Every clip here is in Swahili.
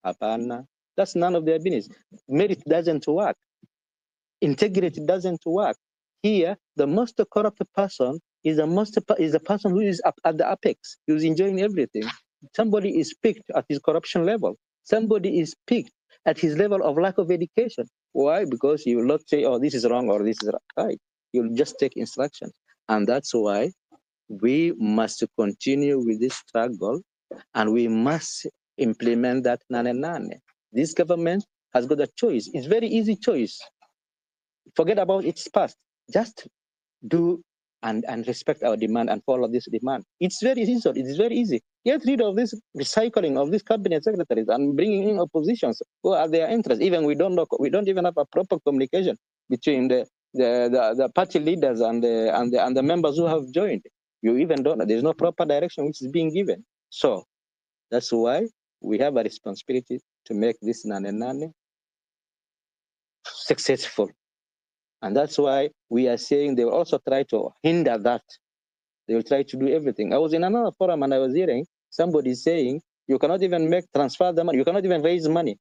Hapana. That's none of their business. Merit doesn't work. Integrity doesn't work. Here, the most corrupt person is the most is the person who is up at the apex, who's enjoying everything. Somebody is picked at his corruption level. Somebody is picked at his level of lack of education. Why? Because you will not say, oh, this is wrong or this is right. You'll just take instructions. And that's why we must continue with this struggle, and we must implement that nane nane. This government has got a choice. It's very easy choice. Forget about its past. Just do and respect our demand and follow this demand. It's very easy. It's very easy. Get rid of this recycling of these cabinet secretaries and bringing in oppositions who are their interests. Even we don't know, we don't even have a proper communication between the party leaders and the members who have joined. You even don't know. There's no proper direction which is being given. So that's why we have a responsibility to make this nane nane successful. And that's why we are saying they will also try to hinder that. They will try to do everything. I was in another forum and I was hearing somebody saying, you cannot even make transfer the money. You cannot even raise money.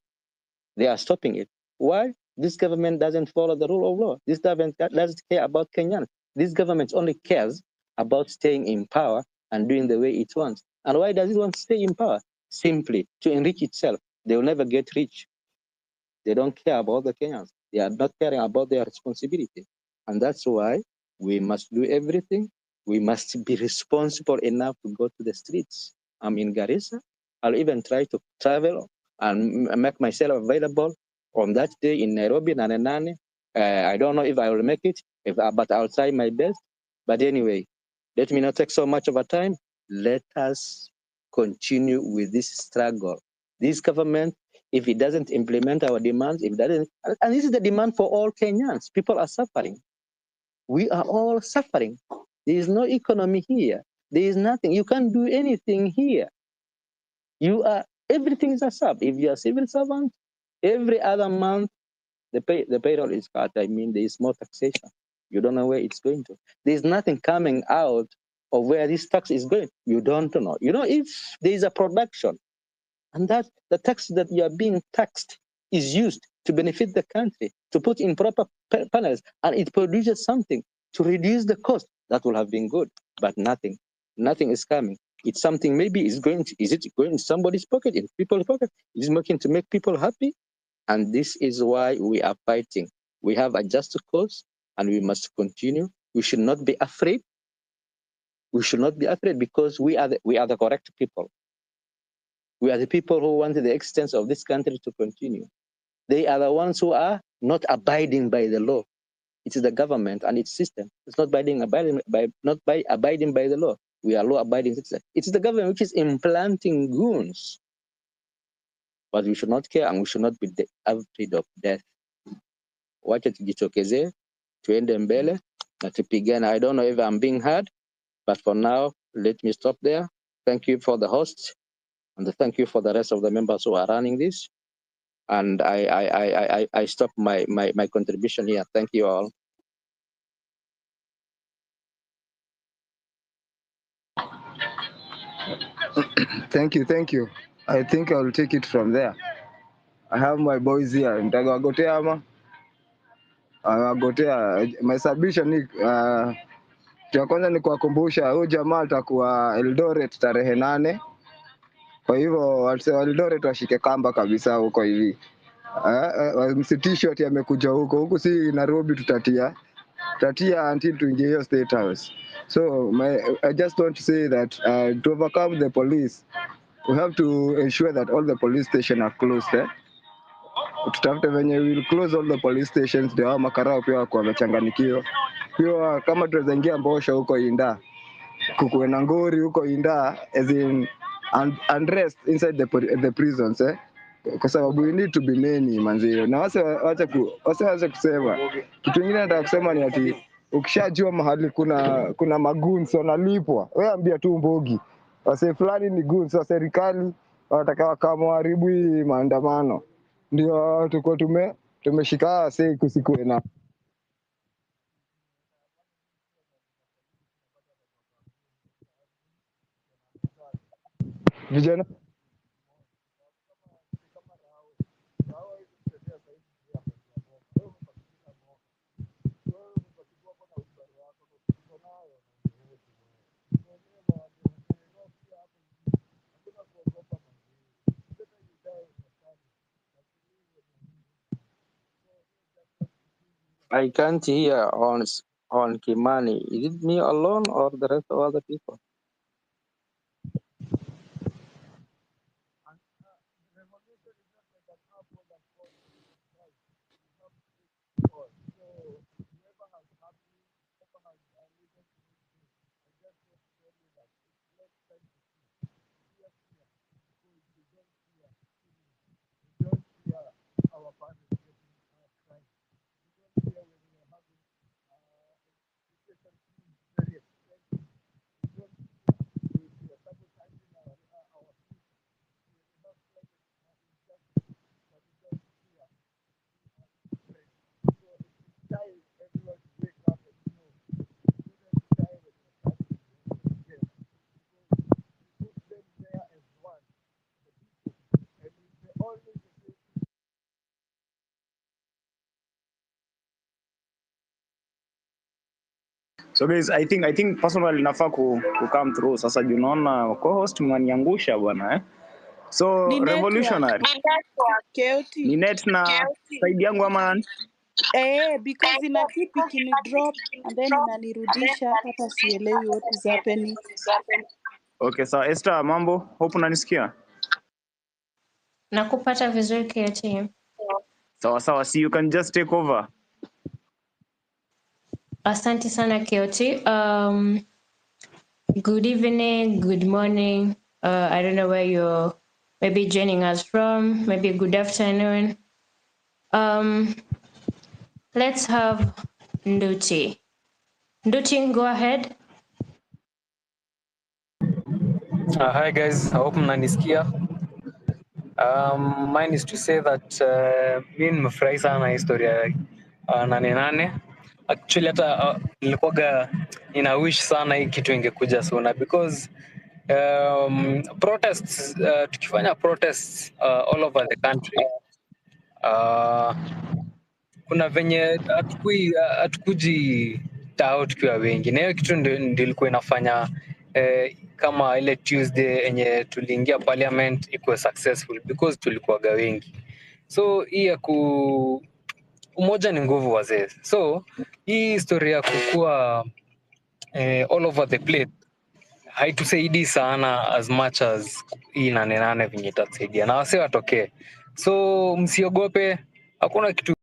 They are stopping it. Why? This government doesn't follow the rule of law. This government doesn't care about Kenyans. This government only cares about staying in power and doing the way it wants. And why does it want to stay in power? Simply to enrich itself. They will never get rich. They don't care about the Kenyans. They are not caring about their responsibility. And that's why we must do everything. We must be responsible enough to go to the streets. I'm in Garissa. I'll even try to travel and make myself available on that day in Nairobi, nane nane. I don't know if I will make it, but I'll try my best. But anyway, let me not take so much of our time. Let us continue with this struggle. This government, if it doesn't implement our demands, if it doesn't, and this is the demand for all Kenyans. People are suffering. We are all suffering. There is no economy here. There is nothing. You can't do anything here. Everything is a sub. If you are a civil servant, every other month, the payroll is cut. There is more taxation. You don't know where it's going to. There is nothing coming out of where this tax is going. You don't know. If there is a production, and that the tax that you are being taxed is used to benefit the country, to put in proper panels, and it produces something to reduce the cost, that will have been good. But nothing. Nothing is coming. It's something maybe is going to, is it going in somebody's pocket, in people's pocket? Is it working to make people happy? And this is why we are fighting. We have a just cause, and we must continue. We should not be afraid. We should not be afraid because we are the correct people. We are the people who want the existence of this country to continue. They are the ones who are not abiding by the law. It is the government and its system. It's not abiding by the law. We are law-abiding citizens. It is the government which is implanting goons. But we should not care, and we should not be afraid of death. Wacha tujitokeze, tuende mbele, na tupigane. I don't know if I'm being heard, but for now, let me stop there. Thank you for the host, and thank you for the rest of the members who are running this. And I stop my contribution here. Thank you all. Thank you, thank you. I think I'll take it from there. I have my boys here. Nitawagotea ama? Awagotea. My submission ni ya kwanza ni kuwakumbusha huyu jamaa atakuwa Eldoret tarehe 8. Kwa hivyo watu wa Eldoret washike kamba kabisa huko hivi. Msitisho ati amekuja huko. Huku si Nairobi tutatia. Tutatia until tuingie hiyo State House. So I just want to say that to overcome the police, we have to ensure that all the police stations are closed. Tutafute venye we will close all the police stations, ndio hao makarao pia wako wamechanganyikiwa. Pia kama tunaweza ingia Mbosho huko Inda, kukuwe na ngori huko Inda, as in unrest inside the prisons, Kwa sababu we need to be many manzi. Na wase wache kusema. Kitu kingine nataka kusema ni ati ukishajua mahali kuna magoons wanalipwa, wewe ambia tu mbogi. Wase fulani ni goons wa serikali, wanataka kama waharibu hii maandamano. Ndio tuko tumeshika wase kusikue na vijana. I can't hear on Kimani. Is it me alone or the rest of other people? So guys, I think personally nafaa ku come through sasa juu naona co-host mnaniangusha bwana, eh. So Ni network. Revolutionary. KOT. Ni net na side yangu ama nani? Eh, because ina keep ikini drop and then inanirudisha, hata sielewi what is happening. Okay, sawa. Esther, mambo? Hope unanisikia? Nakupata vizuri, KOT. Sawa sawa, see, you can just take over. Asante sana, KOT. Good evening, good morning. I don't know where you're maybe joining us from, maybe good afternoon. Let's have Nduti. Nduti, go ahead. Hi guys, I hope mnanisikia. Mine is to say that mi nimefurahi sana historia nane nane. Actually hata nilikuwaga nina wish sana hii kitu ingekuja sooner because protests, tukifanya protests all over the country, kuna venye hatukuji tao tukiwa wengi, na hiyo kitu ndio ilikuwa inafanya kama ile Tuesday yenye tuliingia parliament ikuwe successful because tulikuwaga wengi. So hii ya ku umoja ni nguvu, wazee. So hii historia ya kukua all over the place haitusaidii sana as much as hii nane nane venye itatusaidia, na wase watokee. So msiogope, hakuna kitu.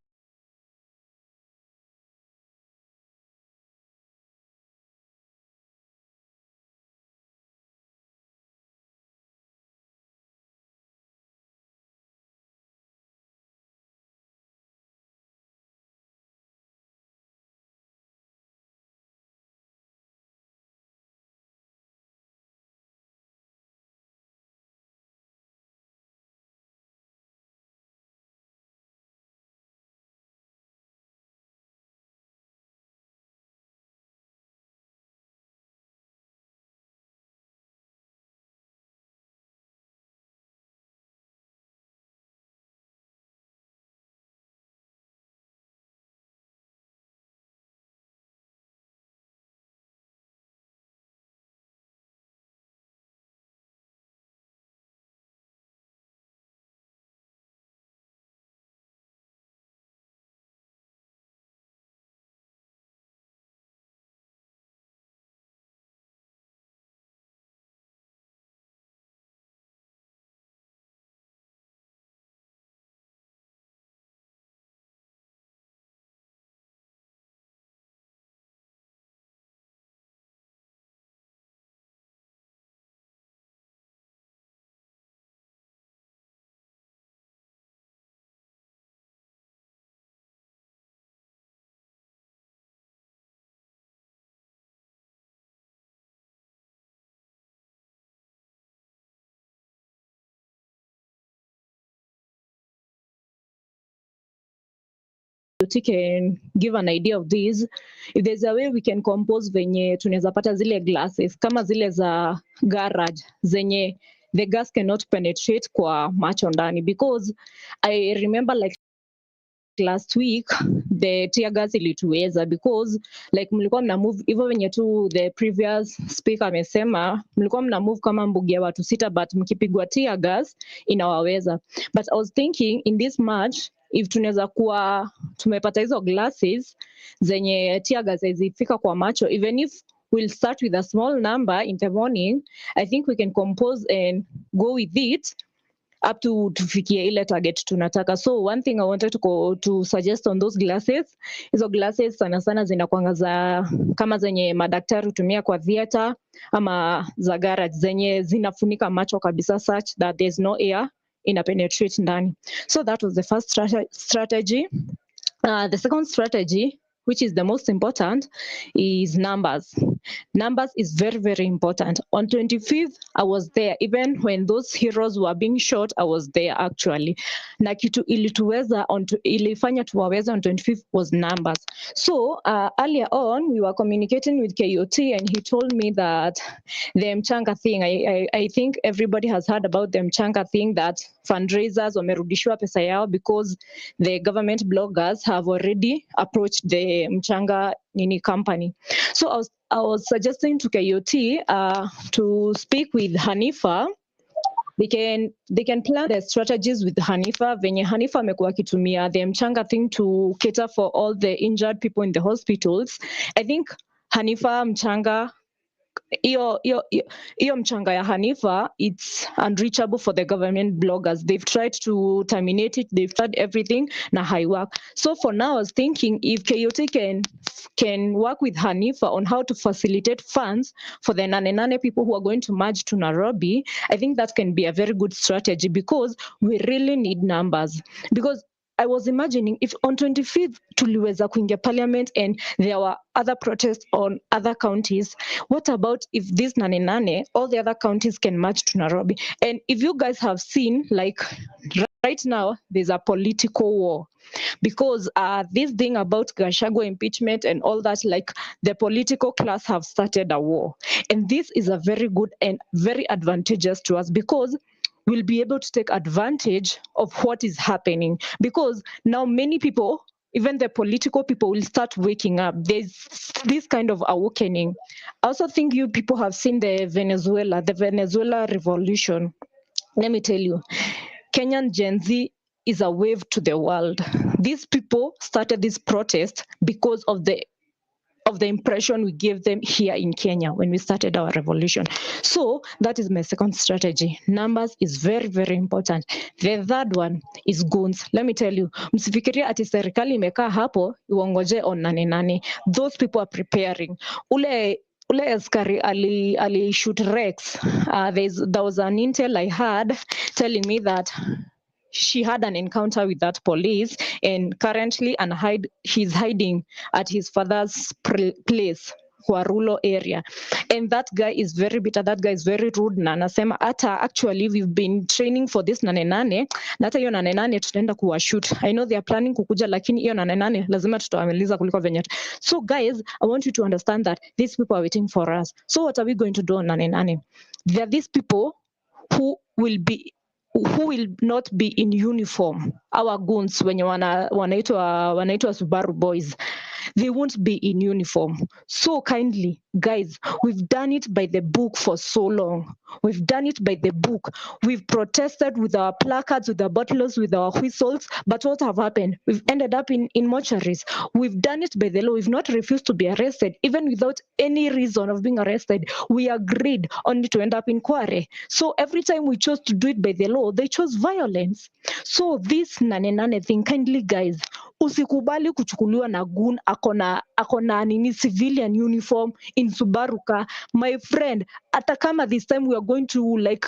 Can give an idea of this, if there's a way we can compose venye tunaweza pata zile glasses kama zile za garage zenye the gas cannot penetrate kwa macho ndani, because I remember like last week the tear gas ilituweza because like mlikuwa mna move hivyo venye tu the previous speaker amesema, mlikuwa mna move kama mbugi ya watu sita, but mkipigwa tear gas inawaweza. But I was thinking in this march if tunaweza kuwa tumepata hizo glasses zenye tear gas hazifika kwa macho, even if we'll start with a small number in the morning, I think we can compose and go with it up to tufikie ile target tunataka. So one thing I wanted to suggest on those glasses, hizo glasses sana sana zinakuanga za kama zenye madaktari hutumia kwa theater ama za garage zenye zinafunika macho kabisa such that there's no air ina penetrate ndani. So that was the first strategy. The second strategy, which is the most important, is numbers. Numbers is very, very important. On 25th, I was there. Even when those heroes were being shot, I was there actually. Na kitu ilituweza on ilifanya tuwaweza on 25th was numbers. So earlier on, we were communicating with KOT and he told me that the Mchanga thing, I think everybody has heard about the Mchanga thing, that fundraisers wamerudishiwa pesa yao because the government bloggers have already approached the Mchanga nini company. So I was suggesting to KOT to speak with Hanifa. They can plan their strategies with Hanifa. Venye Hanifa amekuwa akitumia the Mchanga thing to cater for all the injured people in the hospitals. I think Hanifa Mchanga, hiyo mchanga ya Hanifa, it's unreachable for the government bloggers. They've tried to terminate it, they've tried everything na haiwork. So for now, I was thinking if KOT can work with Hanifa on how to facilitate funds for the Nane Nane people who are going to march to Nairobi, I think that can be a very good strategy because we really need numbers. Because I was imagining if on 25th tuliweza kuingia parliament and there were other protests on other counties, what about if this Nane Nane, all the other counties can march to Nairobi? And if you guys have seen, like right now, there's a political war because this thing about Gachagua impeachment and all that, like the political class have started a war. And this is a very good and very advantageous to us because we'll be able to take advantage of what is happening, because now many people, even the political people, will start waking up. There's this kind of awakening. I also think you people have seen the Venezuela revolution. Let me tell you, Kenyan Gen Z is a wave to the world. These people started this protest because of the impression we gave them here in Kenya when we started our revolution. So that is my second strategy. Numbers is very, very important. The third one is guns. Let me tell you, msifikirie ati serikali imekaa hapo iwangoje on Nane Nane. Those people are preparing. Ule askari ali shoot Rex. There was an intel I had telling me that she had an encounter with that police and currently and hide he's hiding at his father's place kwa rural area, and that guy is very bitter, that guy is very rude, na anasema hata actually we've been training for this Nane Nane, na hata hiyo Nane Nane tutaenda kuwashoot. I know they are planning kukuja, lakini hiyo Nane Nane lazima tutawamaliza kuliko venye. So guys, I want you to understand that these people are waiting for us. So what are we going to do on Nane Nane? There are these people who will not be in uniform. Our goons wenye wanaitwa Subaru Boys, they won't be in uniform. So kindly, guys, we've done it by the book for so long. We've done it by the book. We've protested with our placards, with our bottles, with our whistles, but what have happened? We've ended up in mortuaries. We've done it by the law. We've not refused to be arrested, even without any reason of being arrested. We agreed only to end up in Kware. So every time we chose to do it by the law, they chose violence. So this Nane Nane thing, kindly guys, usikubali kuchukuliwa na goon akona nini, civilian uniform in Subaru car. My friend, hata kama this time we are going to like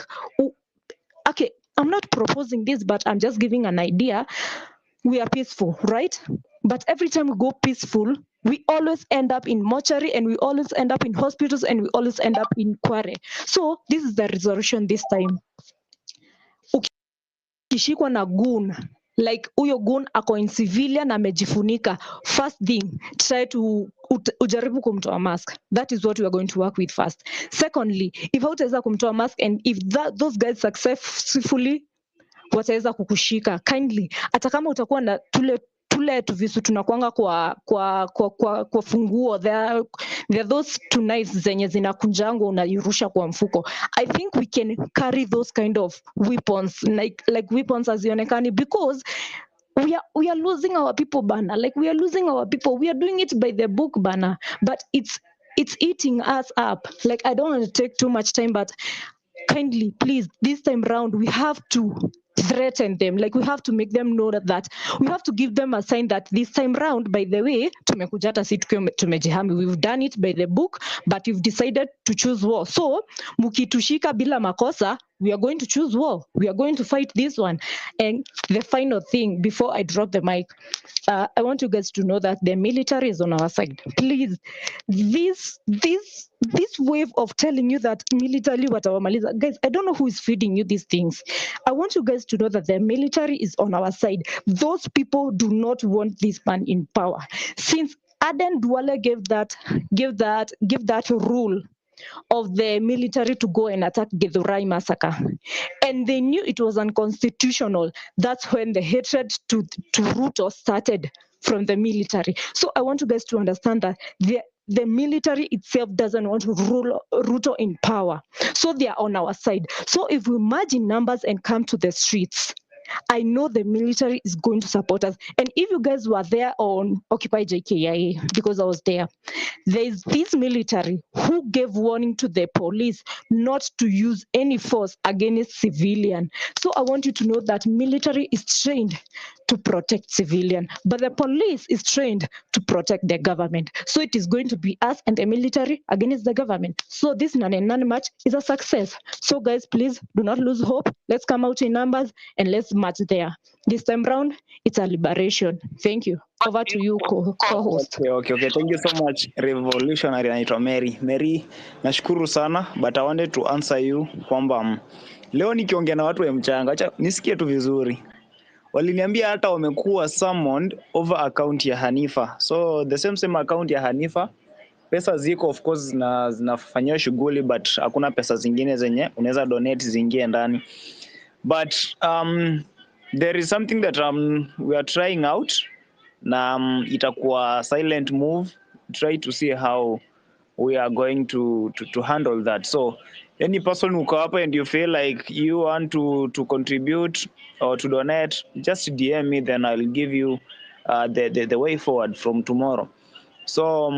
okay, I'm not proposing this, but I'm just giving an idea. We are peaceful, right? But every time we go peaceful, we always end up in mortuary and we always end up in hospitals and we always end up in Kware. So this is the resolution this time. Ukishikwa na goon, like huyo goon ako in civilian amejifunika, first thing, try to ujaribu kumtoa mask. That is what we are going to work with first. Secondly, if hautaweza kumtoa mask and if those guys successfully wataweza kukushika, kindly, hata kama utakuwa na tule Tule tuvisu tunakwanga kwa funguo. There are those two knives zenye zinakunjangwa, unairusha kwa mfuko. I think we can carry those kind of weapons, like weapons hazionekani, because we are losing our people, bana. Like, we are losing our people. We are doing it by the book, bana, but it's eating us up. Like, I don't want to take too much time, but kindly, please, this time round we have to threaten them. Like, we have to make them know that we have to give them a sign that this time round, by the way, tumekuja hata si tukiwa tumejihami. We've done it by the book, but we've decided to choose war. So mkitushika bila makosa, we are going to choose war. We are going to fight this one. And the final thing before I drop the mic, I want you guys to know that the military is on our side. Please, this wave of telling you that militarily watawamaliza, guys, I don't know who is feeding you these things. I want you guys to know that the military is on our side. Those people do not want this man in power. Since Aden Duale gave that rule of the military to go and attack Githurai massacre, and they knew it was unconstitutional, that's when the hatred to Ruto started from the military. So I want you guys to understand that the military itself doesn't want to rule Ruto in power. So they are on our side. So if we merge in numbers and come to the streets, I know the military is going to support us. And if you guys were there on Occupy JKIA, because I was there, there is this military who gave warning to the police not to use any force against civilian. So I want you to know that military is trained to protect civilian, but the police is trained to protect the government. So it is going to be us and the military against the government. So this Nane Nane march is a success. So guys, please do not lose hope. Let's come out in numbers and let's march there. This time round, it's a liberation. Thank you. Over to you, co-host. Okay. Thank you so much, Revolutionary. Anaitwa Mary. Mary, nashukuru sana, but I wanted to answer you kwamba leo nikiongea na watu wa mchanga, acha nisikie tu vizuri. Waliniambia hata wamekuwa summoned over account ya Hanifa. So the same same account ya Hanifa, pesa ziko, of course, zinafanyiwa shughuli, but hakuna pesa zingine zenye unaweza donate ziingie ndani. But there is something that we are trying out na itakuwa silent move, try to see how we are going to handle that. So any person who up and you feel like you want to contribute or to donate, just DM me, then I'll give you the way forward from tomorrow. So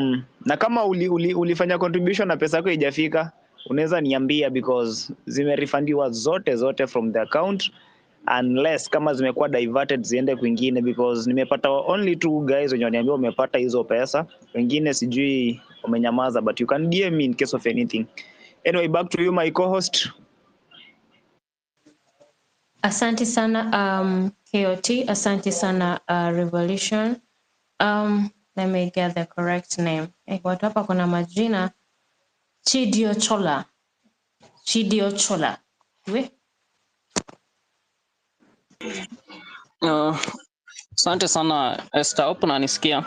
na kama ulifanya contribution na pesa yako haijafika, unaweza niambia, because zimerefundiwa zote zote from the account, unless kama zimekuwa diverted ziende kwingine, because nimepata only two guys wenye waniambia wamepata hizo pesa, wengine sijui wamenyamaza, but you can DM me in case of anything. Anyway, back to you, my co-host. Asante sana, KOT. Asante sana, Revolution. Let me get the correct name. Eh, watu hapa kuna majina. Chidio Chola. Chidio Chola. We? Asante sana, Esther, upo unanisikia?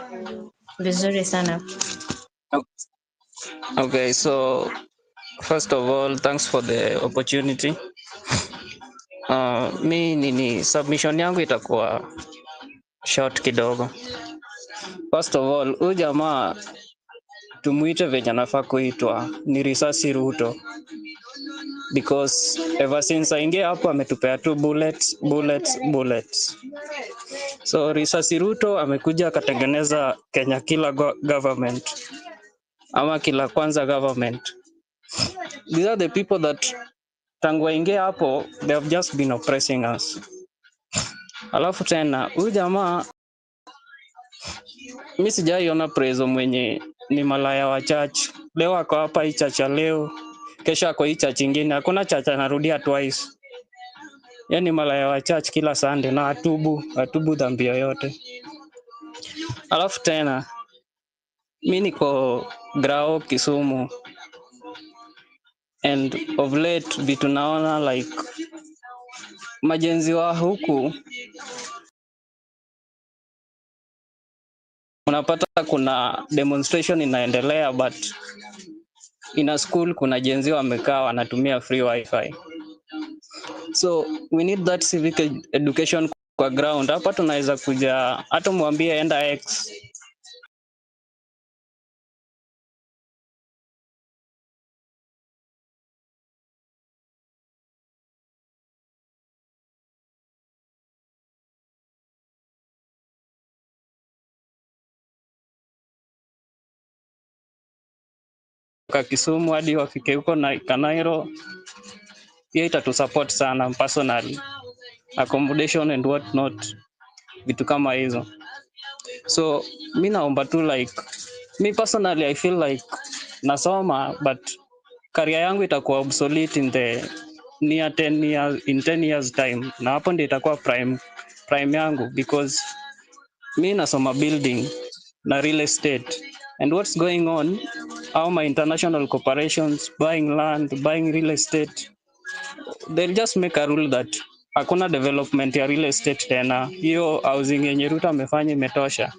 Vizuri sana. Okay, so first of all, thanks for the opportunity. Mi nini, submission yangu itakuwa short kidogo. First of all, huyu jamaa tumuite venye anafaa kuitwa, ni Risasi Ruto, because ever since aingie hapo ametupea tu bullets, bullets, bullets. So Risasi Ruto amekuja akatengeneza Kenya Killer government ama Kila Kwanza government. These are the people that tangu waingie hapo they have just been oppressing us. Alafu tena huyu jamaa, mi sijaiona prezo mwenye ni malaya wa church. Leo ako hapa hii church ya leo, kesho ako hii church ingine. Hakuna church anarudia twice. Yeye ni malaya wa church kila Sunday na atubu dhambi yoyote. Alafu tena mi niko Grao, Kisumu, and of late vitu naona, like, maGen Z wa huku, unapata kuna demonstration inaendelea, but in a school kuna Gen Z wamekaa wanatumia free wifi. So we need that civic education. kwa ground. Hapa tunaweza kuja hata mwambie enda X. Kutoka Kisumu hadi wafike huko na Kanairo, hiyo itatusupport sana personally, accommodation and what not, vitu kama hizo. So mi naomba tu like mi personally I feel like nasoma but career yangu itakuwa obsolete in the near 10 years, in 10 years time, na hapo ndio itakuwa prime yangu because mi nasoma building na real estate and what's going on, how my international corporations buying land, buying real estate, they'll just make a rule that hakuna development ya real estate tena, hiyo housing yenye Ruto amefanya imetosha,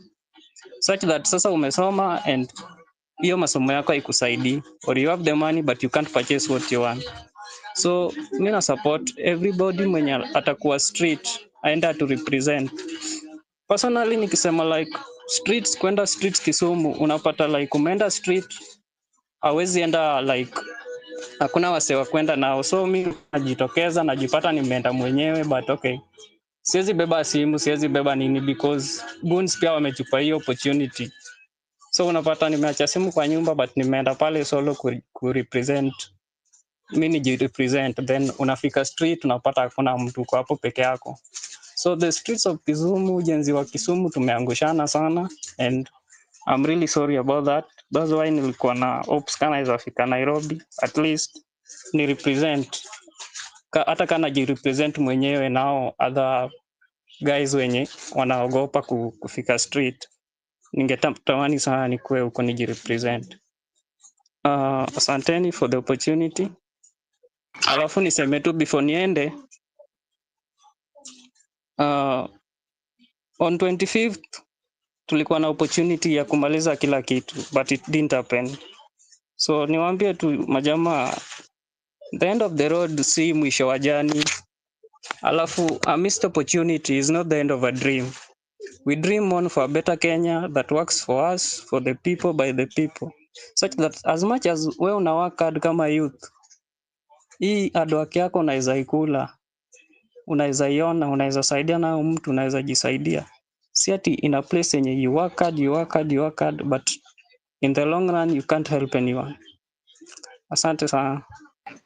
such that sasa umesoma and hiyo masomo yako haikusaidii, or you have the money but you can't purchase what you want. So mi na support everybody mwenye atakuwa street aenda to represent. Personally nikisema like streets, kwenda streets Kisumu unapata like umeenda street hawezi enda like hakuna wasee wa kwenda nao, so mi najitokeza najipata nimeenda mwenyewe, but okay, siwezi beba simu, siwezi beba nini because goons pia wamechupa hiyo opportunity. So unapata nimeacha simu kwa nyumba but nimeenda pale solo ku represent, mi nijirepresent, then unafika street unapata hakuna mtu, uko hapo peke yako. So the streets of Kisumu, ujenzi wa Kisumu tumeangushana sana and I'm really sorry about that. That's why nilikuwa na hopes kana naweza fika Nairobi at least ni represent hata kana najirepresent mwenyewe nao other guys wenye wanaogopa kufika street, ningetamani sana nikuwe huko nijirepresent. Asanteni for the opportunity. Alafu niseme tu before niende, on 25th tulikuwa na opportunity ya kumaliza kila kitu but it didn't happen. So niwaambie tu majamaa, the end of the road si mwisho wa jani. Alafu a missed opportunity is not the end of a dream. We dream on for a better Kenya that works for us, for the people, by the people, such that as much as we una work hard kama youth, hii hard work yako unaweza ikula, unaweza iona, unaweza saidia nayo mtu, unaweza jisaidia. Si ati in a place yenye you work hard, you work hard, you work hard, but in the long run you can't help anyone. Asante sana.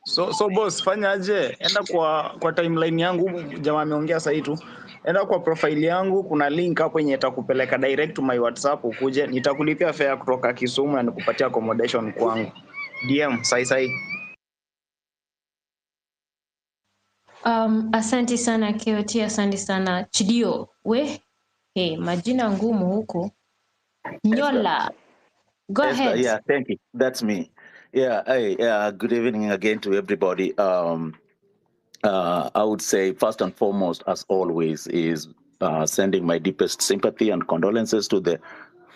So boss, fanya aje? Enda kwa timeline yangu, jamaa ameongea sasa tu. Enda kwa profile yangu, kuna link hapo yenye itakupeleka direct to my WhatsApp, ukuje. Nitakulipia fare kutoka Kisumu na nikupatia accommodation kwangu. DM sai sai. Asante sana KOT, asante sana Chidio. We, hey, majina ngumu huku. Nyola, go Esther, ahead. yeah, thank you. That's me. Yeah, hey, good evening again to everybody. I would say first and foremost, as always, is sending my deepest sympathy and condolences to the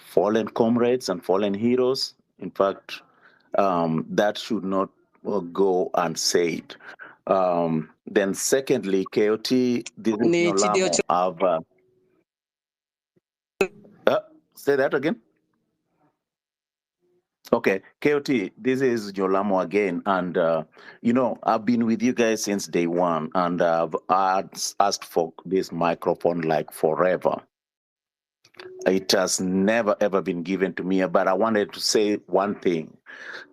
fallen comrades and fallen heroes. In fact, that should not go unsaid. Then secondly, KOT, this is Ni Chidio Nyolamo. I've say that again. Okay, KOT, this is Jolamo again. And, you know, I've been with you guys since day one, and I've asked for this microphone like forever. It has never, ever been given to me, but I wanted to say one thing.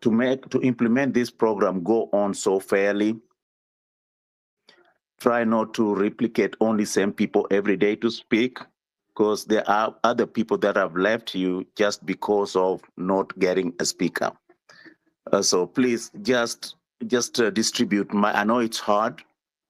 To implement this program go on so fairly, try not to replicate only same people every day to speak, because there are other people that have left you just because of not getting a speaker. So please just distribute. I know it's hard,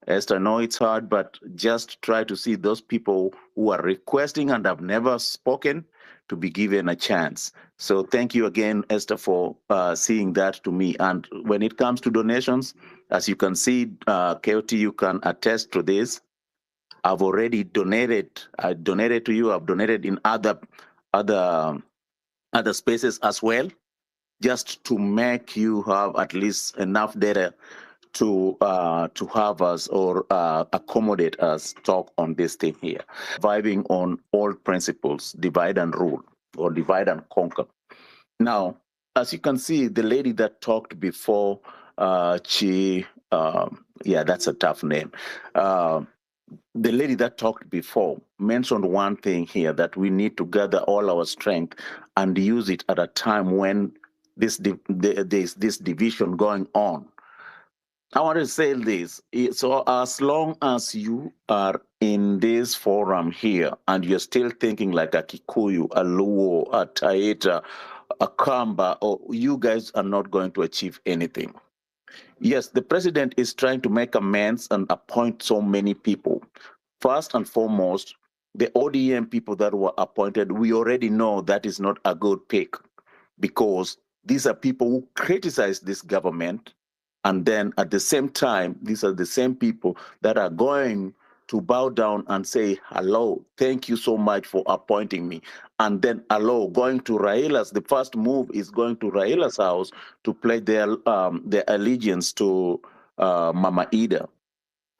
Esther, I know it's hard, but just try to see those people who are requesting and have never spoken to be given a chance. So thank you again, Esther, for seeing that to me. And when it comes to donations, as you can see, KOT, you can attest to this. I've already donated. I donated to you. I've donated in other spaces as well, just to make you have at least enough data to have us or accommodate us talk on this thing here. Vibing on old principles, divide and rule, or divide and conquer. Now, as you can see, the lady that talked before, yeah, that's a tough name. The lady that talked before mentioned one thing here, that we need to gather all our strength and use it at a time when this division going on. I want to say this. So as long as you are in this forum here and you're still thinking like a Kikuyu, a Luo, a Taita, a Kamba, or you guys are not going to achieve anything. Yes, the president is trying to make amends and appoint so many people. First and foremost, the ODM people that were appointed, we already know that is not a good pick, because these are people who criticize this government. And then at the same time, these are the same people that are going to bow down and say, hello, thank you so much for appointing me. And then, hello, going to Raila's, the first move is going to Raila's house to pledge their allegiance to Mama Ida.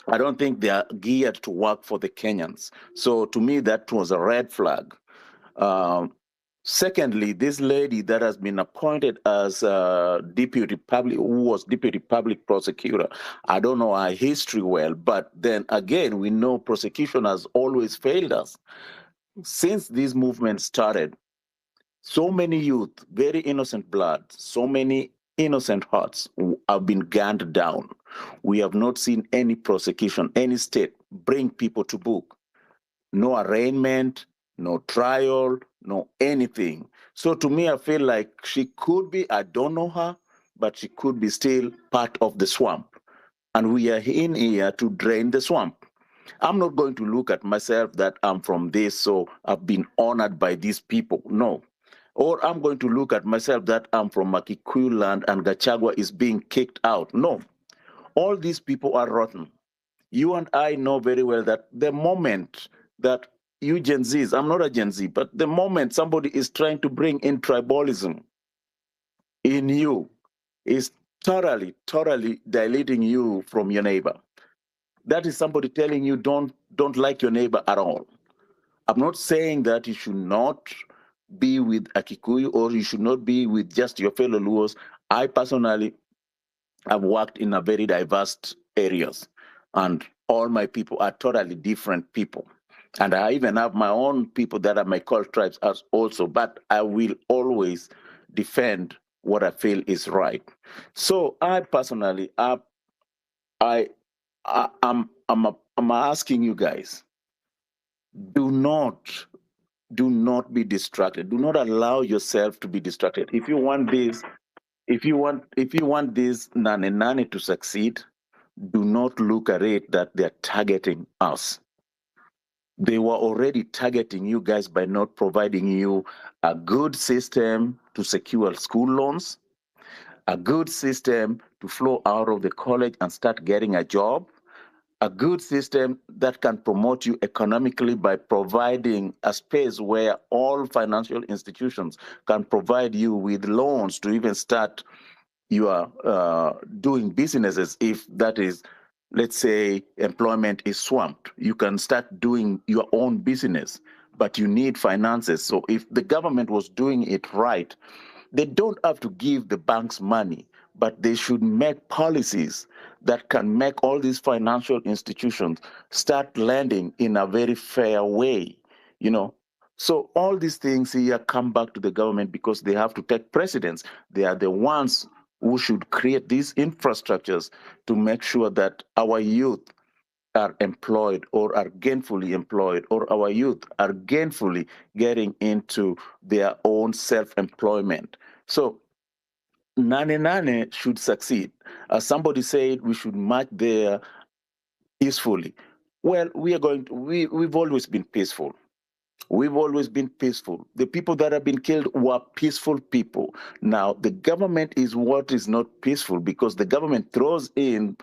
I don't think they are geared to work for the Kenyans. So to me, that was a red flag. Secondly, this lady that has been appointed as deputy public prosecutor, I don't know her history well, but then again, we know prosecution has always failed us. Since this movement started, so many youth, very innocent blood, so many innocent hearts have been gunned down. We have not seen any prosecution, any state bring people to book. No arraignment, no trial, no anything. So to me, I feel like she could be, I don't know her, but she could be still part of the swamp. And we are in here to drain the swamp. I'm not going to look at myself that I'm from this, so I've been honored by these people. No. Or I'm going to look at myself that I'm from Kikuyu land and Gachagua is being kicked out. No. All these people are rotten. You and I know very well that the moment that you Gen Zs, I'm not a Gen Z, but the moment somebody is trying to bring in tribalism in you, is totally, totally dilating you from your neighbor. That is somebody telling you don't like your neighbor at all. I'm not saying that you should not be with a Kikuyu or you should not be with just your fellow Luos. I personally have worked in a very diverse areas, and all my people are totally different people. And I even have my own people that are my cult tribes as also, but I will always defend what I feel is right. So I personally, I'm asking you guys, do not be distracted. Do not allow yourself to be distracted. If you want this, if you want this Nane Nane to succeed, do not look at it that they're targeting us. They were already targeting you guys by not providing you a good system to secure school loans, a good system to flow out of the college and start getting a job, a good system that can promote you economically by providing a space where all financial institutions can provide you with loans to even start your doing businesses. If that is, let's say, employment is swamped, you can start doing your own business, but you need finances. So if the government was doing it right, they don't have to give the banks money, but they should make policies that can make all these financial institutions start lending in a very fair way, you know. So all these things here come back to the government because they have to take precedence. They are the ones who should create these infrastructures to make sure that our youth are employed or are gainfully employed, or our youth are gainfully getting into their own self-employment. So Nane Nane should succeed. As somebody said, we should march there peacefully. Well, we are going to, we've always been peaceful. We've always been peaceful. The people that have been killed were peaceful people. Now, the government is what is not peaceful, because the government throws in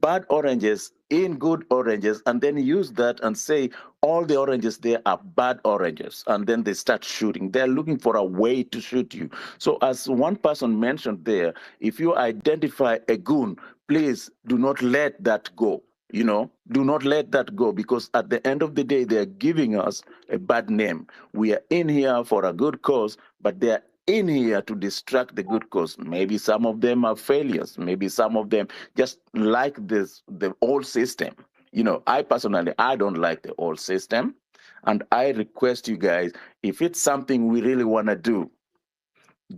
bad oranges in good oranges and then use that and say all the oranges there are bad oranges, and then they start shooting. They're looking for a way to shoot you. So as one person mentioned there, if you identify a goon, please do not let that go. You know, do not let that go, because at the end of the day, they're giving us a bad name. We are in here for a good cause, but they're in here to distract the good cause. Maybe some of them are failures. Maybe some of them just like this, the old system. You know, I personally, I don't like the old system. And I request you guys, if it's something we really want to do,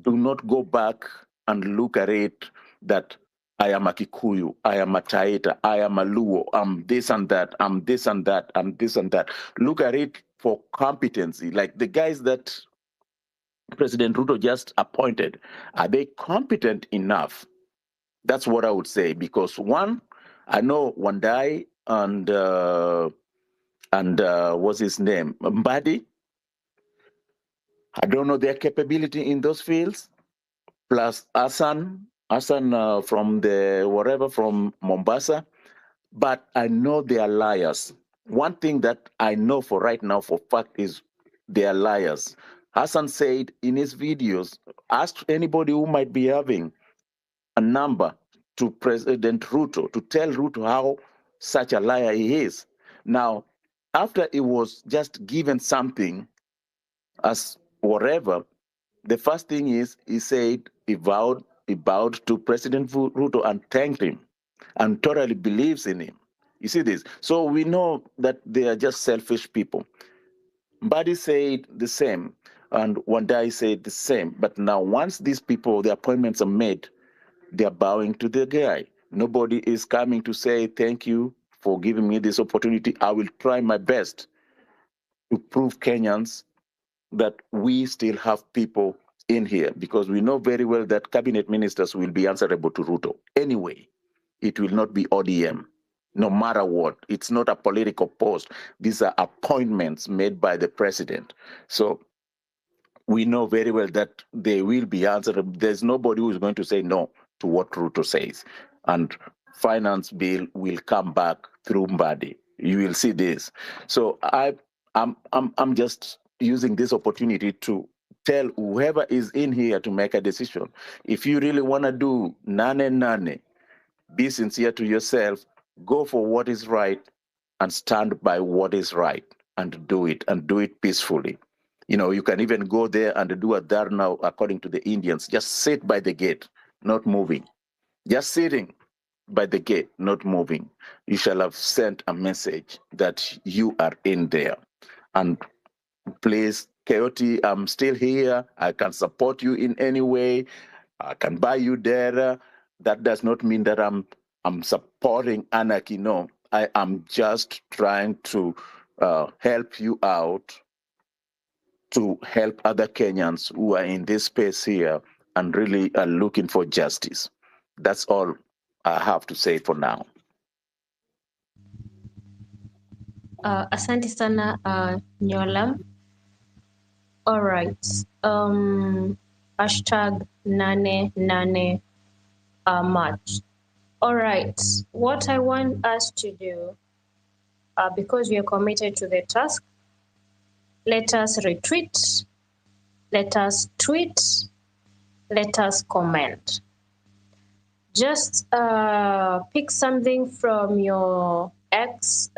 do not go back and look at it that I am a Kikuyu, I am a Taita, I am a Luo, I'm this and that, I'm this and that, I'm this and that. Look at it for competency. Like the guys that President Ruto just appointed, are they competent enough? That's what I would say, because one, I know Wandai and what's his name, Mbadi. I don't know their capability in those fields. Plus Hassan from the whatever from Mombasa, but I know they are liars. One thing that I know for right now for fact is they are liars. Hassan said in his videos, ask anybody who might be having a number to President Ruto to tell Ruto how such a liar he is. Now, after he was just given something as whatever, the first thing is he said he vowed to President Ruto and thanked him and totally believes in him. You see this? So we know that they are just selfish people. Mbadi said the same, and Wandai said the same. But now once these people, the appointments are made, they are bowing to the guy. Nobody is coming to say, thank you for giving me this opportunity. I will try my best to prove Kenyans that we still have people in here, because we know very well that cabinet ministers will be answerable to Ruto. Anyway, it will not be ODM, no matter what. It's not a political post. These are appointments made by the president. So we know very well that they will be answerable. There's nobody who is going to say no to what Ruto says. And finance bill will come back through Mbadi. You will see this. So I'm just using this opportunity to tell whoever is in here to make a decision. If you really want to do nane nane, be sincere to yourself, go for what is right and stand by what is right and do it peacefully. You know, you can even go there and do a dharna according to the Indians. Just sit by the gate, not moving. Just sitting by the gate, not moving. You shall have sent a message that you are in there. And please, Coyote, I'm still here. I can support you in any way. I can buy you data. That does not mean that I'm supporting anarchy. No, I am just trying to help you out, to help other Kenyans who are in this space here and really are looking for justice. That's all I have to say for now. Asante sana, Nyolam. All right. Hashtag nane nane March. All right. What I want us to do, because we are committed to the task, let us retweet, let us tweet, let us comment. Just pick something from your X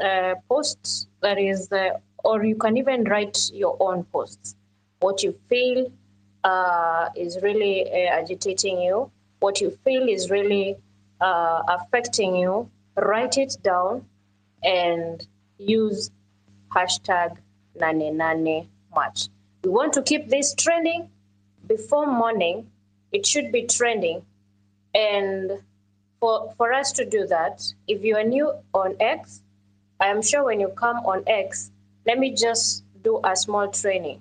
post, that is, or you can even write your own posts. What you feel is really agitating you, what you feel is really affecting you, write it down and use hashtag nane nane March. We want to keep this trending before morning. It should be trending. And for us to do that, if you are new on X, I am sure when you come on X, let me just do a small training.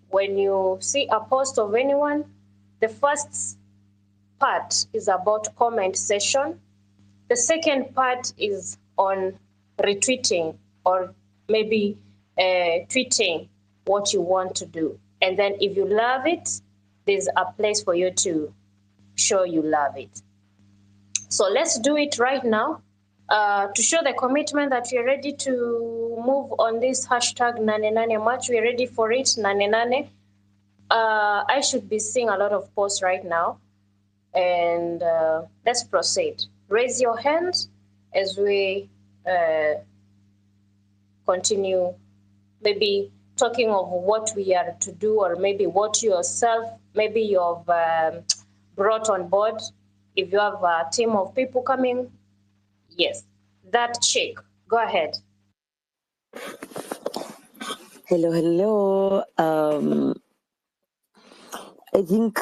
When you see a post of anyone, the first part is about comment session. The second part is on retweeting or maybe tweeting what you want to do. And then if you love it, there's a place for you to show you love it. So let's do it right now to show the commitment that we are ready to move on this hashtag Nanenane March. We are ready for it, Nanenane. I should be seeing a lot of posts right now. And let's proceed. Raise your hands as we continue maybe talking of what we are to do, or maybe what yourself, maybe you've brought on board. If you have a team of people coming, yes, that chick, go ahead. Hello, hello. I think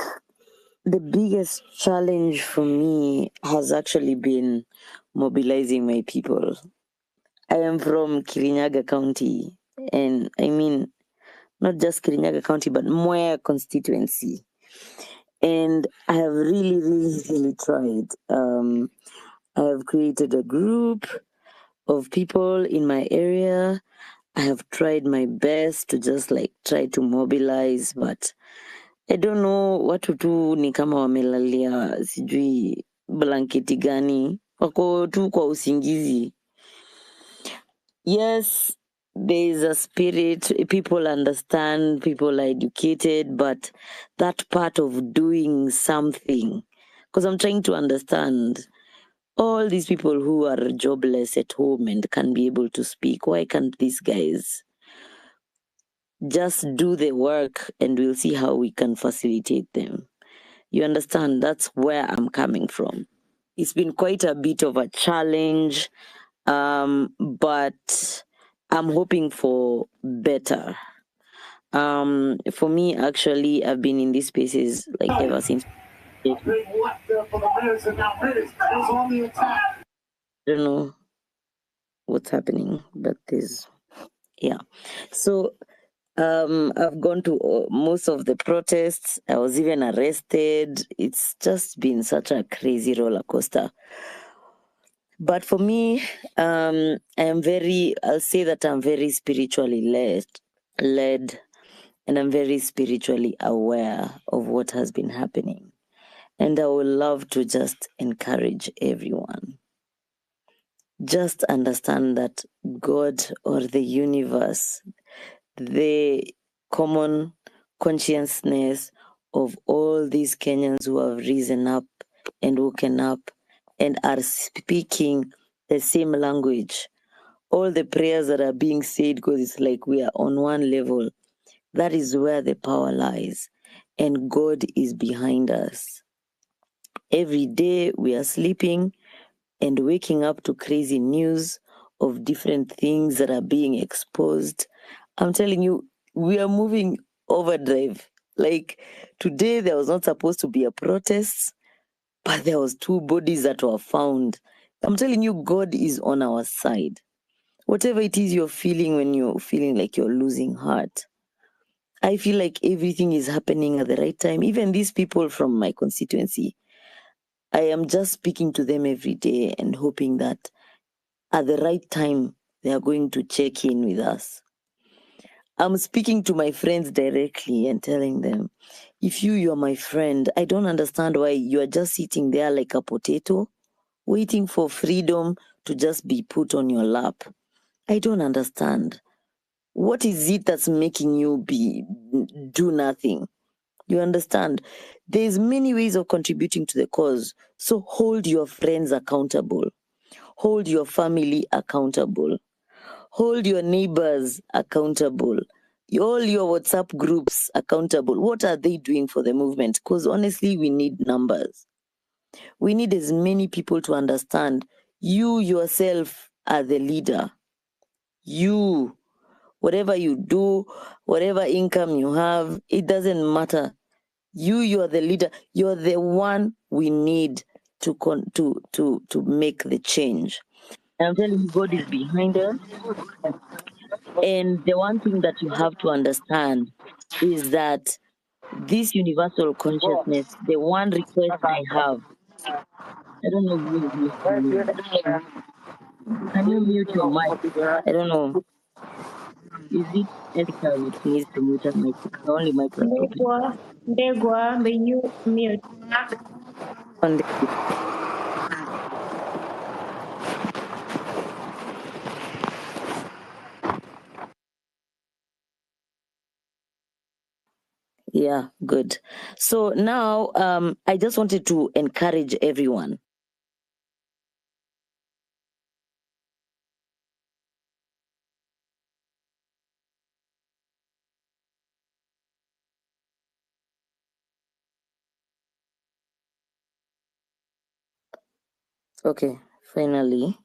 the biggest challenge for me has actually been mobilizing my people. I am from Kirinyaga County, and I mean, not just Kirinyaga County, but Mwea constituency. And I have really, really, really tried. I have created a group of people in my area. I have tried my best to just like try to mobilize, but I don't know what to do. Ni kama wamelalia sijui blanketi gani, wako tu kwa usingizi. Yes, there is a spirit, people understand, people are educated, but that part of doing something, because I'm trying to understand all these people who are jobless at home and can be able to speak, why can't these guys just do the work and we'll see how we can facilitate them? You understand? That's where I'm coming from. It's been quite a bit of a challenge, but I'm hoping for better. For me, actually, I've been in these spaces like ever since. I don't know what's happening, but there's, yeah. So I've gone to most of the protests. I was even arrested. It's just been such a crazy roller coaster. But for me, I'll say that I'm very spiritually led, and I'm very spiritually aware of what has been happening. And I would love to just encourage everyone. Just understand that God or the universe, the common consciousness of all these Kenyans who have risen up and woken up and are speaking the same language, all the prayers that are being said, because it's like we are on one level. That is where the power lies. And God is behind us. Every day we are sleeping and waking up to crazy news of different things that are being exposed. I'm telling you, we are moving overdrive. Like today, there was not supposed to be a protest, but there was 2 bodies that were found. I'm telling you, God is on our side. Whatever it is you're feeling when you're feeling like you're losing heart, I feel like everything is happening at the right time. Even these people from my constituency, I am just speaking to them every day and hoping that at the right time, they are going to check in with us. I'm speaking to my friends directly and telling them, if you're my friend, I don't understand why you are just sitting there like a potato, waiting for freedom to just be put on your lap. I don't understand. What is it that's making you do nothing? You understand? There's many ways of contributing to the cause. So hold your friends accountable. Hold your family accountable. Hold your neighbors accountable. All your WhatsApp groups accountable. What are they doing for the movement? Because honestly, we need numbers. We need as many people to understand you yourself are the leader. You, whatever you do, whatever income you have, it doesn't matter. You are the leader. You're the one we need to make the change. I'm telling you, God is behind us. And the one thing that you have to understand is that this universal consciousness, the one request I have, I don't know who is listening. Can you mute your mic? I don't know. Is it Esther which needs to mute her mic? The only mic was open. Ndegwa, may you mute. On the Yeah, good. So now I just wanted to encourage everyone. Okay, finally.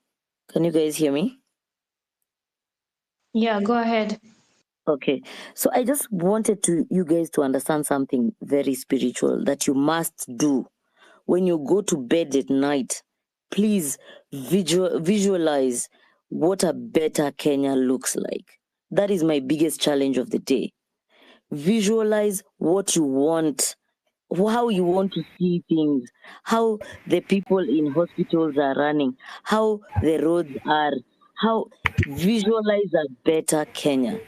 Can you guys hear me? Yeah, go ahead. Okay. So I just wanted to you guys to understand something very spiritual that you must do when you go to bed at night. Please visualize what a better Kenya looks like. That is my biggest challenge of the day. Visualize what you want, how you want to see things, how the people in hospitals are running, how the roads are, how visualize a better Kenya.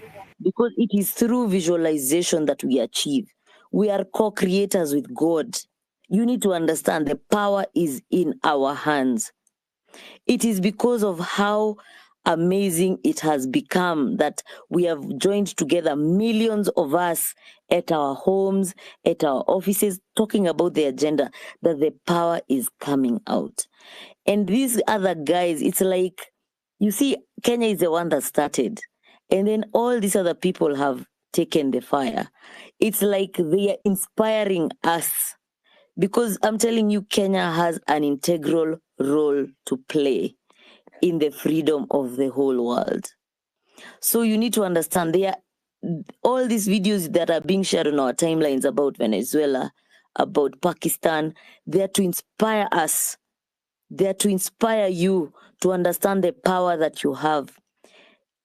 Because it is through visualization that we achieve. We are co-creators with God. You need to understand the power is in our hands. It is because of how amazing it has become that we have joined together millions of us at our homes, at our offices, talking about the agenda, that the power is coming out. And these other guys, it's like, you see, Kenya is the one that started. And then all these other people have taken the fire. It's like they are inspiring us. Because I'm telling you, Kenya has an integral role to play in the freedom of the whole world. So you need to understand, there are all these videos that are being shared on our timelines about Venezuela, about Pakistan, they are to inspire us. They are to inspire you to understand the power that you have.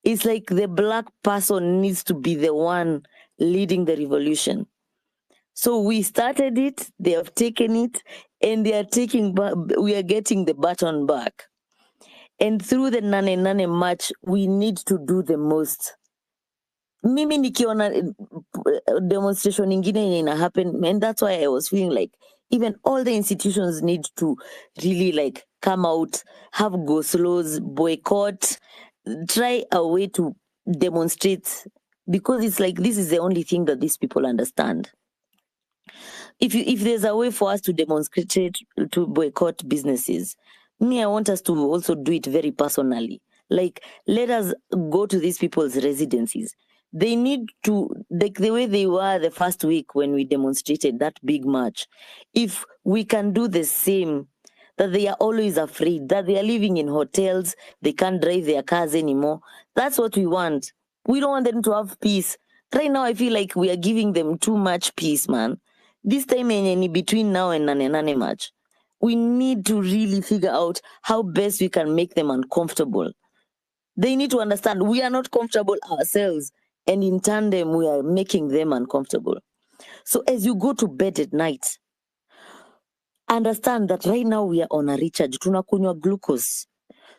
It's like the black person needs to be the one leading the revolution. So we started it, they have taken it, and they are taking back, we are getting the baton back. And through the Nane Nane March, we need to do the most. Mimi nikiona demonstration ingine yenye ina happen, and that's why I was feeling like even all the institutions need to really like come out, have go slows, boycott, try a way to demonstrate, because it's like this is the only thing that these people understand. If there's a way for us to demonstrate, to boycott businesses, me, I want us to also do it very personally. Like, let us go to these people's residences. They need to, like the way they were the first week when we demonstrated that big march, if we can do the same, that they are always afraid, that they are living in hotels, they can't drive their cars anymore. That's what we want. We don't want them to have peace. Right now, I feel like we are giving them too much peace, man. This time in between now and Nane Nane March, we need to really figure out how best we can make them uncomfortable. They need to understand we are not comfortable ourselves, and in tandem, we are making them uncomfortable. So as you go to bed at night, understand that right now we are on a recharge. Tunakunywa glucose.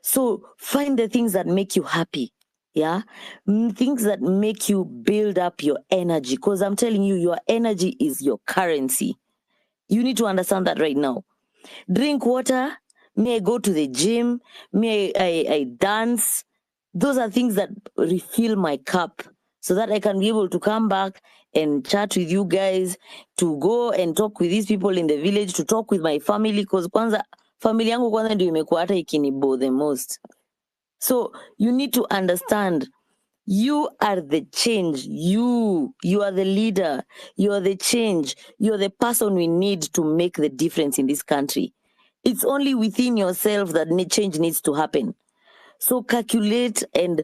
So find the things that make you happy. Yeah, things that make you build up your energy. Because I'm telling you, your energy is your currency. You need to understand that right now. Drink water. May I go to the gym. May I dance. Those are things that refill my cup so that I can be able to come back and chat with you guys, to go and talk with these people in the village, to talk with my family, because kwanza, family yangu kwanza ndio imekuwa hata ikinibo the most. So you need to understand, you are the change. You are the leader. You are the change. You are the person we need to make the difference in this country. It's only within yourself that change needs to happen. So calculate and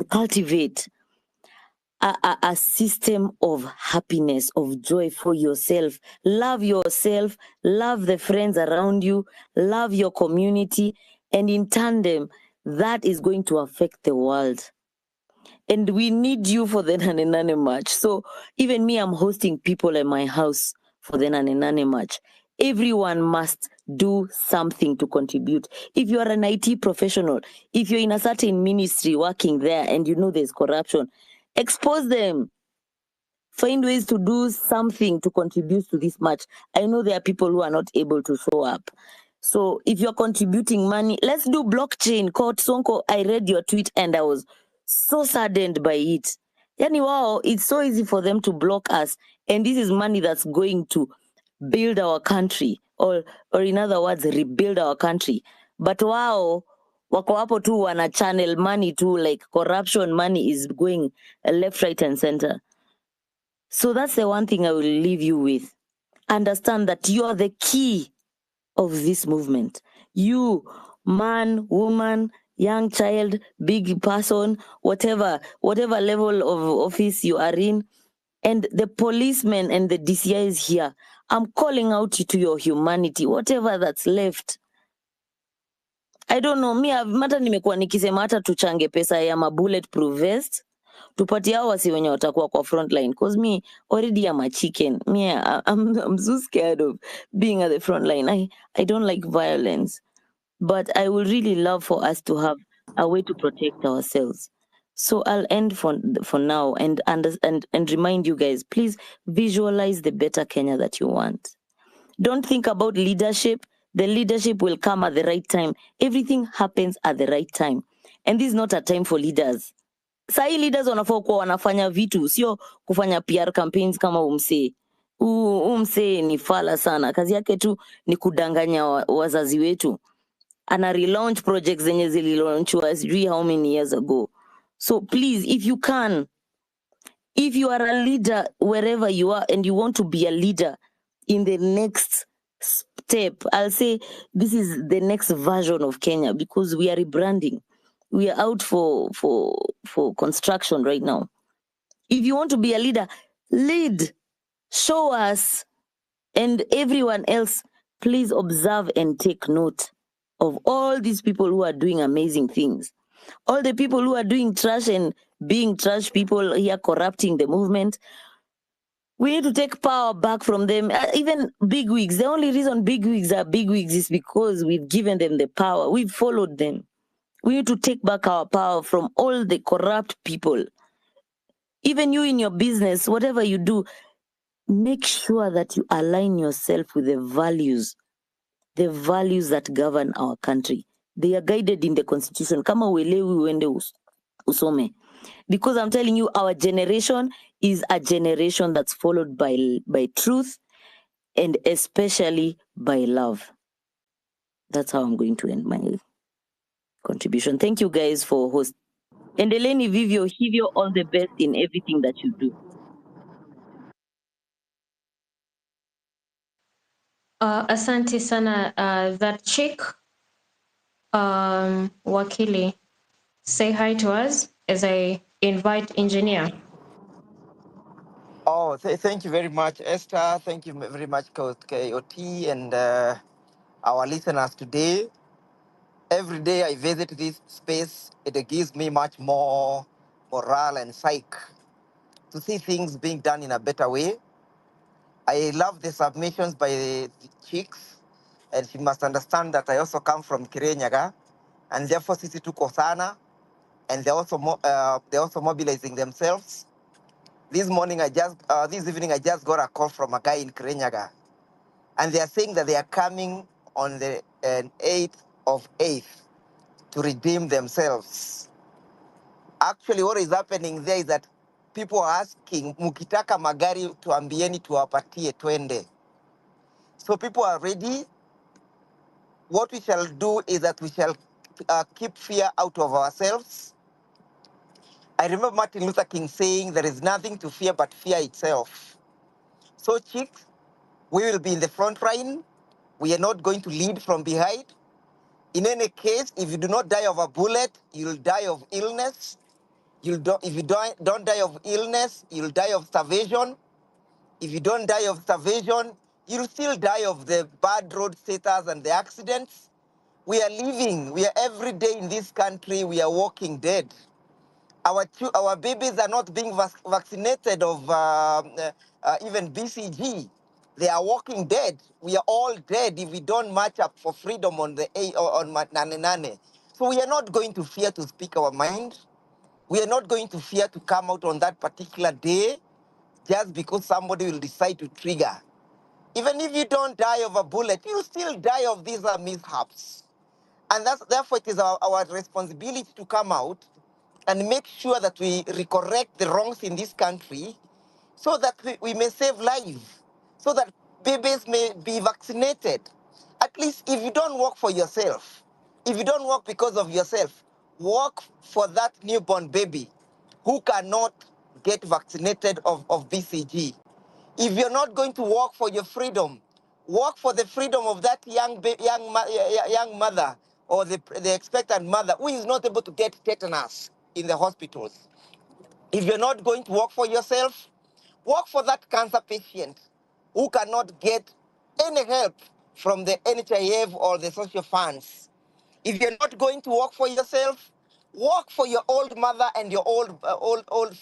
cultivate a system of happiness, of joy for yourself. Love yourself, love the friends around you, love your community, and in tandem, that is going to affect the world. And we need you for the Nane Nane March. So even me, I'm hosting people at my house for the Nane Nane March. Everyone must do something to contribute. If you are an IT professional, if you're in a certain ministry working there and you know there's corruption, expose them. Find ways to do something to contribute to this march. I know there are people who are not able to show up. So if you're contributing money, let's do blockchain. Court Sonko, I read your tweet and I was so saddened by it. Yani wao, it's so easy for them to block us, and this is money that's going to build our country, or in other words, rebuild our country. But wao wako hapo tu wana channel money tu, like corruption money is going left, right and center. So that's the one thing I will leave you with. Understand that you are the key of this movement. You, man, woman, young child, big person, whatever level of office you are in, and the policemen and the DCIs here, I'm calling out to your humanity, whatever that's left. I don't know, mi hata nimekuwa nikisema hata tuchange pesa ya ma bulletproof vest tupatie hao wasi wenye watakuwa kwa front line, cause me already am a chicken. Me, I'm so scared of being at the front line. I don't like violence, but I would really love for us to have a way to protect ourselves. So I'll end for now and remind you guys, please visualize the better Kenya that you want. Don't think about leadership. The leadership will come at the right time. Everything happens at the right time. And this is not a time for leaders. Sahi leaders wanafaa kuwa wanafanya vitu, sio kufanya PR campaigns kama umsee. Huu msee ni fala sana. Kazi yake tu ni kudanganya wazazi wetu. Ana relaunch projects zenye zililaunchwa sijui how many years ago. So please, if you can, if you are a leader wherever you are and you want to be a leader in the next step, I'll say this is the next version of Kenya, because we are rebranding. We are out for construction right now. If you want to be a leader, lead, show us, and everyone else, please observe and take note of all these people who are doing amazing things. All the people who are doing trash and being trash people here corrupting the movement. We need to take power back from them. Even big wigs. The only reason big wigs are big wigs is because we've given them the power. We've followed them. We need to take back our power from all the corrupt people. Even you in your business, whatever you do, make sure that you align yourself with the values that govern our country. They are guided in the constitution. Kama uelewi uende usome. Because I'm telling you, our generation is a generation that's followed by truth and especially by love. That's how I'm going to end my contribution. Thank you guys for hosting. Endeleeni vivyo hivyo, all the best in everything that you do. Asante sana, that chick, Wakili. Say hi to us as I invite engineer. Oh, thank you very much, Esther. Thank you very much, KOT, and our listeners today. Every day I visit this space, it gives me much more morale and psych to see things being done in a better way. I love the submissions by the chicks, and she must understand that I also come from Kirinyaga, and therefore sisi tuko sana, and they're also mobilizing themselves. This morning, I just, this evening, I just got a call from a guy in Kirinyaga, and they are saying that they are coming on the 8th of 8th to redeem themselves. Actually, what is happening there is that people are asking, mukitaka magari tuambieni tuwapatie twende. So people are ready. What we shall do is that we shall keep fear out of ourselves. I remember Martin Luther King saying, there is nothing to fear but fear itself. So chicks, we will be in the front line. We are not going to lead from behind. In any case, if you do not die of a bullet, you'll die of illness. If you don't die of illness, you'll die of starvation. If you don't die of starvation, you'll still die of the bad road status and the accidents. We are living, we are every day in this country, we are walking dead. Our babies are not being vaccinated of even BCG. They are walking dead. We are all dead if we don't march up for freedom on the A or on Nane Nane. So we are not going to fear to speak our mind. We are not going to fear to come out on that particular day just because somebody will decide to trigger. Even if you don't die of a bullet, you'll still die of these mishaps. And therefore it is our responsibility to come out and make sure that we recorrect the wrongs in this country so that we may save lives, so that babies may be vaccinated. At least if you don't work for yourself, if you don't work because of yourself, work for that newborn baby who cannot get vaccinated of BCG. If you're not going to work for your freedom, work for the freedom of that young mother or the expectant mother who is not able to get tetanus in the hospitals. If you're not going to work for yourself, work for that cancer patient who cannot get any help from the NHIF or the social funds. If you're not going to work for yourself, work for your old mother and your old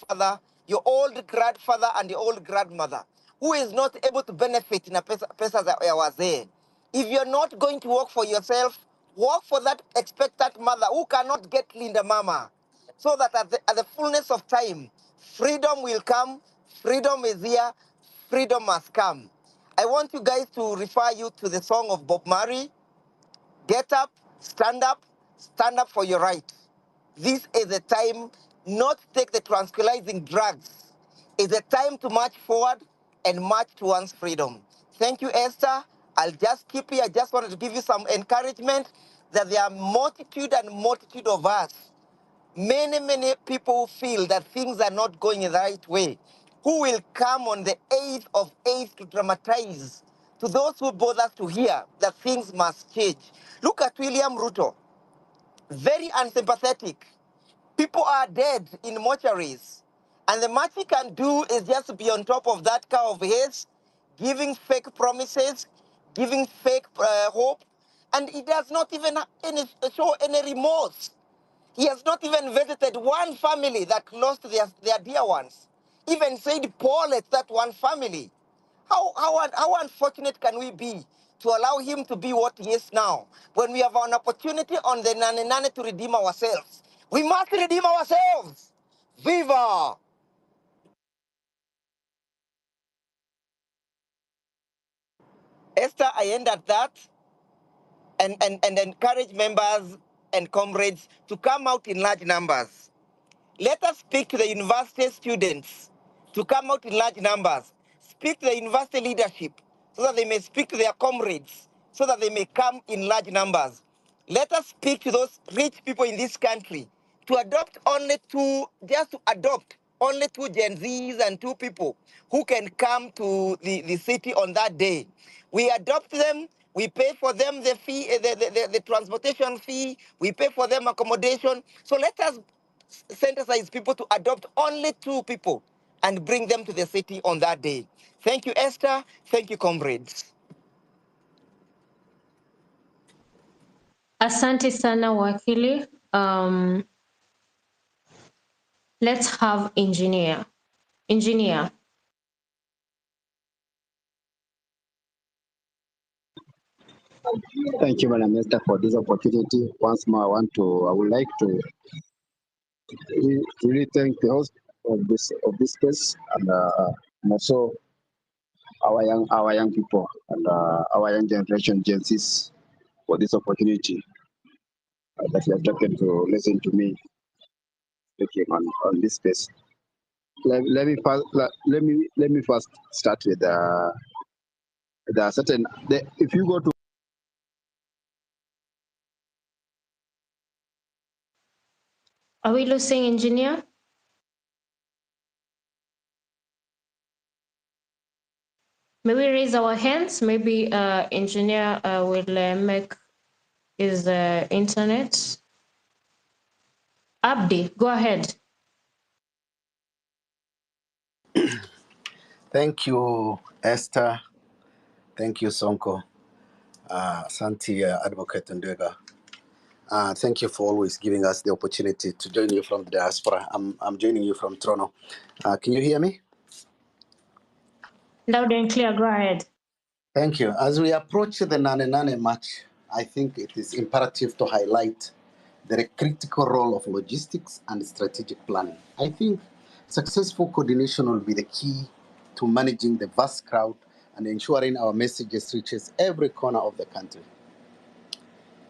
father, your old grandfather and your old grandmother, who is not able to benefit in a pesa ya wazee. If you're not going to work for yourself, work for that expectant mother who cannot get Linda Mama, so that at the fullness of time, freedom will come, freedom is here, freedom must come. I want you guys to refer you to the song of Bob Marley, Get up, stand up for your right. This is a time not to take the tranquilizing drugs. It's a time to march forward and march towards freedom. Thank you, Esther. I'll just keep here. I just wanted to give you some encouragement that there are multitude and multitude of us. Many, many people feel that things are not going in the right way, who will come on the 8th of 8th to dramatize to those who bother to hear that things must change. Look at William Ruto, very unsympathetic. People are dead in mortuaries. And the much he can do is just to be on top of that car of his, giving fake promises, giving fake hope. And he does not even show any remorse. He has not even visited one family that lost their dear ones. Even said Paul at that one family. How unfortunate can we be to allow him to be what he is now, when we have an opportunity on the Nane Nane to redeem ourselves? We must redeem ourselves. Viva! Esther, I end at that and encourage members and comrades to come out in large numbers. Let us speak to the university students to come out in large numbers. Speak to the university leadership so that they may speak to their comrades, so that they may come in large numbers. Let us speak to those rich people in this country to adopt only two, just to adopt only two Gen Zs and two people who can come to the city on that day. We adopt them, we pay for them the fee, the transportation fee, we pay for them accommodation. So let us synthesize people to adopt only two people and bring them to the city on that day. Thank you, Esther. Thank you, comrades. Asante sana, Wakili. Let's have engineer. Engineer. Thank you, Madam Esther, for this opportunity. Once more, I would like to really thank the host of this space and also our young people and our young generation, Gen Zs, for this opportunity that you have taken to listen to me speaking on this space. Let me first start with there are certain if you go to. Are we losing engineer? May we raise our hands? Maybe engineer will make his internet. Abdi, go ahead. Thank you, Esther. Thank you, Sonko. Santi, Advocate Ndega. Thank you for always giving us the opportunity to join you from the diaspora. I'm joining you from Toronto. Can you hear me? Loud and clear, go ahead. Thank you. As we approach the Nane Nane March, I think it is imperative to highlight the critical role of logistics and strategic planning. I think successful coordination will be the key to managing the vast crowd and ensuring our messages reaches every corner of the country.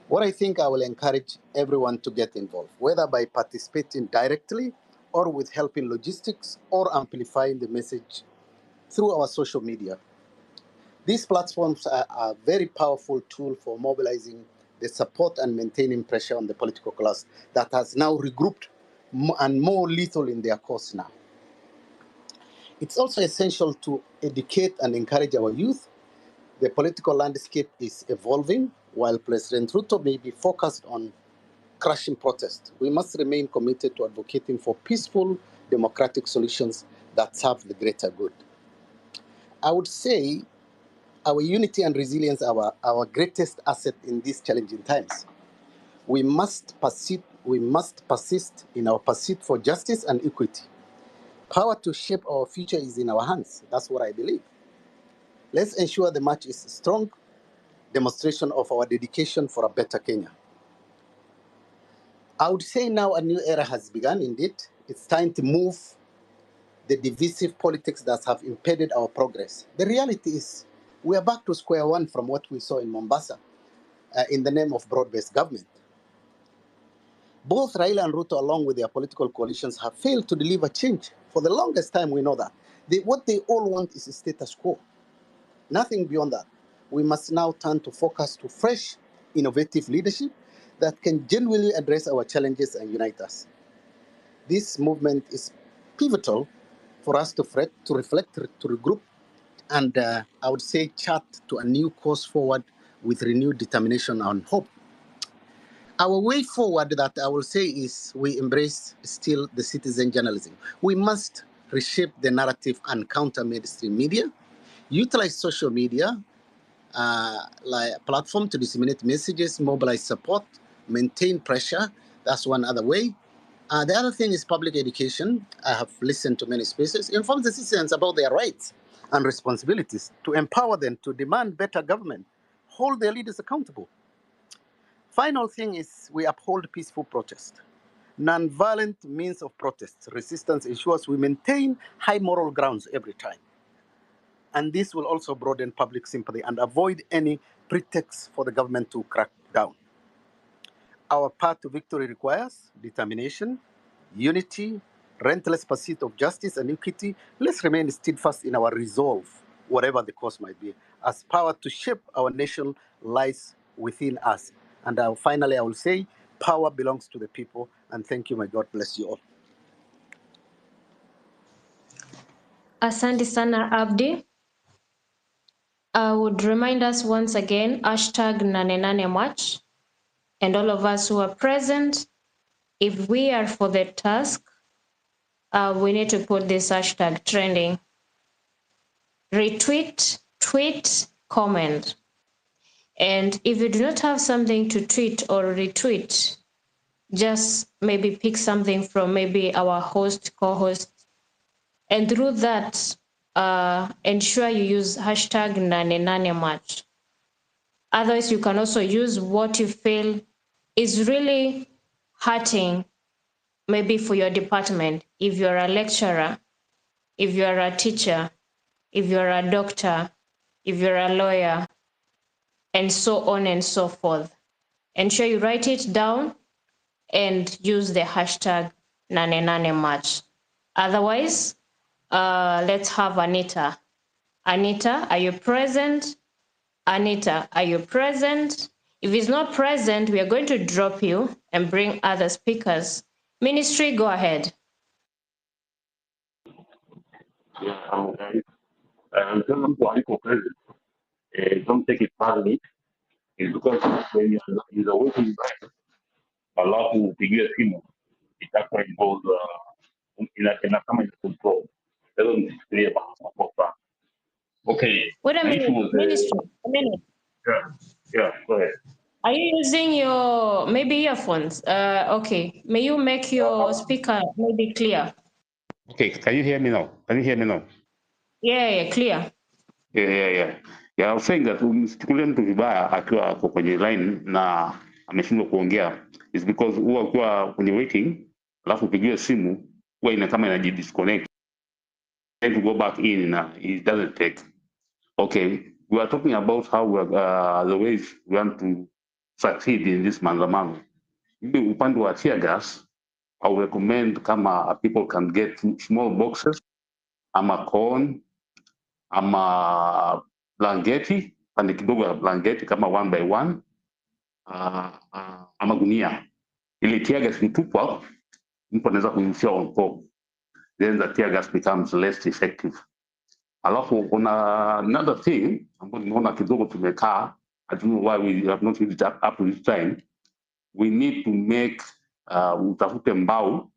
What I think I will encourage everyone to get involved, whether by participating directly or with helping logistics or amplifying the message through our social media. These platforms are a very powerful tool for mobilizing the support and maintaining pressure on the political class that has now regrouped and more lethal in their course now. It's also essential to educate and encourage our youth. The political landscape is evolving. While President Ruto may be focused on crushing protests, we must remain committed to advocating for peaceful, democratic solutions that serve the greater good. I would say our unity and resilience are our greatest asset in these challenging times. We must persist in our pursuit for justice and equity. Power to shape our future is in our hands. That's what I believe. Let's ensure the march is a strong demonstration of our dedication for a better Kenya. I would say now a new era has begun indeed. It's time to move the divisive politics that have impeded our progress. The reality is we are back to square one from what we saw in Mombasa in the name of broad-based government. Both Raila and Ruto, along with their political coalitions, have failed to deliver change. For the longest time, we know that. What they all want is a status quo. Nothing beyond that. We must now turn to focus to fresh, innovative leadership that can genuinely address our challenges and unite us. This movement is pivotal for us to reflect, to regroup, and I would say chart to a new course forward with renewed determination and hope. Our way forward that I will say is we embrace still the citizen journalism. We must reshape the narrative and counter mainstream media, utilize social media like a platform to disseminate messages, mobilize support, maintain pressure. That's one other way. The other thing is public education. I have listened to many spaces. Inform the citizens about their rights and responsibilities to empower them to demand better government, hold their leaders accountable. Final thing is we uphold peaceful protest. Non-violent means of protest. Resistance ensures we maintain high moral grounds every time. And this will also broaden public sympathy and avoid any pretext for the government to crack down. Our path to victory requires determination, unity, relentless pursuit of justice and equity. Let's remain steadfast in our resolve, whatever the cost might be, as power to shape our nation lies within us. And finally, I will say, power belongs to the people. And thank you. May God bless you all. Asante sana, Abdi. I would remind us once again, hashtag Nanenane March. And all of us who are present, if we are for the task, we need to put this hashtag trending. Retweet, tweet, comment. And if you do not have something to tweet or retweet, just maybe pick something from maybe our host, co-host. And through that, ensure you use hashtag Nanenane March. Otherwise, you can also use what you feel is really hurting, maybe for your department. If you're a lecturer, if you're a teacher, if you're a doctor, if you're a lawyer, and so on and so forth. Ensure you write it down and use the hashtag Nanenane March. Otherwise, let's have Anita. Anita, are you present? Anita, are you present? If he's not present, we are going to drop you and bring other speakers. Ministry, go ahead. Yeah, guys. Present. Don't take it personally. It's because when you're in the waiting line, alafu upigiwe simu itakuwa involved ina kama ina control. Sasa msifikirie makosa. Okay. Wait a minute, Ministry. A minute. Yeah, go ahead. Are you using your maybe earphones? Okay. May you make your speaker maybe clear? Okay, can you hear me now? Can you hear me now? Yeah, clear. Yeah. Yeah, I was saying that umsichukulie mtu vibaya akiwa ako kwenye line na ameshindwa kuongea is because huwa ukiwa kwenye waiting alafu upigiwe simu huwa ina kama inajidisconnect. Trying to go back in na it doesn't take. Okay, we are talking about how we are, the ways we want to succeed in this maandamano, maybe upande wa tear gas, I would recommend kama people can get small boxes ama corn ama blanketi, pande kidogo ya blanketi kama one by one, ama gunia, ili tear gas ikitupwa mtu anaweza kuirushia on top, then the tear gas becomes less effective. Alafu kuna another thing ambayo nimeona kidogo tumekaa, I don't know why we have not used it up to this time. We need to make utafute mbao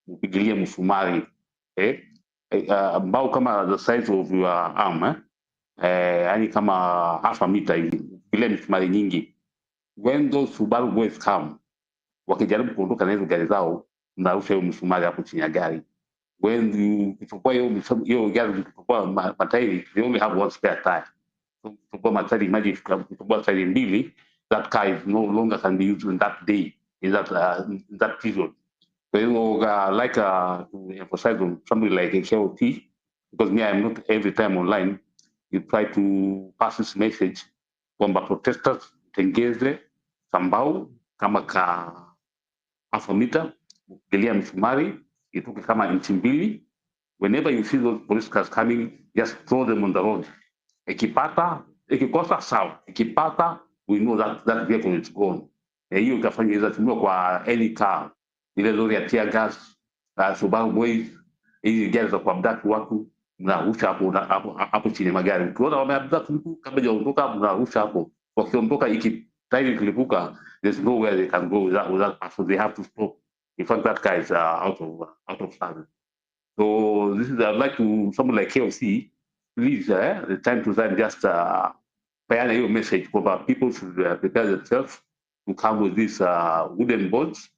upigilie msumari, eh? Mbao kama the size of your arm, eh? Yani kama half a meter hivi, upigilie misumari nyingi. When those Subaru boys come, wakijaribu kuondoka na hizo gari zao, mnarusha hiyo msumari hapo chini ya gari. When you ukichukua hiyo gari, ukichukua matairi, they only have one spare tire. So ukichukua matairi, imagine if ukichukua tairi mbili, that car is no longer can be used in that day, in that period. Kwa hiyo like to emphasize on somebody like HLT, because me, I'm not every time online, you try to pass this message kwamba protesters tengeze kambau kama ka half a meter, ukipigilia msumari itoke kama inchi 2. Whenever you see those police cars coming, just throw them on the road. Ikipata, ikikosa sawa, ikipata we know that that vehicle is gone. Hiyo ikafanya inaweza tumiwa kwa any car, ile lori ya tear gas, Subaru boys, hizi gari za kuabduct watu, mnarusha hapo hapo hapo chini ya magari. Ukiona wameabduct mtu kabla hajaondoka, mnarusha hapo. Wakiondoka, iki tairi ikilipuka, there's nowhere they can go with that person. They have to stop. In fact, that guy is out of service. So this is, I'd like to someone like KOC, please, the time to time just peana hiyo message kwamba people should prepare themselves to come with these wooden boards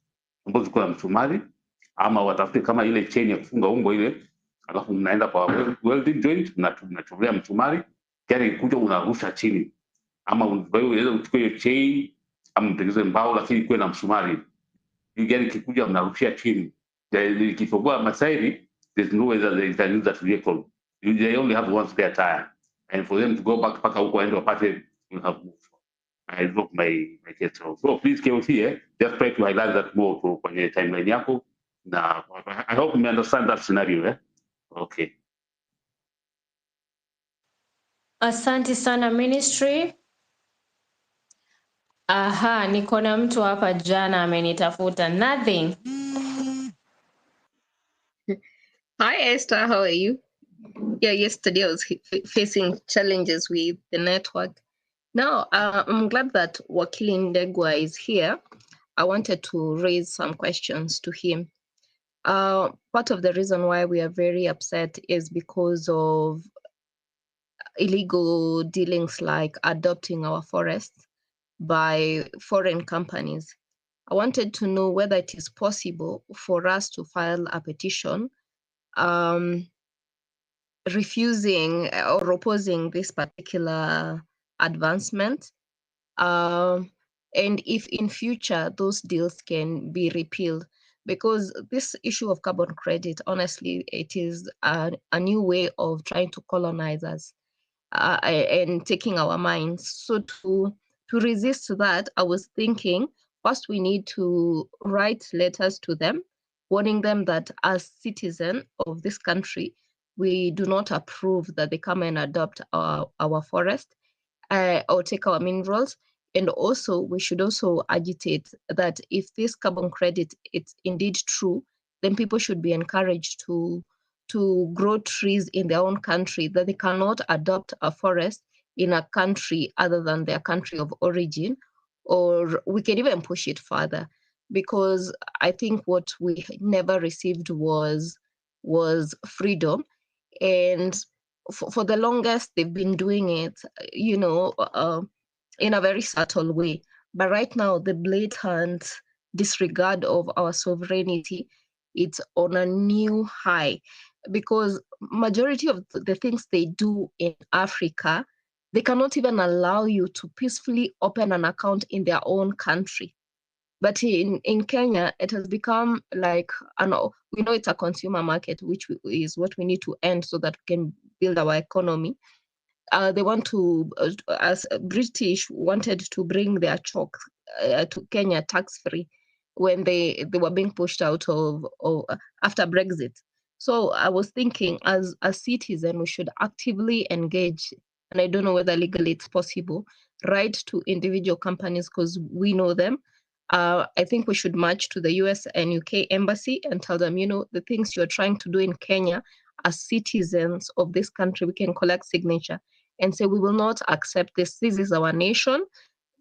ambazo ziko na msumari, ama watafute kama ile chain ya kufunga ungo ile, alafu mnaenda kwa welding joint, mnachomea msumari, gari ikikuja unarusha chini, ama unaweza uchukue hiyo chain ama mtengeneze mbao, lakini ikuwe na msumari. Hii gari ikikuja mnarushia chini, ikitoboa matairi, there's no way that they can use that vehicle. They only have one spare tire, and for them to go back mpaka huko waende wapate, will have moved. I drop my case. So please KOC, just try to highlight that more to kwenye timeline yako, na I hope you understand that scenario, eh? Okay. Asante sana ministry. Aha, niko na mtu hapa jana amenitafuta. Nothing. Hi Esther, how are you? Yeah, yesterday I was facing challenges with the network. Now, I'm glad that Wakili Ndegwa is here. I wanted to raise some questions to him. Part of the reason why we are very upset is because of illegal dealings like adopting our forests by foreign companies. I wanted to know whether it is possible for us to file a petition refusing or opposing this particular advancement, and if in future those deals can be repealed, because this issue of carbon credit, honestly, it is a new way of trying to colonize us and taking our minds. So to resist that, I was thinking first we need to write letters to them, warning them that as citizens of this country, we do not approve that they come and adopt our forest or take our minerals. And also, we should also agitate that if this carbon credit is indeed true, then people should be encouraged to grow trees in their own country, that they cannot adopt a forest in a country other than their country of origin. Or we can even push it further, because I think what we never received was freedom. And for the longest, they've been doing it, you know, in a very subtle way. But right now, the blatant disregard of our sovereignty, it's on a new high, because majority of the things they do in Africa, they cannot even allow you to peacefully open an account in their own country. But in Kenya, it has become like, we know it's a consumer market, which is what we need to end so that we can build our economy. They want to, as British wanted to bring their chalk to Kenya tax free when they were being pushed out of after Brexit. So I was thinking, as a citizen, we should actively engage, and I don't know whether legally it's possible, write to individual companies because we know them. I think we should march to the US and UK embassy and tell them, you know, the things you're trying to do in Kenya, as citizens of this country, we can collect signature and say, we will not accept this. This is our nation.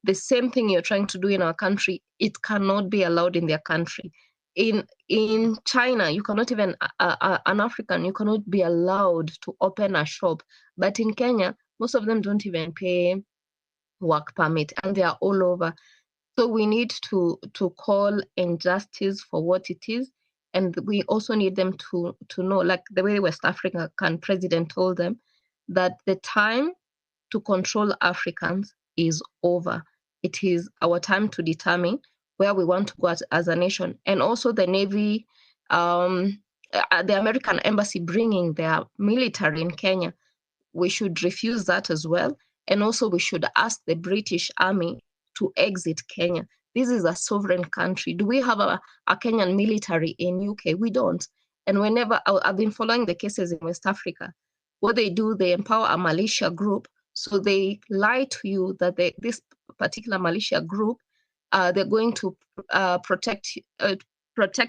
The same thing you're trying to do in our country, it cannot be allowed in their country. In China, you cannot even, an African, you cannot be allowed to open a shop. But in Kenya, most of them don't even pay work permit, and they are all over. So we need to call injustice for what it is. And we also need them to know, like the way West African president told them, that the time to control Africans is over. It is our time to determine where we want to go as a nation. And also the Navy, the American embassy bringing their military in Kenya, we should refuse that as well. And also we should ask the British Army to exit Kenya. This is a sovereign country. Do we have a Kenyan military in UK? We don't. And whenever, I've been following the cases in West Africa, what they do, they empower a militia group. So they lie to you that this particular militia group, they're going to protect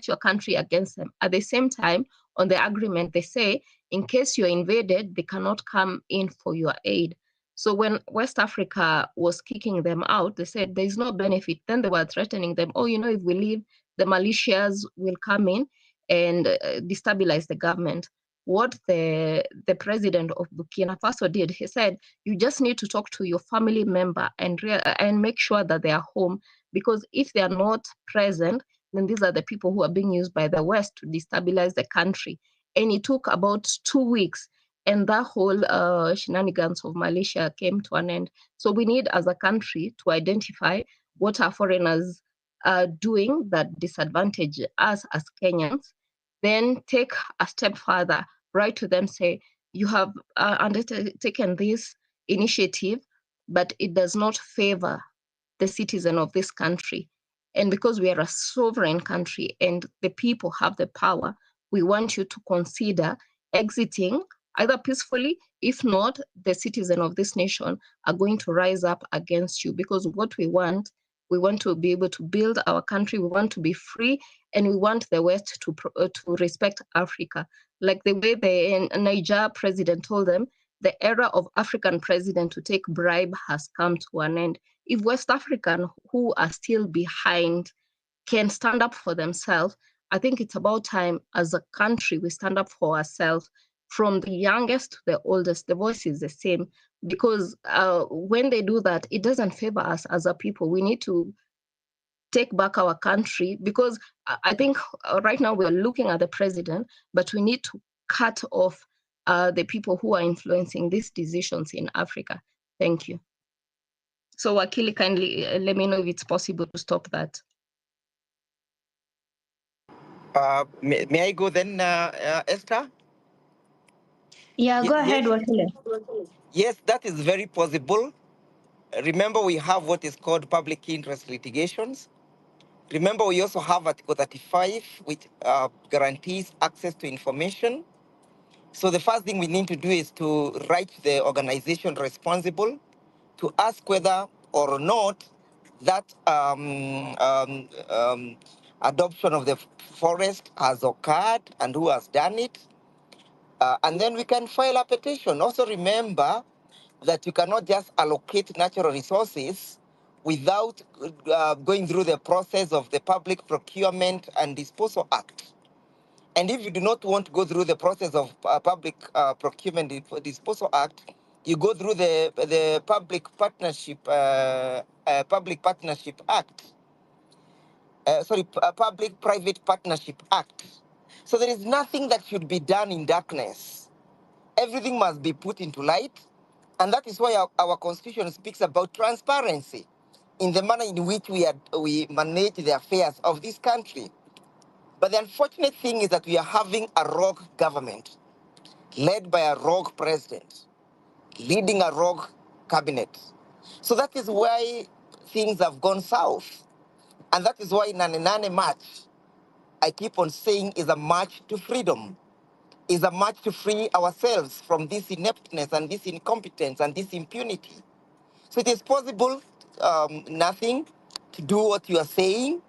your country against them. At the same time, on the agreement, they say, in case you're invaded, they cannot come in for your aid. So when West Africa was kicking them out, they said there's no benefit. Then they were threatening them, oh, you know, if we leave, the militias will come in and destabilize the government. What the president of Burkina Faso did, he said, you just need to talk to your family member and make sure that they are home, because if they are not present, then these are the people who are being used by the West to destabilize the country. And it took about 2 weeks, and that whole shenanigans of militia came to an end. So we need, as a country, to identify what are foreigners doing that disadvantage us as Kenyans, then take a step further, write to them, say, you have undertaken this initiative, but it does not favor the citizen of this country. And because we are a sovereign country and the people have the power, we want you to consider exiting either peacefully. If not, the citizen of this nation are going to rise up against you, because what we want to be able to build our country, we want to be free, and we want the West to respect Africa. Like the way the Niger president told them, the era of African president to take bribe has come to an end. If West African, who are still behind, can stand up for themselves, I think it's about time as a country we stand up for ourselves, from the youngest to the oldest. The voice is the same, because when they do that, it doesn't favor us as a people. We need to take back our country, because I think right now we're looking at the president, but we need to cut off the people who are influencing these decisions in Africa. Thank you. So Wakili, kindly let me know if it's possible to stop that. May I go then, Esther? Yeah, go ahead, Wakili. Yes, that is very possible. Remember, we have what is called public interest litigations. Remember, we also have Article 35, which guarantees access to information. So the first thing we need to do is to write the organization responsible to ask whether or not that adoption of the forest has occurred and who has done it. And then we can file a petition. Also remember that you cannot just allocate natural resources without going through the process of the Public Procurement and Disposal Act. And if you do not want to go through the process of Public Procurement and Disposal Act, you go through the Public Partnership Act. Public-Private Partnership Act. So there is nothing that should be done in darkness. Everything must be put into light. And that is why our constitution speaks about transparency in the manner in which we manage the affairs of this country. But the unfortunate thing is that we are having a rogue government led by a rogue president, leading a rogue cabinet. So that is why Things have gone south. And that is why Nanenane March, I keep on saying, is a march to freedom, is a march to free ourselves from this ineptness and this incompetence and this impunity. So it is possible, nothing, to do what you are saying,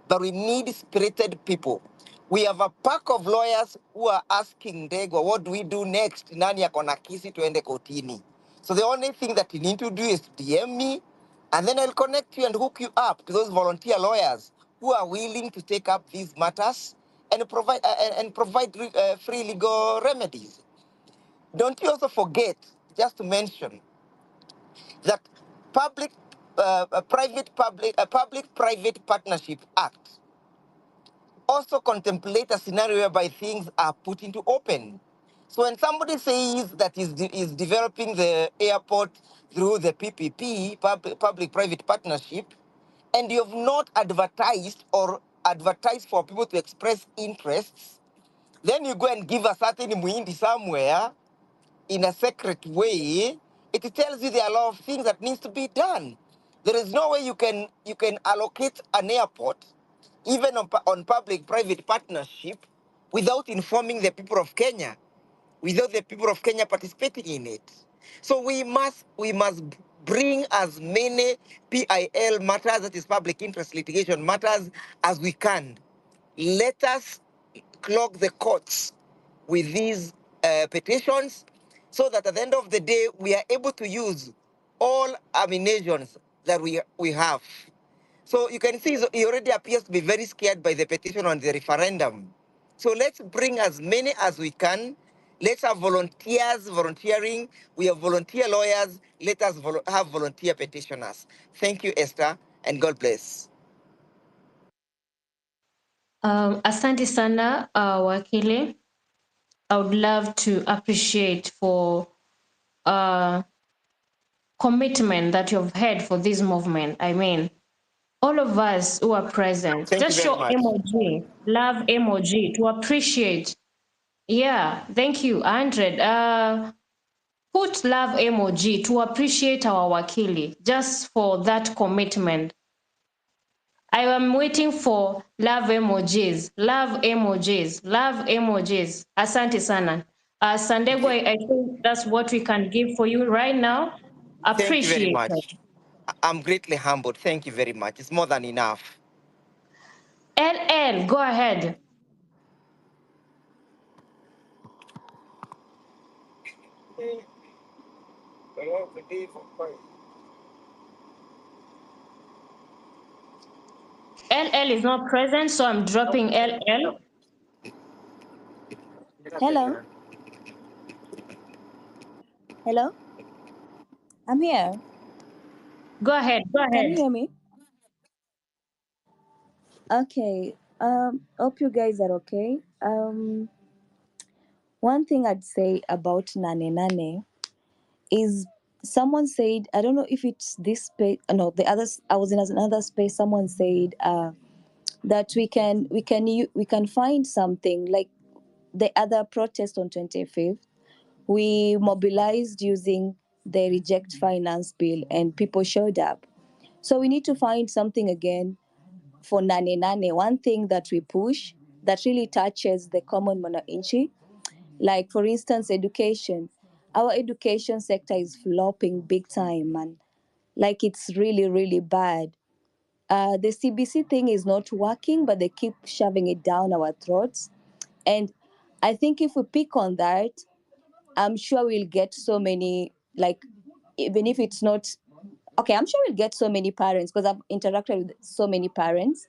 but we need spirited people. We have a pack of lawyers who are asking Ndegwa, what do we do next? Nani ako na kesi tuende kotini? So the only thing that you need to do is DM me, and then I'll connect you and hook you up to those volunteer lawyers who are willing to take up these matters and provide free legal remedies. Don't you also forget, just to mention, that Public Private Partnership Act also contemplate a scenario whereby things are put into open. So when somebody says that is developing the airport through the PPP, Public-Private Partnership, and you have not advertised or advertised for people to express interests, then you go and give a certain muindi somewhere in a secret way, it tells you there are a lot of things that needs to be done. There is no way you can allocate an airport, even on public-private partnership, without informing the people of Kenya, without the people of Kenya participating in it. So we must bring as many PIL matters, that is public interest litigation matters, as we can. Let us clog the courts with these petitions, so that at the end of the day, we are able to use all ammunitions that we have. So you can see he already appears to be very scared by the petition on the referendum. So let's bring as many as we can. Let's have volunteers volunteering. We have volunteer lawyers. Let us have volunteer petitioners. Thank you, Esther, and God bless. Asante sana, Wakili. I would love to appreciate for commitment that you've had for this movement. I mean, all of us who are present, Thank you just very show much. emoji, love emoji to appreciate. Yeah, thank you, 100. Put love emoji to appreciate our Wakili just for that commitment. I am waiting for love emojis, love emojis, love emojis. Asante sana. Thank Sandego, you. I think that's what we can give for you right now. Thank you very Appreciate it. much. I'm greatly humbled. Thank you very much. It's more than enough. LL, go ahead. LL is not present, so I'm dropping LL. Hello. Hello. I'm here. Go ahead. Go Can you ahead. hear me? Okay. Hope you guys are okay. One thing I'd say about Nanenane is someone said, I don't know if it's this space, no, the others, I was in another space, someone said that we can find something like the other protest on 25th. We mobilized using the reject finance bill and people showed up. So we need to find something again for Nanenane, one thing that we push that really touches the common mwananchi. Like, for instance, education. Our education sector is flopping big time, man. Like, it's really, really bad. The CBC thing is not working, but they keep shoving it down our throats. And I think if we pick on that, I'm sure we'll get so many, like, even if it's not, okay, I'm sure we'll get so many parents, because I've interacted with so many parents,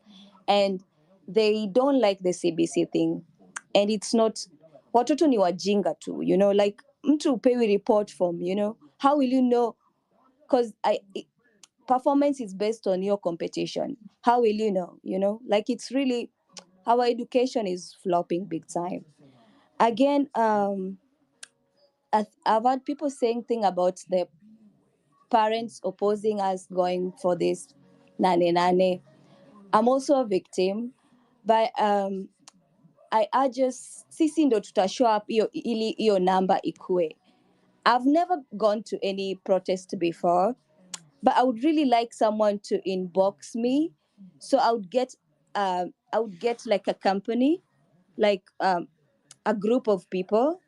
and they don't like the CBC thing. And it's not, watoto ni wajinga tu, you know, like, mtu upewi report form, you know, how will you know? Because performance is based on your competition. How will you know? You know, like, it's really, our education is flopping big time. Again, I've had people saying thing about the parents opposing us going for this Nanenane. I'm also a victim, but I urge sisi ndo tuta show up iyo ili iyo namba ikue. I've never gone to any protest before, But I would really like someone to inbox me, so I would get like a company, like a group of people,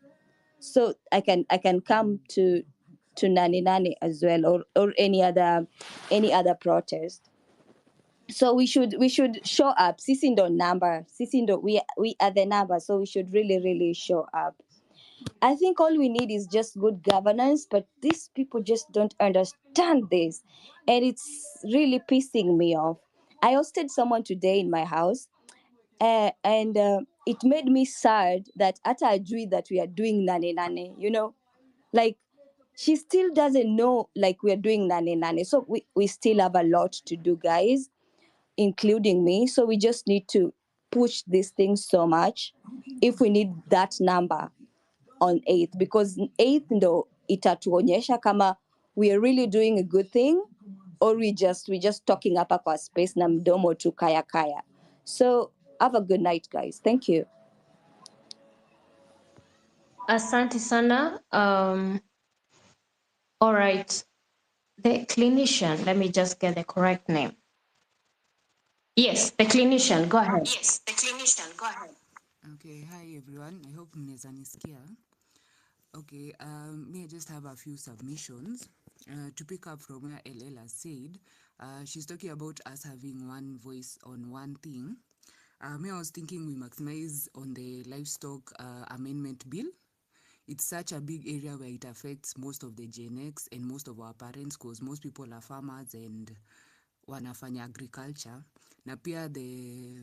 so I can come to Nanenane as well, or any other protest. So we should show up. Sisi ndo number. Sisi ndo, we are the number. So we should really, really show up. I think all we need is just good governance, but these people just don't understand this. And it's really pissing me off. I hosted someone today in my house, and it made me sad that ata ajui that we are doing Nanenane, you know? Like, she still doesn't know, like, we are doing Nanenane. So we still have a lot to do, guys, including me. So we just need to push this thing so much if we need that number on 8th, because 8th ndo itatuonyesha kama we are really doing a good thing, or we just talking up kwa space na mdomo tu kaya kaya. So have a good night, guys. Thank you. Asante sana. All right. The clinician, let me just get the correct name. Yes, the clinician, go ahead. Yes, the clinician, go ahead. Okay, hi everyone. I hope mnaweza nisikia. Okay, me, I just have a few submissions. To pick up from where LL has said, she's talking about us having one voice on one thing. Me, I was thinking we maximize on the livestock amendment bill. It's such a big area where it affects most of the Gen X and most of our parents, because most people are farmers and wanafanya agriculture. Na pia the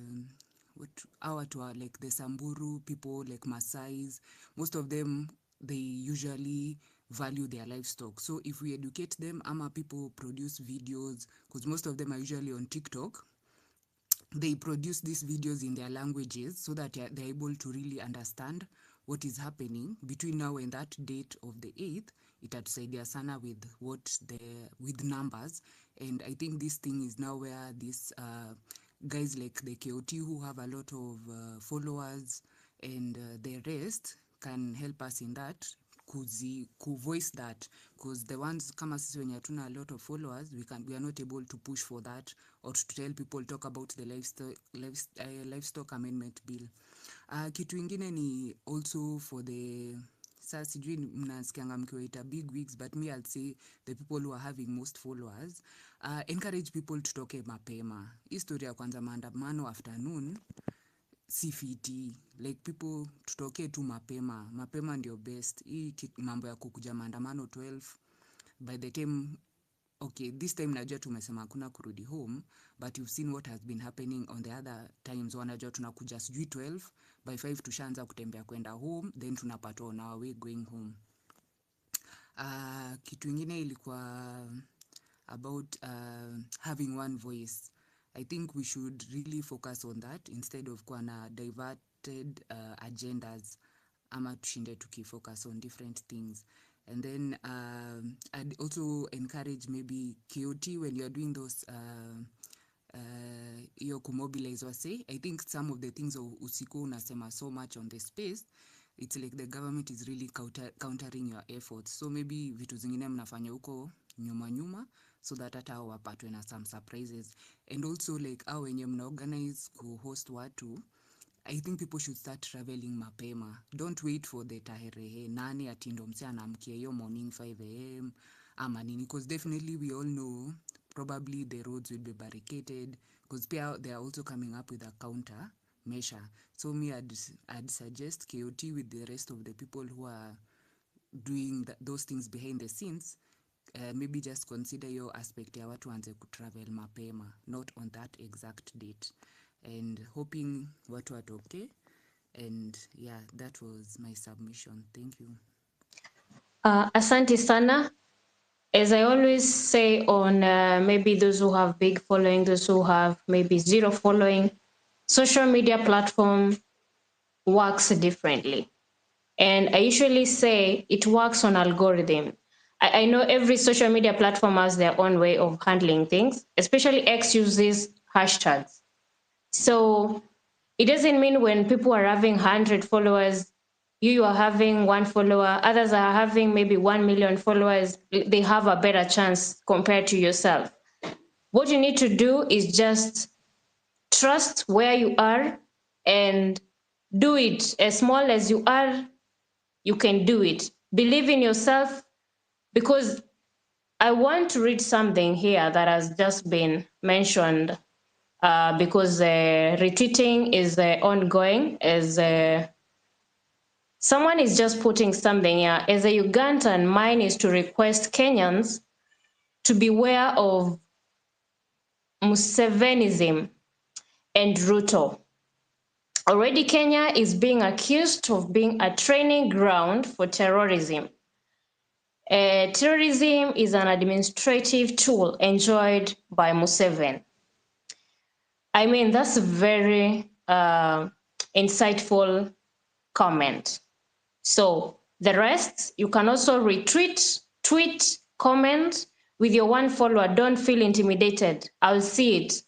what are like the Samburu people, like Maasais, most of them, they usually value their livestock. So if we educate them, ama people produce videos, because most of them are usually on TikTok, they produce these videos in their languages so that they're able to really understand what is happening between now and that date of the 8th. Itatusaidia sana with with numbers. And I think this thing is now where this guys like the KOT who have a lot of followers and the rest can help us in that, voice that, because the ones kama sisi wenye hatuna a lot of followers, we are not able to push for that or to tell people, talk about the livestock amendment bill. Kitu ingine ni also for the, sasa sijui mnasikianga mkiwaita big wigs, but me I'll say the people who are having most followers, encourage people tutoke mapema. Hii story ya kwanza maandamano afternoon si fiti. Like people tutoke tu mapema. Mapema ndio best. Hii mambo ya kukuja maandamano 12 by the time, okay, this time najua tumesema hakuna kurudi home, but you've seen what has been happening on the other times. Wanajua tunakuja sijui 12, by 5 tushaanza kutembea kwenda home, then tunapatwa on our way going home. Kitu ingine ilikuwa about having one voice. I think we should really focus on that instead of kuwa na diverted agendas, ama tushinde tukifocus on different things. And then I'd also encourage maybe KOT when you're doing those hiyo kumobilize wase. I think some of the things usiku unasema so much on the space, it's like the government is really countering your efforts. So maybe vitu zingine mnafanya huko nyuma nyuma, so that hata hao wapatwe na some surprises. And also like hao wenye mna organize ku-host watu, I think people should start traveling mapema. Don't wait for the tarehe 8 ati ndo msee anaamkia hiyo morning 5 am ama nini, because definitely we all know probably the roads will be barricaded, because pia they are also coming up with a counter measure. So me, I'd suggest KOT with the rest of the people who are doing those things behind the scenes, maybe just consider your aspect ya watu waanze kutravel mapema, not on that exact date. And hoping watu watoke. And yeah, that was my submission. Thank you. Asante sana. As I always say on maybe those who have big following, those who have maybe zero following, social media platform works differently. And I usually say it works on algorithm. I know every social media platform has their own way of handling things, especially X uses hashtags. So it doesn't mean when people are having 100 followers, You are having one follower, others are having maybe 1 million followers. They have a better chance compared to yourself. What you need to do is just trust where you are and do it. As small as you are, you can do it. Believe in yourself, because I want to read something here that has just been mentioned, because retweeting is ongoing. As someone is just putting something here. As a Ugandan, mine is to request Kenyans to beware of Musevenism and Ruto. Already Kenya is being accused of being a training ground for terrorism. Terrorism is an administrative tool enjoyed by Museveni. I mean, that's a very insightful comment. So the rest, you can also retweet, tweet, comment with your one follower. Don't feel intimidated. I'll see it.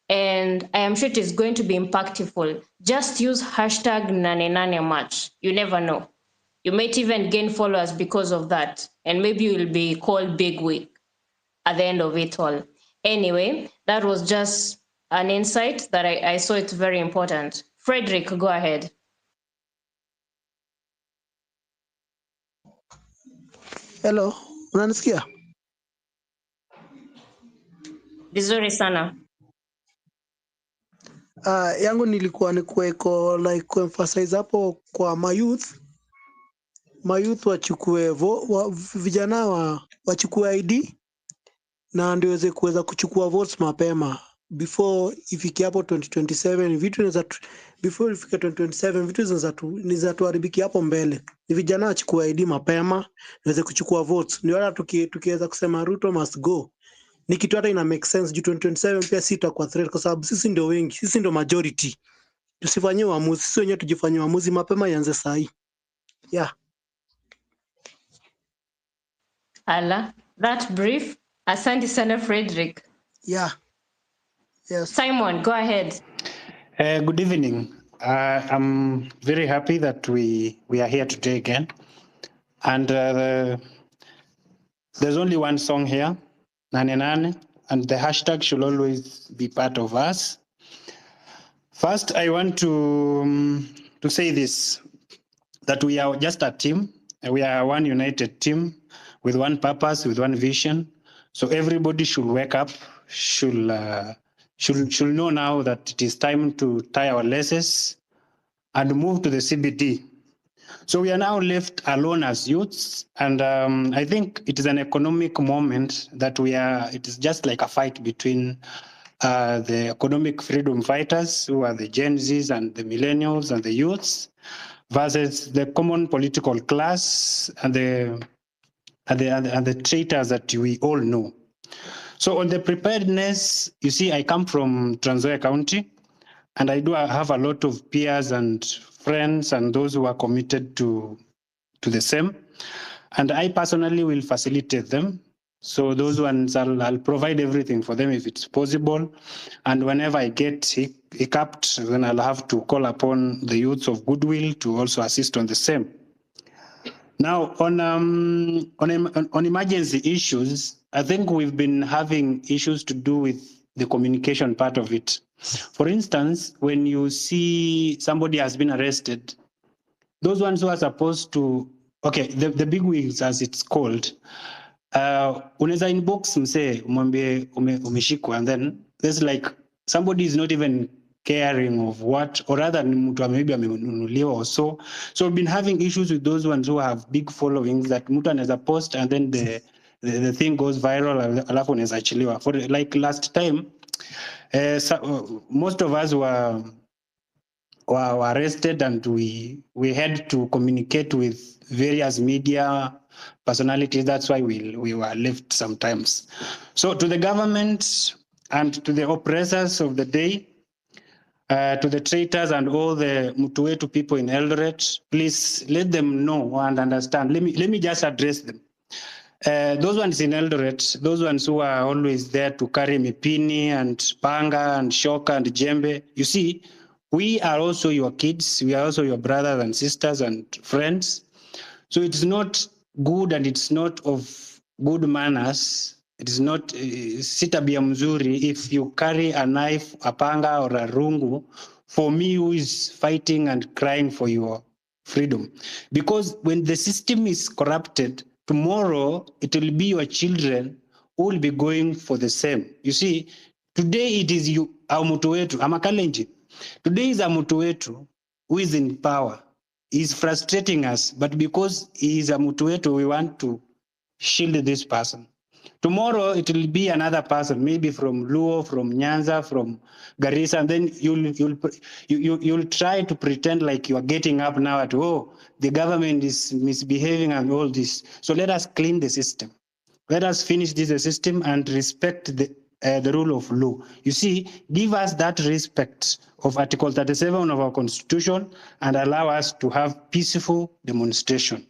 And I am sure it is going to be impactful. Just use hashtag #NaneNaneMarch. You never know. You might even gain followers because of that. And maybe you'll be called big wig at the end of it all. Anyway, that was just an insight that I saw it's very important. Frederick, go ahead. Hello, unanisikia? Vizuri sana. Yangu nilikuwa ni kuweko like kuemphasize hapo kwa mayouth wachukue vijana wachukue ID na ndio waweze kuweza kuchukua votes mapema before ifike hapo 2027. Vitu inaweza before ifike 2027 vitu zinaweza tuharibikia hapo mbele. Ni vijana wachukue ID mapema waweze kuchukua votes. Ndio hata tukiweza kusema Ruto must go, ni kitu hata ina make sense juu 2027 pia si tutakuwa threat, kwa sababu sisi ndio wengi, sisi ndio majority. Tusifanyie uamuzi, sisi wenyewe tujifanyie uamuzi mapema, ianze saa hii. Yeah. Ala, that brief. Asante sana Frederick. Yeah. Yes. Simon, go ahead. Good evening. I'm very happy that we are here today again. And there's only one song here, Nane Nane, and the hashtag should always be part of us. First, I want to say this, that we are just a team. We are one united team with one purpose, with one vision. So everybody should wake up, should know now that it is time to tie our laces and move to the CBD. So we are now left alone as youths, and I think it is an economic moment that we are, it is just like a fight between the economic freedom fighters, who are the Gen Zs and the millennials and the youths, versus the common political class and the traitors that we all know. So on the preparedness, you see, I come from Trans Nzoia County, and I do have a lot of peers and friends and those who are committed to the same. And I personally will facilitate them. So those ones, I'll provide everything for them if it's possible. And whenever I get hiccuped, then I'll have to call upon the youths of goodwill to also assist on the same. Now, on emergency issues, I think we've been having issues to do with the communication part of it. For instance, when you see somebody has been arrested, those ones who are supposed to, okay, the big wigs as it's called, unaweza inbox msee umwambie umeshikwa, and then there's like somebody is not even caring of what, or rather ni mtu maybe amenunuliwa or so. So we've been having issues with those ones who have big followings that mtu anaweza post and then the thing goes viral, alafu unaweza achiliwa. For like last time, most of us were arrested, and we had to communicate with various media personalities. That's why we were left sometimes. So to the government and to the oppressors of the day, to the traitors and all the Mutuwetu people in Eldoret, please let them know and understand. Let me just address them. Those ones in Eldoret, those ones who are always there to carry mipini and panga and shoka and jembe, you see, We are also your kids. We are also your brothers and sisters and friends. So it's not good and it's not of good manners. It is not si tabia mzuri if you carry a knife, a panga or a rungu for me who is fighting and crying for your freedom. Because when the system is corrupted, tomorrow it will be your children who will be going for the same. You see, today it is you, mtu wetu, ama Kalenjin. Today is mtu wetu who is in power. He is frustrating us, but because he is mtu wetu, we want to shield this person. Tomorrow it will be another person, maybe from Luo, from Nyanza, from Garissa, and then you'll try to pretend like you are getting up now at, oh, the government is misbehaving and all this. So let us clean the system. Let us finish this system and respect the rule of law. You see, give us that respect of Article 37 of our Constitution and allow us to have peaceful demonstration.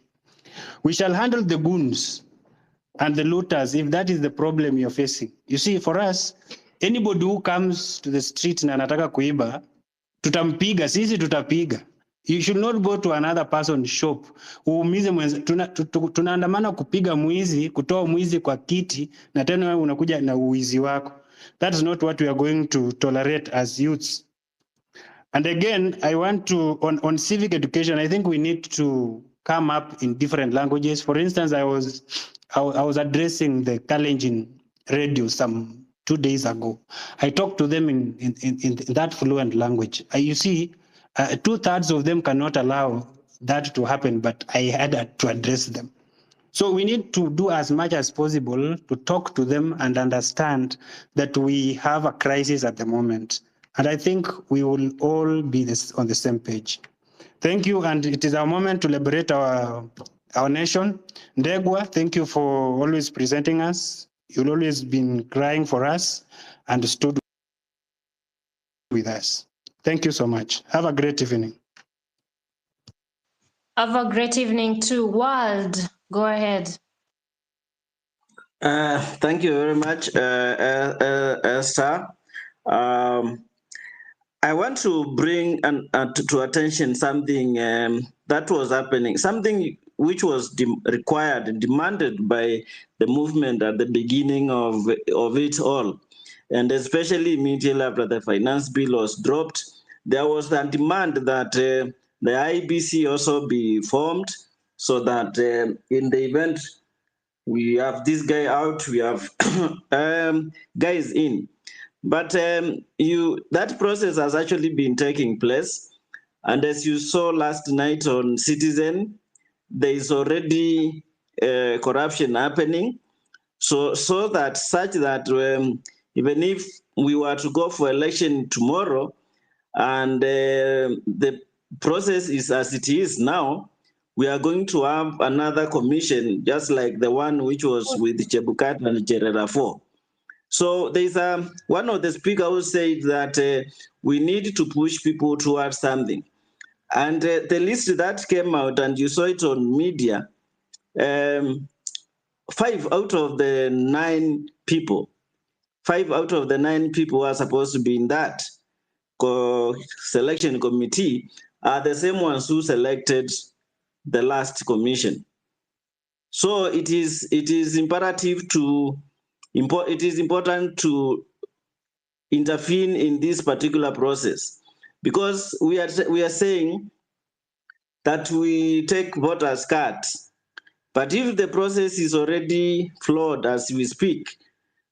We shall handle the goons and the looters if that is the problem you're facing. You see, for us, anybody who comes to the street na anataka kuiba, tutampiga, sisi tutapiga. You should not go to another person's shop. Uumize mwenza. Tunaandamana kupiga mwizi, kutoa mwizi kwa kiti, na tena wewe unakuja na uwizi wako. That is not what we are going to tolerate as youths. And again, I want to, on civic education, I think we need to come up in different languages. For instance, I was addressing the Kalenjin radio some 2 days ago. I talked to them in that fluent language. You see, 2/3 of them cannot allow that to happen, but I had to address them. So we need to do as much as possible to talk to them and understand that we have a crisis at the moment. And I think we will all be on the same page. Thank you, and it is our moment to liberate our nation. Ndegwa, thank you for always presenting us. You've always been crying for us and stood with us. Thank you so much. Have a great evening. Have a great evening too. World, go ahead. Thank you very much, Esther. I want to bring to attention something that was happening, something which was required and demanded by the movement at the beginning of it all. And especially immediately after the finance bill was dropped, there was a demand that the IEBC also be formed so that in the event we have this guy out, we have guys in. But that process has actually been taking place. And as you saw last night on Citizen, there is already corruption happening. So that such that even if we were to go for election tomorrow and the process is as it is now, we are going to have another commission, just like the one which was with Chebukati and Cherera 4. So there's one of the speakers who said that we need to push people towards something. And the list that came out, and you saw it on media, 5 out of the 9 people, 5 out of the 9 people who are supposed to be in that selection committee are the same ones who selected the last commission. So it is imperative to, it is important to intervene in this particular process, because we are saying that we take voters' cards, but if the process is already flawed as we speak,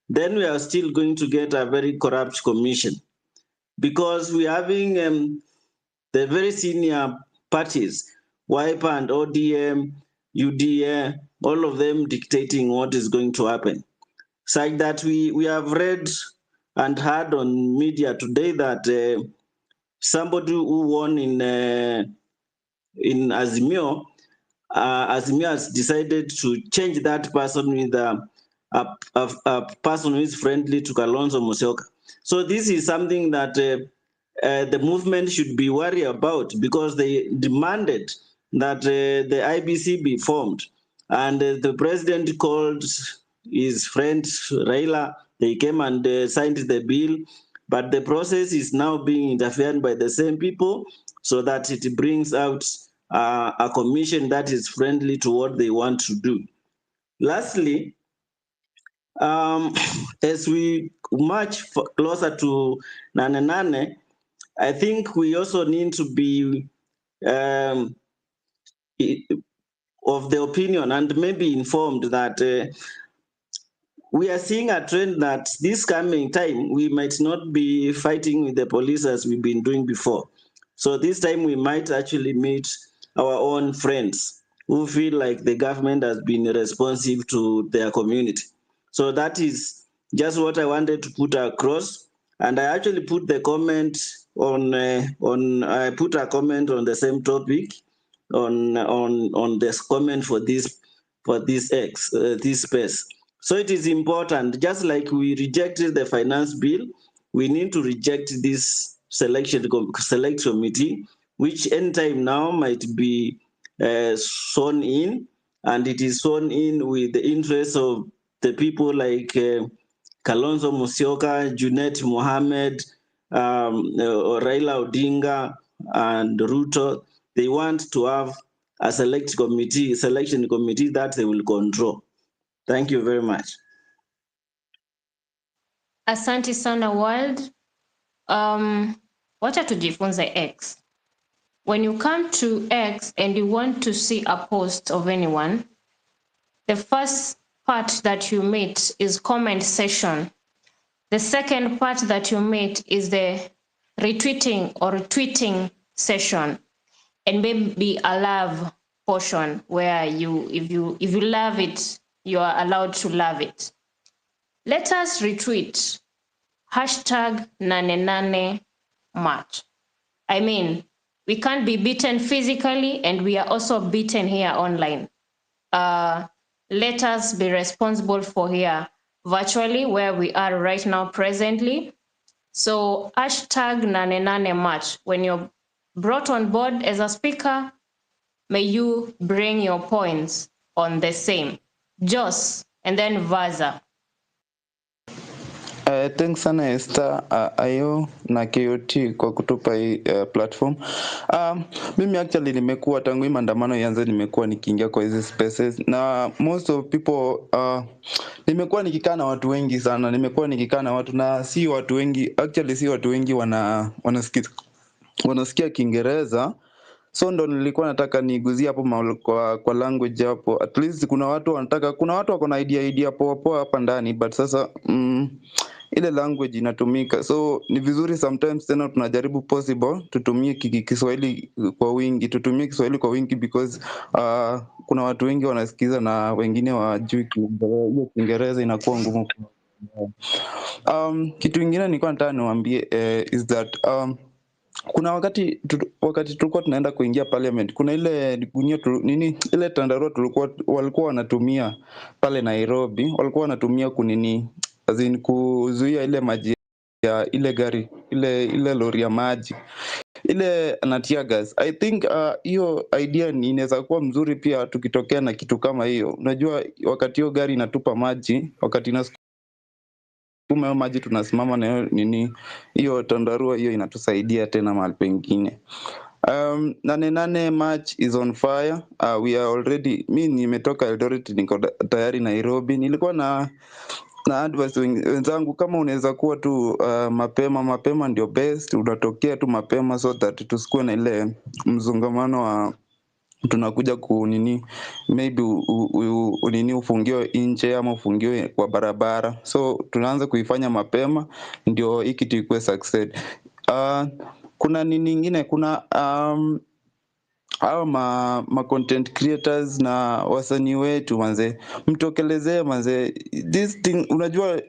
then we are still going to get a very corrupt commission, because we are having the very senior parties, Wiper and ODM, UDA, all of them dictating what is going to happen. Such that we have read and heard on media today that somebody who won in Azimio, Azimio has decided to change that person with a person who is friendly to Kalonzo Musyoka. So this is something that the movement should be worried about, because they demanded that the IBC be formed. And the president called his friend Raila. They came and signed the bill. But the process is now being interfered by the same people so that it brings out a commission that is friendly to what they want to do. Lastly, as we march closer to Nanenane, I think we also need to be of the opinion and maybe informed that we are seeing a trend that this coming time, we might not be fighting with the police as we've been doing before. So this time we might actually meet our own friends who feel like the government has been responsive to their community. So that is just what I wanted to put across. And I actually put the comment on I put a comment on the same topic on this comment for this X, this space. So it is important, just like we rejected the finance bill, we need to reject this select committee, which anytime now might be sworn in, and it is sworn in with the interests of the people like Kalonzo Musyoka, Junet Mohammed, Raila Odinga, and Ruto. They want to have a selection committee that they will control. Thank you very much. Asante sana World. Wacha tujifunze X. When you come to X and you want to see a post of anyone, the first part that you meet is comment section. The second part that you meet is the retweeting or tweeting session, and maybe a love portion where you, if you love it, you are allowed to love it. Let us retweet hashtag Nanenane March. I mean, we can't be beaten physically, and we are also beaten here online. Let us be responsible for here virtually, where we are right now presently. So hashtag Nanenane March. When you're brought on board as a speaker, may you bring your points on the same. Jos, and then Vaza. Thanks sana Esther, Ayo na KOT kwa kutupa hii platform. Mimi actually nimekuwa tangu hii maandamano ianze, nimekuwa nikiingia kwa hizi spaces na most of people nimekuwa nikikaa na watu wengi sana, nimekuwa nikikaa na watu na si watu wengi actually, si watu wengi wanasikia Kiingereza. So ndo nilikuwa nataka niguzie hapo kwa language hapo. At least kuna watu wanataka, kuna watu wako na idea poa poa hapa ndani, but sasa ile language inatumika, so ni vizuri sometimes tena tunajaribu possible tutumie Kiswahili kwa wingi, tutumie Kiswahili kwa wingi because kuna watu wengi wanasikiza na wengine hawajui Kiingereza. Hiyo Kiingereza inakuwa ngumu. Kitu ingine nilikuwa nataka niwaambie is that kuna wakati tulikuwa tunaenda kuingia parliament, kuna ile gunia ile tandarua walikuwa wanatumia pale Nairobi, walikuwa wanatumia kunini, as in kuzuia ile maji ya ile gari ile lori ya maji ile na tear gas. I think hiyo idea ni inaweza kuwa mzuri pia tukitokea na kitu kama hiyo. Unajua wakati hiyo gari inatupa maji, wakati inasukuma maji tunasimama na hiyo nini, hiyo tandarua hiyo inatusaidia tena mahali pengine. 88 March is on fire. We are already, mi nimetoka Eldoret, niko tayari Nairobi. Nilikuwa na advice wenzangu, kama unaweza kuwa tu mapema ndio best, unatokea tu mapema so that tusikuwe na ile mzongamano wa tunakuja kunini, maybe unini ufungiwe nje ama ufungiwe kwa barabara. So tunaanza kuifanya mapema ndio hii kitu ikuwe succeed. Kuna nini nyingine, kuna hao ma content creators na wasanii wetu manze, mtokelezee manze this thing. Unajua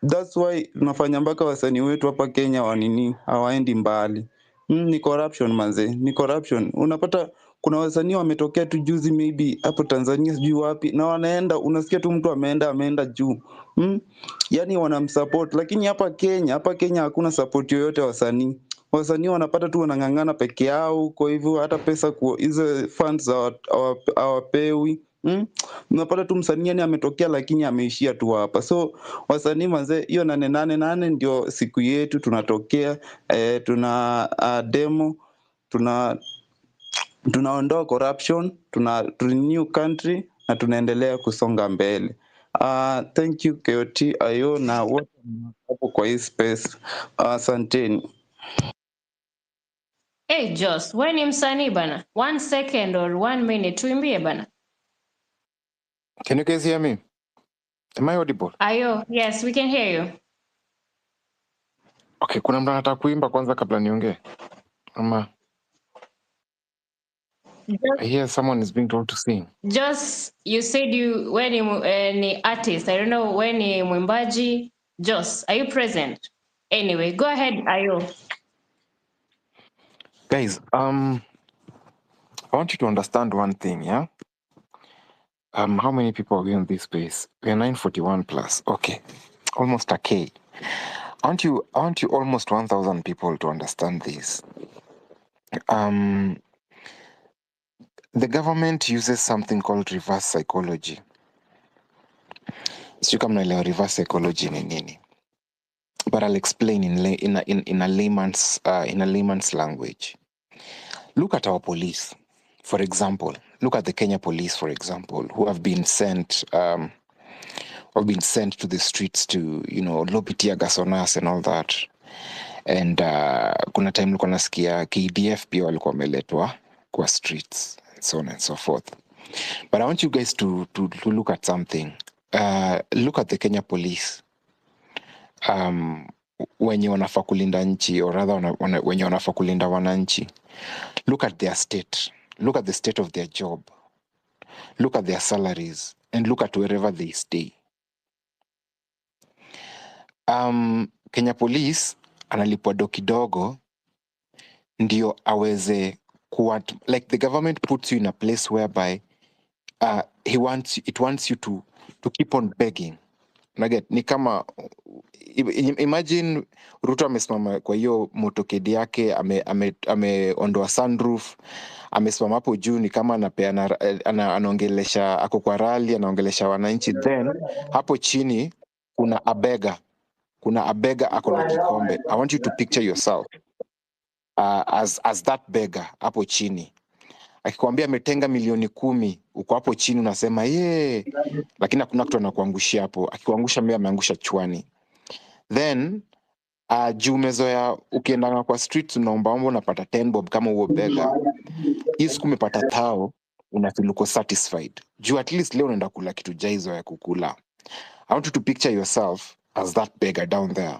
that's why tunafanya mpaka wasanii wetu hapa Kenya wanini hawaendi mbali. Ni corruption manze, ni corruption. Unapata kuna wasanii wametokea tu juzi maybe hapo Tanzania sijui wapi, na wanaenda, unasikia tu mtu ameenda juu. Yani wanamsupport, lakini hapa Kenya hakuna support yoyote wasanii. Wasanii wanapata tu wanang'ang'ana peke yao, kwa hivyo hata pesa hizo funds hawapewi. Unapata tu msanii yani ametokea lakini ameishia tu hapa. So wasanii manze, hiyo 888 ndio siku yetu, tunatokea tuna demo, tunaondoa corruption, tuna renew country na tunaendelea kusonga mbele. Thank you KOT ayo na wote hapo kwa hii space. Asanteni. Hey Jos, we ni msanii bana. 1 second or 1 minute tuimbie bana. Can you guys hear me? Am I audible? Ayo, yes, we can hear you. Okay, kuna mtu anataka kuimba kwanza kabla niongee? Ama I hear someone is being told to sing. Jos, you said you we ni artist. I don't know, we ni mwimbaji. Jos, are you present? Anyway, go ahead, Ayo. Guys, I want you to understand one thing, yeah? How many people are we in this space? We are 941 plus. Okay, almost a K. I want you almost 1,000 people to understand this. The government uses something called reverse psychology. Sijui kama mnaelewa reverse psychology ni nini, but I'll explain in a layman's language. Look at our police, for example. Look at the Kenya police, for example, who have been sent to the streets to, you know, lobby tear gas on us and all that. And kuna time nilikuwa nasikia KDF pia walikuwa wameletwa kwa streets and so on and so forth. But I want you guys to look at something. Look at the Kenya police. Wenye wanafaa kulinda nchi, or rather wenye wanafaa kulinda wananchi. Look at their state. Look at the state of their job. Look at their salaries and look at wherever they stay. Kenya police analipwa do kidogo ndio aweze kuwa, like the government puts you in a place whereby it wants you to keep on begging. Unaget, ni kama imagine Ruto amesimama kwa hiyo motokedi yake, ameondoa sunroof, amesimama hapo juu ni kama anapeana, anaongelesha, ako kwa rally, anaongelesha wananchi. Then hapo chini kuna abega, ako na kikombe. I want you to picture yourself as that beggar hapo chini. Akikwambia ametenga milioni 10, uko hapo chini unasema ye, lakini hakuna kitu anakuangushia hapo. Akikuangusha mimi ameangusha chwani. Then juu umezoea ukienda kwa streets unaombaomba unapata 10 bob kama huo beggar. Hii siku umepata 1000, unafeel uko satisfied. Juu at least leo unaenda kula kitu jaizo ya kukula. I want you to picture yourself as that beggar down there.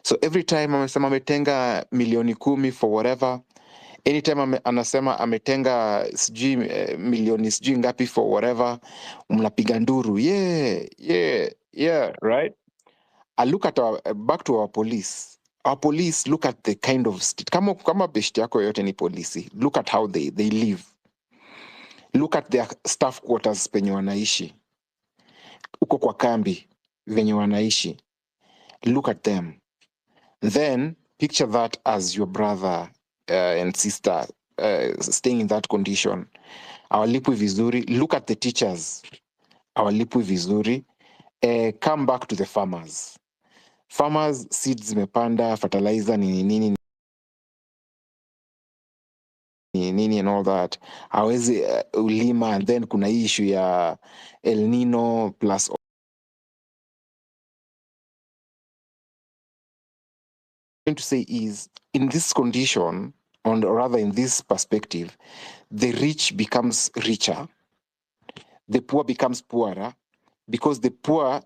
So every time amesema ametenga milioni 10 for whatever, anytime anasema ametenga sijui milioni sijui ngapi for whatever, mnapiga nduru, yeah, yeah, yeah, right? I look at back to our police. Our police look at the kind of state. Kama beshte yako yote ni polisi, look at how they live. Look at their staff quarters penye wanaishi. Uko kwa kambi venye wanaishi. Look at them. Then picture that as your brother and sister staying in that condition. Awalipwi vizuri. Look at the teachers. Awalipwi vizuri. Come back to the farmers. Farmers, seeds zimepanda, fertilizer nini nini nini and all that. Hawezi ulima, and then kuna issue ya El Nino plus going to say is, in this condition, or rather in this perspective, the rich becomes richer, the poor becomes poorer, because the poor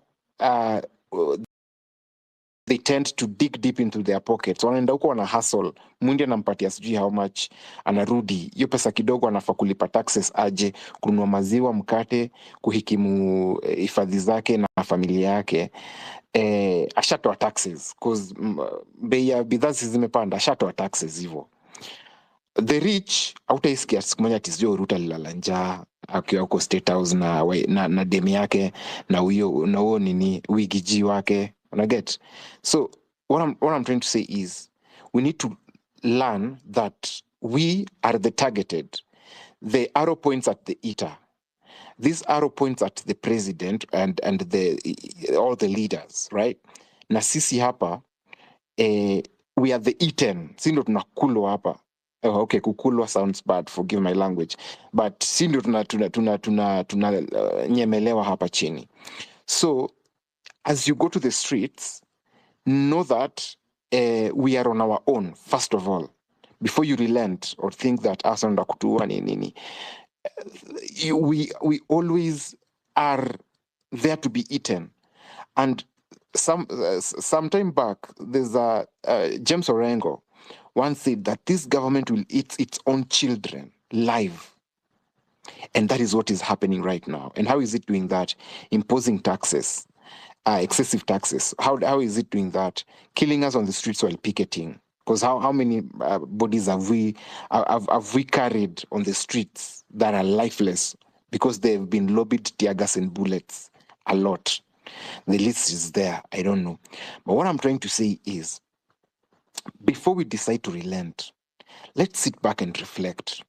they tend to dig deep into their pockets. Wanaenda huko wana hustle, mwindi anampatia sijui how much, anarudi hiyo pesa kidogo, anafaa kulipa taxes aje kununua maziwa, mkate, kuhikimu hifadhi zake na familia yake. Ashatoa taxes cause bei ya bidhaa zimepanda, ashatoa taxes hivyo. The rich hautaisikia siku moja ati sijui Ruto alilala njaa akiwa huko State House na demu yake na huyo na huo nini wigiji wake. Unaget? So what I'm trying to say is we need to learn that we are the targeted. The arrow points at the eater. This arrow points at the president and the all the leaders, right? Na sisi hapa we are the eaten. Si ndo tunakulwa hapa. Oh, okay, kukulwa sounds bad, forgive my language. But si ndo tuna nyemelewa hapa chini. So as you go to the streets, know that we are on our own, first of all. Before you relent or think that us kutua ni nini. We always are there to be eaten. And some time back, there's a James Orengo once said that this government will eat its own children live. And that is what is happening right now. And how is it doing that? Imposing taxes, excessive taxes. How is it doing that? Killing us on the streets while picketing. Because how many bodies have we carried on the streets that are lifeless because they've been lobbied tear gas and bullets a lot? The list is there. I don't know. But what I'm trying to say is, before we decide to relent, let's sit back and reflect.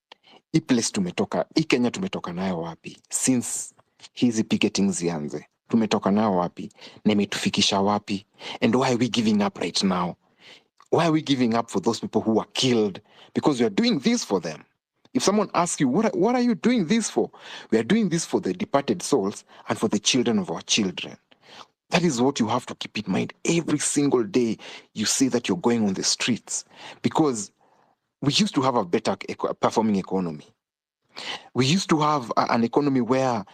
Hii place tumetoka, hii Kenya tumetoka nayo wapi? Since hizi picketing zianze, tumetoka nayo wapi? Na imetufikisha wapi? And why are we giving up right now? Why are we giving up for those people who were killed? Because we are doing this for them. If someone asks you, what are you doing this for? We are doing this for the departed souls and for the children of our children. That is what you have to keep in mind every single day you see that you're going on the streets. Because we used to have a better performing economy. We used to have an economy where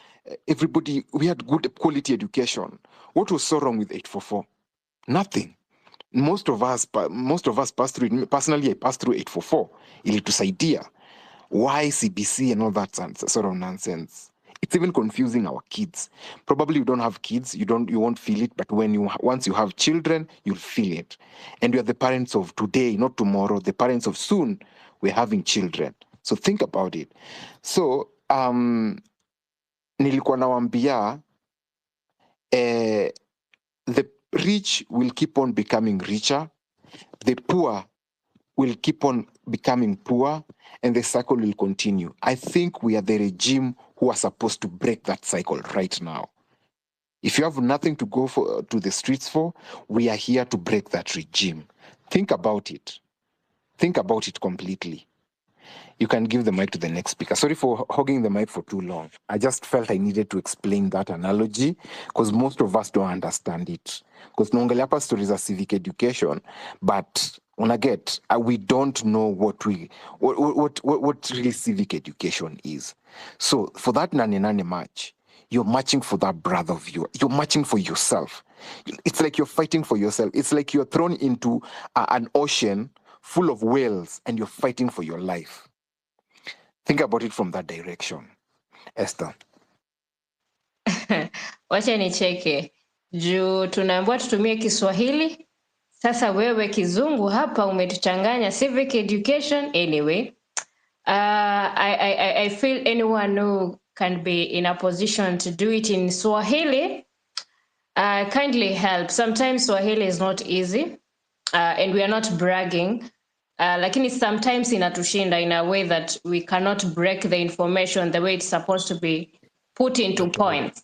everybody, we had good quality education. What was so wrong with 844? Nothing. Most of us passed through it. Personally, I passed through 844. Ilitusaidia. Why CBC and all that sort of nonsense? It's even confusing our kids. Probably you don't have kids, you won't feel it, but once you have children, you'll feel it. And we are the parents of today, not tomorrow, the parents of soon. We're having children. So think about it. So nilikuwa nawaambia, the rich will keep on becoming richer, the poor will keep on becoming poor, and the cycle will continue. I think we are the regime who are supposed to break that cycle right now. If you have nothing to go for, to the streets for, we are here to break that regime. Think about it. Think about it completely. You can give the mic to the next speaker. Sorry for hogging the mic for too long. I just felt I needed to explain that analogy because most of us don't understand it. Because tunaongelea hapa stories are civic education, but unaget, we don't know what really civic education is. So for that Nane Nane march, you're marching for that brother of yours. You're marching for yourself. It's like you're fighting for yourself. It's like you're thrown into an ocean full of whales and you're fighting for your life. Think about it from that direction. Esther. Wacha nicheke. Juu tunaambiwa tutumie Kiswahili. Sasa wewe kizungu hapa umetuchanganya civic education. Anyway, I feel anyone who can be in a position to do it in Swahili, kindly help. Sometimes Swahili is not easy, and we are not bragging. Lakini sometimes inatushinda in a way that we cannot break the information the way it's supposed to be put into points.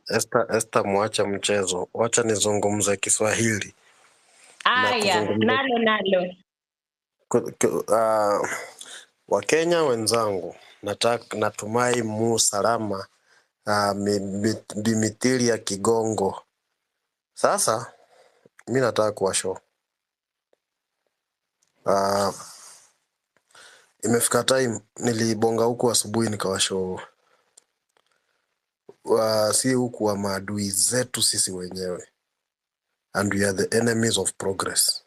Esther, mwacha mchezo. Wacha nizungumze Kiswahili. Aya, nalo. Wakenya wenzangu, natumai mu salama bimitili ya Kigongo. Sasa mi nataka kuwashow. Imefika time nilibonga huku asubuhi nikawashow. Si huku wa maadui zetu sisi wenyewe. And we are the enemies of progress.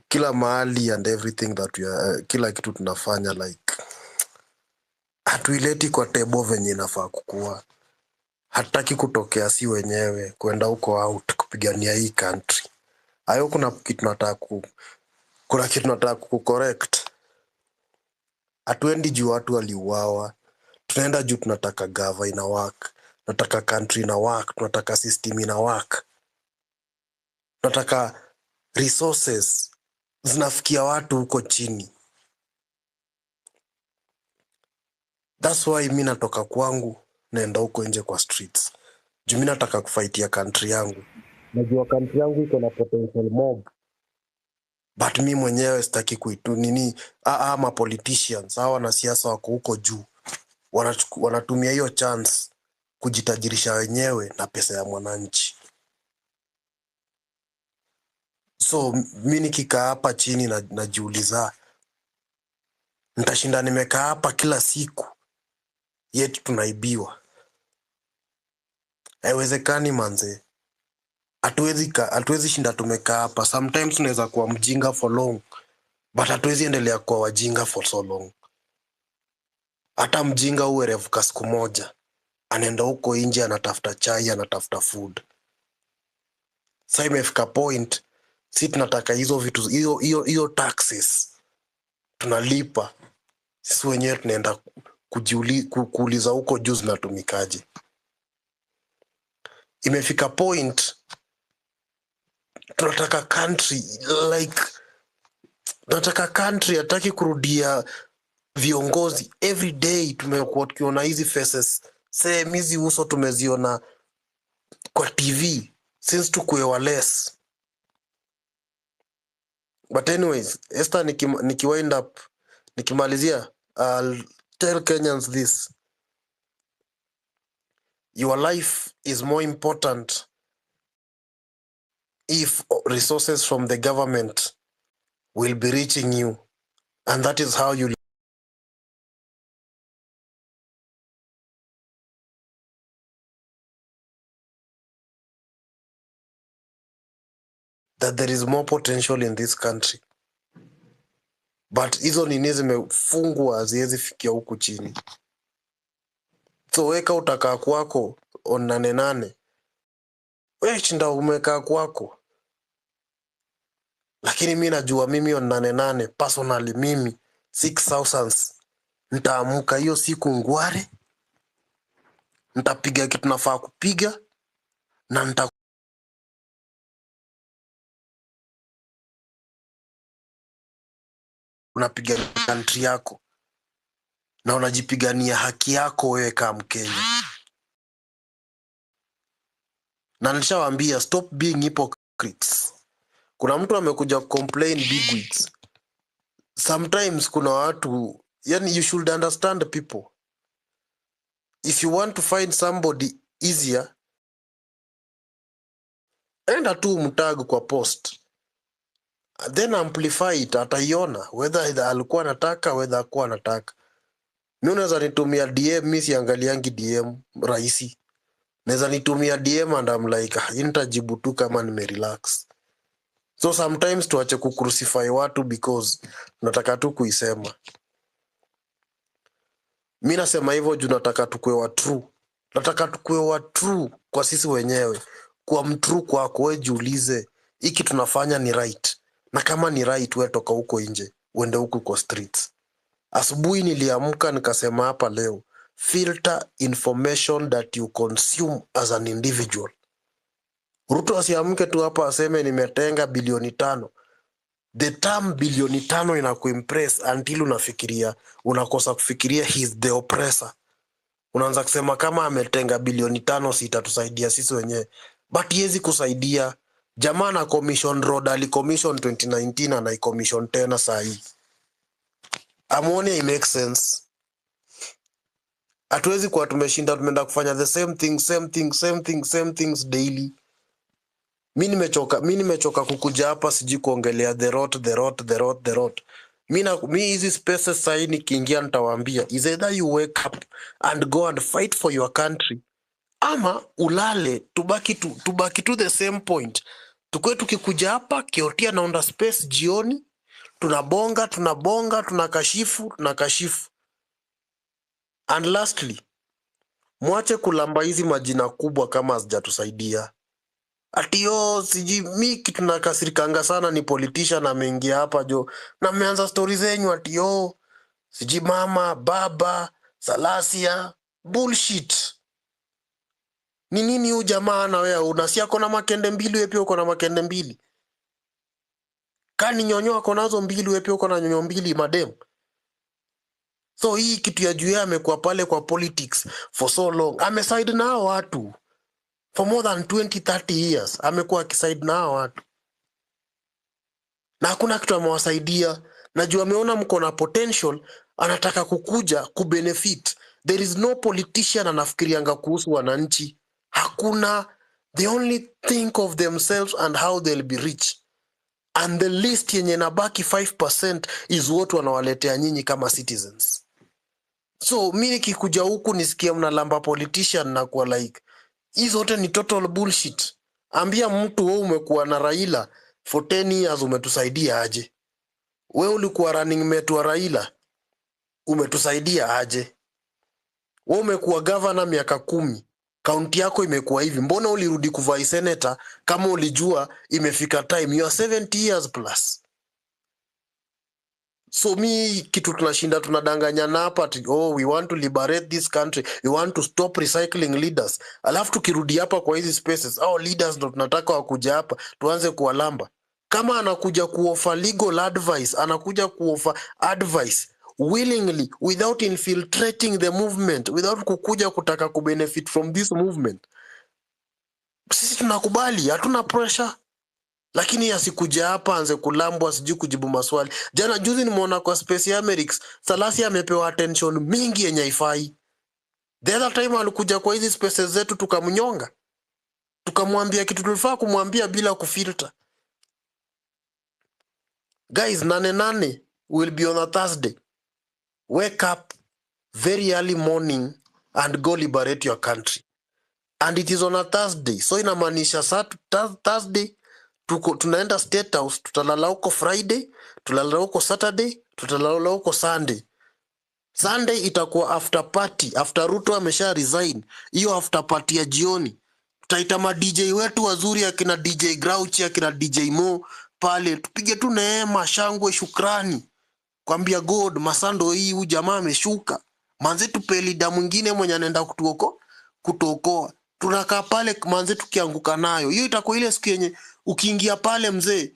Kila mahali and everything that we are, kila kitu tunafanya like hatuileti kwa table venye inafaa kukua. Hataki kutokea si wenyewe kwenda huko out kupigania hii country. Ayo kuna kitu nataka kucorrect. Hatuendi juu watu waliuawa. Tunaenda juu tunataka gava ina work. Tunataka country ina work, tunataka system ina work. Tunataka resources zinafikia watu huko chini. That's why mi natoka kwangu naenda huko nje kwa streets, juu mi nataka kufightia country yangu. Najua country yangu iko na potential mob, but mi mwenyewe sitaki kuitu nini. Ma politicians hawa wanasiasa wako huko juu wanatumia hiyo chance kujitajirisha wenyewe na pesa ya mwananchi. So mi nikikaa hapa chini na, najiuliza nitashinda nimekaa hapa kila siku yetu tunaibiwa? Haiwezekani manze, hatuwezi shinda tumekaa hapa. Sometimes unaweza kuwa mjinga for long, but hatuwezi endelea kuwa wajinga for so long. Hata mjinga huerevuka siku moja, anaenda huko nje, anatafuta chai, anatafuta food. Sa imefika point si tunataka hizo vitu, hiyo taxes tunalipa sisi wenyewe, tunaenda kuuliza huko juu zinatumikaje. Imefika point tunataka country, like tunataka country, hataki kurudia viongozi. Every day tumekuwa tukiona hizi faces same, hizi uso tumeziona kwa TV since tukue wales. But anyways, Esther, niki wind up, nikimalizia, I'll tell Kenyans this: your life is more important if resources from the government will be reaching you, and that is how you that there is more potential in this country, but hizo nini zimefungwa, haziwezi fikia huku chini. So weka utakaa kwako on nane nane, we shinda umekaa kwako, lakini mi najua mimi on nane nane personally, mimi 6000 nitaamka hiyo siku ngware, nitapiga kitu nafaa kupiga na nita unapiga country yako na unajipigania haki yako wewe kama Mkenya. Na nishawaambia stop being hypocrites. Kuna mtu amekuja complain bigwigs. Sometimes kuna watu, yani you should understand people. If you want to find somebody easier, enda tu mtag kwa post, then amplify it, ataiona whether either alikuwa anataka whether hakuwa anataka. Mi unaweza nitumia DM, mi siangaliangi DM rahisi. Naweza nitumia DM and I'm like, ah, hii nitajibu tu kama nimerelax. So sometimes tuache kucrucify watu because tunataka tu kuisema. Mi nasema hivyo juu nataka tukue wa true. Nataka tukue wa true kwa sisi wenyewe. Kuwa mtrue kwako, wewe jiulize hiki tunafanya ni right, na kama ni right, wewe toka huko nje uende huku kwa streets. Asubuhi niliamka nikasema hapa leo, filter information that you consume as an individual. Ruto asiamke tu hapa aseme nimetenga bilioni 5. The term bilioni 5 inakuimpress until unafikiria, unakosa kufikiria he is the oppressor. Unaanza kusema kama ametenga bilioni 5 si itatusaidia sisi wenyewe, but haiwezi kusaidia. Jamaa na commission road ali commission 2019 ana commission tena saa hii. Amuone it makes sense. Hatuwezi kuwa tumeshinda tumeenda kufanya the same thing, same thing, same thing, same things daily. Mi nimechoka kukuja hapa sijui kuongelea the rot, the rot, the rot, the rot. Mi hizi spaces sahi nikiingia nitawaambia is either you wake up and go and fight for your country ama ulale, tubaki tu the same point. Tukue tukikuja hapa Kiotia naunda space jioni, tunabonga, tunabonga, tunakashifu, tunakashifu. And lastly, mwache kulamba hizi majina kubwa kama hazijatusaidia. Ati yo sijui mi kitu nakasirikanga sana ni politician ameingia hapa jo na mmeanza stori zenyu ati yo sijui mama baba Salasia bullshit. Ni nini huyu jamaa ana wewe una si ako na makende mbili, wewe pia uko na makende mbili. Kani nyonyo ako nazo mbili, wewe pia uko na nyonyo mbili madem. So hii kitu ya juu yeye amekuwa pale kwa politics for so long, ameside na hao watu for more than 20 30 years, amekuwa akiside na hao watu na hakuna kitu amewasaidia. Najua ameona mko na potential, anataka kukuja kubenefit. There is no politician anafikirianga kuhusu wananchi, hakuna. They only think of themselves and how they'll be rich, and the list yenye nabaki 5% is what wanawaletea nyinyi kama citizens. So mi nikikuja huku nisikie mnalamba politician na kuwa like hii zote ni total bullshit. Ambia mtu wewe umekuwa na Raila for 10 years, umetusaidia aje? Wewe ulikuwa running mate wa Raila, umetusaidia aje? Wewe umekuwa governor miaka 10, kaunti yako imekuwa hivi, mbona ulirudi kuvai senator kama ulijua imefika time you are 70 years plus? So mi kitu tunashinda tunadanganyana hapa ati, oh, we want to liberate this country, we want to stop recycling leaders, alafu tukirudi hapa kwa hizi spaces, au leaders ndo tunataka wakuja hapa tuanze kuwalamba. Kama anakuja kuoffer legal advice, anakuja kuoffer advice willingly without infiltrating the movement, without kukuja kutaka kubenefit from this movement, sisi tunakubali, hatuna pressure. Lakini asikuja hapa anze kulambwa, sijui kujibu maswali. Jana juzi nimeona kwa space ya Amerix, Salasi amepewa attention mingi yenye haifai. The other time alikuja kwa hizi spaces zetu tukamnyonga, tukamwambia kitu tulifaa kumwambia bila kufilter. Guys, 8/8 will be on a Thursday. Wake up very early morning and go liberate your country. And it is on a Thursday. So inamaanisha Thursday tuko tunaenda State House, tutalala huko Friday, tutalala huko Saturday, tutalala huko Sunday. Sunday itakuwa after party, after Ruto amesha resign. Hiyo after party ya jioni tutaita ma DJ wetu wazuri, akina DJ Grouch, akina DJ Mo pale, tupige tu neema, shangwe, shukrani, kwambia God masando hii huyu jamaa ameshuka, manze tupe leader mwingine mwenye anaenda kutuokoa. Tunakaa pale manze, tukianguka nayo hiyo itakuwa ile siku yenye ukiingia pale mzee,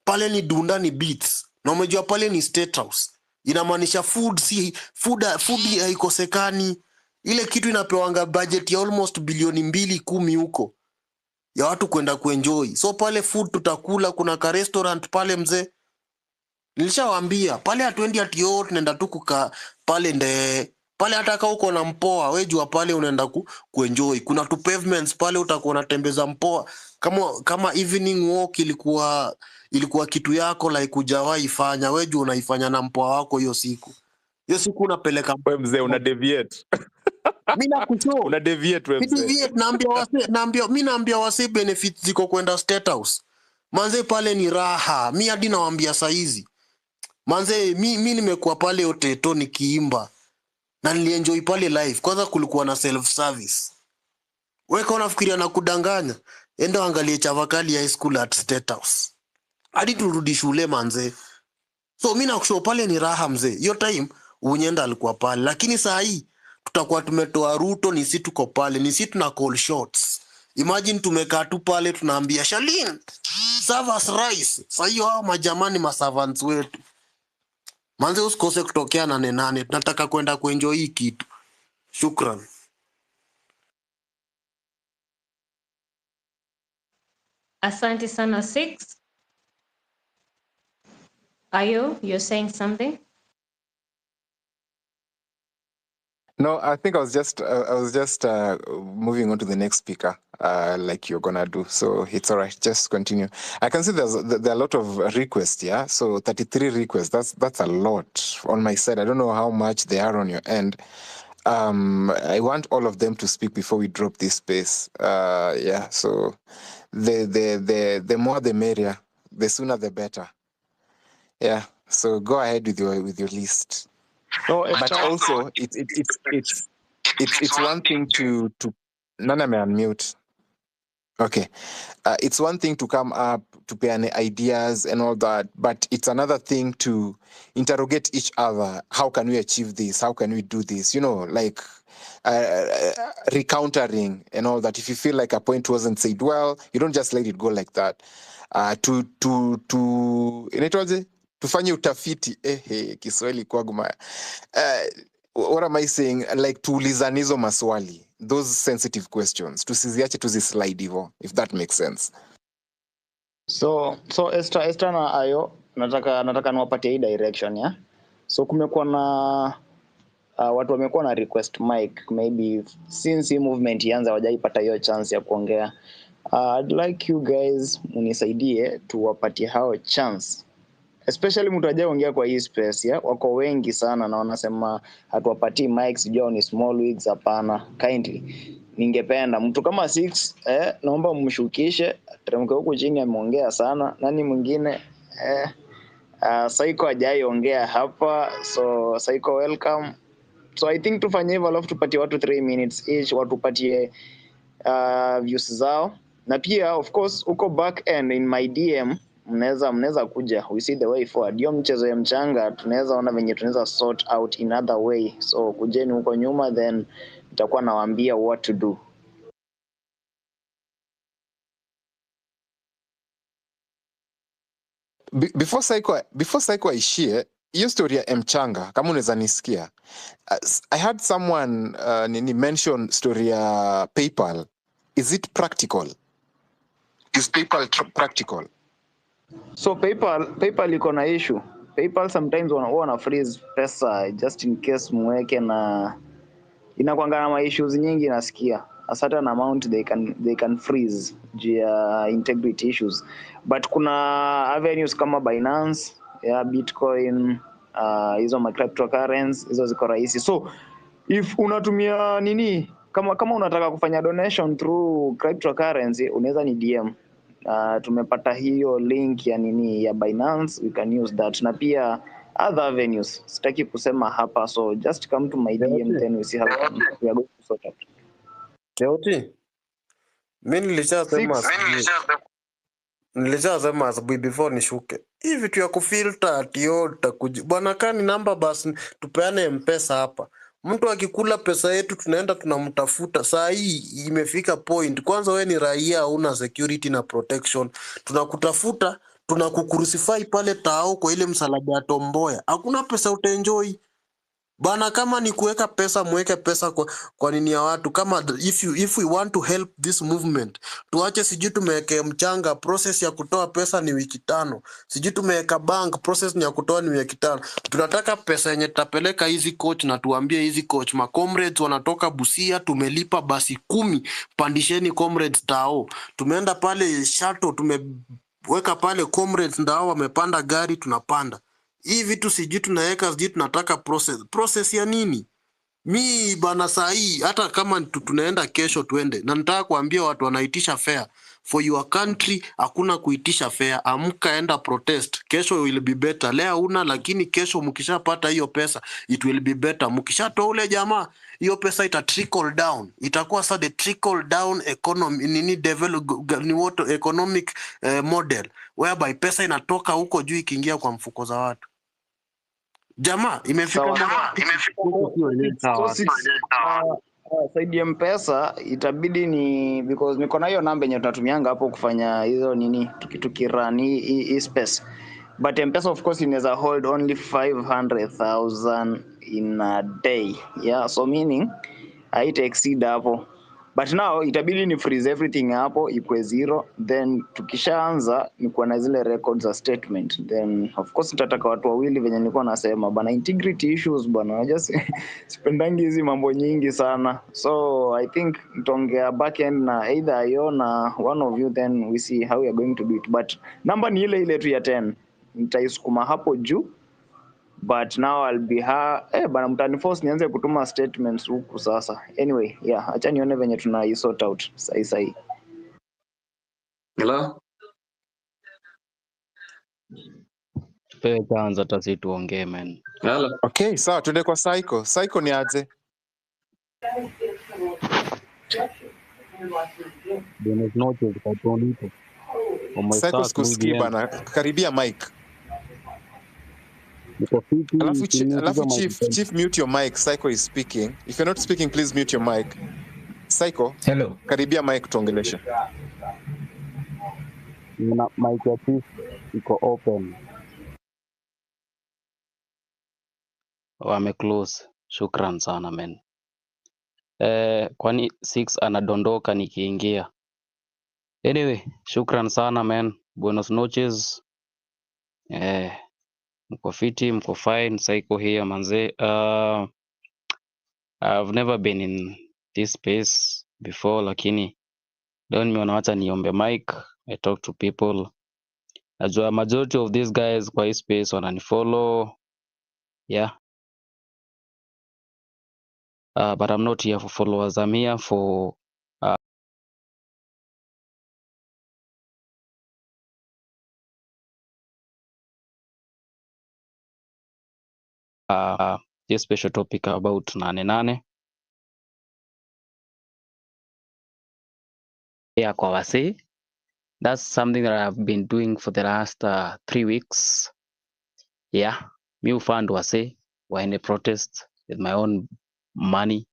pale ni dunda ni beats, na umejua pale ni State House, inamaanisha food si food, food haikosekani. Ile kitu inapewanga budget ya almost bilioni 2.10 huko ya watu kwenda kuenjoy. So pale food tutakula, kuna ka restaurant pale mzee, nilishawaambia pale hatuendi ati oh, tunaenda tu kukaa pale nde pale. Hata kama uko na mpoa we jua pale unaenda kuenjoy. Kuna tu pavements pale utakuwa unatembeza mpoa, kama evening walk ilikuwa kitu yako like hujawahi fanya, we jua unaifanya na mpoa wako hiyo siku. Hiyo siku unapeleka We mzee una deviate. Mimi nakushow. Una deviate we Mi mzee. deviate, naambia wase, naambia mi naambia wase benefits ziko kwenda State House. Manze pale ni raha. Mi hadi nawaambia saizi. Manze mi nimekuwa pale Oteto nikiimba na nilienjoy pale live. Kwanza kulikuwa na self service. Wewe kama unafikiria na kudanganya, enda angalie Chavakali High School at State House. Hadi turudi shule manze. So mi nakushow pale ni raha mzee. Hiyo time Unyenda alikuwa pale, lakini saa hii tutakuwa tumetoa Ruto, ni si tuko pale, ni si tuna call shots. Imagine tumekaa tu pale tunaambia Shalin, serve us rice. Saa hiyo hao majamani maservants wetu. Manze usikose kutokea 8/8, tunataka kwenda kuenjoy hii kitu. Shukran. Asante sana Six. Ayo, you're saying something? No, I think I was just moving on to the next speaker, like you're gonna do. So it's all right. Just continue. I can see there are a lot of requests. Yeah, so 33 requests. That's a lot on my side. I don't know how much they are on your end. I want all of them to speak before we drop this space. Yeah. So the more the merrier. The sooner the better. Yeah. So go ahead with your list. No, but also it's one thing to Nana may unmute. Okay. It's one thing to come up to pay any ideas and all that, but it's another thing to interrogate each other. How can we achieve this? How can we do this? You know, like recountering and all that. If you feel like a point wasn't said well, you don't just let it go like that. To Tufanye utafiti. Ehe, Kiswahili kwaguma. What am I saying? Like tuulizane hizo maswali, those sensitive questions, tusiziache tuzislide hivo, if that makes sense. So Esther na Ayo, nataka niwapatie hii direction, yeah? So kumekuwa na watu wamekuwa na request mic, maybe since hii movement ianza hawajaipata hiyo chance ya kuongea. I'd like you guys munisaidie tuwapatie hao chance, especially mtu hajaongea kwa hii space, yeah? Wako wengi sana na wanasema hatuwapatii mic, sijui hao ni small wigs. Hapana, kindly ningependa mtu kama six, naomba mshukishe teremke huku chini, ameongea sana. Nani mwingine? Saiko hajaiongea hapa, so Saiko, welcome. So I think tufanye hivyo, alafu tupatie watu 3 minutes each, watupatie views zao, na pia of course huko back end in my DM mnaweza kuja, we see the way forward. Hiyo mchezo ya mchanga tunaweza ona venye tunaweza sort out in other way, so kujeni huko nyuma, then nitakuwa nawaambia what to do. Before Psycho aishie hiyo story ya mchanga, kama unaweza nisikia, I had someone nini mention story ya PayPal. Is it practical? Is PayPal practical? So PayPal iko na issue. PayPal sometimes huwa wana freeze pesa just in case mweke, na inakuanga na ma issues nyingi nasikia. A certain amount they can freeze juu ya integrity issues. But kuna avenues kama Binance, yeah, Bitcoin, hizo ma cryptocurrencies hizo ziko rahisi. So if unatumia nini, kama unataka kufanya donation through cryptocurrency, unaweza ni DM. Tumepata hiyo link ya nini ya Binance, we can use that, na pia other avenues sitaki kusema hapa, so just come to my DM, Leoti, then we see how we are going to sort out. Leoti, mi nilishasema Six. asubuhi, nilishasema asubuhi before nishuke, hii vitu ya kufilter ati oh, tutakuji bwana, kani namba basi tupeane Mpesa hapa. Mtu akikula pesa yetu tunaenda tunamtafuta. Saa hii imefika point, kwanza we ni raia, una security na protection, tunakutafuta, tunakucrucify pale tao kwa ile msalaba ya Tomboya, hakuna pesa utaenjoy bana. Kama ni kuweka pesa, mweke pesa kwa nini ya watu. Kama if we want to help this movement, tuache sijui tumeweke mchanga, process ya kutoa pesa ni wiki 5, sijui tumeweka bank, process ni ya kutoa ni wiki 5. Tunataka pesa yenye tutapeleka hizi coach na tuambie hizi coach, ma comrades wanatoka Busia, tumelipa basi 10, pandisheni comrades tao. Tumeenda pale Shato, tumeweka pale comrades ndao wamepanda gari, tunapanda hii vitu sijui tunaweka sijui tunataka process. Process ya nini? Mi bana, saa hii hata kama tunaenda kesho tuende, na nataka kuambia watu wanaitisha fare for your country, hakuna kuitisha fare. Amka, enda protest, kesho will be better. Leo una, lakini kesho mkishapata hiyo pesa it will be better. Mkishatoa ule jamaa, hiyo pesa ita trickle down, itakuwa sa the trickle down economy nini develop ni what economic model whereby pesa inatoka huko juu ikiingia kwa mfuko za watu. Jamaa imefika Sawa. mahali huko si wenyewe So sawa. six, side ya Mpesa itabidi ni because niko na hiyo namba yenye tunatumianga hapo kufanya hizo nini tukirun hii space, but Mpesa of course inaweza hold only 500,000 in a day, yeah, so meaning haita exceed hapo, but now itabidi ni freeze everything hapo ikwe zero, then tukishaanza ni kuwa na zile records za statement. Then of course nitataka watu wawili, venye nilikuwa nasema bana, integrity issues bana, unajua sipendangi hizi mambo nyingi sana, so I think nitaongea back end na either ayo na one of you, then we see how we are going to do it, but namba ni ile ile tu ya 10, nitaisukuma hapo juu, but now I'll be ha bana, mtaniforce nianze kutuma statements huku sasa. Anyway, yeah, acha nione venye tuna sort out sahi sahi. Hello? Tupewe chance hata si tuongee, man. Hello. Okay, sawa, tuende kwa Psycho. Psycho ni aje? Buenas noches, Katonito. ¿Cómo Psycho, estás? Muy sikusikii bien. bana, karibia mic. Niko fiti, Alafu, simute alafu hizo mic. Chief, Chief, mute your mic. Psycho is speaking. If you're not speaking, please mute your mic. Psycho, Hello. karibia mic tuongeleshe. Nina mic ya chief iko open. Wame close. Shukran sana men. Kwani 6 anadondoka nikiingia. Anyway, shukran sana men. Buenos noches. Mko fiti, mko fine. Psycho here manze. I've never been in this space before, lakini leo nimeona wacha niombe mic. I talk to people. Najua majority of these guys kwa hii space wananifollow. Yeah. But I'm not here for followers. I'm here for this special topic about nane nane. Yeah, kwa wasee. That's something that I've been doing for the last 3 weeks. Yeah, mi hufund wasee waende protest with my own money.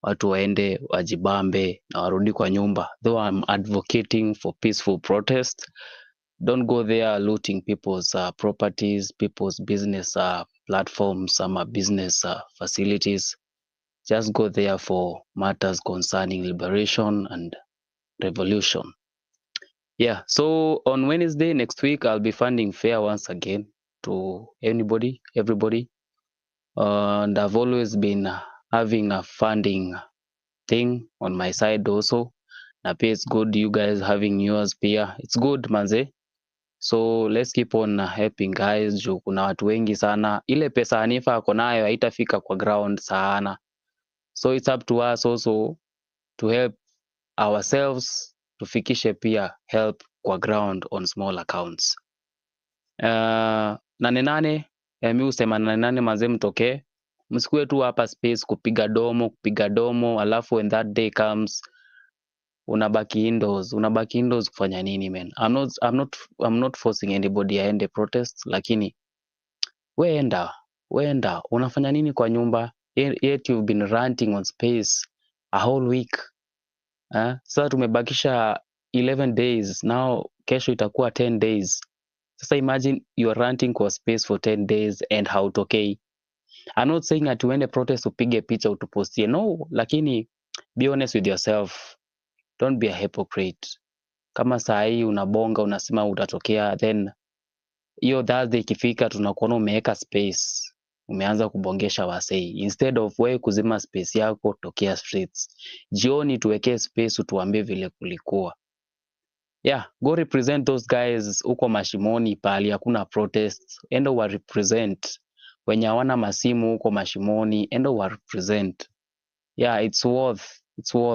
Watu waende wajibambe na warudi kwa nyumba. Though I'm advocating for peaceful protest, don't go there looting people's properties, people's business platforms, ama business facilities. Just go there for matters concerning liberation and revolution. Yeah, so on Wednesday next week, I'll be funding fair once again to anybody, everybody. And I've always been having a funding thing on my side also. Na pia it's good you guys having yours pia. It's good manze. So let's keep on helping guys. Juu kuna watu wengi sana. Ile pesa Hanifa ako nayo haitafika kwa ground sana. So it's up to us also to help ourselves tufikishe pia help kwa ground on small accounts. Nane nane, mi husema nane nane manze, mtokee. Msikue tu hapa space kupiga domo, alafu when that day comes unabaki indoors. Unabaki indoors kufanya nini man? I'm not forcing anybody aende protest, lakini weenda unafanya nini kwa nyumba? Yet you've been ranting on space a whole week. Sasa tumebakisha 11 days now, kesho itakuwa 10 days. Sasa imagine you are ranting kwa space for 10 days and hautokei. I'm not saying ati uende protest upige picha utupostie, no, lakini be honest with yourself. Don't be a hypocrite. Kama saa hii unabonga unasema utatokea, then hiyo Thursday ikifika tunakuona umeweka space, umeanza kubongesha wasei. Instead of wewe kuzima space yako, tokea streets. Jioni tuwekee space utuambie vile kulikuwa. Yeah, go represent those guys huko mashimoni pali hakuna protest. Enda wa represent. Wenye hawana masimu huko mashimoni, enda wa represent. Yeah, it's worth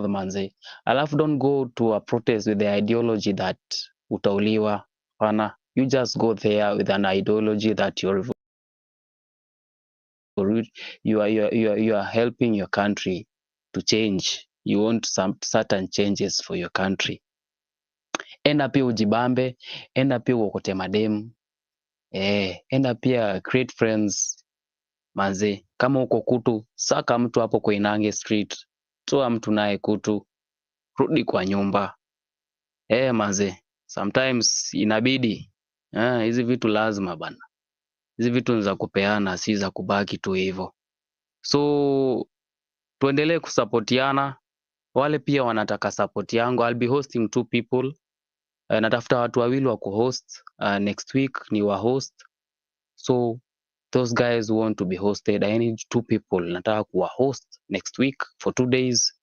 manze. Alafu don't go to a protest with the ideology that utauliwa. Hapana, you just go there with an ideology that you are helping your country to change. You want some certain changes for your country. Enda pia ujibambe, enda pia uokote mademu. Enda pia create friends manze. Kama uko kutu, saka mtu hapo Koinange Street, toa mtu naye kutu, rudi kwa nyumba. Manze, sometimes inabidi hizi vitu lazima bana. Hizi vitu ni za kupeana, si za kubaki tu hivyo. So tuendelee kusapotiana. Wale pia wanataka support yangu, I'll be hosting 2 people. Natafuta watu wawili wa kuhost next week ni wa host. So those guys who want to be hosted, I need 2 people. Nataka kuwa host next week for 2 days.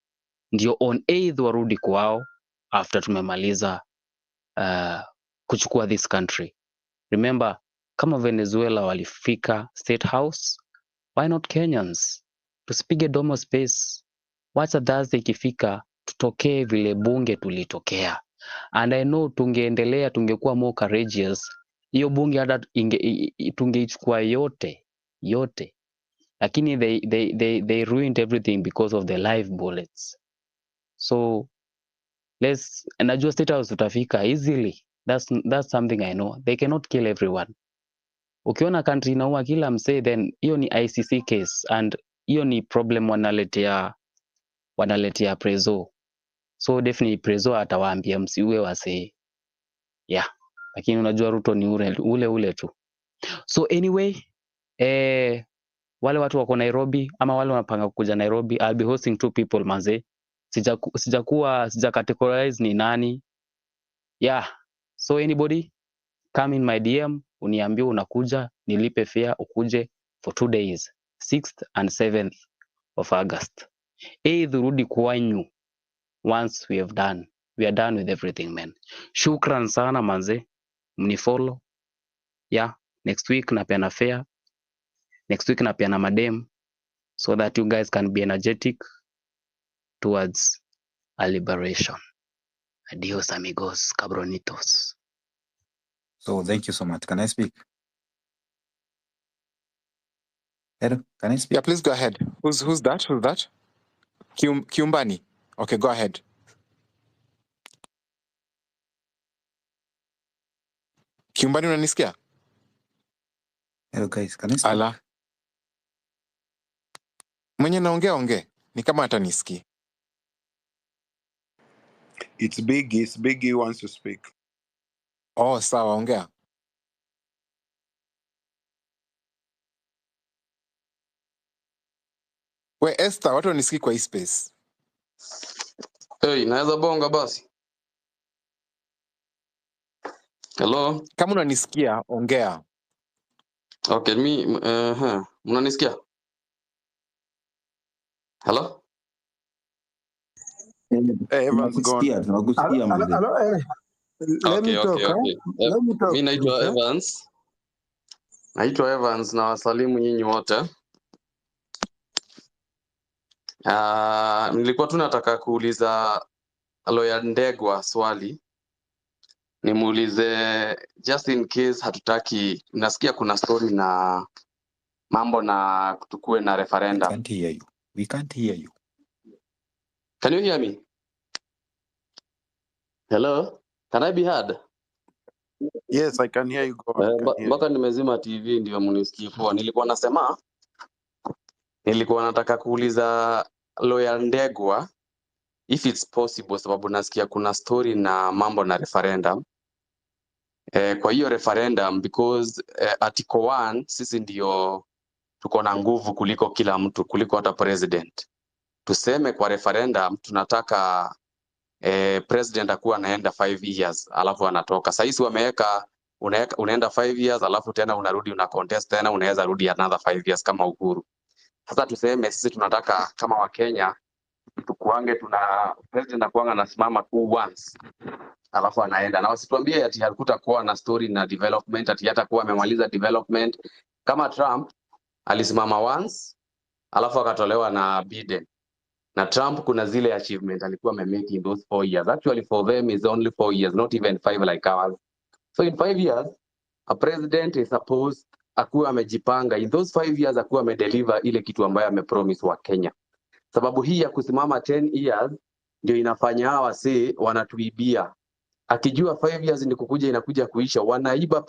Ndio on 8th warudi kwao after tumemaliza kuchukua this country. Remember, kama Venezuela walifika State House, why not Kenyans? Tusipige domo space. Wacha Thursday ikifika tutokee vile bunge tulitokea. And I know tungeendelea, tungekuwa more courageous, hiyo bunge hata tungeichukua yote. Lakini they ruined everything because of the live bullets. So let's, najua State House tutafika easily. That's something I know. They cannot kill everyone. Ukiona country inaua kila msee, then hiyo ni ICC case and hiyo ni problem wanaletea prezo. So definitely prezo atawaambia msiue wasee. Yeah. Lakini unajua Ruto ni ule tu. So anyway, Wale watu wako Nairobi ama wale wanapanga kuja Nairobi, I'll be hosting 2 people manze. Sijakuwa sija categorize ni nani. Yeah. So anybody come in my DM uniambie unakuja, nilipe fare ukuje for 2 days, 6th and 7th of August. Either rudi kwanyu once we have done. We are done with everything, man. Shukran sana manze. Mnifollow. Yeah, next week napeana fare. Next week napeana madem so that you guys can be energetic towards a liberation. Adios amigos, cabronitos. So thank you so much. Can I speak? Hello, can I speak? Yeah, please go ahead. Who's that? Who's that? Kiumbani. Okay, go ahead. Kiumbani, unanisikia? Hello guys, can I speak? Ala. Mwenye naongea ongee. Ni kama hatanisikii. It's Biggie. It's Biggie wants to speak. Oh, sawa, ongea. We Esther, watu wanisikii kwa hii space. Hey, naweza bonga basi? Hello? Kama unanisikia, ongea. Okay, mi mnanisikia? Hello? Hey, Evans gone. Tunakusikia mzee. Hello, let me Okay, talk. okay, okay. Let me talk, Mi naitwa please. Evans. Naitwa Evans na wasalimu nyinyi wote. Nilikuwa tu nataka kuuliza Lawyer Ndegwa swali. Nimuulize just in case hatutaki, nasikia kuna story na mambo na tukue na We referendum. can't hear you. We can't hear you. Can you hear me? Hello? Can I be heard? Yes, I can hear you. Go on. I can hear you. Mpaka nimezima TV ndio mnisikie poa. Nilikuwa nasema, nilikuwa nataka kuuliza Lawyer Ndegwa if it's possible, sababu nasikia kuna story na mambo na referendum. Kwa hiyo referendum because article 1 sisi ndio tuko na nguvu kuliko kila mtu, kuliko hata president. Tuseme kwa referendum tunataka president akuwa anaenda 5 years alafu anatoka. Sasa hizi wameweka unaenda 5 years alafu tena unarudi una contest tena unaweza rudi another 5 years kama Uhuru. Sasa tuseme sisi tunataka kama Wakenya tukuange tuna president akuanga anasimama tu once alafu anaenda, na wasituambie ati hakutakuwa na story na development, ati hata kuwa amemaliza development. Kama Trump alisimama once alafu akatolewa na Biden. Na Trump kuna zile achievement alikuwa amemake in those 4 years. Actually for them is only 4 years, not even 5 like ours. So in 5 years a president is supposed akuwa amejipanga in those 5 years, akuwa amedeliver ile kitu ambayo amepromise wa Kenya. Sababu hii ya kusimama 10 years ndio inafanya hawa wasee wanatuibia. Akijua 5 years ni kukuja inakuja kuisha, wanaiba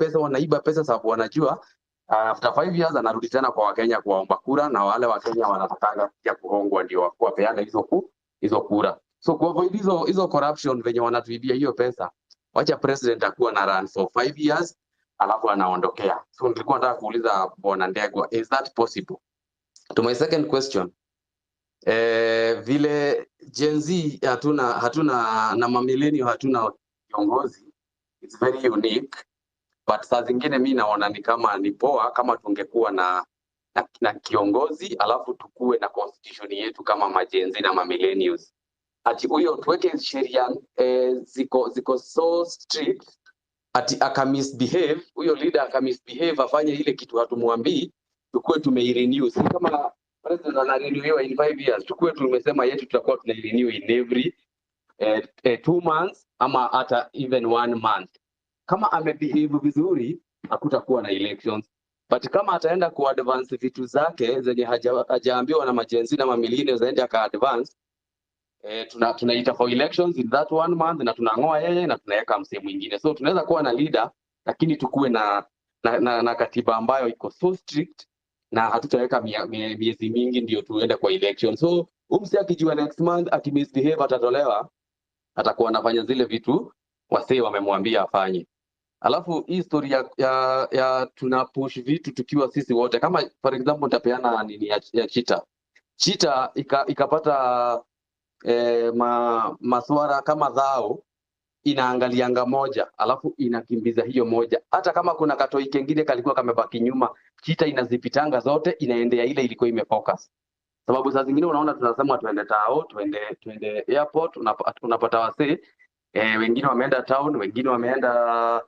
pesa sababu wanajua after 5 years anarudi tena kwa Wakenya kuwaomba kura, na wale Wakenya wanatakanga pia kuhongwa ndio wapeane hizo kura. So kuavoid hizo corruption venye wanatuibia hiyo pesa, wacha president akuwa na run for 5 years alafu anaondokea. So nilikuwa nataka kuuliza Bwana Ndegwa, is that possible? To my second question, vile Gen Z hatuna na mamillennial hatuna kiongozi, it's very unique, but saa zingine mi naona ni kama ni poa kama tungekuwa na kiongozi alafu tukue na constitution yetu kama ma-Gen Z na ma-millennials. Ati huyo tuweke sheria ziko so strict ati aka misbehave, huyo leader aka misbehave afanye ile kitu hatumwambii, tukue tumeirenew. Si kama president anarenewiwa in 5 years, tukue tumesema yetu tutakuwa tunairenew in every 2 months ama hata even 1 month. Kama amebehave vizuri hakutakuwa na elections, but kama ataenda kuadvance vitu zake zenye hajaambiwa na majenzi na mamillions, aende aka advance, tunaita for elections in that 1 month na tunangoa yeye na tunaweka msee mwingine. So tunaweza kuwa na leader lakini tukue na katiba ambayo iko so strict na hatutaweka miezi mingi ndio tuende kwa election. So msee akijua next month akimisbehave atatolewa, atakuwa anafanya zile vitu wasee wamemwambia afanye. Alafu hii story ya tuna push vitu tukiwa sisi wote, kama for example nitapeana nini ya Chita. Chita ikapata maswara kama dhao, inaangalianga moja alafu inakimbiza hiyo moja. Hata kama kuna katoi kengine kalikuwa kamebaki nyuma, Chita inazipitanga zote, inaendea ile ilikuwa imefocus. Sababu saa zingine unaona tunasema tuende tao, tuende airport, unapata wasee wengine wameenda town, wengine wameenda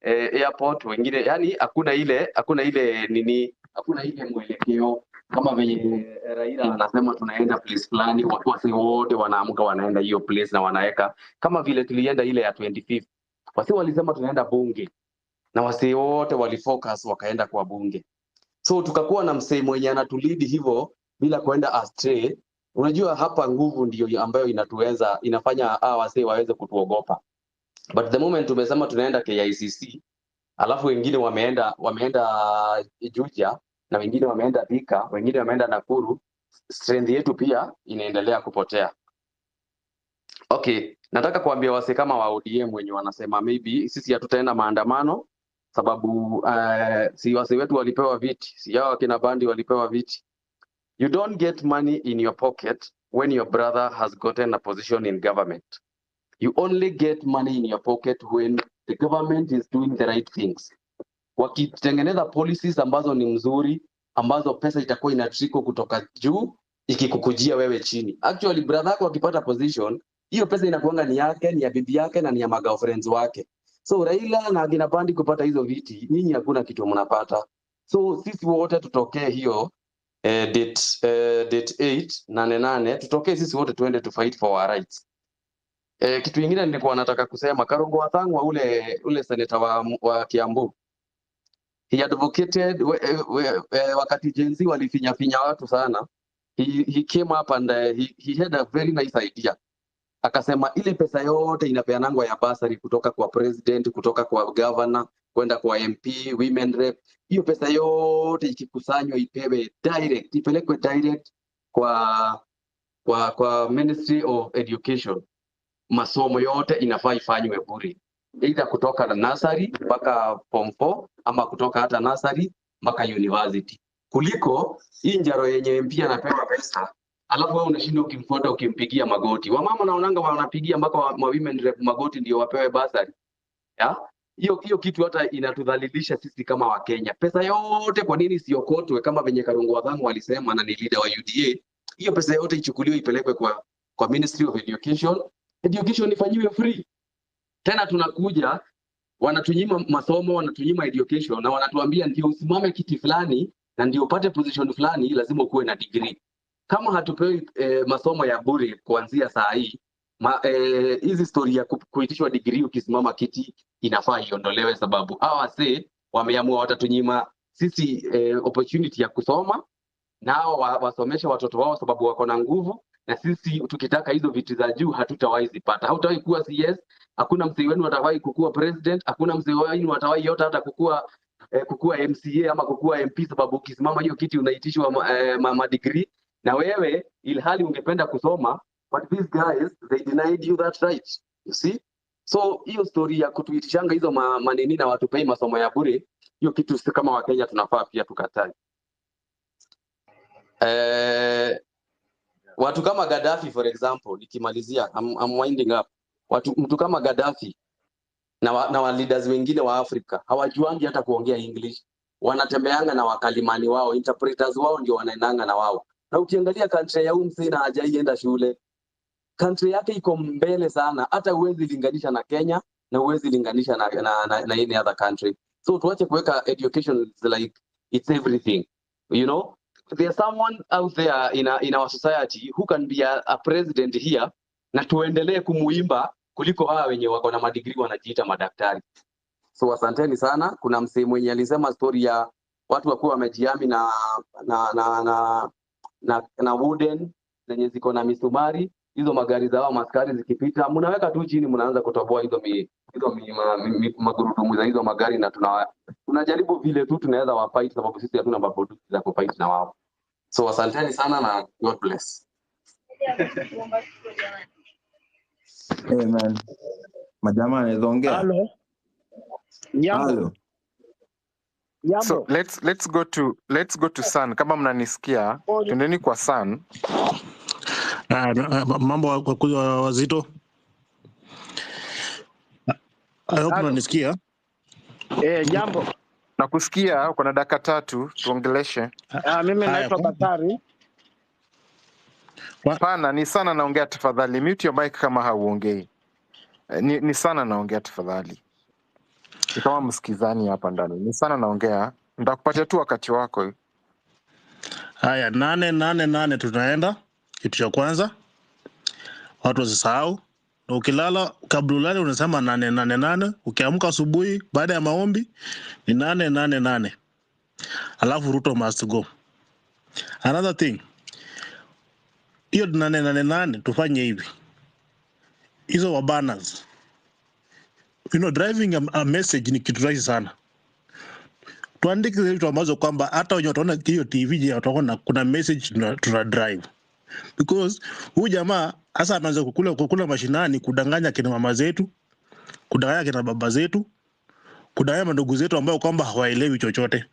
airport, wengine yani hakuna ile nini, hakuna ile mwelekeo kama venye Raila anasema tunaenda place fulani, watu wasi wote wanaamka wanaenda hiyo place na wanaweka, kama vile tulienda ile ya 25th. Wasi walisema tunaenda bunge na wasi wote walifocus wakaenda kwa bunge. So tukakuwa na msee mwenye anatulidi hivyo bila kuenda astray. Unajua hapa nguvu ndiyo ambayo inatuweza, inafanya hawa wasee waweze kutuogopa. But the moment tumesema tunaenda KICC, alafu wengine wameenda Juja na wengine wameenda Thika, wengine wameenda Nakuru, strength yetu pia inaendelea kupotea. Okay, nataka kuambia wase kama wa ODM wenye wanasema maybe sisi hatutaenda maandamano sababu si wase wetu walipewa viti, si hao akina Bandi walipewa viti. You don't get money in your pocket when your brother has gotten a position in government. You only get money in your pocket when the government is doing the right things. Wakitengeneza policies ambazo ni mzuri, ambazo pesa itakuwa inatriko kutoka juu ikikukujia wewe chini. Actually brother yako akipata position, hiyo pesa inakuanga ni yake, ni ya bibi yake na ni ya magirlfriends wake. So Raila na akina Bandi kupata hizo viti, nyinyi hakuna kitu mnapata. So sisi wote tutokee hiyo date 8 8 tutokee sisi wote tuende to fight for our rights. Kitu kingine nilikuwa nataka kusema, Karungo Wathangwa ule senator wa Kiambu, he advocated wakati Gen Z walifinya watu sana, he came up and he had a very nice idea. Akasema ile pesa yote inapeanangwa ya basari kutoka kwa president, kutoka kwa governor, kwenda kwa MP, women rep, hiyo pesa yote ikikusanywa ipewe direct, ipelekwe direct kwa Ministry of Education. Masomo yote inafaa ifanywe bure, either kutoka na nursery mpaka form 4 ama kutoka hata nursery mpaka university, kuliko hii njaro yenye MP anapewa pesa alafu wewe unashinda ukimfuata ukimpigia magoti. Wamama naonanga wanapigia mpaka wa women rep magoti ndio wapewe basari. Ya? Hiyo kitu hata inatudhalilisha sisi kama Wakenya. Pesa yote kwa nini siokotwe kama venye Karungo Wathangwa walisema na ni leader wa UDA? Hiyo pesa yote ichukuliwe ipelekwe kwa Ministry of Education. Education ifanyiwe free. Tena tunakuja wanatunyima masomo, wanatunyima education na wanatuambia ndio usimame kiti fulani na ndio upate position fulani lazima ukuwe na degree. Kama hatupewi masomo ya bure kuanzia saa hii, hizi story ya kuitishwa degree ukisimama kiti inafaa iondolewe, sababu hawa wasee wameamua watatunyima sisi opportunity ya kusoma, nao wasomeshe watoto wao sababu wako na nguvu, na sisi tukitaka hizo vitu za juu hatutawahi zipata. Hautawahi kuwa CS, hakuna mzee wenu atawahi kukua president, hakuna mzee wenu atawahi yote hata kukua MCA ama kukua MP, sababu ukisimama hiyo kiti unaitishwa ma degree na wewe ilhali ungependa kusoma, but these guys they denied you that right, you see. So hiyo story ya kutuitishanga hizo manini na watupei masomo ya bure, hiyo kitu sisi kama Wakenya tunafaa pia tukatae. Watu kama Gaddafi for example, nikimalizia, I'm winding up. Mtu kama Gaddafi na wa leaders wengine wa Afrika hawajuangi hata kuongea English, wanatembeanga na wakalimani wao, interpreters wao ndio wanaendanga na wao. Na ukiangalia country ya mzee na hajaienda shule, country yake iko mbele sana, hata huwezi linganisha na Kenya na huwezi linganisha na any other country. So tuache kuweka education like it's everything, you know. There's someone out there in our society who can be a president here, na tuendelee kumuimba kuliko hawa wenye wako na madigrii wanajiita madaktari. So asanteni sana. Kuna msee mwenye alisema story ya watu wakuwa wamejiami na wooden zenye ziko na misumari, hizo magari za hao maskari zikipita mnaweka tu chini, mnaanza kutoboa hizo magurudumu za hizo magari, na tunajaribu vile tu tunaweza wa fight, sababu sisi hatuna mabunduki za kufight na wao. So asanteni sana na God bless. Hey man, majamaa anaweza ongea. Halo. Jambo. Halo. Jambo. So let's go to San. Kama mnanisikia, twendeni kwa San. Mambo wakuja wazito. I hope mnanisikia. Jambo. Nakusikia, uko na dakika 3 tuongeleshe. Mimi Haya, naitwa Bakari. Pana ni sana naongea, tafadhali mute your mic kama hauongei. Ni sana naongea tafadhali. Ni kama msikizani hapa ndani. Ni sana naongea. Nitakupatia tu wakati wako. Haya, 888 tunaenda. Kitu cha kwanza watu wasisahau, na ukilala kabla ulale unasema 888. Ukiamka asubuhi baada ya maombi ni 888. Alafu Ruto must go. Another thing, hiyo 888 tufanye hivi, hizo wa banners, you know, driving a message ni kitu rahisi sana. Tuandike zile vitu ambazo kwamba hata wenye wataona hiyo TV je, wataona kuna message tuna drive, because huyu jamaa hasa ameanza kukula mashinani, kudanganya kina mama zetu, kudanganya kina baba zetu, kudanganya mandugu zetu ambao kwamba hawaelewi chochote.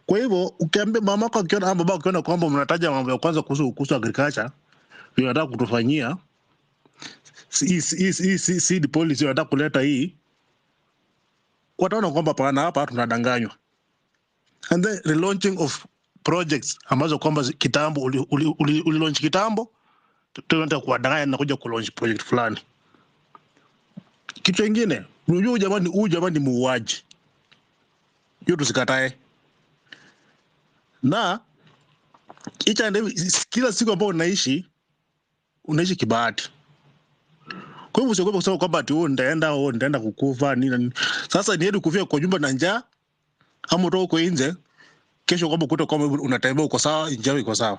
Kwa hivyo ukiambia mamako akiona ama baba akiona kwamba mnataja mambo ya kwanza kuhusu agriculture, unataka kutufanyia hii seed policy, unataka kuleta hii, wataona kwamba pana hapa tunadanganywa. And then relaunching of projects ambazo kwamba kitambo uli launch kitambo, tunaenda kuwadanganya na kuja kulaunch project fulani. Kitu kingine, unajua huyu jamaa ni muuaji. Hiyo tusikatae. Na each and every, kila siku ambayo unaishi kibahati. Kwa hivyo usiogope kusema kwamba ati wewe nitaenda kukufa nini na nini. Sasa ni heri kufia kwa nyumba na njaa ama utoke uko nje kesho kwamba ukute kwamba unatembea uko sawa, njaa iko sawa.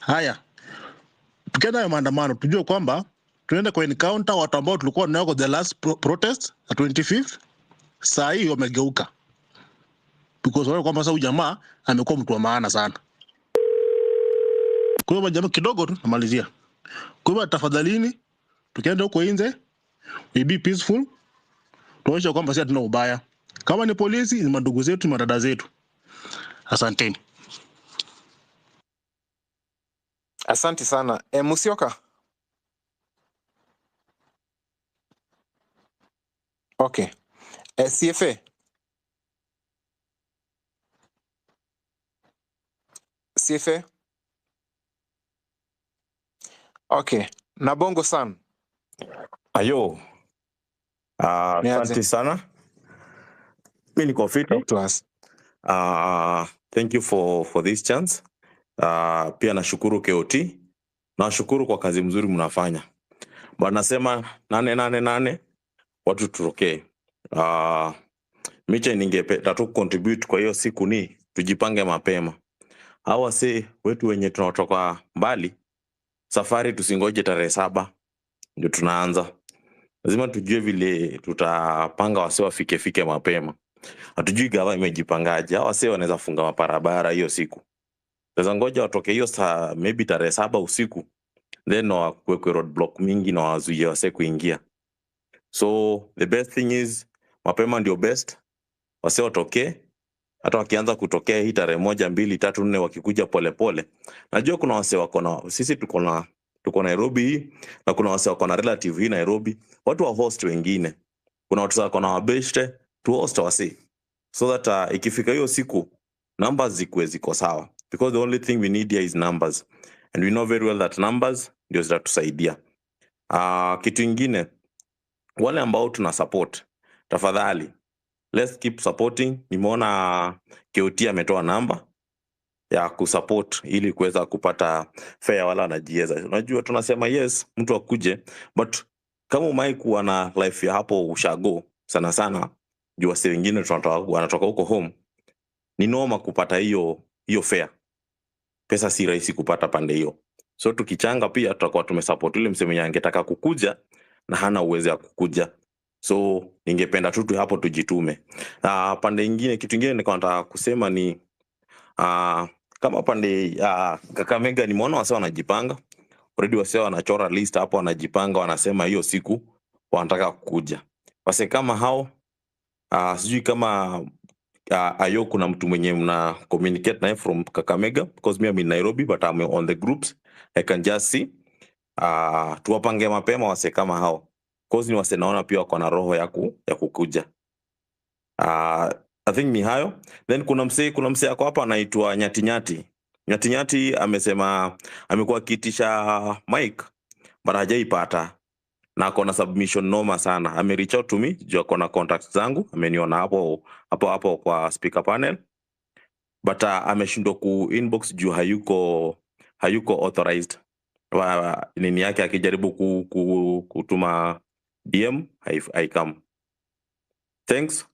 Haya, tukienda hayo maandamano tujue kwamba tunaenda kwa encounter watu ambao tulikuwa nao kwa the last protest ya 25th, saa hii wamegeuka because wale kwamba sasa huyu jamaa amekuwa mtu wa maana sana. Kwa hiyo jamaa kidogo tu namalizia. Kwa hiyo tafadhalini, tukienda huko nje we be peaceful, tuonyeshe kwamba sisi hatuna ubaya. Kama ni polisi ni mandugu zetu, ni madada zetu. Asanteni. Asante sana. Musyoka. Okay. CFA. CFA. Okay. Nabongo san. Ayo. Asante sana. Mimi niko fiti. Talk to us. Thank you for this chance. Pia nashukuru KOT. Nashukuru kwa kazi mzuri mnafanya. Bwana nasema 888 watu tutokee. Miche ningependa tu contribute kwa hiyo siku ni tujipange mapema. Hawa si wetu wenye tunatoka mbali, safari tusingoje tarehe 7 ndio tunaanza. Lazima tujue vile tutapanga wase wafike fike mapema. Hatujui gava imejipangaje. Hawa wase wanaweza funga mabarabara hiyo siku. Sasa ngoja watoke hiyo saa maybe tarehe 7 usiku, then wakuwekwe roadblock mingi na wazuie wase kuingia. So the best thing is mapema ndio best. Wase watokee. Hata wakianza kutokea hii tarehe 1, 2, 3, 4 wakikuja pole pole. Najua kuna wase wako na sisi tuko Nairobi hii, na kuna wase wako na relative hii Nairobi. Watu wa host wengine. Kuna watu wako na wabeshte, tu host wase. So that ikifika hiyo siku numbers zikuwe ziko sawa. Because the only thing we need here is numbers. And we know very well that numbers ndio zitatusaidia. Kitu ingine, wale ambao tuna support, tafadhali let's keep supporting. Nimeona KOT ametoa namba ya kusupport ili kuweza kupata fare wala wanajiweza. Unajua tunasema yes mtu akuje, but kama umai kuwa na life ya hapo ushago sana sana, juu wase wengine wanatoka huko home, ni noma kupata hiyo fare. Pesa si rahisi kupata pande hiyo. So tukichanga pia tutakuwa tumesupport yule msee mwenye angetaka kukuja na hana uwezo wa kukuja. So ningependa tu hapo tujitume. Pande nyingine, kitu kingine nilikuwa nataka kusema ni kama pande Kakamega nimeona wase wanajipanga. Already wase wanachora list hapo, wanajipanga, wanasema hiyo siku wanataka kukuja. Wase kama hao, sijui kama ayo kuna mtu mwenye mna communicate naye from Kakamega, because me I'm in Nairobi but I'm on the groups, I can just see. Tuwapange mapema wase kama hao, cause ni wase naona pia wako na roho ya kukuja. I think ni hayo. Then kuna msee ako hapa anaitwa Nyati Nyati. Nyati Nyati amesema amekuwa akiitisha mic but hajaipata na ako na submission noma sana. Ame reach out to me juu ako na contacts zangu, ameniona hapo hapo hapo kwa speaker panel, but ameshindwa ku inbox juu hayuko authorized. Nini yake akijaribu kutuma DM haikam. Thanks.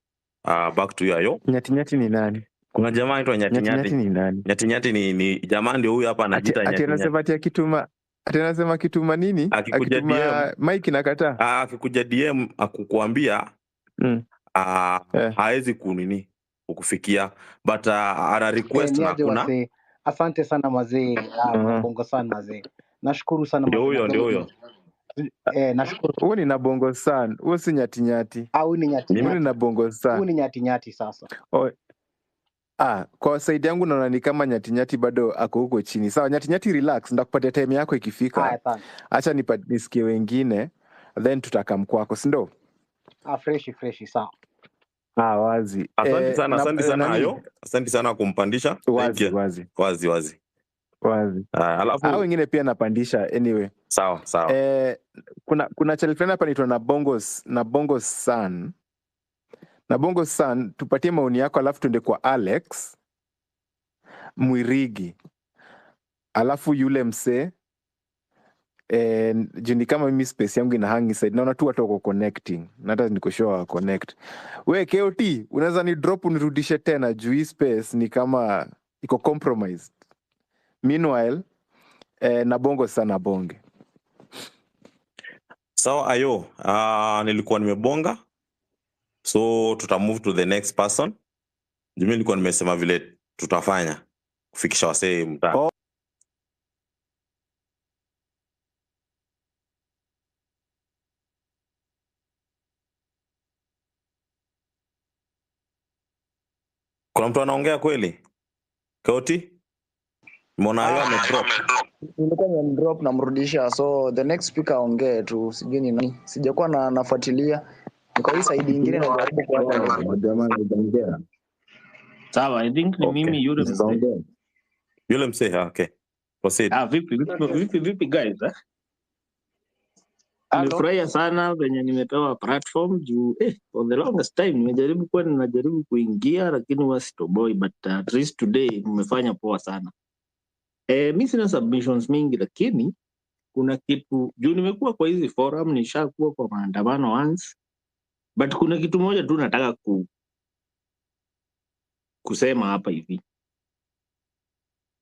Back to you, Ayo. Nyati Nyati ni nani? Kuna jamaa anaitwa Nyati Nyati Nyati. Nyati ni nani? Nyati Nyati ni jamaa ndio huyu hapa Ati, anajiita ati Nyati Nyati. anasema ati akituma, ati anasema akituma nini? Akikuja Akituma DM, mic inakataa. Akikuja DM akukuambia haezi kunini kukufikia, but ana request Ni na aje kuna wasee, asante sana mazee, Bongo sana mazee, nashukuru sana Ndio mazee. huyo, ndio huyo. Nashukuru. Huo ni na Bongo San, huo si Nyati Nyati. Au ni Nyati Huo ni Nyati? na Bongo Huu San. ni Nyati Nyati sasa. Oh, kwa side yangu naona ni kama Nyati Nyati bado ako huko chini. Sawa, Nyati Nyati, relax, ndakupatia time yako ikifika. Haya, thanks. Acha nisikie wengine then tutakam kwako, si ndio? Freshi freshi, sawa. Wazi. Asante sana, asante sana nani? Ayo. Asante sana kumpandisha. Thank Wazi, you. wazi. Wazi wazi. Wazi. Alafu Hao wengine pia napandisha anyway. Sawa, sawa. Kuna chali fulani hapa anaitwa na Bongo San. Na Bongo San, tupatie maoni yako alafu tuende kwa Alex Mwirigi. Alafu yule msee, juu ni kama mimi space yangu ina hang side, naona tu watu wako connecting na hata niko sure wa connect. We KOT, unaweza ni drop unirudishe tena juu hii space ni kama iko compromised. Meanwhile, na Bongo sana bonge. Sawa Ayo, nilikuwa nimebonga, so tuta move to the next person. Juu mimi nilikuwa nimesema vile tutafanya kufikisha wasee mtaa. Oh. Kuna mtu anaongea kweli? Koti? Mbona Ayo amedrop? Nilikuwa nimemdrop namrudisha, so the next speaker aongee tu, sijui ni nani, sijakuwa na nafuatilia, niko hii side ingine najaribu kuacha. Jamaa naongea. Sawa, I think ni mimi yule mzee. Naongea. Yule mzee, okay. Proceed. Vipi vipi vipi vipi guys, eh? Nimefurahia sana venye nimepewa platform juu for the longest time nimejaribu kuwa ninajaribu kuingia lakini huwa sitoboi, but at least today mmefanya poa sana. Mi sina submissions mingi, lakini kuna kitu juu nimekuwa kwa hizi forum, nishakuwa kwa maandamano once, but kuna kitu moja tu nataka kusema hapa hivi.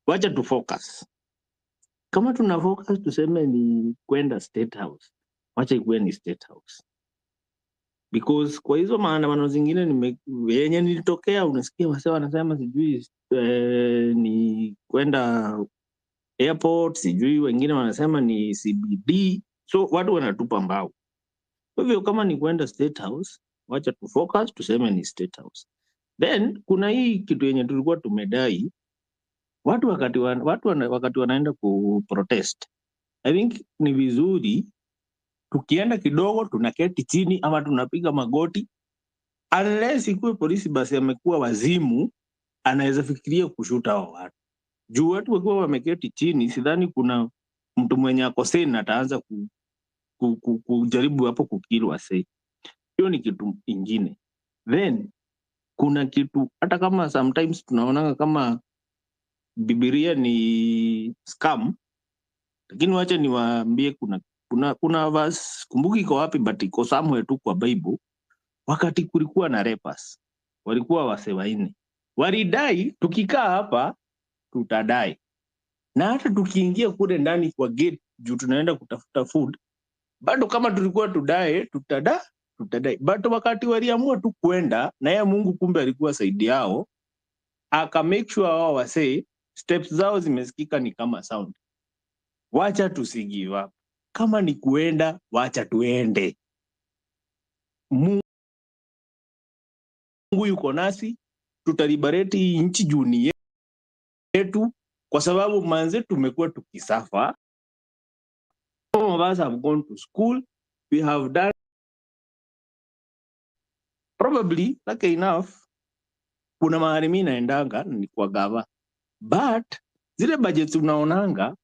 Wacha tu focus. Kama tuna focus tuseme ni kwenda State House, wacha ikuwe ni State House, because kwa hizo maandamano zingine yenye nilitokea, unasikia wase wanasema sijui ni kwenda airport, sijui wengine wanasema ni CBD, so watu wanatupa mbao. Kwa hivyo kama ni kwenda State House, wacha tu focus tuseme ni State House. Then kuna hii kitu yenye tulikuwa tumedai watu wakati wanaenda ku protest, I think ni vizuri tukienda kidogo tunaketi chini ama tunapiga magoti, unless ikuwe polisi basi amekuwa wazimu, anaweza fikiria kushoot hao watu. Juu watu wakiwa wameketi chini, sidhani kuna mtu mwenye ako sane ataanza kujaribu hapo kukill wasee. Hiyo ni kitu ingine. Then kuna kitu hata kama sometimes tunaonanga kama Biblia ni scam, lakini wacha niwaambie kuna verse, kumbuki iko wapi, but iko somewhere tu kwa Bible. Wakati kulikuwa na lepers, walikuwa wase wanne, walidai tukikaa hapa tutadai, na hata tukiingia kule ndani kwa gate juu tunaenda kutafuta food, bado kama tulikuwa tudae tutadai. But wakati waliamua tu kwenda na yeye, Mungu kumbe alikuwa side yao, aka make sure wao wasee steps zao zimesikika ni kama sound. Wacha tusigive up. Kama ni kuenda, wacha tuende. Mungu yuko nasi, tutaliberate hii nchi juu ni yetu, kwa sababu manze tumekuwa tukisuffer. Some of us have gone to school, we have done probably lucky enough, kuna mahali mi naendanga ni kwa gava, but zile budgets unaonanga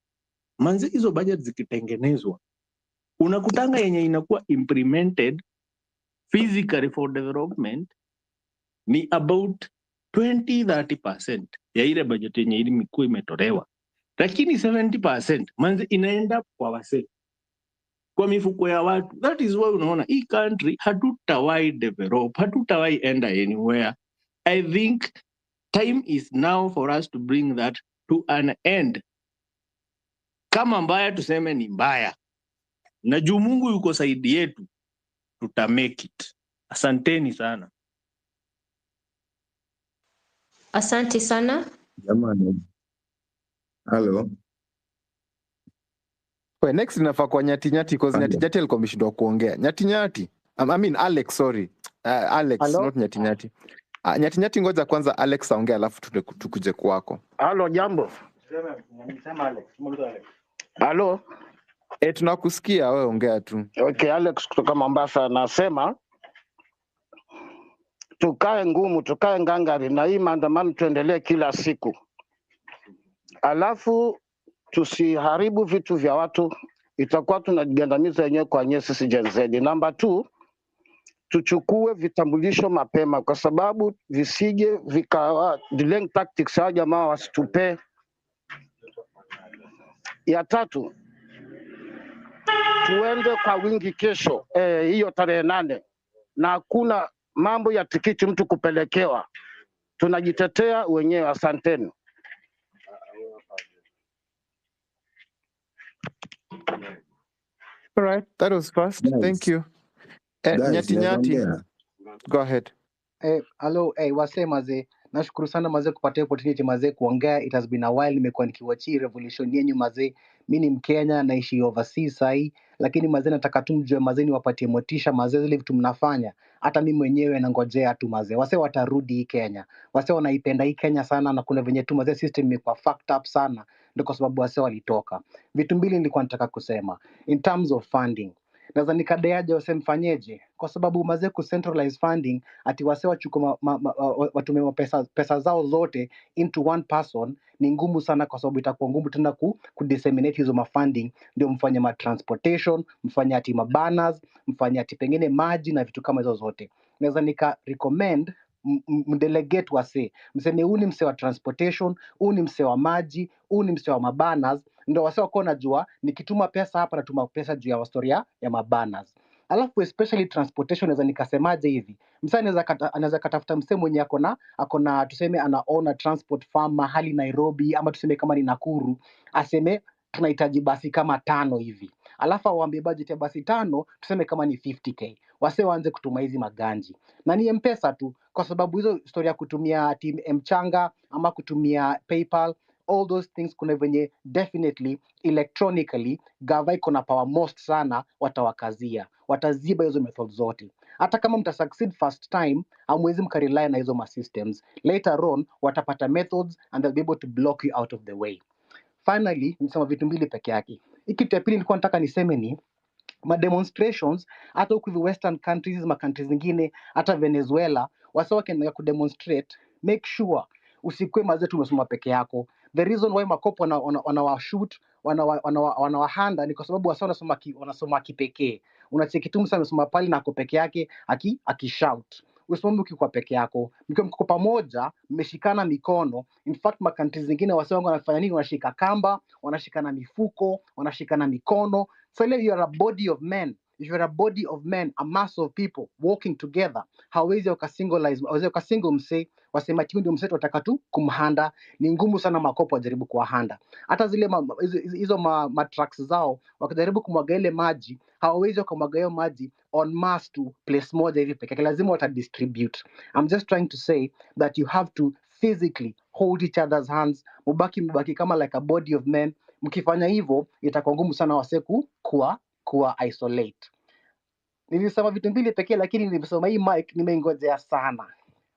manze, hizo budget zikitengenezwa unakutanga yenye inakuwa implemented physically for development ni about 20-30% ya ile budget yenye ilikuwa imetolewa, lakini 70% manze inaenda kwa wasee, kwa mifuko ya watu. That is why unaona hii country hatutawahi develop, hatutawahi enda anywhere. I think time is now for us to bring that to an end. Kama mbaya tuseme ni mbaya, na juu Mungu yuko side yetu, tuta make it. Asanteni sana. Asante sana. Jamani, halo. We, next inafaa kwa Nyati Nyati cause Nyati Nyati alikuwa ameshindwa kuongea. Nyati Nyati. I mean Alex, sorry. Alex, Halo? not Nyati Nyati. Nyati Nyati, ngoja kwanza Alex aongee alafu tukuje kwako. Halo, jambo. Halo. Eh, tunakusikia wewe, ongea tu. Okay, Alex kutoka Mombasa nasema tukae ngumu, tukae ngangari na hii maandamano tuendelee kila siku, alafu tusiharibu vitu vya watu, itakuwa tunajigandamiza wenyewe kwa wenyewe sisi Gen Z. Namba 2, tuchukue vitambulisho mapema, kwa sababu visije vikawa delaying tactics, hawa jamaa wasitupe. Ya tatu, tuende kwa wingi kesho hiyo tarehe 8, na hakuna mambo ya tikiti mtu kupelekewa, tunajitetea wenyewe. Asanteni. All right, that was fast. Thank Guys, you. guys, Nyati naweza Nyati, ongea? go ahead. Hello, wasee mazee, nashukuru sana mazee kupatia opportunity mazee kuongea. It has been a while, nimekuwa nikiwatch revolution yenyu mazee. Mi ni Mkenya naishi overseas sahi, lakini mazee nataka tu mjue mazee, niwapatie motisha mazee, zile vitu mnafanya. Hata mi mwenyewe nangojea tu mazee, wasee watarudi hii Kenya, wasee wanaipenda hii Kenya sana, na kuna venye tu mazee system imekuwa fucked up sana, ndio kwa sababu wasee walitoka. Vitu mbili nilikuwa nataka kusema in terms of funding, naweza nikadeaje wase mfanyeje? Kwa sababu mazee ku centralize funding ati wase wachukue watume pesa zao zote into one person ni ngumu sana, kwa sababu itakuwa ngumu tena ku disseminate hizo mafunding, ndio mfanye ma transportation, mfanye ati mabanners, mfanye ati pengine maji na vitu kama hizo zote. Naweza nika recommend mdelegate wase, mseme huu ni msee wa transportation, huu ni msee wa maji, huu ni msee wa mabanners, ndo wase wakuwa najua nikituma pesa hapa natuma pesa juu ya story ya mabanners. Alafu especially transportation, naweza nikasemaje hivi, msee anaweza katafuta msee mwenye akona tuseme anaona transport farm mahali Nairobi, ama tuseme kama ni Nakuru, aseme tunahitaji basi kama 5 hivi, alafu awaambie budget ya basi 5 tuseme kama ni 50k, wase waanze kutuma hizi maganji na ni M-Pesa tu, kwa sababu hizo story ya kutumia ati mchanga ama kutumia PayPal, all those things, kuna venye definitely electronically gava iko na power most sana, watawakazia, wataziba hizo methods zote. Hata kama mta succeed first time, hamwezi mkarely na hizo ma systems. Later on watapata methods and they'll be able to block you out of the way. Finally, nisema vitu mbili peke yake. Hii kitu ya pili nilikuwa nataka niseme ni ma demonstrations, hata huku hivi western countries, ma countries zingine, hata Venezuela, wasa wakiendelea kudemonstrate, make sure usikue mazee tu umesoma peke yako. The reason why makopo wanawashoot wanawahanda ni kwa sababu wasa wanasoma kipekee. Unacheki tu msa amesoma pale na ako peke yake akishout. Usimame ukikuwa peke yako, mkiwa mko pamoja, mmeshikana mikono. In fact ma countries zingine wase wangu wanafanya nini? Wanashika kamba, wanashikana mifuko, wanashikana mikono. So ile you are a body of men. If you are a body of men, a mass of people walking together, hawezi wakasingleize, hawezi wakasingle msee, wasema ati huyu ndio msee tunataka tu kumhanda. Ni ngumu sana makopo wajaribu kuwahanda. Hata zile hizo ma trucks zao wakijaribu kumwaga ile maji, hawawezi wakamwaga hiyo maji on mass to place moja hivi peke yake, lazima watadistribute. I'm just trying to say that you have to physically hold each other's hands, mubaki kama like a body of men. Mkifanya hivyo itakuwa ngumu sana wase kuwa isolate. Nilisema vitu mbili pekee, lakini nimesoma hii mic nimeingojea sana.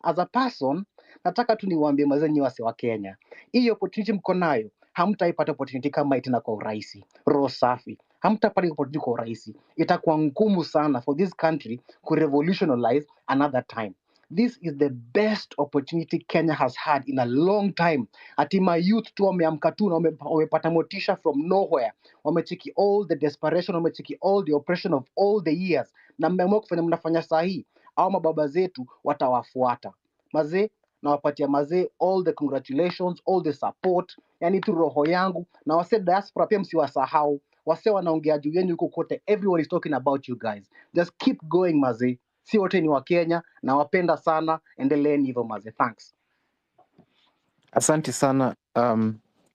As a person, nataka tu niwaambie mazee nyi wase wa Kenya, hii opportunity mko nayo, hamtaipata opportunity kama hii tena kwa urahisi. Roho safi, hamtapata opportunity kwa urahisi. Itakuwa ngumu sana for this country kurevolutionalize another time. This is the best opportunity Kenya has had in a long time. Ati my youth tu wameamka tu na wamepata motisha from nowhere. Wamecheki all the desperation, wamecheki all the oppression of all the years, na mmeamua kufanya mnafanya sahi, au mababa zetu watawafuata. Mazee, nawapatia mazee all the congratulations, all the support, yani tu roho yangu. Na wase diaspora pia msiwasahau, wase wanaongea juu yenu huko kote, everyone is talking about you guys. Just keep going mazee, si wote ni wa Kenya, nawapenda sana, endeleeni hivyo mazee, thanks. Asante sana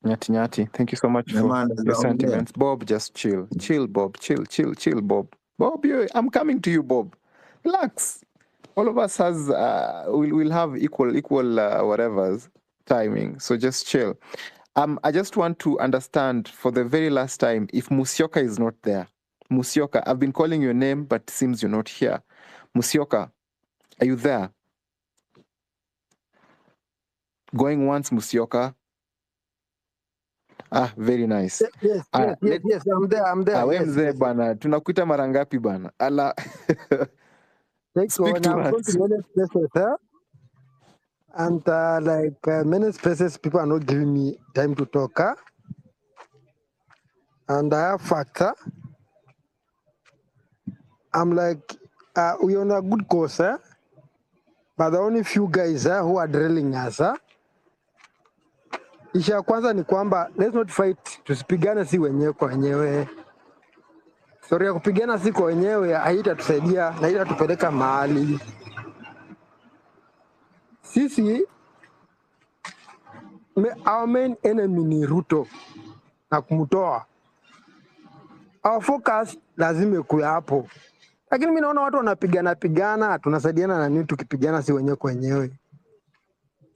Nyati Nyati. Thank you so much for Jamaa your naweza ongea. sentiments. Bob, just chill. Chill, Bob. Chill, chill, chill, Bob. Bob, I'm coming to you, Bob. Relax. All of us has we'll have equal whatever's timing. So just chill. I just want to understand for the very last time if Musyoka is not there. Musyoka, I've been calling your name, but seems you're not here. Musyoka, are you there? Going once, Musyoka. Ah, very nice. Yes, Aya, yes, yes, yes, I'm there, I'm there. We Yes, mzee yes. bana, tunakuita mara ngapi bana? Ala, Take speak on. to I've gone us. to many places, huh? And like many spaces, people are not giving me time to talk. Huh? And I have facts. Huh? I'm like, we're on a good course, huh? But the only few guys who are drilling us. Huh? Ishu ya kwanza ni kwamba let's not fight, tusipigane si wenyewe kwa wenyewe. Story ya kupigana si kwa wenyewe haitatusaidia na haitatupeleka mahali. Sisi our main enemy ni Ruto na kumtoa. Our focus lazima ikuwe hapo, lakini mi naona watu wanapigana pigana, tunasaidiana na nini tukipigana si wenyewe kwa wenyewe?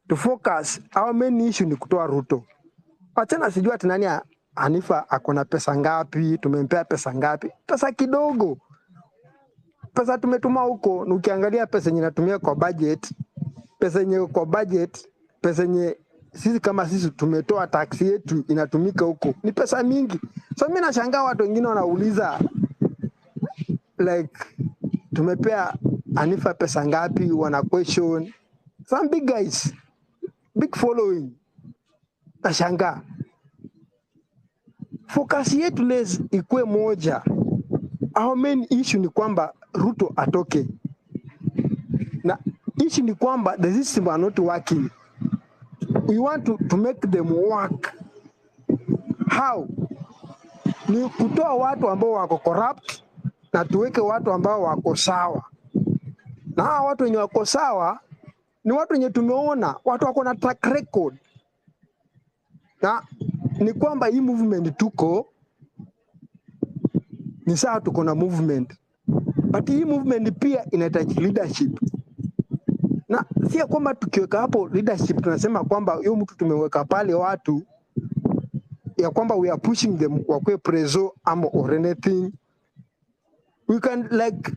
To focus, our main issue ni kutoa Ruto. Achana sijui ati nani Hanifa ako na pesa ngapi, tumempea pesa ngapi? Pesa kidogo, pesa tumetuma huko. Na ukiangalia pesa yenye inatumia kwa budget, pesa yenye kwa budget, pesa yenye sisi kama sisi tumetoa tax yetu inatumika huko ni pesa mingi. So mimi nashangaa watu wengine wanauliza like tumepea Hanifa pesa ngapi, wana question some big guys, big following. Nashangaa focus yetu les ikuwe moja. Our main issue ni kwamba Ruto atoke, na issue ni kwamba the system are not working. We want to make them work. How? Ni kutoa watu ambao wako corrupt na tuweke watu ambao wako sawa. Na hawa watu wenye wako sawa ni watu wenye tumeona, watu wako na track record. Na ni kwamba hii movement tuko ni sawa, tuko na movement, but hii movement pia inahitaji leadership, na si ya kwamba tukiweka hapo leadership tunasema kwamba huyo mtu tumeweka pale watu ya kwamba we are pushing them wakwe preso ama or anything. We can like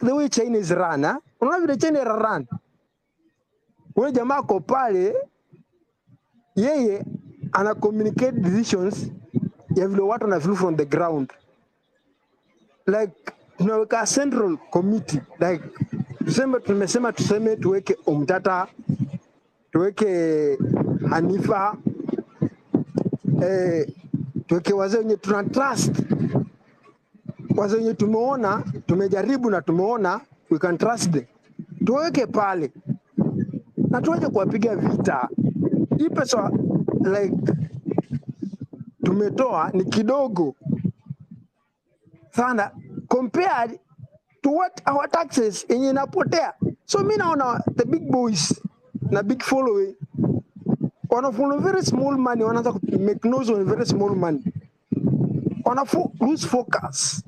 the way China is run, eh? Unaona vile China ina run, ule jamaa ako pale, yeye ana communicate decisions ya vile watu wana feel from the ground. Like tunaweka central committee, like tuseme, tumesema tuseme tuweke Omtata, tuweke Hanifa, tuweke wazee wenye tuna trust, wazee wenye tumeona, tumejaribu na tumeona we can trust them, tuweke pale na tuweze kuwapiga vita. Hii pesa like tumetoa ni kidogo sana compared to what our taxes yenye inapotea. So mi naona the big boys na big following wana follow very small money, wanaanza ku make noise on very small money, wana lose focus.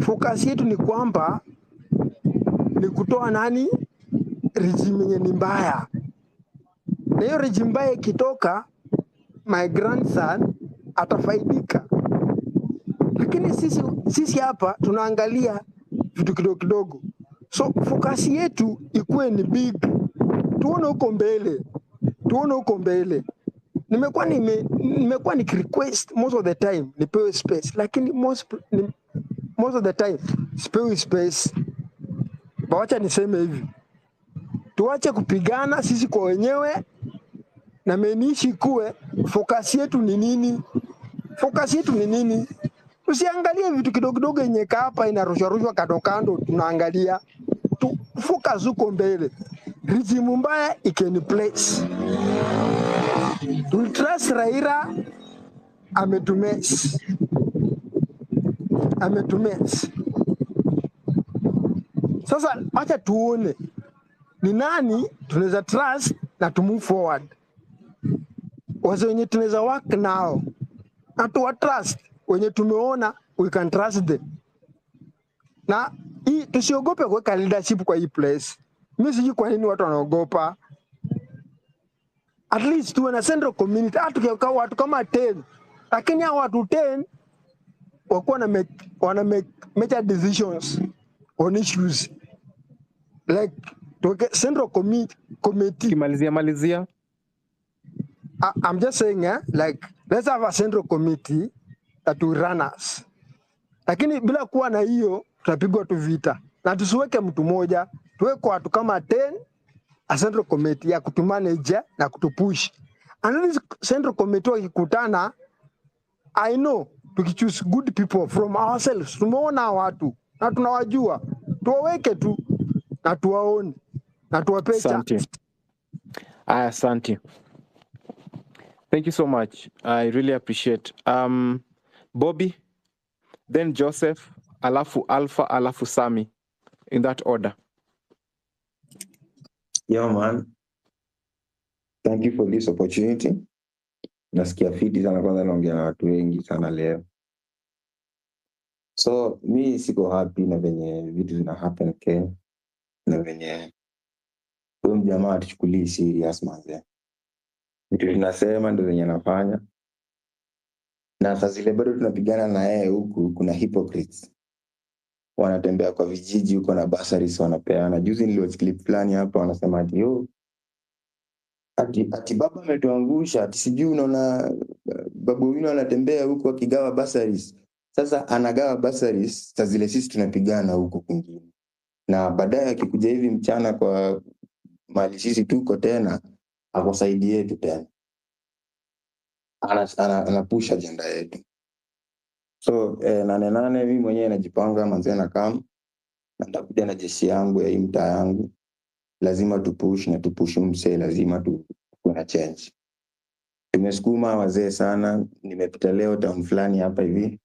Focus yetu ni kwamba ni kutoa nani regime yenye ni mbaya, na hiyo regime mbaya ikitoka, my grandson atafaidika. Lakini sisi hapa tunaangalia vitu kidogo kidogo. So focus yetu ikuwe ni big, tuone huko mbele, tuone huko mbele. Nimekuwa nikirequest most of the time nipewe space, lakini most of the time sipewi space. Wacha niseme hivi, tuache kupigana sisi kwa wenyewe, na main ikuwe focus yetu ni nini? Focus yetu ni nini? Tusiangalie vitu kidogo kidogo yenye hapa inarushwa rushwa kando kando, tunaangalia tu focus huko mbele. Regime mbaya in place. Tulitrust Raila, ametumess, ametumess. Sasa acha tuone ni nani tunaweza trust na to move forward, wase wenye tunaweza work nao na tuwa trust, wenye tumeona we can trust them, na hii tusiogope kuweka leadership kwa hii place. Mi sijui kwa nini watu wanaogopa. At least tuwe na central community, hata tukiweka watu kama 10, lakini hao watu 10 wakuwa wana make major decisions on issues like tuweke central committee. Kimalizia malizia. I'm just saying like let's have a central committee that will run us, lakini bila kuwa na hiyo tutapigwa tu vita, na tusiweke mtu mmoja, tuweke watu kama 10, a central committee ya kutumanage na kutupush. And this central committee wakikutana, I know tukichoose good people from ourselves, tumeona watu na tunawajua, tuwaweke tu na tuwaone na tuwapee Asante. chance. Aya, asante. Thank you so much. I really appreciate. Bobby, then Joseph, alafu Alpha, alafu Sami, in that order. Yo man, thank you for this opportunity. Nasikia fiti sana, kwanza naongea na watu wengi sana leo. So mi siko happy na venye vitu zina happen Kenya na venye huyo mjamaa atuchukulii serious manze. Vitu tunasema ndo venye anafanya, na saa zile bado tunapigana na yeye huku, kuna hypocrites wanatembea kwa vijiji huko na bursaries wanapeana. Juzi niliwatch clip fulani hapa, wanasema ati yo ati baba ametuangusha, ati sijui unaona babu wengine wanatembea huku akigawa bursaries. Sasa anagawa bursaries saa zile sisi tunapigana huko kwingine, na baadaye akikuja hivi mchana kwa mali sisi tuko tena, ako side yetu tena, ana push agenda yetu. So 8 8 mimi mwenyewe najipanga manzee, na kam na nitakuja na jeshi yangu ya hii mtaa yangu, lazima tupush na tupush msee, lazima tukuwe na change. Tumesukuma wazee sana. Nimepita leo town fulani hapa hivi,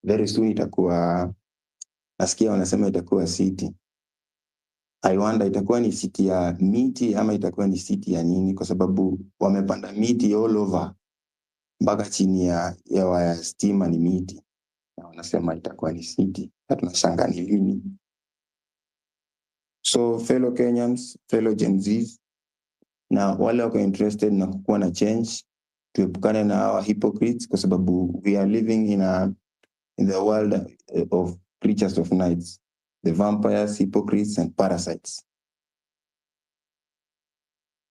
very soon itakuwa, nasikia wanasema itakuwa city. I wonder itakuwa ni city ya miti ama itakuwa ni city ya nini, kwa sababu wamepanda miti all over mpaka chini ya waya ya stima ni miti, na wanasema itakuwa ni city. Na tunashangaa ni lini. So fellow Kenyans, fellow Gen Zs, na wale wako interested na kukuwa na change, tuepukane na hawa hypocrites, kwa sababu we are living in the world of creatures of nights, the vampires, hypocrites and parasites.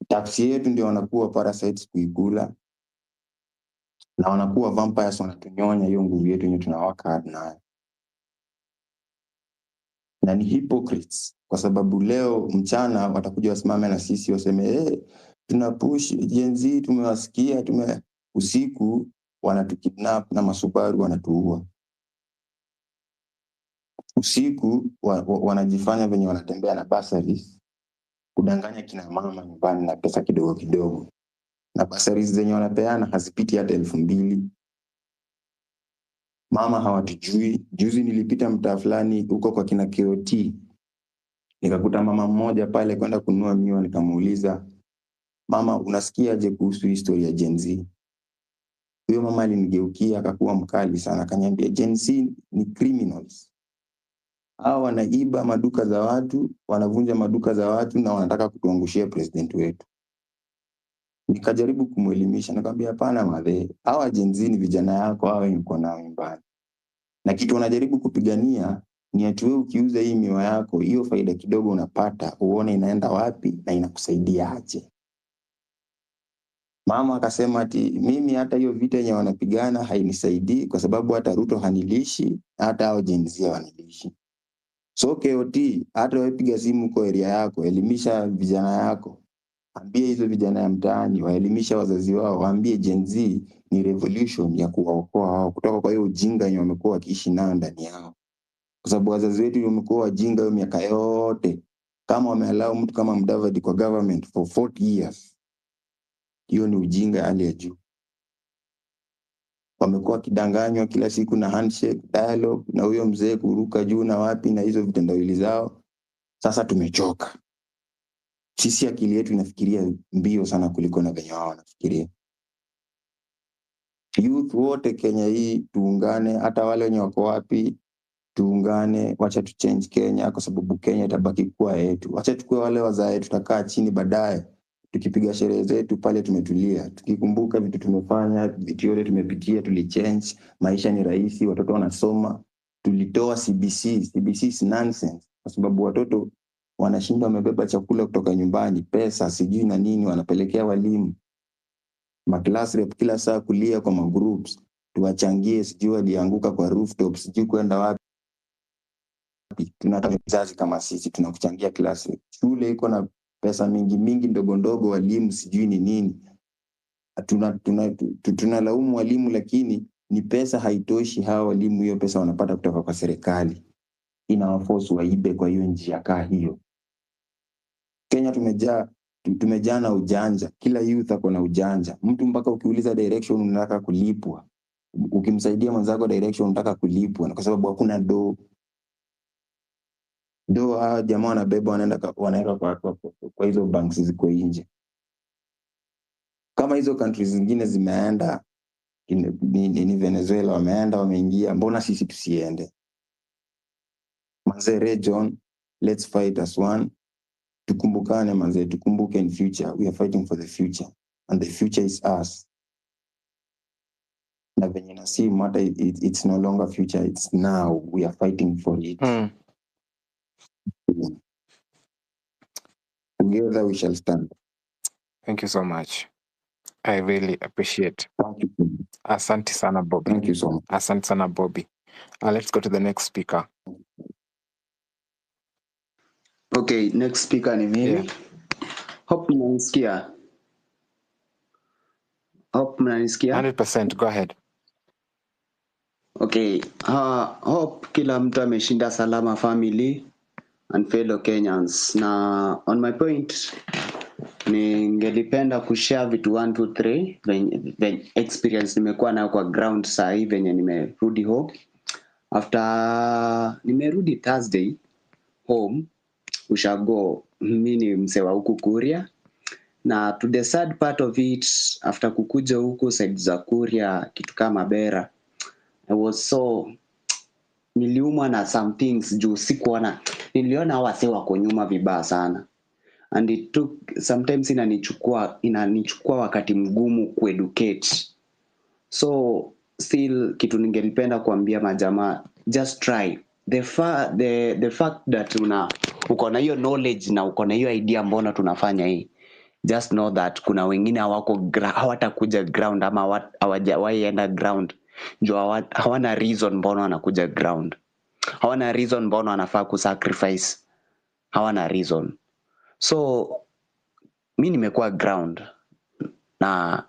Tax yetu ndio wanakuwa parasites kuikula, na wanakuwa vampires wanatunyonya hiyo nguvu yetu yenye tunawaka hard nayo, na ni hypocrites kwa sababu leo mchana watakuja wasimame na sisi waseme, "Hey, tuna push Gen Z, tumewasikia," usiku wanatukidnap na masubaru wanatuua. Usiku wanajifanya venye wanatembea na bursaries kudanganya kina mama nyumbani na pesa kidogo kidogo, na bursaries zenye wanapeana hazipiti hata 2,000. Mama hawatujui. Juzi nilipita mtaa fulani huko kwa kina KOT, nikakuta mama mmoja pale kwenda kununua miwa, nikamuuliza, "Mama, unasikiaje kuhusu history ya Gen Z?" Huyo mama alinigeukia akakuwa mkali sana, akaniambia Gen Z ni criminals. Hawa wanaiba maduka za watu, wanavunja maduka za watu na wanataka kutuangushia president wetu. Nikajaribu kumwelimisha, nikamwambia hapana madhe, hawa Gen Z ni vijana yako, hawa wenye uko nao nyumbani, na kitu wanajaribu kupigania Ni ati wewe ukiuza hii miwa yako, hiyo faida kidogo unapata, uone inaenda wapi na inakusaidia aje. Mama akasema ati mimi hata hiyo vita yenye wanapigana hainisaidii kwa sababu hata Ruto hanilishi, hata hao Gen Z wanilishi. So KOT, hata wewe piga simu kwa area yako, elimisha vijana yako, ambie hizo vijana ya mtaani, waelimisha wazazi wao, waambie Gen Z ni revolution ya kuwaokoa wao kutoka kwa hiyo ujinga yenye wamekuwa wakiishi nayo ndani yao, kwa sababu wazazi wetu wamekuwa wajinga hiyo miaka yote. Kama wameallow mtu kama Mudavadi kwa government for 40 years, hiyo ni ujinga hali ya juu. Wamekuwa wakidanganywa kila siku na handshake dialogue na huyo mzee kuruka juu na wapi na hizo vitendawili zao. Sasa tumechoka sisi, akili yetu inafikiria mbio sana kuliko na venye wao wanafikiria. Youth wote Kenya hii tuungane, hata wale wenye wako wapi, tuungane, wacha tu change Kenya, kwa sababu Kenya itabaki kuwa yetu. Wacha tukue wale wazae, tutakaa chini baadaye tukipiga sherehe zetu pale tumetulia, tukikumbuka vitu tumefanya, vitu yote tumepitia, tulichange. Maisha ni rahisi, watoto wanasoma. Tulitoa CBC. CBC is nonsense, kwa sababu watoto wanashinda wamebeba chakula kutoka nyumbani, pesa sijui na nini, wanapelekea walimu maclass rep kila saa kulia kwa magroups, tuwachangie, sijui walianguka kwa rooftop, sijui kwenda wapi. Tunataka vizazi kama sisi tunakuchangia class rep. Shule iko na pesa mingi mingi ndogo ndogo, walimu sijui ni nini. Tunalaumu walimu, lakini ni pesa haitoshi. Hawa walimu hiyo pesa wanapata kutoka kwa serikali inawaforce waibe kwa hiyo njia kaa hiyo. Kenya tumejaa na ujanja, kila youth ako na ujanja. Mtu mpaka ukiuliza direction unataka kulipwa, ukimsaidia mwenzako direction unataka kulipwa, na kwa sababu hakuna do do. Hawa jamaa wanabeba wanaenda wanaweka kwa hizo banks ziko nje. Kama hizo countries zingine zimeenda ni Venezuela wameenda wameingia, mbona sisi tusiende? Manze Region, let's fight as one. Tukumbukane manze, tukumbuke in future we are fighting for the future and the future is us. Na venye nasimu hata it's no longer future, it's now we are fighting for it. Together we shall stand. Thank you so much. I really appreciate. Thank you. Asante sana Bobby. Thank you so much. Asante sana Bobby. Let's go to the next speaker. Okay, next speaker ni mimi. Yeah. Hope mnanisikia. Hope mnanisikia. 100%, go ahead. Okay, hope kila mtu ameshinda salama, family and fellow Kenyans. Na on my point ningelipenda kushare vitu 1 2 3 venye experience nimekuwa nayo kwa ground saa hii venye nimerudi home. After nimerudi Thursday home ushago, mi ni msee wa huku Kuria, na to the sad part of it, after kukuja huku side za Kuria kitu kama Bera, I was so niliumwa na some things juu sikuona, niliona hawa wasee wako nyuma vibaya sana, and it took sometimes inanichukua wakati mgumu kueducate. So still kitu ningelipenda kuambia majamaa, just try the fact that uko na hiyo knowledge na uko na hiyo idea mbona tunafanya hii, just know that kuna wengine hawatakuja ground ama hawajawahi enda ground juu hawana reason mbona wanakuja ground, hawana reason mbona wanafaa kusacrifice, hawana reason. So mi nimekuwa ground na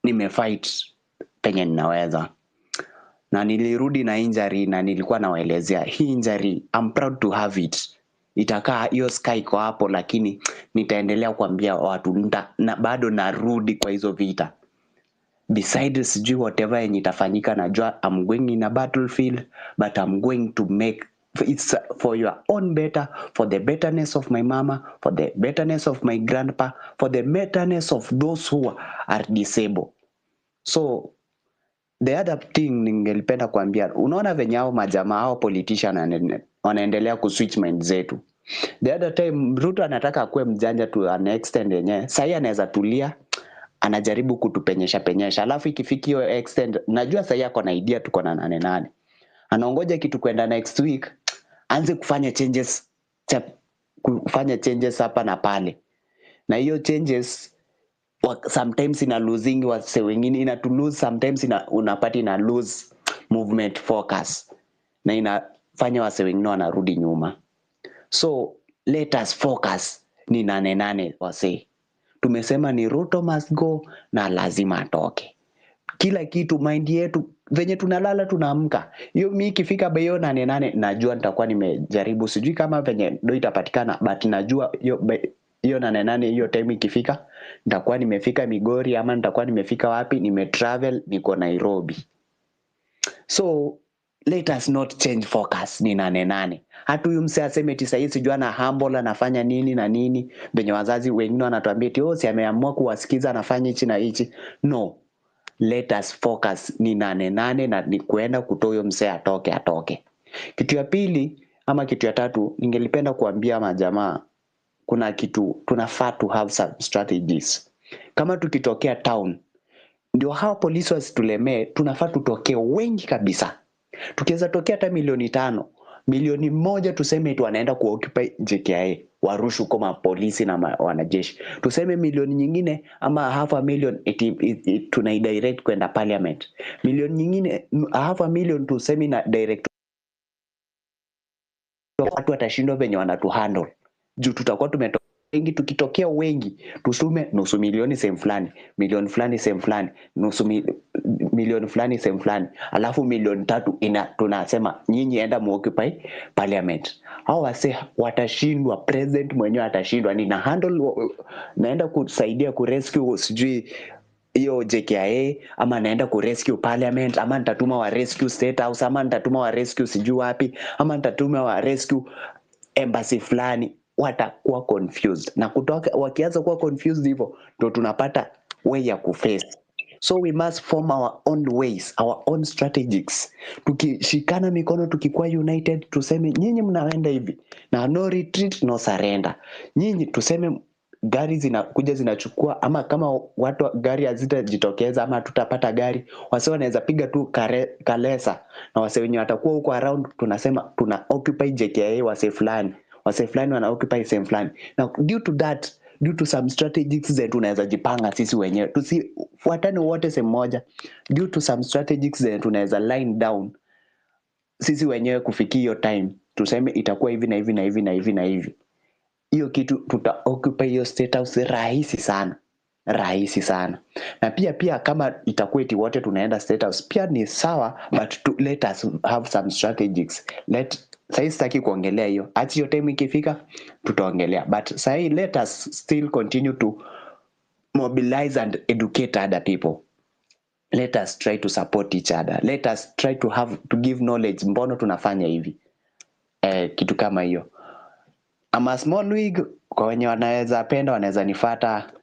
nimefight penye ninaweza, na nilirudi na injury na nilikuwa nawaelezea hii injury, I'm proud to have it, itakaa hiyo sky iko hapo, lakini nitaendelea kuambia watu na bado narudi kwa hizo vita. Besides sijui whatever yenye itafanyika, najua I'm going in a battlefield, but I'm going to make it's for your own better, for the betterness of my mama, for the betterness of my grandpa, for the betterness of those who are disabled. So the other thing ningelipenda kuambia, unaona venye hao majamaa hao politician wanaendelea kuswitch mind zetu. The other time Ruto anataka akuwe mjanja to an extent yenyewe sahi anaweza tulia, anajaribu kutupenyesha penyesha, alafu ikifika hiyo extent, najua sahi ako na idea tuko na 8 8, Anaongoja kitu kwenda next week anze kufanya changes kufanya changes hapa na pale, na hiyo changes sometimes ina losing wase wengine, ina to lose sometimes, unapata ina lose movement focus na inafanya wase wengine wanarudi nyuma. So let us focus ni 8/8 wase. Tumesema ni Ruto must go na lazima atoke. Kila kitu mind yetu venye tunalala tunaamka. Hiyo mi ikifika bei hiyo 8/8 najua nitakuwa nimejaribu, sijui kama venye do itapatikana, but najua hiyo 8/8 hiyo time ikifika nitakuwa nimefika Migori ama nitakuwa nimefika wapi, nimetravel, niko Nairobi. So let us not change focus, ni 8/8. Hata huyu msee aseme eti sahii sijui ana humble anafanya nini na nini, venye wazazi wengine wanatuambia eti oh, si ameamua kuwasikiza anafanya hichi na hichi. No, let us focus ni 8/8 na ni kuenda kutoa huyo msee atoke. Kitu ya pili ama kitu ya tatu ningelipenda kuambia majamaa, kuna kitu tunafaa to have some strategies. Kama tukitokea town ndio hawa polisi wasitulemee, tunafaa tutokee wengi kabisa. Tukiweza tokea hata milioni 5, milioni 1 tuseme tu wanaenda kuoccupy JKIA, warushu huko mapolisi na wanajeshi. Tuseme milioni nyingine ama half a million tunaidirect kwenda parliament. Milioni nyingine half a million tuseme na direct, watu watashindwa venye wanatuhandle. Juu tutakuwa tumetoka wengi, tukitokea wengi tusume nusu milioni sehemu fulani, milioni fulani sehemu fulani, nusu milioni fulani sehemu fulani, alafu milioni 3 tunasema nyinyi enda muoccupy parliament. Hao wase watashindwa, president mwenyewe atashindwa, nina handle, naenda kusaidia kurescue sijui hiyo JKIA, ama naenda kurescue parliament, ama nitatuma wa rescue state house, ama nitatuma wa rescue sijui wapi, ama nitatuma wa rescue embassy fulani. Watakuwa confused, na kutoka wakianza kuwa confused hivyo ndo tunapata way ya kuface. So we must form our own ways, our own strategies. Tukishikana mikono, tukikuwa united, tuseme nyinyi mnaenda hivi na no retreat no surrender. Nyinyi tuseme gari zinakuja zinachukua, ama kama watu gari hazitajitokeza ama tutapata gari, wase wanaweza piga tu kalesa, na wase wenye watakuwa huko around tunasema tuna occupy JKIA, wase fulani, wase fulani wana occupy sehemu fulani. Now due to that, due to some strategies zetu tunaweza jipanga sisi wenyewe, tusifuatane wote sehemu moja. Due to some strategies zetu tunaweza line down sisi wenyewe kufikia hiyo time, tuseme itakuwa hivi na hivi na hivi na hivi na hivi. Hiyo kitu tuta occupy hiyo state house rahisi sana, rahisi sana. Na pia kama itakuwa eti wote tunaenda state house pia ni sawa, but let us have some strategies. Sahi sitaki kuongelea hiyo, acha hiyo time ikifika tutaongelea, but sahi let us still continue to mobilize and educate other people. Let us try to support each other, let us try to have to give knowledge, mbona tunafanya hivi, kitu kama hiyo. I'm a small wig, kwa wenye wanaweza penda wanaweza nifuata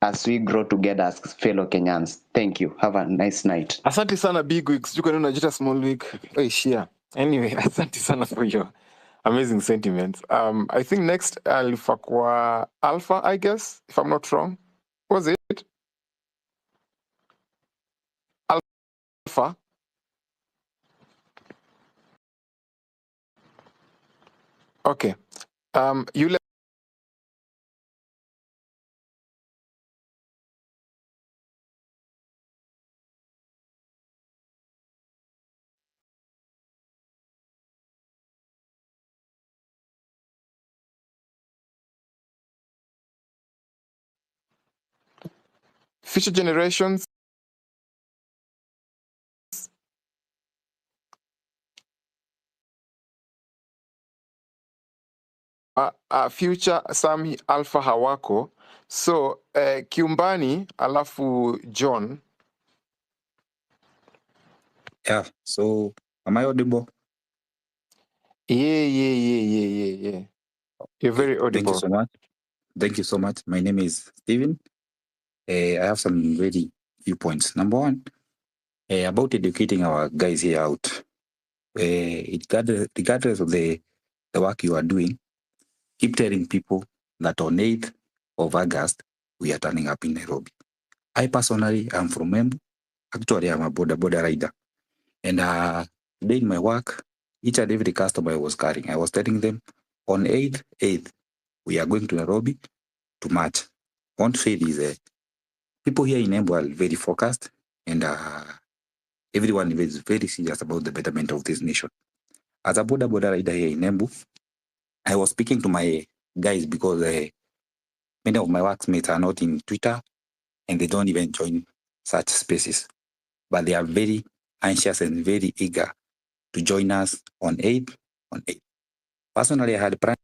as we grow together as fellow Kenyans. Thank you. Have a nice night. Asante sana Big Wig. Sijui kwa nini unajiita small wig. Oh, shia. Anyway, asante sana for your amazing sentiments. I think next Alpha kwa Alpha, I guess, if I'm not wrong. Was it? Alpha? Okay. Yule Future Generations, Future Sami Alpha hawako. So Kiumbani alafu John. Yeah, so am I audible? Yeah. You're very audible. Thank you so much. Thank you so much. My name is Steven. I have some very few points. Number one, about educating our guys here out. Regardless of the work you are doing, keep telling people that on 8th of August, we are turning up in Nairobi. I personally am from Embu. Actually, I'm a border rider. And Today in my work, each and every customer I was carrying, I was telling them on 8th, 8th, we are going to Nairobi to march. I want to say this, people here in Embu are very focused, and everyone is very serious about the betterment of this nation. As a boda boda rider here in Embu, I was speaking to my guys because many of my workmates are not in Twitter and they don't even join such spaces. But they are very anxious and very eager to join us on 8th, on 8th. Personally, I had planned.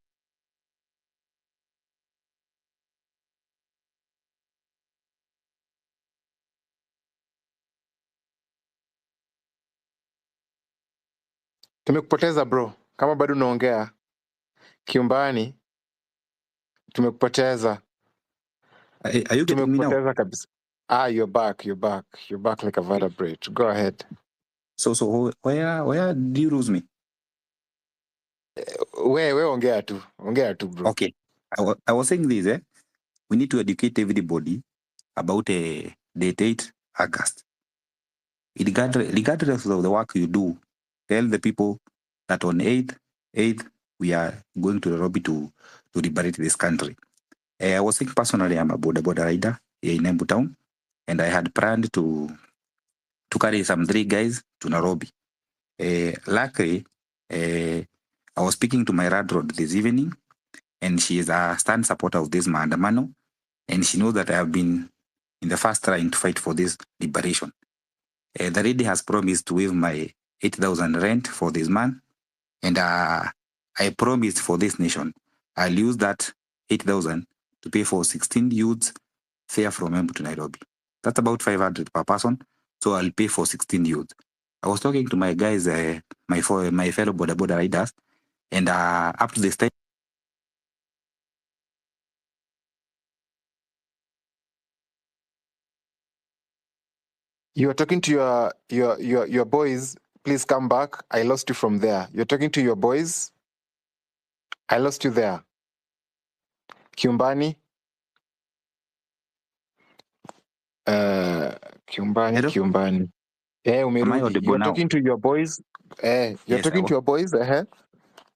Tumekupoteza bro, kama bado unaongea Kiumbani, tumekupoteza. Are you getting me now? Tumekupoteza kabisa. Ah, you're back, you're back, you're back like a vertebrate. Go ahead. So where do you lose me? We ongea tu, ongea tu bro. Okay. I was saying this, eh? We need to educate everybody about date 8 August. Regardless of the work you do, tell the people that on 8th, 8th, we are going to Nairobi to liberate this country. I was saying personally, I'm a boda boda rider here in Embu town, and I had planned to carry some 3 guys to Nairobi. Luckily, I was speaking to my landlord this evening, and she is a stand supporter of this maandamano, and she knows that I have been in the first line to fight for this liberation. The lady has promised to waive my 8,000 rent for this month, and I promised for this nation, I'll use that 8,000 to pay for 16 youths fare from Embu to Nairobi. That's about 500 per person, so I'll pay for 16 youths. I was talking to my guys, my fellow boda boda riders, and up to this time, You are talking to your boys. Please come back. I lost you from there. You're talking to your boys. I lost you there. Kiumbani. Kiumbani, Hello? Kiumbani. Eh, Am I umerudi. audible You're now? talking to your boys. Eh, you're Yes, I talking was. to your boys.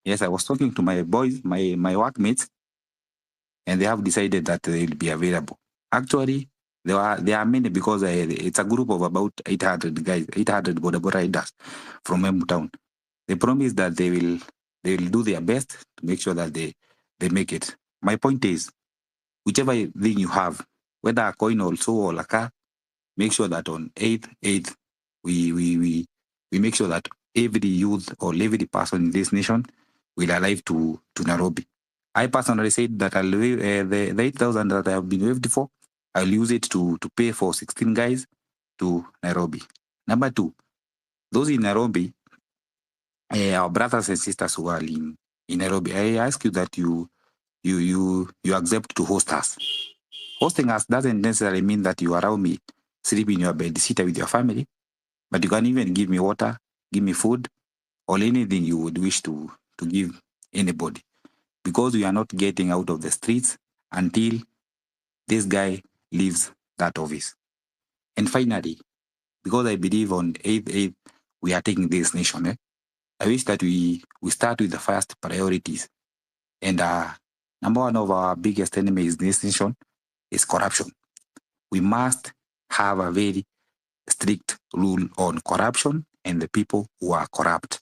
Yes, I was talking to my boys, my workmates, and they have decided that they will be available. Actually, there are many because it's a group of about 800 guys, 800 boda boda riders from Embu town. They promise that they will do their best to make sure that they make it. My point is, whichever thing you have, whether a coin also or a car, make sure that on 8th, 8th, we make sure that every youth or every person in this nation will arrive to Nairobi. I personally said that I'll waive, the 8,000 that I have been waived for, I'll use it to pay for 16 guys to Nairobi. Number 2, those in Nairobi, our brothers and sisters who are in Nairobi, I ask you that you accept to host us. Hosting us doesn't necessarily mean that you allow me sleep in your bed, sit with your family, but you can even give me water, give me food, or anything you would wish to give anybody. Because we are not getting out of the streets until this guy leaves that office. And finally, because I believe on 8th, 8th, we are taking this nation. I wish that we start with the first priorities. And number one of our biggest enemies in this nation is corruption. We must have a very strict rule on corruption and the people who are corrupt.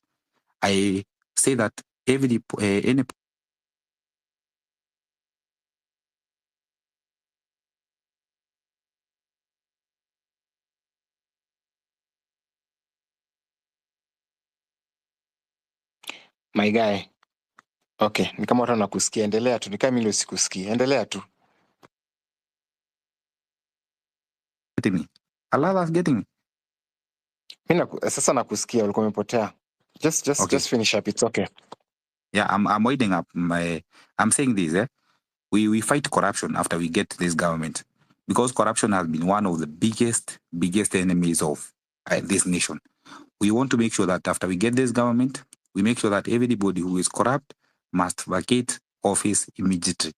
I say that any My guy. Okay, ni kama watu wanakusikia, endelea tu. Ni kama mimi sikusikii. Endelea tu. Getting me. Allah is getting me. Mimi sasa nakusikia, ulikuwa umepotea. Just Okay. just finish up. It's okay. Yeah, I'm winding up my I'm saying this, We fight corruption after we get this government, because corruption has been one of the biggest enemies of this nation. We want to make sure that after we get this government, we make sure that everybody who is corrupt must vacate office immediately.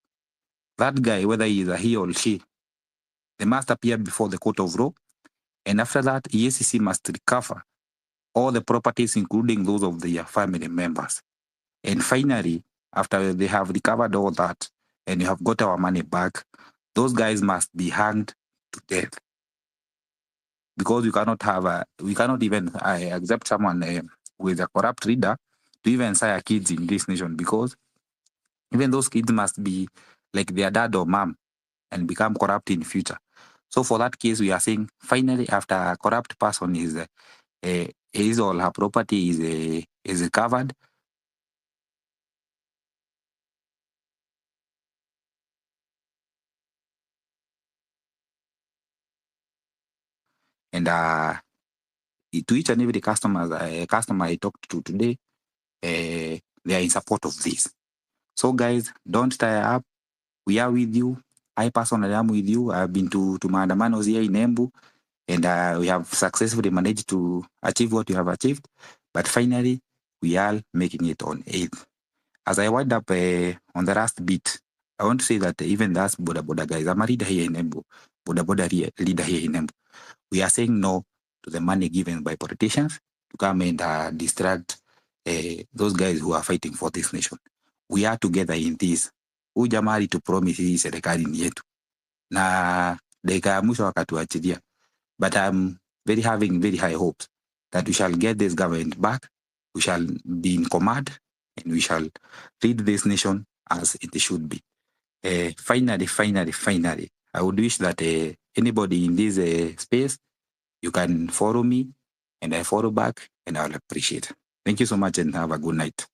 That guy, whether he is a he or she, they must appear before the court of law. And after that, EACC must recover all the properties, including those of their family members. And finally, after they have recovered all that and you have got our money back, those guys must be hanged to death, because we cannot have a, we cannot even accept someone with a corrupt leader to even sire kids in this nation, because even those kids must be like their dad or mom and become corrupt in future. So for that case, we are saying finally, after a corrupt person is his or her property is recovered, and to each and every customer I talked to today, they are in support of this. So guys, don't tire up. We are with you. I personally am with you. I've been to Maandamanos here in Embu, and we have successfully managed to achieve what we have achieved. But finally, we are making it on 8th. As I wind up on the last bit, I want to say that even that's Boda Boda guys, I'm a leader here in Embu, Boda Boda leader here in Embu. We are saying no to the money given by politicians to come and distract those guys who are fighting for this nation. We are together in this. Huyu jamaa alitupromise hii serikali ni yetu, na dakika ya mwisho wakatuachilia. But I'm very having very high hopes that we shall get this government back, we shall be in command, and we shall lead this nation as it should be. Finally, finally, finally, I would wish that anybody in this space, you can follow me, and I follow back, and I will appreciate. Thank you so much, and have a good night.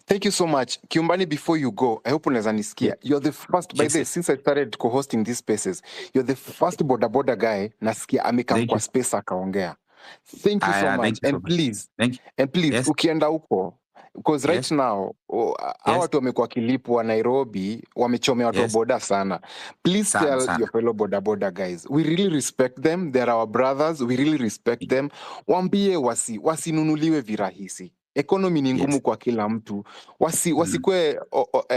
Thank you so much. Kiumbani, before you go, I hope unaweza nisikia. You're the first, by Yes, the way, since I started co-hosting these spaces, you're the first boda boda guy nasikia amekam Thank kwa you. space akaongea. Thank you so Thank much. you so And much. please, Thank you. and please, Yes, ukienda huko, because right yes, now, hawa yes, watu wamekuwa wakilipwa Nairobi, wamechomea watu wa yes. boda sana. Please Sana tell sana. your fellow boda boda guys, we really respect them. They're our brothers. We really respect them. Waambie wasinunuliwe virahisi. Economy ni ngumu Yes. kwa kila mtu. Wasikwe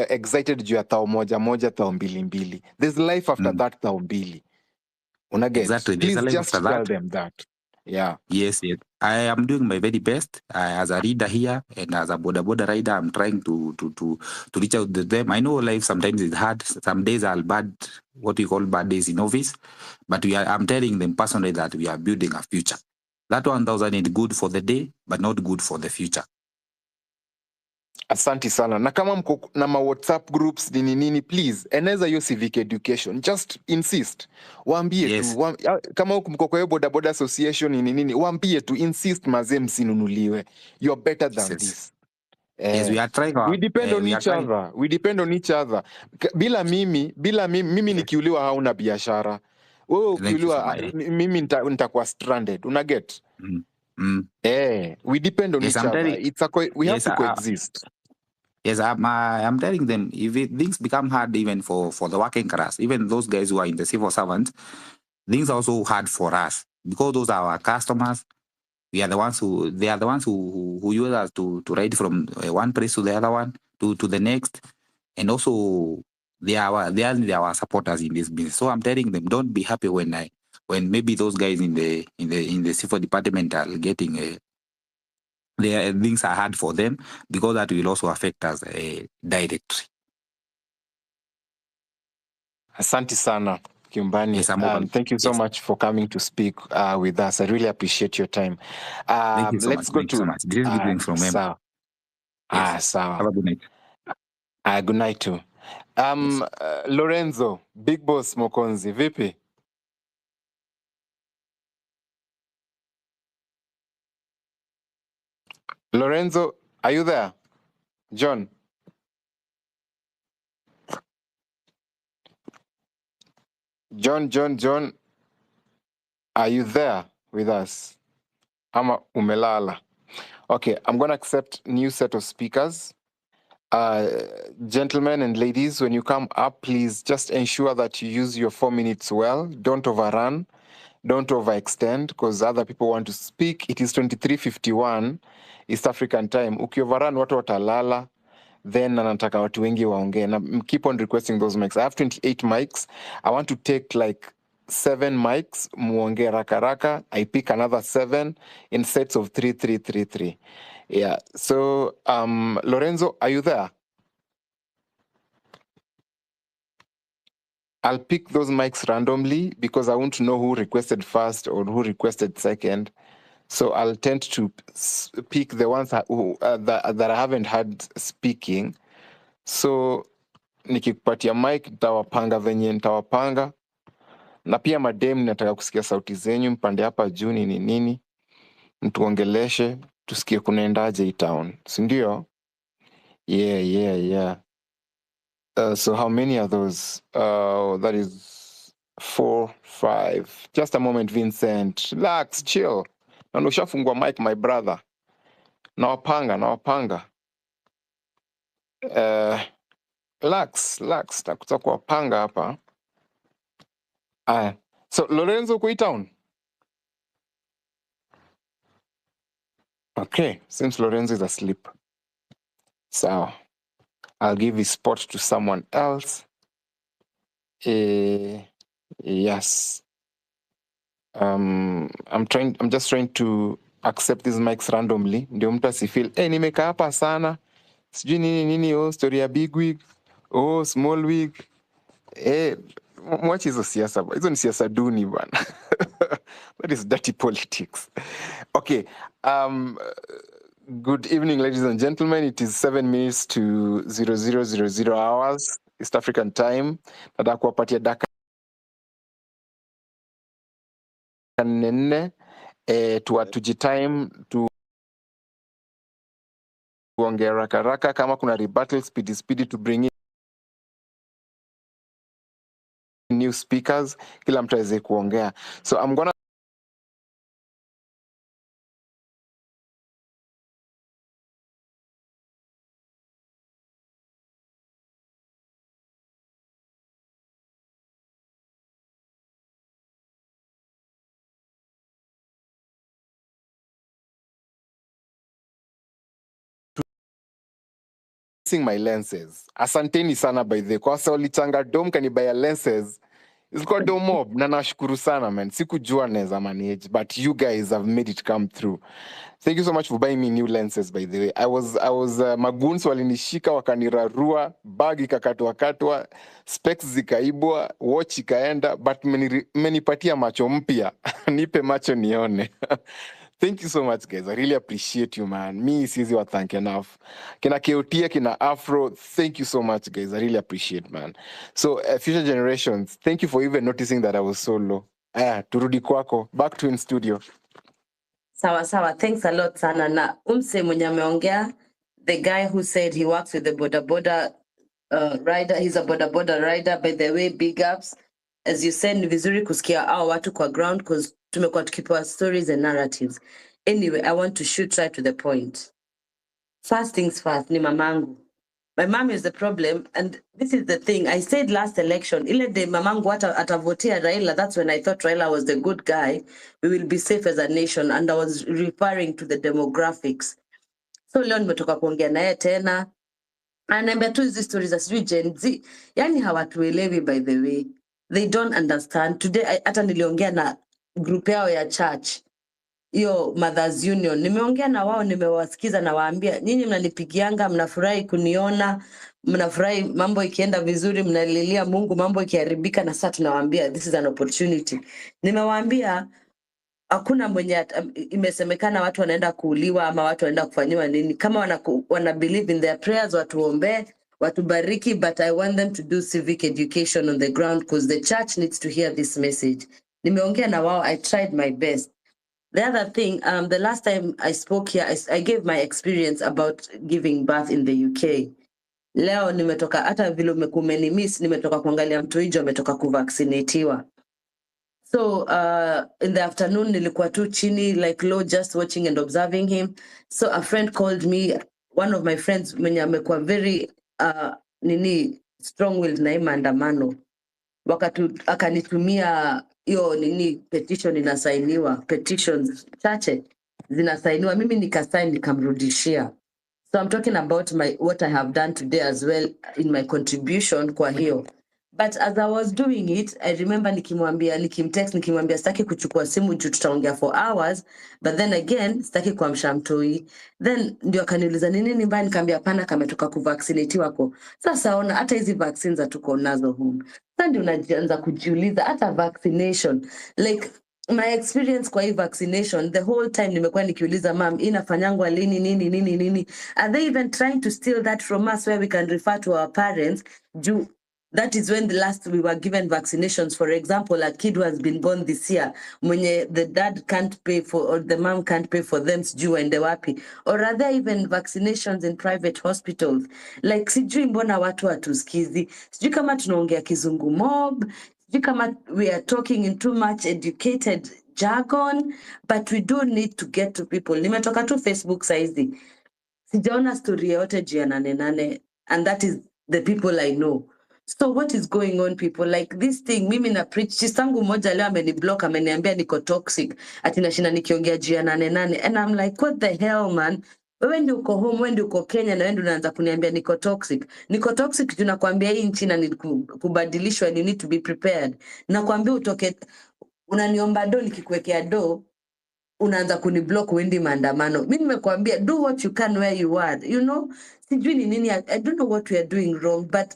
excited juu ya thao moja moja, thao mbili mbili. There's life after that thao mbili. Una get? Exactly. There's a Please life just after tell that. them that. Yeah. Yes, yes. I am doing my very best as a reader here and as a boda boda rider. I'm trying to reach out to them. I know life sometimes is hard. Some days are bad, what we call bad days in office. But I'm telling them personally that we are building a future. That 1,000 is good for the day, but not good for the future. Asante sana. Na kama mko na ma WhatsApp groups nini nini, please eneza hiyo civic education. Just insist. Waambie Yes. tu kama huku mko kwa hiyo boda boda association nini nini, waambie tu insist, mazee, msinunuliwe. You are better than Yes. this. Yes, we are trying We our, depend on we are each trying. other. We depend on each other. Bila mimi Yes. nikiuliwa hauna biashara. Wewe Thank you so ukiuliwa much. mimi nitakuwa stranded. Una get? We depend on Yes, each I'm other. telling. We have Yes, to coexist. Yes, I'm telling them if things become hard even for the working class, even those guys who are in the civil servants, things are also hard for us because those are our customers. We are the ones who they are the ones who use us to ride from one place to the other one to the next, and also they are our supporters in this business. So I'm telling them, don't be happy when maybe those guys in the civil department are getting their things are hard for them, because that will also affect us directly. Asante sana, Kiumbani. Yes, I'm open. Thank you so Yes. much for coming to speak with us. I really appreciate your time. Thank you so Let's much. go Thank you so to much. This is greetings from Embu. sawa. Yes. Sawa. Have a good night. Good night too. Yes. Lorenzo, Big Boss Mokonzi, vipi? Lorenzo, are you there? John. John, are you there with us? Ama umelala. Okay, I'm going to accept new set of speakers. Gentlemen and ladies, when you come up, please just ensure that you use your 4 minutes well. Don't overrun. Don't overextend, because other people want to speak. It is 23:51 East African time. Ukioverrun, watu watalala. Then anataka watu wengi waongee. Na keep on requesting those mics. I have 28 mics. I want to take like seven mics, muongee raka raka. I pick another seven in sets of three, three, three, three. Yeah. So Lorenzo, are you there? I'll pick those mics randomly because I want to know who requested first or who requested second. So I'll tend to pick the ones that I haven't had speaking. So nikikupatia mic nitawapanga venye nitawapanga, na pia madem, nataka kusikia sauti zenyu, mpande hapa juu ni nini, mtuongeleshe tusikie kunaendaje hii town, si ndio? Yeah. So how many are those? That is four, five. Just a moment, Vincent. Relax, chill. Na ndo ushafungua mic, my brother. Nawapanga, nawapanga. Relax, relax. Takuta kuwapanga hapa. Aya. So Lorenzo uko hii town? Okay, seems Lorenzo is asleep. So I'll give his spot to someone else. Yes. I'm just trying to accept these mics randomly. Ndio mtu asifeel, eh, nimekaa hapa sana. Sijui nini nini, oh, story ya big wig, oh, small wig. Eh, mwache hizo siasa. Hizo ni siasa duni bwana. That is dirty politics. Okay. Good evening, ladies and gentlemen. It is 7 minutes to 0000 hours East African time. Nataka kuwapatia dakika 4 tujitime tuongee haraka haraka. Kama kuna rebuttal, speedy speedy, to bring in new speakers, kila mtu aweze kuongea. So I'm gonna fixing my lenses. Asanteni sana, by the way. Kwa sababu walichanga do mkanibuyia lenses. Ilikuwa do mob na nashukuru sana, man. Sikujua naweza manage, but you guys have made it come through. Thank you so much for buying me new lenses, by the way. I was magoons walinishika, wakanirarua, bag ikakatwa katwa, specs zikaibwa, watch ikaenda, but mmenipatia macho mpya. Nipe macho nione. Thank you so much, guys. I really appreciate you, man. Me siwezi wa thank enough. Kina Keotia, kina Afro, thank you so much, guys. I really appreciate, man. So, future generations, thank you for even noticing that I was so low. Ah, turudi kwako. Back to in studio. Sawa sawa, thanks a lot sana. Na umse mwenye ameongea, the guy who said he works with the boda boda rider, he's a boda boda rider, by the way, big ups. As you said, ni vizuri kusikia hao watu kwa ground, cause tumekuwa tukipewa stories and narratives. Anyway, I want to shoot right to the point. First things first, ni mamangu. My mom is the problem, and this is the thing. I said last election, ile day mamangu hata atavotia Raila, that's when I thought Raila was the good guy. We will be safe as a nation, and I was referring to the demographics. So leo nimetoka kuongea naye tena, ananiambia tu hizi stories za sijui Gen Z, yani hawatuelewi, by the way. They don't understand. Today hata niliongea na group yao ya church, hiyo Mothers Union, nimeongea na wao, nimewasikiza na waambia, nyinyi mnanipigianga, mnafurahi kuniona, mnafurahi mambo ikienda vizuri, mnalilia Mungu mambo ikiharibika, na sasa tunawaambia this is an opportunity. Nimewaambia hakuna mwenye imesemekana watu wanaenda kuuliwa ama watu wanaenda kufanyiwa nini. Kama wana believe in their prayers, watuombee, watubariki, but I want them to do civic education on the ground because the church needs to hear this message. Nimeongea na wao, I tried my best. The other thing, the last time I spoke here, I gave my experience about giving birth in the UK. Leo nimetoka, hata vile umenimiss, nimetoka kuangalia mtoijo ametoka kuvaccinatiwa. So in the afternoon nilikuwa tu chini like low, just watching and observing him. So a friend called me, one of my friends mwenye amekuwa very nini, strong willed na hii maandamano. Wakatu akanitumia hiyo nini, petition inasainiwa, petitions chache zinasainiwa, mimi nikasign, nikamrudishia. So I'm talking about my what I have done today as well in my contribution kwa hiyo. But as I was doing it, I remember nikimwambia, nikimtext, nikimwambia sitaki kuchukua simu juu tutaongea for hours, but then again sitaki kuamsha mtoi. Then ndio akaniuliza ni nini mbaya, nikamwambia hapana, kametoka kuvaccinatiwa ko. Sasa ona hata hizi vaccines hatuko nazo home. Sasa ndio unaanza kujiuliza hata vaccination, like my experience kwa hii vaccination, the whole time nimekuwa nikiuliza, mam, inafanyangwa lini, nini nini nini? Are they even trying to steal that from us where we can refer to our parents? Juu that is when the last we were given vaccinations. For example, a kid who has been born this year, mwenye the dad can't pay for or the mom can't pay for them, sijui waende wapi? Or are there even vaccinations in private hospitals? Like, sijui mbona watu hatusikizi. Sijui kama tunaongea kizungu mob, sijui kama we are talking in too much educated jargon, but we do need to get to people. Nimetoka tu Facebook saizi, sijaona story yoyote juu ya nane nane, and that is the people I know. So what is going on, people? Like, this thing mimi na preach, sistangu mmoja leo ameniblock, ameniambia niko toxic, ati nashinda nikiongea juu ya nane nane, and I'm like, what the hell, man? Wewe ndio uko home, wewe ndio uko Kenya, na wewe ndio unaanza kuniambia niko toxic. Niko toxic juu nakwambia hii nchi na kubadilishwa and you need to be prepared. Nakwambia utoke, unaniomba do, nikikuwekea do unaanza kuniblock, uendi maandamano. Mi nimekuambia do what you can where you are. Sijui ni nini, I don't know what we are doing wrong, but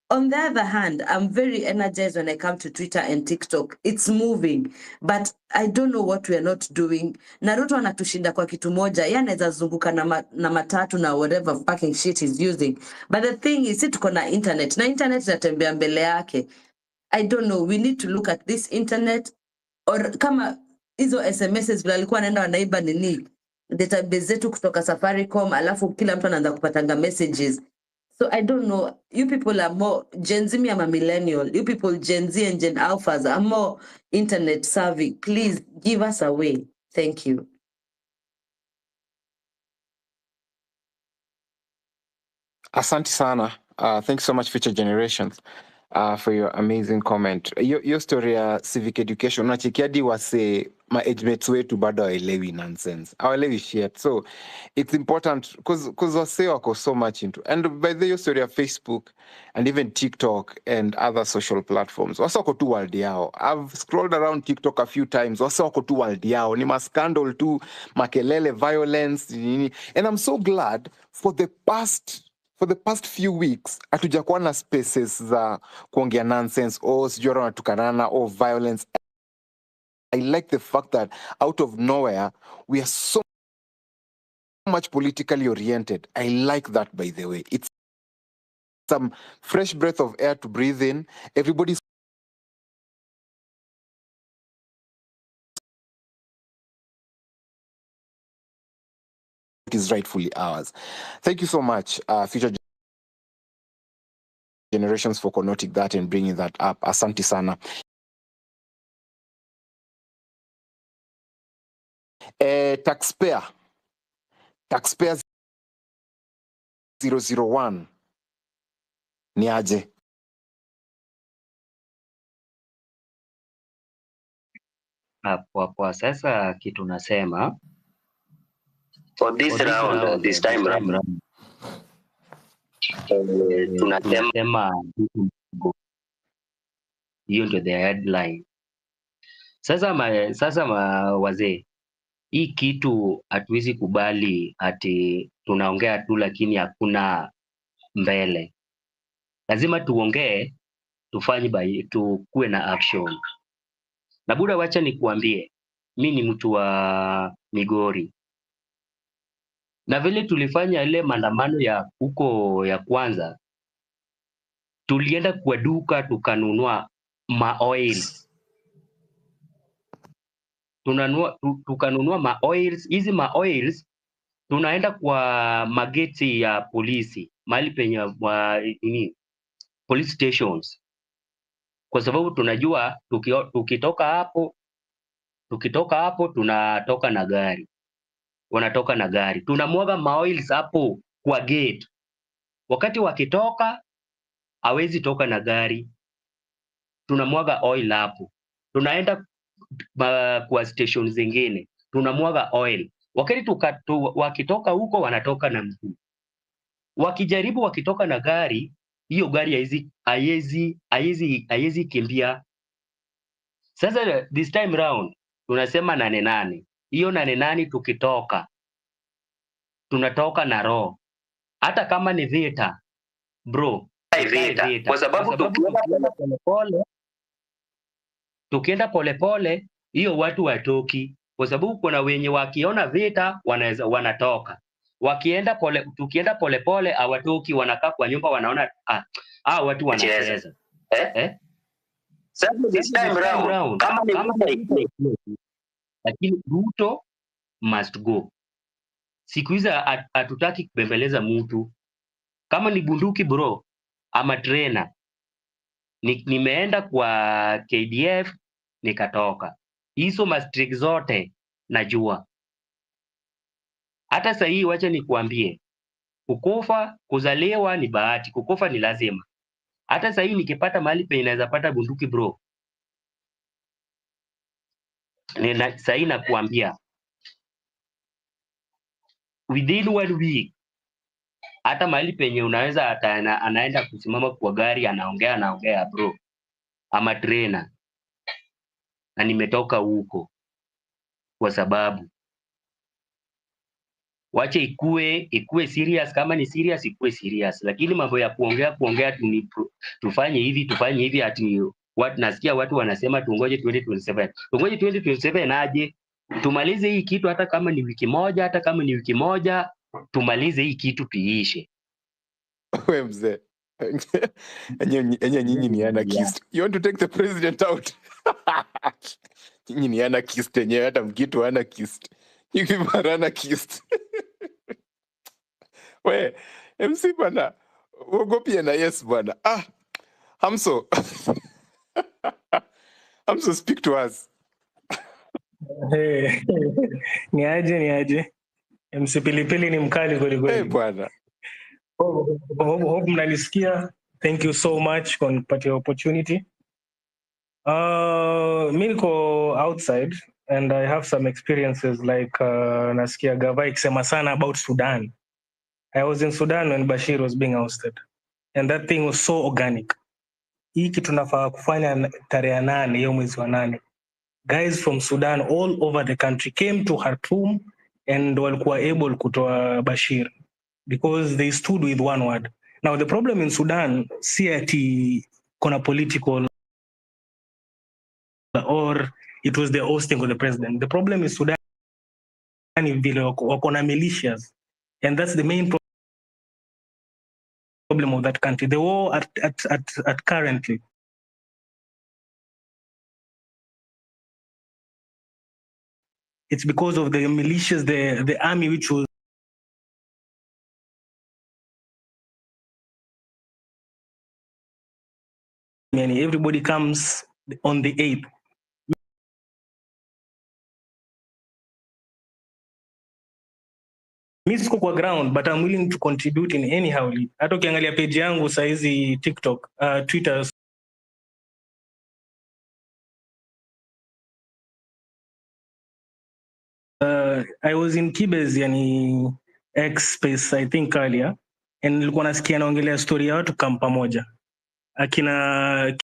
on the other hand, I'm very energized when I come to Twitter and TikTok. It's moving, but I don't know what we are not doing. Na Ruto anatushinda kwa kitu moja, yeye anaweza zunguka na matatu na whatever fucking shit he's using. But the thing is, si tuko na internet, na internet inatembea mbele yake. I don't know, we need to look at this internet, or kama hizo SMSs vile alikuwa anaenda wanaiba nini database zetu kutoka Safaricom, alafu kila mtu anaanza kupatanga messages. So I don't know, you people are more Gen Z, me I'm a millennial. You people Gen Z and Gen Alphas are more internet savvy. Please give us a way. Thank you. Asante sana. Thanks so much, Future Generations, for your amazing comment. Your story ya civic education, unachekia hadi wase ma age mates wetu bado hawaelewi nonsense. Hawaelewi shit. So it's important because wase wako so much into. And by the way, your story ya Facebook and even TikTok and other social platforms, wase wako tu world yao. I've scrolled around TikTok a few times. Wase wako tu world yao. Ni mascandal tu, makelele, violence, nini. And I'm so glad for the past few weeks hatujakuwa na spaces za kuongea nonsense or sijui watu wanatukanana or violence. I like the fact that out of nowhere we are so much politically oriented. I like that, by the way. It's some fresh breath of air to breathe in. Everybody's is rightfully ours. Thank you so much, Future Generations, for connoting that and bringing that up. Asante sana. Taxpayer 001 ni aje? Hapo sasa kitu nasema For this for this round, round, this this time round, time round, tunasema tunasema hiyo ndio the headline. Sasa wazee, hii kitu hatuwezi kubali ati tunaongea tu lakini hakuna mbele. Lazima tuongee, tufanye by tukuwe na action. Na buda, wacha nikuambie, mi ni mtu wa Migori, na vile tulifanya ile maandamano ya huko ya kwanza, tulienda kwa duka tukanunua maoil, tukanunua maoils. Hizi maoils tunaenda kwa mageti ya polisi, mahali penye nini, police stations, kwa sababu tunajua tukitoka hapo tunatoka na gari, wanatoka na gari, tunamwaga maoils hapo kwa gate. Wakati wakitoka hawezi toka na gari, tunamwaga oil hapo. Tunaenda kwa station zingine tunamwaga oil. Wakati wakitoka huko wanatoka na mguu, wakijaribu wakitoka na gari Hiyo gari haiwezi kimbia. Sasa this time round tunasema 8-8. Hiyo 8-8 tukitoka tunatoka na roho, hata kama ni vita bro, Vita kwa sababu tukienda polepole, tukienda polepole hiyo watu watoki, kwa sababu kuna wenye wakiona vita wanaweza wanatoka. Wakienda pole, tukienda polepole hawatoki, wanakaa kwa nyumba wanaona watu wanacheza eh? Sasa this time round kama ni vita, lakini Ruto must go. Siku hizi hatutaki kubembeleza mtu. Kama ni bunduki bro, ama trainer. Nimeenda kwa KDF nikatoka. Hizo mastrict zote najua. Hata sasa hii wacha nikuambie, kukufa kuzaliwa ni bahati, kukufa ni lazima. Hata sasa hii nikipata mahali penye naweza pata bunduki bro, sasa hii nakuambia within 1 week hata mahali penye unaweza hata anaenda kusimama kwa gari anaongea bro, ama trainer, na nimetoka huko kwa sababu wache ikue serious. Kama ni serious ikue serious, lakini mambo ya kuongea tufanye hivi ati watu, nasikia watu wanasema tungoje 2027. Tungoje 2027 aje tumalize hii kitu, hata kama ni wiki moja, tumalize hii kitu tuiishe. We mzee, enye nyinyi ni anarchist. You want to take the president out? Nyinyi ni anarchist enyewe, hata mkitu anarchist. You people are anarchist. We, MC bana, uogopi na yes bana. Hamso. Hamso, speak to us. Hey, ni aje. MC Pilipili ni mkali kweli kweli. Hey, bwana. Hope mnanisikia. Thank you so much kwa kunipatia opportunity. Mi niko outside and I have some experiences like nasikia Gava ikisema sana about Sudan. I was in Sudan when Bashir was being ousted and that thing was so organic. Hii kitu tunafaa kufanya tarehe 8 hiyo mwezi wa 8. Guys from Sudan all over the country came to Khartoum and walikuwa able kutoa Bashir because they stood with one word. Now the problem in Sudan si ati kuna political or it was the ousting of the president. The problem in Sudan ni vile wako na militias, and that's the main problem of that country. The war at currently it's because of the militias, the army which was everybody comes on the 8th. Mi siko kwa ground, but I'm willing to contribute in anyhow. Hata ukiangalia page yangu saizi TikTok, Twitter, I was in Kibes, yani X space I think earlier, and nilikuwa nasikia naongelea story ya watu kampa moja akina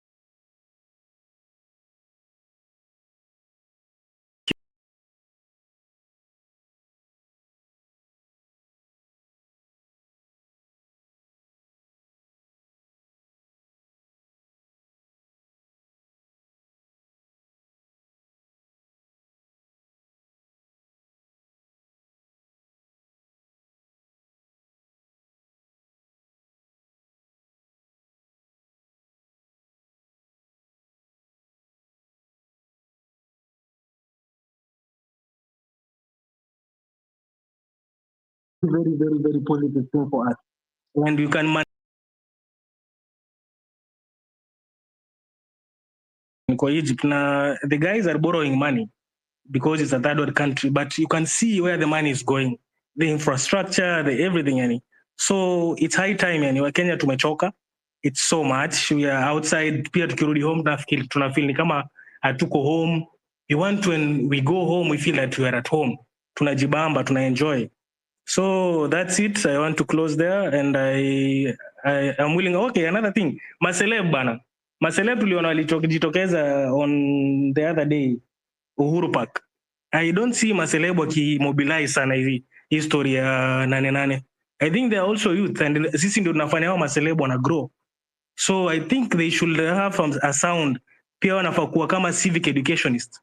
very, very, very positive thing for us. And you can manage Egypt. Now, the guys are borrowing money because it's a third world country, but you can see where the money is going, the infrastructure, the everything. Yani. So it's high time. Yani, wa Kenya tumechoka. It's so much. We are outside. Pia tukirudi home, tunafeel ni kama hatuko home. We want to, when we go home, we feel that we are at home. Tunajibamba, tuna enjoy. So that's it. I want to close there, and I I'm willing. Okay, another thing, maceleb bana, maceleb tuliona walijitokeza on the other day Uhuru Park. I don't see maceleb wakimobilize sana hivi history ya nane nane. I think they are also youth, and sisi ndio tunafanya hao maceleb wana grow. So I think they should have a sound. Pia wanafaa kuwa kama civic educationist,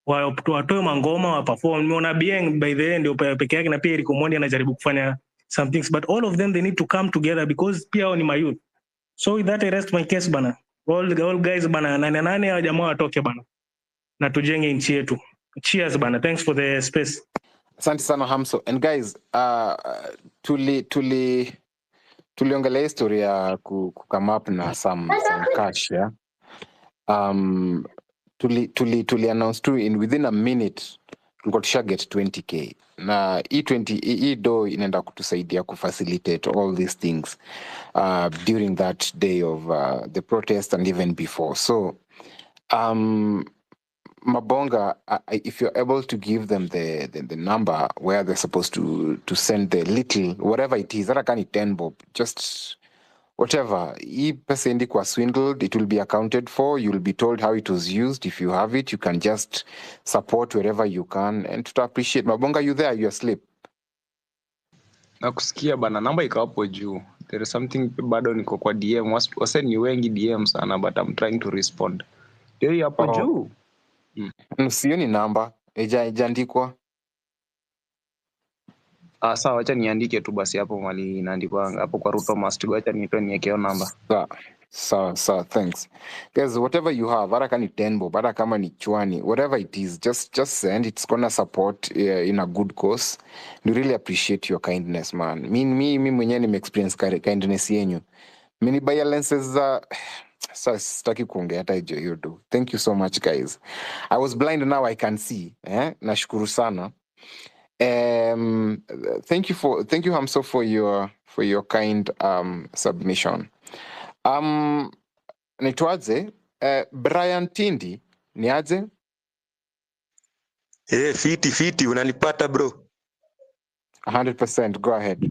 watoe mangoma wa perform. Nimeona Bien by the end ndio peke yake, na pia Eric Omondi anajaribu kufanya some things, but all of them, they need to come together because pia hao ni mayouth. So with that, I rest my case bana. All guys bana, nane nane, hao jamaa watoke bana, na tujenge nchi yetu. Cheers bana, thanks for the space. Asante sana, Hamso. And guys, tuliongelea history ya ku come up na some cash, yeah? Tuli announce tu in within a minute tulikuwa tusha get 20K, na hii 20 hii do inaenda kutusaidia kufacilitate all these things during that day of the protest and even before. So Mabonga, if you're able to give them the number where they're supposed to send the little, whatever it is, hata kani 10 bob, just whatever. Hii pesa indi kwa swindled, it will be accounted for. You'll be told how it was used. If you have it, you can just support wherever you can and to appreciate. Mabonga, you there? You asleep? Nakusikia bana, namba iko hapo juu. There is something bado niko kwa DM. Wase ni wengi DM sana, but I'm trying to respond. Ndio hiyo hapo juu. Sioni namba ijaandikwa. Ah, sawa, acha niandike tu basi hapo mali inaandikwa hapo kwa Ruto must go. Acha nitoe niweke hiyo namba. Sawa sawa sawa, thanks guys. Whatever you have, hata kama ni 10 bob, hata kama ni chwani, whatever it is, just send. It's gonna support in a good cause. We really appreciate your kindness, man. Mi mwenyewe nime experience kindness yenyu. Mimi buy lenses za sasa sitaki kuongea hata hiyo hiyo tu. Thank you so much, guys. I was blind, now I can see. Eh? Nashukuru sana. Thank you, Hamso, for your kind submission. Nitwaje? Brian Tindi, niaje? Eh, fiti fiti, unanipata bro? 100%, go ahead.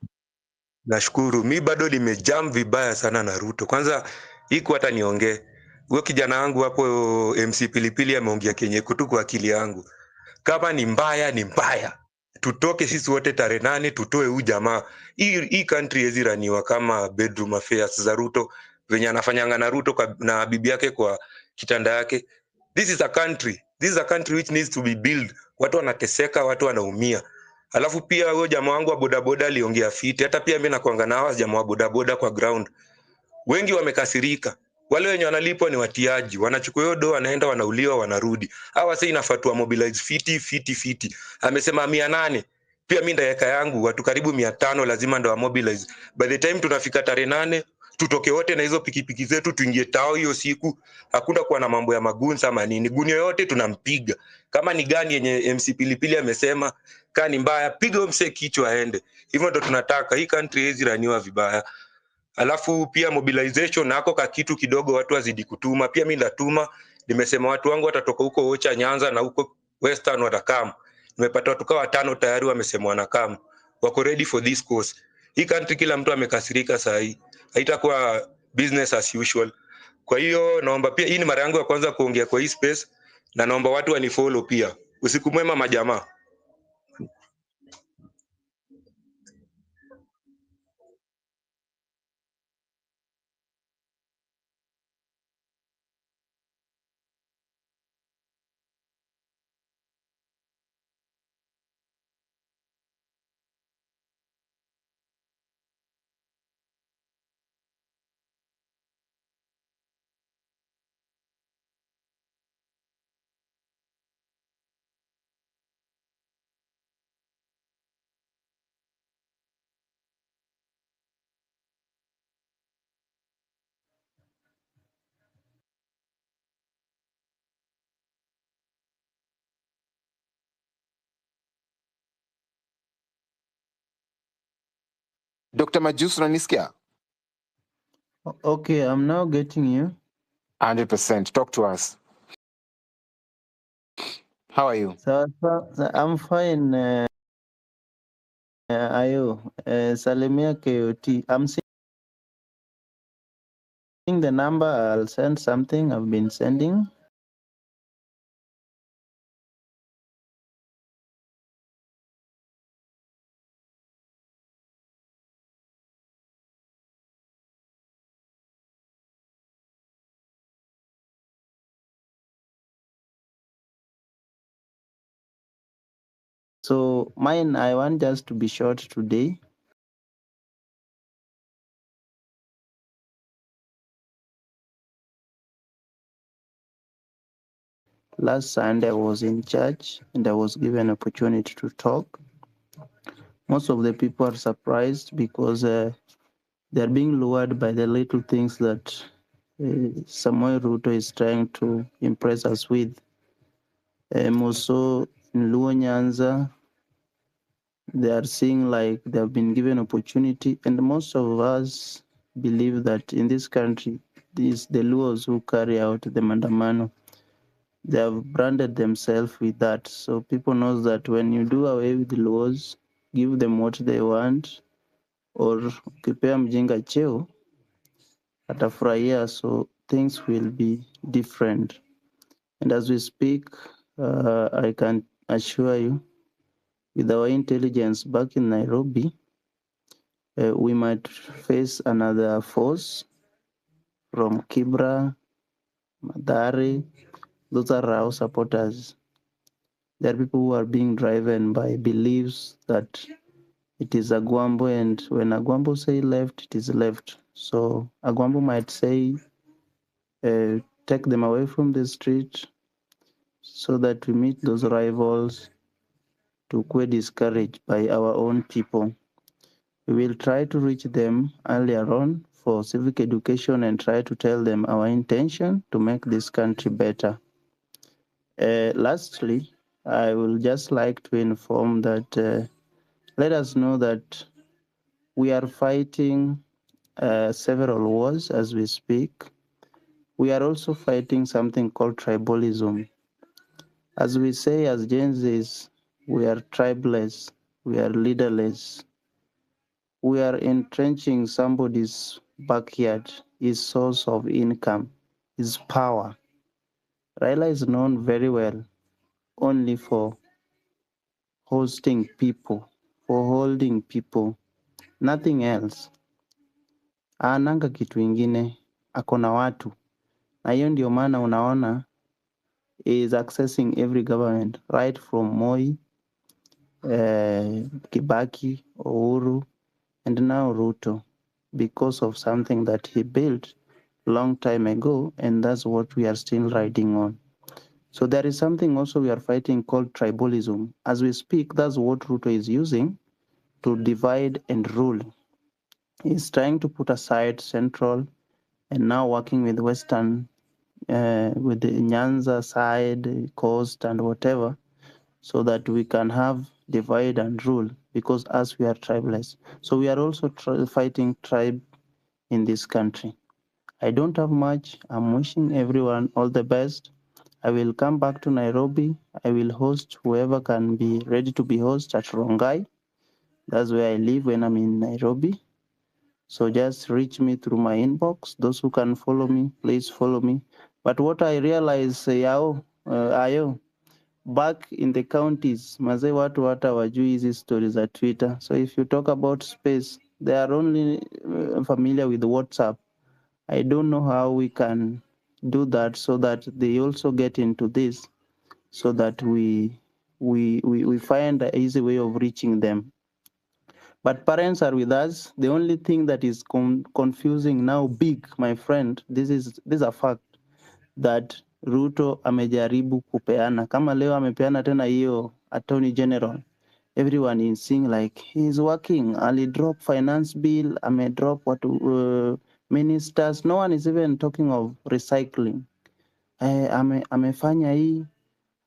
Nashukuru. Mi bado nimejam vibaya sana na Ruto. Kwanza iko hata niongee. Huyo kijana wangu hapo MC Pilipili ameongea kenye kutu kwa akili yangu. Kama ni mbaya ni mbaya. Tutoke sisi wote tarehe 8 tutoe huyu jamaa. Hii country haiwezi runiwa kama bedroom affairs za Ruto, venye anafanyanga na Ruto na bibi yake kwa kitanda yake. This is a country. This is a country which needs to be built. Watu wanateseka, watu wanaumia. Alafu pia huyo jamaa wangu wa bodaboda aliongea fiti. Hata pia mimi nakuanga na hawa jamaa wa bodaboda kwa ground. Wengi wamekasirika. Wale wenye wanalipwa ni watiaji, wanachukua hiyo do, wanaenda wanauliwa, wanarudi. Hawa sasa inafaa tuwa mobilize fiti fiti fiti. Amesema 800, pia mi ndaweka yangu watu karibu 500 lazima ndo wa mobilize. By the time tunafika tarehe 8, tutoke wote na hizo pikipiki zetu, tuingie tao hiyo siku. Hakuna kuwa na mambo ya magunsa ama nini, gunia yote tunampiga. Kama ni gani yenye MC Pilipili amesema, kaa ni mbaya, piga huyo msee kichwa aende. Hivyo ndo tunataka. Hii country haiwezi runiwa vibaya. Alafu pia mobilization nako ka kitu kidogo watu wazidi kutuma. Pia mi ndatuma, nimesema watu wangu watatoka huko Ocha, Nyanza na huko Western watakam. Nimepata watu kama watano tayari wamesema wanakam, wako ready for this cause. Hii country kila mtu amekasirika saa hii, haitakuwa business as usual. Kwa hiyo naomba pia, hii ni mara yangu ya kwanza kuongea kwa hii space, na naomba watu wanifollow pia. Usiku mwema majamaa. Dr. Majus, unanisikia? Okay, I'm now getting you. 100%. Talk to us. How are you? So I'm fine. Ayo, salimia KOT. I'm The number, I'll send something I've been sending. So mine, I want just to be short today. Last Sunday I was in church and I was given opportunity to talk. Most of the people are surprised because they are being lured by the little things that Samoei Ruto is trying to impress us with. Also in Luo Nyanza, they are seeing like they have been given opportunity, and most of us believe that in this country, it is the Luos who carry out the mandamano. They have branded themselves with that. So people know that when you do away with the laws, give them what they want, or ukipea mjinga cheo, atafurahia, so things will be different. And as we speak, I can assure you, with our intelligence back in Nairobi, we might face another force from Kibra, Mathare. Those are our supporters. There are people who are being driven by beliefs that it is Agwambo, and when Agwambo say left, it is left. So Agwambo might say, take them away from the street so that we meet those rivals to get discouraged by our own people. We will try to reach them earlier on for civic education and try to tell them our intention to make this country better. Lastly, I will just like to inform that let us know that we are fighting several wars as we speak. We are also fighting something called tribalism. As we say, as Gen Zs, we are tribeless, we are leaderless. We are entrenching somebody's backyard, his source of income, his power. Raila is known very well only for hosting people, for holding people, nothing else. Ananga kitu ingine, akona watu. Na hiyo ndio maana unaona is accessing every government, right from Moi, Kibaki, Uhuru, and now Ruto, because of something that he built long time ago, and that's what we are still riding on. So there is something also we are fighting called tribalism. As we speak, that's what Ruto is using to divide and rule. He's trying to put aside Central and now working with Western, with the Nyanza side, coast, and whatever, so that we can have divide and rule, because us, we are tribeless. So we are also fighting tribe in this country. I don't have much. I'm wishing everyone all the best. I will come back to Nairobi. I will host whoever can be ready to be host at Rongai. That's where I live when I'm in Nairobi. So just reach me through my inbox. Those who can follow me, please follow me. But what I realize, Ayo, back in the counties, mazee watu hata wajui hizi stories at Twitter. So if you talk about space, they are only familiar with WhatsApp. I don't know how we can do that so that they also get into this, so that we find an easy way of reaching them. But parents are with us. The only thing that is confusing now, big, my friend, this is a fact that Ruto amejaribu kupeana. Kama leo amepeana tena hiyo Attorney General. Everyone is seeing like he's working. Ali drop finance bill, ame drop what ministers. No one is even talking of recycling. Amefanya hii,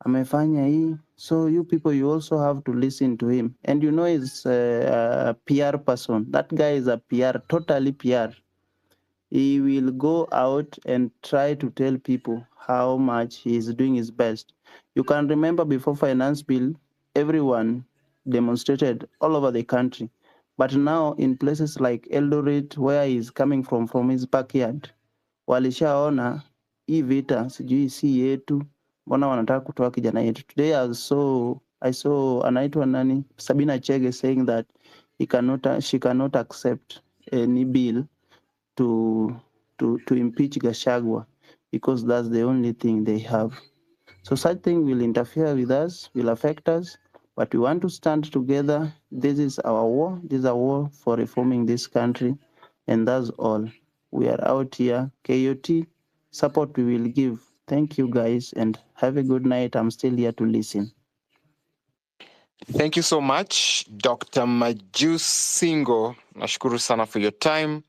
amefanya hii. So you people, you also have to listen to him. And you know he's a PR person. That guy is a PR, totally PR. He will go out and try to tell people how much he is doing his best. You can remember before finance bill, everyone demonstrated all over the country. But now in places like Eldoret, where he is coming from his backyard, Walishaona hii vita sijui si yetu, mbona wanataka kutoa kijana yetu. Today I saw anaitwa nani, Sabina Chege, saying that he cannot, she cannot accept any bill to impeach Gachagua because that's the only thing they have. So such thing will interfere with us, will affect us, but we want to stand together. This is our war. This is a war for reforming this country, and that's all. We are out here. KOT support we will give. Thank you guys, and have a good night. I'm still here to listen. Thank you so much, Dr. Majus Singo. Nashukuru sana for your time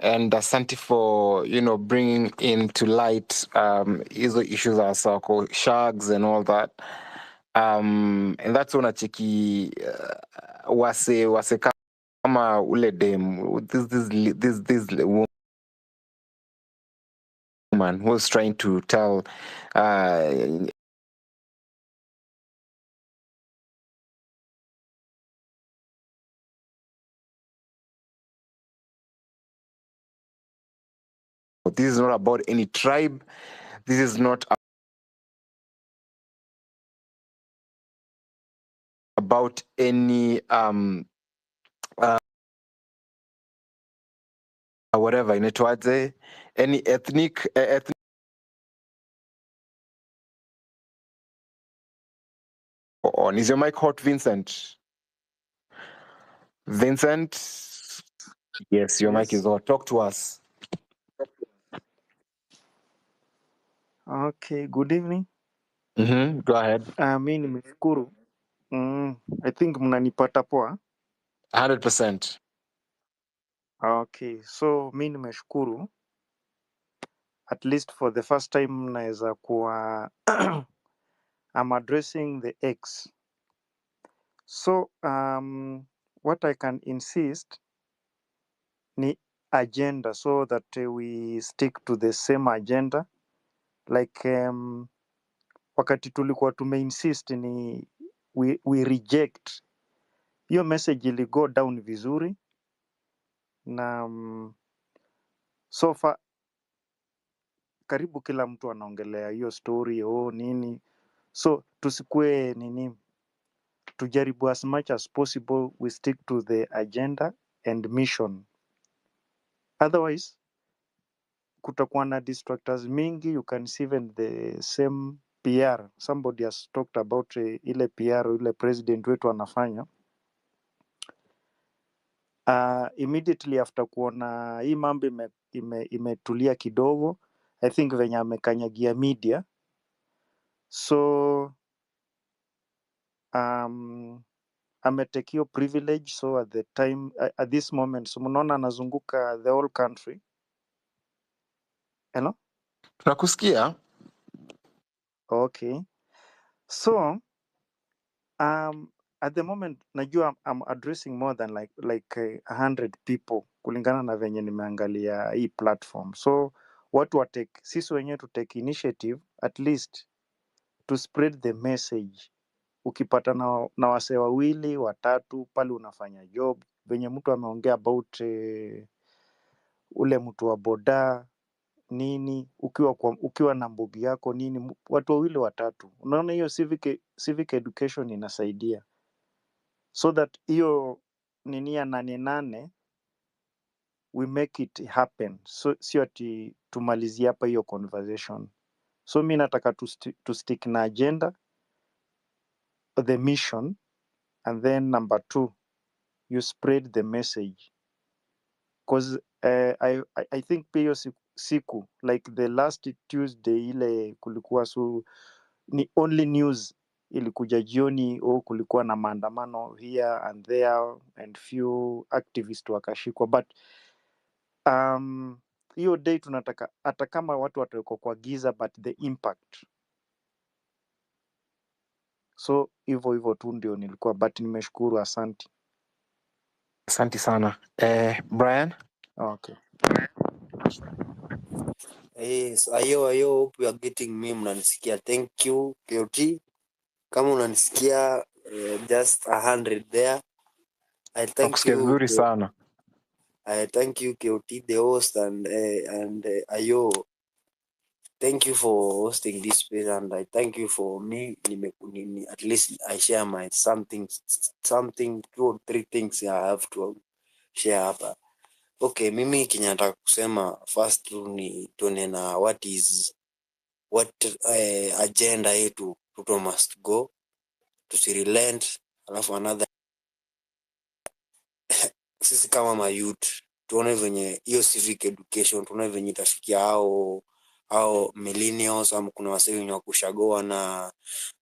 and asante for bringing into light hizo issues za sako shags and all that. And that's unacheki wase kama ule dem, this woman who was trying to tell this is not about any tribe. This is not about any whatever inaitwaje, any ethnic on. Is your mic hot, Vincent? Vincent? Yes, your mic Yes. is hot. Talk to us. Okay, good evening. Go ahead. Mi nimeshukuru. I think mnanipata poa. 100%. Okay, so mi nimeshukuru. At least for the first time naweza kuwa I'm addressing the ex. So what I can insist ni agenda so that we stick to the same agenda, like wakati tulikuwa tumeinsist ni we reject hiyo message, ili go down vizuri na so far karibu kila mtu anaongelea hiyo story, oh nini, so tusikue nini, tujaribu as much as possible we stick to the agenda and mission, otherwise kutakuwa na distractors mingi. You can see even the same PR somebody has talked about, ile PR ile president wetu anafanya immediately after kuona hii mambo imetulia kidogo, I think venye amekanyagia media, so ametake hiyo privilege. So at the time, at this moment, so mnaona anazunguka the whole country. Hello? Tunakusikia. Okay, so at the moment najua I'm addressing more than like 100 people kulingana na venye nimeangalia hii platform. So watu watake, sisi wenyewe to take initiative at least to spread the message. Ukipata na wasee wawili watatu pale unafanya job, venye mtu ameongea about ule mtu wa boda nini, ukiwa na mbogi yako nini, watu wawili watatu, unaona hiyo civic education inasaidia so that hiyo nini ya nane nane we make it happen. So sio ati tumalizie hapa hiyo conversation. So mi nataka to stick na agenda, the mission, and then number two, you spread the message, cause I think pia hiyo siku like the last Tuesday ile kulikuwa, so ni only news ilikuja jioni, au kulikuwa na maandamano here and there and few activists wakashikwa, but hiyo day tunataka hata kama watu watawekwa kwa giza, but the impact. So hivyo hivyo tu ndio nilikuwa, but nimeshukuru, asante. Asante sana. Brian? Okay. Yes, ayo ayo, hope you are getting me, mnanisikia. Thank you KOT. Kama unanisikia, just 100 there. I thank Nakusikia you. vizuri sana. I thank you KOT the host and Ayo, thank you for hosting this space, and I thank you for me at least I share my something 2 or 3 things I have to share hapa. Okay, mimi kenye nataka kusema first tu ni tuone na what agenda yetu Ruto must go, tusirelent. Alafu another, sisi kama mayouth tuone venye hiyo civic education, tuone venye itafikia hao millennials, ama kuna wasee wenye wakushagoa na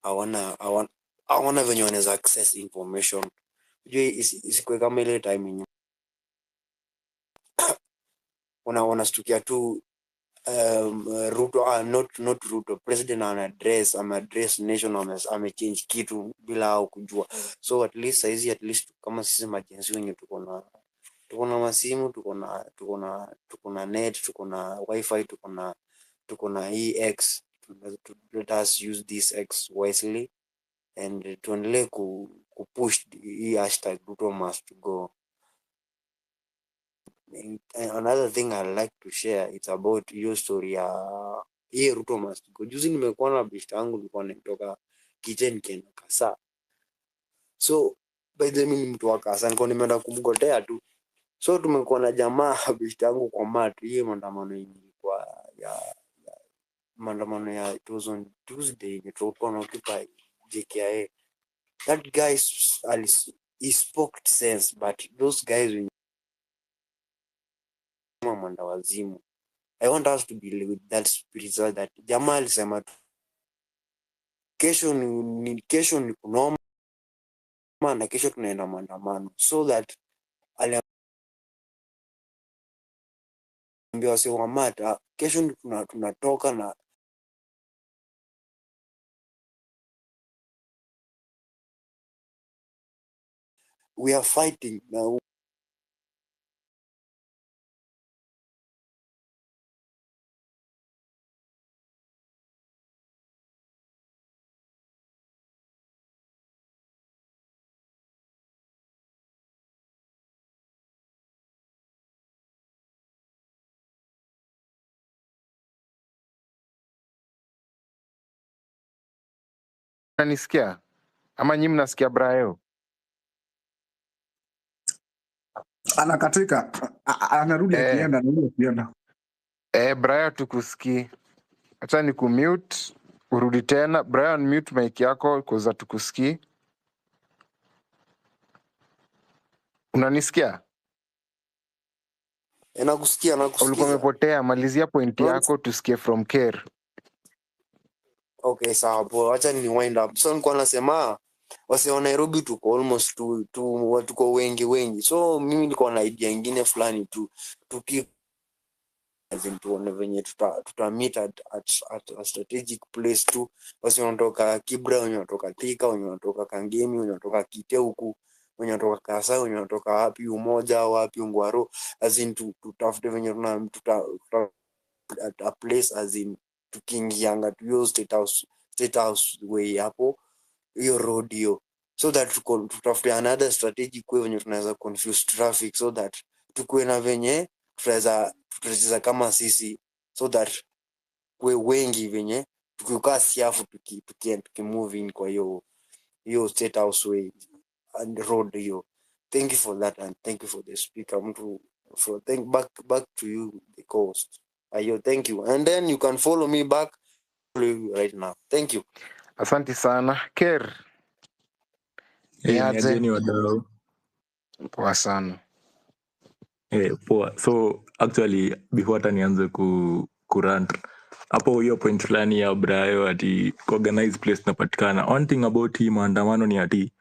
hawana venye wanaweza access information. Unajua isikuwe kama ile time yenye wanastukia tu Ruto, not Ruto, president ameaddress nation, amechange kitu bila hao kujua. So at least saizi, at least kama sisi majenzi wenye tuko na masimu, tuko na net, tuko na wifi, tuko na hii X, let us use this X wisely and tuendelee kupush hii hashtag Ruto must go. And another thing I like to share, it's about hiyo story ya hii Ruto must go. Juzi nimekuwa na best yangu, nilikuwa natoka kitchen nikienda Kasa. So by the way, mimi ni mtu wa Kasa, nilikuwa nimeenda kumgotea tu. So tumekuwa na jamaa best yangu kwa mat, hiyo maandamano ilikuwa ya maandamano ya, it was on Tuesday, yenye tulikuwa na occupy JKIA. That guy he spoke sense, but those guys wenye mwandawazimu, I want us to be with that spirit, so that jamaa alisema kesho ni kesho ni kunoma na kesho tunaenda maandamano, so that aliambia wase wa mata kesho tunatoka na we are fighting na Unanisikia ama nyinyi mnasikia Brayo? Anakatika, anarudi akienda, anarudi akienda. Brayo tukusikii. Acha ni kumute urudi tena. Brian, mute mic yako kwa tukusikii. Unanisikia? Nakusikia, nakusikiza. Ulikuwa umepotea, malizia point yako tusikie from Care. Okay, sawa poa, acha ni wind up. So nilikuwa nasema wase wa Nairobi tuko almost tuko wengi. So mimi nilikuwa na idea nyingine fulani tu tuone venye tuta meet at a strategic place tu. Wase wanatoka Kibra, wenye wanatoka Thika, wenye wanatoka Kangemi, wenye wanatoka Kite huku, wenye wanatoka Kasa, wenye wanatoka wapi Umoja, wapi Ungwaro, as in tutafute venye tuta at a place, as in tukiingianga tu hiyo State House way hapo hiyo road hiyo, so that tutafute another strategic way venye tunaweza confuse traffic, so that tukuwe na venye tutaweza kama sisi, so that kuwe wengi venye tukikaa siafu tukimove in kwa hiyo State House way and road hiyo. Thank you for that and thank you for the speaker. Mtu for thank back to you the host. Ayo, thank you. And then you can follow me back right now. Thank you. Asante sana. Ker. Hey, niajeni wadau. Poa sana. Hey, poa. So actually before hata nianze kurant hapo hiyo point fulani ya Brayo ati organize place tunapatikana. One thing about hii maandamano ni ati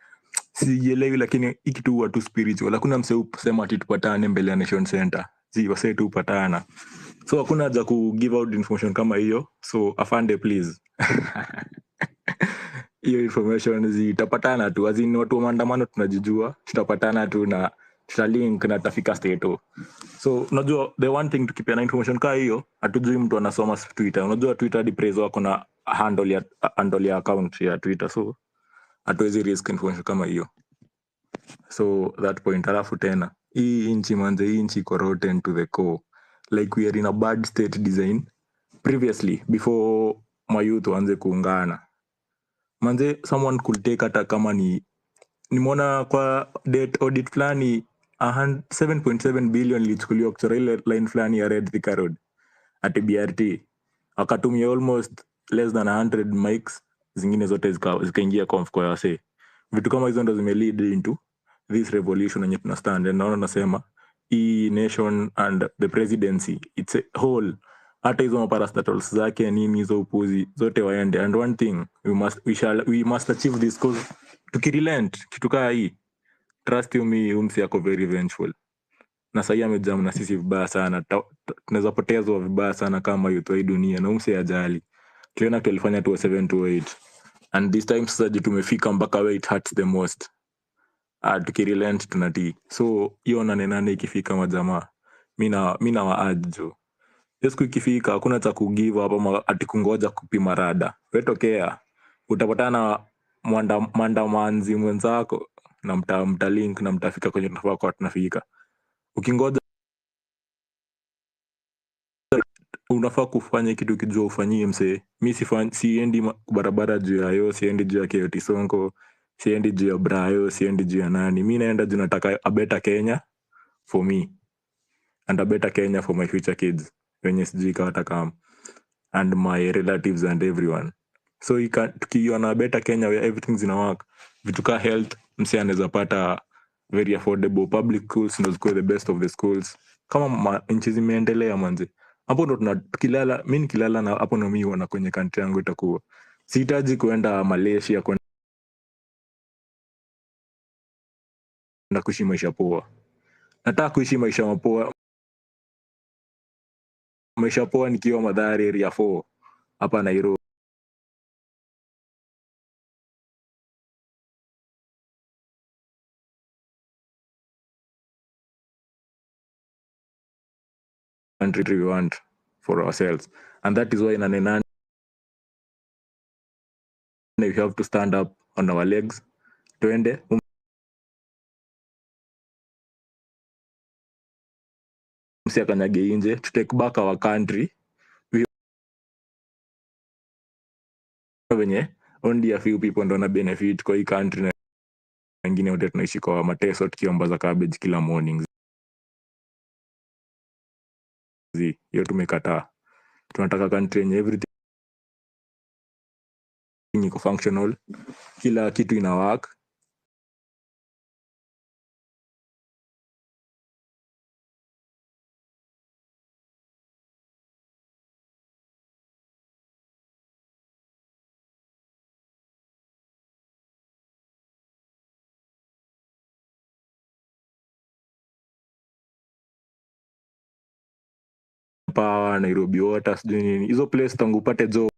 sijielewi, lakini hii kitu huwa tu spiritual. Hakuna msee husema ati tupatane mbele ya Nation Center. Zi wasee tu upatana. So hakuna haja ku give out information kama hiyo. So afande please. Hiyo information zitapatana tu. As in watu wa maandamano tunajijua, tutapatana tu na tutalink na tutafika state. So unajua the one thing tukipeana information kama hiyo, hatujui mtu anasoma Twitter. Unajua Twitter hadi praise wako na handle ya account ya Twitter. So hatuwezi risk information kama hiyo. So that point. Alafu tena Hii nchi manze, hii nchi iko rotten to the core. Like we are in a bad state design previously before mayouth waanze kuungana. Manze, someone could take, hata kama ni nimeona kwa debt audit fulani, 7.7 billion ilichukuliwa kuchora ile line fulani ya Red Thika Road at BRT, akatumia almost less than 100 mics, zingine zote zikaingia kwa mfuko ya wasee. Vitu kama hizo ndo zimelead into this revolution yenye tuna stand. And naona nasema hii nation and the presidency, it's a whole, hata hizo maparastatals zake nini hizo upuzi zote waende. And one thing we must achieve this, cause tukirelent kitu kaa hii, trust you me, umsi ako very vengeful na sahii amejam na sisi vibaya sana. Tunaweza potezwa vibaya sana kama youth wa hii dunia, na umsi ajali tuliona kitu alifanya 2007, 2008, and this time sasa juu tumefika mpaka where it hurts the most. Ah, tukirelent tunatii. So hiyo 8/8 ikifika, majamaa, mi na waaj jo, hiyo siku ikifika hakuna cha kugive up ama ati kungoja kupima rada. Wetokea, utapatana na mandamanzi mwenzako na mtalink na mtafika kwenye tunafaa kuwa tunafika. Ukingoja, unafaa kufanya kitu ukijua ufanyie msee. Mi siendi barabara juu ya yo, siendi juu ya Keoti Sonko, siendi juu ya Brayo, siendi juu ya nani. Mi naenda juu nataka a better Kenya for me and a better Kenya for my future kids wenye sijui kama watakam, and my relatives and everyone. So you can, tukiona better Kenya where everything's ina work, vitu ka health msee anaweza pata very affordable, public schools ndo zikuwe the best of the schools kama nchi zimeendelea. Manze, hapo ndo tuna tukilala, mi nikilala na hapo ndo mi huona kwenye country yangu itakuwa. Sihitaji kuenda Malaysia kwenda kuishi maisha poa. Nataka kuishi maisha mapoa, maisha poa nikiwa Mathare Area 4 hapa Nairobi. Country we want for ourselves, and that is why 8/8 we have to stand up on our legs. Twende, msi akanyage nje to take back our country. We venye only a few people ndo na benefit kwa hii country na wengine wote tunaishi kwa mateso tukiomba za cabbage kila morning. Hiyo tumekataa. Tunataka country yenye everything iko functional, kila kitu ina work. Power, Nairobi Water, sijui nini, hizo place tangu upate job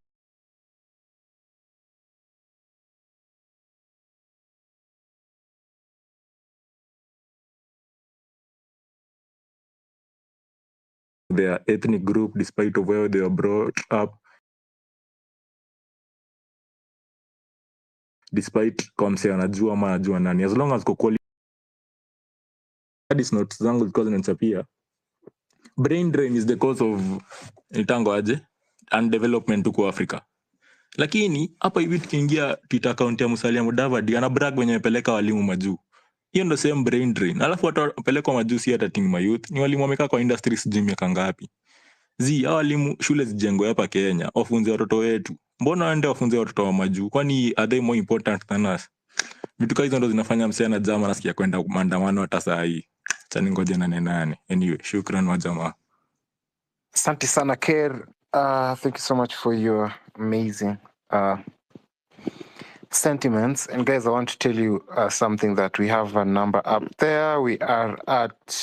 their ethnic group, despite of where they were brought up, despite kwa msee anajua ama anajua nani, as long as uko qualified. Notes zangu zilikuwa zinanichapia brain drain is the cause of nitango aje and development huko Africa. Lakini hapa hivi tukiingia Twitter account ya Musalia Mudavadi, ana brag wenye amepeleka walimu majuu. Hiyo ndo same brain drain. Alafu watu wapelekwa majuu si hata ting mayouth, ni walimu wamekaa kwa industry sijui miaka ngapi. Zi hao walimu, shule zijengwe hapa Kenya, wafunze watoto wetu. Mbona waende wafunze watoto wa majuu? Kwani are they more important than us? Vitu kaa hizo ndo zinafanya msee na jama nasikia kwenda maandamano hata saa hii. Acha ningoje 8/8. Anyway, shukran wa jamaa. Asante sana, Ker. Thank you so much for your amazing sentiments. And guys, I want to tell you something, that we have a number up there. We are at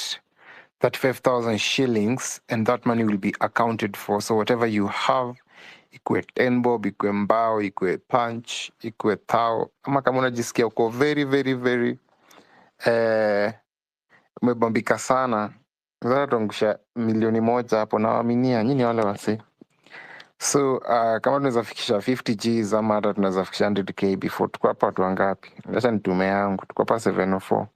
35,000 shillings, and that money will be accounted for. So whatever you have, ikue 10 bob, ikue mbao, ikue punch, ikue thao, ama kama unajisikia uko very very very umebambika sana, tuangusha 1 milioni hapo, nawaaminia nyinyi wale wasi. So kama tunaweza fikisha 50 Gs ama hata tunaweza fikisha 100K before, tuko hapa watu wangapi? Acha nitume yangu, tuko hapa 704.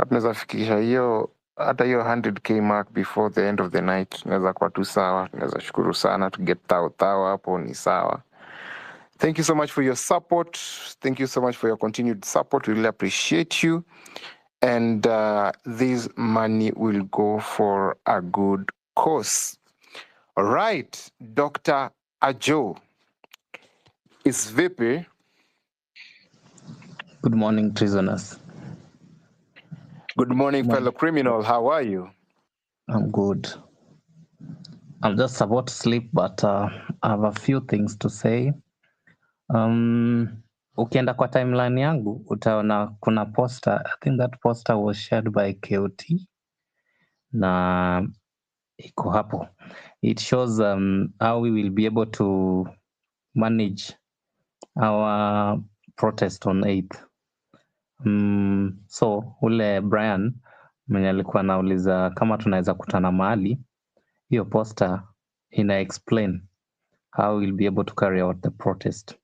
Tunaweza fikisha hiyo hata hiyo 100K mark before the end of the night, tunaweza kuwa tu sawa. Tunaweza shukuru sana to get thao thao hapo ni sawa. Thank you so much for your support. Thank you so much for your continued support. We really appreciate you. And this money will go for a good cause. All right, Dr. Ajo is VP. Good morning, prisoners. Good morning, fellow criminal. How are you? I'm good. I'm just about to sleep, but I have a few things to say. Ukienda kwa timeline yangu utaona kuna poster. I think that poster was shared by KOT na iko hapo. It shows how we will be able to manage our protest on 8th. So ule Brian mwenye alikuwa anauliza kama tunaweza kutana mahali, hiyo poster ina explain how we'll be able to carry out the protest.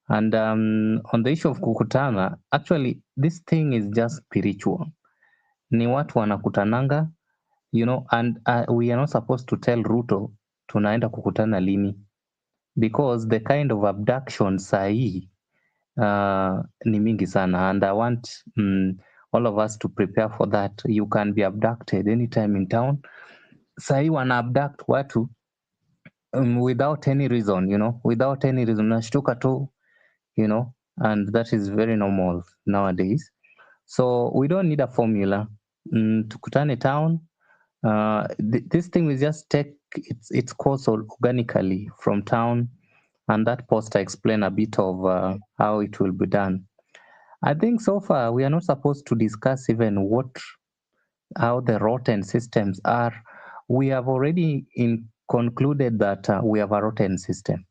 And on the issue of kukutana, actually this thing is just spiritual. Ni watu wanakutananga, and we are not supposed to tell Ruto tunaenda kukutana lini, because the kind of abduction sahi ni mingi sana, and I want all of us to prepare for that. You can be abducted anytime in town. Sahi wana abduct watu without any reason, without any reason. Nashtuka tu, and that is very normal nowadays. So we don't need a formula. Tukutane town. This thing will just take its course organically from town, and that poster explain a bit of how it will be done. I think so far we are not supposed to discuss even how the rotten systems are. We have already concluded that we have a rotten system,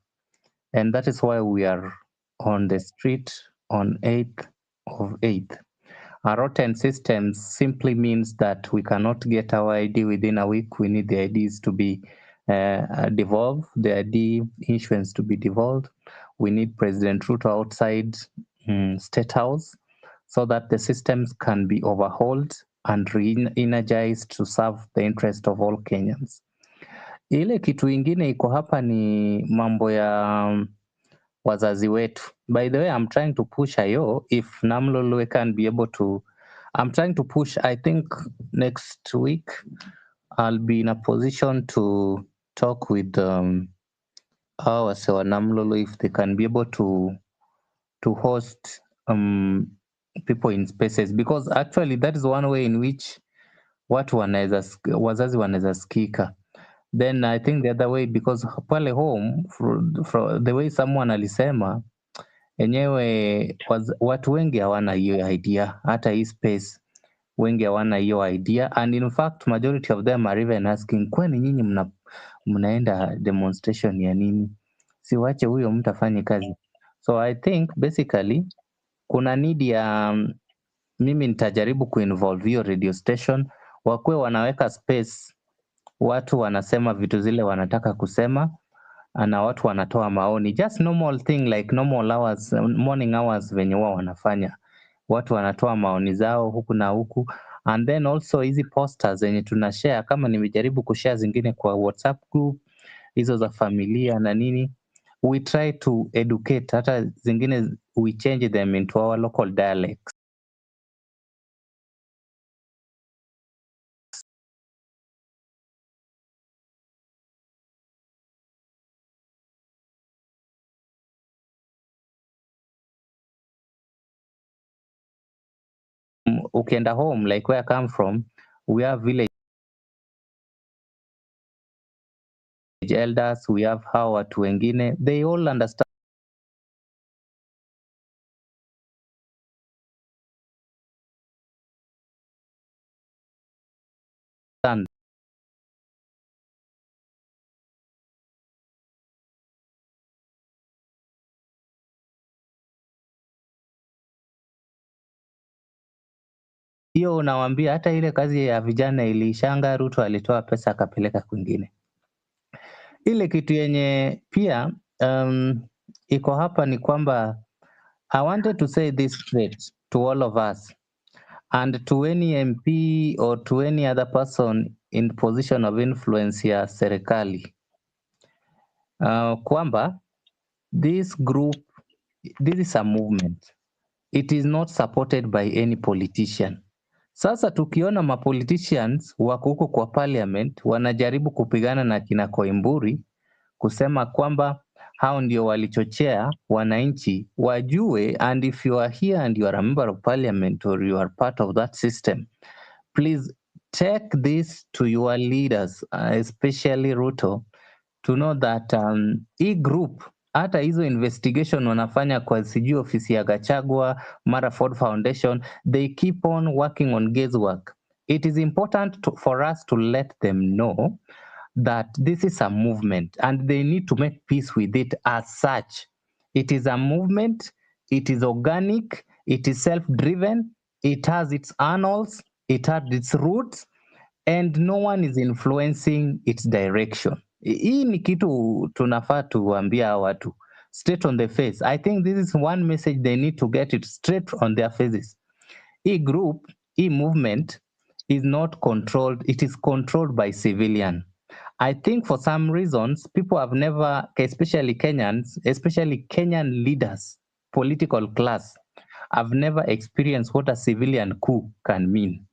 and that is why we are on the street on 8th of 8th. A rotten system simply means that we cannot get our ID within a week. We need the IDs to be devolved, the ID issuance to be devolved. We need President Ruto outside State House so that the systems can be overhauled and re-energized to serve the interest of all Kenyans. Ile kitu ingine iko hapa ni mambo ya wazazi wetu. By the way, I'm trying to push Ayo if Namlolwe can be able to. I'm trying to push. I think next week I'll be in a position to talk with our Sewa Namlolo if they can be able to host people in spaces, because actually that is one way in which watu wanaweza wazazi wanaweza sikika. Then I think the other way, because pale home for the way someone alisema enyewe watu wengi hawana hiyo idea, hata hii space wengi hawana hiyo idea, and in fact majority of them are even asking, kwani nyinyi mnaenda demonstration ya nini? Siwache huyo mtu afanye kazi. So I think basically kuna need ya mimi nitajaribu kuinvolve hiyo radio station, wakuwe wanaweka space, watu wanasema vitu zile wanataka kusema na watu wanatoa maoni, just normal thing like normal hours, morning hours venye wao wanafanya, watu wanatoa maoni zao huku na huku. And then also hizi posters zenye tunashare, kama nimejaribu kushare zingine kwa WhatsApp group hizo za familia na nini, we try to educate, hata zingine we change them into our local dialects. Ukienda home, like where I come from, we have village elders, we have hao watu wengine, they all understand hiyo. Unawaambia hata ile kazi ya vijana iliishanga, Ruto alitoa pesa akapeleka kwingine. Ile kitu yenye pia iko hapa ni kwamba I wanted to say this straight to all of us. And to any MP or to any other person in position of influence ya serikali, kwamba this group, this is a movement. It is not supported by any politician. Sasa tukiona mapoliticians wako huko kwa parliament wanajaribu kupigana na kina Koimburi kusema kwamba hao ndio walichochea wananchi wajue, and if you are here and you are a member of parliament or you are part of that system, please take this to your leaders, especially Ruto, to know that hii group, hata hizo investigation wanafanya kwa sijui ofisi ya Gachagua, mara Ford Foundation, they keep on working on guesswork. It is important for us to let them know that this is a movement and they need to make peace with it as such. It is a movement, it is organic, it is self-driven, it has its annals, it has its roots, and no one is influencing its direction. Hii ni kitu tunafaa tuambia hawa watu straight on the face. I think this is one message they need to get it straight on their faces. Hii group, hii movement is not controlled, it is controlled by civilian. I think for some reasons, people have never, especially Kenyans, especially Kenyan leaders, political class, have never experienced what a civilian coup can mean.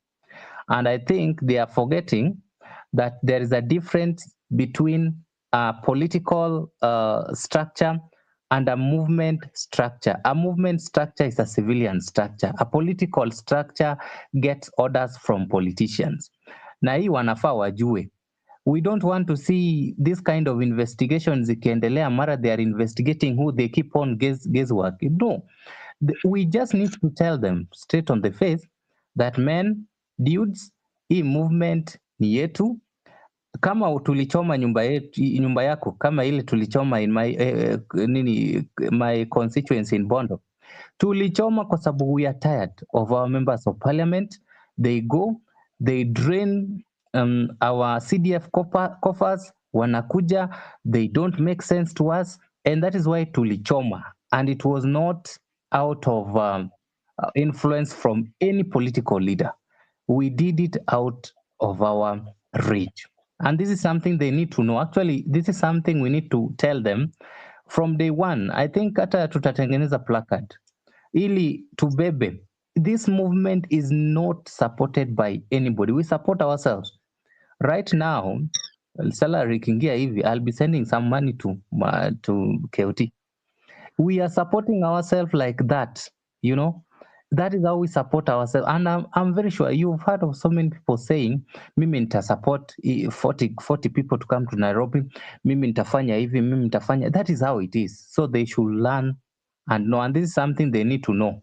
And I think they are forgetting that there is a difference between a political structure and a movement structure. A movement structure is a civilian structure. A political structure gets orders from politicians. Na hii wanafaa wajue. We don't want to see this kind of investigations zikiendelea, mara they are investigating who, they keep on guesswork. No, we just need to tell them straight on the face that men, dudes, hii movement ni yetu. Kama tulichoma nyumba yetu, nyumba yako kama ile tulichoma in my, nini, my constituency in Bondo, tulichoma kwa sababu we are tired of our members of parliament. They go, they drain our CDF coffers, wanakuja, they don't make sense to us, and that is why tulichoma. And it was not out of influence from any political leader. We did it out of our rage. And this is something they need to know. Actually, this is something we need to tell them from day one. I think hata tutatengeneza placard ili tubebe. This movement is not supported by anybody. We support ourselves. Right now, salary ikiingia hivi, I'll be sending some money to KOT. We are supporting ourselves like that, you know. That is how we support ourselves. And I'm very sure you've heard of so many people saying, mimi nita support 40 people to come to Nairobi, mimi nitafanya hivi, mimi nitafanya. That is how it is. So they should learn and know. And this is something they need to know.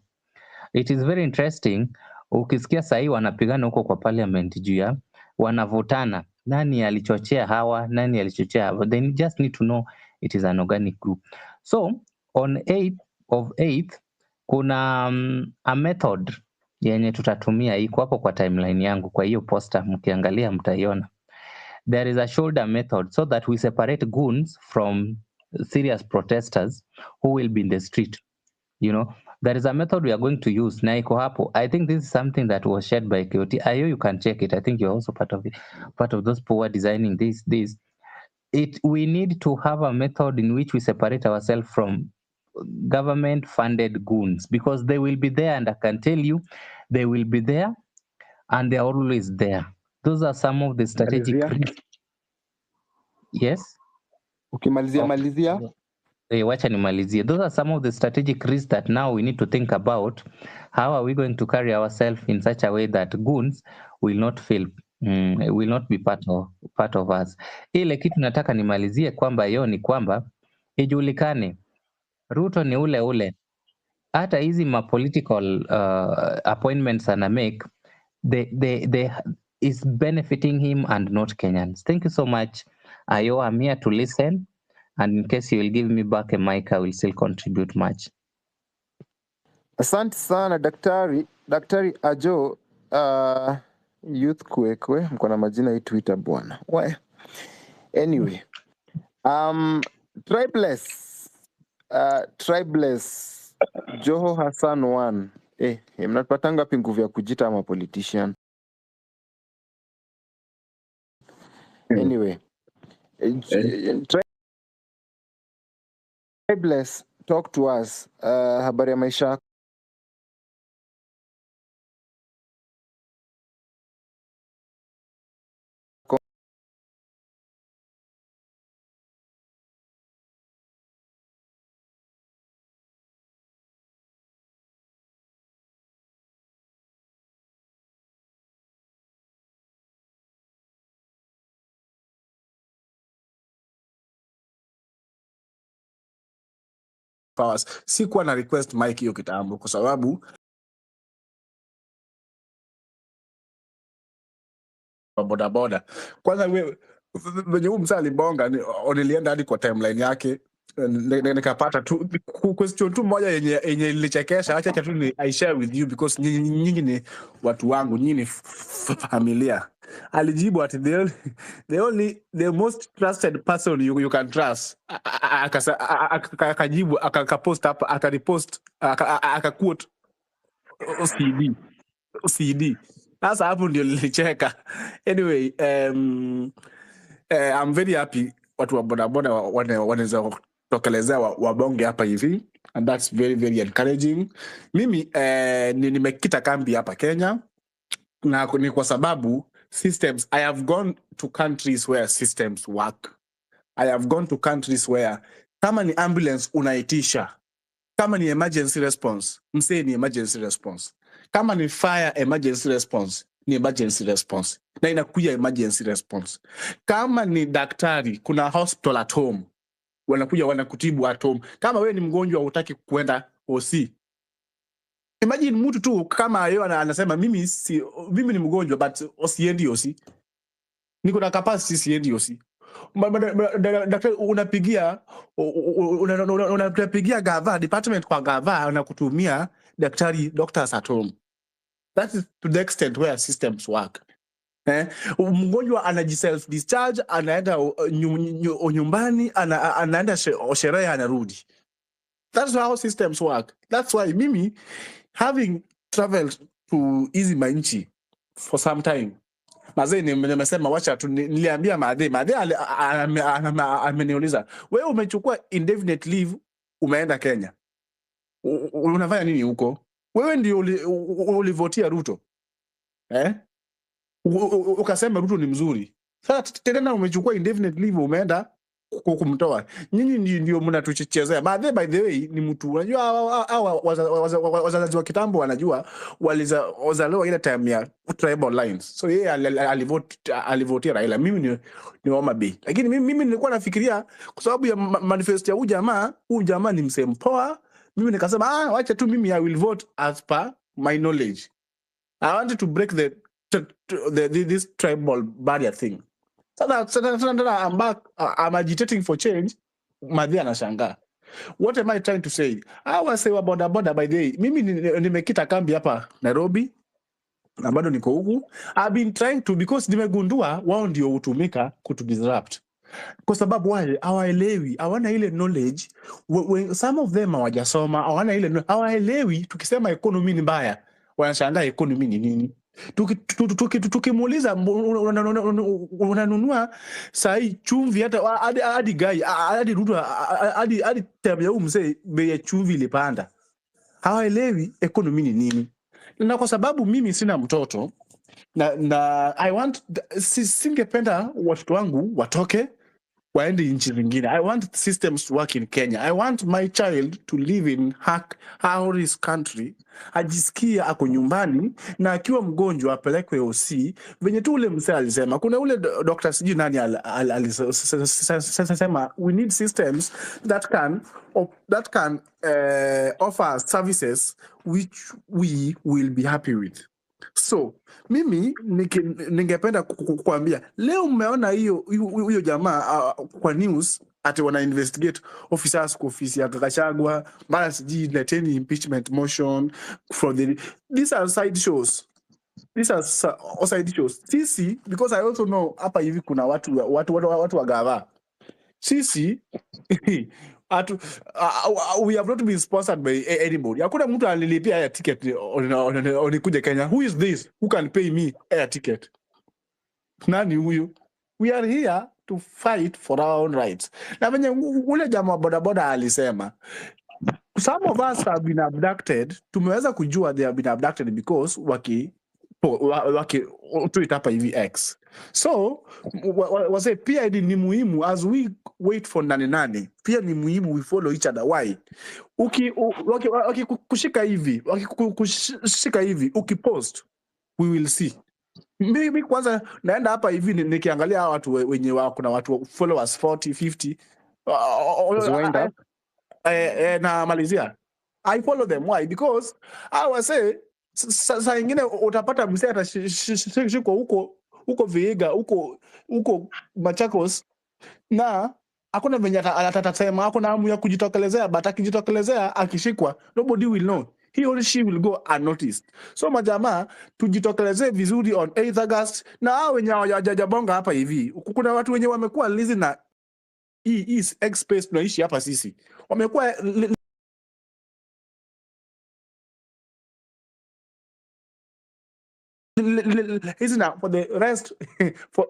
It is very interesting. Ukisikia sahi wanapigana huko kwa parliament juu ya wanavutana, nani alichochea hawa, nani alichochea hawa. They just need to know it is an organic group. So on 8th of 8th kuna a method yenye tutatumia, iko hapo kwa timeline yangu, kwa hiyo poster mkiangalia mtaiona. There is a shoulder method so that we separate goons from serious protesters who will be in the street. You know, there is a method we are going to use na iko hapo. I think this is something that was shared by KOT. Ayo, you can check it. I think you're also part of it, part of those people who are designing this. We need to have a method in which we separate ourselves from government-funded goons, because they will be there, and I can tell you, they will be there, and they are always there. Those are some of the strategic risks. Yes? Ukimalizia, Okay. malizia. Wacha nimalizie. Those are some of the strategic risks that now we need to think about. How are we going to carry ourselves in such a way that goons will not feel, will not be part of us. Ile kitu nataka nimalizie kwamba hiyo ni kwamba ijulikane Ruto ni ule ule. Hata hizi ma political appointments ana make, they is benefiting him and not Kenyans. Thank you so much. Ayo, I'm here to listen. And in case you will give me back a mic, I will still contribute much. Asante sana daktari. Daktari Ajo, youth kwekwe, mko na majina hii Twitter bwana. We. Anyway, tribeless Joho Hassan 1. Mnapatanga wapi nguvu ya kujita ama politician? Anyway, Tribeless, talk to us. Habari ya maisha yako? Powers. Sikuwa na request mic hiyo kitambo kwa sababu wa bodaboda. Kwanza we venye huu msaa alibonga nilienda hadi kwa timeline yake, nikapata tu question tu moja yenye ilichekesha. Acha tu ni I share with you because nyinyi ni watu wangu, nyinyi ni familia. Alijibu ati the most trusted person you can trust. Akajibu, akapost hapa, akarepost, akaquote CD. Sasa hapo ndio nilicheka. Anyway, I'm very happy watu wa bodaboda wanaweza kutokelezea wabonge hapa hivi, and that's very very encouraging. Mimi nimekita kambi hapa Kenya na ni kwa sababu systems. I have gone to countries where systems work. I have gone to countries where kama ni ambulance unaitisha, kama ni emergency response, msee ni emergency response, kama ni fire emergency response ni emergency response, na inakuja emergency response. Kama ni daktari, kuna hospital at home, wanakuja wanakutibu at home. Kama wewe ni mgonjwa hutaki kuenda OC, imagine mtu tu kama yeye anasema mimi ni mgonjwa but siendi OC, niko na capacity, siendi OC. Daktari unapigia unapigia gava department kwa gava anakutumia daktari, doctors at home. That is to the extent where systems work. Mgonjwa anaji self discharge, anaenda nyumbani, anaenda sherehe, anarudi. That's how systems work. That's why mimi, having traveled to hizi manchi for some time, mazee, nimesema wacha tu niliambia madhe ameniuliza, wewe umechukua indefinite leave, umeenda Kenya, unafanya nini huko? Wewe ndio ulivotia Ruto, eh? Ukasema Ruto ni mzuri. Sasa tena umechukua indefinite leave, umeenda kumtoa. Nyinyi ndio mnatuchezea. Madhe, by the way, ni mtu, unajua hawa wazazi wa kitambo wanajua walizaliwa ile time ya tribal lines. So yeye alivotia Raila. Mimi ni Homa Bay. Lakini mimi nilikuwa nafikiria kwa sababu ya manifesto ya huyu jamaa, huyu jamaa ni msee mpoa. Mimi nikasema, ah, wacha tu mimi I will vote as per my knowledge. I wanted to break the this tribal barrier thing. Sasa I'm back, I'm agitating for change. Madhi anashangaa. What am I trying to say? Hawa wasee wa boda boda, by the way, mimi nimekita kambi hapa Nairobi na bado niko huku. I've been trying to, because nimegundua wao ndio hutumika kutu disrupt. Kwa sababu wale hawaelewi, hawana ile knowledge. Some of them hawajasoma, hawana ile hawaelewi. Tukisema economy ni mbaya, wanashangaa economy ni nini. Tukimuuliza unanunua sahi chumvi hata hadi gai hadi Ruto hadi tabia huyu mzee, bei ya chumvi ilipanda. Hawaelewi economy ni nini. Na kwa sababu mimi sina mtoto na I want singependa watoto wangu watoke waende nchi zingine. I want systems to work in Kenya. I want my child to live in her country, ajisikie ako nyumbani, na akiwa mgonjwa apelekwe OC. Venye tu ule msee alisema, kuna ule doctor sijui nani alisema we need systems that can offer services which we will be happy with. So mimi ningependa kuambia leo mmeona hiyo huyo jamaa kwa news ati wana investigate officers kwa ofisi ya Gachagua, mara sijui leteni impeachment motion for the, these are side shows. These are side shows. Sisi, because I also know hapa hivi kuna watu wa gava. Sisi Atu, we have not been sponsored by anybody. Hakuna mtu alilipia air ticket nikuje Kenya. Who is this? Who can pay me air ticket? Nani huyu? We are here to fight for our own rights. Na venye ule jamaa wa bodaboda alisema, some of us have been abducted. Tumeweza kujua they have been abducted because waki tweet hapa hivi X. So wase pia ni muhimu as we wait for nane nane, pia ni muhimu we follow each other. Why? Waki kushika hivi, waki kushika hivi, ukipost we will see. Mimi kwanza naenda hapa hivi nikiangalia hawa watu wenye wako na watu followers 40 50 Wind up. Na malizia I follow them. Why? Because I was say saa ingine utapata msee atashikwa huko Vihiga, huko Machakos, na hakuna venye atasema, hakuna hamu ya kujitokelezea, but akijitokelezea akishikwa, nobody will know, he or she will go unnoticed. So majamaa, tujitokelezee vizuri on 8th August, na hao wenye hawajabonga hapa hivi, kuna watu wenye wamekuwa lazy na hii X space tunaishi hapa sisi, wamekuwa lazy na for the rest for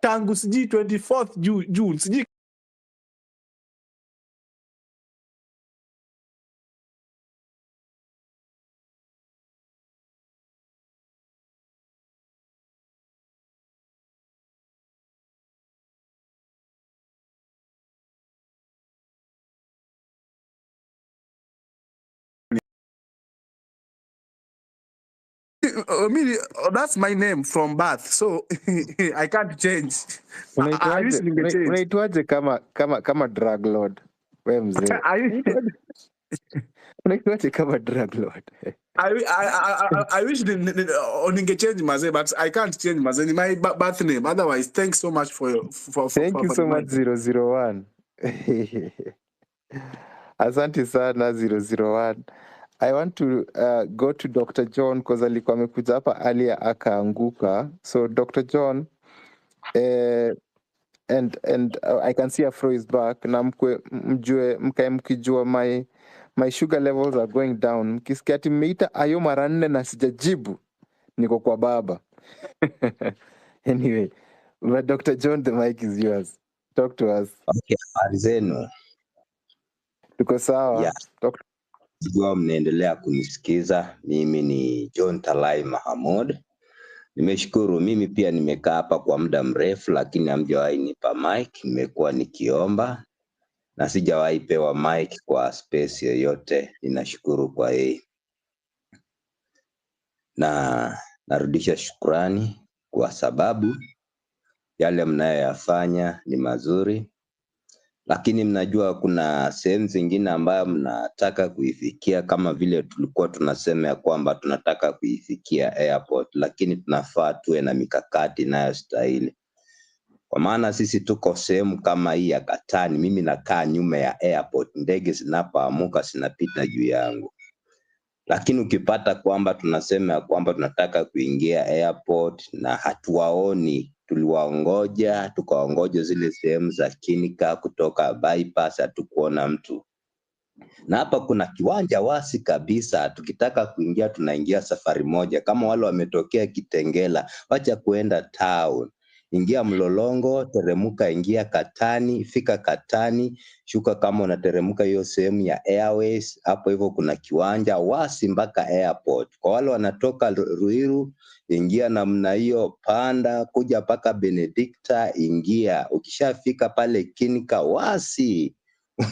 tangu sijui 24th June sijui me, that's my name from birth, so I can't change. I wish Unaitwaje ningechange. unaitwaje kama drug lord? We mzee. Unaitwaje kama drug lord? I wish ningechange mazee, but I can't change mazee. Ni my birth name. Otherwise, thanks so much for your, Thank for, you for so the much mic. 001. Asante sana 001. I want to go to Dr. John because alikuwa amekuja hapa earlier akaanguka. So Dr. John, and I can see Afro is back na mjue mkae mkijua my sugar levels are going down. Mkisikia ati mmeita ayo mara 4 na sijajibu, niko kwa baba. Anyway, but Dr. John, the mic is yours. Talk to us. Okay, habari zenu? Tuko sawa. Ya, najua mnaendelea kunisikiza. Mimi ni John Talai Mahamud. Nimeshukuru, mimi pia nimekaa hapa kwa muda mrefu, lakini hamjawahi nipa mic. Nimekuwa nikiomba na sijawahi pewa mic kwa space yoyote. Ninashukuru kwa hii na narudisha shukrani kwa sababu yale mnayoyafanya ni mazuri, lakini mnajua kuna sehemu zingine ambayo mnataka kuifikia, kama vile tulikuwa tunasema ya kwamba tunataka kuifikia airport, lakini tunafaa tuwe na mikakati inayostahili, kwa maana sisi tuko sehemu kama hii ya Katani. Mimi nakaa nyuma ya airport, ndege zinapoamuka zinapita juu yangu. Lakini ukipata kwamba tunasema ya kwamba tunataka kuingia airport na hatuwaoni, tuliwaongoja tukaongoja zile sehemu za Kinika kutoka bypass, hatukuona mtu. Na hapa kuna kiwanja wasi kabisa, tukitaka kuingia tunaingia safari moja. Kama wale wametokea Kitengela, wacha kuenda town, ingia Mlolongo, teremuka, ingia Katani, fika Katani, shuka kama unateremuka hiyo sehemu ya Airways, hapo hivyo kuna kiwanja wasi mpaka airport. Kwa wale wanatoka Ruiru, ingia namna hiyo, panda kuja mpaka Benedicta, ingia. Ukishafika pale Kinika wasi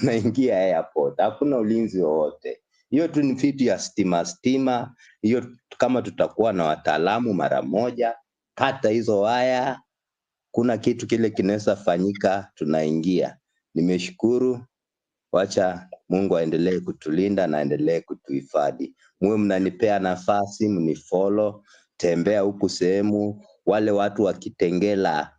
unaingia airport, hakuna ulinzi wowote. Hiyo tu ni vitu ya stima. Hiyo kama tutakuwa na wataalamu mara moja, kata hizo waya, kuna kitu kile kinaweza fanyika, tunaingia. Nimeshukuru, wacha Mungu aendelee kutulinda na aendelee kutuhifadhi. Muwe mnanipea nafasi, mnifollow, tembea huku sehemu, wale watu wa Kitengela,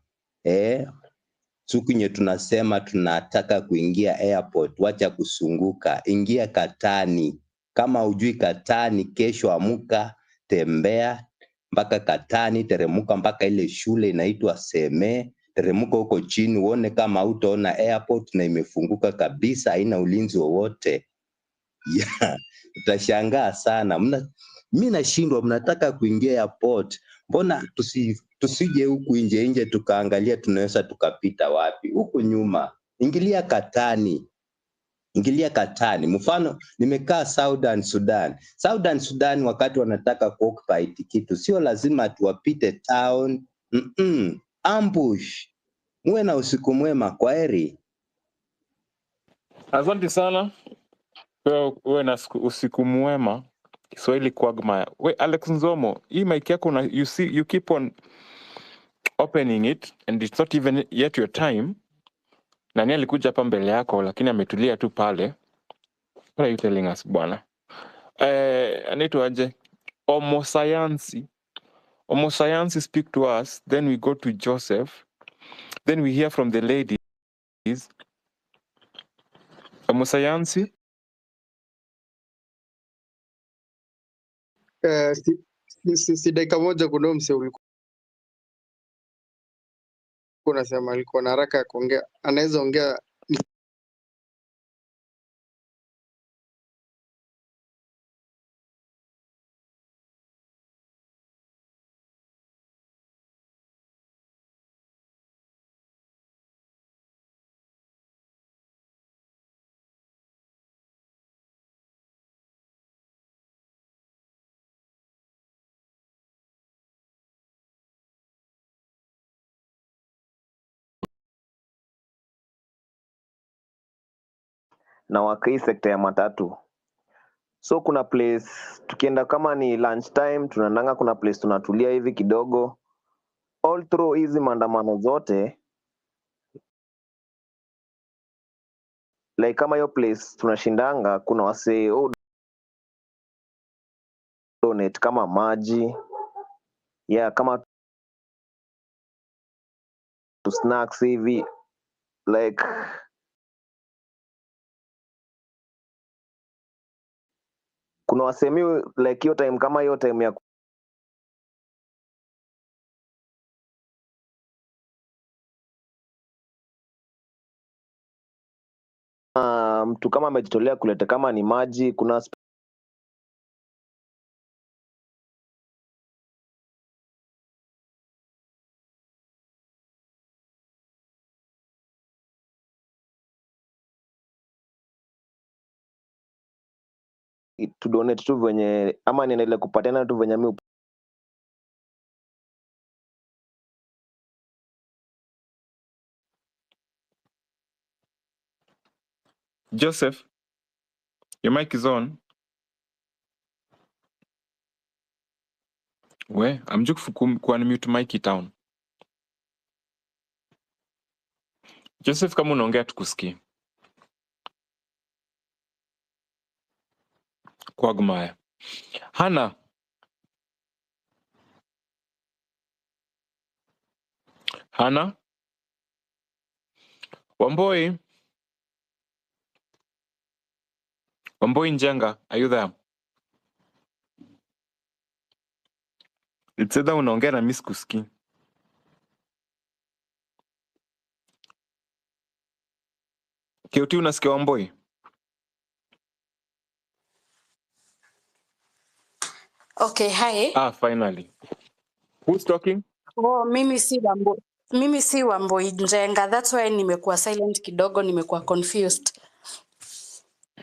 siku yenye tunasema tunataka kuingia airport, wacha kusunguka, ingia Katani. Kama hujui Katani, kesho amuka, tembea mpaka Katani, teremuka mpaka ile shule inaitwa Seme, Teremka huko chini uone kama hautaona airport na imefunguka kabisa, haina ulinzi wowote. Yeah, utashangaa sana. Mi nashindwa, mnataka kuingia airport, mbona tusije huku nje nje tukaangalia tunaweza tukapita wapi? Huku nyuma, ingilia Katani, ingilia Katani. Mfano, nimekaa Southern Sudan. Southern Sudan wakati wanataka kuoccupy kitu, sio lazima tuwapite town. Ambush. Muwe na usiku mwema, kwaheri. Asante sana. Wewe uwe na usiku mwema. Kiswahili quagmire. We Alex Nzomo, hii mic yako una, you see you keep on opening it and it's not even yet your time. Nani alikuja hapa mbele yako lakini ametulia tu pale. What are you telling us bwana? Anaitwa aje? Homo Sayansi. Homo Sayansi speak to us, then we go to Joseph, then we hear from the ladies. Homo Sayansi. Si dakika moja kuna mse ulikuwa unasema alikuwa na haraka ya kuongea, anaweza ongea. Na waka hii sekta ya matatu. So kuna place tukienda kama ni lunch time tunaendanga, kuna place tunatulia hivi kidogo. All through hizi maandamano zote, like kama hiyo place tunashindanga, kuna wasee donate kama maji, yeah, kama tu snacks hivi like kuna wasemi like hiyo time kama hiyo time ya mtu kama amejitolea kuleta kama ni maji, kuna to donate tu venye ama niendelee kupatiana tu venye mi. Joseph, your mic is on. We, amjuk kuunmute mic town. Joseph, kama unaongea tukusikii. Quagmire. Hannah. Hannah. Wamboi. Wamboi Njenga, are you there? It's either unaongea na mimi sikusikii. KOT, unasikia Wamboi? Okay, hi. Ah, finally. Who's talking? Oh, mimi si Wambo. Mimi si Wamboi Njenga. That's why nimekuwa silent kidogo, nimekuwa confused.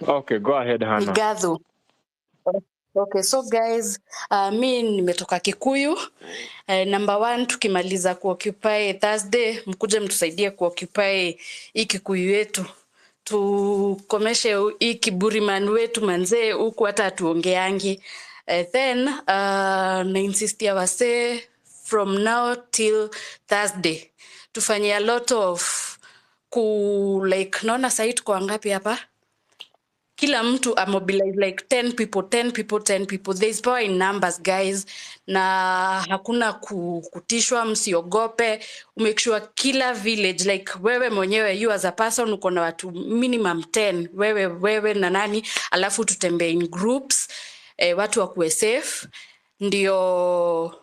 Okay, go ahead, Ni Hannah. Gathu. Okay, so guys, mi nimetoka Kikuyu. Number one, tukimaliza kuoccupy Thursday, mkuje mtusaidie kuoccupy hii Kikuyu yetu. Tukomeshe hii kiburi man wetu manzee huku hata hatuongeangi. Then na insistia wasee from now till Thursday tufanye a lot of ku like, naona sahii tuko wangapi hapa? Kila mtu amobilize like 10 people, 10 people, 10 people. There is power in numbers guys, na hakuna kutishwa, msiogope. Make sure kila village, like wewe mwenyewe, you as a person uko na watu minimum 10, wewe na nani, alafu tutembee in groups, watu wakuwe safe, ndio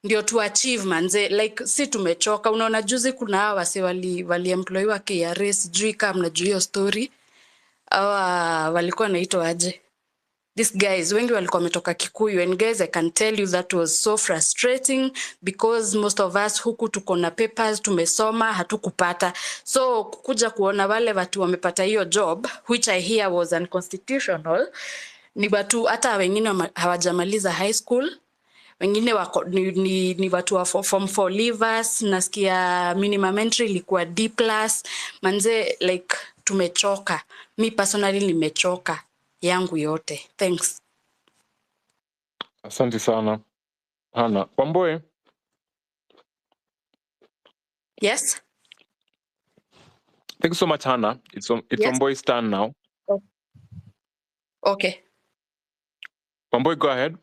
Ndio tu achieve manze, like si tumechoka. Unaona juzi kuna hawa wase waliemployiwa KRA, sijui kama mnajua hiyo story. Hawa walikuwa wanaitwa aje? These guys wengi walikuwa wametoka Kikuyu, and guys, I can tell you that was so frustrating because most of us huku tuko na papers, tumesoma, hatukupata. So kukuja kuona wale watu wamepata hiyo job, which I hear was unconstitutional, ni watu hata wengine hawajamaliza high school, wengine wako, ni watu wa form 4 leavers. Nasikia minimum entry ilikuwa D plus. Manze, like tumechoka. Mi personally nimechoka yangu yote. Thanks. Asante sana Hana. Wamboe, Yes. thank you so much Hana. It's Yes. Wamboe's turn now. Okay. Wamboe, go ahead.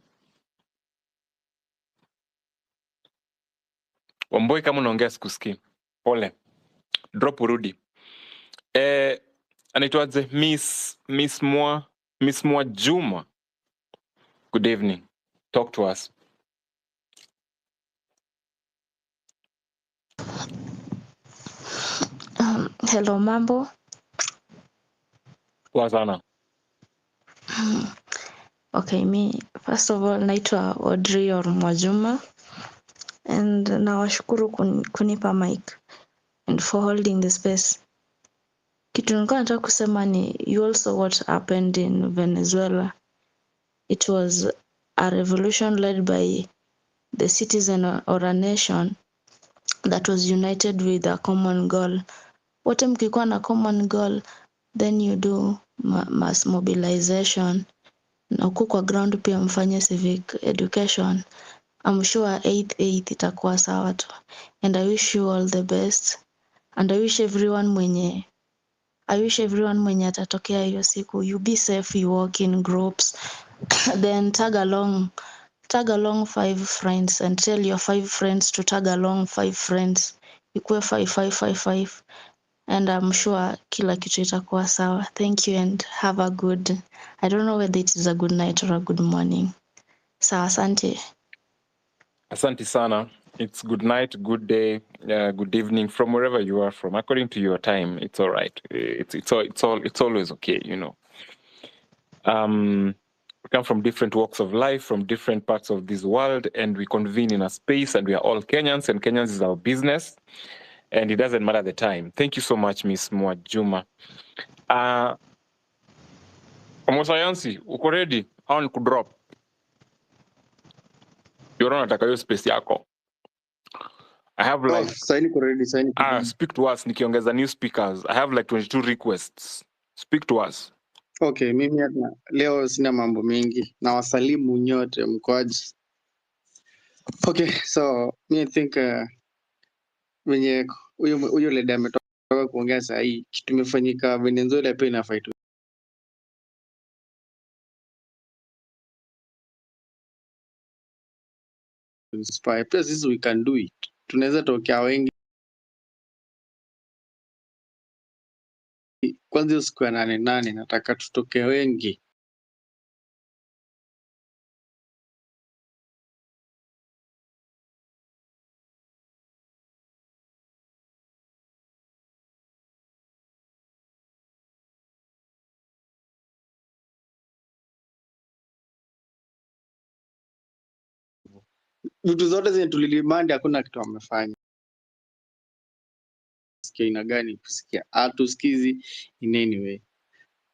Wamboe, kama unaongea sikusikii. Pole. Drop urudi. Anaitwaje? Miss Mwa Juma. Good evening. Talk to us. Hello mambo. Poa sana. Okay, mi first of all naitwa Audrey or Mwajuma, and nawashukuru kunipa mic and for holding the space. Kitu nilikuwa nataka kusema ni you also what happened in Venezuela. It was a revolution led by the citizen or a nation that was united with a common goal. Wote mkikuwa na common goal, then you do mass mobilization. Na huku kwa ground pia mfanye civic education. I'm sure 8th itakuwa sawa tu. And I wish you all the best. And I wish everyone mwenye atatokea hiyo siku, you be safe, you work in groups. Then tag along 5 friends and tell your 5 friends to tag along 5 friends. Ikuwe 5 5 5 5. And I'm sure kila kitu itakuwa sawa. Thank you and have a good, I don't know whether it is a good night or a good morning. Sawa, asante. Asante sana. It's good night, good day, good evening from wherever you are from. According to your time, it's all right. It's always okay, you know. We come from different walks of life, from different parts of this world, and we convene in a space, and we are all Kenyans, and Kenyans is our business, and it doesn't matter the time. Thank you so much, Miss Mwajuma. Mwasayansi, uko ready? Au ni kudrop? Yoro nataka hiyo space yako. I have like Saini niko ready, saini niko ready. Speak to us nikiongeza new speakers. I have like 22 requests. Speak to us. Okay, mimi hata leo sina mambo mengi. Na wasalimu nyote mkoaji. Okay, so me I think venye huyo lady ametoka kuongea saa hii, kitu imefanyika Venezuela pia inafaa tu inspire. Pia sisi we can do it. Tunaweza tokea wengi. Kwanza hiyo siku ya 8/8 nataka tutoke wengi. Vitu zote zenye tulilimandi hakuna kitu wamefanya. Sikia aina gani kusikia? Hatusikizi in any way.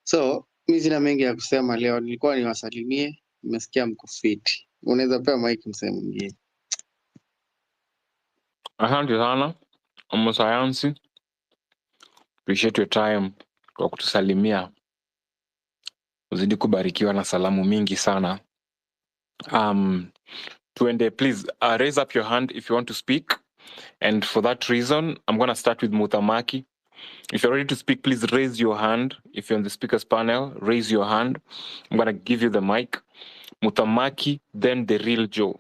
So mi sina mengi ya kusema leo, nilikuwa niwasalimie, nimesikia mko fiti. Unaweza pewa mic msee mwingine. Asante sana Mwasayansi, appreciate your time kwa kutusalimia. Uzidi kubarikiwa na salamu mingi sana. Tuende, please raise up your hand if you want to speak. And for that reason, I'm going to start with Muthamaki. If you're ready to speak, please raise your hand. If you're on the speakers panel, raise your hand. I'm going to give you the mic. Muthamaki, then the real Joe.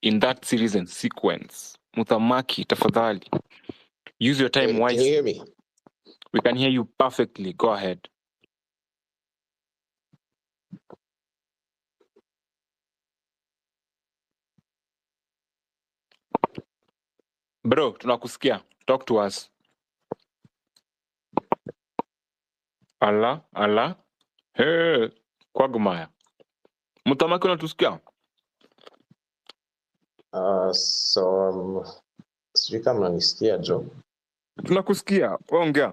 In that series and sequence. Muthamaki, tafadhali. Use your time Hey, can you wisely. hear me? We can hear you perfectly. Go ahead. Bro, tunakusikia. Talk to us. Ala, ala. Hey, Quagmire. Mtamaki, unatusikia? So sijui kama mnanisikia, Joe. Tunakusikia. Wewe ongea.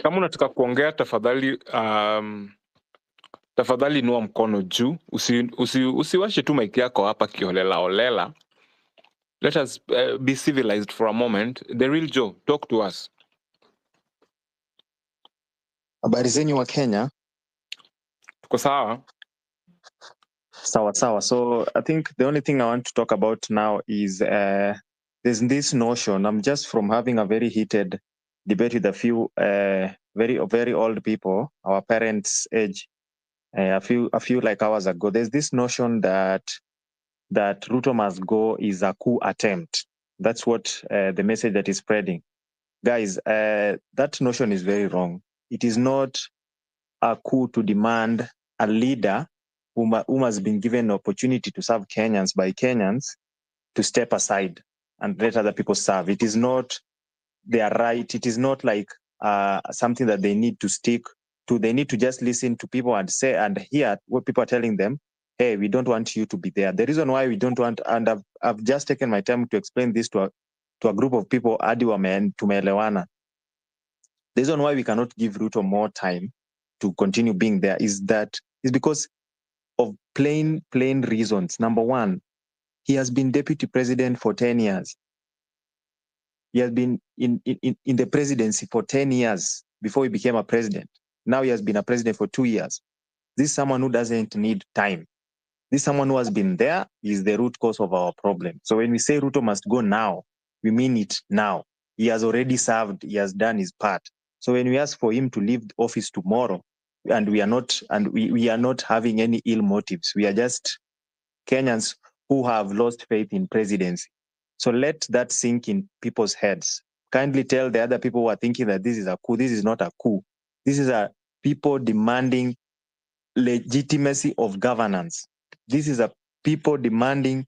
Kama unataka kuongea tafadhali, tafadhali inua mkono juu. Usiwashe tu mic yako hapa kiholela holela. Let us be civilized for a moment. The real Joe, talk to us. Habari zenyu wa Kenya. Tuko sawa. Sawa sawa. So I think the only thing I want to talk about now is there's this notion. I'm just from having a very heated debate with a few very, very old people, our parents' age, a few like hours ago. There's this notion that Ruto must go is a coup attempt. That's what the message that is spreading. Guys, that notion is very wrong. It is not a coup to demand a leader whom has been given an opportunity to serve Kenyans by Kenyans to step aside and let other people serve. It is not their right. It is not like something that they need to stick to. They need to just listen to people and say and hear what people are telling them. Hey, we don't want you to be there. The reason why we don't want, and I've just taken my time to explain this to a group of people, hadi wame tumeelewana. The reason why we cannot give Ruto more time to continue being there is because of plain reasons. Number one, he has been deputy president for 10 years. He has been in the presidency for 10 years before he became a president. Now he has been a president for 2 years. This is someone who doesn't need time. This is someone who has been there, is the root cause of our problem. So when we say Ruto must go now, we mean it now. He has already served, he has done his part. So when we ask for him to leave office tomorrow, and we are not and we are not having any ill motives. We are just Kenyans who have lost faith in presidency. So let that sink in people's heads. Kindly tell the other people who are thinking that this is a coup. This is not a coup. This is a people demanding legitimacy of governance. This is a people demanding,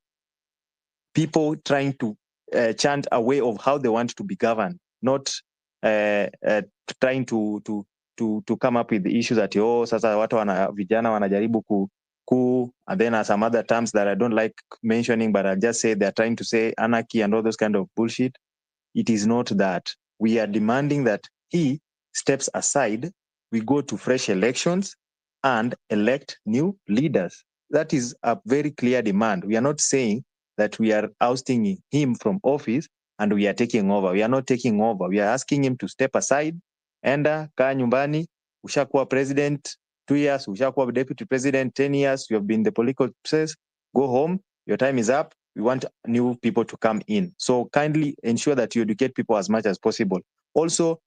people trying to chant a way of how they want to be governed, not trying to come up with the issues that, oh, sasa watu wana, vijana wanajaribu ku and then some other terms that I don't like mentioning, but I'll just say they're trying to say anarchy and all those kind of bullshit. It is not that. We are demanding that he steps aside, we go to fresh elections and elect new leaders. That is a very clear demand. We are not saying that we are ousting him from office and we are taking over. We are not taking over. We are asking him to step aside. Enda, kaa nyumbani, ushakuwa president 2 years, ushakuwa deputy president 10 years, you have been the political process, go home, your time is up. We want new people to come in. So kindly ensure that you educate people as much as possible. Also,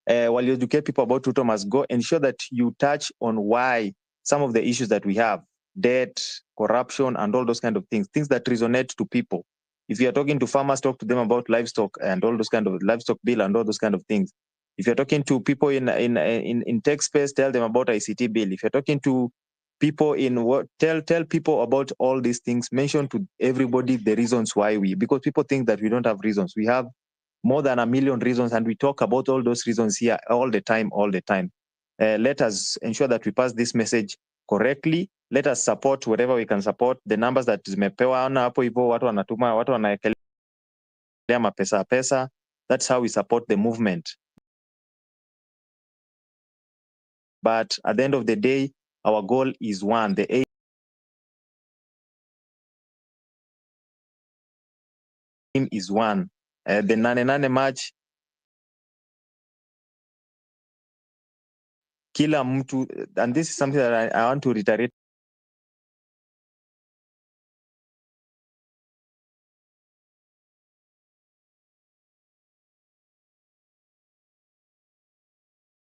while you educate people about Ruto must go, ensure that you touch on why some of the issues that we have, debt, corruption, and all those kind of things, things that resonate to people. If you are talking to farmers, talk to them about livestock and all those kind of livestock bill and all those kind of things. If you're talking to people in tech space, tell them about ICT bill. If you're talking to people in what, tell people about all these things. Mention to everybody the reasons why we, because people think that we don't have reasons. We have more than a million reasons, and we talk about all those reasons here all the time, all the time. Let us ensure that we pass this message correctly. Let us support whatever we can support. The numbers that zimepewa hapo hivyo, watu wanatuma, watu wanaekelea mapesa pesa. That's how we support the movement. But at the end of the day, our goal is one. The aim is one. The Nane Nane March, kila mtu, and this is something that I want to reiterate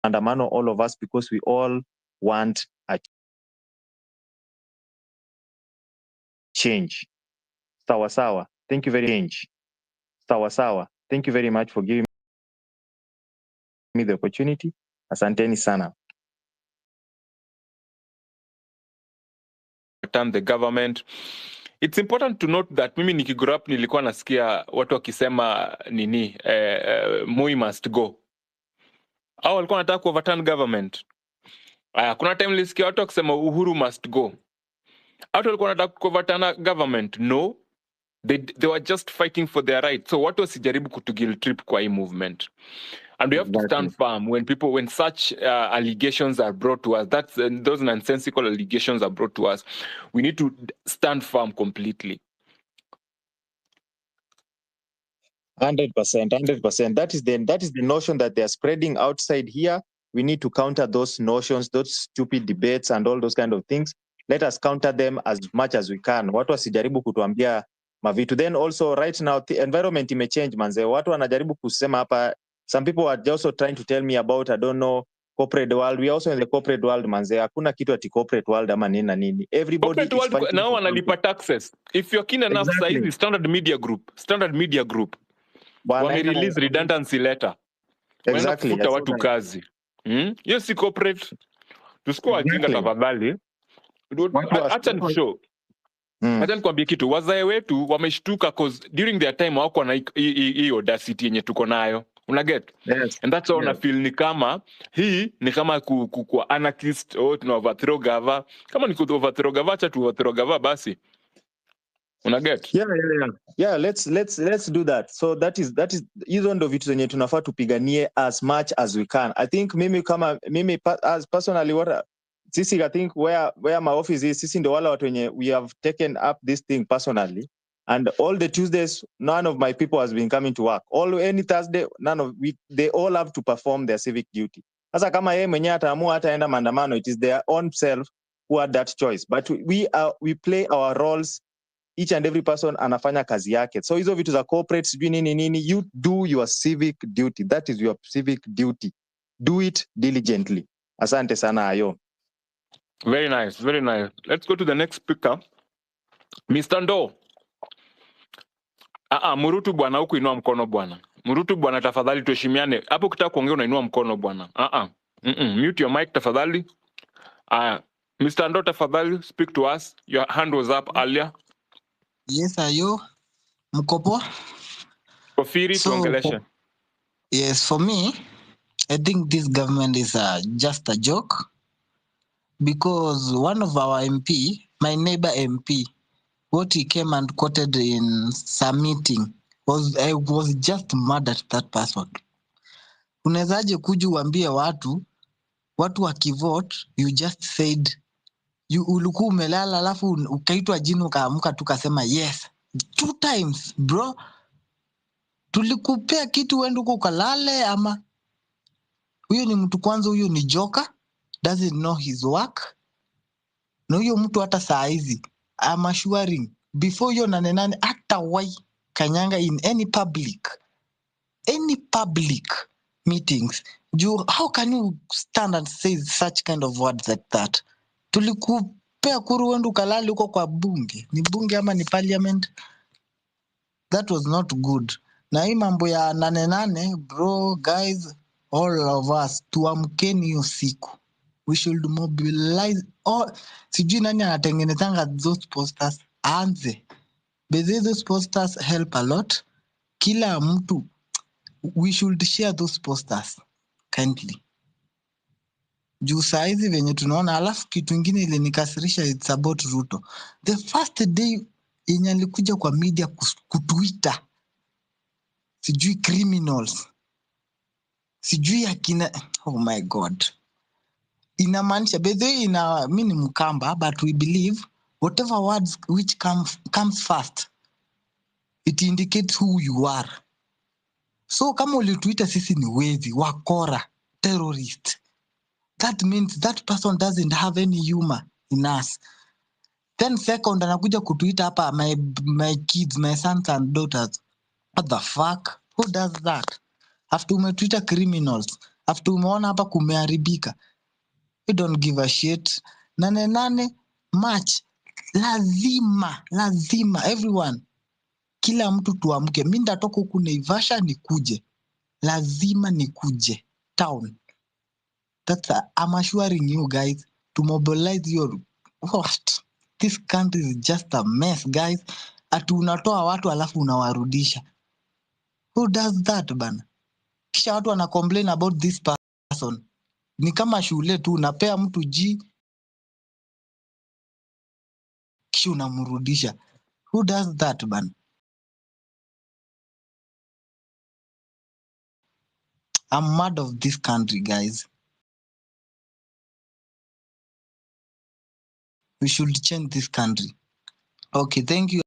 maandamano, all of us, because we all want a change. Sawa sawa. Thank you very much. Sawa sawa. Thank you very much for giving me the opportunity. Asanteni sana. overturn the government. It's important to note that mimi nikigrow up nilikuwa nasikia watu wakisema nini, Moi must go, au walikuwa wanataka ku overturn government. Kuna time nilisikia watu wakisema Uhuru must go. Watu walikuwa wanataka ku overturn government? No, they were just fighting for their right. So watu wasijaribu kutu guilt trip kwa hii movement, and we have to stand firm when people, when such allegations are brought to us, that's those nonsensical allegations are brought to us, we need to stand firm completely. 100%, 100%. That is the notion that they are spreading outside here. We need to counter those notions, those stupid debates and all those kind of things. Let us counter them as much as we can. Watu wasijaribu kutuambia mavitu. Then also right now the environment imechange, manze. Watu wanajaribu kusema hapa, some people are also trying to tell me about, I don't know, corporate world. We are also in the corporate world, manze. Hakuna kitu ati corporate world ama nini na nini. Everybody Corporate is world fighting now for something. Wanalipa taxes. If you're keen enough, saizi Standard Media Group Wanaenda wame-release redundancy letter, wanaenda Exactly. I kufuta saw watu that. kazi. Hiyo si corporate? Tusikuwa wajinga, tafadhali. Watu Acha nikushow. Acha nikwambie kitu. Wazae wetu wameshtuka 'cause during their time hawakuwa na hii audacity yenye tuko nayo, unaget? And that's why una feel ni kama hii ni kama ku anarchist. Oh, tuna overthrow gava. Kama ni ku overthrow gava, acha tu overthrow gava basi, unaget? Yeah, let's do that. So that is hizo ndo vitu zenye tunafaa tupiganie as much as we can. I think mimi kama mimi as personally, what sisi, I think where my office is, sisi ndo wale watu wenye we have taken up this thing personally, and all the Tuesdays none of my people has been coming to work. All any Thursday, none of we they all have to perform their civic duty. Sasa kama yeye mwenyewe ataamua hataenda maandamano, it is their own self who had that choice, but we play our roles. Each and every person anafanya kazi yake. So hizo vitu za corporate, sijui nini nini, you do your civic duty. That is your civic duty. Do it diligently. Asante sana, Ayo. Very nice, very nice. Let's go to the next speaker, Mr. Ndo. Ah, ah, Murutu bwana, huku inua mkono bwana. Murutu bwana, tafadhali tuheshimiane. Hapo ukitaka kuongea unainua mkono bwana. Ah ah. Mute your mic, tafadhali. Ah, Mr. Ndo, tafadhali speak to us. Your hand was up earlier. Yes, Ayo. Mko poa? Kofiri, So, tuongeleshe. Yes, for me, I think this government is just a joke because one of our MP, my neighbor MP, what he came and quoted in some meeting was, I was just mad at that person. Unawezaje kuja uambie watu wakivote, you just said you, ulikuwa umelala alafu ukaitwa jina ukaamka tu ukasema yes two times? Bro, tulikupea kitu uende huko ukalale ama? Huyo ni mtu kwanza, huyo ni joker, doesn't know his work. Na huyo mtu hata saa hizi, I'm assuring, before hiyo nane nane hata wai kanyanga in any public meetings, juu how can you stand and say such kind of words like that? Tulikupea kura uende ukalale huko kwa bunge? Ni bunge ama ni parliament? That was not good. Na hii mambo ya nane nane, bro, guys, all of us tuamkeni hiyo siku. We should mobilize all. Sijui nani anatengenezanga those posters, aanze Bezee. Those posters help a lot. Kila mtu, we should share those posters kindly, juu saa hizi venye tunaona. Alafu kitu ingine ilinikasirisha, it's about Ruto. The first day yenye alikuja kwa media kutuita sijui criminals, sijui akina, oh my God, inamaanisha, by the way, ina mi ni Mkamba, but we believe whatever words which comes first, it indicates who you are. So kama ulituita sisi ni wezi, wakora, terrorist, that means that person doesn't have any humor in us. Then second, anakuja kutuita hapa my kids, my sons and daughters. What the fuck? Who does that after umetuita criminals, after umeona hapa kumeharibika? We don't give a shit. Nane nane march, lazima, lazima everyone, kila mtu tuamke. Mi ndatoka huku Naivasha nikuje, lazima nikuje town. That's I'm assuring you guys to mobilize your what. This country is just a mess, guys. Ati unatoa watu alafu unawarudisha. Who does that bana? Kisha watu wana complain about this person. Ni kama shule tu, unapea mtu G kisha unamrudisha. Who does that bana? I'm mad of this country, guys. We should change this country. Okay, thank you.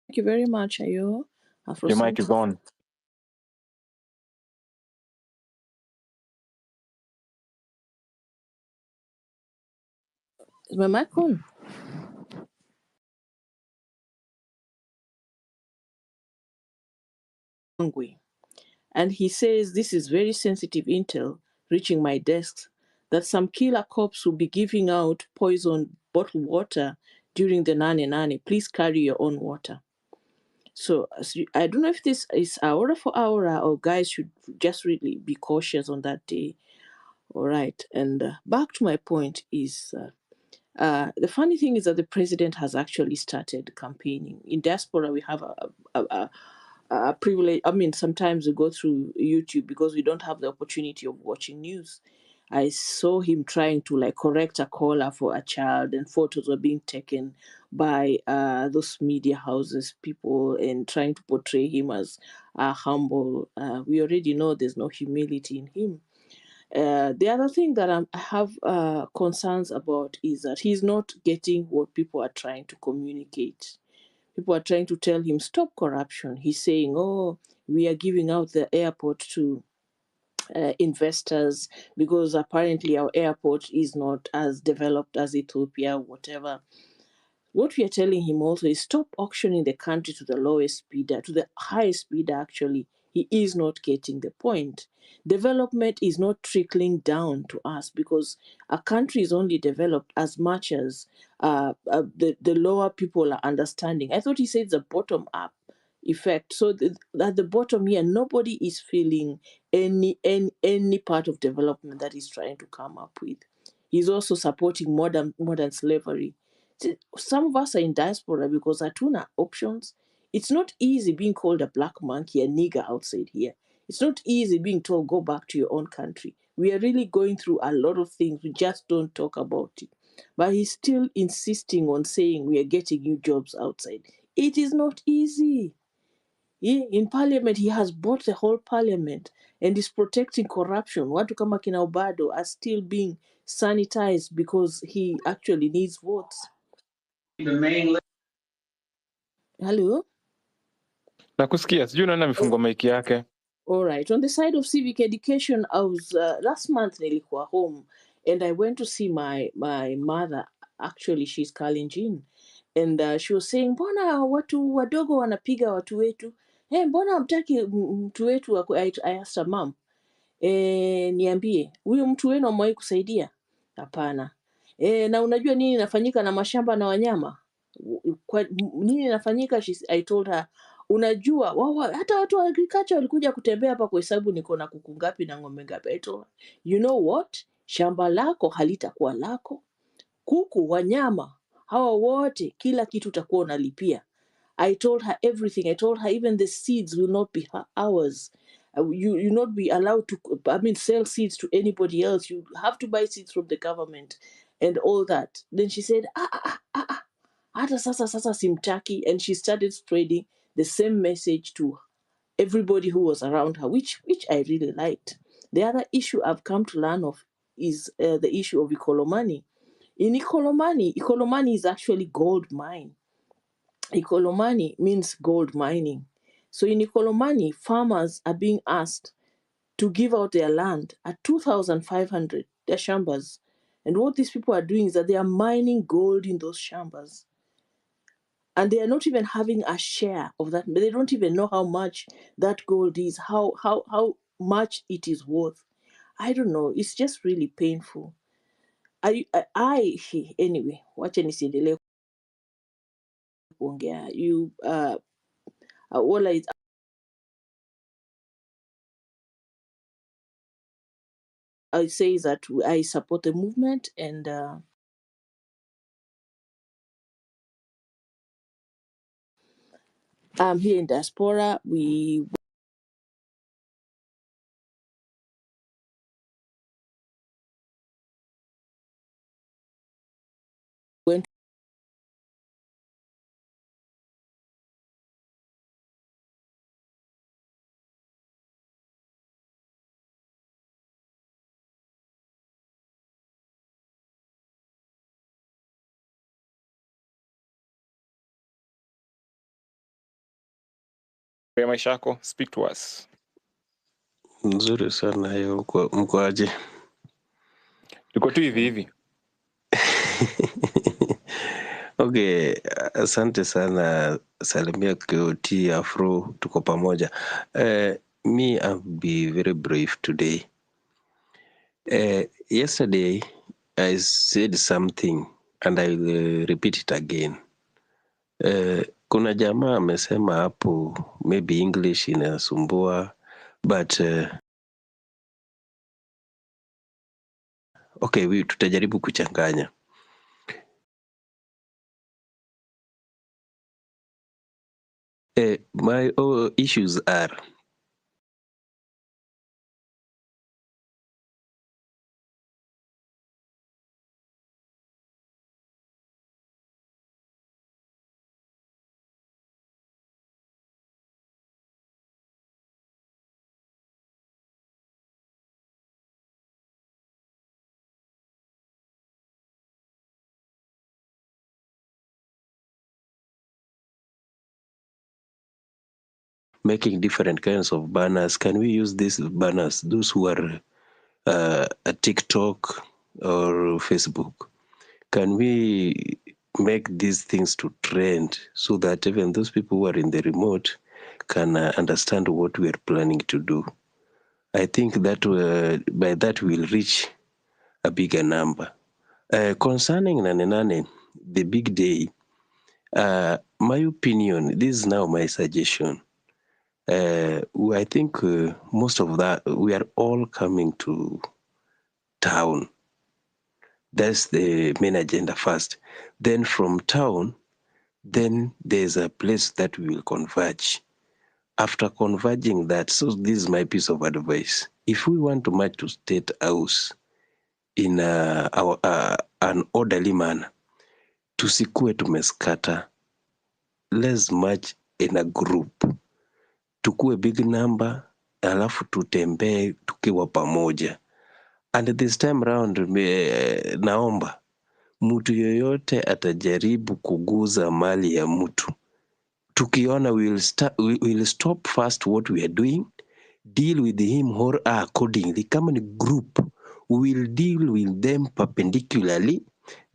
Thank you very much, Ayo. Your mic is Afrocentric. on. Is my mic on? Hungry. And he says this is very sensitive intel reaching my desk that some killer cops will be giving out poison bottled water during the Nane Nane. Please carry your own water. So I don't know if this is aura for aura or guys should just really be cautious on that day. All right. And back to my point is the funny thing is that the president has actually started campaigning. In diaspora, we have a privilege. I mean, sometimes we go through YouTube because we don't have the opportunity of watching news. I saw him trying to like correct a caller for a child, and photos were being taken by those media houses people and trying to portray him as humble. We already know there's no humility in him. The other thing that I have concerns about is that he's not getting what people are trying to communicate. People are trying to tell him, stop corruption. He's saying, oh, we are giving out the airport to investors because apparently our airport is not as developed as Ethiopia, whatever. What we are telling him also is stop auctioning the country to the lowest bidder, to the highest bidder, actually. He is not getting the point. Development is not trickling down to us because a country is only developed as much as the lower people are understanding. I thought he said it's a bottom-up effect. So at the bottom here, nobody is feeling any part of development that he's trying to come up with. He's also supporting modern slavery. Some of us are in diaspora because hatuna options. It's not easy being called a black monkey, a nigger outside here. It's not easy being told, go back to your own country. We are really going through a lot of things. We just don't talk about it. But he's still insisting on saying we are getting new jobs outside. It is not easy. In parliament, he has bought the whole parliament and is protecting corruption. Watu kama kina Obado are still being sanitized because he actually needs votes. The main Hello? Nakusikia, sijui naona amefungua mic yake. All right. On the side of civic education, I was last month nilikuwa home and I went to see my mother. Actually, she's Kalenjin. And she was saying, mbona watu wadogo wanapiga watu wetu? Hey, mbona hamtaki mtu wetu? I asked her, mom, niambie, huyo mtu wenu amewahi kusaidia? Hapana. Na unajua nini inafanyika na mashamba na wanyama? Nini inafanyika? I told her, unajua wao hata watu wa agriculture walikuja kutembea hapa kuhesabu niko na kuku ngapi na ng'ombe ngapi. I told her, you know what? Shamba lako halitakuwa lako. Kuku, wanyama, hawa wote, kila kitu utakuwa unalipia. I told her everything. I told her even the seeds will not be ours. You not be allowed to, I mean, sell seeds to anybody else. You have to buy seeds from the government and all that. Then she said, hata sasa simtaki. And she started spreading the same message to everybody who was around her, which I really liked. The other issue I've come to learn of is the issue of Ikolomani. In Ikolomani, Ikolomani is actually gold mine. Ikolomani means gold mining. So in Ikolomani, farmers are being asked to give out their land at 2,500, their shambas. And what these people are doing is that they are mining gold in those shambas. And they are not even having a share of that. They don't even know how much that gold is, how much it is worth. I don't know. It's just really painful. Anyway, wacha nisiendelee kuongea. You All I say is that I support the movement, and I'm here in diaspora. We went Ya maisha yako, speak to us. Nzuri sana hiyo, mkoaje? Tuko tu hivi hivi. Okay, asante sana. Salimia KOT Afro, tuko pamoja. Me, I'll be very brief today. Yesterday, I said something and I will repeat it again. Kuna jamaa amesema hapo, maybe English inasumbua, but okay, tutajaribu kuchanganya. My issues are making different kinds of banners. Can we use these banners, those who are at TikTok or Facebook? Can we make these things to trend so that even those people who are in the remote can understand what we are planning to do? I think that by that we'll reach a bigger number. Concerning Nane Nane, the big day, my opinion, this is now my suggestion. I think most of that, we are all coming to town. That's the main agenda first. Then from town, then there's a place that we will converge. After converging that, so this is my piece of advice. If we want to march to State House in our an orderly manner, tusikue tumeskata. Let's march in a group. Tukue big number, alafu tutembee tukiwa pamoja. And this time round, naomba mtu yoyote atajaribu kuguza mali ya mtu, tukiona we will stop first what we are doing, deal with him or her accordingly. Kama ni group, we will deal with them perpendicularly,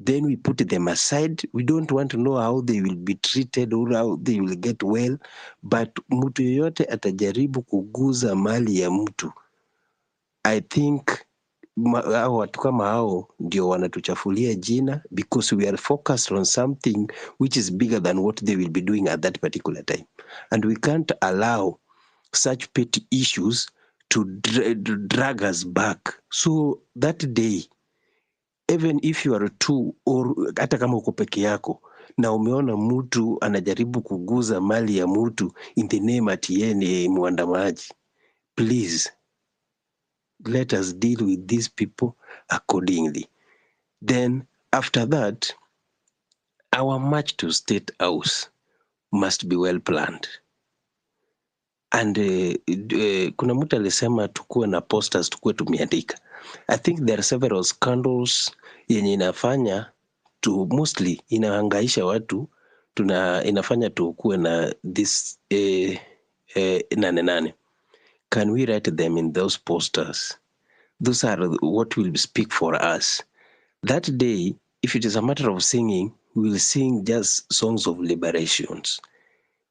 then we put them aside. We don't want to know how they will be treated or how they will get well, but mtu yoyote atajaribu kuguza mali ya mtu, I think hao watu kama hao ndio wanatuchafulia jina, because we are focused on something which is bigger than what they will be doing at that particular time, and we can't allow such petty issues to drag us back. So that day, even if you are two or hata kama uko peke yako na umeona mtu anajaribu kuguza mali ya mtu in the name ati yeye ni mwandamaji, please let us deal with these people accordingly. Then after that, our march to State House must be well planned. And kuna mtu alisema tukuwe na posters, tukuwe tumeandika. I think there are several scandals yenye inafanya to mostly inahangaisha watu, inafanya tukuwe na this nane nane. Can we write them in those posters? Those are what will speak for us. That day, if it is a matter of singing, we will sing just songs of liberations.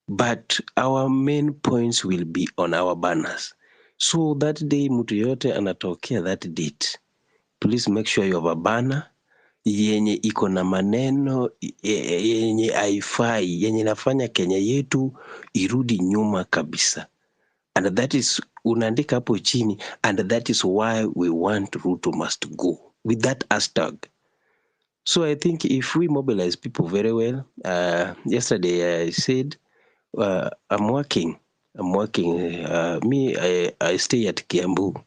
But our main points will be on our banners. So that day, mtu yote anatokea that date, please make sure you have a banner, yenye iko na maneno yenye haifai, yenye inafanya Kenya yetu irudi nyuma kabisa. And that is unaandika hapo chini, and that is why we want Ruto must go with that hashtag. So I think if we mobilize people very well, yesterday I said I'm working. I'm working. Me, I stay at Kiambu,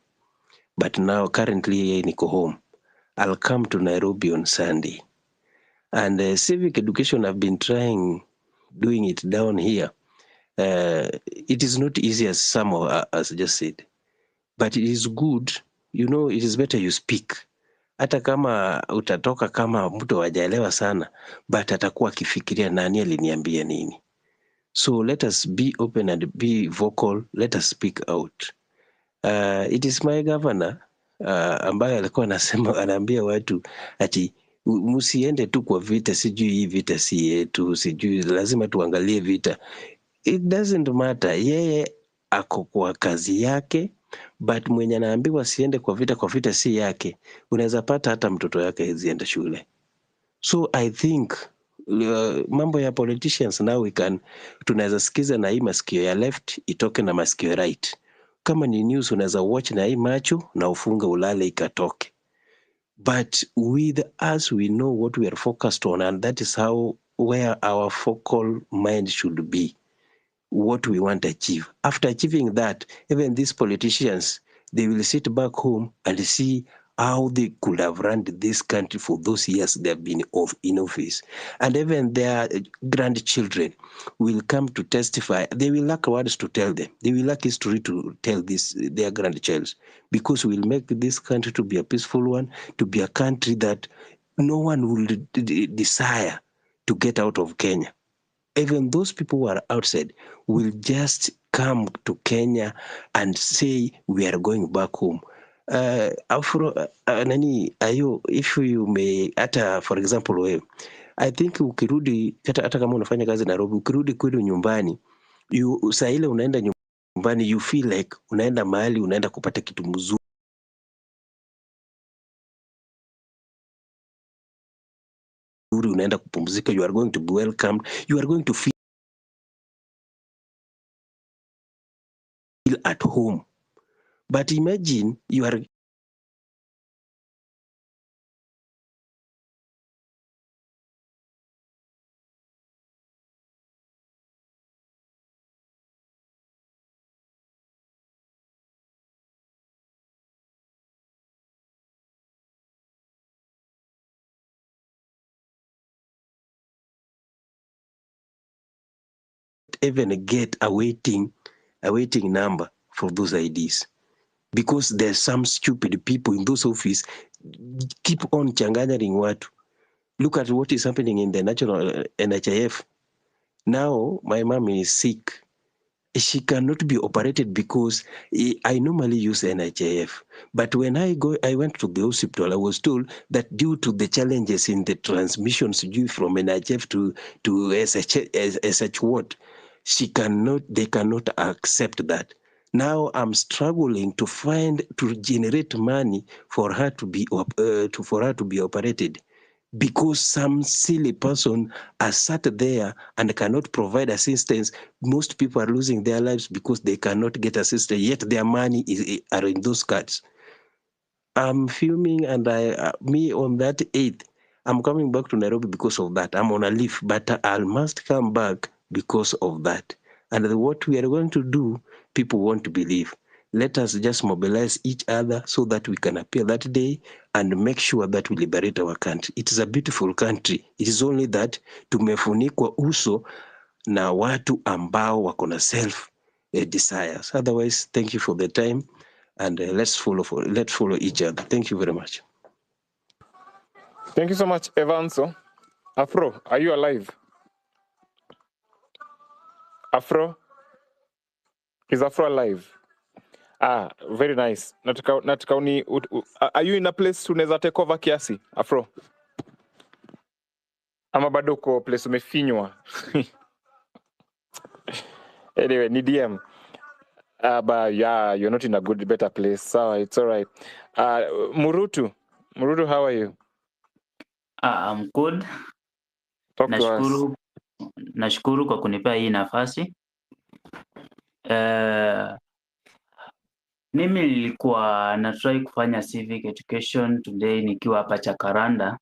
but now currently niko home. I'll come to Nairobi on Sunday. And civic education, I've been trying doing it down here. It is not easy as some of us just said, but it is good. You know, it is better you speak. Hata kama utatoka kama mtu hajaelewa sana, but atakuwa akifikiria nani aliniambia nini. So let us be open and be vocal. Let us speak out. It is my governor ambaye alikuwa anasema, anaambia watu ati msiende tu kwa vita, sijui hii vita si yetu, sijui lazima tuangalie vita. It doesn't matter, yeye ako kwa kazi yake, but mwenye anaambiwa asiende kwa vita si yake, unaweza pata hata mtoto yake hawezi enda shule. So I think mambo ya politicians now we can, tunaweza sikiza na hii masikio ya left itoke na masikio right. Kama ni news unaweza watch na hii macho na ufunge ulale ikatoke. But with us we know what we are focused on, and that is how where our focal mind should be, what we want to achieve. After achieving that, even these politicians, they will sit back home and see how they could have run this country for those years they have been in office. And even their grandchildren will come to testify. They will lack words to tell them. They will lack history to tell this their grandchild, because we'll make this country to be a peaceful one, to be a country that no one will desire to get out of Kenya. Even those people who are outside will just come to Kenya and say, we are going back home. Afro, nani, ayo, if you may, hata for example, wewe, I think ukirudi, hata kama unafanya kazi Nairobi, ukirudi kwenu nyumbani, saa ile unaenda nyumbani, you feel like unaenda mahali, unaenda kupata kitu mzuri, unaenda kupumzika, you are going to be welcomed, you are going to feel at home. But imagine you are even get a waiting number for those IDs, because there's some stupid people in those offices keep on changanyaring watu. Look at what is happening in the national NHIF. Now my mom is sick. She cannot be operated because I normally use NHIF. But when I went to the hospital, I was told that due to the challenges in the transmissions due from NHIF to SH what, they cannot accept that. Now I'm struggling to generate money for her to be operated, because some silly person has sat there and cannot provide assistance. Most people are losing their lives because they cannot get assistance, yet their money are in those cards. I'm fuming, and me on that 8th, I'm coming back to Nairobi because of that. I'm on a leave, but I must come back because of that. And what we are going to do, people want to believe. Let us just mobilize each other so that we can appear that day and make sure that we liberate our country. It is a beautiful country. It is only that tumefunikwa uso na watu ambao wako na self desires. Otherwise, thank you for the time, and let's follow each other. Thank you very much. Thank you so much, Evanso. Afro, are you alive? Afro? Is Afro alive? Ah, very nice. Nataka uni, are you in a place unaweza take over kiasi, Afro? Ama bado uko place umefinywa? Anyway, ni DM. But yeah, you're not in a good, better place. So it's all right. Murutu, how are you? I'm good. Talk to us. Nashukuru kwa kunipea hii nafasi. Mimi nilikuwa na try kufanya civic education today nikiwa hapa Chakaranda.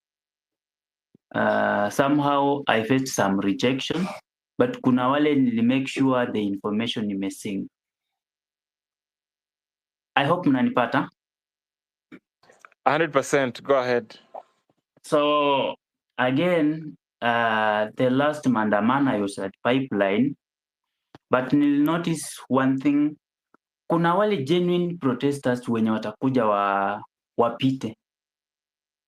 Somehow I faced some rejection, but kuna wale nili make sure the information imesync. I hope mnanipata. 100%. Go ahead. So again, the last maandamano I was at Pipeline, but nil notice one thing, kuna wale genuine protesters wenye watakuja wapite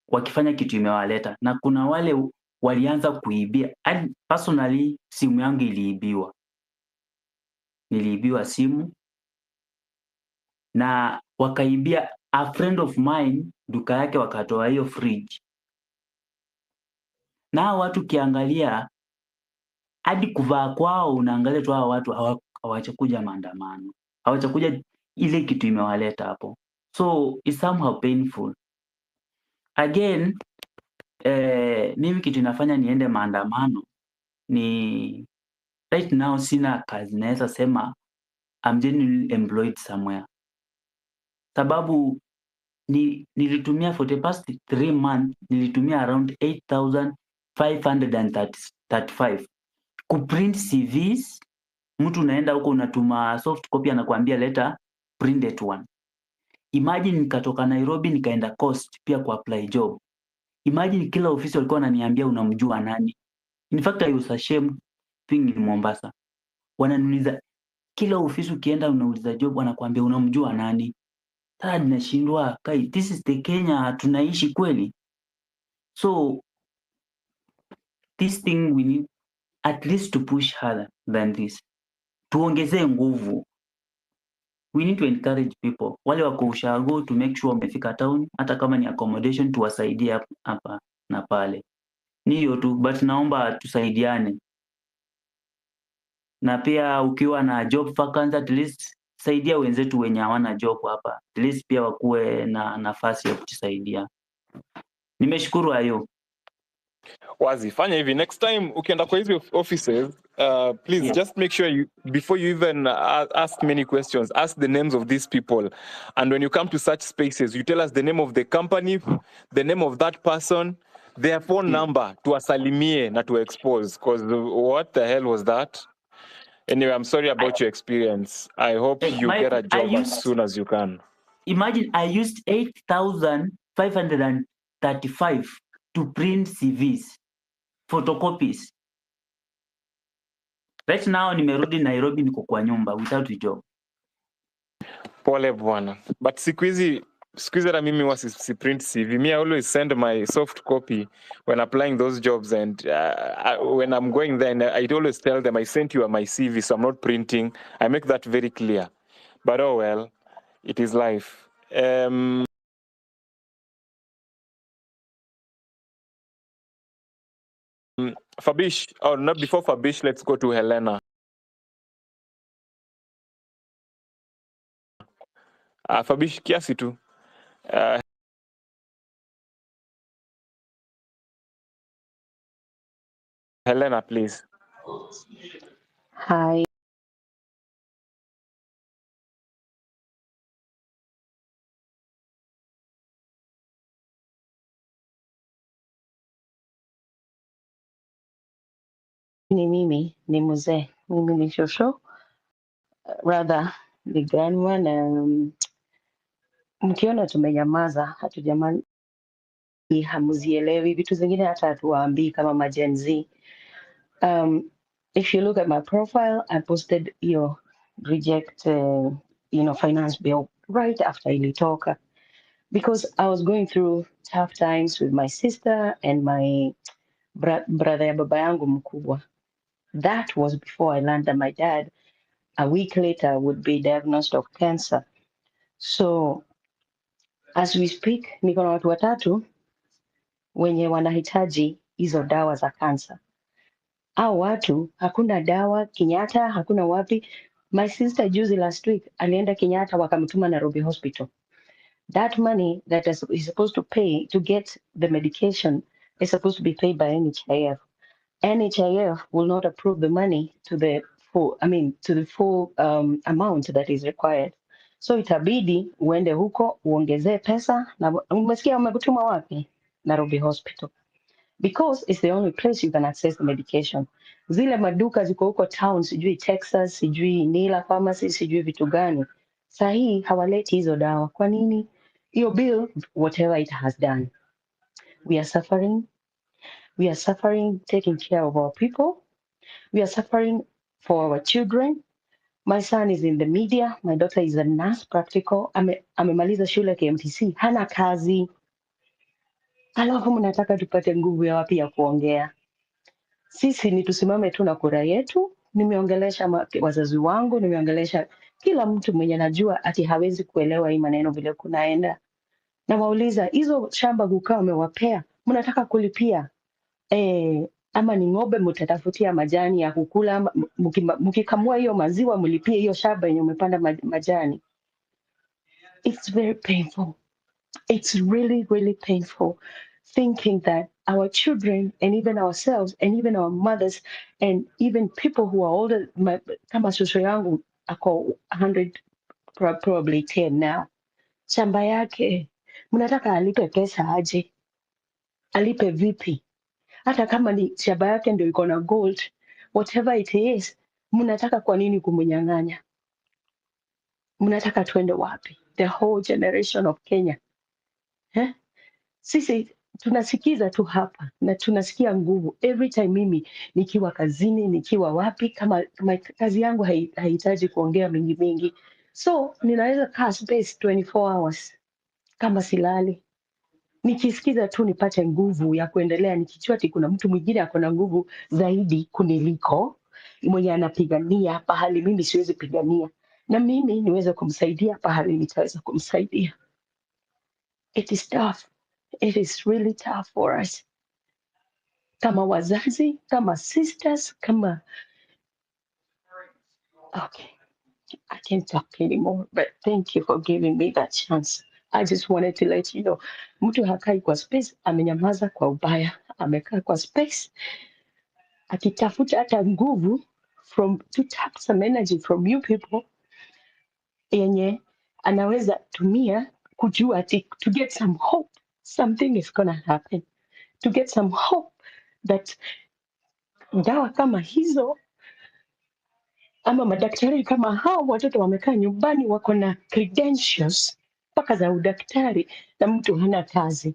wakifanya kitu imewaleta, na kuna wale walianza kuibia. And personally simu yangu iliibiwa, niliibiwa simu na wakaibia a friend of mine duka yake, wakatoa hiyo fridge. Na hawa watu ukiangalia hadi kuvaa kwao, unaangalia tu hawa watu hawajakuja maandamano, hawajakuja ile kitu imewaleta hapo. So it's somehow painful. Again, mimi kitu inafanya niende maandamano ni right now sina kazi, naweza sema I'm genuinely employed somewhere, sababu nilitumia for the past 3 months nilitumia around 8535 kuprint CVs. Mtu unaenda huko unatuma soft copy, anakuambia leta printed one. Imagine nikatoka Nairobi nikaenda Coast pia ku apply job. Imagine kila ofisi walikuwa wananiambia unamjua nani. In fact I was ashamed thing in Mombasa. Wananiuliza kila ofisi ukienda unauliza job wanakuambia unamjua nani. Sasa ninashindwa, kai, this is the Kenya tunaishi kweli? So this thing we need at least to push harder than this. Tuongezee nguvu. We need to encourage people. Wale wako ushago to make sure wamefika town, hata kama ni accommodation tuwasaidie hapa na pale. Ni hiyo tu, but naomba tusaidiane. Na pia ukiwa na job vacancy at least saidia wenzetu wenye hawana job hapa. At least pia wakuwe na nafasi ya kutusaidia. Nimeshukuru hayo. Wazi, fanya hivi next time ukienda kwa hizi offices, please just make sure you, before you even ask many questions, ask the names of these people. And when you come to such spaces, you tell us the name of the company, the name of that person, their phone number, tuwasalimie na to expose, because what the hell was that? Anyway, I'm sorry about your experience. I hope you get a job as soon as you can. Imagine I used 8,535 to print CVs, photocopies. Right now nimerudi Nairobi, niko kwa nyumba without a job. Pole bwana. But siku hizi hata mimi huwa si print CV. Me, I always send my soft copy when applying those jobs, and when I'm going there, and I always tell them I sent you my CV, so I'm not printing. I make that very clear. But oh well, it is life. Fabish, oh, not before Fabish, let's go to Helena. Fabish, kiasi tu. Helena, please. Hi. Ni mimi, ni mzee, mimi ni shosho, rather ni grandma, na mkiona tumenyamaza, hatujamani, hamuzielewi vitu zingine, hata hatuwaambii kama ma Gen Z. If you look at my profile, I posted your reject, finance bill right after ilitoka, because I was going through tough times with my sister and my brother ya baba yangu mkubwa. That was before I learned that my dad, a week later, would be diagnosed of cancer. So as we speak, niko na watu watatu wenye wanahitaji hizo dawa za cancer. Hao watu hakuna dawa Kenyatta, hakuna wapi. My sister juzi last week alienda Kenyatta, wakamtuma Nairobi Hospital. That money that is supposed to pay to get the medication It's supposed to be paid by NHIF. NHIF will not approve the money to the full, I mean, to the full amount that is required. So itabidi uende huko uongezee pesa na umesikia wamekutuma wapi? Nairobi Hospital. Because it's the only place you can access the medication. Zile maduka ziko huko town, sijui Texas, sijui Nila Pharmacy, sijui vitu gani. Sahii hawaleti hizo dawa. Kwa nini? Hiyo bill, whatever it has done. We are suffering. We are suffering taking care of our people. We are suffering for our children. My son is in the media. My daughter is a nurse practical. Amemaliza shule KMTC. Hana kazi. Alafu mnataka tupate nguvu ya wapi ya kuongea? Sisi ni tusimame tu na kura yetu. Nimeongelesha wazazi wangu, nimeongelesha kila mtu mwenye najua ati hawezi kuelewa hii maneno vile kunaenda. Na wauliza hizo shamba kukaa wamewapea, mnataka kulipia ama ni ng'ombe mtatafutia majani ya kukula, ama mkikamua hiyo maziwa mlipie hiyo shamba yenye umepanda majani. It's very painful. It's really, really painful thinking that our children and even ourselves and even our mothers and even people who are older, kama shosho yangu ako 100 probably 10 now, shamba yake mnataka alipe pesa aje? Alipe vipi? Hata kama ni shamba yake ndio iko na gold, whatever it is, mnataka kwa nini kumnyang'anya? Mnataka tuende wapi? The whole generation of Kenya. Eh? Sisi tunasikiza tu hapa na tunasikia nguvu every time. Mimi nikiwa kazini, nikiwa wapi, kama kazi yangu haihitaji kuongea mingi mingi, so ninaweza kaa space 24 hours kama silali, nikisikiza tu nipate nguvu ya kuendelea, nikijua ati kuna mtu mwingine ako na nguvu zaidi kuniliko, mwenye anapigania pahali mimi siwezi pigania, na mimi niweze kumsaidia pahali nitaweza kumsaidia. It is tough. It is really tough for us. Kama wazazi, kama sisters, kama... Okay, I can't talk anymore, but thank you for giving me that chance. I just wanted to let you know, mtu hakai kwa space, amenyamaza kwa ubaya, amekaa kwa space, akitafuta hata nguvu to tap some energy from you people, yenye anaweza tumia kujua ati to get some hope, something is going to happen. To get some hope that dawa kama hizo ama madaktari kama hao, watoto wamekaa nyumbani wako na credentials mpaka za udaktari na mtu hana kazi.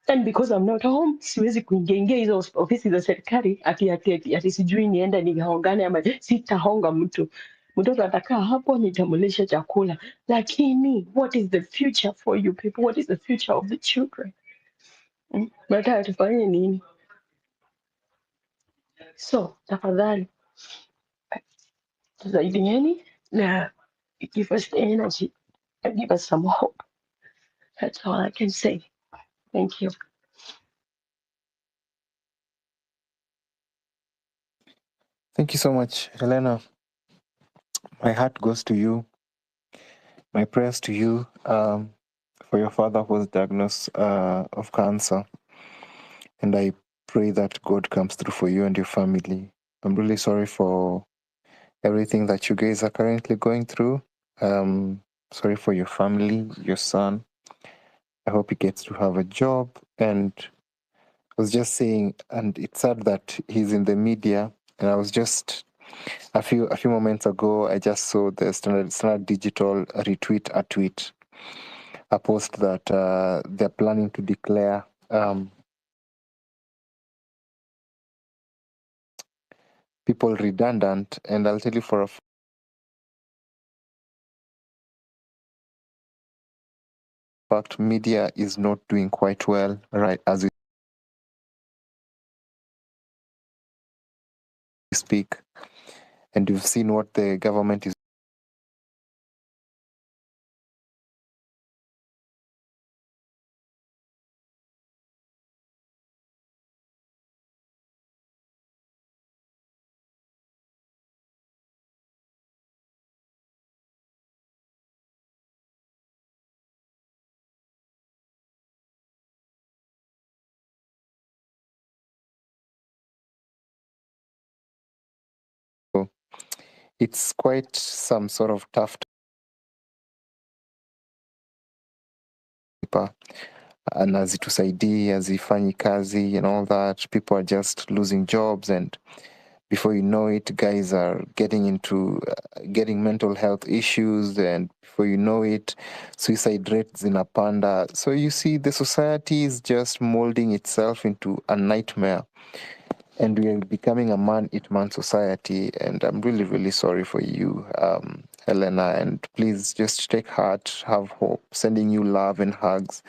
And because I'm not home, siwezi kuingia hizo ofisi za serikali ati sijui niende nihongane ama sitahonga mtu. Mtoto atakaa hapo, nitamulisha chakula. Lakini what is the future for you people? What is the future of the children? Mnataka tufanye nini? So tafadhali tusaidieni na give us the energy and give us some hope. That's all I can say. Thank you. Thank you so much, Helena. My heart goes to you. My prayers to you for your father who was diagnosed of cancer. And I pray that God comes through for you and your family. I'm really sorry for everything that you guys are currently going through. Sorry for your family, your son. I hope he gets to have a job. And I was just saying, and it's sad that he's in the media. And I was just a few moments ago, I just saw the Standard Digital retweet a tweet, a post that they're planning to declare people redundant. And I'll tell you for a fact, media is not doing quite well right as we speak. And you've seen what the government is It's quite some sort of tough paper and hazitusaidii, hazifanyi kazi and all that. People are just losing jobs, and before you know it, guys are getting into getting mental health issues, and before you know it, suicide rates zinapanda. So you see, the society is just molding itself into a nightmare, and we are becoming a man-eat-man society. And I'm really, really sorry for you, Helena, and please just take heart, have hope, sending you love and hugs.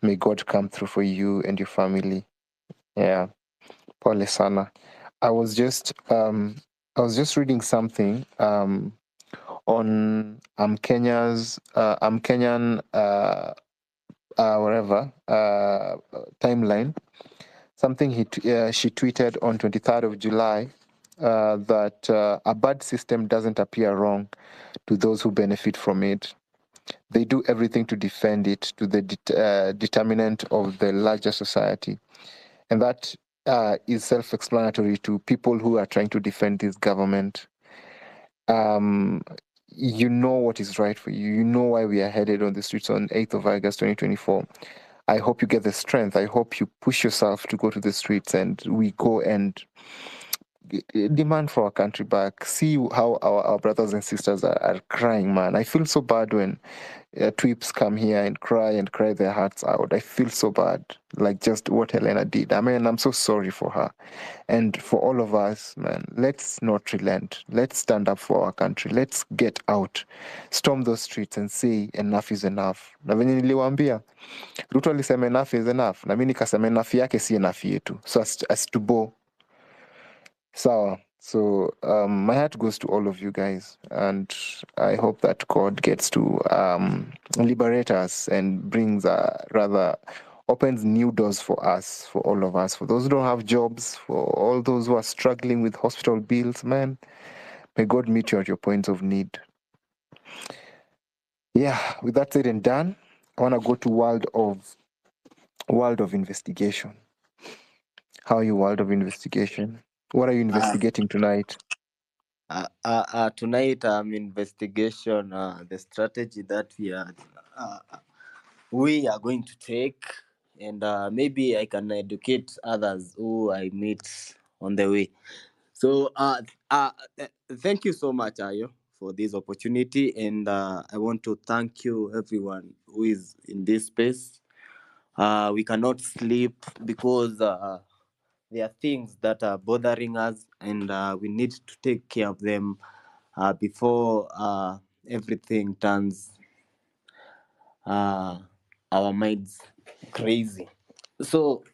May God come through for you and your family. Yeah, pole sana. I was just reading something on I'm Kenya's I'm Kenyan whatever timeline. Something she tweeted on 23rd of July that a bad system doesn't appear wrong to those who benefit from it. They do everything to defend it to the determinant of the larger society. And that is self-explanatory to people who are trying to defend this government. You know what is right for you. You know why we are headed on the streets on 8th of August, 2024. I hope you get the strength. I hope you push yourself to go to the streets and we go and demand for our country back. See how our brothers and sisters are crying, man. I feel so bad when tweeps come here and cry their hearts out. I feel so bad, like just what Helena did. I mean, I'm so sorry for her. And for all of us, man, let's not relent. Let's stand up for our country. Let's get out, storm those streets and say enough is enough. Na venye niliwaambia, Ruto alisema enough is enough. Na mimi nikasema enough yake si enough yetu. So as to bo. So my heart goes to all of you guys, and I hope that God gets to liberate us and brings, rather, opens new doors for us, for all of us, for those who don't have jobs, for all those who are struggling with hospital bills, man. May God meet you at your points of need. Yeah, with that said and done, I want to go to world of investigation. How are you, world of investigation? What are you investigating tonight? Tonight I'm investigation the strategy that we are going to take, and maybe I can educate others who I meet on the way. So thank you so much, Ayo, for this opportunity, and I want to thank you everyone who is in this space. We cannot sleep because there are things that are bothering us, and we need to take care of them before everything turns our minds crazy. So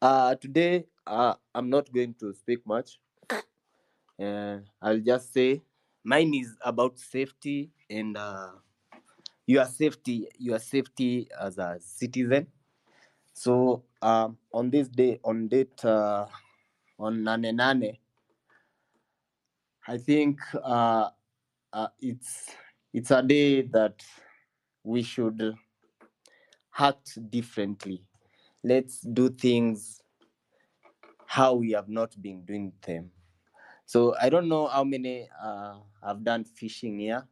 today, I'm not going to speak much. I'll just say mine is about safety and your safety as a citizen. So on this day, on date, on Nane Nane, I think it's a day that we should act differently. Let's do things how we have not been doing them. So I don't know how many have done fishing here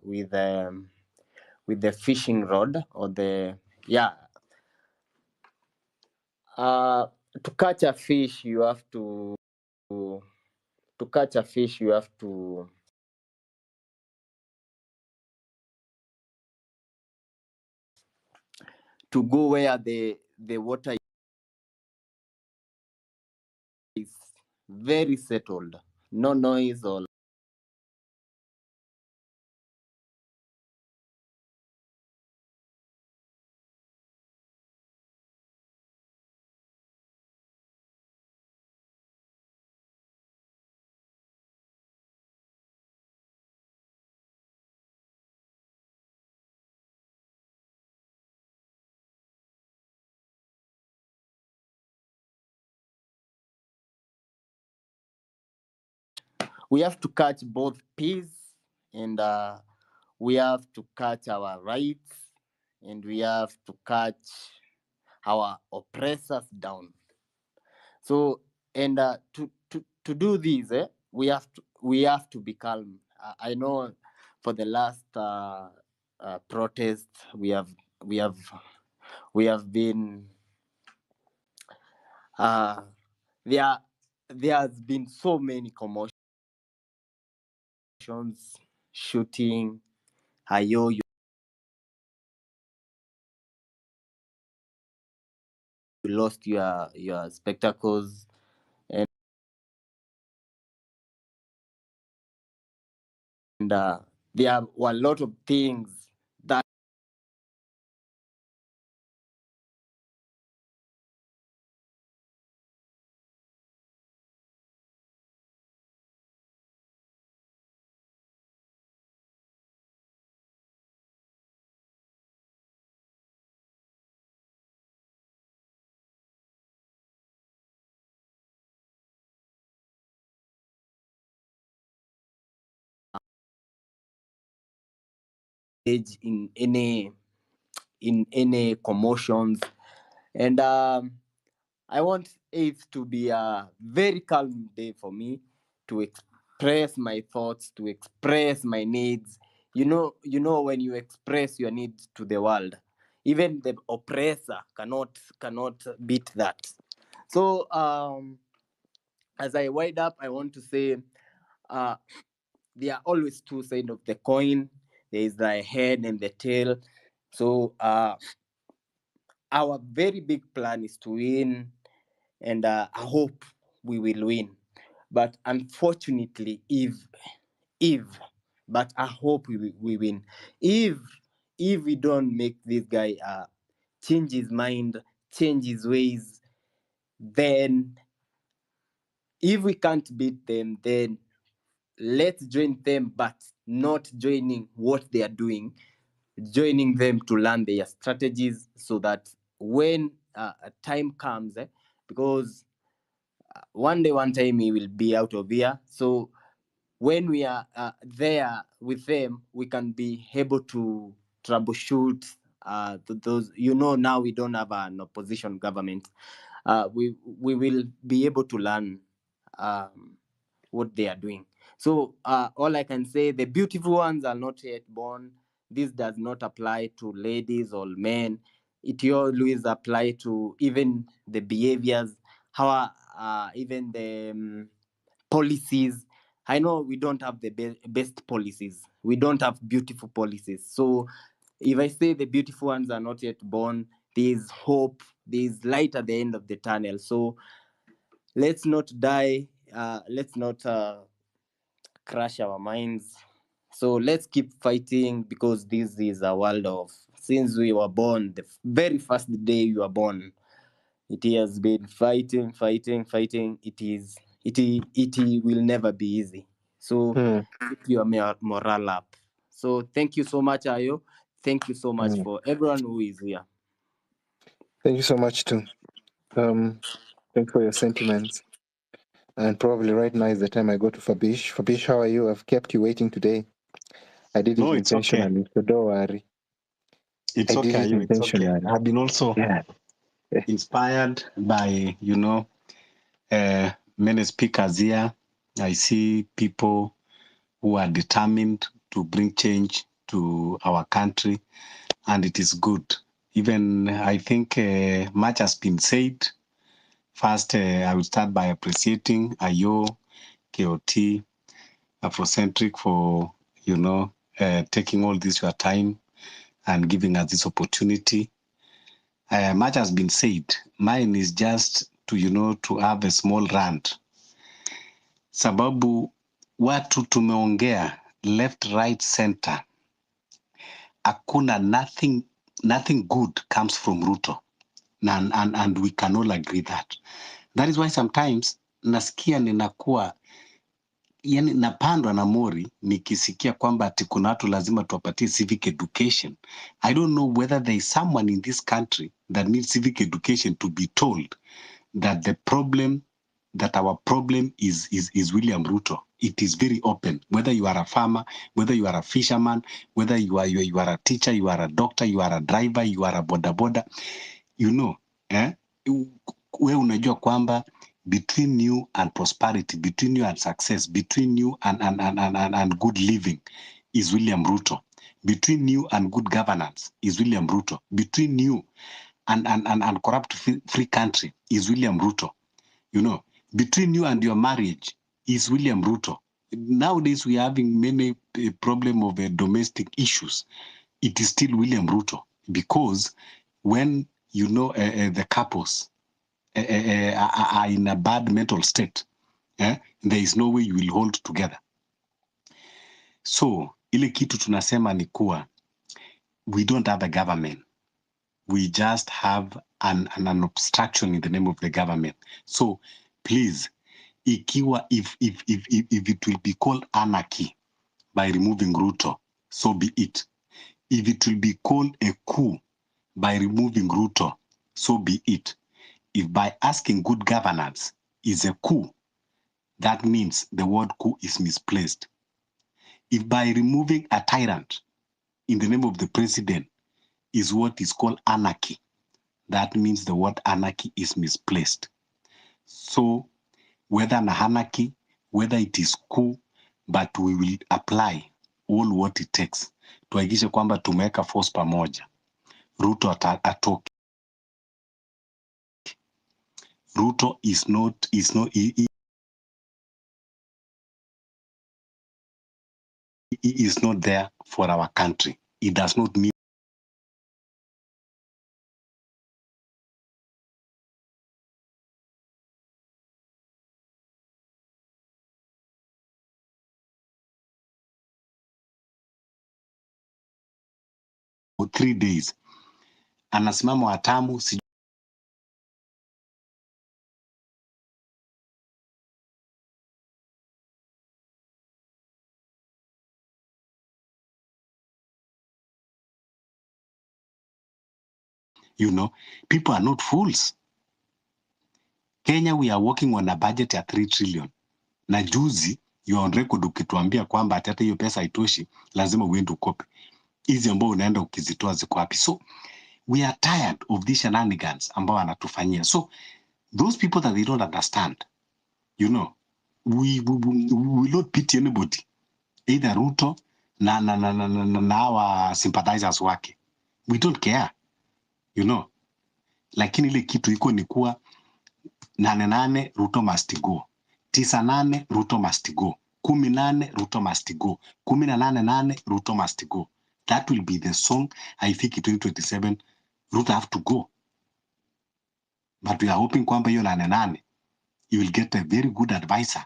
with the fishing rod or the, yeah. To catch a fish, you have to catch a fish, you have to go where the water is very settled, no noise or we have to catch both peace and we have to catch our rights and we have to catch our oppressors down. So, and to do this, we have to, We have to be calm. I know for the last protest we have been there has been so many commotions, shooting. Ayo, you lost your spectacles, and there were a lot of things that in any commotions, and I want 8th to be a very calm day for me to express my thoughts, to express my needs. You know when you express your needs to the world, even the oppressor cannot beat that. So as I wind up, I want to say there are always two sides of the coin. There is the head and the tail. So our very big plan is to win, and I hope we will win. But unfortunately, but I hope we win. If we don't make this guy change his mind, change his ways, then if we can't beat them, then let's join them, but not joining what they are doing, joining them to learn their strategies so that when a time comes, because one day, one time, he will be out of here. So when we are there with them, we can be able to troubleshoot those, now we don't have an opposition government. We will be able to learn what they are doing. So all I can say, the beautiful ones are not yet born. This does not apply to ladies or men. It always apply to even the behaviors, how even the policies. I know we don't have the best policies. We don't have beautiful policies. So if I say the beautiful ones are not yet born, there is hope, there is light at the end of the tunnel. So let's not die. Let's not crash our minds. So let's keep fighting, because this is a world of, since we were born, the very first day you were born, it has been fighting, fighting, fighting. It will never be easy. So keep your morale up. So thank you so much, Ayo. Thank you so much for everyone who is here. Thank you so much too. Thanks for your sentiments. And probably right now is the time I go to Fabish. Fabish, how are you? I've kept you waiting today. I did it intentionally, so don't worry. It's okay. It's okay. I've been also inspired by, many speakers here. I see people who are determined to bring change to our country, and it is good. Even I think much has been said. First, I will start by appreciating Ayo, KOT, Afrocentric for, taking all this your time and giving us this opportunity. Much has been said. Mine is just to, to have a small rant. Sababu watu tumeongea left, right, center. Hakuna nothing good comes from Ruto. And we can all agree that. That is why sometimes nasikia ninakuwa, yani napandwa na mori nikisikia kwamba ati kuna watu lazima tuwapatie civic education. I don't know whether there is someone in this country that needs civic education to be told that the problem, that our problem is William Ruto. It is very open. Whether you are a farmer, whether you are a fisherman, whether you are a teacher, you are a doctor, you are a driver, you are a boda boda, we unajua kwamba Between you and prosperity, between you and success, between you and good living is William Ruto. Between you and good governance is William Ruto. Between you and corrupt free country is William Ruto. You know, between you and your marriage is William Ruto. Nowadays we are having many problem of domestic issues. It is still William Ruto, because when you know the couples are in a bad mental state, there is no way you will hold together. So ile kitu tunasema ni kuwa we don't have a government, we just have an obstruction in the name of the government. So please, ikiwa if it will be called anarchy by removing Ruto, so be it. If it will be called a coup by removing Ruto, so be it. If by asking good governance is a coup, that means the word coup is misplaced. If by removing a tyrant in the name of the president is what is called anarchy, that means the word anarchy is misplaced. So whether an anarchy, whether it is coup, but we will apply all what it takes. Tuhakikishe kwamba tumeweka force pamoja. Ruto atoke. Ruto is not, is not, he is not there for our country. It does not mean for 3 days anasimama watamu si You know, people are not fools. Kenya, we are working on a budget ya 3 trillion. Na juzi, you are on record ukituambia kwamba ati hata hiyo pesa haitoshi, lazima uende ukope. Hizi ambao unaenda ukizitoa ziko wapi? So, we are tired of these shenanigans ambao wanatufanyia. So, those people that they don't understand, you know, we will not pity anybody. Either Ruto na our sympathizers wake. We don't care, you know. Lakini ile kitu iko ni kuwa 8-8 Ruto must go, 9-8 Ruto must go, 18 Ruto must go, 18-8 Ruto must go. That will be the song. I think in 2027 Ruto have to go. But we are hoping kwamba hiyo 8-8 you will get a very good advisor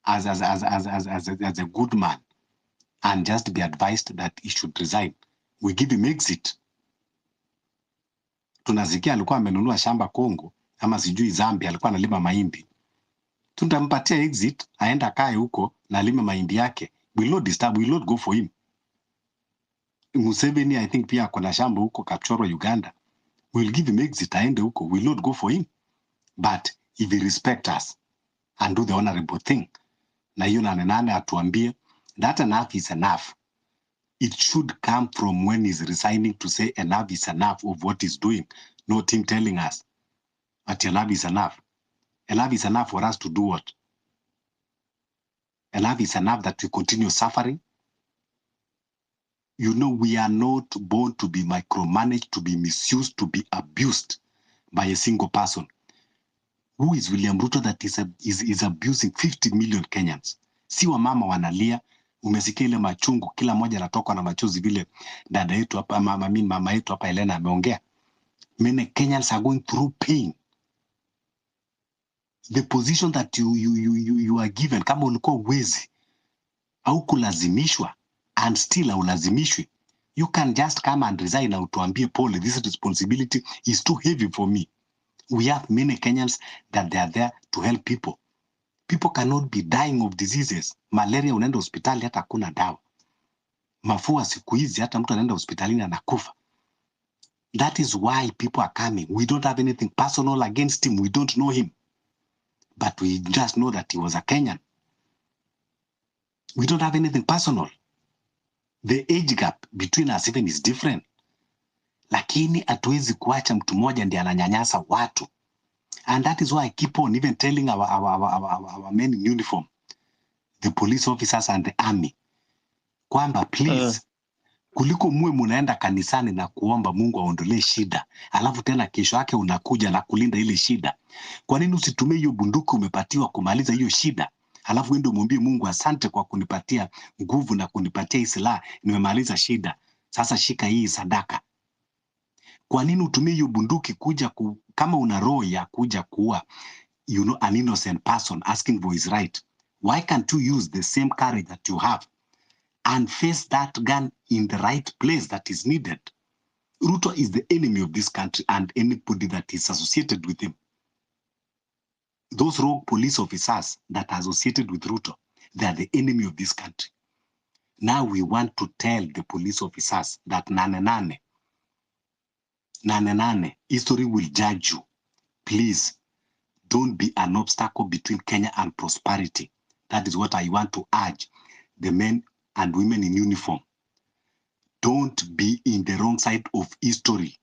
as a good man, and just be advised that he should resign. We give him exit. Tunasikia alikuwa amenunua shamba Kongo ama sijui Zambia, alikuwa analima mahindi. Tutampatia exit, aenda akae huko na alime mahindi yake. We will not disturb, we will not go for him. Museveni I think pia ako na shamba huko Kapchorwa, Uganda. We will give him exit, aende huko. We will not go for him. But if he respect us and do the honorable thing, na hiyo 8-8 atuambie that enough is enough. It should come from when he's resigning to say enough is enough of what he's doing, not him telling us that enough is enough. Enough is enough for us to do what? Enough is enough that we continue suffering. You know, we are not born to be micromanaged, to be misused, to be abused by a single person. Who is William Ruto that is abusing 50 million Kenyans? Si wamama wanalia, umesikia ile machungu, kila mmoja anatokwa na machozi vile dada yetu hapa, mama, mimi mama yetu hapa Elena ameongea. Many Kenyans are going through pain. The position that you are given, kama ulikuwa uwezi au kulazimishwa, and still haulazimishwi, you can just come and resign na utuambie pole, this responsibility is too heavy for me. We have many Kenyans that they are there to help people. People cannot be dying of diseases. Malaria unaenda hospitali hata hakuna dawa. Mafua siku hizi hata mtu anaenda hospitalini anakufa. That is why people are coming. We don't have anything personal against him. We don't know him. But we just know that he was a Kenyan. We don't have anything personal. The age gap between us even is different. Lakini hatuwezi kuacha mtu mmoja ndiye ananyanyasa watu. And that is why I keep on even telling our men in uniform, the police officers and the army, kwamba please, kuliko muwe munaenda kanisani na kuomba Mungu aondolee shida, alafu tena kesho yake unakuja na kulinda ile shida. Kwa nini usitumie hiyo bunduki umepatiwa kumaliza hiyo shida, alafu uende umwambie Mungu asante kwa kunipatia nguvu na kunipatia hii silaha, nimemaliza shida, sasa shika hii sadaka. Kwa nini utumie hiyo bunduki kuja kama una roho ya kuja kuua an innocent person asking for his right? Why can't you use the same courage that you have and face that gun in the right place that is needed? Ruto is the enemy of this country and anybody that is associated with him. Those rogue police officers that are associated with Ruto, they are the enemy of this country. Now we want to tell the police officers that nane nane, nane nane, history will judge you. Please don't be an obstacle between Kenya and prosperity. That is what I want to urge the men and women in uniform. Don't be in the wrong side of history.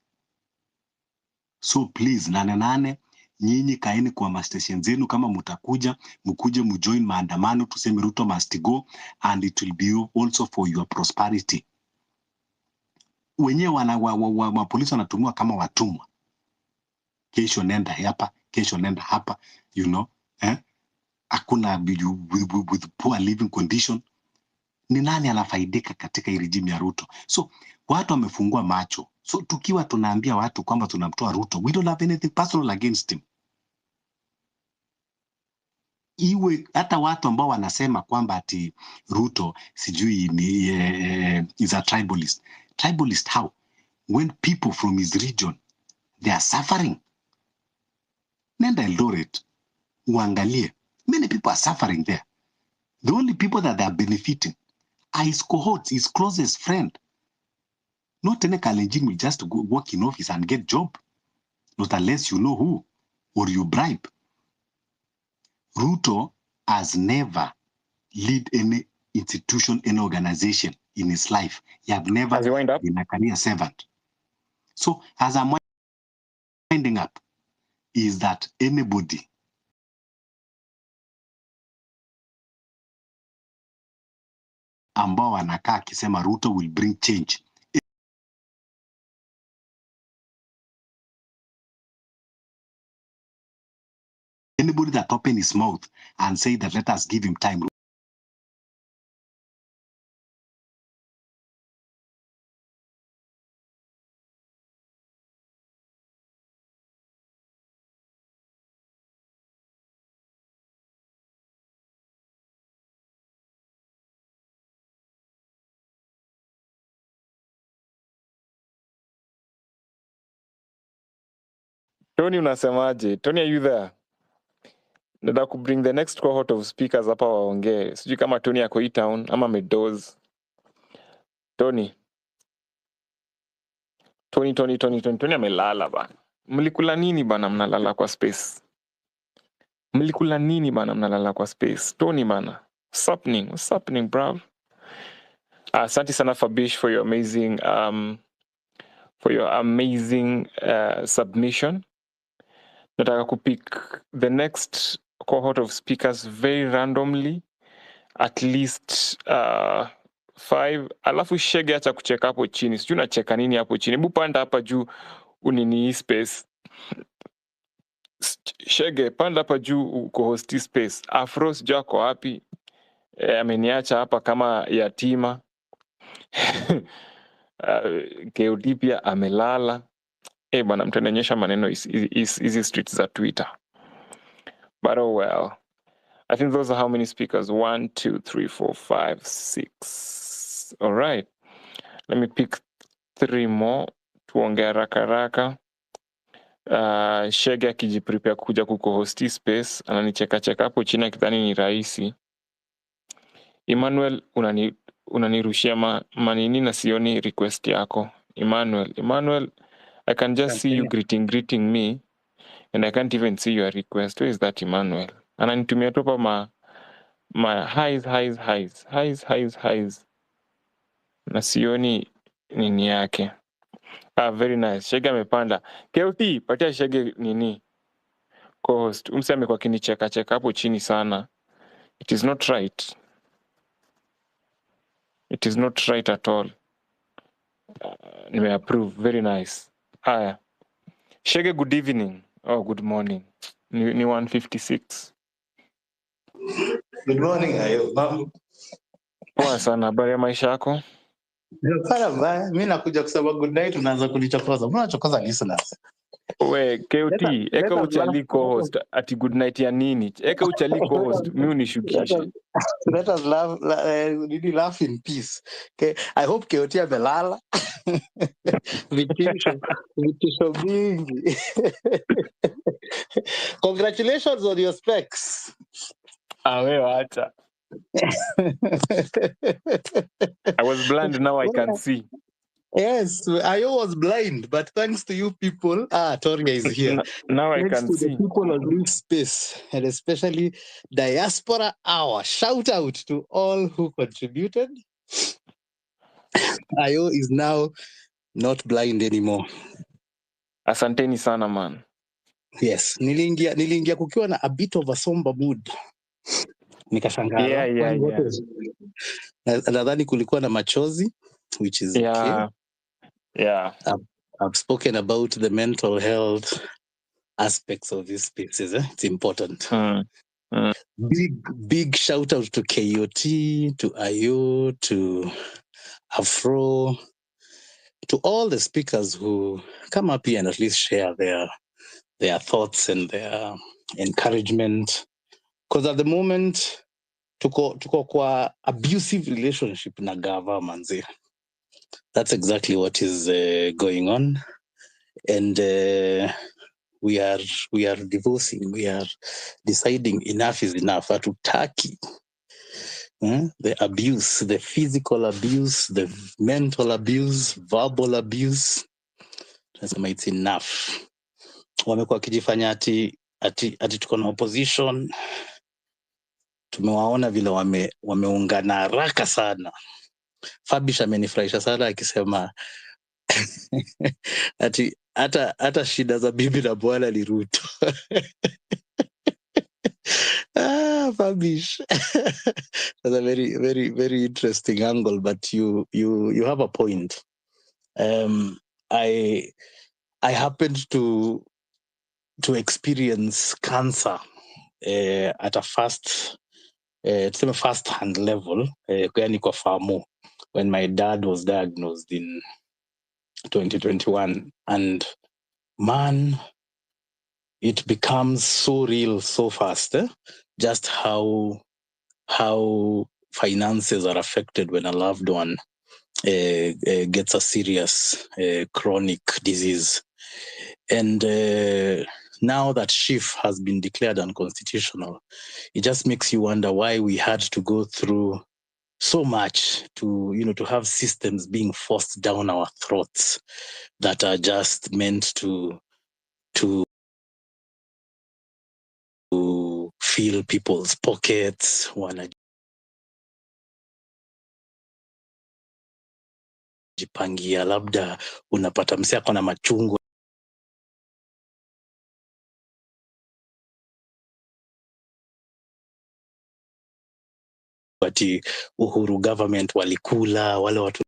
So please, nane nane, nyinyi kaeni kwa mastation zenu, kama mutakuja, mkuje mujoin maandamano, tuseme Ruto must go, and it will be also for your prosperity. Wenyewe mapolisi wanatumiwa kama watumwa. Kesho nenda hapa, kesho nenda hapa, eh? Hakuna with poor living condition. Ni nani anafaidika katika hii regime ya Ruto? So watu wamefungua macho. So tukiwa tunaambia watu kwamba tunamtoa Ruto, we don't have anything personal against him. Iwe hata watu ambao wanasema kwamba ati Ruto sijui ni is a tribalist. Tribalist how? When people from his region, they are suffering. Nenda Eldoret, uangalie. Many people are suffering there. The only people that they are benefiting are his cohorts, his closest friend. Not any Kalenjin will just go work in office and get job. Not unless you know who or you bribe. Ruto has never lead any institution, any organization in his life. He have never As you wind up, been a career servant. So as I'm winding up, is that anybody ambao wanakaa akisema Ruto will bring change, anybody that open his mouth and say that let us give him time, Tony unasemaje? Tony, are you there? Nataka kubring the next cohort of speakers hapa waongee. Sijui kama Tony ako hii town ama amedoze. Tony, Tony, Tony, Tony, Tony, Tony amelala bana. Mlikula nini bana mnalala kwa space? Mlikula nini bana mnalala kwa space? Tony bana. What's happening? What's happening, bruv? Asante sana Fabish for your amazing submission. Nataka kupick the next cohort of speakers very randomly, at least 5. Alafu Shege acha kucheka hapo chini. Sijui unacheka nini hapo chini. Hebu panda hapa juu unini hii space. Shege panda hapa juu uko host hii space. Afro sijui ako wapi. Ameniacha hapa kama yatima. KOD pia amelala. Bwana mtanionyesha maneno hizi streets za Twitter. But oh well. I think those are how many speakers? 1, 2, 3, 4, 5, 6. All right. Let me pick 3 more. Tuongee haraka haraka. Shege akijiprepare kuja kuko-host space, ananicheka cheka hapo chini akidhani ni rahisi. Emmanuel, unanirushia manini na sioni request yako. Emmanuel, I can just see you greeting me and I can't even see your request. Where is that Emmanuel? Ananitumia tu hapa ma highs highs highs highs highs highs na sioni nini yake. Very nice. Shege amepanda. KOT, patia Shege nini? Co-host. Umse amekuwa akinicheka cheka hapo chini sana. It is not right. It is not right at all. Nimeapprove. Very nice. Haya. Shege, good evening. Oh, good morning. Ni 1:56. Good morning, Ayo. Mambo. Poa sana. Habari ya maisha yako? Sana mbaya. Mimi nakuja kusema good night, unaanza kunichokoza. Mbona unachokoza listeners? We, KOT, Let eka us uchali laugh. Let us, co-host ati good night ya nini? Eka uchali co-host, mi let us, unishukishe. let us laugh, nini, laugh in peace. Okay. I hope KOT amelala. Vitisho, vitisho mingi. Congratulations on your specs. Ah, we wacha. I was blind, now I can see. Yes, I was blind, but thanks to you people, Toria is here. Now I Thanks can to the see. people of this space, and especially Diaspora Hour. Shout out to all who contributed. Ayo is now not blind anymore. Asanteni sana, man. Yes, niliingia kukiwa na a bit of a somber mood. Nikashangaa, kwani what is nadhani kulikuwa na machozi, which is okay. Yeah. I've spoken about the mental health aspects of these spaces. It's important. Big shout out to KOT, to IO, to Afro, to all the speakers who come up here and at least share their thoughts and their encouragement. Because at the moment, tuko kwa abusive relationship na gava manzi. That's exactly what is going on. And we are divorcing. We are deciding enough is enough. Hatutaki the abuse, the physical abuse, the mental abuse, verbal abuse. Tunasema it's enough. Wamekuwa wakijifanya ati tuko na opposition. Tumewaona vile wameungana haraka sana. Fabish amenifurahisha sana akisema ati hata shida za bibi na bwana ni Ruto. Fabish. That's a very, very, very interesting angle, but you have a point. I happened to experience cancer at a first hand level, yani kwa famu, when my dad was diagnosed in 2021, and man, it becomes so real so fast, Just how finances are affected when a loved one gets a serious chronic disease. And now that SHIF has been declared unconstitutional, it just makes you wonder why we had to go through so much to, to have systems being forced down our throats that are just meant to fill people's pockets, wanajipangia, labda unapata msee ako na machungu ati Uhuru government walikula wale watu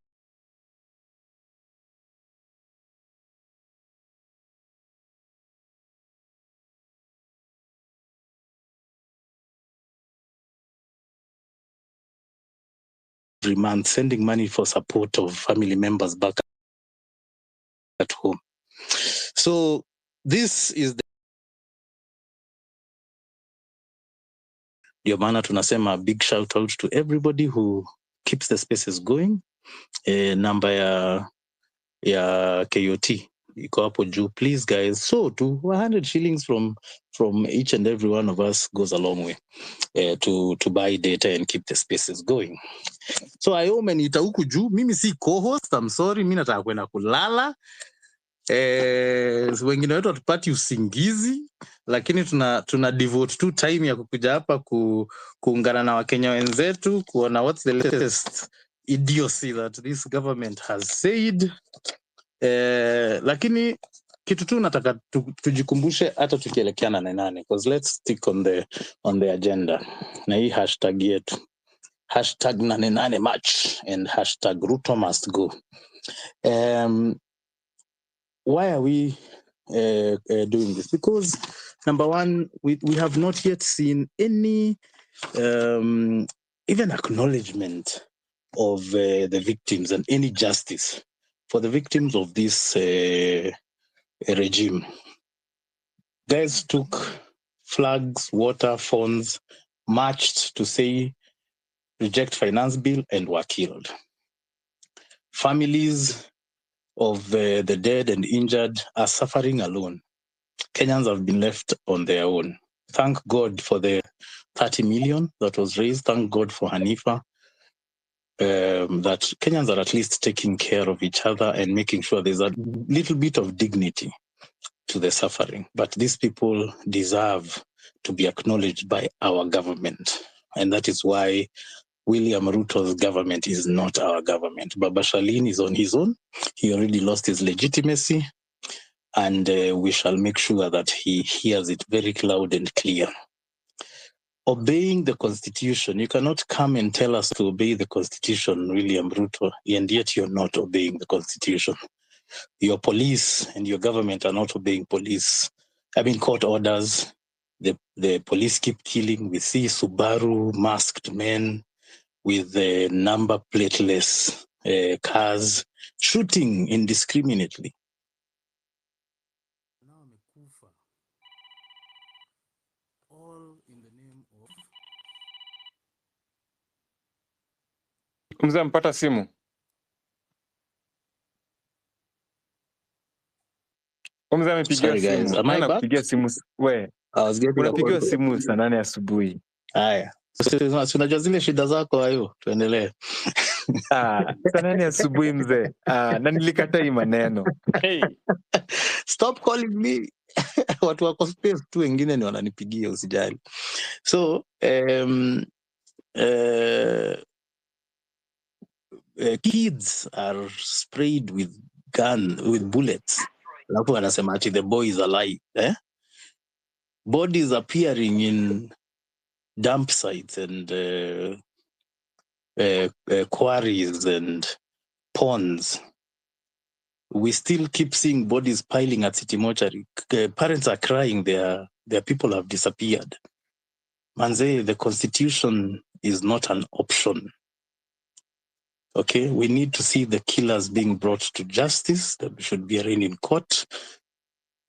every month sending money for support of family members back at home. So this is the ndio maana tunasema big shout out to everybody who keeps the spaces going. Namba ya KOT iko hapo juu, please guys. So to 100 shillings from each and every one of us goes a long way to buy data and keep the spaces going. So I umeniita huku juu, mimi si co-host, I'm sorry, mimi nataka kwenda kulala. Wengine wetu hatupati usingizi, lakini tuna devote tu time ya kukuja hapa kuungana na Wakenya wenzetu kuona what's the latest idiocy that this government has said. Lakini Kitu tu nataka tujikumbushe hata tukielekea 8/8, because let's stick on the agenda na hii hashtag yetu, #88 March and #RutoMustGo. Why are we doing this? Because number one, we have not yet seen any even acknowledgement of the victims and any justice for the victims of this regime. Guys took flags, water, phones, marched to say reject finance bill and were killed. Families of the dead and injured are suffering alone. Kenyans have been left on their own. Thank God for the 30 million that was raised. Thank God for Hanifa. That Kenyans are at least taking care of each other and making sure there's a little bit of dignity to the suffering. But these people deserve to be acknowledged by our government. And that is why William Ruto's government is not our government. Baba Shalin is on his own. He already lost his legitimacy. And we shall make sure that he hears it very loud and clear. Obeying the constitution. You cannot come and tell us to obey the constitution, William Ruto, and yet you're not obeying the constitution. Your police and your government are not obeying police. I mean, court orders. The police keep killing. We see Subaru masked men with the number plateless cars shooting indiscriminately. All in the name of Mzee ampata simu. Mzee amepigiwa Sorry guys, simu. am I Nani back? anakupigia simu? We, I was getting a unapigiwa call. simu saa 8 asubuhi. Haya. Si unajua zile shida zako hayo, tuendelee. Ah, saa 8 asubuhi mzee. Ah, na nilikataa hii maneno. Hey. Stop calling me. Watu wako space tu, wengine ni wananipigia, usijali. So kids are sprayed with gun with bullets, alafu wanasema ati the boy is alive, eh? Bodies appearing in dump sites and quarries and ponds. We still keep seeing bodies piling at City Mortuary. Parents are crying, their people have disappeared. Manze, the constitution is not an option. Okay, we need to see the killers being brought to justice. They should be arraigned in court.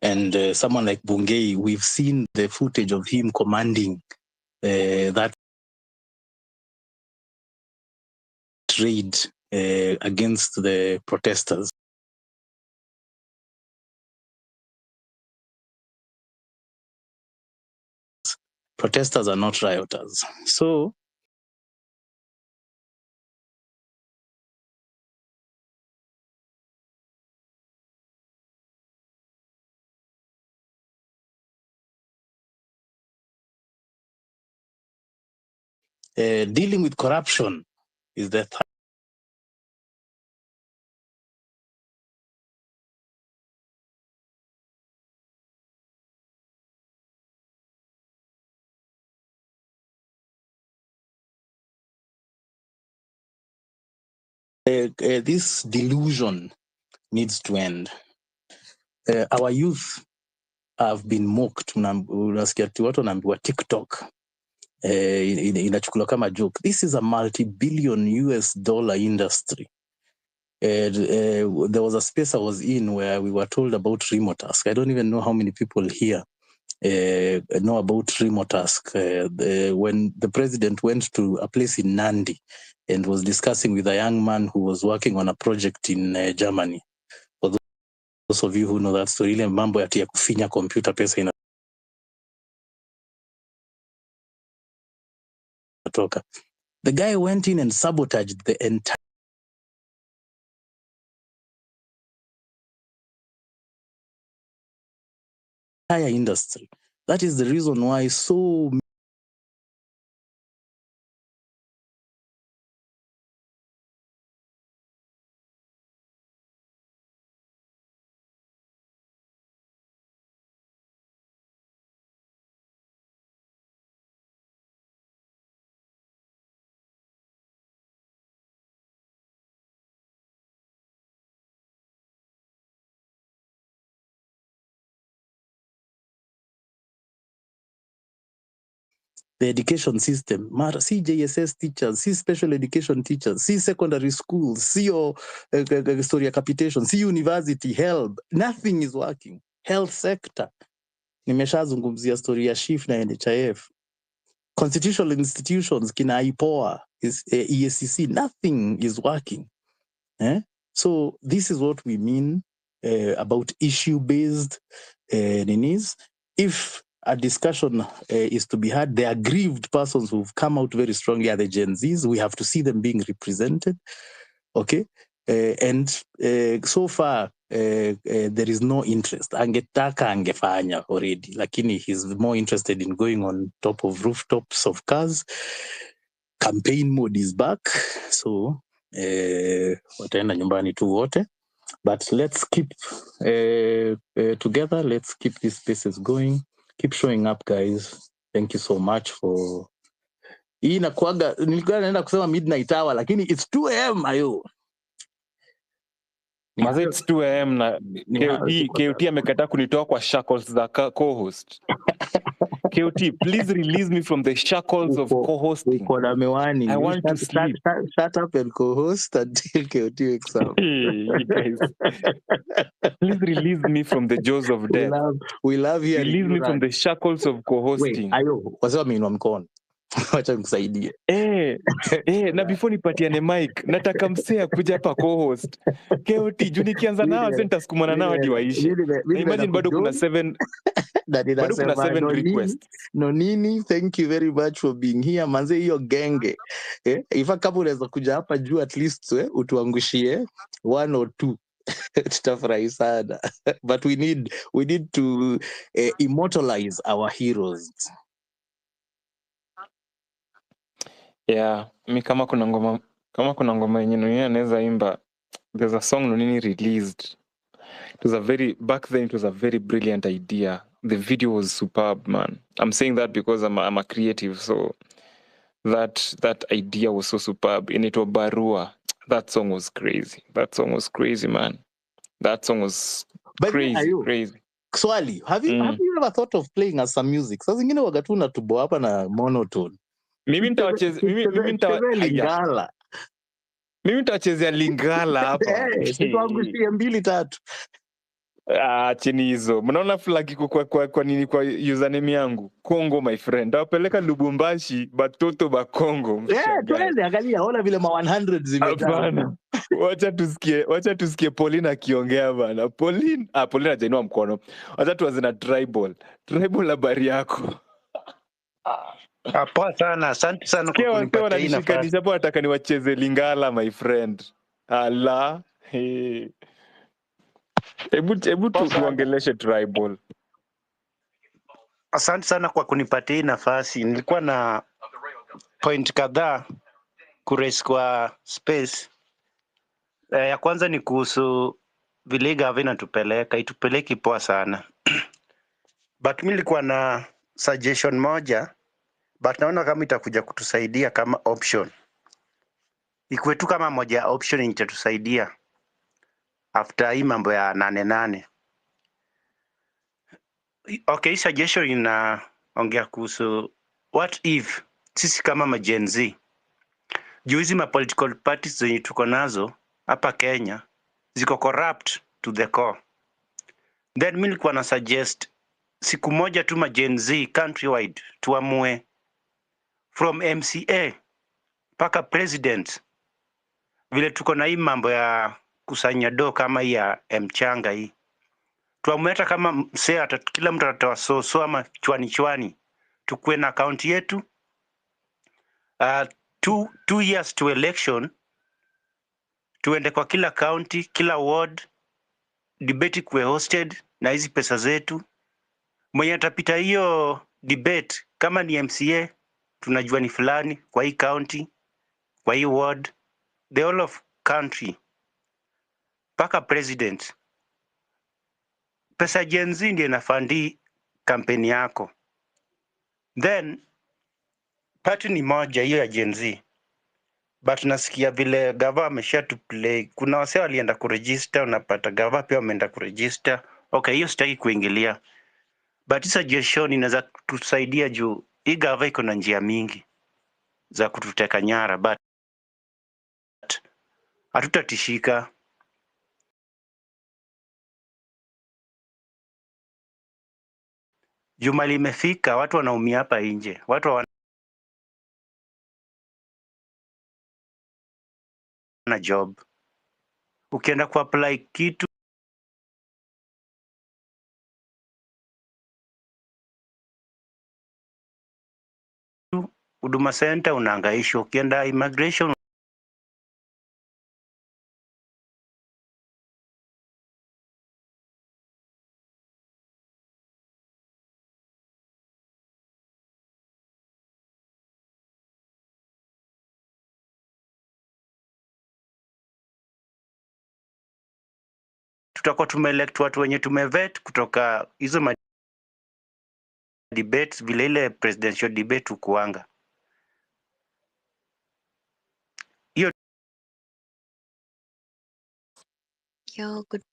And someone like Bungei, we've seen the footage of him commanding that raid against the protesters. Protesters are not rioters. So dealing with corruption is the this delusion needs to end. Our youth have been mocked. Unasikia ati watu wanaambiwa TikTok inachukuliwa kama joke. This is a multi-billion US dollar industry. There was a space I was in where we were told about Remotask. I don't even know how many people here know about Remotask. When the president went to a place in Nandi and was discussing with a young man who was working on a project in Germany. For those of you who know that story, ile mambo ati ya kufinya kompyuta pesa inatoka. The guy went in and sabotaged the entire industry. That is the reason why so The education system, mara si JSS teachers, si special education teachers, si secondary schools, sio story ya capitation, si university help, nothing is working. Health sector, nimeshazungumzia story ya SHIF na NHIF. Constitutional institutions kina IPOA, EACC, nothing is working. Eh? So this is what we mean about issue-based ninis. If a discussion is to be had, the aggrieved persons who've come out very strongly are the Gen Zs. We have to see them being represented. Okay? And so far, there is no interest. Angetaka angefanya already, lakini he's more interested in going on top of rooftops of cars. Campaign mode is back, so wataenda nyumbani tu wote. But let's keep together. Let's keep these spaces going. Keep showing up, guys. Thank you so much for hii inakuaga, nilikuwa naenda kusema midnight hour, lakini it's 2 am, ayo. Ni Maze, hayo it's 2 am na ni hayo KOT, tu kwa KOT sasa. Amekataa kunitoa kwa shackles za co-host. KOT, please release me from the shackles of co-hosting. Uko na miwani. I You want to sleep. Shut up and co-host until KOT wakes up. Hey, you guys, please release me from the jaws of We death. love hearing Release you me from rant. the shackles of Wait, co-hosting. ayo, wazee wameinua mkono. Wacha nikusaidie. Na before nipatiane mic, nataka msee akuja hapa co-host. KOT, juu nikianza nao wazee nitasukumana nao hadi waishe. Mi Na nimeenda imagine bado kuna kujoin seven na bado kuna ninasema seven Nonini, requests. Nonini, thank you very much for being here. Manze hiyo genge. In fact, kama unaweza kuja hapa juu at least utuangushie one or two, tutafurahi sana. But we need to immortalize our heroes. Yeah, mi kama kuna ngoma yenye Nonini anaweza imba, there's a song Nonini released. It was a very Back then it was a very brilliant idea. The video was superb, man. I'm saying that because I'm a creative, so that idea was so superb. Inaitwa Barua. That song was crazy. That song was crazy, man. That song was By the way, crazy, Ayo, crazy. Swali, have you ever thought of playing us some music? Saa zingine waga tu unatuboa hapa na monotone. Mimi nitawacheze mimi nitawa Tuchezee haya. Lingala. Mimi nitawachezea Lingala hapa. Eh, situangushie mbili tatu. Ah, chini hizo. Mnaona flag iko kwa nini, kwa username yangu? Congo, my friend. Nawapeleka Lubumbashi, batoto ba Congo, Eh, mshangae. twende, angalia, ona vile ma 100 zimejaa. Hapana. Wacha tusikie Pauline akiongea, bana. Pauline, ah, Pauline hajainua mkono. Wacha tuanze na Tribal. Tribal, habari yako? Ah, poa sana, asante sana kwa Sikia wasee kunipatia hii nafasi. wananishikanisha hapo, wataka niwacheze Lingala, my friend. Ala. Hey. Hebu Poa sana. tuongeleshe Tribal. Asante sana kwa kunipatia hii nafasi. Nilikuwa na point kadhaa kuraise kwa space. Ya kwanza ni kuhusu vile gava inatupeleka, itupeleki poa sana. But mi nilikuwa na suggestion moja, but naona kama itakuja kutusaidia kama option. Ikuwe tu kama moja ya option yenye itatusaidia after hii mambo ya nane nane. Okay, hii suggestion inaongea kuhusu what if sisi kama ma Gen Z, juu hizi ma political parties zenye tuko nazo hapa Kenya ziko corrupt to the core. Then mi nilikuwa na suggest siku moja tu ma Gen Z countrywide tuamue from MCA mpaka president, vile tuko na hii mambo ya kusanya do kama hii ya mchanga hii, tuamue hata kama msee kila mtu atatoa soso ama chwani chwani, tukuwe na akaunti yetu 2 years to election, tuende kwa kila county, kila ward, debate kuwe hosted na hizi pesa zetu. Mwenye atapita hiyo debate, kama ni MCA, tunajua ni fulani kwa hii county, kwa hii ward, the whole of country mpaka president. Pesa Gen Z ndio inafund kampeni yako, then party ni moja hiyo ya Gen Z, but nasikia vile gava amesha tu play. Kuna wasee walienda kuregister, unapata gava pia wameenda kuregister. Okay, hiyo sitaki kuingilia, but hii suggestion inaweza kutusaidia juu Hii gava iko na njia mingi za kututeka nyara, but hatutatishika. Juma limefika, watu wanaumia hapa nje, watu hawana job. Ukienda kuapply kitu Huduma Center unahangaishwa, ukienda immigration tutakuwa tumeelect watu wenye tumevet kutoka hizo ma debates, vile ile presidential debate ukuanga hiyo. Yo, good.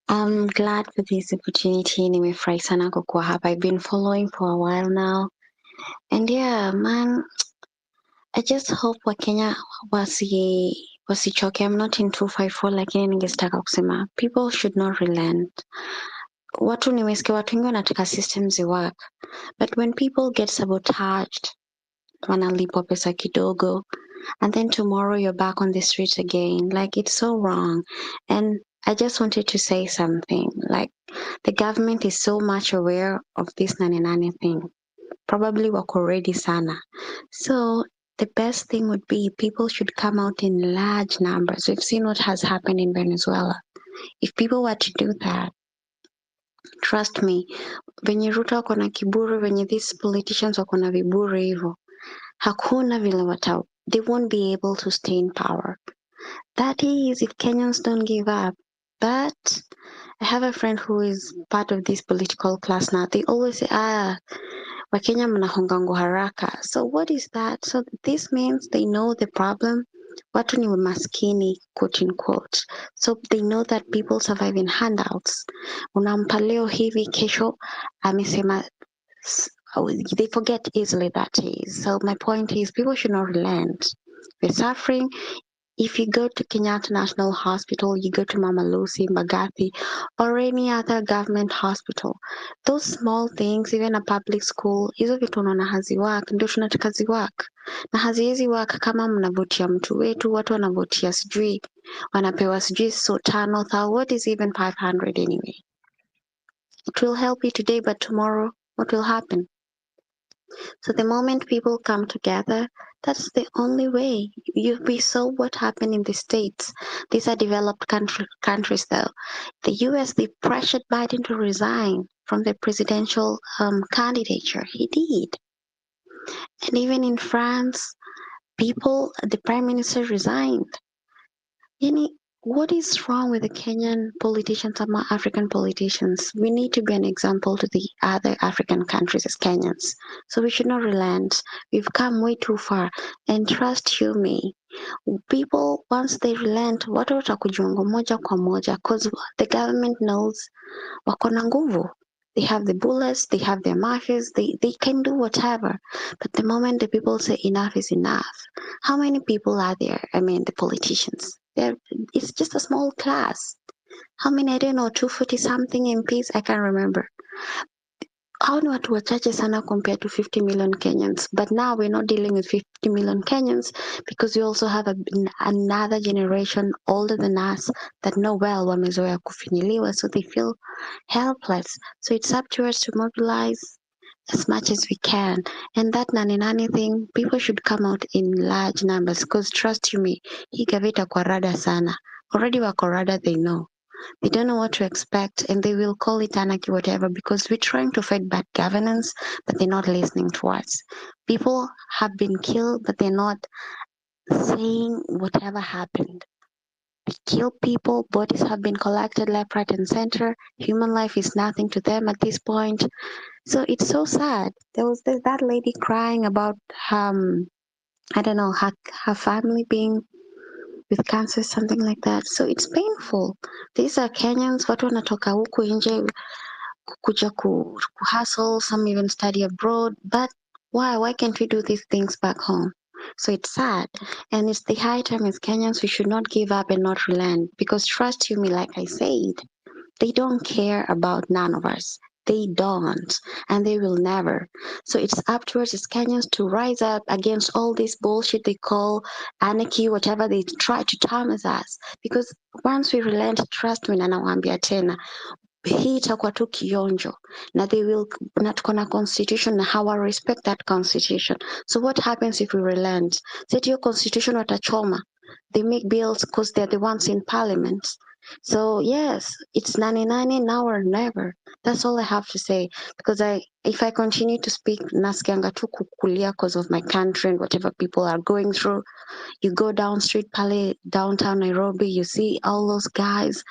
I'm glad for this opportunity. Nimefurahi sana kukuwa hapa. I've been following for a while now. And yeah, man, I just hope Wakenya wasichoke. I'm not in 254, lakini ningetaka kusema people should not relent. Watu, nimesikia watu wengi wanataka systems work. But when people get sabotaged, wanalipwa pesa kidogo, and then tomorrow you're back on the streets again. Like, it's so wrong. And I just wanted to say something. Like, the government is so much aware of this nane nane thing. Probably wako ready sana. So the best thing would be people should come out in large numbers. We've seen what has happened in Venezuela. If people were to do that, trust me, venye Ruto wako na kiburi, venye these politicians wako na viburi hivo, hakuna vile wata, they won't be able to stay in power. That is if Kenyans don't give up. But I have a friend who is part of this political class now. They always say, "Ah, Wakenya mnahongangu haraka." So what is that? So this means they know the problem. Watu ni maskini, quote unquote. So they know that people survive in handouts. Unampa leo hivi, kesho amesema oh, they forget easily, that is. So my point is people should not relent. We're suffering. If you go to Kenyatta National Hospital, you go to Mama Lucy, Mbagathi, or any other government hospital, those small things, even a public school, hizo vitu unaona haziwork, ndio tunataka ziwork. Na haziwezi work kama mnavotia mtu wetu, watu wanavotia sijui, wanapewa sijui so tano, thou, what is even 500 anyway? It will help you today, but tomorrow, what will happen? So the moment people come together, that's the only way. We saw what happened in the States. These are developed countries, though. The US, they pressured Biden to resign from the presidential candidature. He did. And even in France, the prime minister resigned. Yani, what is wrong with the Kenyan politicians and African politicians? We need to be an example to the other African countries as Kenyans. So we should not relent. We've come way too far. And trust you me, people, once they relent, watu watakujiunga moja kwa moja, because the government knows wako na nguvu. They have the bullets, they have their mafias, they can do whatever. But the moment the people say enough is enough, how many people are there? I mean, the politicians. It's just a small class. How many? I don't know, 240 something MPs, I can't remember. Hao ni watu wachache sana compared to 50 million Kenyans. But now we're not dealing with 50 million Kenyans, because we also have another generation older than us that know well wamezoea kufinyiliwa, so they feel helpless. So it's up to us to mobilize as much as we can. And that nani nani thing, people should come out in large numbers, because trust you me, hii gava itakuwa rada sana. Already wako rada, they know. They don't know what to expect, and they will call it anarchy, whatever, because we're trying to fight bad governance, but they're not listening to us. People have been killed, but they're not saying whatever happened. They kill people, bodies have been collected left, right, and center. Human life is nothing to them at this point. So it's so sad. There was that lady crying about, I don't know, her family being with cancer, something like that. So it's painful. These are Kenyans, watu wanatoka huku nje, Kukuja ku hustle, some even study abroad. But why? Why can't we do these things back home? So it's sad. And it's the high time as Kenyans, we should not give up and not relent. Because trust you me, like I said, they don't care about none of us. They don't, and they will never. So it's up to us as Kenyans to rise up against all this bullshit they call anarchy, whatever they try to term as us. Because once we relent, trust me, na nawaambia tena, hii itakuwa tu kionjo na they will na tuko na constitution na hawa respect that constitution. So what happens if we relent? Set your constitution watachoma. They make bills because they're the ones in parliament. So yes, it's 99 now or never. That's all I have to say, because if I continue to speak, nasikianga tu kukulia because of my country and whatever people are going through. You go down street pale downtown Nairobi, you see all those guys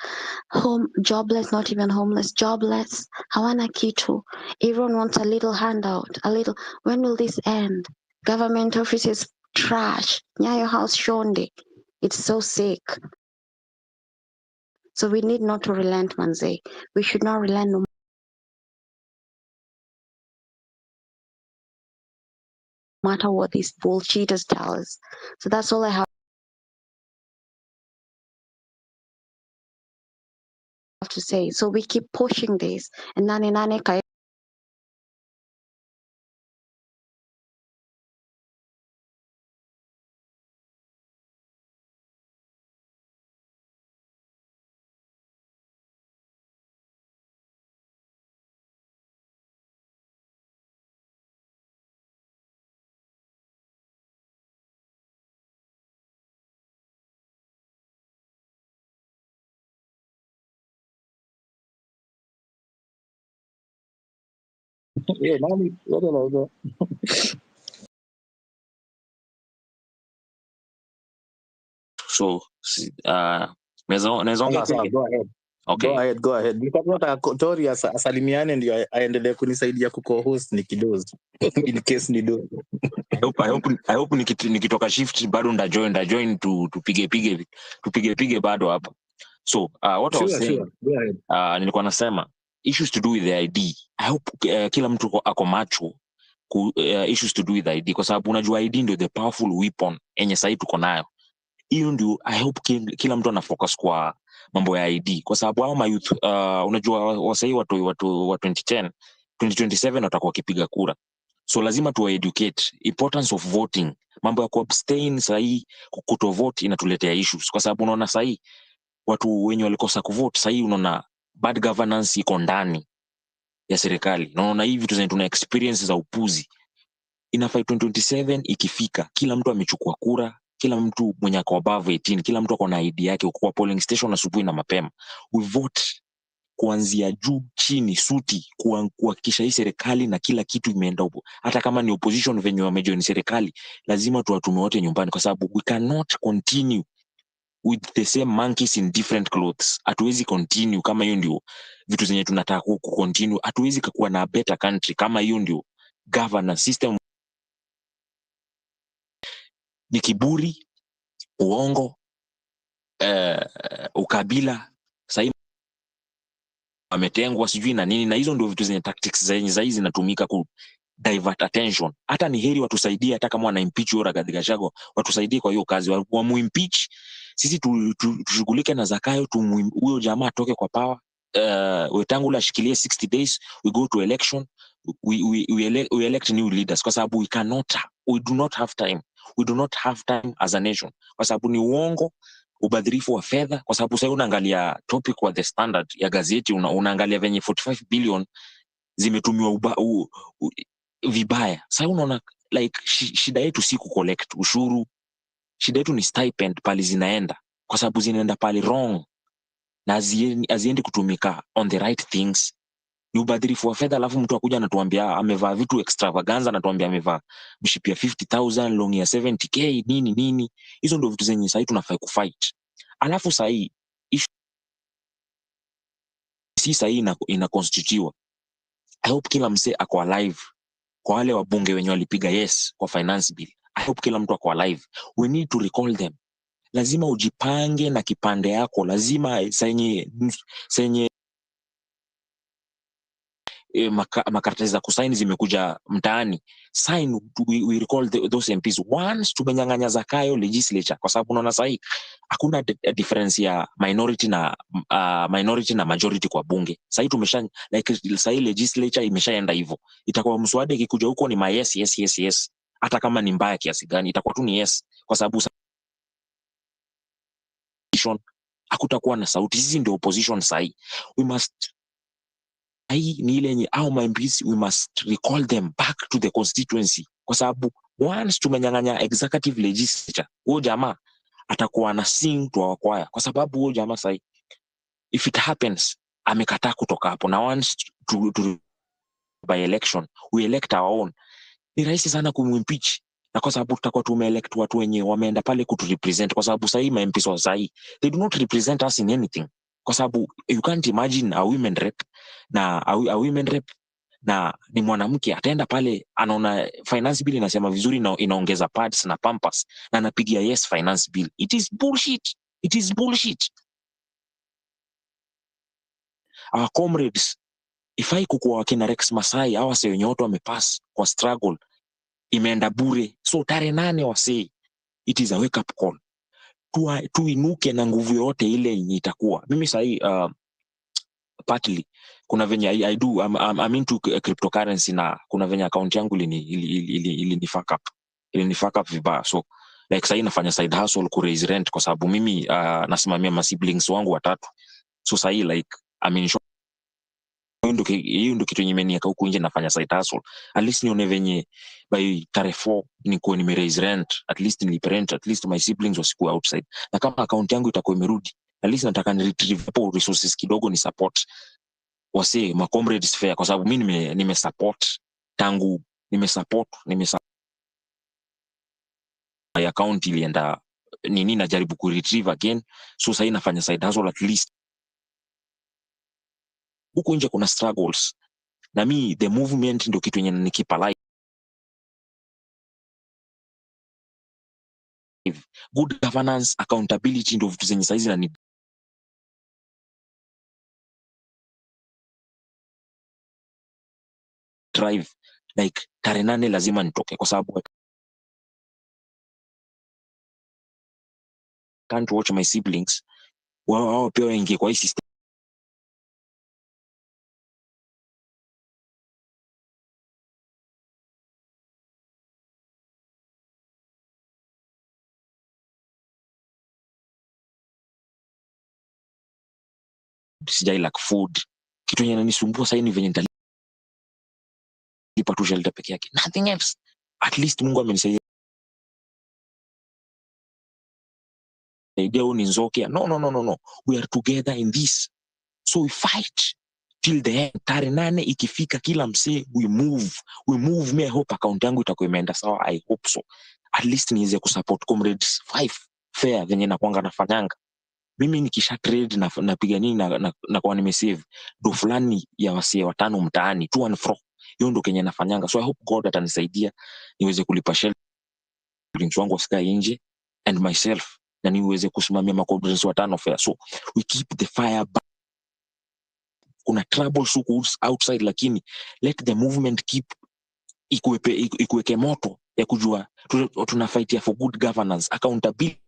home jobless, not even homeless, jobless. Hawana kitu. Everyone wants a little handout, a little. When will this end? Government offices trash. Nyayo House shonde. It's so sick. So we need not to relent, manze. We should not relent no matter what these bullshitters tell us. So that's all I have to say. So we keep pushing this. And nane nane kae Yeah, nani wote wanaongea. So naweza ongea Sawa sawa, pia? go ahead. Okay. Go ahead, go ahead. Nilikuwa nataka Tori asalimiane ndio aendelee kunisaidia kuco-host nikidoze. In case ni doze. I hope nikitoka shift bado ndajoin tu tupige pige bado hapa. So what I was Sure, saying, sure. Go ahead. Nilikuwa nasema issues to do with the ID. I hope kila mtu ako macho issues to do with ID, kwa sababu unajua ID ndio the powerful weapon enye sahii tuko nayo. Hiyo ndio I hope kila mtu ana focus kwa mambo ya ID, kwa sababu hao mayouth, unajua wasahii watu wa 2010 2027 watakuwa wakipiga kura, so lazima tuwa educate importance of voting. Mambo ya kuabstain sahii, kutovote inatuletea issues, kwa sababu unaona sahii watu wenye walikosa kuvote, sahii unaona bad governance iko ndani ya serikali, na unaona hii vitu zenye tuna experience za upuzi. Inafai 2027 ikifika, kila mtu amechukua kura, kila mtu mwenye ako above 18, kila mtu ako na ID yake, uko kwa polling station asubuhi na mapema, we vote kuanzia juu chini, suti, kuhakikisha hii serikali na kila kitu imeenda huko. Hata kama ni opposition venye wamejoin serikali, lazima tuwatume wote nyumbani, kwa sababu we cannot continue with the same monkeys in different clothes. Hatuwezi continue kama hiyo ndio vitu zenye tunataka kucontinue. Hatuwezi kuwa na better country kama hiyo ndio governance system. Ni kiburi, uongo, ukabila. Sahii wametengwa sijui na nini, na hizo ndio vitu zenye tactics zenye sahii zinatumika ku divert attention. Hata ni heri watusaidie, hata kama wana impeach huyo Rigathi Gachagua, watusaidie kwa hiyo kazi, wamuimpeach, sisi tushughulike na Zakayo, huyo jamaa atoke kwa power. Wetangula ashikilie 60 days, we go to election, we elect new leaders, kwa sababu we cannot, we do not have time, we do not have time as a nation, kwa sababu ni uongo, ubadhirifu wa fedha. Kwa sababu sasa unaangalia topic wa The Standard ya gazeti, unaangalia venye 45 billion zimetumiwa vibaya. Sasa unaona like shida yetu si kucollect ushuru, shida yetu ni stipend pali zinaenda, kwa sababu zinaenda pali wrong na haziendi kutumika on the right things. Ni ubadhirifu wa fedha. Alafu mtu akuja anatuambia amevaa vitu extravaganza, anatuambia amevaa mshipi ya 50,000, long ya 70K, nini nini. Hizo ndio vitu zenye sahii tunafai kufight. Alafu sahii issue si sahii ina constitutiwa. I hope kila msee ako alive. Kwa wale wabunge wenye walipiga yes kwa finance bill, I hope kila mtu ako alive. We need to recall them. Lazima ujipange na kipande yako, lazima senye senye makaratasi za kusaini zimekuja mtaani, sign, we recall those MPs. Once tumenyang'anya Zakayo legislature, kwa sababu unaona sahii hakuna difference ya minority na majority kwa bunge. Sahii tumesha, like, sahii legislature imeshaenda hivyo, itakuwa mswada ikikuja huko ni ma yes, yes, yes, yes, hata kama ni mbaya kiasi gani itakuwa tu ni yes, kwa sababu opposition hakutakuwa na sauti. Sisi ndio opposition sahii, we must, hii ni ile yenye au ma MPs, we must recall them back to the constituency, kwa sababu once tumenyang'anya executive legislature, huyo jamaa atakuwa na sing to our choir, kwa sababu huyo jamaa sahii, if it happens, amekataa kutoka hapo, na once to by election we elect our own, ni rahisi sana kumimpeach, na kwa sababu tutakuwa tumeelect watu wenye wameenda pale kuturepresent, kwa sababu sahii ma MPs wa sahii, they do not represent us in anything, kwa sababu you can't imagine a women rep na a women rep na ni mwanamke ataenda pale anaona finance bill inasema vizuri na inaongeza pads na pampers na anapigia yes finance bill. It is bullshit, it is bullshit. Our comrades ifai kukuwa wakina Rex Masai, hawa wasee wenye wote wamepass kwa struggle, imeenda bure. So tarehe 8, wasee, it is a wake up call. Tuinuke na nguvu yoyote ile yenye itakuwa. Mimi sahii, partly kuna venye I do I'm into cryptocurrency, na kuna venye account yangu ilini fuck up vibaya. So like sahii nafanya side hustle ku raise rent, kwa sababu mimi nasimamia ma siblings wangu watatu. So sahii, like, I mean, hiyo ndo kitu yenye imeniweka huku nje. Nafanya side hustle at least nione venye by tarehe 4 nikuwe nime raise rent, at least nilipe rent, at least my siblings wasikuwe outside. Na kama account yangu itakuwa imerudi, at least nataka ni retrieve hapo resources kidogo, ni support wasee, ma comrades fair, kwa sababu mi nime support tangu nime support. My account ilienda nini, najaribu ku retrieve again. So sahii nafanya side hustle. At least huku nje kuna struggles, na mi the movement ndio kitu yenye nikeep alive. Good governance, accountability ndio vitu zenye saizi na ni drive. Like tarehe 8 lazima nitoke, kwa sababu I can't watch my siblings, wao pia waingie kwa hii system. Sijai lack food. Kitu yenye inanisumbua sahii ni venye nitalipa tu shelter peke yake, nothing else. At least Mungu amenisaidia. Huu ni Nzokia. No, no, no, no, no, we are together in this, so we fight till the end. Tarehe 8 ikifika, kila msee, we move, we move. Me, I hope account yangu itakuwa imeenda sawa. I hope so, at least niweze kusupport comrades five fair venye nakwanga nafanyanga. Mimi nikisha trade na napiga nini na kwa nimesave do fulani ya wasee watano mtaani to and fro, hiyo ndo kenye nafanyanga. So I hope God atanisaidia niweze kulipa shelter wangu wasikae nje and myself, na niweze kusimamia macomrades watano fair. So we keep the fire. Kuna troubles huku outside, lakini let the movement keep ikuweke moto ya kujua tunafightia for good governance, accountability,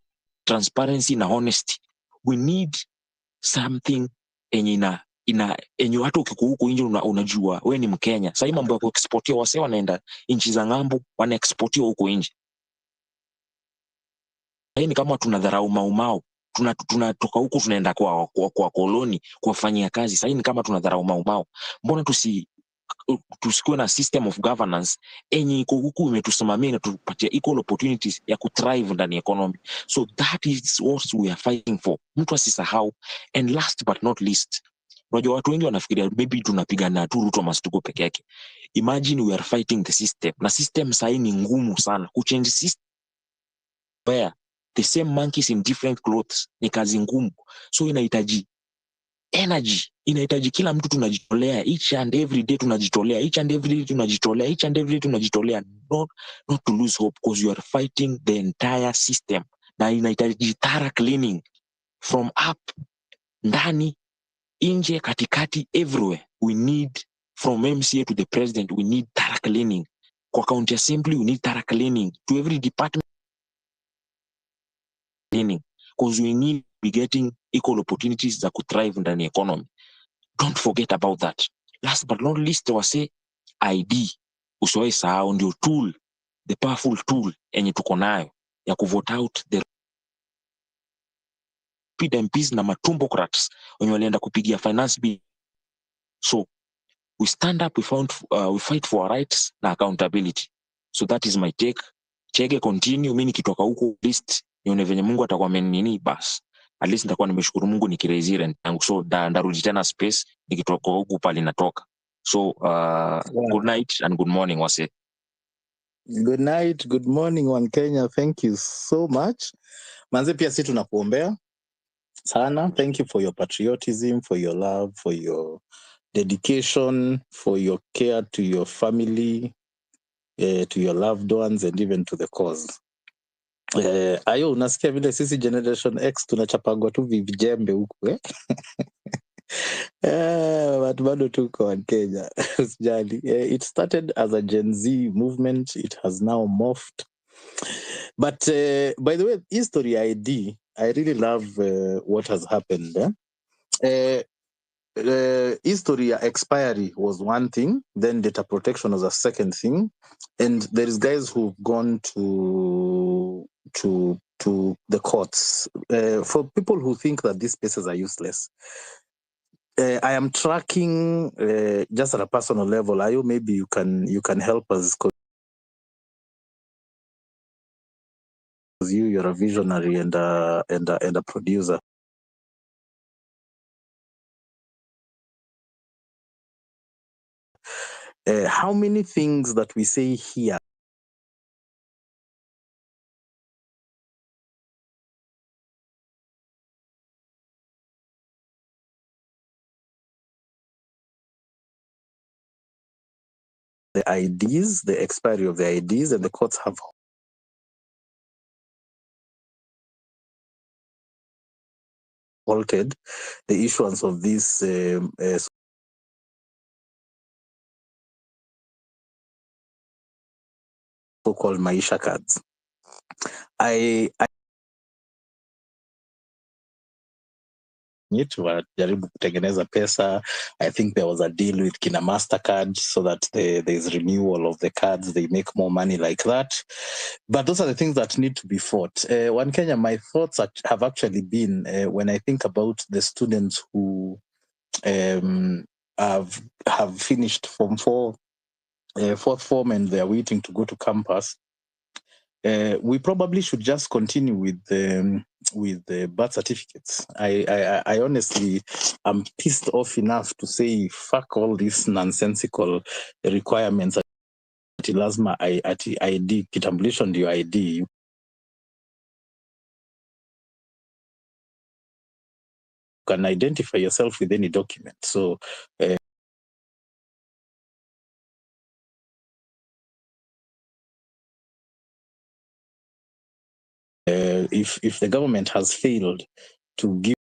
transparency na honesty. We need something enye ina enye watu ukikuwa huku nje unajua we ni Mkenya. Sahii mambo ya kuexportia, wase wanaenda nchi za ng'ambo, wanaexportiwa huko nje. Sahii ni kama tunadharau Maumau. Tunatoka huku tunaenda kwa koloni kuwafanyia kazi. Sahii ni kama tunadharau Maumau. Mbona tusikuwe na system of governance enye iko huku imetusimamia, inatupatia equal opportunities ya kuthrive ndani ya economy? So that is what we are fighting for, mtu asisahau. And last but not least, unajua watu wengi wanafikiria maybe tunapigana tu Ruto must go peke yake. Imagine, we are fighting the system, na system sahii ni ngumu sana kuchange system where the same monkeys in different clothes. Ni kazi ngumu, so inahitaji energy, inahitaji kila mtu tunajitolea each and every day, tunajitolea each and every day, tunajitolea each and every day, tunajitolea, not to lose hope, because you are fighting the entire system, na inahitaji thorough cleaning from up, ndani, nje, katikati, everywhere. We need From MCA to the president, we need thorough cleaning. Kwa county assembly, we need thorough cleaning. To every department, cleaning. Because we need to be getting equal opportunities that could thrive in the economy. Don't forget about that. Last but not least, wase ID. Usiwahi sahau ndio tool, the powerful tool yenye tuko nayo ya kuvote out the MPs na matumbocrats wenye walienda kupigia finance bill. So we stand up, we fight for our rights na accountability. So that is my take. Chege continue, mimi nikitoka huko list nione venye Mungu atakuwa amenini bas. At least nitakuwa nimeshukuru Mungu nikiraise rent yangu. So ndarudi tena space nikitoka huku pale natoka. So good night and good morning wase. Good night, good morning One Kenya. Thank you so much. Manze pia si tunakuombea sana. Thank you for your patriotism, for your love, for your dedication, for your care to your family, to your loved ones and even to the cause. Ayo, unasikia vile sisi Generation X tunachapagwa tu vijembe huku eh? But bado tuko One Kenya. Usijali. It started as a Gen Z movement. It has now morphed. But by the way, history ID, I really love what has happened. History expiry was one thing, then data protection was a second thing, and there is guys who've gone to the courts. For people who think that these spaces are useless, I am tracking just at a personal level. Ayo, maybe you can help us, because you're a visionary and a producer. How many things that we say here the IDs, the expiry of the IDs, and the courts have halted the issuance of these so-called Maisha cards. I wajaribu kutengeneza pesa. I think there was a deal with Kina Mastercard so that there's renewal of the cards, they make more money like that. But those are the things that need to be fought. One Kenya, my thoughts have actually been when I think about the students who have finished Form 4, fourth form, and they're waiting to go to campus. We probably should just continue with the birth certificates. I honestly am pissed off enough to say fuck all these nonsensical requirements. Ati lazima ati ID, kitambulisho ndio ID. You can identify yourself with any document. So if the government has failed to give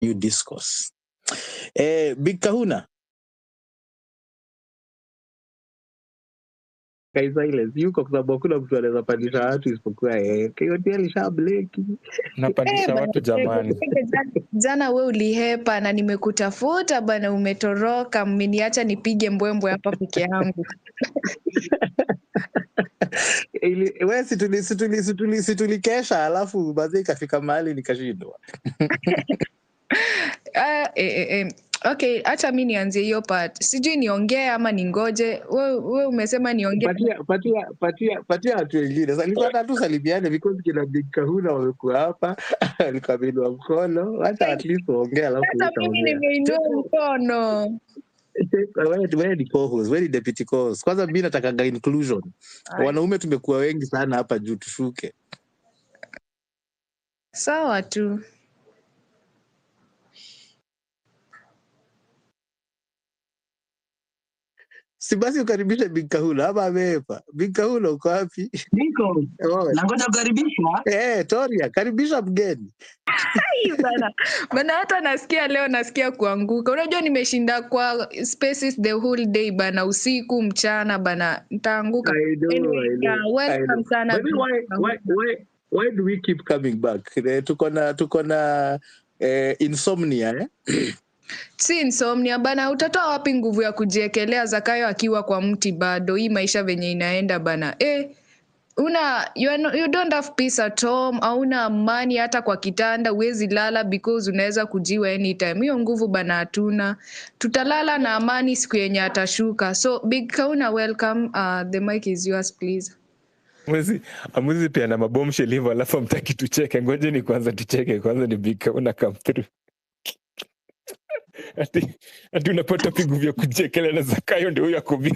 new discourse. Big Kahuna. Kai silence yuko kwa sababu hakuna mtu anaweza pandisha watu isipokuwa yeye. KOT alisha bleki. Napandisha watu jamani. Jana we ulihepa na nimekutafuta bana, umetoroka, mmeniacha nipige mbwembwe hapa peke yangu. Wewe situlikesha alafu baadaye ikafika mahali nikashindwa. Okay, acha mimi nianzie hiyo part. Sijui niongee ama ningoje. Wewe umesema niongee. Patia watu wengine. Sasa nilikuwa nataka tusalimiane because kina Big Kahuna wamekuwa hapa. Alikuwa ameinua mkono. Acha at least waongee alafu Hata mimi utaongea. nimeinua mkono. Wewe ni co-host, wewe ni deputy co-host. Kwanza mimi natakaga inclusion. Ai. Wanaume tumekuwa wengi sana hapa juu, tushuke. Sawa tu. Si basi ukaribishe Big Kahula ama ameepa. Big Kahula uko wapi? Niko. Nangoja kukaribishwa. Eh, Toria, karibisha mgeni. Ai, bana. Bana hata nasikia leo nasikia kuanguka. Unajua nimeshinda kwa spaces the whole day bana, usiku, mchana bana, nitaanguka. I know, Anyway, I know, yeah, I know. welcome sana But then Big Kahula. why do we keep coming back? Tuko na insomnia, eh? Si insomnia bana, utatoa wapi nguvu ya kujiekelea Zakayo akiwa kwa mti bado? Hii maisha venye inaenda bana. Una you, are no, you don't have peace at home, hauna amani hata kwa kitanda, huwezi lala because unaweza kujiwa anytime. Hiyo nguvu bana hatuna. Tutalala na amani siku yenye atashuka. So Big Kauna, welcome. The mic is yours please. Amwezi pia na mabombshell hivyo alafu amtaki tucheke. Ngoja ni kwanza tucheke kwanza, ni Big Kauna come through. Ati unapata pigu vya kuchekelea na Zakayo ndio huyo akobi.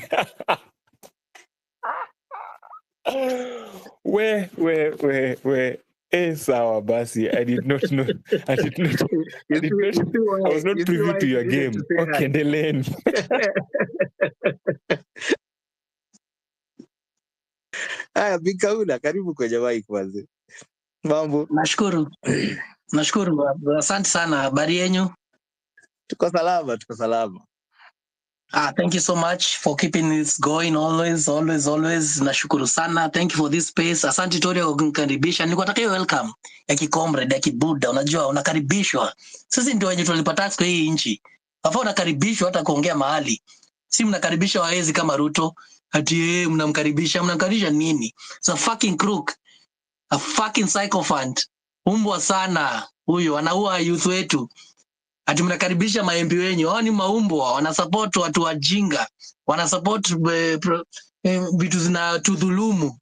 We we we we, sawa basi. I did not know. I did not I You did see, not you see I why was not you see privy why to she your needed game. to say Okay, hi. endeleeni. Haya, Big Kahula, karibu kwenye mic manze. Mambo? Nashukuru. Nashukuru. Asante sana. Habari yenyu? Tuko salama, tuko salama. Ah, thank you so much for keeping this going always, always, always. Nashukuru sana. Thank you for this space. Asante Toria kwa kunikaribisha. Nilikuwa nataka hiyo welcome ya kicomrade, ya kibuda. Unajua unakaribishwa. Sisi ndio wenye tulipa tax kwa hii nchi. Afa unakaribishwa hata kuongea mahali. Si mnakaribisha waezi kama Ruto. Ati mnamkaribisha, mnamkaribisha nini? It's a fucking crook, a fucking sycophant. Umbwa sana huyo, anaua youth wetu. Ati mnakaribisha ma-MP wenyu. Hao ni maumbwa, wanasupport watu wajinga, wanasupport vitu zinatudhulumu.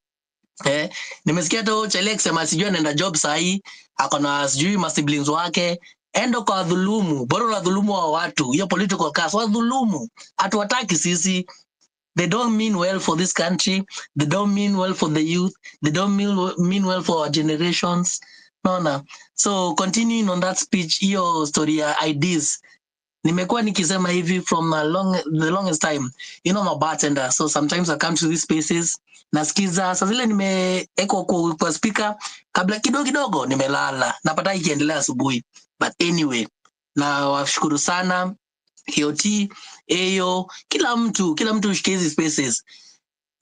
Nimesikia hata huyo Chele akisema sijui anaenda job sahi, ako na sijui ma siblings wake. Endo kwa wadhulumu, bora wadhulumu wa watu, hiyo political class wadhulumu. Hatuwataki sisi. They don't mean well for this country. They don't mean well for the youth. They don't mean well for our generations. Naona. So continuing on that speech, hiyo story ya IDs. Nimekuwa nikisema hivi from the longest time. You know, I'm a bartender, so sometimes I come to these spaces, nasikiza, saa zile nimeekwa kwa speaker, kabla kidogo kidogo nimelala, napata ikiendelea asubuhi. But anyway, na washukuru sana KOT, AO, kila mtu ushike hizi spaces.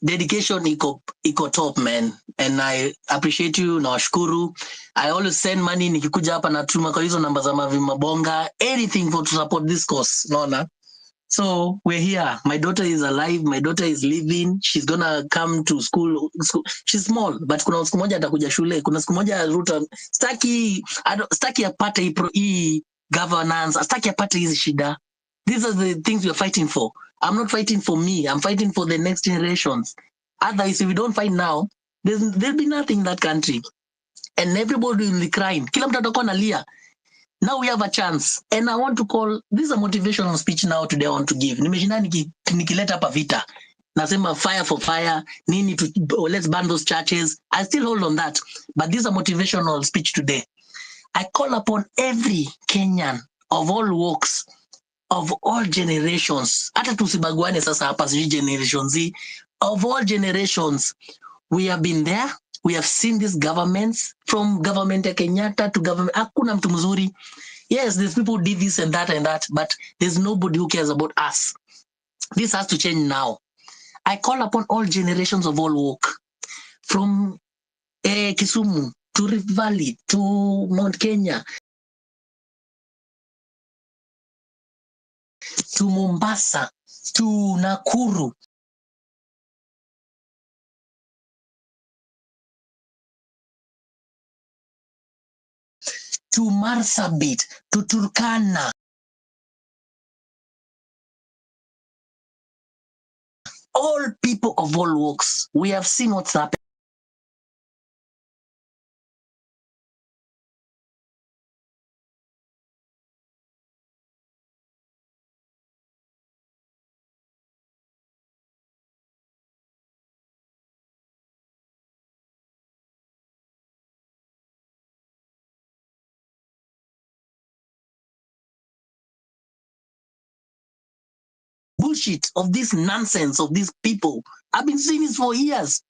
Dedication iko top, man, and I appreciate you, nawashukuru. I always send money nikikuja hapa, natuma kwa hizo namba za Mavi Mabonga, anything for to support this cause, naona. So we're here. My daughter is alive. My daughter is living. She's gonna come to school. School. She's small, but kuna siku moja atakuja shule. Kuna siku moja Ruto staki, I don't- staki apate hii governance. Staki apate hizi shida. These are the things we are fighting for. I'm not fighting for me. I'm fighting for the next generations. Otherwise, if we don't fight now, there'll be nothing in that country. And everybody will be crying. Kila mtu atakuwa analia. Now we have a chance. And I want to call, this is a motivational speech now today I want to give. Nimeshinda nikileta hapa vita. Nasema fire for fire, nini to, oh, let's burn those churches. I still hold on that. But this is a motivational speech today. I call upon every Kenyan of all walks, of all generations. Hata tusibaguane sasa hapa sijui generation Z. Of all generations, we have been there. We have seen these governments, from government ya Kenyatta to government. Hakuna mtu mzuri. Yes, there's people who did this and that and that, but there's nobody who cares about us. This has to change now. I call upon all generations of all walk, from Kisumu to Rift Valley to Mount Kenya to Mombasa to Nakuru, to Marsabit, to Turkana, all people of all walks. We have seen what's happened. bullshit, of this nonsense of these people. I've been seeing this for years,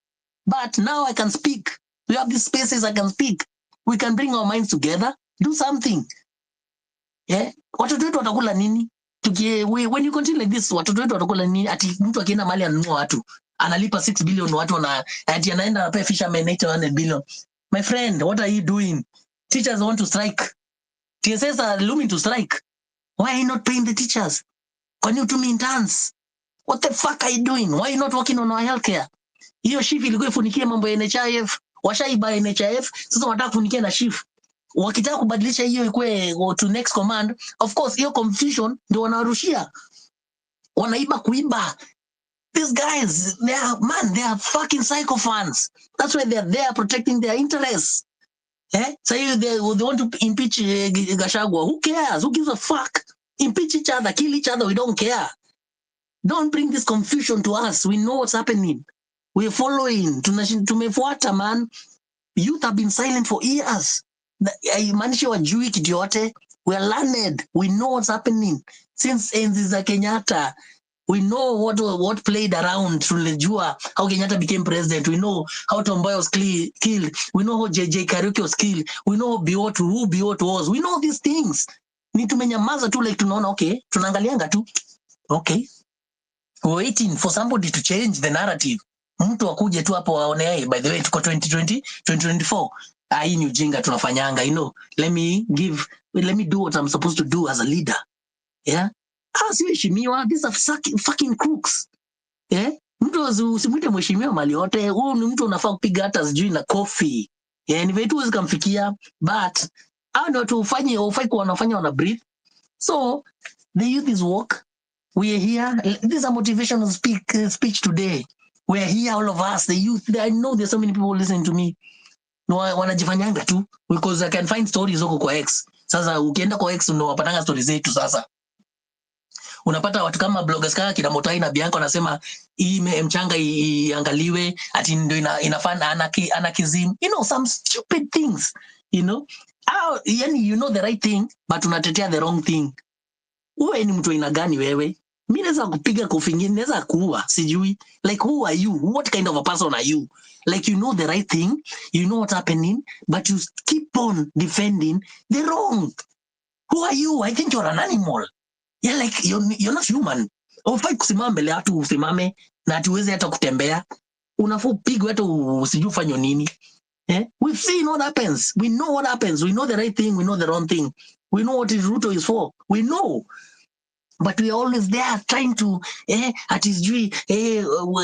but now I can speak. We have these spaces, I can speak. We can bring our minds together, do something. Yeah? Watoto wetu watakula nini? When you continue like this, watoto wetu watakula nini? Ati mtu akienda mahali anunua watu, analipa 6 billion watu wana, ati anaenda anapea fishermen 800 billion. My friend, what are you doing? Teachers want to strike. TSS are looming to strike. Why are you not paying the teachers? Kwani hutumi interns? What the fuck are you doing? Why are you not working on our healthcare? Hiyo SHIF ilikuwa ifunikie mambo ya NHIF. Washaiba NHIF, sasa wanataka kufunikia na SHIF. Wakitaka kubadilisha hiyo ikuwe to next command, of course hiyo confusion ndio wanarushia. Wanaiba kuiba. These guys, they are, man, they are fucking psychophants. That's why they are there protecting their interests. Eh? So they want to impeach Gachagua. Who cares? Who gives a fuck? Impeach each other, kill each other. We don't care. Don't bring this confusion to us. We know what's happening. We're following. Tumefuata, man. Youth have been silent for years. Haimaanishi wajui kitu yote. We are learned. We know what's happening. Since enzi za Kenyatta, we know what played around. Tulijua how Kenyatta became president. We know how Tom Mboya was killed. We know how JJ Kariuki was killed. We know Biwott, who Biwott was. We know these things. Ni tumenyamaza tu, like tunaona, okay, tunaangalianga tu. Okay. We're waiting for somebody to change the narrative. Mtu akuje tu hapo aone, hey, by the way, tuko 2020, 2024. Ah, hii ni ujinga tunafanyanga, you know. Let me do what I'm supposed to do as a leader. Yeah? Ah, si mheshimiwa, these are fucking crooks. Yeah? Mtu usimwite mheshimiwa mali yote. Huyu ni mtu unafaa kupiga hata sijui na kofi. Yeah, ni vitu huwezi kumfikia, but hao ni watu hufai kuwa wanafanya wana breathe. So the youth is woke. We are here. This is a motivational speech today. We are here, all of us, the youth. I know there's so many people listening to me. No, wanajifanyanga tu because I can find stories huko kwa X. Sasa ukienda kwa X unawapatanga stories zetu sasa. Unapata watu kama bloggers kama kina Motai na Bianca wanasema hii mchanga iangaliwe ati ndio inafanya anarchism. You know, some stupid things, you know. Yani you know the right thing but unatetea the wrong thing. Wewe ni mtu aina gani wewe? Mimi naweza kupiga kofi nyingine, naweza kuua, sijui. Like who are you? What kind of a person are you? Like you know the right thing, you know what's happening, but you keep on defending the wrong. Who are you? I think you're an animal. Yeah, like you're not human. Hufai kusimama mbele ya watu usimame na hatuwezi hata kutembea. Unafaa upigwe hata usijui ufanye nini. Eh? We've seen what happens. We know what happens. We know the right thing, we know the wrong thing. We know what Ruto is for. We know. But we are always there trying to ati sijui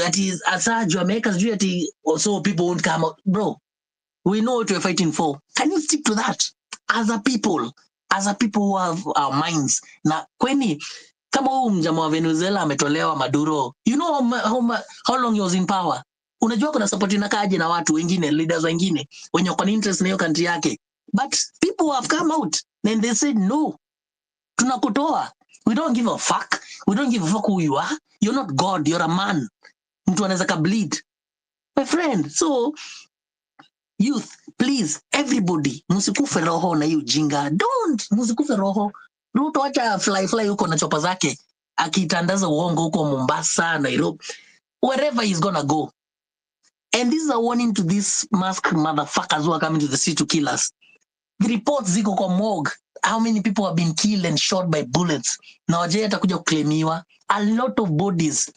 ati asa juu ameweka sijui ati so people won't come out. Bro, we know what we're fighting for. Can you stick to that? As a people who have our minds. Na kweni kama huu mjamaa wa Venezuela ametolewa Maduro, you know how long he was in power. Unajua kuna support inakaaje na watu wengine, leaders wengine wenye wako na interest na hiyo country yake. But people have come out and they said no, tunakutoa. We don't give a fuck. We don't give a fuck who you are. You're not God. You're a man. Mtu anaweza ka bleed. My friend, so youth, please, everybody, msikufe roho na hiyo ujinga. Don't, msikufe roho. Ruto acha fly huko na chopa zake, akitandaza uongo huko Mombasa, Nairobi, wherever he's gonna go. And this is a warning to these mask motherfuckers who are coming to the city to kill us. The reports ziko kwa morgue. How many people have been killed and shot by bullets? Na waje atakuja kuclaimiwa. A lot of bodies.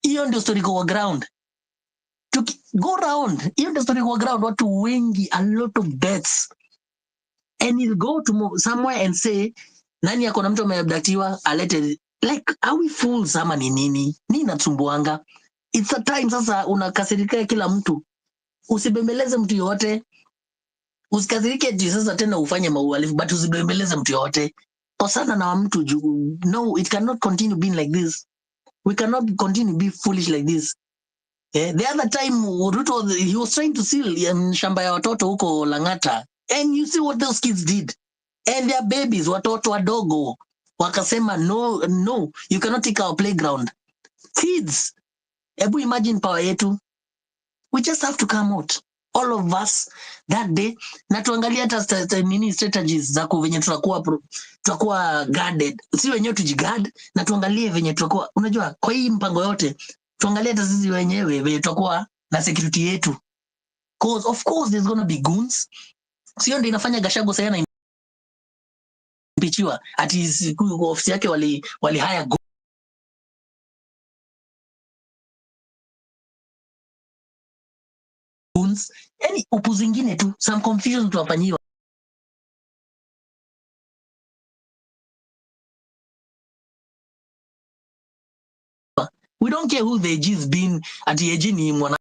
Hiyo ndio story kwa ground. To go round. Hiyo ndio story kwa ground. Watu wengi, a lot of deaths. And he'll go to somewhere and say, nani ako na mtu ameabductiwa, alete. Like, are we fools ama ni nini? Nini inasumbuanga? It's a time sasa unakasirika kila mtu. Usibembeleze mtu yote. Usikasirike eti sasa tena ufanye mauhalifu, but usibembeleze mtu yote. Kosana na mtu juu. No, it cannot continue being like this. We cannot continue be foolish like this. Yeah, the other time Ruto, he was trying to steal shamba ya watoto huko Lang'ata. And you see what those kids did. And their babies, watoto wadogo. Wakasema, no, you cannot take our playground. Kids, ebu imagine power yetu. We just have to come out. all of us that day, na tuangalie hata nini strategies za venye tutakuwa guarded, si wenyewe tujiguard, na tuangalie venye tutakuwa, unajua, kwa hii mpango yote tuangalie hata sisi wenyewe venye tutakuwa na security yetu, cause of course there's gonna be goons. Sio ndio inafanya Gachagua sasa anaimpeachiwa ati kwa ofisi yake wali hire goons, yani upu zingine tu, some confusion tunafanyiwa. We don't care who the AG has been, ati AG ni mwana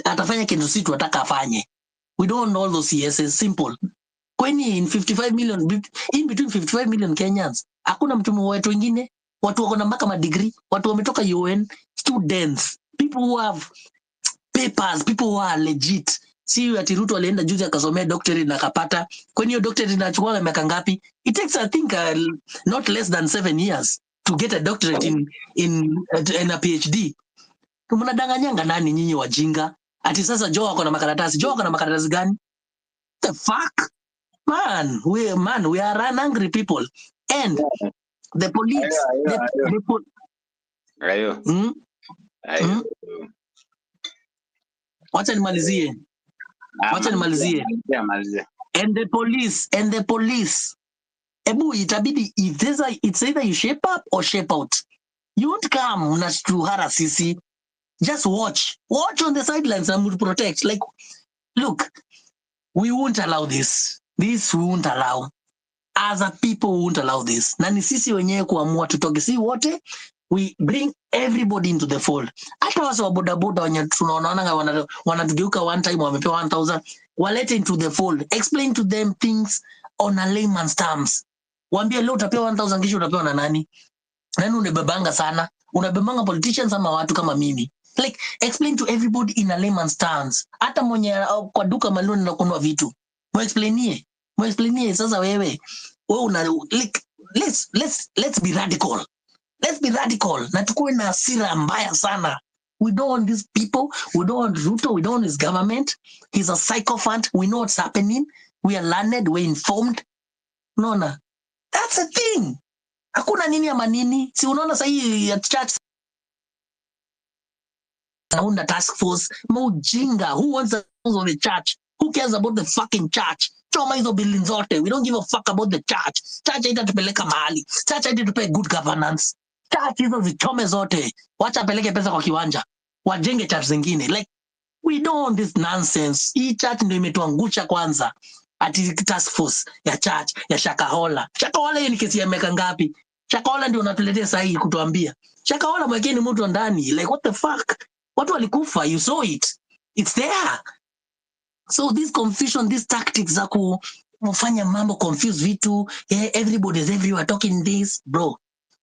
atafanya kitu si tunataka afanye. We don't know all those CSs, simple. Kwani in 55 million, in between 55 million Kenyans, hakuna mtu wetu wengine, watu wako na mpaka madegree, watu wametoka UN, students, people who have papers, people who are legit. Si ati Ruto alienda juzi akasomea doctorate na akapata. Kwani hiyo doctorate inachukua miaka ngapi? It takes, I think, not less than 7 years to get a doctorate in a PhD. Mnadanganyanga nani nyinyi wajinga? Ati sasa Joe ako na makaratasi. Joe ako na makaratasi gani? The fuck? Man, we are an angry people. And the police, Ayo. Ayo. Wacha nimalizie. Wacha nimalizie. And the police. Ebu itabidi, if there's a, it's either you shape up or shape out. You won't come mnatuhara sisi. Just watch. Watch on the sidelines and we'll protect. Like, look, we won't allow this. This we won't allow. As a people, we won't allow this. Na ni sisi wenyewe kuamua tutoke. Si wote, we bring everybody into the fold. Hata wase wa bodaboda wenye tunaonaona wanatugeuka one time wamepewa 1000, walete into the fold. Explain to them things on a layman's terms. Waambie leo utapewa 1000, kesho utapewa na nani? Nani unabebanga sana? Unabebanga politicians ama watu kama mimi? Like, explain to everybody in a layman's terms. Hata mwenye kwa duka maloni na kununua vitu, muexplainie. Sasa wewe una, like, let's be radical. Let's be radical. Na tukuwe na hasira mbaya sana. We don't want these people. We don't want Ruto. We don't want his government. He's a sycophant. We know what's happening. We are learned. We're informed. Unaona? That's the thing. Hakuna nini ama nini. Si unaona sahi ya church naunda task force. Mujinga. Who wants the on the church? Who cares about the fucking church? Choma hizo buildings zote. We don't give a fuck about the church. Church haitatupeleka mahali. Church haitatupea good governance. Church hizo zichome zote. Wacha apeleke pesa kwa kiwanja. Wajenge church zingine. Like, we don't want this nonsense. Hii church ndio imetuangusha kwanza. Ati task force ya church ya Shakahola. Shakahola hiyo ni kesi ya miaka ngapi? Shakahola ndio unatuletea sasa hii kutuambia. Shakahola mwekeni mtu ndani. Like, what the fuck? Watu walikufa, you saw it. It's there. So this confusion, these tactics za kufanya mambo confuse vitu, yeah, everybody's everywhere talking this, bro.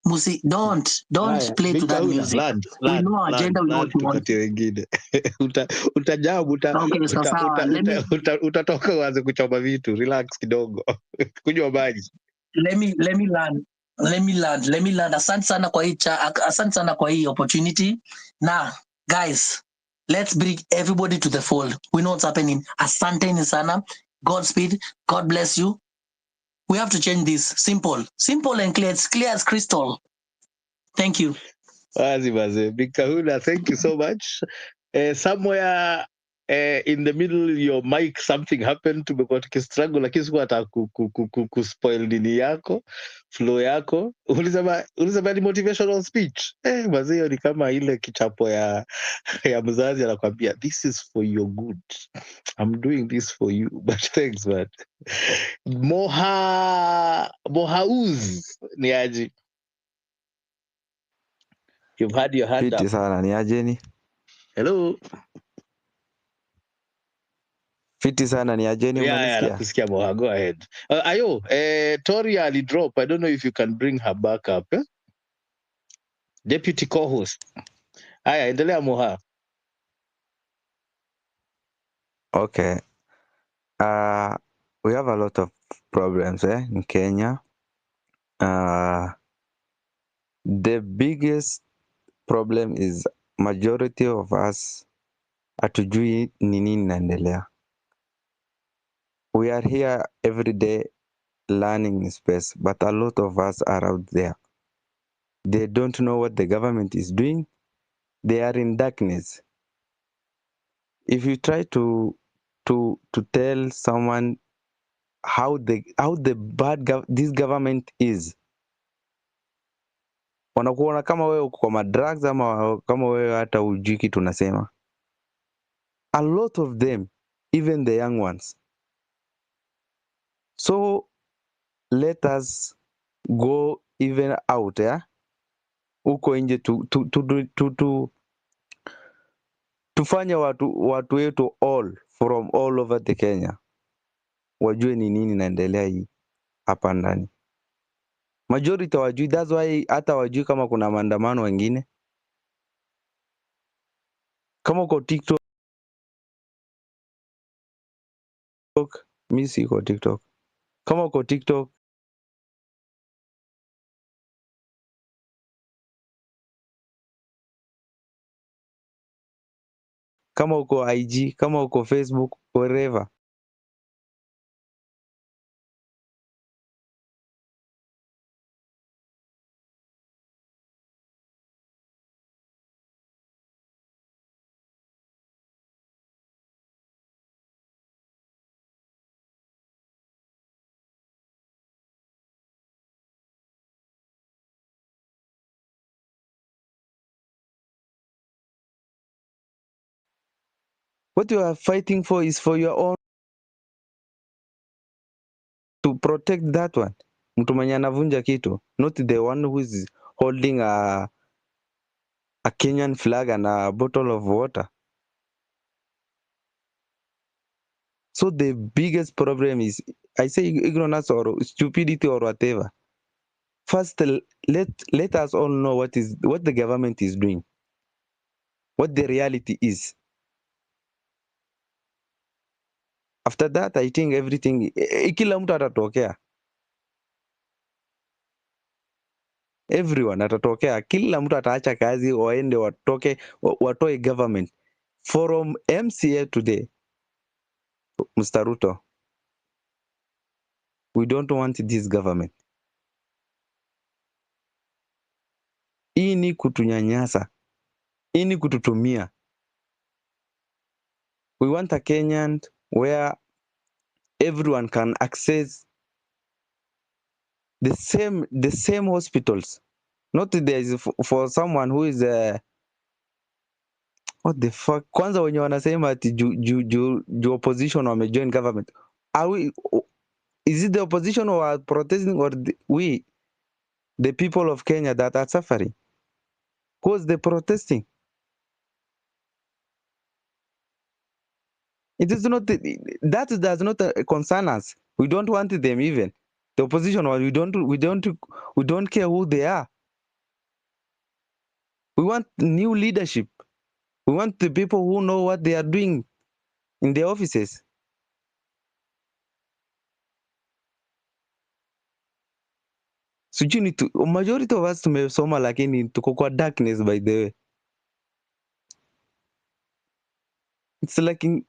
Musi, don't Haya, play to that Victor, music. Land, We land, know our land, agenda, we know land, what we want. tupatie wengine. Utajam, Okay, sawa. utatoka uanze kuchoma vitu. Relax kidogo. Kunywa maji. Let me land. Let me land. Asante sana kwa hii asante sana kwa hii opportunity. Now, guys, let's bring everybody to the fold. We know what's happening. Asanteni sana. Godspeed. God bless you. We have to change this. Simple. Simple and clear. It's clear as crystal. Thank you. Wazi wazi. Big Kahuna, thank you so much. Somewhere in the middle your mic something happened, tumekuwa tukistruggle lakini sikuwa hata kuspoil nini yako, flow yako. Ulisema ni motivational speech. Mazee hiyo ni kama ile kichapo ya mzazi anakuambia this is for your good. I'm doing this for you. But thanks man. Mohauz ni aje? You've had your hand Fiti up. sana ni ajeni. Hello. Fiti sana ni ajeni, Yeah, unanisikia? nakusikia Moha, go ahead. Ayo, Toria alidrop. I don't know if you can bring her back up. Eh? Deputy co-host. Haya, endelea Moha. Okay. We have a lot of problems in Kenya. The biggest problem is majority of us hatujui ni nini inaendelea. We are here every day learning in space, but a lot of us are out there. They don't know what the government is doing. They are in darkness. If you try to tell someone how the bad this government is, wanakuona kama wewe uko kwa madrugs ama kama wewe hata hujui kitu unasema. A lot of them, even the young ones. So let us go even out, yeah? Huko nje tu tufanye watu wetu all from all over the Kenya wajue ni nini inaendelea hii hapa ndani. Majority hawajui, that's why hata wajui kama kuna maandamano wengine. Kama uko TikTok, mi siko TikTok. Kama uko TikTok, kama uko IG, kama uko Facebook, wherever. What you are fighting for is for your own, to protect that one. Mtu mwenye anavunja kitu, not the one who is holding a Kenyan flag and a bottle of water. So the biggest problem is, I say ignorance or stupidity or whatever. First, let us all know what the government is doing, what the reality is. After that, I think everything, kila mtu atatokea. Everyone atatokea. Kila mtu ataacha kazi, waende watoke, watoe government. From MCA today, Mr. Ruto, we don't want this government. Hii ni kutunyanyasa. Hii ni kututumia. We want a Kenyan where everyone can access the same hospitals. Not there is for someone who is what the fuck. Kwanza wenye wanasema ati ju opposition wamejoin government. Is it the opposition who are protesting or we, the people of Kenya that are suffering? Who is the protesting? It is not, that does not concern us. We don't want them even. The opposition, we don't care who they are. We want new leadership. We want the people who know what they are doing in their offices. Sijui ni tu, majority of us tumesoma lakini tuko kwa darkness by the way. It's like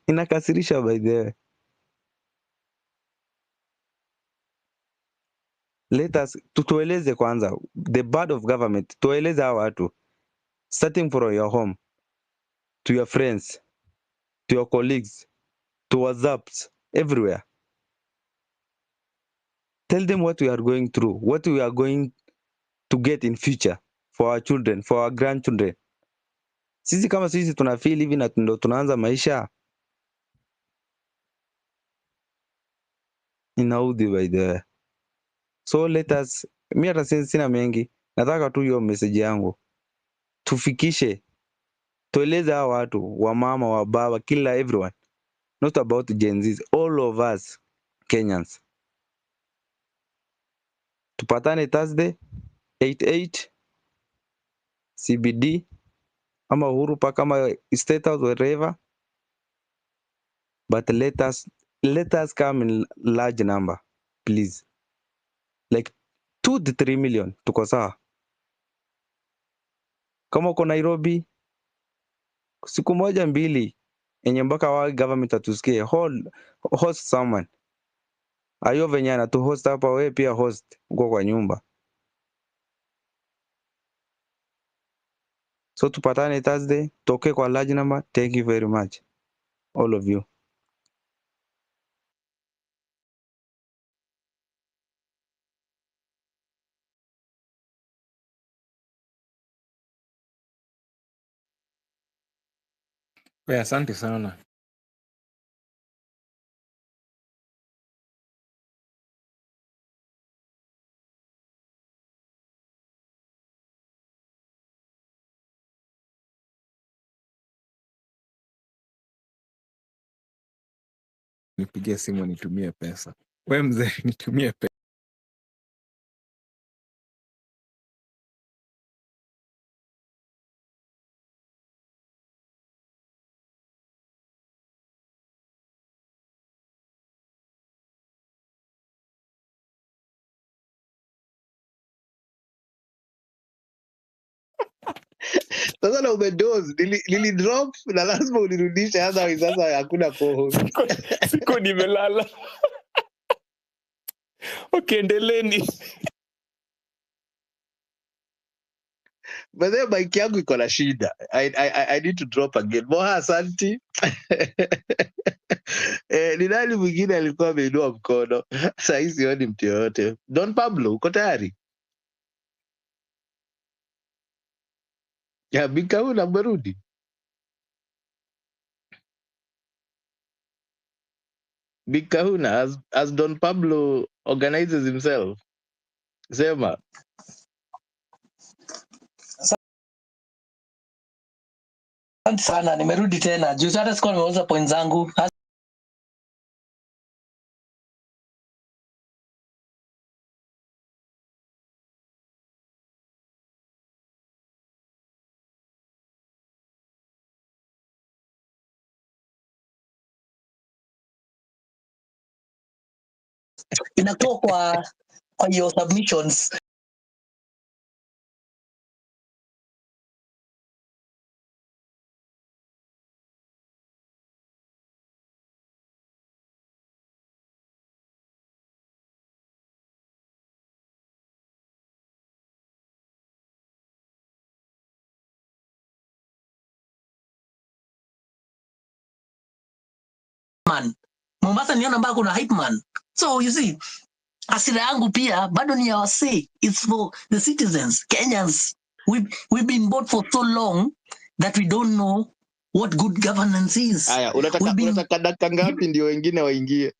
inakasirisha by the way. Let us tutueleze kwanza the bad of government. Tueleze hawa watu, starting from your home to your friends to your colleagues to WhatsApps everywhere. Tell them what we are going through, what we are going to get in future for our children, for our grandchildren. Sisi kama sisi tuna feel hivi na ndo tunaanza maisha. Inaudhi by the way. So let us, mi hata sina mengi, nataka tu hiyo message yangu tufikishe, tueleze hawa watu, wa mama, wa baba, kila everyone. Not about Gen Zs, all of us Kenyans. Tupatane Thursday 88 CBD ama Uhuru Park ama State House, wherever, but let us come in large number, please, like 2 to 3 million, tuko sawa. Kama uko Nairobi, siku moja mbili yenye mpaka wa government atusikie, host someone. Ayo venye anatuhost hapa, wewe pia host uko kwa nyumba. So tupatane Thursday, toke kwa large number. Thank you very much, all of you. We, asante sana. Nipigie simu nitumie pesa. We mzee, nitumie pesa. Sasa na umedoze, nili drop na lazima unirudishe, otherwise sasa hakuna co-host. Siko nimelala. Okay, endeleeni. But then mic yangu iko na shida. I need to drop again. Moha, asanti. Ni nani mwingine alikuwa ameinua mkono? Saa hii sioni mtu yoyote. Don Pablo, uko tayari? Ya, Bikauna mmerudi. Big Kahuna, as Don Pablo organizes himself. Sema. Asante sana, nimerudi tena. Juu hata sikuwa nimeuza point zangu. Inatoka kwa your submissions. Man. Mombasa niona mpaka kuna hype man. So you see, hasira yangu pia bado ni ya wasee. It's for the citizens, Kenyans. We've been bought for so long that we don't know what good governance is. Aya, unataka We've been unataka dakika ngapi ndio wengine waingie?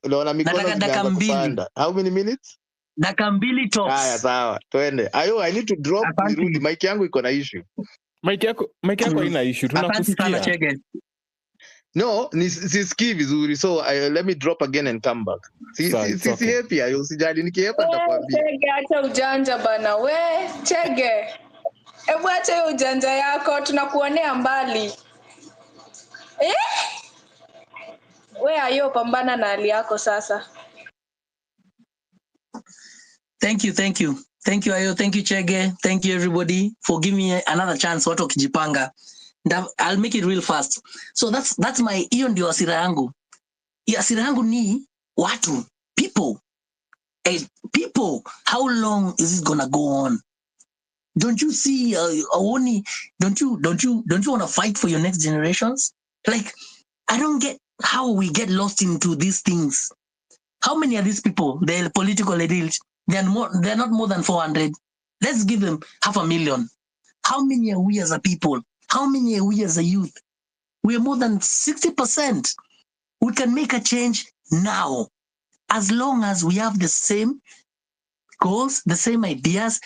Naona mikono Nataka dakika zimeanza 2. kupanda. How many minutes? Dakika 2 tops. Haya, sawa. Twende. Ayo, I need to drop nirudi. Mic yangu iko na issue. Mic yako haina issue, Asante sana, tunakusikia. Chege. No, ni sisikii vizuri. So let me drop again and come back. Si Sawa, si it's si okay. siepi ayo, usijali, nikiepa We, nitakwambia. Chege, acha ujanja bana. We Chege, hebu acha hiyo ujanja yako, tunakuonea mbali, eh? We ayo, pambana na hali yako sasa. Thank you, thank you. Thank you, Ayo. Thank you, Chege. Thank you, everybody, for giving me another chance. Watu wakijipanga. I'll make it real fast. So that's my, hiyo ndio hasira yangu. Hiyo hasira yangu ni watu, people. People, how long is it gonna go on? Don't you see, Awoni, don't you want to fight for your next generations? Like, I don't get how we get lost into these things. How many are these people? They're political elites. They're not more than 400. Let's give them 500,000. How many are we as a people? How many are we as a youth? We are more than 60%. We can make a change now. As long as we have the same goals, the same ideas,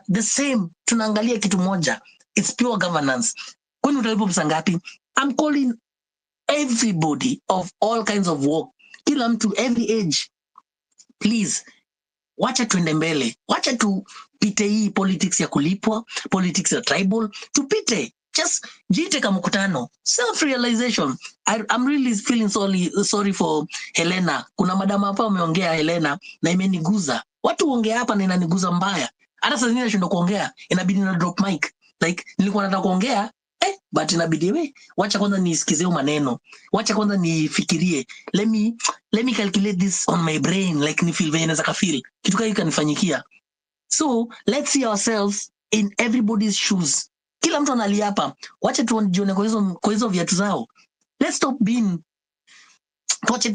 the same, tunaangalia kitu moja. It's pure governance. Kwani utalipwa pesa ngapi? I'm calling Everybody of all kinds of work, kila mtu, every age, please wacha tuende mbele, wacha tupite hii politics ya kulipwa, politics ya tribal, tupite. Just jiite kama mkutano, self realization. I'm really feeling sorry for Helena. Kuna madama hapa wameongea Helena na imeniguza. Watu huongea hapa na inaniguza mbaya. Hata saa zingine nashindwa kuongea, inabidi na drop mic. Like nilikuwa nataka kuongea but inabidi we wacha kwanza nisikize hayo maneno, wacha kwanza nifikirie, let me calculate this on my brain, like ni feel venye naweza ka feel kitu kama hiyo kanifanyikia. So let's see ourselves in everybody's shoes. Kila mtu analia hapa, wacha tujione kwa hizo viatu zao. Let's stop being, tuache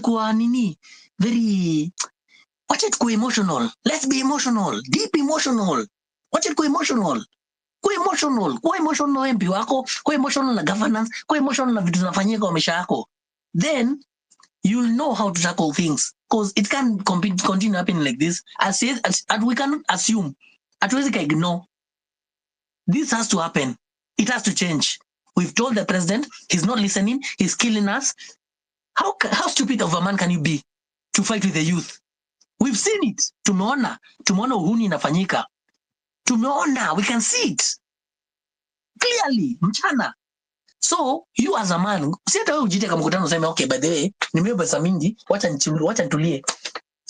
kuwa nini, very, wacha tukuwe emotional. Let's be emotional, deep emotional. Wacha tukuwe emotional, kuwa emotional, kuwa emotional na MP wako, kuwa emotional na governance, kuwa emotional na vitu zinafanyika kwa maisha yako. Then you'll know how to tackle things, because it can continue happening like this as we cannot assume, hatuwezi ka ignore. This has to happen. It has to change. We've told the president, he's not listening, he's killing us. How stupid of a man can you be to fight with the youth? We've seen it. Tumeona uhuni inafanyika. Tumeona, we can see it clearly mchana. So you as a man, si hata wewe ujiite kama mkutano useme, "Okay, by the way, nimeiba pesa mingi, wacha nitulie,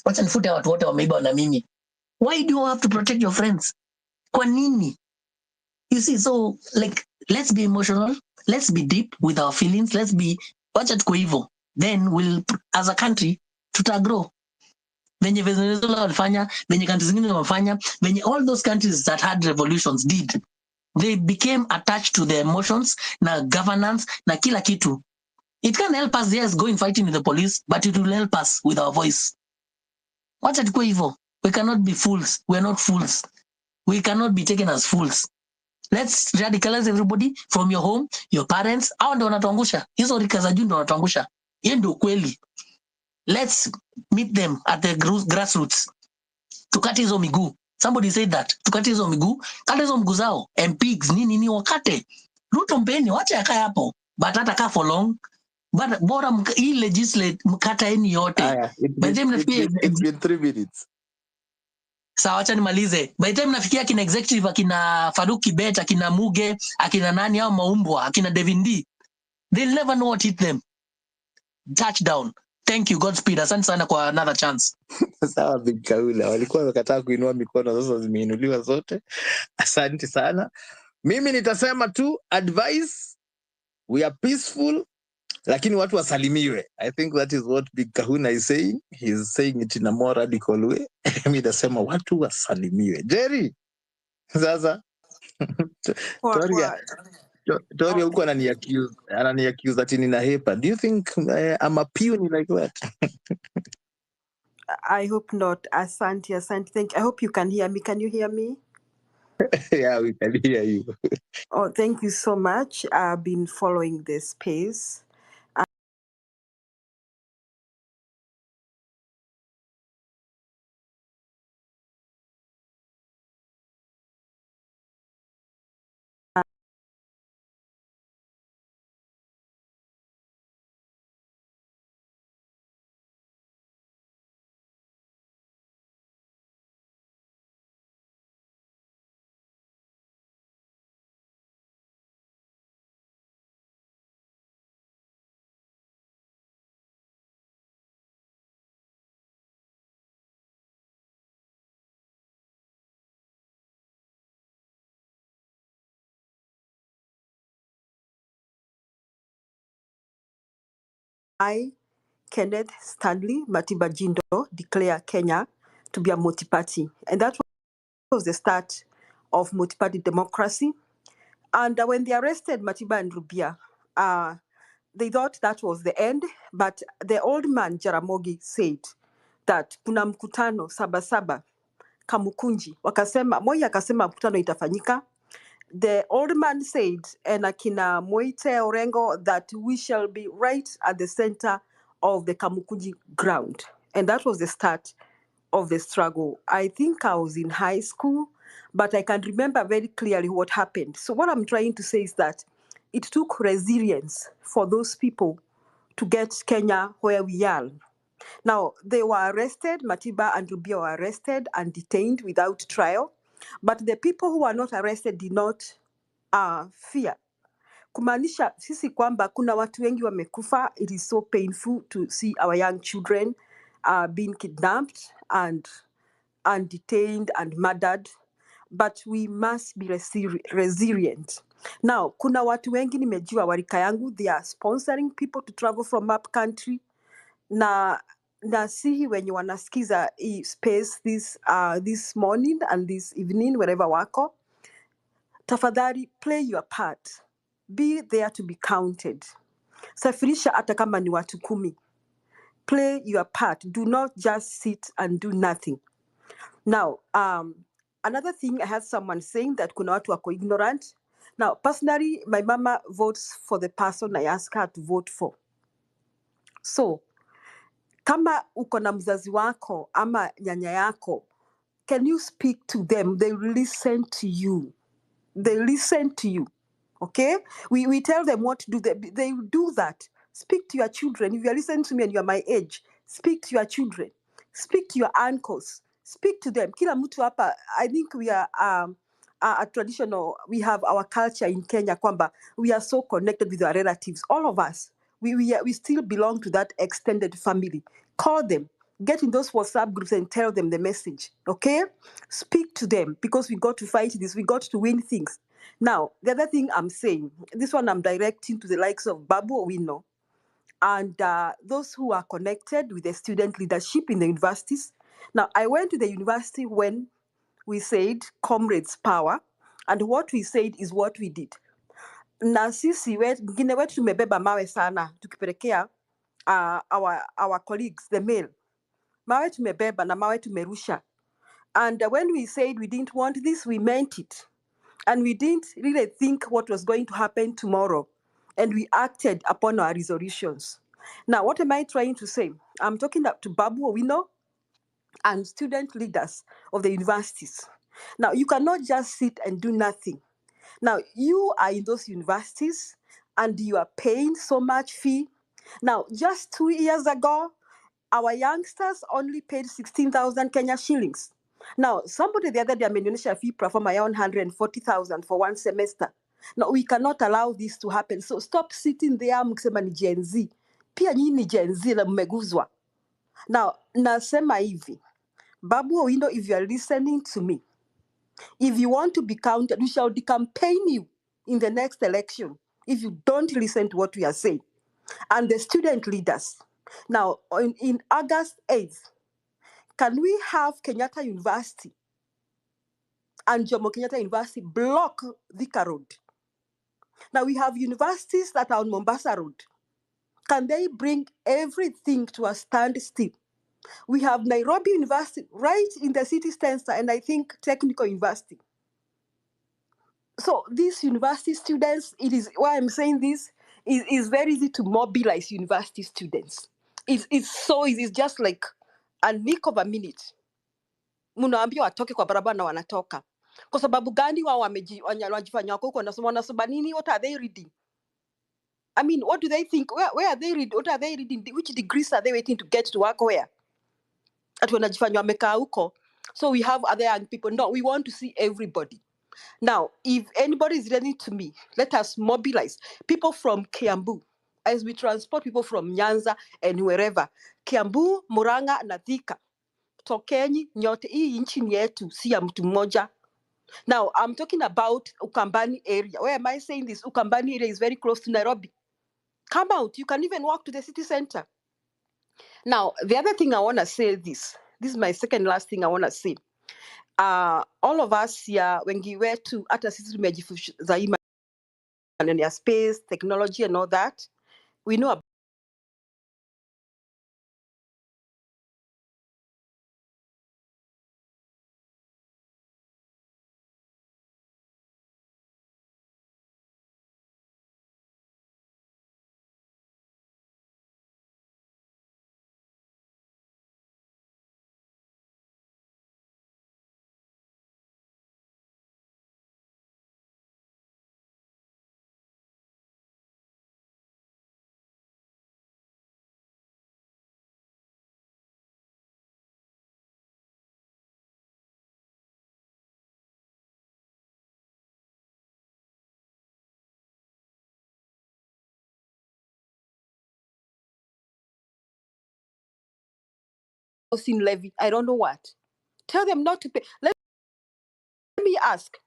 wacha nifute watu wote wameiba na mimi." Why do you have to protect your friends? Kwa nini? You see, so like, let's be emotional, let's be deep with our feelings, let's be, wacha tuko hivyo. Then we'll, as a country, tutagrow venye Venezuela walifanya, venye countries zingine wamefanya, venye all those countries that had revolutions did. They became attached to their emotions na governance na kila kitu. It can help us, yes, go in fighting with the police, but it will help us with our voice. Wacha tukue hivyo. We cannot be fools. We are not fools. We cannot be taken as fools. Let's radicalize everybody from your home, your parents. Hao ndio wanatuangusha. Hizo rika za juu ndio wanatuangusha. Hiyo ndio ukweli. Let's meet them at the grassroots. Tukate hizo miguu. Somebody said that. Tukate hizo miguu, kate hizo miguu zao. MPs nini nini wakate. Ruto mpeni, wacha akae hapo. But hata kaa for long. But bora hii legislate mkataeni yote. Aya, By the time nafikia it's been 3 minutes. Sawa, acha nimalize. By the time nafikia akina executive, akina Faruk Kibet, akina Muge, akina nani au maumbwa, akina Devin D, they'll never know what hit them. Touchdown. Thank you, Godspeed. Asante sana kwa another chance. Sawa, Big Kaula, walikuwa wamekataa kuinua mikono, sasa zimeinuliwa zote. Asante sana. Mimi nitasema tu advice, we are peaceful, lakini watu wasalimiwe. I think that is what Big Kahuna is saying. He is saying it in a more radical way. Mi nasema watu wasalimiwe. Jerry, sasa Poa Toria, poa. Toria huko anani accuse ati ninahepa. Do you think I'm a puny like that? I hope not. Asante, asante. Thank. I hope you can hear me. Can you hear me? Yeah, we can hear you. Oh, thank you so much. I've been following this space. I, Kenneth Stanley Matiba Jindo, declare Kenya to be a multi-party. And that was the start of multi-party democracy. And when they arrested Matiba and Rubia, they thought that was the end. But the old man, Jaramogi, said that kuna mkutano Saba Saba Kamukunji. Wakasema, Moi akasema mkutano itafanyika. The old man said, and akina Moite Orengo, that we shall be right at the center of the Kamukunji ground. And that was the start of the struggle. I think I was in high school, but I can remember very clearly what happened. So what I'm trying to say is that It took resilience for those people to get Kenya where we are. Now, they were arrested, Matiba and Rubia were arrested and detained without trial. But the people who were not arrested did not fear. Kumaanisha sisi kwamba kuna watu wengi wamekufa. It is so painful to see our young children being kidnapped and detained and murdered, but we must be resilient. Now, kuna watu wengi nimejua wa rika yangu, they are sponsoring people to travel from up country na nasihi wenye wanasikiza hii space this morning and this evening wherever wako, tafadhali play your part, be there to be counted. Safirisha hata kama ni watu 10. Play your part. Do not just sit and do nothing. Now, another thing, I had someone saying that kuna watu wako ignorant. Now, personally, my mama votes for the person I ask her to vote for. So, kama uko na mzazi wako ama nyanya yako, can you speak to them? They listen to you. They listen to you. Okay? We tell them what to do. They do that. Speak to your children. If you are listening to me and you are my age, speak to your children. Speak to your uncles. Speak to them. Kila mtu hapa, I think we are a traditional, we have our culture in Kenya kwamba we are so connected with our relatives. All of us, we still belong to that extended family. Call them. Get in those WhatsApp groups and tell them the message, okay? Speak to them because we got to fight this. We got to win things. Now, the other thing I'm saying, this one I'm directing to the likes of Babu Owino and those who are connected with the student leadership in the universities. Now, I went to the university when we said comrades power, and what we said is what we did. Na sisi wengine wetu tumebeba mawe sana tukipelekea our colleagues the mail. Mawe tumebeba na mawe tumerusha. And when we said we didn't want this, we meant it. And we didn't really think what was going to happen tomorrow. And we acted upon our resolutions. Now, what am I trying to say? I'm talking up to Babu Owino and student leaders of the universities. Now, you cannot just sit and do nothing. Now, you are in those universities and you are paying so much fee. Now, just 2 years ago, our youngsters only paid 16,000 Kenya shillings. Now, somebody the other day amenionyesha fee platform around 140,000 for one semester. Now, we cannot allow this to happen. So stop sitting there mkisema ni Gen Z. Pia nyinyi ni Gen Z na mmeguzwa. Now, nasema hivi, Babu Owino, if you are listening to me, if you want to be counted, we shall decampaign you in the next election if you don't listen to what we are saying. And the student leaders. Now, in August 8th, can we have Kenyatta University and Jomo Kenyatta University block Thika Road? Now, we have universities that are on Mombasa Road. Can they bring everything to a standstill? We have Nairobi University right in the city center, and I think Technical University. So these university students, it is why I'm saying this, is very easy to mobilize university students. It's so easy. It's just like a nick of a minute. Mnaambiwa watoke kwa barabara na wanatoka. Kwa sababu gani wao wanajifanya wako huko wanasoma, wanasoma nini? What are they reading? I mean, what do they think? Where are they reading? What are they reading? Which degrees are they waiting to get to work where? Ati wanajifanya wamekaa huko. So we have other young people. No, we want to see everybody. Now, if anybody is listening to me, let us mobilize people from Kiambu as we transport people from Nyanza and wherever. Kiambu, Murang'a na Thika. Tokeni nyote, hii nchi ni yetu, si ya mtu mmoja. Now, I'm talking about Ukambani area. Where am I saying this? Ukambani area is very close to Nairobi. Come out. You can even walk to the city center. Now, the other thing I want to say this. This is my second last thing I want to say. All of us here, wengi wetu, hata sisi tumejifunza hii maneno ya space, technology and all that. We know housing levy. I don't know what. Tell them not to pay. Let me ask,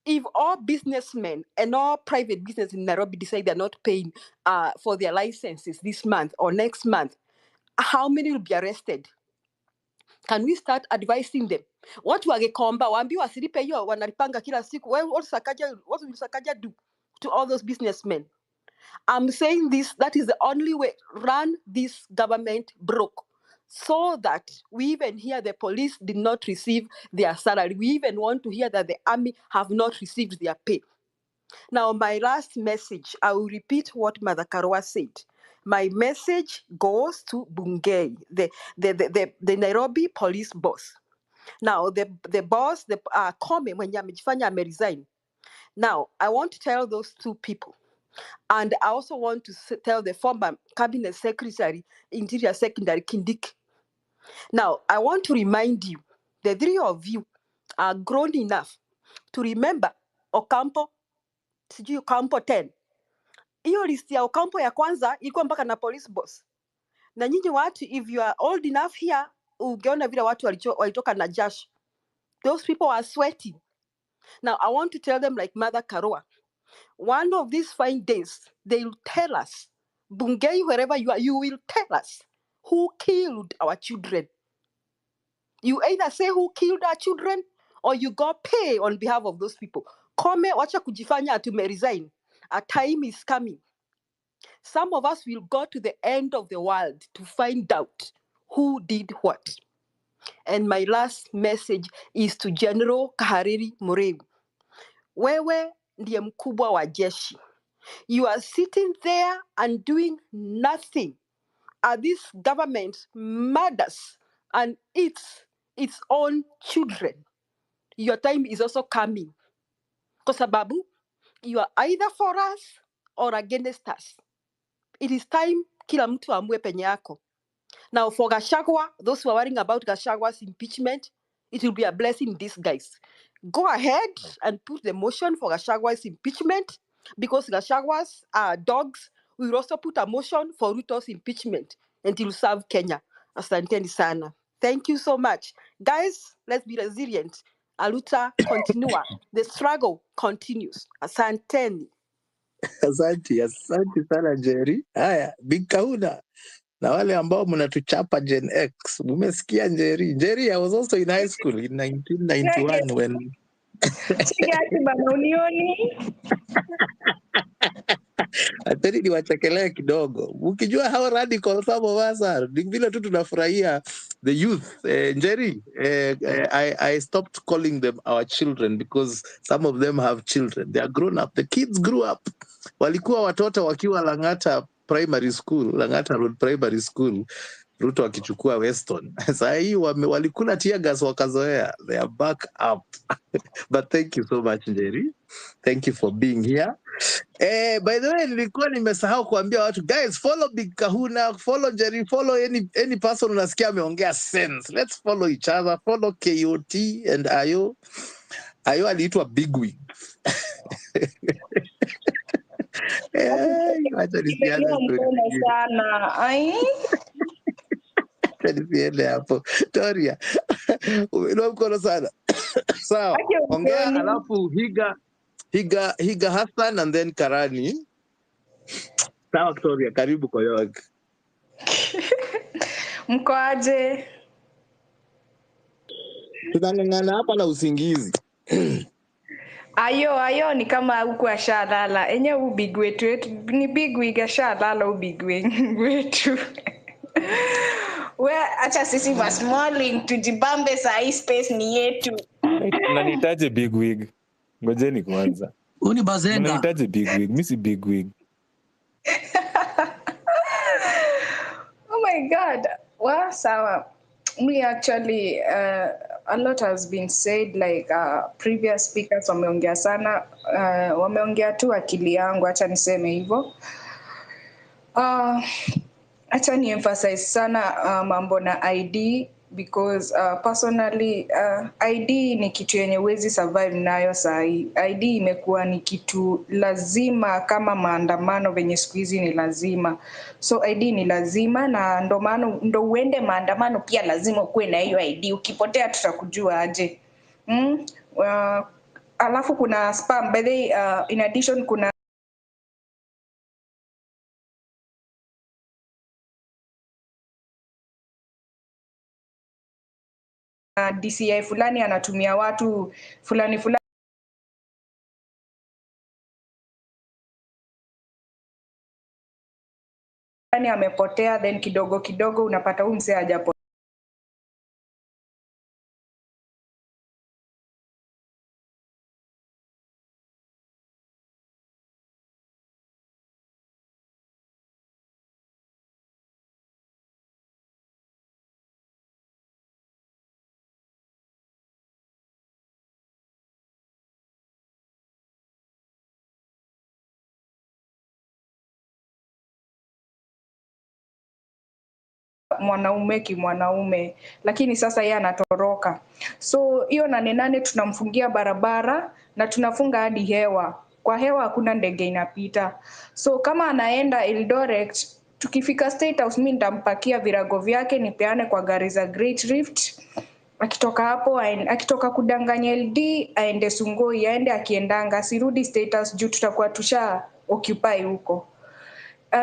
if all businessmen and all private business in Nairobi decide they're not paying for their licenses this month or next month, how many will be arrested? Can we start advising them? Watu wa Gikomba waambiwe wasilipe hiyo, wanalipanga kila siku. Well, what will Sakaja do to all those businessmen? I'm saying this, that is the only way. Run this government broke, so that we even hear the police did not receive their salary. We even want to hear that the army have not received their pay. Now, my last message, I will repeat what Mother Karua said. My message goes to Bungei, the Nairobi police boss. Now, the boss, the Kome, mwenye amejifanya ameresign. Now, I want to tell those two people, and I also want to tell the former cabinet secretary, Interior Secretary Kindiki. Now, I want to remind you, the three of you are grown enough to remember Ocampo, sijui Ocampo 10. Hiyo list ya Ocampo ya kwanza ilikuwa mpaka na police boss. Na nyinyi watu, if you are old enough here, ungeona vile watu walitoka na jasho. Those people are sweating. Now, I want to tell them, like Mother Karua, one of these fine days, they will tell us, Bungei, wherever you are, you will tell us who killed our children. You either say who killed our children, or you go pay on behalf of those people. Kome, wacha kujifanya ati resign. A time is coming. Some of us will go to the end of the world to find out who did what. And my last message is to General Kahariri Mureu. Wewe ndiye mkubwa wa jeshi. You are sitting there and doing nothing. This government murders and eats its own children. Your time is also coming. Kwa sababu, you are either for us or against us. It is time kila mtu amue penye yako. Now for Gachagua, those who are worrying about Gachagua's impeachment, it will be a blessing in disguise. Go ahead and put the motion for Gachagua's impeachment, because Gachagua's dogs will also put a motion for Ruto's impeachment and it will serve Kenya. Asanteni sana. Thank you so much. Guys, let's be resilient. Aluta continua. The struggle continues. Asanteni. Asante, asante sana Jerry. Haya, Big Kahuna na wale ambao mnatuchapa Gen X, umesikia Njeri? Njeri, I was also in high school in 1991 when Chege ati bana unioni? Acheni niwachekelee kidogo. Ukijua how radical some of us are, ni vile tu tunafurahia the youth. Njeri, I stopped calling them our children because some of them have children. They are grown up. The kids grew up. Walikuwa watoto wakiwa Lang'ata Primary School, Lang'ata Road Primary School, Ruto akichukua Weston. Saa hii walikula tear gas wakazoea. They are back up. But thank you so much, Njeri. Thank you for being here. By the way, nilikuwa nimesahau kuambia watu, guys, follow Big Kahuna, follow Jerry, follow any person unasikia ameongea sense. Let's follow each other, follow KOT and Ayo. Ayo aliitwa Big Wig. Wacha nisianze Nimeinua story mkono zingine. sana. Ai. Wacha nisiende hapo. Toria, umeinua mkono sana. Sawa, Aki ongea unioni. alafu Higa Hassan and then Karani. Sawa Victoria, karibu kwa York. Mko aje? Tunang'ang'ana hapa na usingizi. Ayo ayo ni kama huku ashalala. Enye huu big wetu ni big wig ashalala huu big wetu. We acha sisi wa smalling tujibambe saa hii space ni yetu. Mnanihitaji big wig? Ngojeni kwanza. Huyu ni bazenga. Mnanihitaji big wig? Mi si big wig. Oh my God. Well, sawa. Me actually, a lot has been said, like previous speakers wameongea sana, wameongea tu akili yangu, acha niseme hivyo. Acha ni emphasize sana mambo na ID. Because personally ID ni kitu yenye huwezi survive nayo sahi. ID imekuwa ni kitu lazima, kama maandamano venye siku hizi ni lazima. So ID ni lazima, na ndo maana ndo uende maandamano pia lazima ukuwe na hiyo ID. Ukipotea tutakujua aje? Alafu kuna spam by the way, in addition kuna DCI fulani anatumia watu fulani fulani amepotea, then kidogo kidogo unapata huyu msee hajapotea. Mwanaume kimwanaume, lakini sasa yeye anatoroka. So hiyo 8 8 tunamfungia barabara na tunafunga hadi hewa. Kwa hewa hakuna ndege inapita. So kama anaenda Eldoret, tukifika State House mi nitampakia virago vyake nipeane kwa gari za Great Rift. Akitoka hapo akitoka kudanganya LD aende Sungoi, aende akiendanga, asirudi State House juu tutakuwa tusha occupy huko.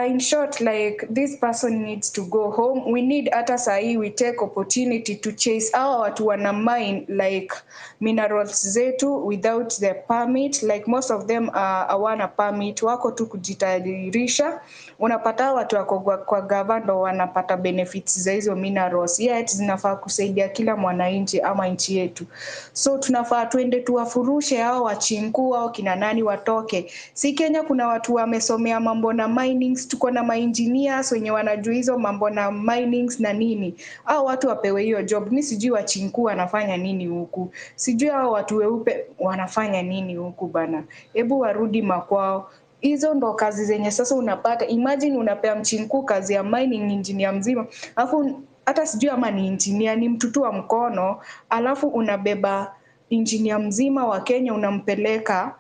In short, like, this person needs to go home. We need, hata sahii we take opportunity to chase hawa watu wana mine like minerals zetu without the permit. Like, most of them hawana permit, wako tu kujitajirisha. Unapata hawa watu wako kwa gava ndo wanapata benefits za hizo minerals, yet zinafaa kusaidia kila mwananchi ama nchi yetu. So tunafaa tuende tuwafurushe hao wachinku au kina nani watoke. Si Kenya kuna watu wamesomea mambo na minings, tuko na maengineers wenye wanajua hizo mambo na minings na nini. Hao watu wapewe hiyo job. Mi sijui wachinku wanafanya nini huku, sijui hao watu weupe wanafanya nini huku bana. Hebu warudi makwao. Hizo ndo kazi zenye sasa unapata. Imagine unapea mchinku kazi ya mining engineer mzima, alafu hata sijui ama ni engineer, ni mtu tu wa mkono, alafu unabeba engineer mzima wa Kenya unampeleka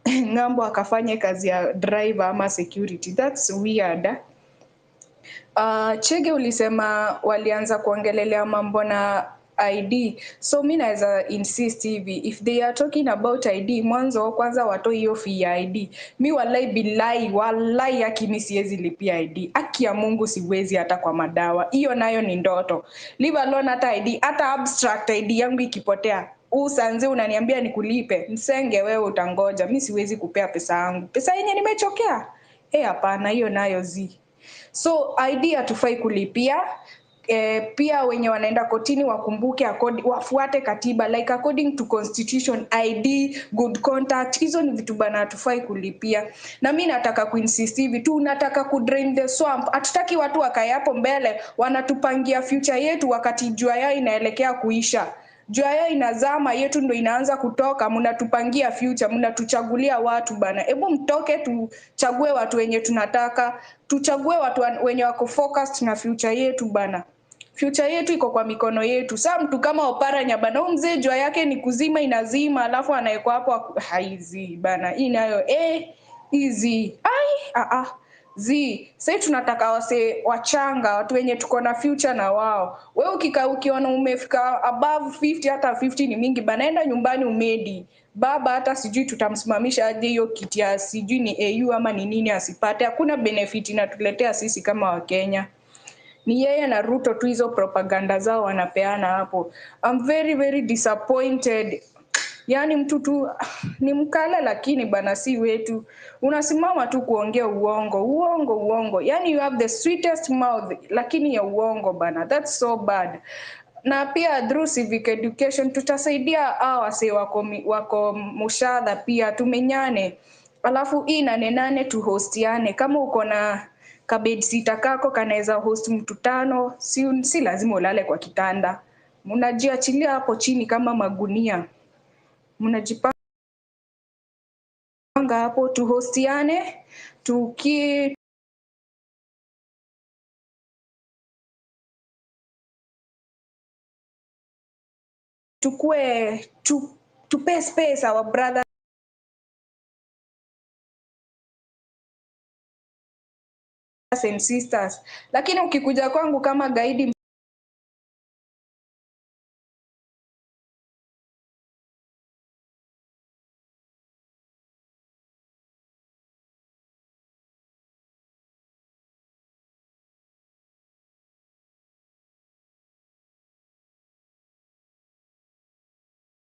ng'ambo akafanye kazi ya driver ama security. That's weird. Chege, ulisema walianza kuongelelea mambo na ID, so mi naweza insist hivi, if they are talking about ID, mwanzo kwanza watoe hiyo fee ya ID. Mi walai bilai walai haki mi siwezi lipia ID, haki ya Mungu siwezi, hata kwa madawa. Hiyo nayo ni ndoto. Leave alone hata ID, hata abstract ID yangu ikipotea usanze unaniambia nikulipe, msenge wewe, utangoja. Mi siwezi kupea pesa yangu, pesa yenye nimechokea. Hapana, hiyo nayo zi. So ID hatufai kulipia. Pia wenye wanaenda kotini wakumbuke wafuate katiba, like according to constitution, ID, good contact, hizo ni vitu bana hatufai kulipia. Na mi nataka kuinsist hivi tu, nataka kudrain the swamp. Hatutaki watu wakae hapo mbele wanatupangia future yetu wakati jua yao inaelekea kuisha. Jua yao inazama, yetu ndo inaanza kutoka. Mnatupangia future, mnatuchagulia watu bana. Hebu mtoke tuchague watu wenye tunataka, tuchague watu wenye wako focused na future yetu bana. Future yetu iko kwa mikono yetu. Saa mtu kama Oparanya bana, huyu mzee jua yake ni kuzima, inazima, alafu anawekwa hapo haizi bana. Hii nayo easy. Ai, ah ah. Zi, sasa tunataka wase wachanga, watu wenye tuko na future na wao. Wewe ukika ukiona umefika above 50, hata 50 ni mingi bana, enda nyumbani umedi. Baba hata sijui tutamsimamisha aje hiyo kiti ya sijui ni AU ama ni nini asipate. Hakuna benefit inatuletea sisi kama Wakenya. Ni yeye na Ruto tu, hizo propaganda zao wanapeana hapo. I'm very very disappointed. Yaani mtu tu ni mkale, lakini bana si wetu. Unasimama tu kuongea uongo, uongo, uongo. Yaani you have the sweetest mouth lakini ya uongo bana. That's so bad. Na pia through civic education tutasaidia hawa wasee wako mushadha pia tumenyane. Alafu hii 8 8 tuhostiane. Kama uko na kabedsitter kako kanaweza host mtu tano, si lazima ulale kwa kitanda. Mnajiachilia hapo chini kama magunia. Mnajipanga hapo tuhostiane, tuki Tukue tupe space our brothers and sisters. Lakini ukikuja kwangu kama gaidi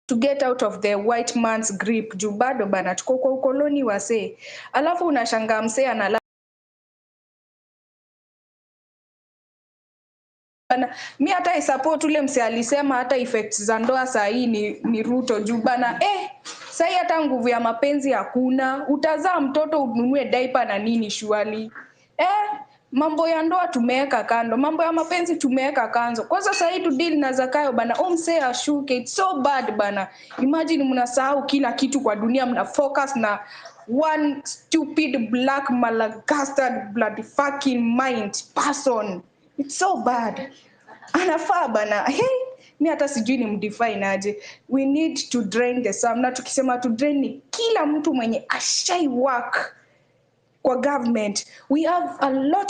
to get out of the white man's grip, juu bado bana tuko kwa ukoloni wasee. Alafu unashangaa msee analala bana. Mi hata I support ule msee alisema hata effects za ndoa saa hii ni Ruto, juu bana saa hii hata nguvu ya mapenzi hakuna. Utazaa mtoto ununue diaper na nini shuali. Mambo ya ndoa tumeweka kando, mambo ya mapenzi tumeweka kando. Kwanza saa hii tu deal na Zakayo bana, msee ashuke, it's so bad bana. Imagine mnasahau kila kitu kwa dunia, mna focus na one stupid black Madagascar bloody fucking mind person. It's so bad. Anafaa bana. Hey, mi hata sijui ni mdefine aje. We need to drain the sum. Na tukisema to drain ni kila mtu mwenye ashai work kwa government. We have a lot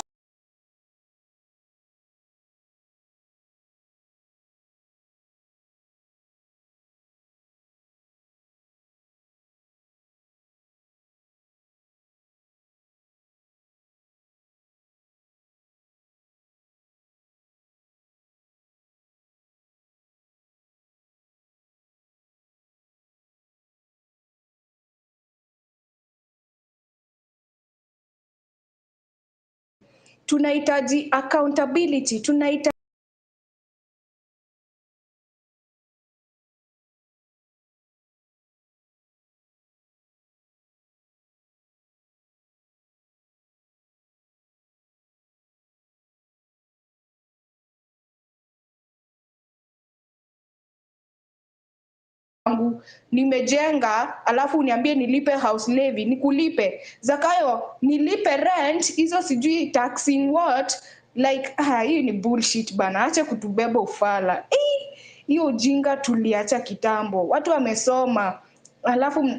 tunahitaji accountability, tunahitaji yangu nimejenga, alafu uniambie nilipe house levy, nikulipe Zakayo, nilipe rent hizo, sijui taxing what, like hii ni bullshit bana, acha kutubeba ufala. Hiyo ujinga tuliacha kitambo, watu wamesoma, alafu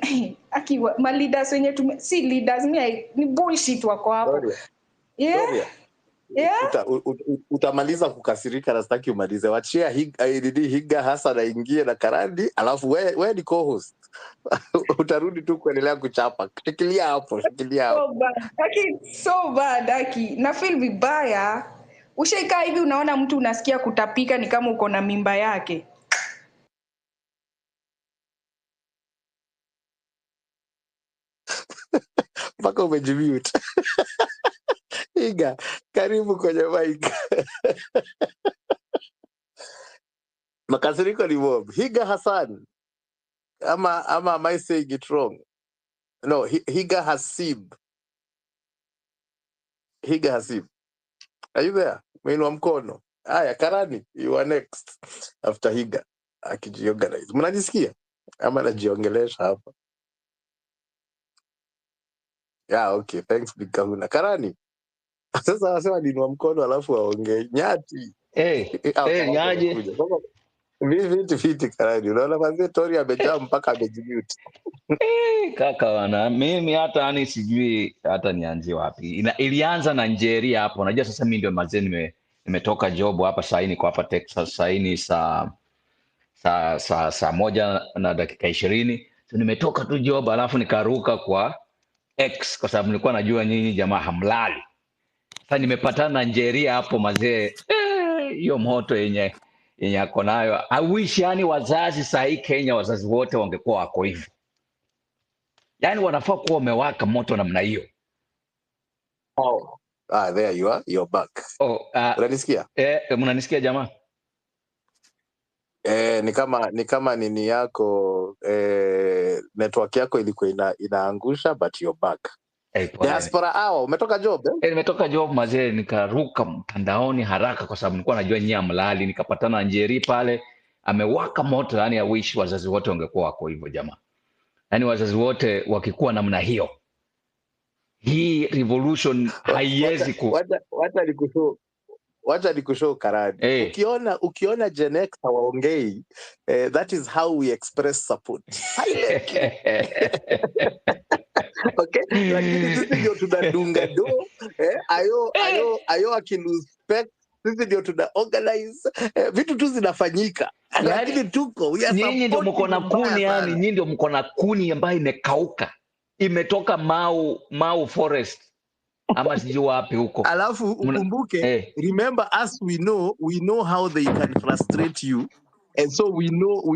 aki ma leaders wenye si leaders, ni bullshit wako hapo. Yeah. Gloria. Yeah. Utamaliza kukasirika na sitaki umalize. Wachia Higa Hassan aingie na Karandi, alafu we ni co-host. Utarudi tu kuendelea kuchapa. Shikilia hapo, shikilia hapo. So bad. Aki, so bad, aki. Na feel vibaya. Ushaikaa hivi unaona mtu unasikia kutapika ni kama uko na mimba yake. Mpaka umejimute. Higa, karibu kwenye mic. Makasiriko ni mob. Higa Hassan. Ama am I saying it wrong? No, Higa Hasib. Higa Hasib. Are you there? Mwinua mkono. Aya, Karani, you are next. After Higa akijiorganize. Mnajisikia? Ama najiongelesha hapa? Yeah, okay. Thanks Big Kahuna. Karani. Sasa wasema ninua mkono alafu waongee. Nyati. Hey, hey, nyaje. Viti viti Karani. Unaona manze Tori amejaa mpaka amejimute. Kaka wana, mimi hata yani sijui hata nianzie wapi. Ilianza na Nigeria hapo. Unajua sasa mimi ndio mazee nimetoka job hapa saa hii, niko hapa Texas saa hii ni saa 1:20. So nimetoka tu job alafu nikaruka kwa X kwa sababu nilikuwa najua nyinyi jamaa hamlali. Sasa nimepatana na Nigeria hapo mazee. Hiyo moto yenye ako nayo. I wish yani wazazi saa hii Kenya, wazazi wote wangekuwa wako hivyo. Yani wanafaa kuwa wamewaka moto namna hiyo. Oh. There you are, you're back. Oh, unanisikia? Mnanisikia jamaa? Ni kama nini yako, network yako ilikuwa inaangusha, but you're back. Diaspora hour, umetoka job eh? Nimetoka job mazee, nikaruka mtandaoni haraka kwa sababu nilikuwa najua nyinyi hamlali. Nikapatana na Njeri pale, amewaka moto. Yani I wish wazazi wote wangekuwa wako hivyo jamaa. Yani wazazi wote wakikuwa namna hiyo, hii revolution haiwezi ku Wacha nikushow Karani. Eh. Ukiona Gen X hawaongei, that is how we express support. Silently. Okay? Lakini sisi ndio tunadunga do, ayo akilose spec, sisi ndio tuna organize, vitu tu zinafanyika. Lakini Yani tuko, we are nyinyi ndio mko supporting na mbaya kuni, yani sana. nyinyi ndio mko na kuni ambayo imekauka, imetoka Mau Forest ama sijui wapi huko. Alafu ukumbuke, remember us, we know how they can frustrate you, and so we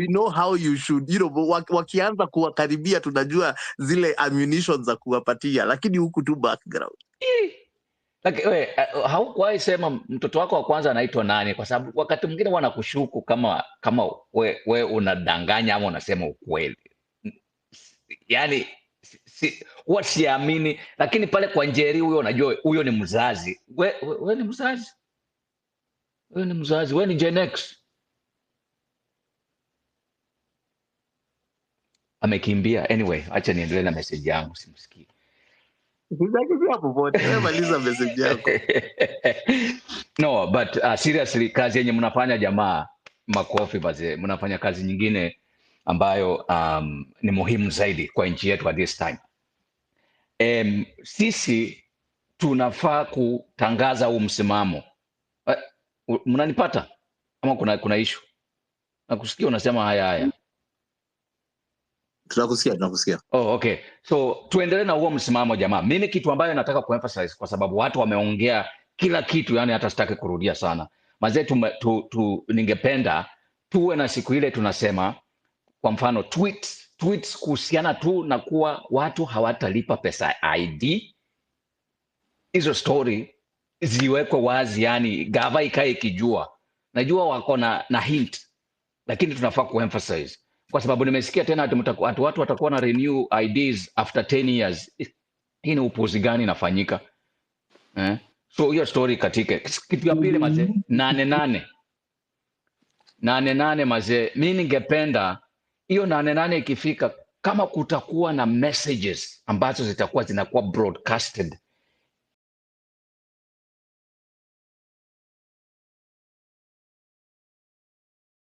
know how you should, you know, wakianza kuwakaribia tunajua zile ammunition za kuwapatia, lakini huku tu background. Like, we, haukuwahi sema mtoto wako wa kwanza anaitwa nani? Kwa sababu wakati mwingine wanakushuku kama we unadanganya ama unasema ukweli. Yani huwa siamini, lakini pale kwa Njeri huyo unajua huyo ni mzazi. We ni mzazi. We ni mzazi, we ni Gen X. Amekimbia. Anyway, acha niendelee na message yangu, simsikii. Sijakimbia popote. Wewe maliza message yako. No, but seriously, kazi yenye mnafanya jamaa, makofi bazee. Mnafanya kazi nyingine ambayo ni muhimu zaidi kwa nchi yetu at this time. Sisi tunafaa kutangaza huu msimamo. Mnanipata? Ama kuna issue? Nakusikia unasema haya haya. Tunakusikia. Oh, okay. So tuendelee na huo msimamo jamaa. Mimi kitu ambayo nataka kuemphasize kwa sababu watu wameongea kila kitu, yani hata sitaki kurudia sana. Mazee ningependa tuwe na siku ile tunasema kwa mfano tweets kuhusiana tu na kuwa watu hawatalipa pesa ID. Hizo story ziwekwe wazi, yani gava ikae ikijua. Najua wako na hint, lakini tunafaa kuemphasize. Kwa sababu nimesikia tena ati watu watakuwa na renew IDs after 10 years. Hii ni upuzi gani inafanyika? So hiyo story katike. Kitu ya pili mazee, 8-8. 8-8 mazee, mimi ningependa hiyo 8-8 ikifika, kama kutakuwa na messages ambazo zitakuwa zinakuwa broadcasted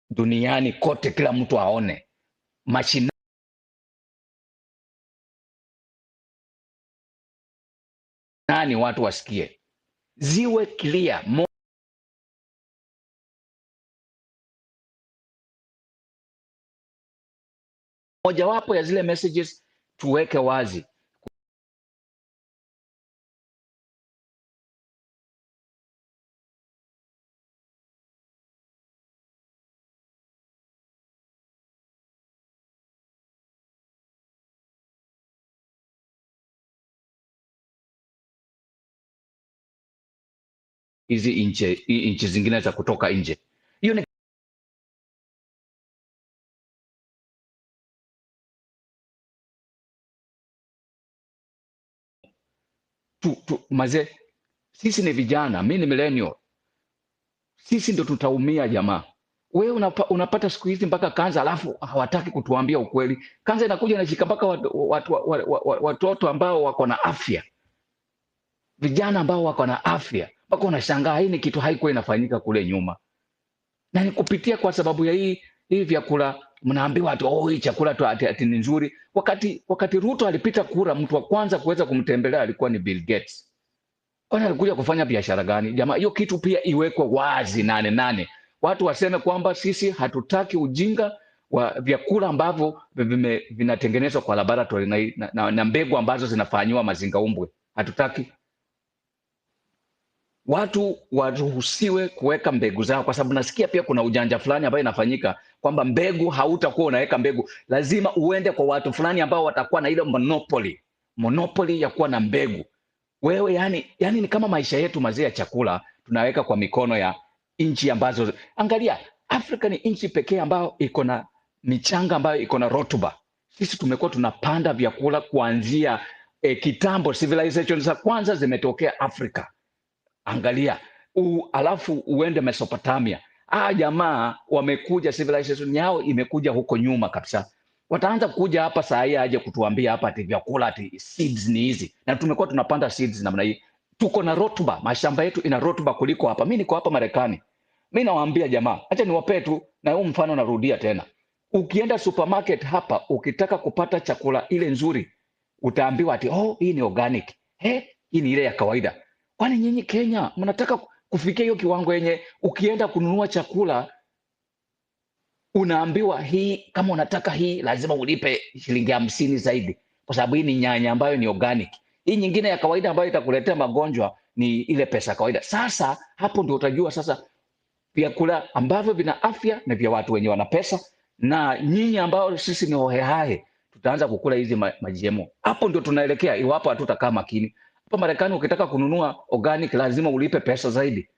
duniani kote, kila mtu aone, mashinani watu wasikie, ziwe clear. Mojawapo ya zile messages tuweke wazi hizi nchi zingine za kutoka nje. Hiyo ni mazee, sisi ni vijana, mimi ni millennial. Sisi ndo tutaumia jamaa. Wewe unapata siku hizi mpaka kansa, alafu hawataki kutuambia ukweli. Kansa inakuja inashika mpaka watoto ambao wako na afya. Vijana ambao wako na afya. Mpaka unashangaa hii ni kitu haikuwa inafanyika kule nyuma. Na ni kupitia kwa sababu ya hii vyakula, mnaambiwa ati, oh, hii chakula tu ati ni nzuri. Wakati Ruto alipita kura, mtu wa kwanza kuweza kumtembelea alikuwa ni Bill Gates. Kwani alikuja kufanya biashara gani? Jamaa, hiyo kitu pia iwekwe wazi 8-8. Watu waseme kwamba sisi hatutaki ujinga wa vyakula ambavyo vinatengenezwa kwa laboratory na mbegu ambazo zinafanywa mazingaumbwe. Hatutaki. Watu waruhusiwe kuweka mbegu zao, kwa sababu nasikia pia kuna ujanja fulani ambayo inafanyika kwamba mbegu hautakuwa unaweka mbegu, lazima uende kwa watu fulani ambao watakuwa na ile monopoly ya kuwa na mbegu. Wewe yani ni kama maisha yetu mazee ya chakula tunaweka kwa mikono ya nchi ambazo, angalia Afrika ni nchi pekee ambayo iko na michanga ambayo iko na rotuba. Sisi tumekuwa tunapanda vyakula kuanzia kitambo, civilization za kwanza zimetokea Afrika. Angalia, alafu uende Mesopotamia. Jamaa wamekuja, civilization yao imekuja huko nyuma kabisa. Wataanza kuja hapa saa hii aje kutuambia hapa ati vyakula ati seeds ni hizi. Na tumekuwa tunapanda seeds namna hii Tuko na rotuba, mashamba yetu ina rotuba kuliko hapa. Mi niko hapa Marekani, mi nawaambia jamaa, acha niwapee tu na huu mfano, narudia tena. Ukienda supermarket hapa, ukitaka kupata chakula ile nzuri, utaambiwa ati oh, hii ni organic, hii ni ile ya kawaida. Kwani nyinyi Kenya mnataka kufikia hiyo kiwango yenye ukienda kununua chakula unaambiwa hii, kama unataka hii lazima ulipe shilingi 50 zaidi, kwa sababu hii ni nyanya ambayo ni organic. Hii nyingine ya kawaida ambayo itakuletea magonjwa ni ile pesa kawaida. Sasa hapo ndio utajua sasa vyakula ambavyo vina afya na vya watu wenye wana pesa, na nyinyi ambao sisi ni hohehahe tutaanza kukula hizi ma-GMO. Hapo ndio tunaelekea iwapo hatutakaa makini. Hapa Marekani ukitaka kununua organic lazima ulipe pesa zaidi,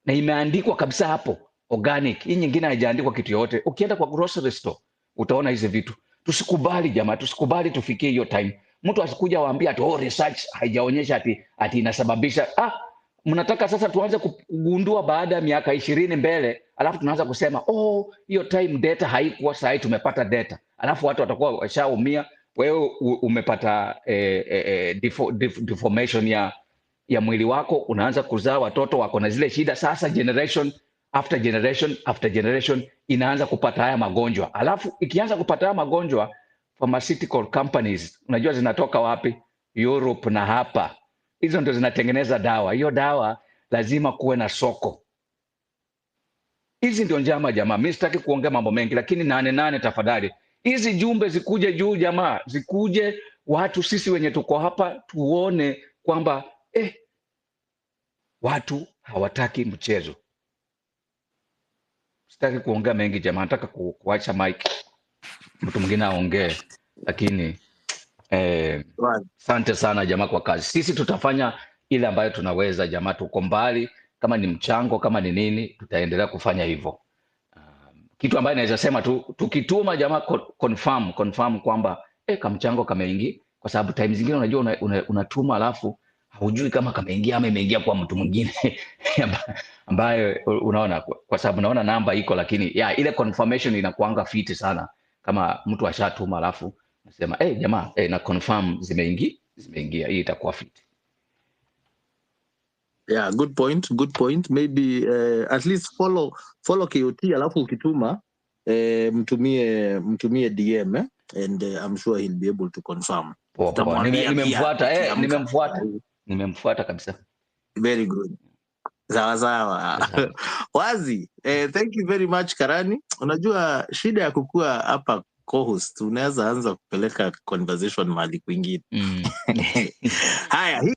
na imeandikwa kabisa hapo organic. Hii nyingine haijaandikwa kitu yoyote. Ukienda kwa grocery store utaona hizi vitu. Tusikubali jamaa, tusikubali tufikie hiyo time. Mtu asikuja waambia ati oh, research haijaonyesha ati inasababisha. Mnataka sasa tuanze kugundua baada ya miaka 20 mbele, alafu tunaanza kusema oh, hiyo time data haikuwa sahihi, tumepata data. Alafu watu watakuwa washaumia. Wewe umepata deformation ya mwili wako, unaanza kuzaa watoto wako na zile shida. Sasa generation after generation after generation inaanza kupata haya magonjwa. Alafu ikianza kupata haya magonjwa, pharmaceutical companies unajua zinatoka wapi? Europe na hapa. Hizo ndio zinatengeneza dawa. Hiyo dawa lazima kuwe na soko. Hizi ndio njama jamaa. Mimi sitaki kuongea mambo mengi, lakini 88 tafadhali. Hizi jumbe zikuje juu jamaa, zikuje watu sisi wenye tuko hapa tuone kwamba watu hawataki mchezo. Sitaki kuongea mengi jamaa, nataka kuacha mic mtu mwingine aongee, lakini asante sana jamaa kwa kazi. Sisi tutafanya ile ambayo tunaweza jamaa, tuko mbali, kama ni mchango kama ni nini tutaendelea kufanya hivyo. Kitu ambayo naweza sema tu, tukituma jamaa confirm kwamba kamchango kameingia, kwa sababu time zingine unajua unatuma alafu haujui kama kameingia ama imeingia kwa mtu mwingine ambaye unaona, kwa sababu naona namba iko, lakini ile confirmation inakuanga fiti sana kama mtu ashatuma alafu nasema jamaa na confirm zimeingia, hii itakuwa fiti. Yeah, good point. Maybe at least follow KOT alafu ukituma mtumie DM and I'm sure he'll be able to confirm. Poa. Nimemfuata nimemfuata kabisa. Very good. Sawa sawa. Wazi. Thank you very much Karani. Unajua shida ya kukua hapa co-host, unaweza anza kupeleka conversation mahali kwingine. Haya.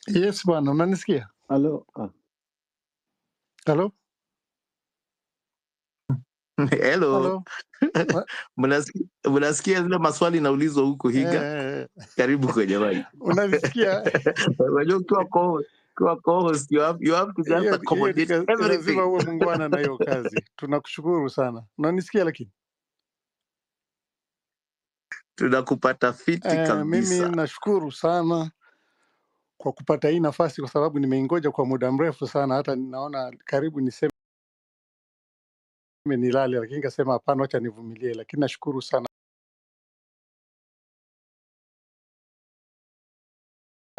Yes bwana, unanisikia? Halo. Halo? Hello. Halo. Mnasikia zile maswali naulizwa huko Higa? Karibu kwenye mic. Unanisikia? Unajua ukiwa co-host you have to just accommodate everything. Lazima uwe muungwana na hiyo kazi. Tunakushukuru sana. Unanisikia lakini? Tunakupata fiti kabisa. Mimi nashukuru sana kwa kupata hii nafasi, kwa sababu nimeingoja kwa muda mrefu sana, hata ninaona karibu niseme nilale, lakini nikasema hapana, acha nivumilie. Lakini nashukuru sana.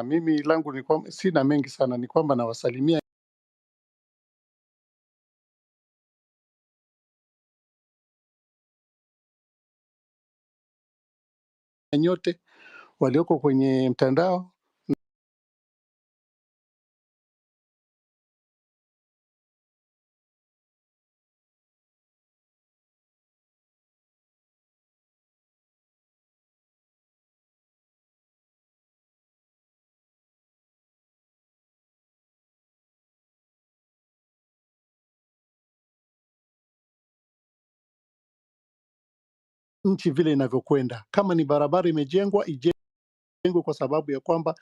Mimi langu ni kwamba sina mengi sana, ni kwamba nawasalimia nyote walioko kwenye mtandao nchi vile inavyokwenda. Kama ni barabara imejengwa, ijengwe kwa sababu ya kwamba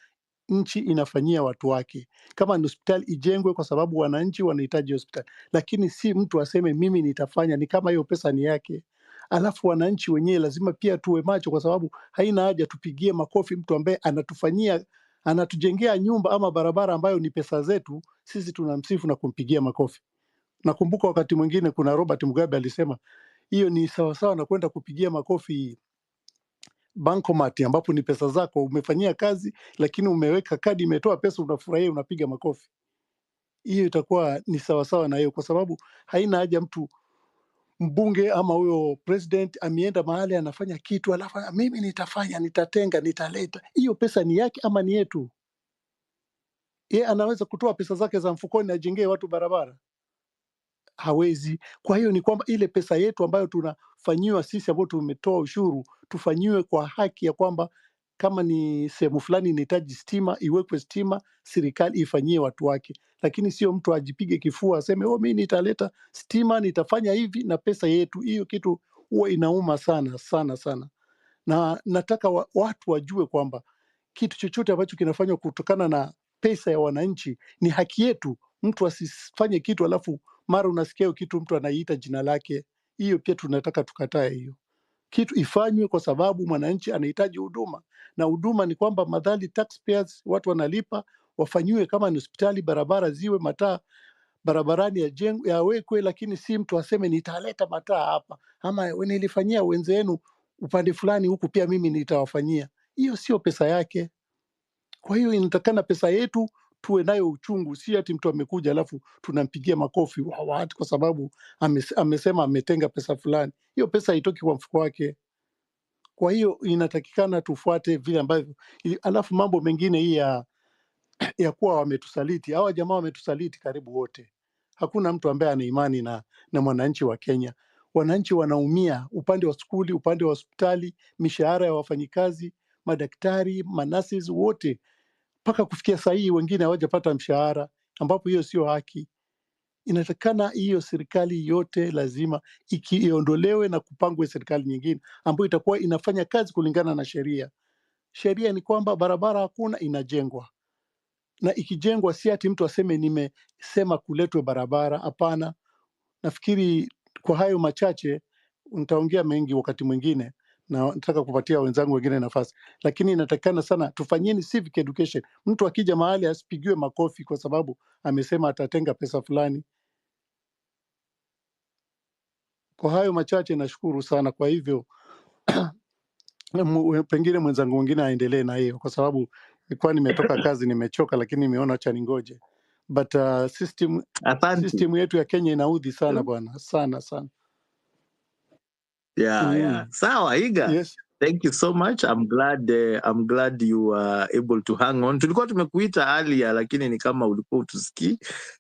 nchi inafanyia watu wake. Kama ni hospitali ijengwe kwa sababu wananchi wanahitaji hospitali, lakini si mtu aseme mimi nitafanya, ni kama hiyo pesa ni yake. Alafu wananchi wenyewe lazima pia tuwe macho, kwa sababu haina haja tupigie makofi mtu ambaye anatufanyia, anatujengea nyumba ama barabara ambayo ni pesa zetu, sisi tunamsifu na kumpigia makofi. Nakumbuka wakati mwingine kuna Robert Mugabe alisema hiyo ni sawasawa na kwenda kupigia makofi Bankomat ambapo ni pesa zako umefanyia kazi, lakini umeweka kadi imetoa pesa, unafurahia, unapiga makofi. Hiyo itakuwa ni sawasawa na hiyo, kwa sababu haina haja mtu mbunge ama huyo president ameenda mahali anafanya kitu alafu mimi nitafanya, nitatenga, nitaleta. Hiyo pesa ni yake ama ni yetu? Ye anaweza kutoa pesa zake za mfukoni ajengee watu barabara? Hawezi. Kwa hiyo ni kwamba ile pesa yetu ambayo tunafanyiwa sisi ambao tumetoa ushuru, tufanyiwe kwa haki ya kwamba kama ni sehemu fulani inahitaji stima, iwekwe stima, serikali ifanyie watu wake, lakini sio mtu ajipige kifua aseme oh, mimi nitaleta stima, nitafanya hivi na pesa yetu. Hiyo kitu huwa inauma sana sana sana, na nataka watu wajue kwamba kitu chochote ambacho kinafanywa kutokana na pesa ya wananchi ni haki yetu. Mtu asifanye kitu alafu mara unasikia hiyo kitu mtu anaiita jina lake. Hiyo pia tunataka tukatae hiyo kitu ifanywe, kwa sababu mwananchi anahitaji huduma, na huduma ni kwamba madhali taxpayers, watu wanalipa, wafanyiwe kama ni hospitali, barabara ziwe, mataa barabarani yawekwe, lakini si mtu aseme nitaleta mataa hapa ama nilifanyia wenzenu upande fulani huku pia mimi nitawafanyia. Hiyo sio pesa yake. Kwa hiyo inatakana pesa yetu tuwe nayo uchungu, si ati mtu amekuja alafu tunampigia makofi wa wa, kwa sababu amesema ametenga pesa fulani. Hiyo pesa haitoki kwa mfuko wake. Kwa hiyo inatakikana tufuate vile ambavyo, alafu mambo mengine hii ya kuwa wametusaliti, hawa jamaa wametusaliti karibu wote. Hakuna mtu ambaye ana imani na mwananchi wa Kenya. Wananchi wanaumia upande wa skuli, upande wa hospitali, mishahara ya wafanyikazi, madaktari, manasis wote mpaka kufikia saa hii wengine hawajapata mshahara, ambapo hiyo sio haki. Inatakana hiyo serikali yote lazima iondolewe na kupangwe serikali nyingine ambayo itakuwa inafanya kazi kulingana na sheria. Sheria ni kwamba barabara hakuna, inajengwa, na ikijengwa si ati mtu aseme nimesema kuletwe barabara. Hapana. Nafikiri kwa hayo machache, nitaongea mengi wakati mwingine, na nataka kupatia wenzangu wengine nafasi, lakini inatakikana sana tufanyeni civic education. Mtu akija mahali asipigiwe makofi kwa sababu amesema atatenga pesa fulani. Kwa hayo machache, nashukuru sana. Kwa hivyo pengine mwenzangu mwingine aendelee na hiyo, kwa sababu nilikuwa nimetoka kazi nimechoka, lakini nimeona acha ningoje. But Asante. system yetu ya Kenya inaudhi sana bwana, sana sana. Yeah. Sawa, Iga. Yes. Thank you so much. I'm glad you were able to hang on. Tulikuwa tumekuita earlier lakini ni kama ulikuwa utusikii.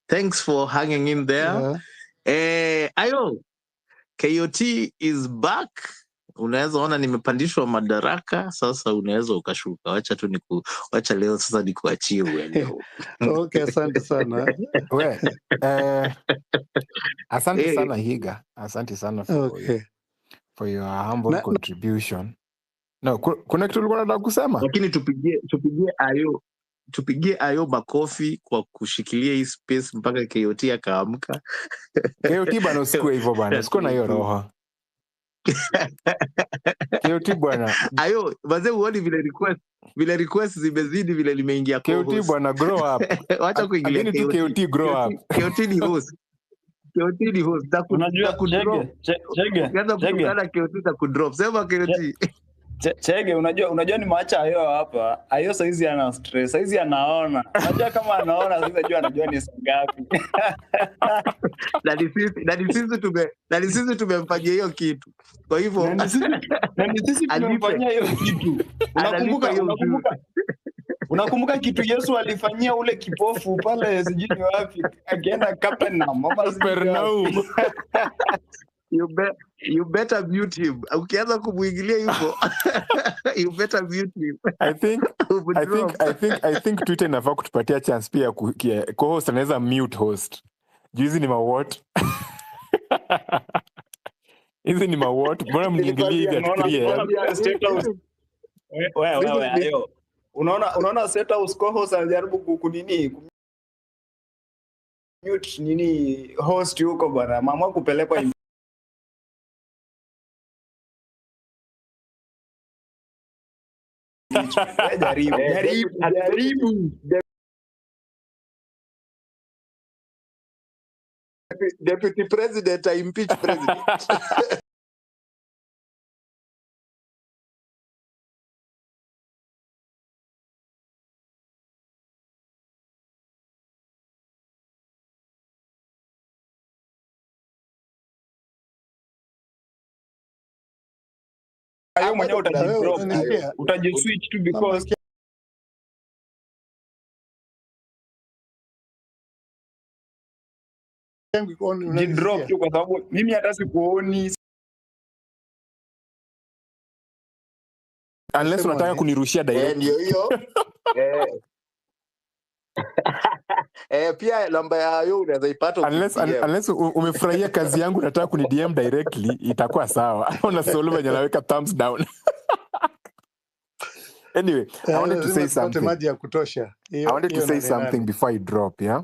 Thanks for hanging in there. Yeah. Ayo, KOT is back. Unaweza ona nimepandishwa madaraka, sasa unaweza ukashuka. Wacha tu wacha leo sasa nikuachie uende huko. Okay, asante sana. We, asante sana Higa, asante sana Okay. for your humble Na contribution. No, kuna kitu ulikuwa unataka kusema? Lakini tupigie Ayo makofi kwa kushikilia hii space mpaka KOT akaamka. KOT bana, usikue hivyo bana, usikuwe na hiyo roho. KOT bwana, Ayo, wazee huoni vile request zimezidi vile limeingia KOT co-host. bwana, grow up. Wacha kuingilia Amini tu KOT. KOT, grow KOT, up. KOT ni host. KOT ni host. Unajua Takudrop. Chege, Chege, Ukianza Chege, kutukana KOT takudrop. Sema KOT. Chege, unajua nimeacha Ayo hapa. Ayo saizi ana stress, saizi anaona. Unajua kama anaona saizi anajua ni saa ngapi. Na ni sisi tumemfanyia hiyo kitu. Kwa hivyo Na ni sisi alipe. tumemfanyia hiyo kitu. Analipa Unakumbuka hiyo ushuru. unakumbuka kitu Yesu alifanyia ule kipofu pale sijui ni wapi, akienda Capernaum ama sijui ni wapi. Capernaum. You better mute him. Ukianza kumuingilia hivyo you better mute him. I think I think Umdrop. I think I think Twitter inafaa kutupatia chance pia co-host anaweza mute host. Juu hizi ni ma what? Hizi ni ma what? Mbona mniingilie hivi at Unaona 3 unaona am? pale State House. Wewe ayo. Unaona State House co-host anajaribu kunini mute nini host huko bwana. Mama kupelekwa impeachment. Wewe jaribu, jaribu, jaribu. Deputy President, I impeach president. Ayo Ah, mwenyewe bado kuna Wewe utajidrop tu, Ayo. unanisikia? utajiswitch tu Na because mic yangu iko on, jidrop unanisikia? tu kwa sababu mimi hata sikuoni. Unless Nasema unataka ni kunirushia Eh, direct. ndio hiyo. Eh, pia namba ya Ayo unaweza ipata ukidm. Unless umefurahia kazi yangu unataka kuni DM directly, itakuwa sawa. Ona Solo venye anaweka thumbs down. Anyway, I wanted to lazima say tupate something. maji ya kutosha. I Hiyo wanted to hiyo say nane something nane. before I drop, yeah?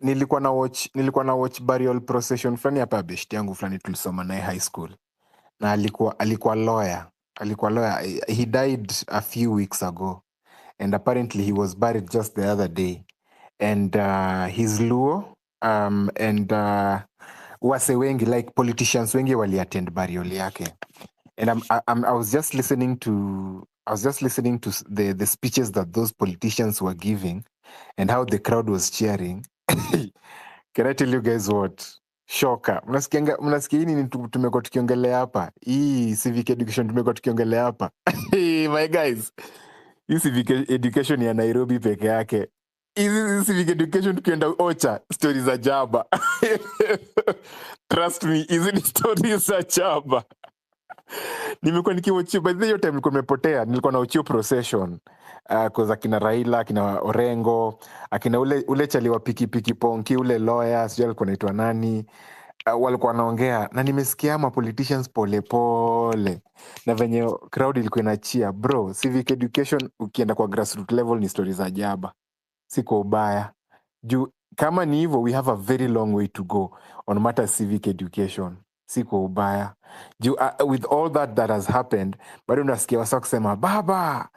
Nilikuwa na watch burial procession fulani hapa ya beshti yangu fulani tulisoma naye high school, na alikuwa lawyer. Alikuwa lawyer. He died a few weeks ago, and apparently he was buried just the other day, and he's Luo, and wase wengi, like politicians wengi, waliattend burial yake. And I was just listening to the speeches that those politicians were giving and how the crowd was cheering. Can I tell you guys what? Shoka. Mnasikia hii nini tumekuwa tukiongelea hapa? Hii civic education tumekuwa tukiongelea hapa. Hey, my guys. Hii civic education ya Nairobi peke yake. Hizi civic education tukienda Ocha, stories za jaba. Trust me, hizi ni stories za jaba. Nimekuwa nikiwatch, by the way, hiyo time nilikuwa nimepotea, nilikuwa na watch procession, cause akina Raila, akina Orengo, akina ule chali wa pikipiki ponki, ule lawyer, sijui alikuwa anaitwa nani, walikuwa wanaongea, na nimesikia ma politicians polepole na venye crowd ilikuwa inacheer. Bro, civic education ukienda kwa grassroots level ni stories za jaba, si kwa ubaya. Juu kama ni hivyo, we have a very long way to go on matters civic education, si kwa ubaya. Juu with all that that has happened, bado unasikia wasa kusema baba,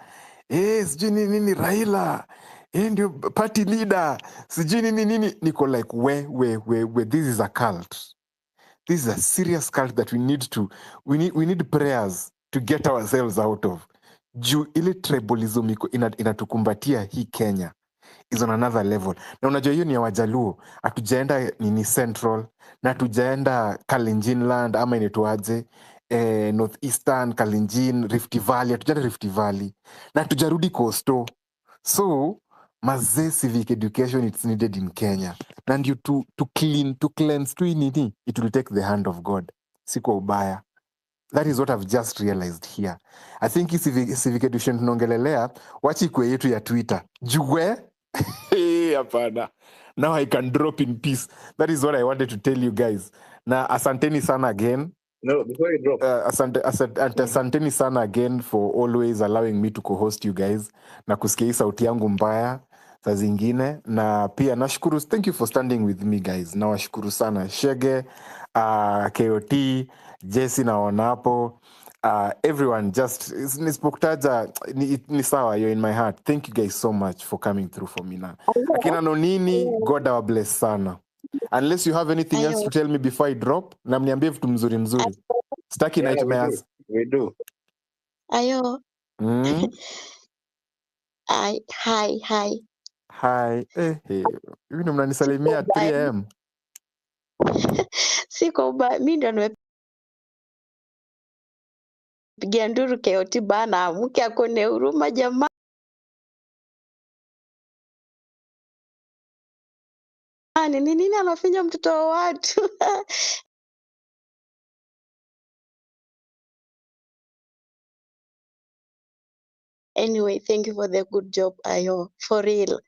sijui nini nini, Raila ndio party leader, sijui nini nini. Niko like, we, this is a cult. This is a serious cult that we need prayers to get ourselves out of. Juu ile tribalism iko inatukumbatia hii Kenya is on another level. Na unajua hiyo ni ya Wajaluo, hatujaenda nini Central, na hatujaenda Kalenjin land, ama inaitwaje, Northeastern, Kalenjin, Rift Valley. Hatujaenda Rift Valley na hatujarudi Coastal. So mazee, civic education, it's needed in Kenya. Na ndio to cleanse tu hii nini, it will take the hand of God, si kwa ubaya. That is what I've just realized here. I think hii civic education tunaongelelea, wachi ikue yetu ya Twitter. Jue. Hey, hapana, now I can drop in peace. That is what I wanted to tell you guys. Na asanteni sana again. No, before you drop. Asanteni sana again for always allowing me to co-host you guys na kusikia hii sauti yangu mbaya saa zingine. Na pia nashukuru, thank you for standing with me, guys. Nawashukuru sana, Shege, Kot, Jesse, naona hapo, everyone. Just nisipokutaja ni sawa, you're in my heart. Thank you guys so much for coming through for me. Na akina Nonini, God our bless sana. Unless you have anything else Ayo. to tell me before I drop, na mniambie vitu mzuri mzuri, sitaki Yeah, we do. nightmares. We do. Ayo. Hi, hi, hi. Hi. Eh, hivi ndo Siko mnanisalimia at 3 ubaya. am? Siko ubaya. Mi ndo nimepiga nduru KOT bana, amke akone huruma jamani. Ni nini anafinya mtoto wa watu? Anyway, thank you for the good job, Ayo. For real.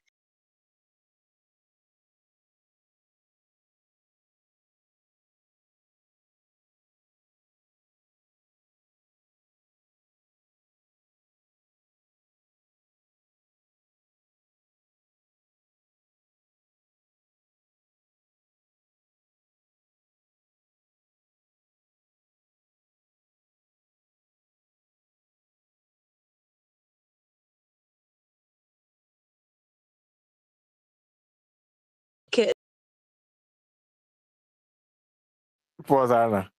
Okay. Poa sana.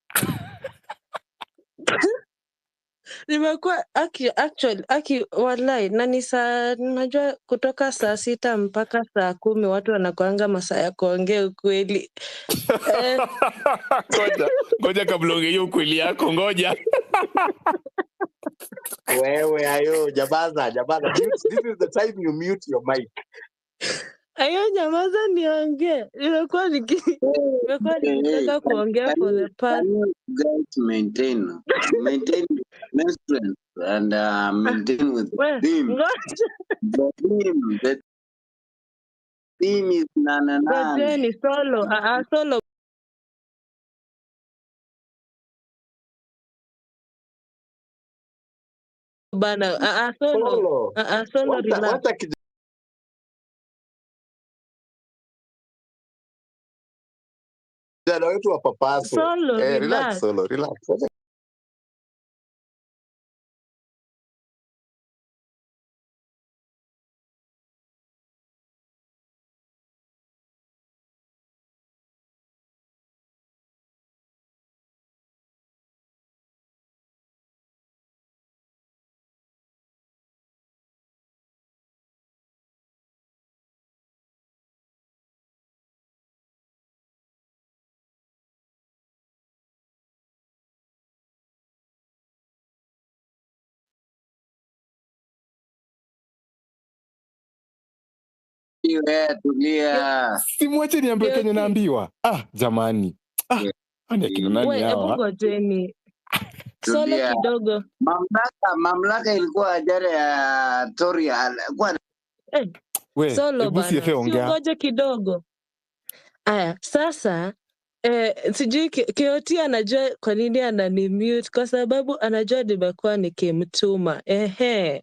Nimekuwa aki actually aki wallahi, na ni saa, najua kutoka saa 6 mpaka saa 10 watu wanakuanga masaa ya kuongea ukweli. Ngoja ngoja, kabla ongea hiyo ukweli yako, ngoja. Wewe ayo, jabaza jabaza. Mute. This is the time you mute your mic. Ayo, nyamaza niongee. Nimekuwa Hey, nikitaka can, kuongea can for you the past can you guys maintain menstrual and maintain with the we theme? ngoja. The theme is nane nane. Ngojeni solo, solo bana, solo, Solo. solo, Wacha relax. wacha kijana wetu wapapaswe. Solo, Eh, relax relax. solo, relax. Wacha Wewe tulia. Simwache niambiwe kenye Kioti. naambiwa. Ah, jamani, ah, ani akina nani We, hebu hawa? ngojeni solo Tulia. kidogo. Mamlaka ilikuwa ajara ya Toria kwa Eh, We, solo hebu bana, CFA si ongea. ungoje kidogo. Aya, sasa sijui Kioti anajua kwa nini ananimute, kwa sababu anajua nimekuwa nikimtuma. Ehe,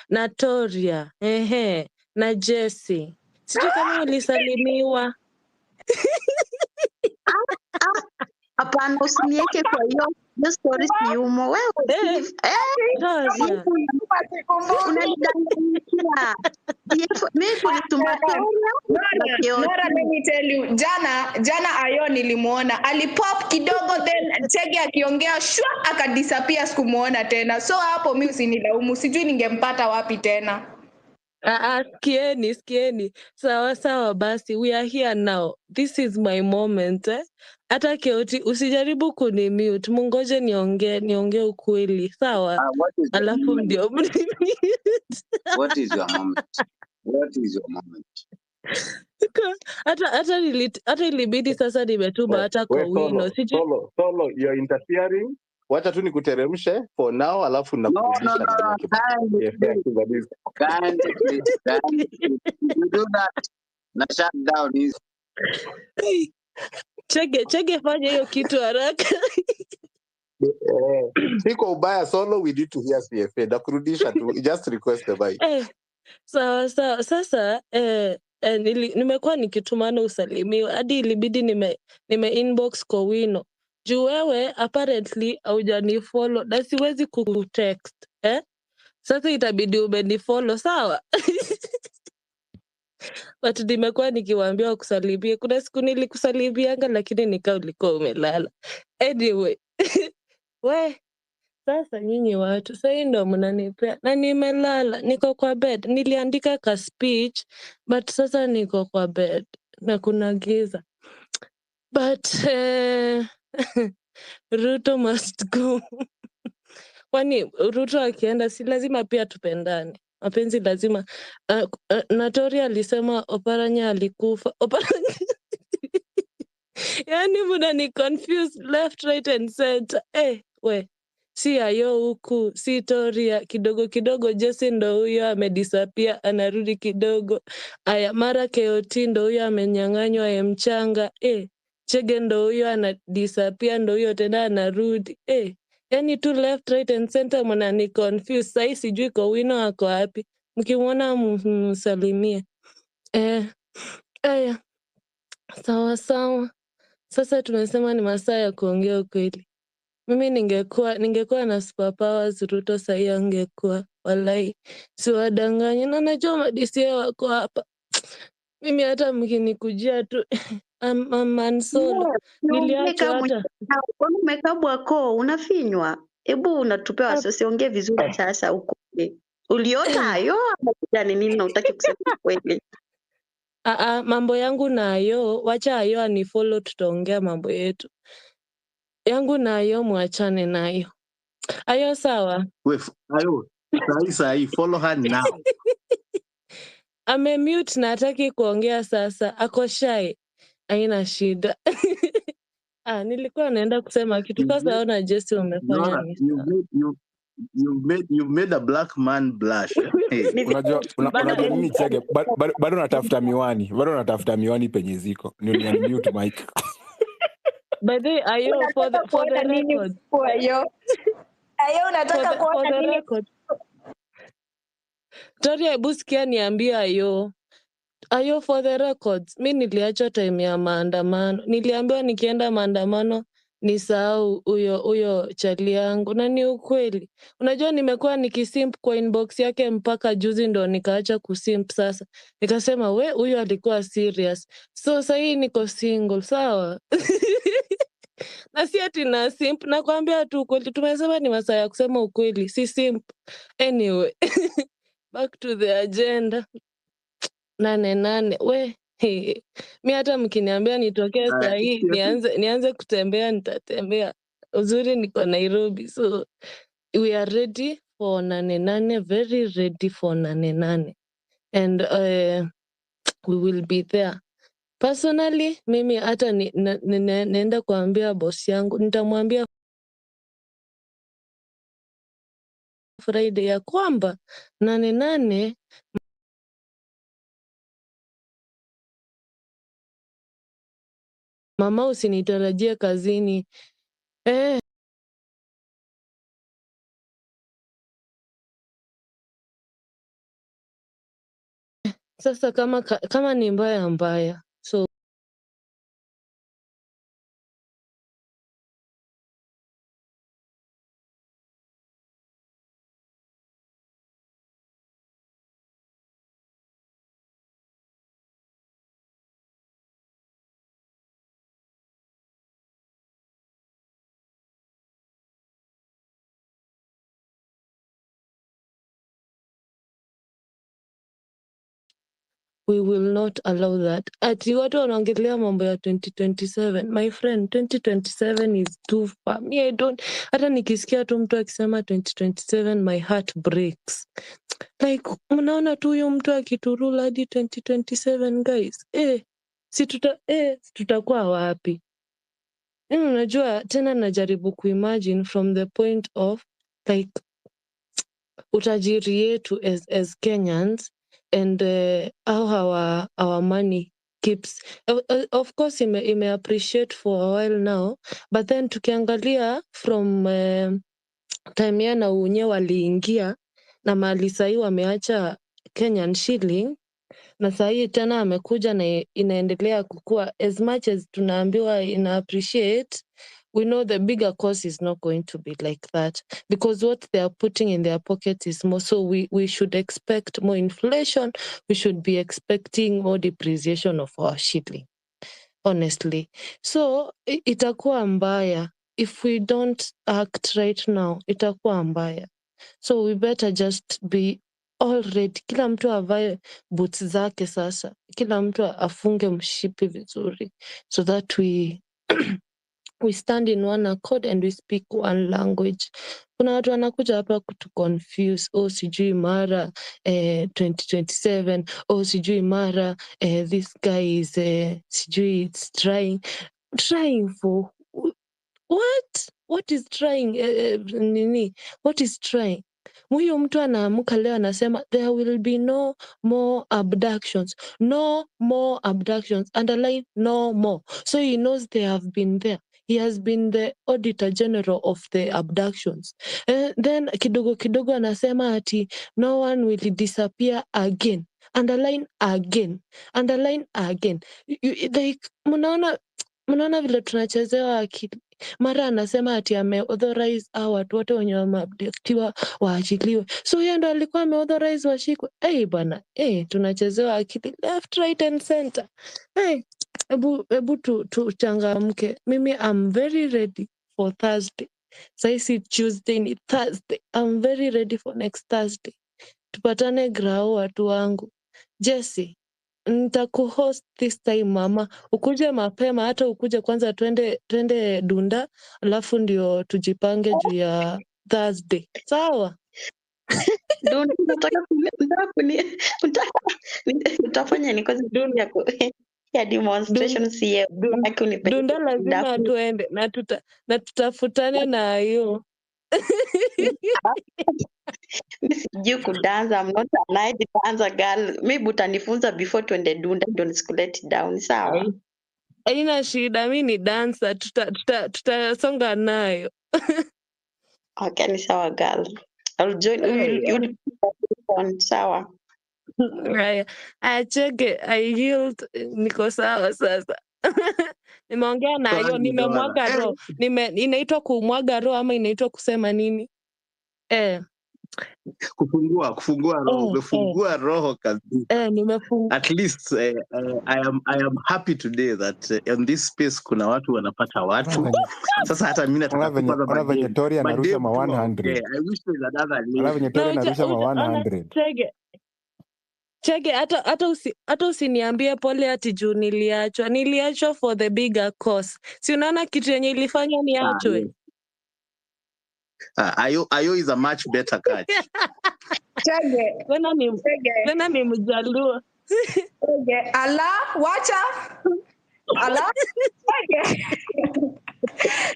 na Toria, ehe, na Jesse. Sijui kama ulisalimiwa. Hapana, usiniweke kwa hiyo hiyo story, siumo wewe. Eh, Toria. Unanidanganyikia. Mimi kulituma Toria na Nora, Nora, Kioti. let me tell you, jana jana Ayo nilimuona alipop kidogo, then Chege akiongea shwa akadisappear, sikumuona tena. So hapo mi usinilaumu, sijui ningempata wapi tena. Sikieni, sikieni. Sawa sawa basi, we are here now. This is my moment, eh? Hata Keoti usijaribu kunimute, mungoje niongee, niongee ukweli, sawa? What is your Alafu moment? ndio mnimute. What is your moment? What is your moment? Hata ilibidi sasa nimetuma We, hata kwa we wino, solo, sijui solo, solo, you're interfering. Wacha tu nikuteremshe for now, alafu No, no, nakurudisha no, nani no. akimaliza. Kindly CFA please, akimaliza. kindly please, kindly please. If you do that, na shut down is Hey, Chege, Chege, fanya hiyo kitu haraka. Eh, si kwa ubaya solo, we need to hear CFA. Nakurudisha tu, just request the mic. Eh, sawa sawa. Sasa nimekuwa nikitumana usalimiwe hadi ilibidi nime inbox kwa wino juu wewe apparently haujanifollow na siwezi kukutext, eh? Sasa itabidi umenifollow, sawa? But nimekuwa nikiwaambia wakusalimie. Kuna siku nilikusalimianga lakini nikaa ulikuwa umelala. Anyway, we sasa nyinyi watu sahii ndo mnanipea na nimelala, niko kwa bed. Niliandika ka speech but sasa niko kwa bed na kuna giza. But Ruto must go. Kwani Ruto akienda si lazima pia tupendane? Mapenzi lazima. Natori alisema Oparanya alikufa. Oparanya yani mnani confuse left right and center. We si Ayo huku si Toria, kidogo kidogo Jesse ndo huyo amedisappear anarudi kidogo. Aya, mara KOT ndo huyo amenyang'anywa ya mchanga. Chege ndo huyo anadisappear ndo huyo tena anarudi. Yani tu left right and center mnani confuse. Sahii sijui Kowino ako wapi, mkimwona msalimie. Aya, sawa sawa. Sasa tumesema ni masaa ya kuongea ukweli. Mimi ningekuwa na superpowers, Ruto sahii angekuwa, walai, siwadanganyi, na najua madisia wako hapa. Mimi hata mkinikujia tu I'm, I'm Man Solo. Yes, niongee Niliachwa kama hata kwani umekabwa koo, unafinywa. Hebu unatupea wasiwasi, ongee vizuri sasa ukweli. Uliota hayo ama shida ni nini na hutaki kusema ukweli? Aa, mambo yangu na Ayo, wacha Ayo anifollow, tutaongea mambo yetu. Yangu na Ayo mwachane nayo. Ayo sawa. We, ayo, sahi sahi, follow her now. Amemute na hataki kuongea sasa, ako shy. Haina shida. Ah, nilikuwa naenda kusema kitu You've kwanza, made, ona Jesse umefanya Nora, ni you've made a black man blush. Eh? Hey. Ni Unajua bana. unajua nini Chege, bado natafuta miwani, bado natafuta miwani penye ziko ndio ni unmute mic. By the way, Ayo, for Unataka the for kuona the nini record, usiku Ayo? Ayo, for unataka the for kuona the nini? record. Toria, hebu sikia niambie Ayo. Ayo, for the records, mi niliachwa time ya maandamano. Niliambiwa nikienda maandamano nisahau huyo huyo chali yangu, na ni ukweli. Unajua nimekuwa nikisimp kwa inbox yake mpaka juzi ndo nikaacha kusimp sasa. Nikasema we, huyu alikuwa serious. So sahii niko single, sawa? Na si ati na simp, nakwambia tu ukweli. Tumesema ni masaa ya kusema ukweli, si simp. Anyway, back to the agenda. 8 8 we he. Mi hata mkiniambia nitokee Aya, sahii nianze kutembea nitatembea. Uzuri niko Nairobi, so we are ready for 8 8, very ready for 8 8, and we will be there. Personally, mimi hata naenda kuambia boss yangu, nitamwambia Friday ya kwamba 8 8 mama, usinitarajie kazini. Sasa kama ni mbaya mbaya, so we will not allow that. Ati watu wanaongelea mambo ya 2027. My friend, 2027 is too far. Me, I don't, hata nikisikia tu mtu akisema 2027 my heart breaks. Like mnaona tu huyu mtu akiturule hadi 2027, guys. Si tutakuwa wapi? Unajua tena najaribu kuimagine from the point of like utajiri yetu as Kenyans and how our money keeps of course ime appreciate for a while now, but then tukiangalia from time ya na unye waliingia na mali sahii wameacha Kenyan shilling, na sahii tena amekuja na inaendelea kukua. As much as tunaambiwa ina appreciate, we know the bigger cost is not going to be like that, because what they are putting in their pockets is more. So we should expect more inflation. We should be expecting more depreciation of our shilling, honestly. So itakuwa mbaya if we don't act right now. Itakuwa mbaya, so we better just be all ready. Kila mtu avae boots zake sasa, kila mtu afunge mshipi vizuri, so that we stand in one accord and we speak one language. Kuna watu wanakuja hapa kutu confuse, oh sijui mara 2027, oh sijui mara this guy is sijui it's trying for what? What is trying, nini? What is trying? Huyu mtu anaamka leo anasema there will be no more abductions, no more abductions, underline no more. So he knows they have been there. He has been the auditor general of the abductions. Then kidogo kidogo anasema ati no one will disappear again, underline again, underline again. Like mnaona vile tunachezewa akili. Mara anasema ati ameauthorize hao watu wote wenye wameabductiwa waachiliwe, so yeye ndo alikuwa ameauthorize washikwe. Hey, bwana, hey, tunachezewa akili left, right and center. Hey, hebu tuchangamke. Mimi I'm very ready for Thursday. Sahii si Tuesday, ni Thursday. I'm very ready for next Thursday. Tupatane grao, watu wangu. Jesse, nitakuhost this time mama, ukuje mapema, hata ukuje kwanza twende Dunda, alafu ndio tujipange juu ya Thursday, sawa? Dunda, utafanya ni kwanza ya demonstration sie unataka unipeleke Dunda lazima dafu. tuende na tutafutane na hiyo. Mi sijui kudansa, I'm not a night dancer girl. Maybe utanifunza before tuende Dunda ndio nisikulet down, sawa? Haina shida, mi ni dancer, tutasonga nayo. Okay, ni sawa girl. I'll join, Hey. you'll on, sawa. Haya, aya, Chege, I yield, niko sawa sasa. Nimeongea nayo, Toa bwana. nimemwaga roho. Inaitwa kumwaga roho ama inaitwa kusema nini? Kufungua roho, umefungua roho kabisa. Nimefungua. At least I am happy today that in this space kuna watu wanapata watu. Sasa hata mimi nataka Ona tu venye kwanza ona venye madem Tori anarusha madem ma tu waongee. 100. I wish there's another Ona lady. venye Tori Na anarusha ma ona 100. Chege, Chege, hata usiniambie pole ati juu niliachwa. Niliachwa for the bigger cause. Si unaona kitu yenye ilifanya Ah, niachwe? yes. Ah, Ayo is a much better catch. Chege, Tena ni Chege, tena ni Mjaluo. Chege. Ala, wacha. Ala, Chege.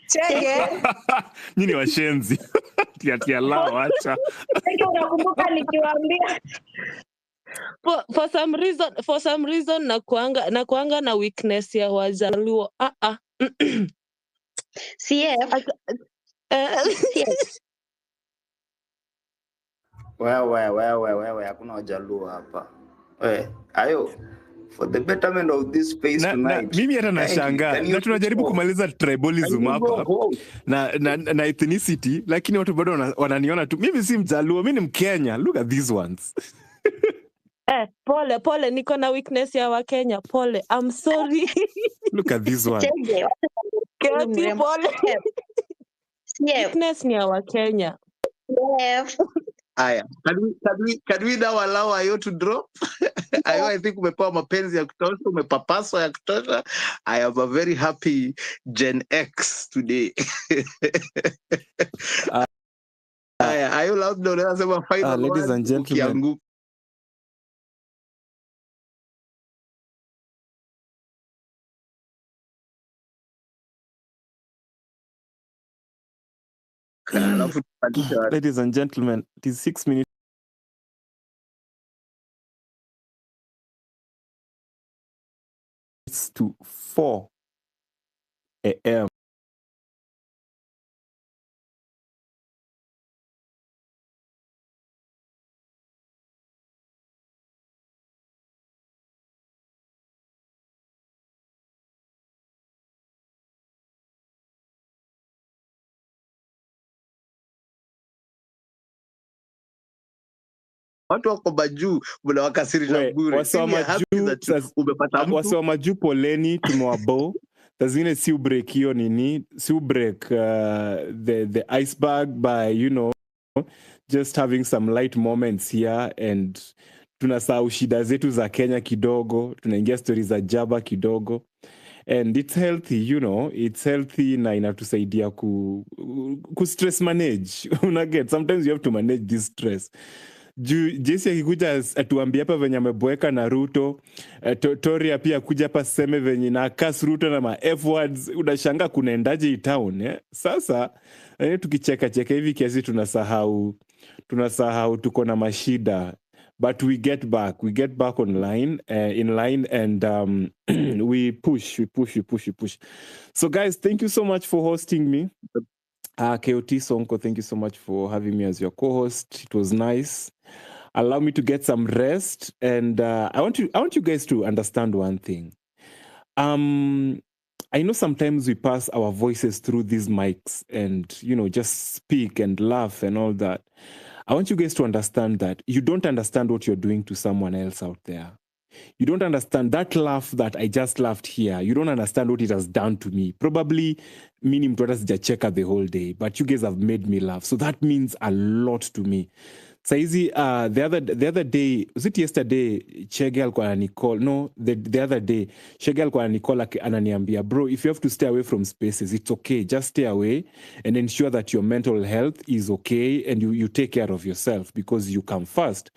Chege. Nyinyi washenzi. Tia la wacha. Chege, unakumbuka nikiwaambia For some reason nakuanga na weakness ya Wajaluo. Ah ah. CF, CF. Wewe wewe wewe, hakuna Wajaluo hapa. We, Ayo, for the betterment of this space Na tonight. mimi hata Kindly, nashangaa can na you switch tunajaribu off? kumaliza Can tribalism you go hapa home? na ethnicity, lakini watu bado wananiona tu mimi si Mjaluo, mi ni Mkenya. Look at these ones. Pole pole, niko na weakness ya Wakenya. Pole, I'm sorry. Look at this one. Chege, wacha huyu Keti, mrembo. pole. CF, CF, Weakness ni ya Wakenya. CF. Aya, can we now allow Ayo to drop? Ayo, I think umepewa mapenzi ya kutosha, umepapaswa ya kutosha. I am a very happy Gen X today. Aya, Ayo, labda unaweza sema final Ladies words and gentlemen, ukianguka. Alafu tupandishe watu. Ladies and gentlemen, it is 6 minutes to 4 a.m. Watu wako majuu, mnawakasirisha We, bure. wase wa Si we are happy majuu that umepata wase mtu. wa majuu, poleni, tumewabo. Saa zingine si ubreak hiyo nini, si ubreak the iceberg by just having some light moments here, and tunasahau shida zetu za Kenya kidogo, tunaingia stori za jaba kidogo, and it's healthy, it's healthy na inatusaidia ku stress manage. Unaget, sometimes you have to manage this stress juu Jesi akikuja atuambie hapa venye ameboeka na Ruto, Toria pia akuja hapa seme venye na kas Ruto na ma F words, unashangaa kunaendaje hii town, eh? Sasa tukicheka cheka hivi kiasi tunasahau tuko na mashida, but we get back online, in line, and we push, we push, we push, we push. So guys, thank you so much for hosting me. KOT Sonko, thank you so much for having me as your co-host. It was nice. Allow me to get some rest, and I want you guys to understand one thing. I know sometimes we pass our voices through these mics and just speak and laugh and all that. I want you guys to understand that you don't understand what you're doing to someone else out there. You don't understand that laugh that I just laughed here. You don't understand what it has done to me. Probably mi ni mtu hata sijacheka the whole day, but you guys have made me laugh. So that means a lot to me. Saizi, the other day, was it yesterday, Chege alikuwa ananicall. No, the other day, Chege alikuwa ananicall ananiambia, bro, if you have to stay away from spaces, it's okay. Just stay away and ensure that your mental health is okay and you take care of yourself because you come first.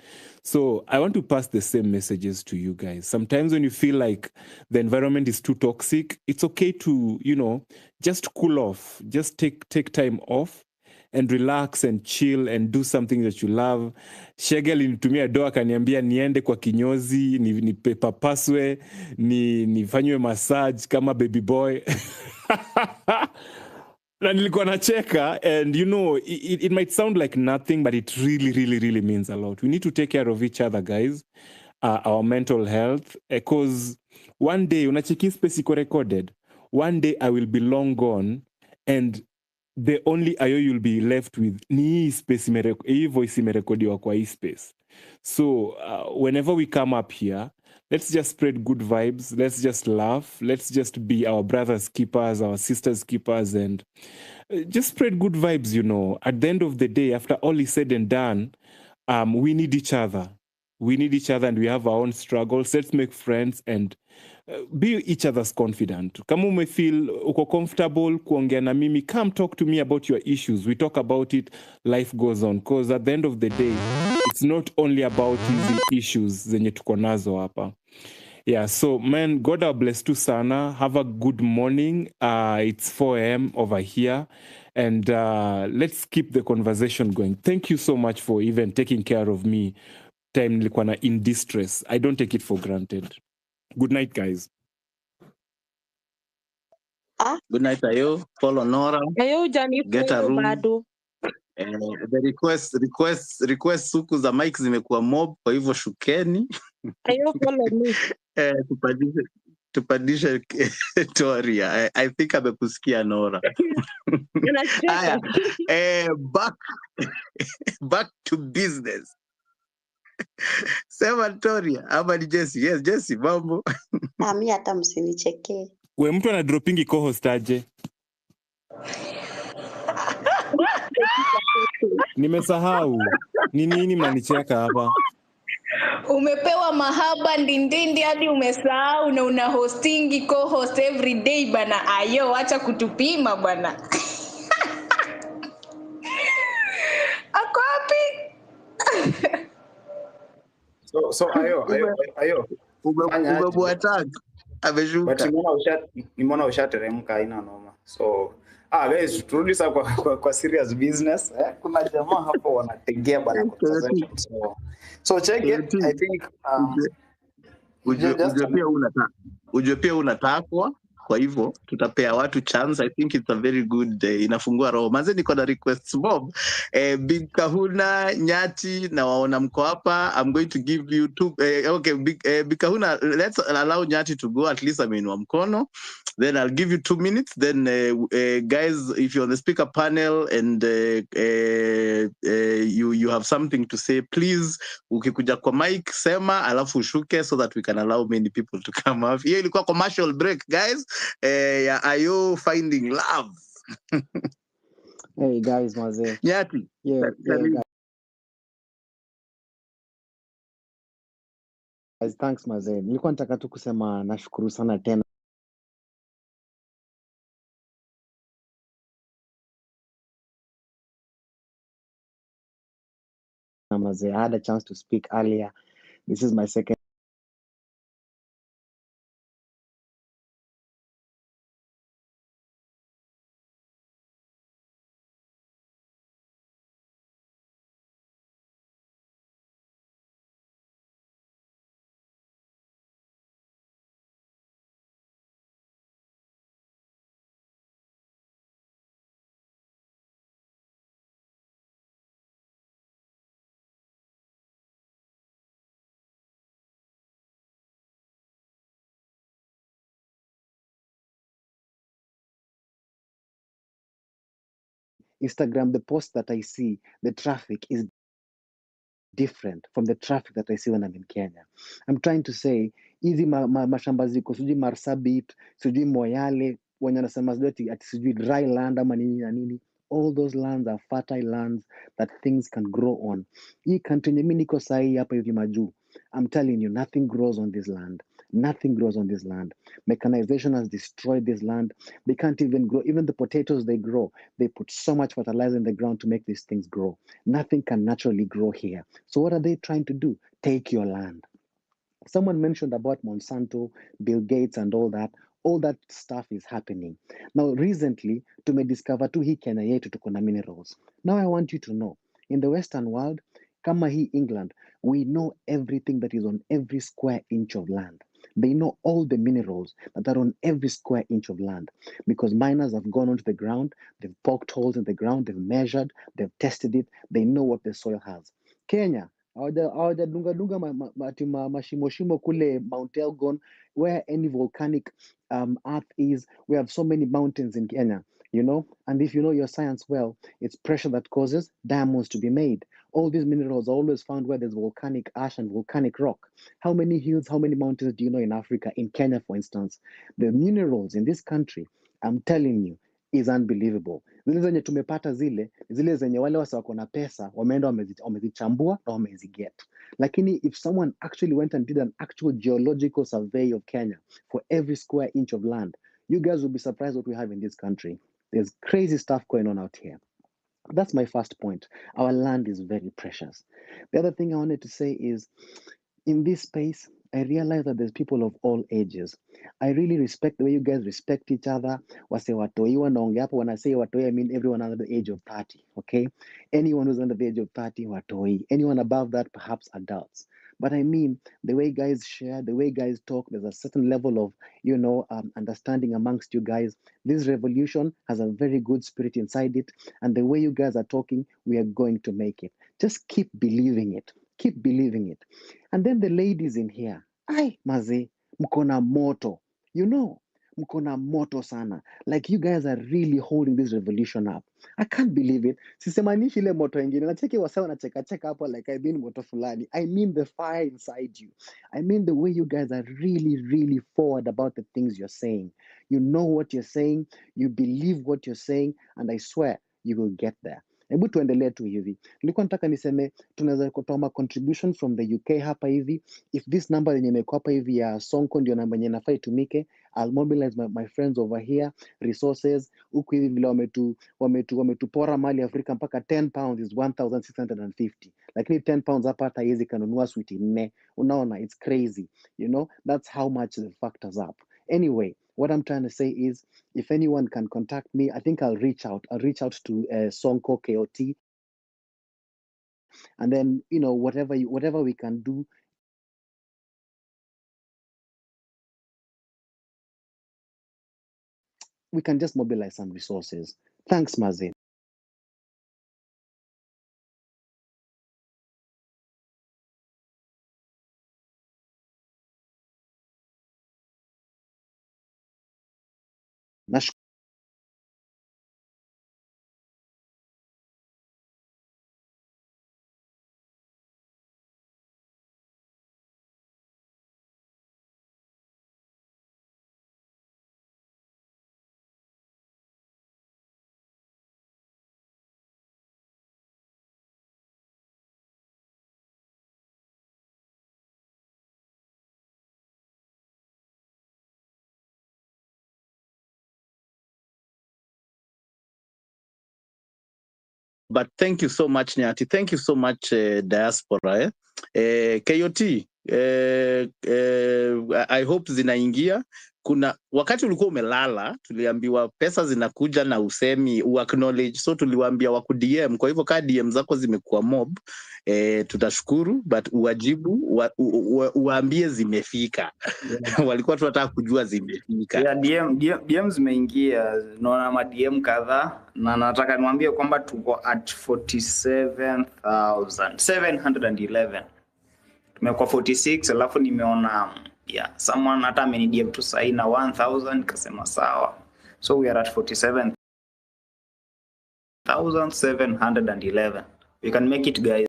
So I want to pass the same messages to you guys. Sometimes when you feel like the environment is too toxic, it's okay to, you know, just cool off, just take time off and relax and chill and do something that you love. Shege alinitumia doa akaniambia niende kwa kinyozi, nipapaswe, nifanywe massage kama baby boy. Na nilikuwa nacheka, and you know, it might sound like nothing, but it really, really, really means a lot. We need to take care of each other, guys, our mental health, because one day, unacheki space iko recorded, one day I will be long gone, and the only Ayo you'll be left with ni hii space hii voice imerekodiwa kwa hii space. So whenever we come up here, let's just spread good vibes. Let's just laugh. Let's just be our brothers keepers, our sisters keepers, and just spread good vibes, you know. At the end of the day, after all is said and done, we need each other. We need each other and we have our own struggles. Let's make friends and be each other's confidant. Kama umefeel uko comfortable kuongea na mimi, come talk to me about your issues. We talk about it, life goes on. Because at the end of the day, it's not only about hizi issues zenye tuko nazo hapa. Yeah, so man, God bless you sana. Have a good morning. It's 4 a.m. over here. And let's keep the conversation going. Thank you so much for even taking care of me. Time nilikuwa na in distress. I don't take it for granted. Good night, guys. Good night, Ayo. Follow Nora. Ayo Get a hujanifollow room. bado. The request huku za mic zimekuwa mob, kwa hivyo shukeni. Ayo follow me. Tupandishe Toria. I think amekusikia Nora. Anacheka. Haya, back to business. Sema Toria ama ni Jesse? Yes, Jesse, mambo. Mi hata msinichekee. We mtu anadropingi co-host aje? Nimesahau. Ni nini mnanicheka hapa? Umepewa mahaba ndindindi hadi umesahau na una hostingi co-host every day bana. Ayo, acha kutupima bana. Ako wapi? So Ayo. Fanya aje? Umemwattack. But Ameshuka. nimeona ushateremka, haina noma. So guys, turudi sasa kwa serious business. Kuna jamaa hapo wanategea bana conversation. So check it. I think just Ujue pia unatakwa, kwa hivyo tutapea watu chance. I think it's a very good day. Inafungua roho. Manze niko na requests mob. Big Kahuna, Nyati na waona mko hapa. I'm going to give you two okay, Big Kahuna, let's allow Nyati to go, at least ameinua mkono. Then I'll give you 2 minutes. Then guys, if you're on the speaker panel and you have something to say, please ukikuja kwa mic sema alafu ushuke so that we can allow many people to come up. Hiyo ilikuwa commercial break guys. Ya Ayo finding love. Hey guys, mazee. Nyati. Yeah, Karibu. guys, thanks mazee. Nilikuwa nataka tu kusema nashukuru sana tena mazee. I had a chance to speak earlier. This is my second Instagram. The post that I see, the traffic is different from the traffic that I see when I'm in Kenya. I'm trying to say hizi mashamba ziko sijui Marsabit, sijui Moyale, wenye wanasema sijui ati sijui dry land ama nini na nini. All those lands are fertile lands that things can grow on. Hii country yenye mi niko sahii hapa hivi majuu, I'm telling you, nothing grows on this land. Nothing grows on this land. Mechanization has destroyed this land. They can't even grow. Even the potatoes they grow, they put so much fertilizer in the ground to make these things grow. Nothing can naturally grow here. So what are they trying to do? Take your land. Someone mentioned about Monsanto, Bill Gates, and all that. All that stuff is happening. Now, recently, tumediscover tu hii Kenya yetu tuko na minerals. Now, I want you to know, in the Western world, kama hii England, we know everything that is on every square inch of land. They know all the minerals that are on every square inch of land because miners have gone onto the ground, they've poked holes in the ground, they've measured, they've tested it, they know what the soil has. Kenya, hawajadungadunga ati mashimoshimo kule Mount Elgon, where any volcanic earth is. We have so many mountains in Kenya, you know, and if you know your science well, it's pressure that causes diamonds to be made. All these minerals are always found where there's volcanic ash and volcanic rock. How many hills, how many mountains do you know in Africa? In Kenya, for instance, the minerals in this country, I'm telling you, is unbelievable. Zile zenye tumepata zile zenye wale wase wako na pesa wameenda wamezichambua na wameziget. Lakini if someone actually went and did an actual geological survey of Kenya for every square inch of land, you guys will be surprised what we have in this country. There's crazy stuff going on out here. That's my first point. Our land is very precious. The other thing I wanted to say is, in this space, I realize that there's people of all ages. I really respect the way you guys respect each other. Wase watoi wanaongea hapo, when I say watoi, I mean everyone under the age of 30, okay? Anyone who's under the age of 30, watoi. Anyone above that, perhaps adults. But I mean, the way guys share, the way guys talk, there's a certain level of, understanding amongst you guys. This revolution has a very good spirit inside it. And the way you guys are talking, we are going to make it. Just keep believing it. Keep believing it. And then the ladies in here, ay, maze, mkona moto. You know, mkona moto sana. Like you guys are really holding this revolution up. I can't believe it. Sisemanishi ile moto ingine. Nacheki wasa wanacheka cheka hapo like I mean moto fulani. I mean the fire inside you. I mean the way you guys are really, really forward about the things you're saying. You know what you're saying. You believe what you're saying. And I swear you will get there. Hebu tuendelee tu hivi. Nilikuwa nataka niseme tunaweza kutoa ma contribution from the UK hapa hivi. If this number yenye imekuwa hapa hivi ya Sonko ndio namba yenye inafaa itumike, I'll mobilize my friends over here, resources huku hivi vile wametupora mali Afrika mpaka 10 pounds is 1650. Lakini 10 pounds hapa hata hizi kanunua switi 4. Unaona, it's crazy. You know, that's how much the factors up. Anyway, what I'm trying to say is, if anyone can contact me, I think I'll reach out. I'll reach out to Sonko KOT, and then whatever we can do. We can just mobilize some resources. Thanks, Mazen. But thank you so much, Nyati. Thank you so much, diaspora. KOT, I hope zinaingia. Kuna wakati ulikuwa umelala, tuliambiwa pesa zinakuja na usemi uacknowledge, so tuliwaambia waku DM. Kwa hivyo kama DM zako zimekuwa mob, tutashukuru, but uwajibu, uwaambie zimefika. Walikuwa tunataka kujua zimefika. Yeah, DM zimeingia, naona ma DM kadhaa, na nataka niwaambie kwamba tuko at 47,711. Tumekuwa 46, alafu nimeona someone hata ameni DM tu sahi na 1,000, kasema sawa. So we are at 47,711. We can make it, guys.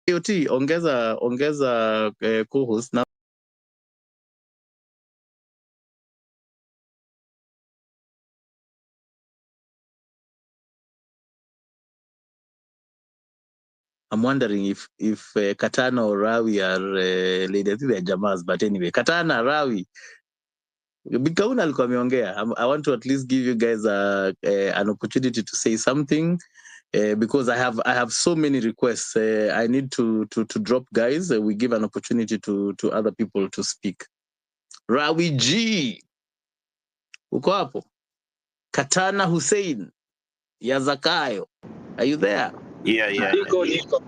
KOT, ongeza co-host na I'm wondering if Katana or Rawi are lady. I think they're Jamas, but anyway, Katana, Rawi. Bikauna alikuwa ameongea. I want to at least give you guys an opportunity to say something because I have so many requests. I need to drop guys. We give an opportunity to other people to speak. Rawi G, uko hapo? Katana Hussein Yazakayo, are you there? Yeah. Niko.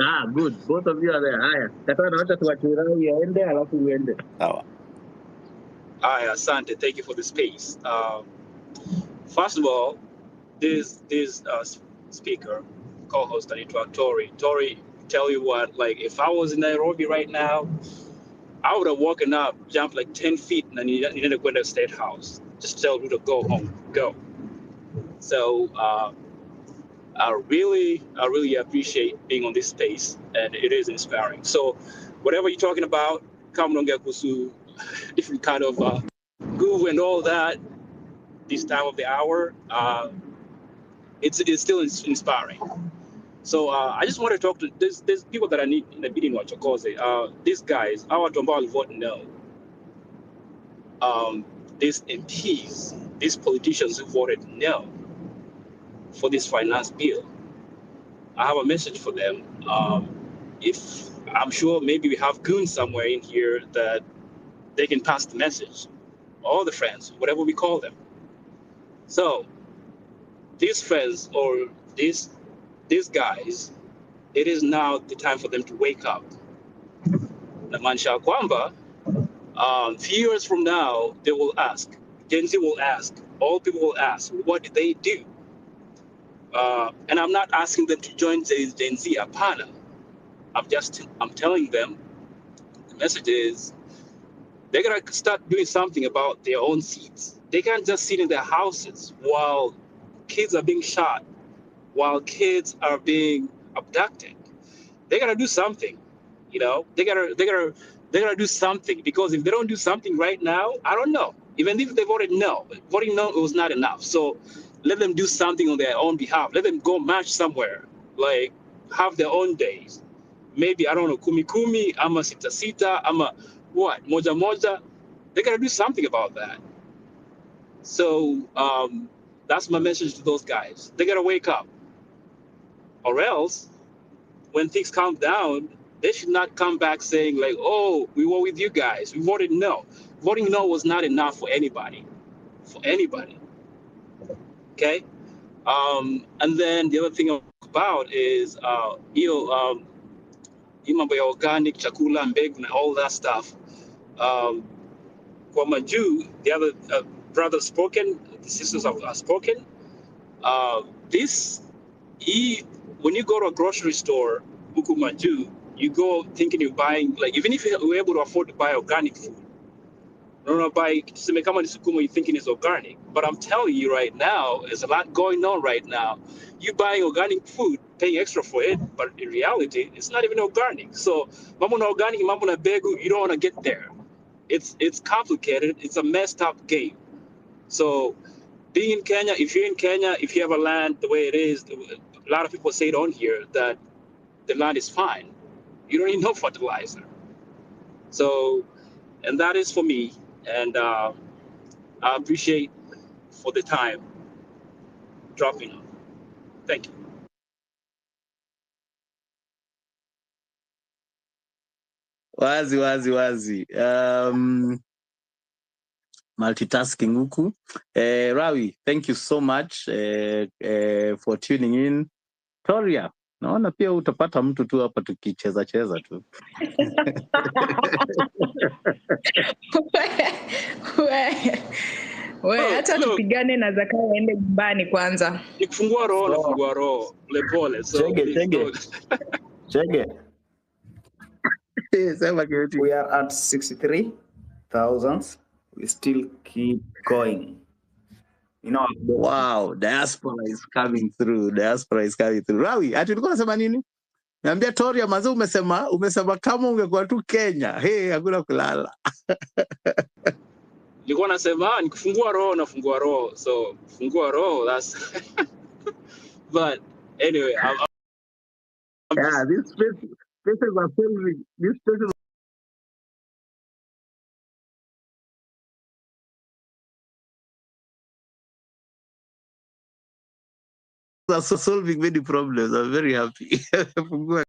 Ah, good. Both of you are there. Haya. Katana, wacha tuache Rawi aende alafu uende. Sawa. Hi, asante. Thank you for the space. First of all, this speaker, co-host anaitwa Tori. Tori, tell you what, like if I was in Nairobi right now, I would have woken up, jumped like 10 feet, and then you need to go to the State House. Just tell Ruto, go home, go. So I really appreciate being on this space, and it is inspiring. So whatever you're talking about, kama unaongea kuhusu different kind of groove and all that, this time of the hour, it's still inspiring. So I just want to talk to there's people that I need in the meeting wachokoze. These guys, hawa watu ambao walivote no. These MPs, these politicians who voted no for this finance bill, I have a message for them. If I'm sure maybe we have goons somewhere in here that they can pass the message, all the friends, whatever we call them. So these friends or these guys, it is now the time for them to wake up. Namaanisha kwamba, few years from now, they will ask, Gen Z will ask, all people will ask, what did they do? And I'm not asking them to join Gen Z, hapana. I'm telling them, the message is, they gotta start doing something about their own seats. They can't just sit in their houses while kids are being shot, while kids are being abducted. They gotta do something, you know. They gotta do something, because if they don't do something right now, I don't know. Even if they voted no, voting no, it was not enough. So let them do something on their own behalf. Let them go march somewhere, like have their own days. Maybe, I don't know, kumi kumi, ama sita sita, ama what, moja moja. They gotta do something about that. So that's my message to those guys. They gotta wake up, or else when things calm down, they should not come back saying like, oh, we were with you guys, we voted no. Voting no was not enough for anybody, okay? And then the other thing about is, mambo ya organic, chakula, mbegu, and all that stuff. Kwa majuu, the other brothers spoken, the sisters have spoken. When you go to a grocery store, huku majuu, you go thinking you're buying, like, even if you're able to afford to buy organic food, you don't buy, tuseme kama ni sukuma, you're thinking it's organic. But I'm telling you right now, there's a lot going on right now. You buying organic food, paying extra for it, but in reality, it's not even organic. So, mambo na organic, mambo na mbegu, you don't want to get there. It's complicated. It's a messed up game. So, being in Kenya, if you're in Kenya, if you have a land the way it is, a lot of people say it on here that the land is fine. You don't need no fertilizer. So, and that is for me. And I appreciate for the time dropping off. Thank you. Wazi wazi wazi. Multitasking huku. Rawi, thank you so much for tuning in. Toria, naona pia utapata mtu tu hapa tukicheza cheza tu. We, Oh, acha look, tupigane na Zakayo aende nyumbani kwanza. nikifungua roho So, nafungua roho polepole, so Chege, please Chege, don't. Chege. Sema Keti. We are at 63,000. We still keep going. You know, Wow, diaspora is coming through. Diaspora is coming through. Rawi, ati ulikuwa unasema nini? Niambia Toria, mazee umesema kama ungekuwa tu Kenya, hey, hakuna kulala. Nilikuwa nasema nikifungua roho nafungua roho, so fungua roho that's but anyway, I'm Yeah, just these spaces are solving, these spaces are solving many problems. I'm very happy. Fungua.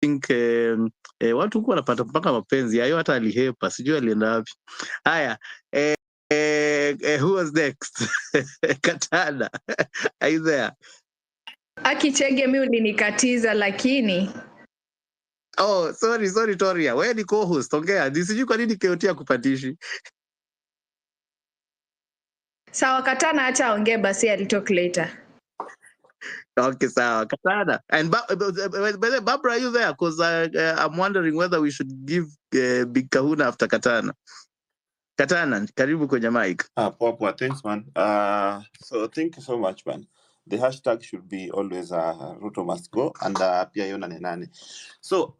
Think watu huku wanapata mpaka mapenzi hayo, hata alihepa, sijui alienda wapi. Haya, who was next? Katana, are you there? Aki Chege, mi ulinikatiza lakini Oh, sorry Toria, wewe ni co-host, ongea. Sijui kwa nini KOT hakupatishi. sawa. Katana, acha aongee basi, I'll talk later. Okay, sawa. Katana. And by the way, Barbara, are you there? Because I'm wondering whether we should give Big Kahuna after Katana. Katana, karibu kwenye mic. Poa, poa. Thanks, man. So thank you so much, man. The hashtag should be always Ruto must go, and pia hiyo nane nane. So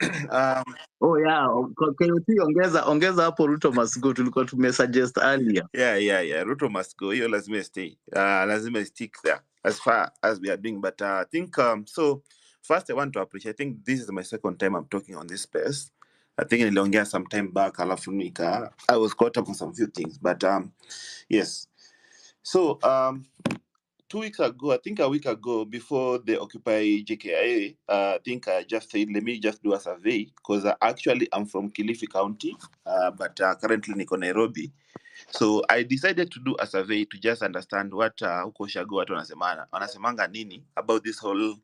Oh yeah, KOT ongeza hapo Ruto must go, tulikuwa tumesuggest earlier. Yeah. Ruto must go. Hiyo lazima stay. Lazima stick there as far as we are doing. But I think so. First, I want to appreciate. I think this is my second time I'm talking on this space. I think niliongea some time back, alafu nika I was caught up on some few things, but yes. So 2 weeks ago, I think a week ago, before the Occupy JKIA, I think I just said, let me just do a survey, because actually I'm from Kilifi County, but currently niko Nairobi. So I decided to do a survey to just understand what huko Shago watu wanasemanga nini about this whole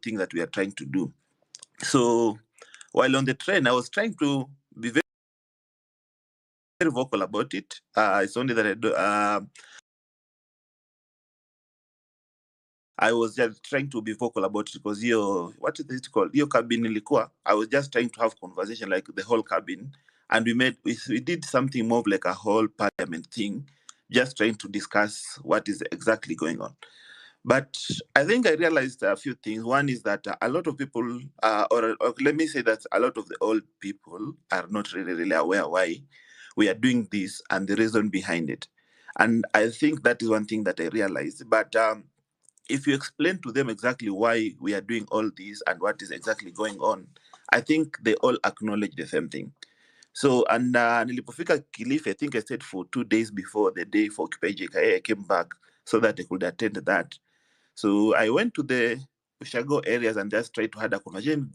thing that we are trying to do. So while on the train, I was trying to be very, very vocal about it. It's only that I do. I was just trying to be vocal about it because hiyo, what is it called? Hiyo cabin ilikuwa. I was just trying to have conversation like the whole cabin, and we did something more like a whole parliament thing, just trying to discuss what is exactly going on. But I think I realized a few things. One is that a lot of people, or let me say that a lot of the old people are not really, really aware why we are doing this and the reason behind it. And I think that is one thing that I realized. But if you explain to them exactly why we are doing all this and what is exactly going on, I think they all acknowledge the same thing. So, and nilipofika Kilifi, I think I stayed for 2 days before the day for Occupy JKIA. I came back so that I could attend that. So I went to the Ushago areas and just tried to have a conversation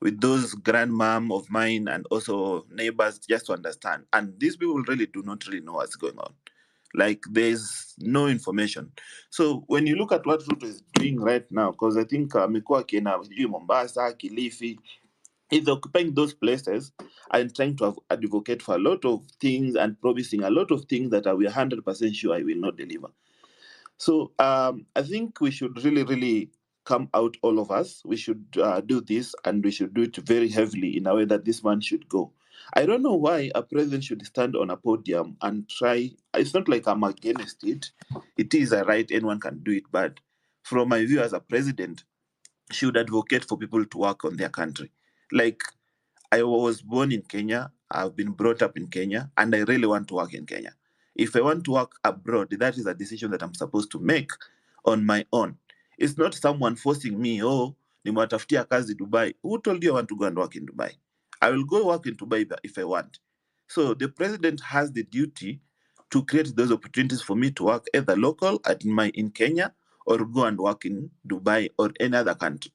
with those grandmom of mine and also neighbors, just to understand. And these people really do not really know what's going on. Like, there's no information. So when you look at what Ruto is doing right now, because I think amekuwa akienda sijui Mombasa, Kilifi, he's occupying those places and trying to advocate for a lot of things and promising a lot of things that we are 100% sure I will not deliver. So I think we should really, really come out, all of us. We should do this, and we should do it very heavily in a way that this man should go. I don't know why a president should stand on a podium and try. It's not like I'm against it. It is a right, anyone can do it. But from my view as a president, should advocate for people to work on their country. Like, I was born in Kenya, I've been brought up in Kenya, and I really want to work in Kenya. If I want to work abroad, that is a decision that I'm supposed to make on my own. It's not someone forcing me, oh, nimewatafutia kazi Dubai. Who told you I want to go and work in Dubai? I will go work in Dubai if I want. So the president has the duty to create those opportunities for me to work either local at my in Kenya or go and work in Dubai or any other country,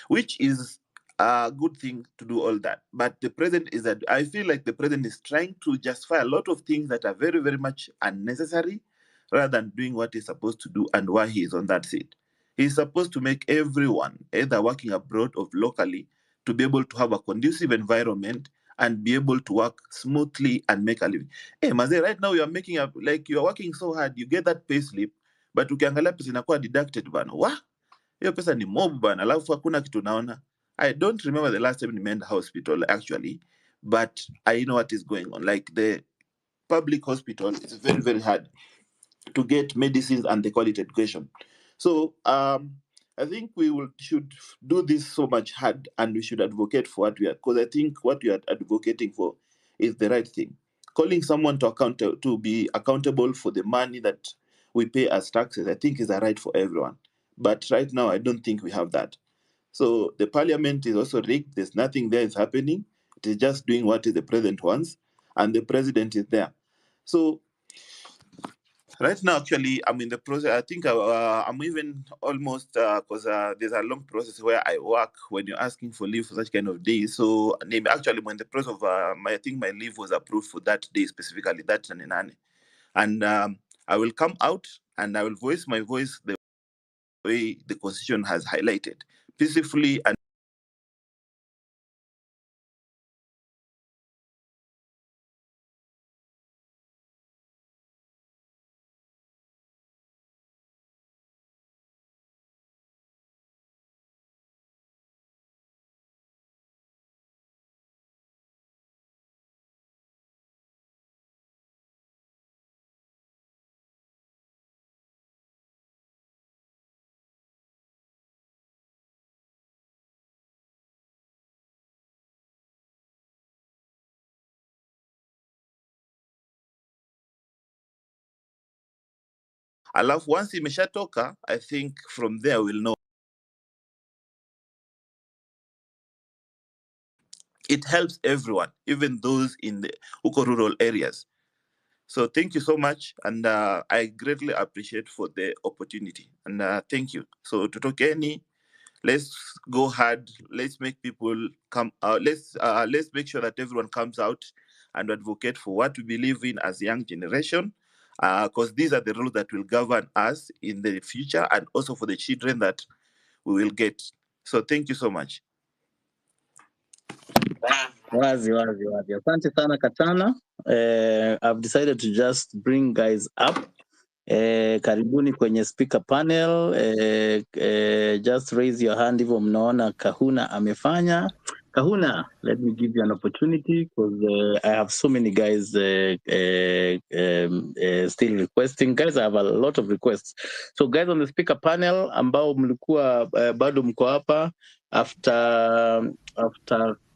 which is a good thing to do all that. But the president is that I feel like the president is trying to justify a lot of things that are very, very much unnecessary rather than doing what he's supposed to do and why he is on that seat. He's supposed to make everyone, either working abroad or locally, to be able to have a conducive environment and be able to work smoothly and make a living. Hey, Maze, right now you are making up, like you are working so hard, you get that pay slip, but ukiangalia pesa inakuwa deducted bana. Wah! Hiyo pesa ni mob bana, alafu hakuna kitu naona. I don't remember the last time nimeenda hospital actually, but I know what is going on. Like the public hospital is very, very hard to get medicines and the quality education. So I think we should do this so much hard, and we should advocate for what we are, because I think what we are advocating for is the right thing. Calling someone to account to be accountable for the money that we pay as taxes, I think is a right for everyone. But right now, I don't think we have that. So the parliament is also rigged. There's nothing there is happening. It is just doing what the president wants, and the president is there. So right now, actually, I'm in the process. I think I'm even almost, because there's a long process where I work when you're asking for leave for such kind of days. So actually, I'm in the process of, I think my leave was approved for that day specifically, that nane. And I will come out and I will voice my voice the way the constitution has highlighted, peacefully and alafu once imeshatoka, I think from there we'll know. It helps everyone, even those in the huko rural areas. So thank you so much, and I greatly appreciate for the opportunity. And thank you. So tutokeni, let's go hard. Let's make people come out. Let's make sure that everyone comes out and advocate for what we believe in as young generation, because these are the rules that will govern us in the future and also for the children that we will get. So thank you so much. Wazi, wazi, wazi. Asante sana Katana. I've decided to just bring guys up. Karibuni kwenye speaker panel. Just raise your hand hivyo mnaona Kahuna amefanya. Kahuna, let me give you an opportunity because I have so many guys still requesting. Guys, I have a lot of requests. So guys on the speaker panel ambao mlikuwa bado mko hapa after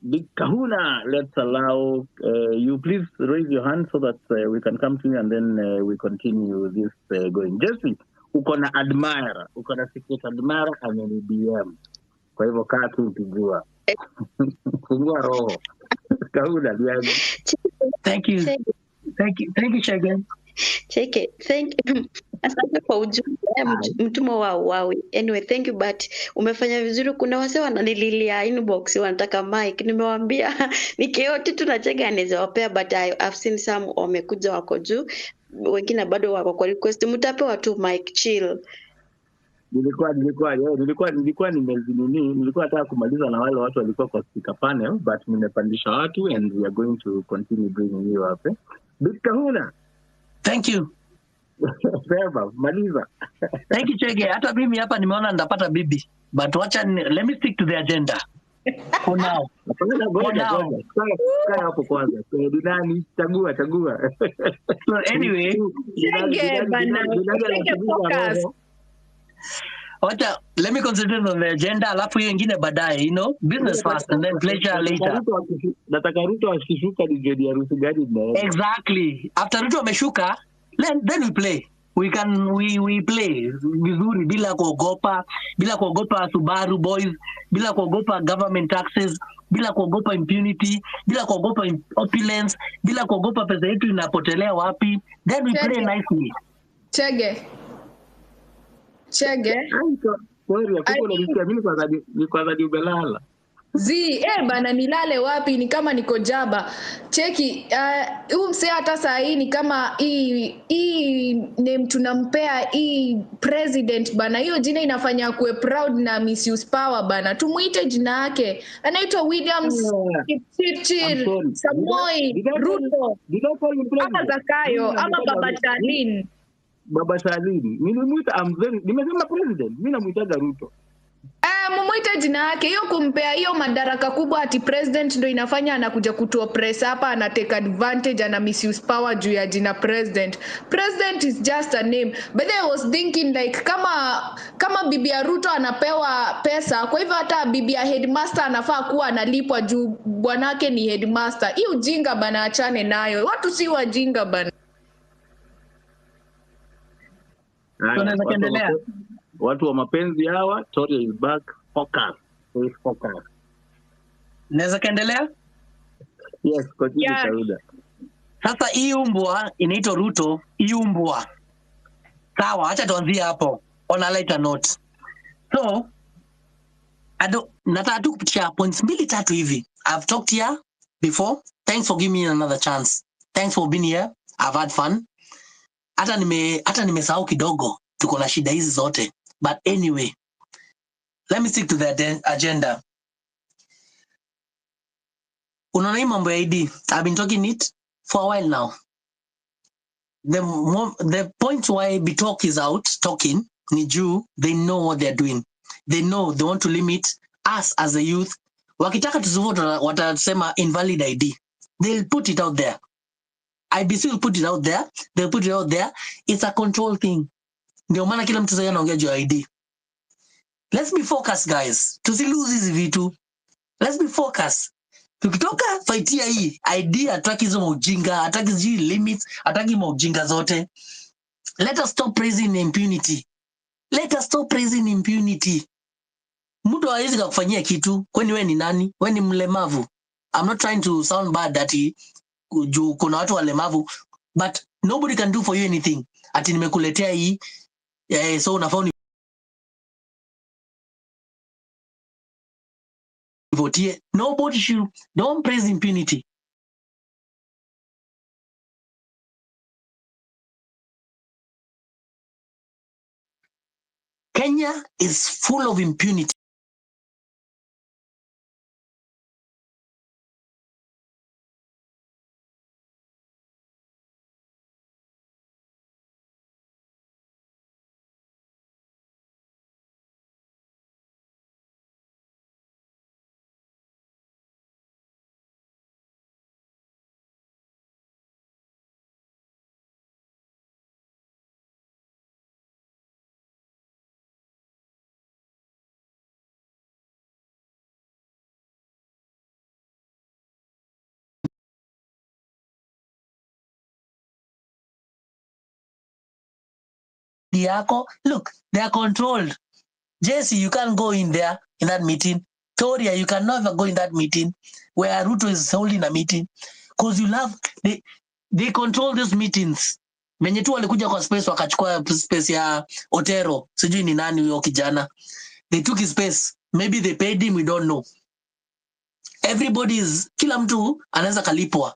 Big Kahuna, let's allow you, please raise your hand so that we can come to you and then we continue this going. Jesse, uko na admirer, uko na secret admirer ameni DM. Kwa hivyo kaa tu ukijua. Fungua roho. Kahuna, niaje? Thank you. Thank you. Thank you, Chege. Cheke, thank you. Asante kwa ujumbe mtumo wa Huawei. Anyway, thank you, but umefanya vizuri. Kuna wase wananililia inbox wanataka mic. Nimewaambia nikioti tunachega anaweza wapea, but I've seen some wamekuja wako juu, wengine bado wako kwa request. Mtapewa tu mic, chill. Nilikuwa nimezinini, nilikuwa nataka kumaliza na wale watu walikuwa kwa speaker panel, but nimepandisha watu and we are going to continue bringing you up. Big Kahuna. Thank you. Sema, maliza. Thank you, Chege. Hata mimi hapa nimeona ndapata bibi. But wacha let me stick to the agenda. For now. For now. Kaa hapo kwanza. Ni nani? Chagua, chagua. So anyway, Chege bana. Chege focus. Wacha, let me concentrate on the agenda, alafu hiyo ingine baadaye, you know, business first and then pleasure Nataka later. Nataka Ruto akishuka nijue ni harusi gani mnaenda. Exactly. After Ruto ameshuka, then we play. We can we play vizuri bila kuogopa, bila kuogopa Subaru boys, bila kuogopa government taxes, bila kuogopa impunity, bila kuogopa opulence, bila kuogopa pesa yetu inapotelea wapi. Then we play Chege. Nicely. Chege. Chege. Ai, sorry, I kumbe unanisikia. Mimi nilikuwa nadhani umelala. Bana nilale wapi? Ni kama niko jaba. Cheki, huu msee hata saa hii ni kama hii name tunampea hii president bana. Hiyo jina inafanya akuwe proud na misuse power bana. Tumuite jina yake. Anaitwa Williams I'm Kipchirchir sorry. Samoei Did I call Ruto did I call him ama president? Zakayo Mimi ama namuitaga Baba Charlene. Baba Shalini. Nilimuita, I'm very, nimesema president. Mimi namuitaga Ruto. Mumuite jina yake. Hiyo kumpea hiyo madaraka kubwa ati president ndo inafanya anakuja kutuoppress hapa, ana take advantage, ana misuse power juu ya jina president. President is just a name. But then I was thinking like kama bibi ya Ruto anapewa pesa, kwa hivyo hata bibi ya headmaster anafaa kuwa analipwa juu bwanake ni headmaster. Hii ujinga bana, achane nayo. Watu si wajinga bana. Haya, Tunaweza kuendelea. watu wa mapenzi hawa, Toria is back. Focus. Please focus. Naweza kuendelea? Yes, continue Yeah. Sauda. Sasa hii umbwa inaitwa Ruto, hii umbwa. Sawa, acha tuanzie hapo on a lighter note. So, nataka tu kupitisha points mbili tatu hivi. I've talked here before. Thanks for giving me another chance. Thanks for being here. I've had fun. Hata nimesahau kidogo. Tuko na shida hizi zote. But anyway, let me stick to the agenda. Unaona hii mambo ya ID, I've been talking it for a while now. The point why Bitok is out talking ni juu, they know what they're doing. They know they want to limit us as a youth. Wakitaka tusivote watasema invalid ID. They'll put it out there. IBC will put it out there. They'll put it out there. It's a control thing. Ndio maana kila mtu sasa anaongea juu ya ID. Let's be focused guys. Tusilose hizi vitu. Let's be focused. Tukitoka fightia hii ID, hataki hizo maujinga, hataki sijui limits, hataki maujinga zote. Let us stop praising impunity. Let us stop praising impunity. Mtu hawezi kukufanyia kitu, kwani wewe ni nani? Wewe ni mlemavu. I'm not trying to sound bad that juu kuna watu walemavu, but nobody can do for you anything. Ati nimekuletea hii, so unafaa univotie. Nobody should, don't praise impunity. Kenya is full of impunity. Yako, look, they are controlled. Jesse, you can't go in there in that meeting. Toria, you can never go in that meeting where Ruto is holding a meeting, because you love they control these meetings. Menye tu walikuja kwa space wakachukua space ya Otero, sijui ni nani huyo kijana. They took his space. Maybe they paid him, we don't know. Everybody is, kila mtu anaweza kalipwa.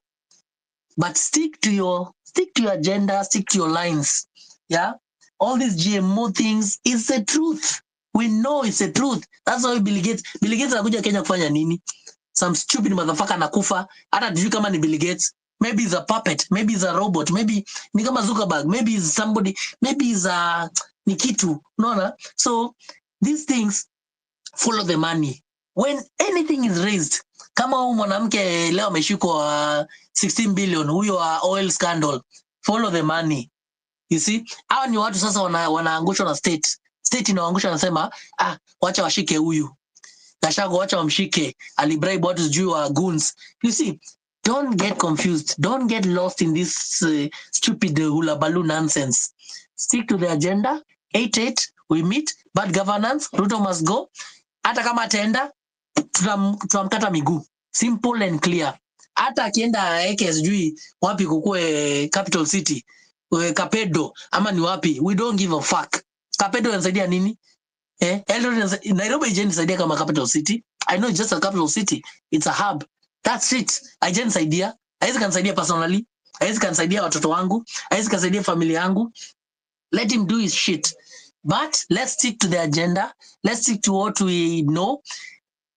But stick to your agenda, stick to your lines. Yeah? All these GMO things is the truth. We know it's the truth. That's why Bill Gates anakuja Kenya kufanya nini? Some stupid motherfucker anakufa. Hata tujui kama ni Bill Gates. Maybe he's a puppet. Maybe he's a robot. Maybe ni kama Zuckerberg. Maybe he's somebody. Maybe he's a ni kitu. Unaona? So these things follow the money. When anything is raised, kama huyu mwanamke leo ameshikwa 16 billion, huyo wa oil scandal, follow the money. You see, hawa ni watu sasa wanaangushwa na state. State inawaangusha, anasema ah, wacha washike huyu Gachagua, wacha wamshike, alibribe watu sijui wa goons. You see, don't get confused, don't get lost in this stupid hula baloo nonsense. Stick to the agenda. 8-8 we meet, bad governance, Ruto must go. Hata kama ataenda tutamkata miguu, simple and clear. Hata akienda aeke sijui wapi kukue capital city, Kapedo ama ni wapi, we don't give a fuck. Kapedo inasaidia nini? Eldoret, Nairobi haijanisaidia kama capital city. I know it's just a capital city, it's a hub, that's it. Haijanisaidia, haiwezi kanisaidia personally, haiwezi kanisaidia watoto wangu, haiwezi kanisaidia familia yangu. Let him do his shit, but let's stick to the agenda, let's stick to what we know.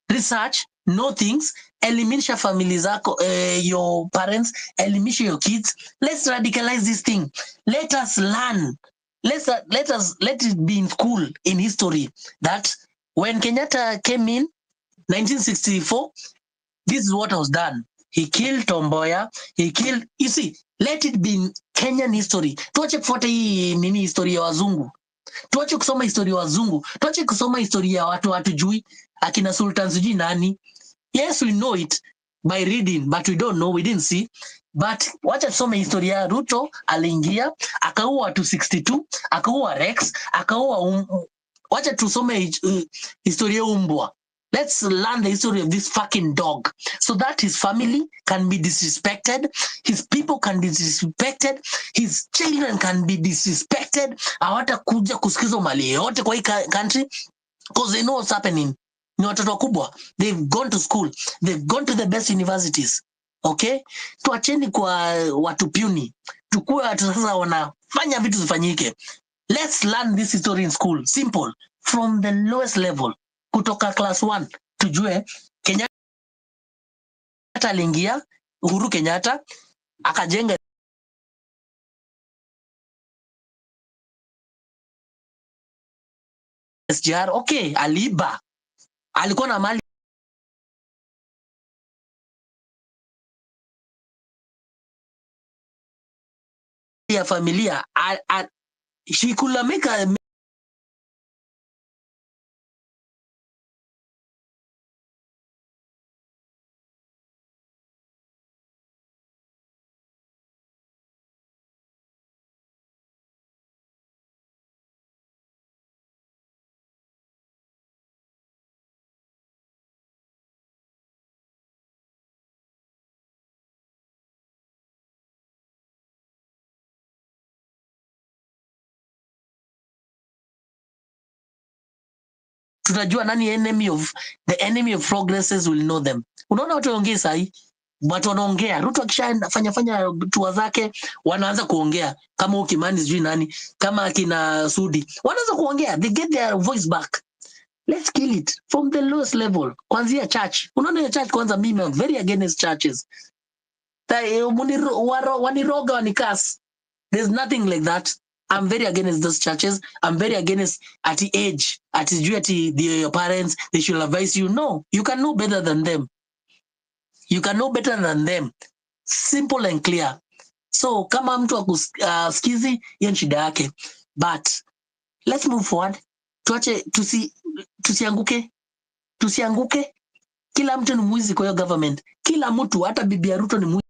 Research, know things, elimisha family zako, your parents, elimisha your kids. Let's radicalize this thing. Let us learn. Let it be in school, in history, that when Kenyatta came in 1964, this is what was done. He killed Tomboya. He killed, you see, let it be in Kenyan history. Tuache kufuata hii nini historia ya wazungu. Tuache kusoma historia ya wazungu. Tuache kusoma historia ya watu hatujui, akina Sultan sijui nani. Yes, we know it by reading, but we don't know, we didn't see. But wacha tusome historia ya Ruto. Aliingia akaua watu 62, akaua Rex, akaua wacha tusome historia umbwa. Let's learn the history of this fucking dog so that his family can be disrespected, his people can be disrespected, his children can be disrespected. Hawatakuja kusikiza mali yote kwa hii country because they know what's happening. Ni watoto wakubwa, they've gone to school, they've gone to the best universities. Okay, tuacheni kwa watu puny, tukue watu sasa wanafanya vitu zifanyike. Let's learn this history in school, simple, from the lowest level, kutoka class 1 tujue Kenyatta aliingia, Uhuru Kenyatta akajenga SGR. Okay, aliiba, alikuwa na mali ya familia. She could make a tutajua nani enemy of the enemy of progresses will know them. Unaona watu waongee sahi, watu wanaongea. Ruto akishafanya fanya tour zake wanaanza kuongea, kama Ukimani sijui nani, kama akina Sudi wanaanza kuongea, they get their voice back. Let's kill it from the lowest level, kuanzia church. Unaona hiyo church kwanza, mimi I'm very against churches. Waniroga wanikas. There's nothing like that. I'm very against those churches. I'm very against at the age, at your parents, they should advise you. No, you can know better than them. You can know better than them. Simple and clear. So kama mtu akusikizi, hiyo ni shida yake. But let's move forward. Tuache, tusianguke. Tusianguke. Kila mtu ni mwizi kwa hiyo government. Kila mtu, hata bibi ya Ruto ni mwizi.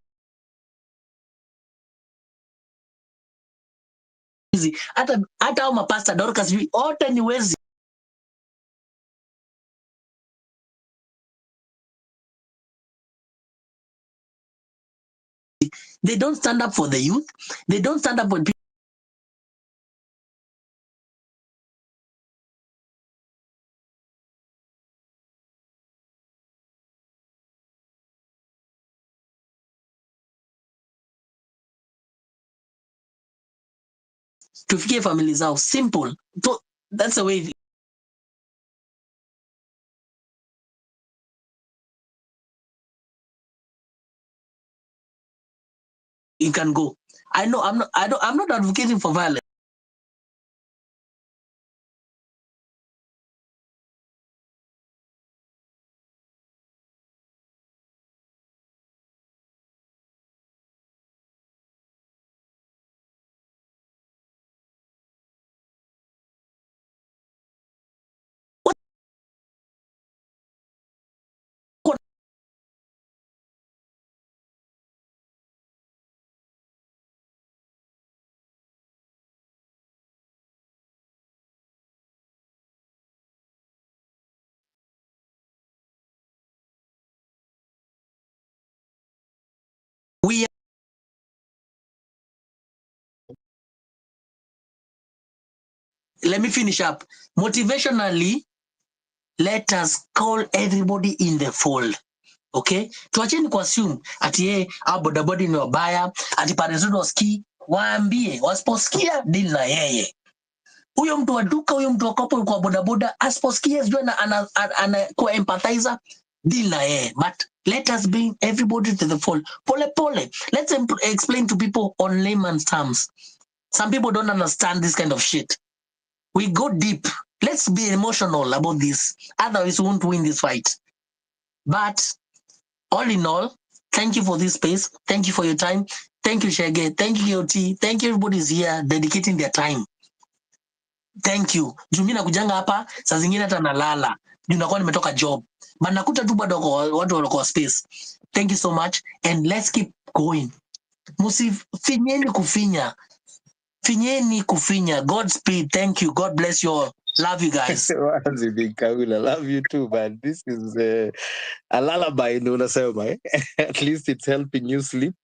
Hata hao mapasta Dorcas wote ni wezi. They don't stand up for the youth. They don't stand up for people. Tufikie family zao. Simple. So that's the way you can go. I know I'm not advocating for violence. We let me finish up. Motivationally, let us call everybody in the fold. Okay? Tuacheni kuassume ati yeye au bodaboda ni wabaya, ati parents wetu wasikii. Waambie, wasiposikia deal na yeye. Huyo mtu wa duka, huyo mtu wa kopo kwa bodaboda, asiposikia sijui ana kuwa empathizer, deal na yeye. But let us bring everybody to the fold. Pole pole. Let's explain to people on layman's terms. Some people don't understand this kind of shit. We go deep. Let's be emotional about this. Otherwise, we won't win this fight. But all in all, thank you for this space. Thank you for your time. Thank you, Shege. Thank you, KOT. Thank you, everybody's here dedicating their time. Thank you. Juu mimi nakujanga hapa, saa zingine hata nalala. Juu nakuwa nimetoka job. But nakuta tu bado watu wako space. Thank you so much and let's keep going. Msifinyeni kufinya. Finyeni kufinya. Godspeed. Thank you. God bless you all. Love you guys. Wazi Big Kahuna, love you too, man. This is a lullaby ndio unasema, eh? At least it's helping you sleep.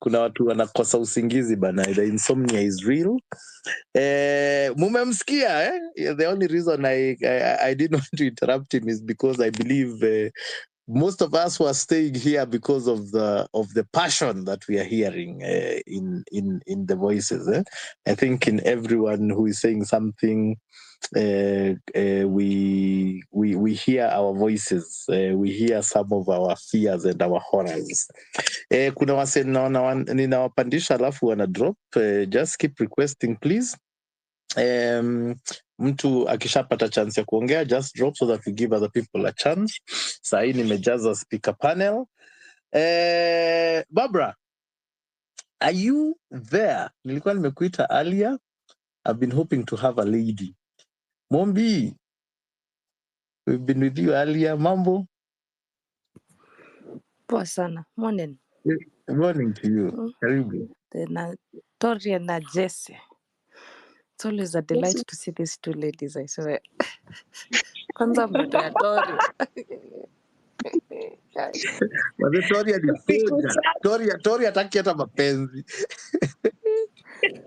Kuna watu wanakosa usingizi bana. The insomnia is real. Mumemsikia, eh? Yeah, the only reason I didn't want to interrupt him is because I believe most of us were staying here because of the passion that we are hearing in the voices. Eh? I think in everyone who is saying something, we hear our voices. We hear some of our fears and our horrors. Kuna wase ninawapandisha alafu wana drop. Just keep requesting, please. Mtu akishapata chance ya kuongea, just drop so that we give other people a chance. Saa hii nimejaza speaker panel. Barbara, are you there? Nilikuwa nimekuita earlier. I've been hoping to have a lady. Mombi, we've been with you earlier. Mambo? Poa sana. Morning. Good morning to you. Karibu. Na Toria na Jesse. It's always a delight to see these two ladies, I swear. Kwanza mtoto ya Toria. Wazee Toria ni soja. Toria hataki hata mapenzi.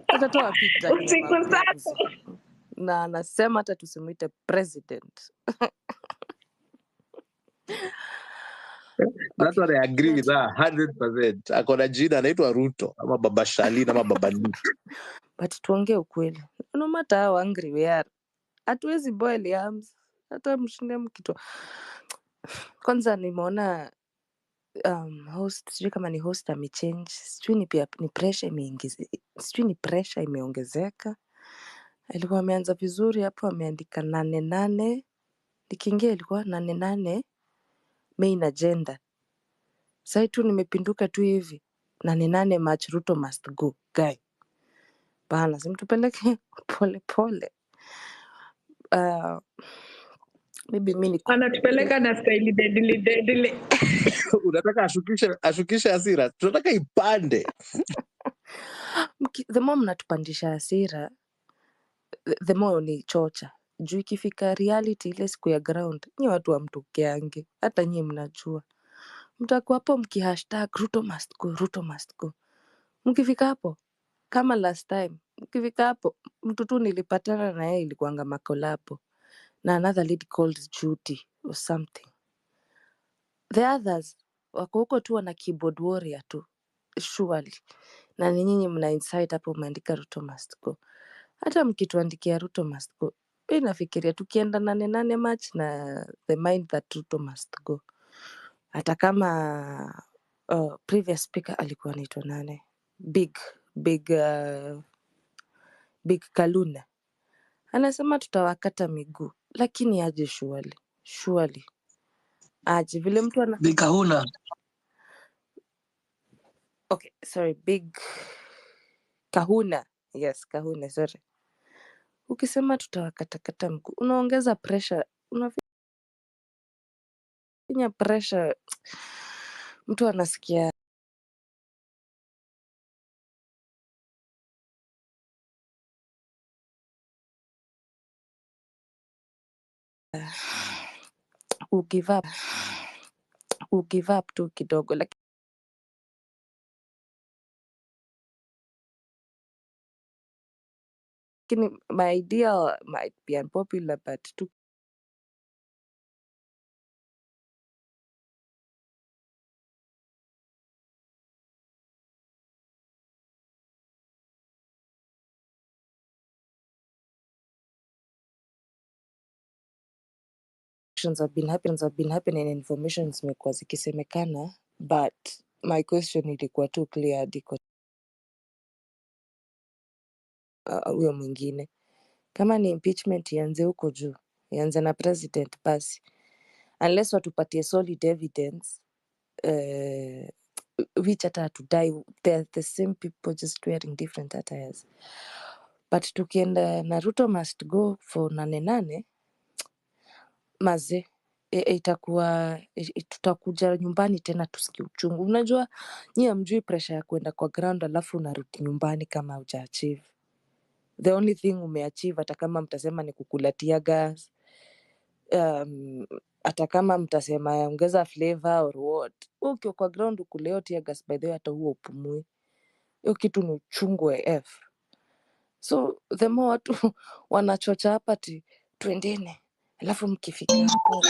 Atatoa picha ya Usiku mapenzi. sasa. Na anasema hata tusimuite president. That's Okay. what I agree with her 100%. Ako na jina anaitwa Ruto ama Baba Shalini ama Baba Nick. But tuongee ukweli. No matter how angry we are, hatuwezi boil yams. Hata mshinde mkitu. Kwanza nimeona host, sijui kama ni host amechange, sijui ni pia ni pressure imeongeze, sijui ni pressure imeongezeka. Alikuwa ameanza vizuri hapo, ameandika 8 8, nikiingia ilikuwa 8 8 main agenda. Sasa tu nimepinduka tu hivi 8 8 March Ruto must go guy. Bana, simtupeleke pole pole. Maybe mi niko Anatupeleka na staili deadly deadly. Unataka ashukishe hasira. Tunataka ipande. The more mnatupandisha hasira, the more ni chocha juu ikifika reality ile siku ya ground nyi watu wamtokeange, hata nyi mnajua mtakuwa hapo mkihashtag Ruto must go, Ruto must go. Mkifika hapo kama last time, mkifika hapo mtu tu nilipatana na yeye ilikuanga makolabo na another lady called Judy or something. The others wako huko tu wana keyboard warrior tu surely, na ni nyinyi mna insight hapo umeandika Ruto must go. Hata mkituandikia Ruto must go, mi nafikiria tukienda 8 8 March na the mind that Ruto must go, hata kama previous speaker alikuwa anaitwa nane, big big big Kaluna anasema tutawakata miguu, lakini aje surely, surely aje vile mtu ana Big Kahuna. Okay, sorry, big Kahuna, yes, Kahuna, sorry. Ukisema tutawakatakata mguu unaongeza pressure, unafinya pressure, mtu anasikia ugive up, ugive up tu kidogo, lakini Lakini my idea might be unpopular but tu actions have been happening, information zimekuwa zikisemekana, but my question ilikuwa tu clear hadi kwa huyo mwingine. Kama ni impeachment ianze huko juu, ianze na president basi, unless watupatie solid evidence which hata hatudai, they're the same people just wearing different attires. But tukienda na Ruto must go for nane nane maze, itakuwa tutakuja nyumbani tena tusikie uchungu. Unajua nyie hamjui pressure ya kwenda kwa ground alafu unarudi nyumbani kama hujaachieve. The only thing umeachieve, hata kama mtasema ni kukula tear gas, hata kama mtasema ongeza flavor or what, wewe ukiwa kwa ground ukuleo tear gas, by the way, hata huo upumui. Hiyo kitu ni uchungu wa F. So the more watu wanachocha hapa ti twendeni, alafu mkifika hapo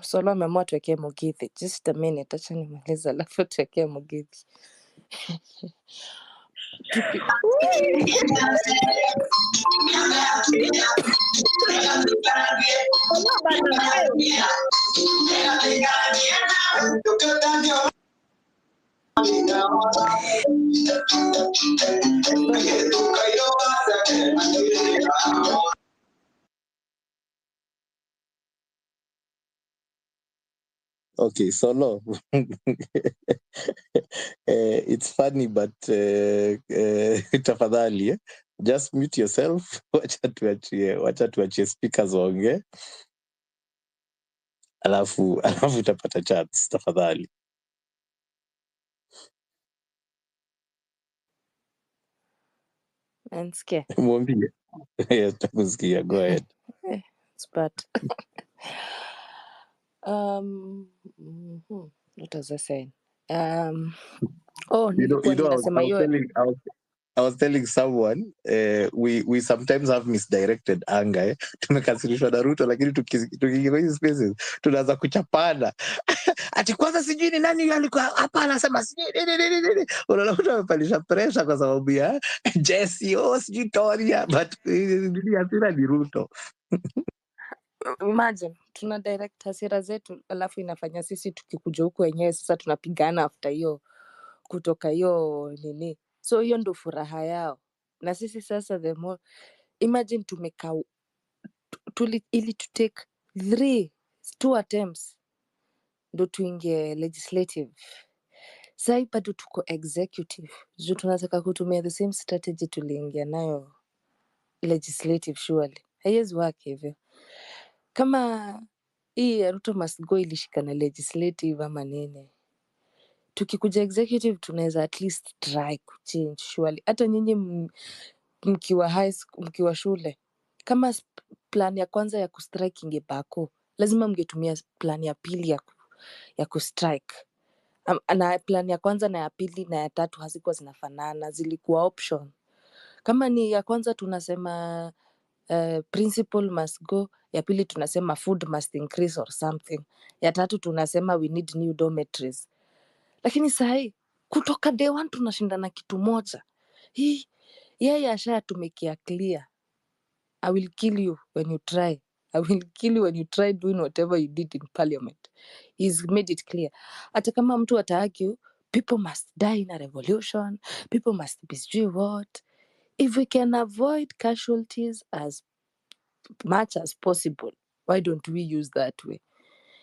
Solo ameamua tuwekee Mugithi. Just a minute, acha nimalize alafu tuwekee Mugithi. Tuki... Solo bana, Okay, Solo. It's funny but tafadhali just mute yourself. Wacha tuachie speakers waongee, alafu utapata chance tafadhali. Nansikia. Mwambie. Yes, takusikia. Go ahead. It's bad. What was I saying? Oh, You know, nilikuwa you know, I was, ninasema I was hiyo telling I was telling someone we sometimes have misdirected anger. Tumekasirishwa na Ruto, lakini tukiingia kwa hizi spaces tunaanza kuchapana. Ati kwanza sijui ni nani yule alikuwa hapa anasema sijui nini nini nini. Unaona mtu amepandisha pressure kwa sababu ya Jesse, oh sijui Toria, but nini hasira ni Ruto. Imagine tuna direct hasira zetu, alafu inafanya sisi tukikuja huku wenyewe sasa tunapigana after hiyo kutoka hiyo nini. So hiyo ndo furaha yao, na sisi sasa the more imagine tumekaa ili to take 2 attempts ndo tuingie legislative. Sai bado tuko executive juu tunataka kutumia the same strategy tuliingia nayo legislative. Surely haiwezi work hivyo. Kama hii ya Ruto must go ilishika na legislative ama nini, tukikuja executive tunaweza at least try kuchange surely. Hata nyinyi mkiwa high school, mkiwa shule, kama plan ya kwanza ya kustrike ingebako, lazima mngetumia plan ya pili ya kustrike. Na plan ya kwanza na ya pili na ya tatu hazikuwa zinafanana, zilikuwa option. Kama ni ya kwanza tunasema principal must go, ya pili tunasema food must increase or something, ya tatu tunasema we need new dormitories. Lakini sahii kutoka day one tunashindana kitu moja. Hii yeye ashatumekia clear, I will kill you when you try. I will kill you when you try doing whatever you did in parliament. He's made it clear. Hata kama mtu ataargue, people must die in a revolution, people must be sijui what. If we can avoid casualties as much as possible, why don't we use that way?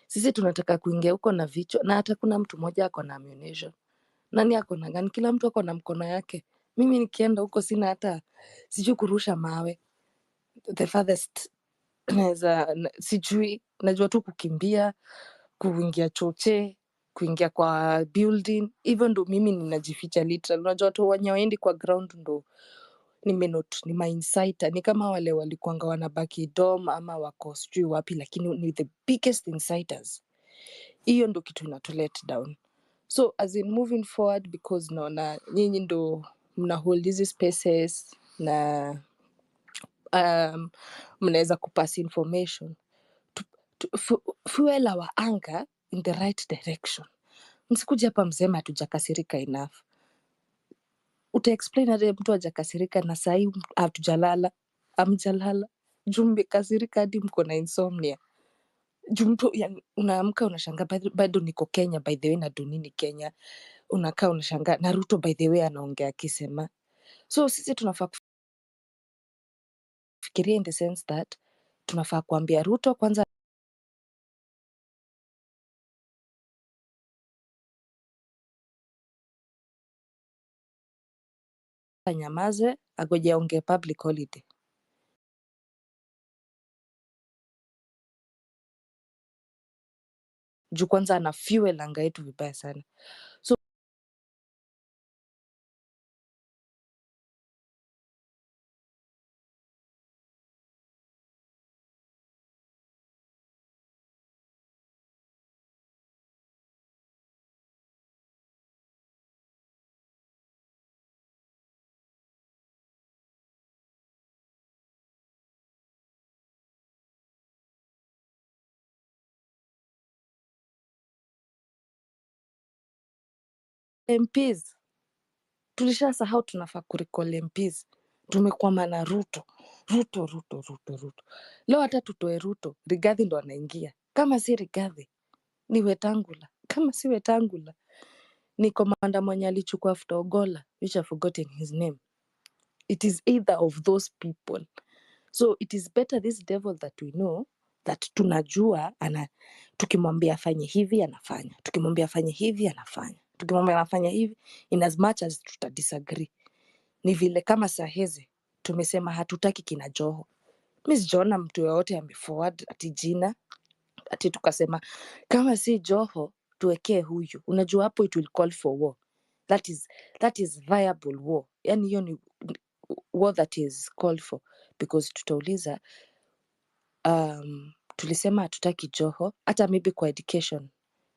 Sisi tunataka kuingia huko na vichwa, na hata kuna mtu mmoja ako na ammunition. Nani ako na gani? Kila mtu ako na mkono yake. Mimi nikienda huko sina hata sijui kurusha mawe. The farthest naweza sijui, najua tu kukimbia, kuingia choche, kuingia kwa building. Hivyo ndo mimi ninajificha literally. Unajua watu wenye waendi kwa ground ndo nimenote, ni mainsider, ni kama wale walikuanga wanabaki dom ama wako sijui wapi, lakini ni the biggest insiders. Hiyo ndo kitu inatu let down. So as in moving forward, because naona nyinyi ndo mna hold hizi spaces na mnaweza kupass information to fuel our anger in the right direction. Msikuja hapa mseme hatujakasirika enough. Utaexplain hata mtu hajakasirika na sahii hatujalala, amjalala juu mmekasirika hadi mko na insomnia. Juu mtu yani, unaamka unashangaa bado niko Kenya by the way, na dunini Kenya, unakaa unashangaa na Ruto by the way anaongea akisema. So sisi tunafaa kufikiria in the sense that tunafaa kuambia Ruto kwanza anyamaze, agoje aongee public holiday juu kwanza ana fuel anga yetu vibaya sana. So MPs tulishasahau tunafaa kurecall MPs. Tumekwama na Ruto, Ruto, Ruto, Ruto, Ruto. Leo hata tutoe Ruto, Rigathi ndo anaingia. Kama si Rigathi ni Wetangula, kama si Wetangula ni komanda mwenye alichukua after Ogolla, which I've forgotten his name. It is either of those people. So it is better this devil that we know that tunajua ana, tukimwambia afanye hivi anafanya, tukimwambia afanye hivi anafanya, tukimwambia anafanya hivi, in as much as tuta disagree. Ni vile kama saa hizi tumesema hatutaki kina Joho. Mi sijaona mtu yoyote ameforward ati jina ati tukasema kama si Joho tuwekee huyu. Unajua hapo it will call for war. That is viable war. Yani hiyo ni war that is called for because tutauliza tulisema hatutaki Joho hata maybe kwa education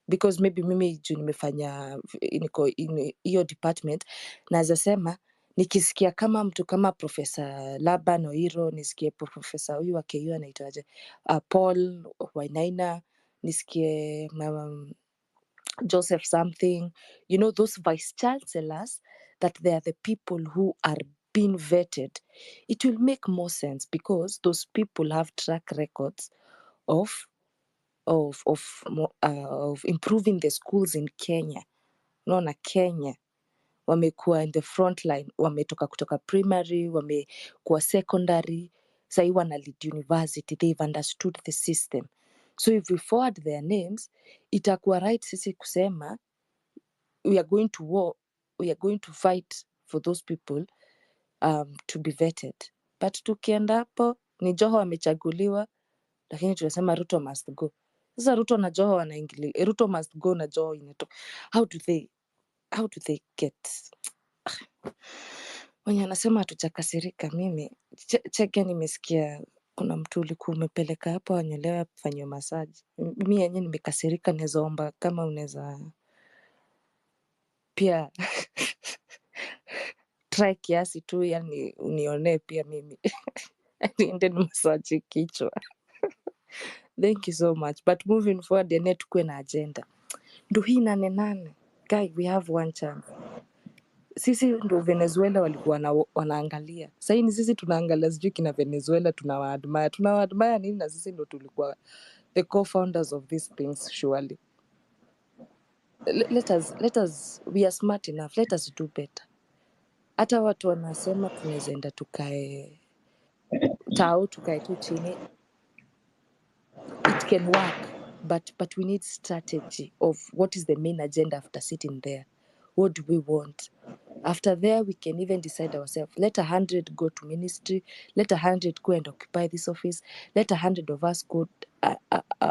because maybe mimi juu nimefanya niko in hiyo department, naweza sema nikisikia kama mtu kama Profesa Laban Oiro, nisikie profesa huyu wa KU anaitwaje, Paul Wainaina, nisikie Joseph something, those vice chancellors, that they are the people who are being vetted. It will make more sense because those people have track records of improving the schools in Kenya. Unaona Kenya wamekuwa in the front line, wametoka kutoka primary, wamekuwa secondary, sahii wana lead university, they've understood the system. So if we forward their names, itakuwa right sisi kusema we are going to war, we are going to fight for those people to be vetted. But tukienda hapo ni Joho amechaguliwa, lakini tunasema Ruto must go. Sasa Ruto na Joho wanaingilia, Ruto must go na Joho inato. How do they get wenye wanasema hatujakasirika? Mimi Chege, nimesikia kuna mtu ulikuwa umepeleka hapo anyolewe afanyiwe massage. Mi yenyewe nimekasirika, naweza omba kama unaweza pia try kiasi tu, yani unionee pia mimi niende ni massage kichwa. Thank you so much, but moving forward, ene tukuwe na agenda. Ndo hii nane nane, guy, we have one chance. Sisi ndo Venezuela walikuwa wanaangalia, sahii ni sisi tunaangalia, sijui kina Venezuela tunawaadmire, tunawaadmire nini na sisi ndo tulikuwa the co-founders of these things? Surely let us, we are smart enough, let us do better. Hata watu wanasema tunaweza enda tukae tao, tukae tu chini, it can work, but we need strategy of what is the main agenda after sitting there. What do we want after there? We can even decide ourselves. Let 100 go to ministry, let 100 go and occupy this office, let 100 of us go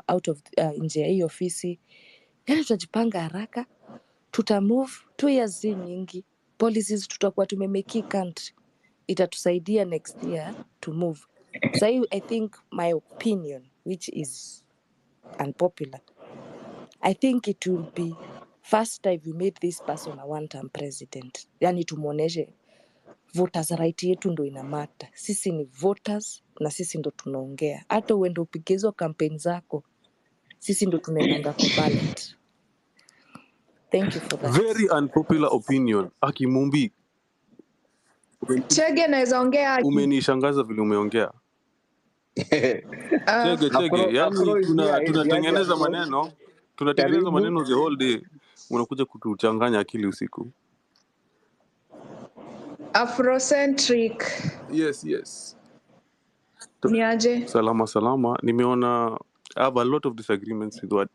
out of nje ya hii ofisi. Yani tutajipanga haraka, tuta move. 2 years si nyingi. Policies tutakuwa tumemake country itatusaidia next year to move. Sahi I think my opinion, which is unpopular, I think it will be First time we made this person a one term president, yani tumuoneshe voters right yetu ndo ina matter. Sisi ni voters na sisi ndo tunaongea. Hata uende upige hizo campaign zako, sisi ndo tunaendanga kwa ballot. Thank you for that. Very unpopular opinion. Akimumbi, Chege naweza ongea aki. umenishangaza vile umeongea. Chege, Afro, chege, yani Afro is here, yaani tunatengeneza Afro. maneno, tunatengeneza Karibu. maneno the whole day, unakuja kutuchanganya akili usiku. Afrocentric Yes, yes. ni aje? Salama salama. Nimeona I have a lot of disagreements with what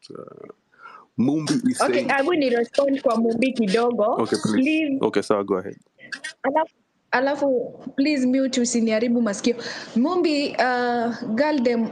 Mumbi is Okay, saying. I will ni respond kwa Mumbi kidogo. Okay, please. Please Okay, sawa, go ahead. alafu please mute usiniharibu masikio. Mumbi, Galdem,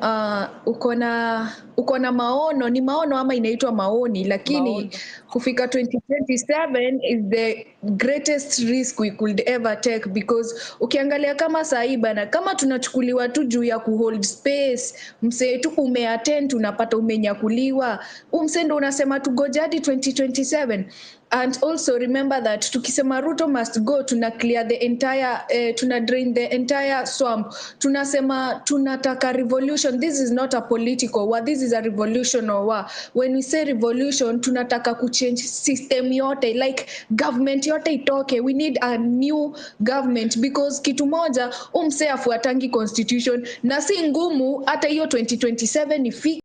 uko na maono, ni maono ama inaitwa maoni, lakini Maono. kufika 2027 is the greatest risk we could ever take, because ukiangalia kama sahii bana, kama tunachukuliwa tu juu ya kuhold space, msee tu umeattend unapata umenyakuliwa, umsee ndo unasema tugoje hadi 2027. And also remember that tukisema Ruto must go, tuna clear the entire tuna drain the entire swamp. Tunasema tunataka revolution. This is not a political war, this is a revolution war. When we say revolution, tunataka kuchange system yote, like government yote itoke. We need a new government, because kitu moja umse afuatangi constitution, na si ngumu hata hiyo 2027 ifike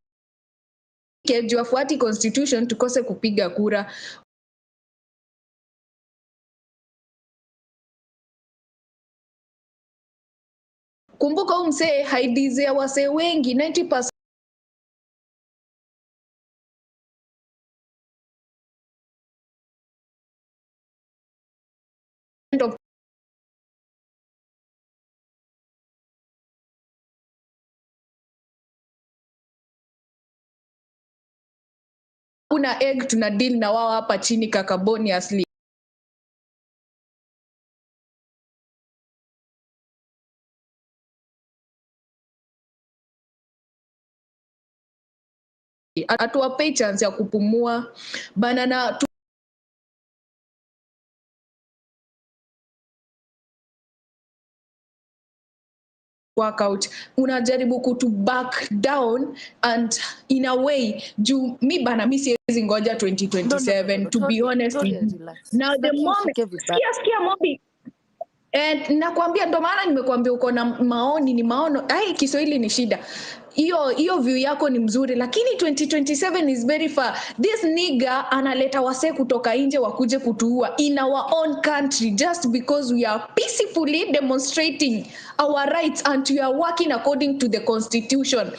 juu afuati constitution tukose kupiga kura. Kumbuka huyu msee haidizia wasee wengi 90% of kuna egg tuna deal na wao hapa chini kakaboni asli. Hatuwapei chance ya kupumua bana na workout unajaribu kutu back down and in a way juu mi bana mi siwezi ngoja No, no, no, 2027 no. to be Toria, honest with Toria, you. relax. Now the Sitaki moment ushike vibaya. sikia Mobi. And nakwambia ndo maana nimekuambia uko na maoni ni maono. Ai, Kiswahili ni shida. Hiyo view yako ni mzuri, lakini 2027 is very far. This nigga analeta wasee kutoka nje wakuje kutuua in our own country just because we are peacefully demonstrating our rights and we are working according to the constitution.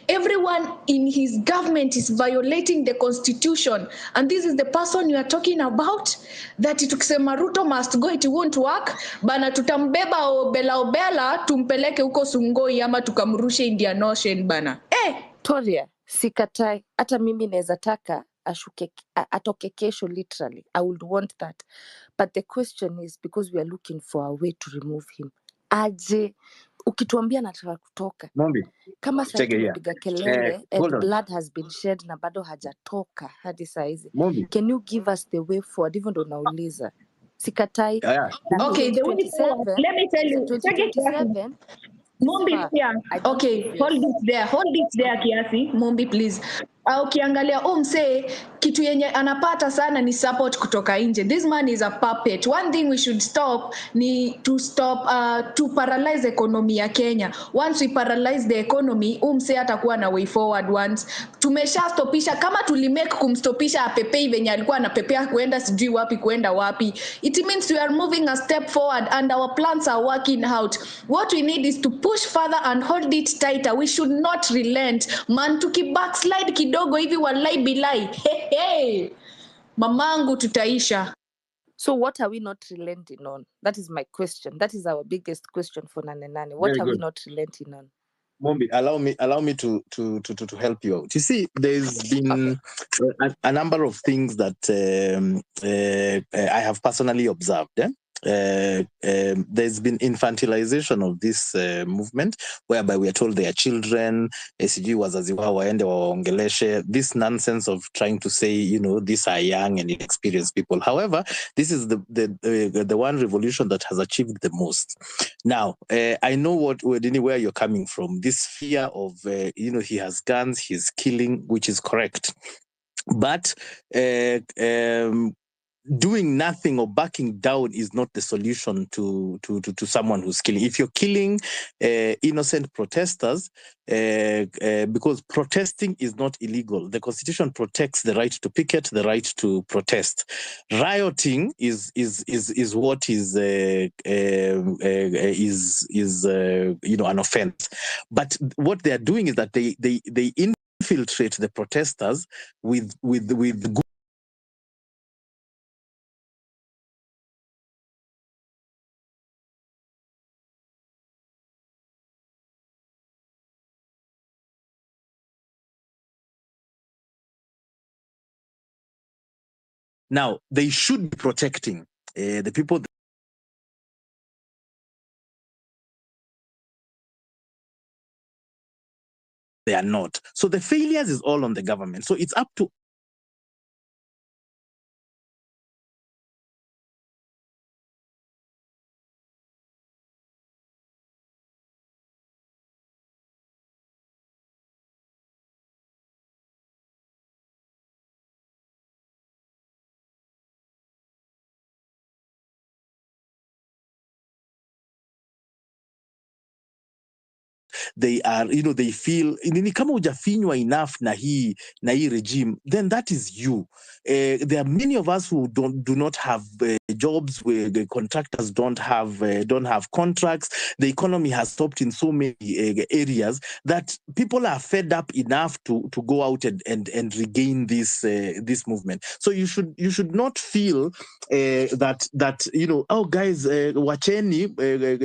Everyone in his government is violating the constitution, and this is the person you are talking about that tukisema Ruto must go it won't work bana, tutambeba obela obela tumpeleke huko Sungoi ama tukamrushe Indian Ocean bana. Toria, sikatai. Hata mimi naweza taka ashuke, atoke kesho literally. I would want that. But the question is, because we are looking for a way to remove him. Aje, ukituambia nataka kutoka. Mumbi, Kama sasa Chege here. tumepiga kelele and Hold on. blood has been shed na bado hajatoka hadi saa hizi. Mumbi. Can you give us the way forward? Hivyo ndo nauliza. Sikatai. Yeah. Na Okay, the way forward, 2027, let me tell you, Chege kiasi. 2027 is Mumbi far. pia. I don't Okay, give hold yes. it there. Hold it there kiasi. Mumbi please. Ukiangalia huyu msee kitu yenye anapata sana ni support kutoka nje. This man is a puppet. One thing we should stop ni to stop to paralyze economy ya Kenya. Once we paralyze the economy, huyu msee atakuwa na way forward once. Tumeshastopisha kama tulimake kumstopisha apepei venye alikuwa anapepea kuenda sijui wapi kuenda wapi. It means we are moving a step forward and our plans are working out. What we need is to push further and hold it tighter. We should not relent. Man, tuki backslide kidogo hivi walai bilai. Hey, hey. Mamangu tutaisha. So what are we not relenting on? That is my question. That is our biggest question for Nane Nane. What Very are we good. not relenting on? Mumbi, allow me to help you out. You see, there's been a number of things that I have personally observed. There's been infantilization of this movement, whereby we are told they are children, sijui wazazi wao waende wawaongeleshe, this nonsense of trying to say, you know, these are young and inexperienced people. However, this is the one revolution that has achieved the most. Now, I know what where you're coming from, this fear of, you know, he has guns, he's killing, which is correct. But doing nothing or backing down is not the solution to someone who's killing. If you're killing innocent protesters, because protesting is not illegal. The Constitution protects the right to picket, the right to protest. Rioting is what is you know, an offense. But what they are doing is that they infiltrate the protesters with good. Now, they should be protecting the people. They are not. So the failures is all on the government. So it's up to they are, you know, they feel nini kama hujafinywa enough na hii regime, then that is you. There are many of us who do not have jobs, where the contractors don't have contracts. The economy has stopped in so many areas that people are fed up enough to go out and regain this this movement. So you should not feel that you know, oh guys, wacheni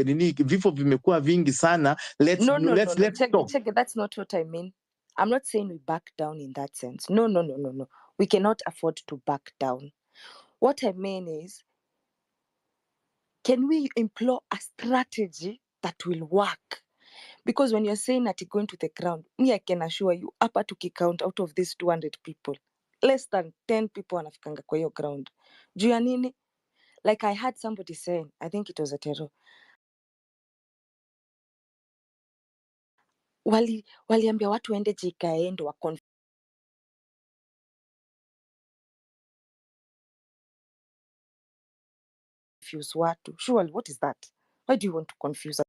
nini, vifo vimekuwa vingi sana, let's No. let's Check, stop. check. That's not what I mean. I'm not saying we back down in that sense. No. We cannot afford to back down. What I mean is, can we employ a strategy that will work? Because when you're saying that you're going to the ground, me, I can assure you, hapa tukicount out of these 200 people, less than 10 people wanafikanga kwa hiyo ground. Juu ya nini? Like I had somebody saying, I think it was a terror. Waliambia watu waende JKIA ndo wa confuse watu. Surely, what is that? Why do you want to confuse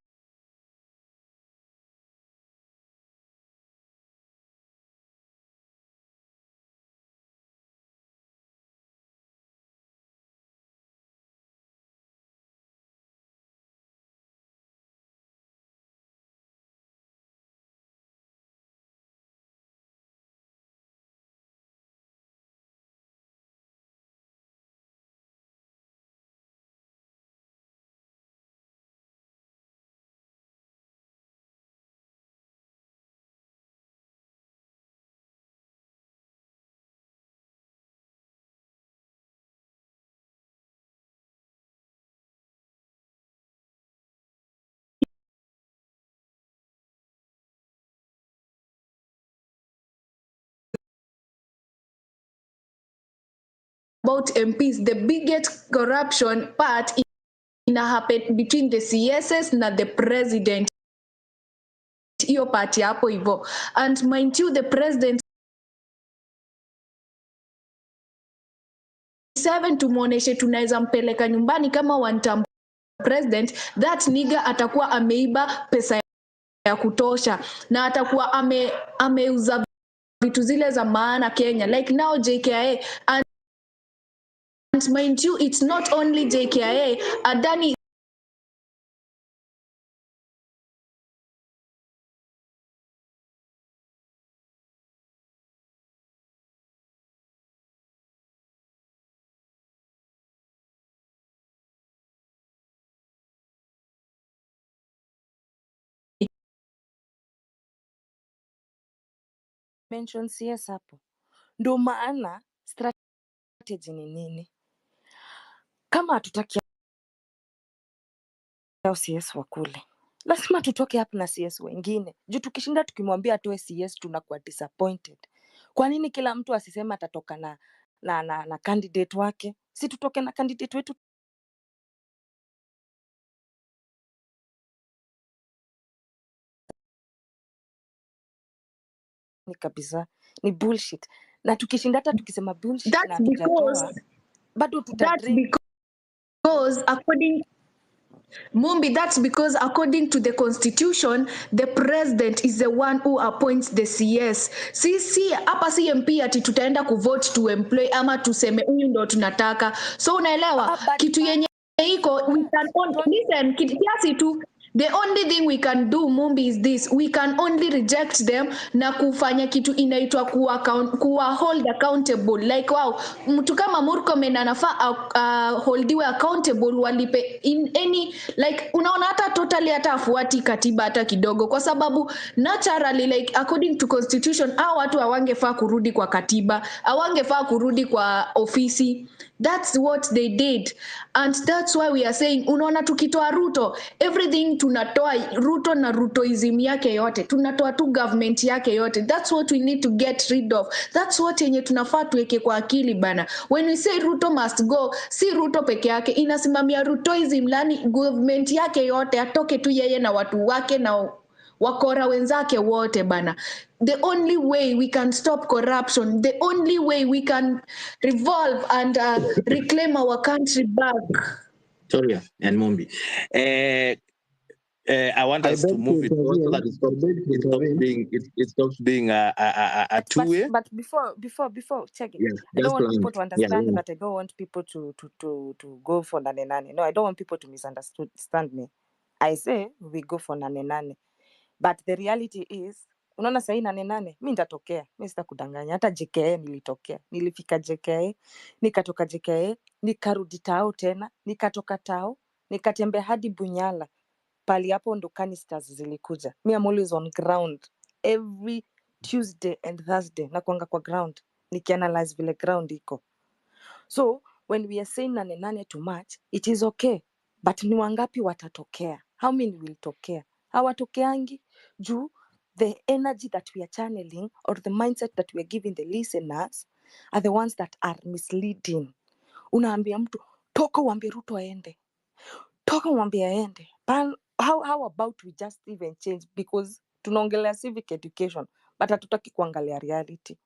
about MPs, the biggest corruption part ina happen between the CSs na the president. Hiyo part hapo hivyo. And mind you, the president 7 tumuoneshe tunaweza mpeleka nyumbani kama one term president, that nigga atakuwa ameiba pesa ya kutosha na atakuwa ameuza vitu zile za maana Kenya, like now JKIA. And mind you, it's not only JKIA. Adani mention CS hapo? Ndo maana strategy ni nini? Kama hatutaki hao CS wa kule. Lazima tutoke hapa na CS wengine juu tukishinda tukimwambia atoe CS tunakuwa disappointed. Kwa nini kila mtu asiseme atatoka na candidate wake? Si tutoke na candidate wetu ni kabisa, ni bullshit. Na tukishinda hata tukisema bullshit na That's hatujatoa because bado tuta that's drink. because according Mumbi, that's because according to the constitution, the president is the one who appoints the CS. Sisi hapa CMP ati tutaenda kuvote to employ ama tuseme huyu ndo tunataka. So unaelewa But kitu yenye iko we can only, listen kiasi tu. The only thing we can do, Mumbi, is this. We can only reject them na kufanya kitu inaitwa kuwa hold accountable. Like wow, mtu kama Murkomen anafaa holdiwe accountable, walipe in any like, unaona hata totally hata afuati katiba hata kidogo, kwa sababu naturally like according to constitution hao watu hawangefaa kurudi kwa katiba, hawangefaa kurudi kwa ofisi. That's what they did, and that's why we are saying, unaona tukitoa Ruto everything tunatoa Ruto na Rutoism yake yote, tunatoa tu government yake yote. That's what we need to get rid of. That's what yenye tunafaa tuweke kwa akili bana. When we say Ruto must go, si Ruto peke yake, inasimamia Rutoism, lani government yake yote atoke tu yeye na watu wake na wakora wenzake wote bana. The only way we can stop corruption, the only way we can revolve and reclaim our country back. Toria and Mumbi. I want I us to beg to move it on so intervene. that I beg to intervene. it stops being a But two-way. but before check it. Yes, I don't just want land. people to Yeah, understand yeah. that. I don't want people to go for nane nane. No, I don't want people to misunderstand me. I say we go for nane nane. But the reality is, unaona sahii nane nane, mi nitatokea, mi sitakudanganya. Hata JKA nilitokea, nilifika JKA, nikatoka JKA, nikarudi Tao tena, nikatoka Tao, nikatembea hadi Bunyala, pali hapo ndo canisters zilikuja. Me I'm always on ground every Tuesday and Thursday, nakuanga kwa ground nikianalyze vile ground iko. So when we are saying nane nane too much, it is okay. But ni wangapi watatokea? How many will tokea? Hawatokeangi juu the energy that we are channeling or the mindset that we are giving the listeners are the ones that are misleading. Unaambia mtu toka uambie Ruto aende, toka uambie aende. How about we just even change, because tunaongelea civic education but hatutaki kuangalia reality.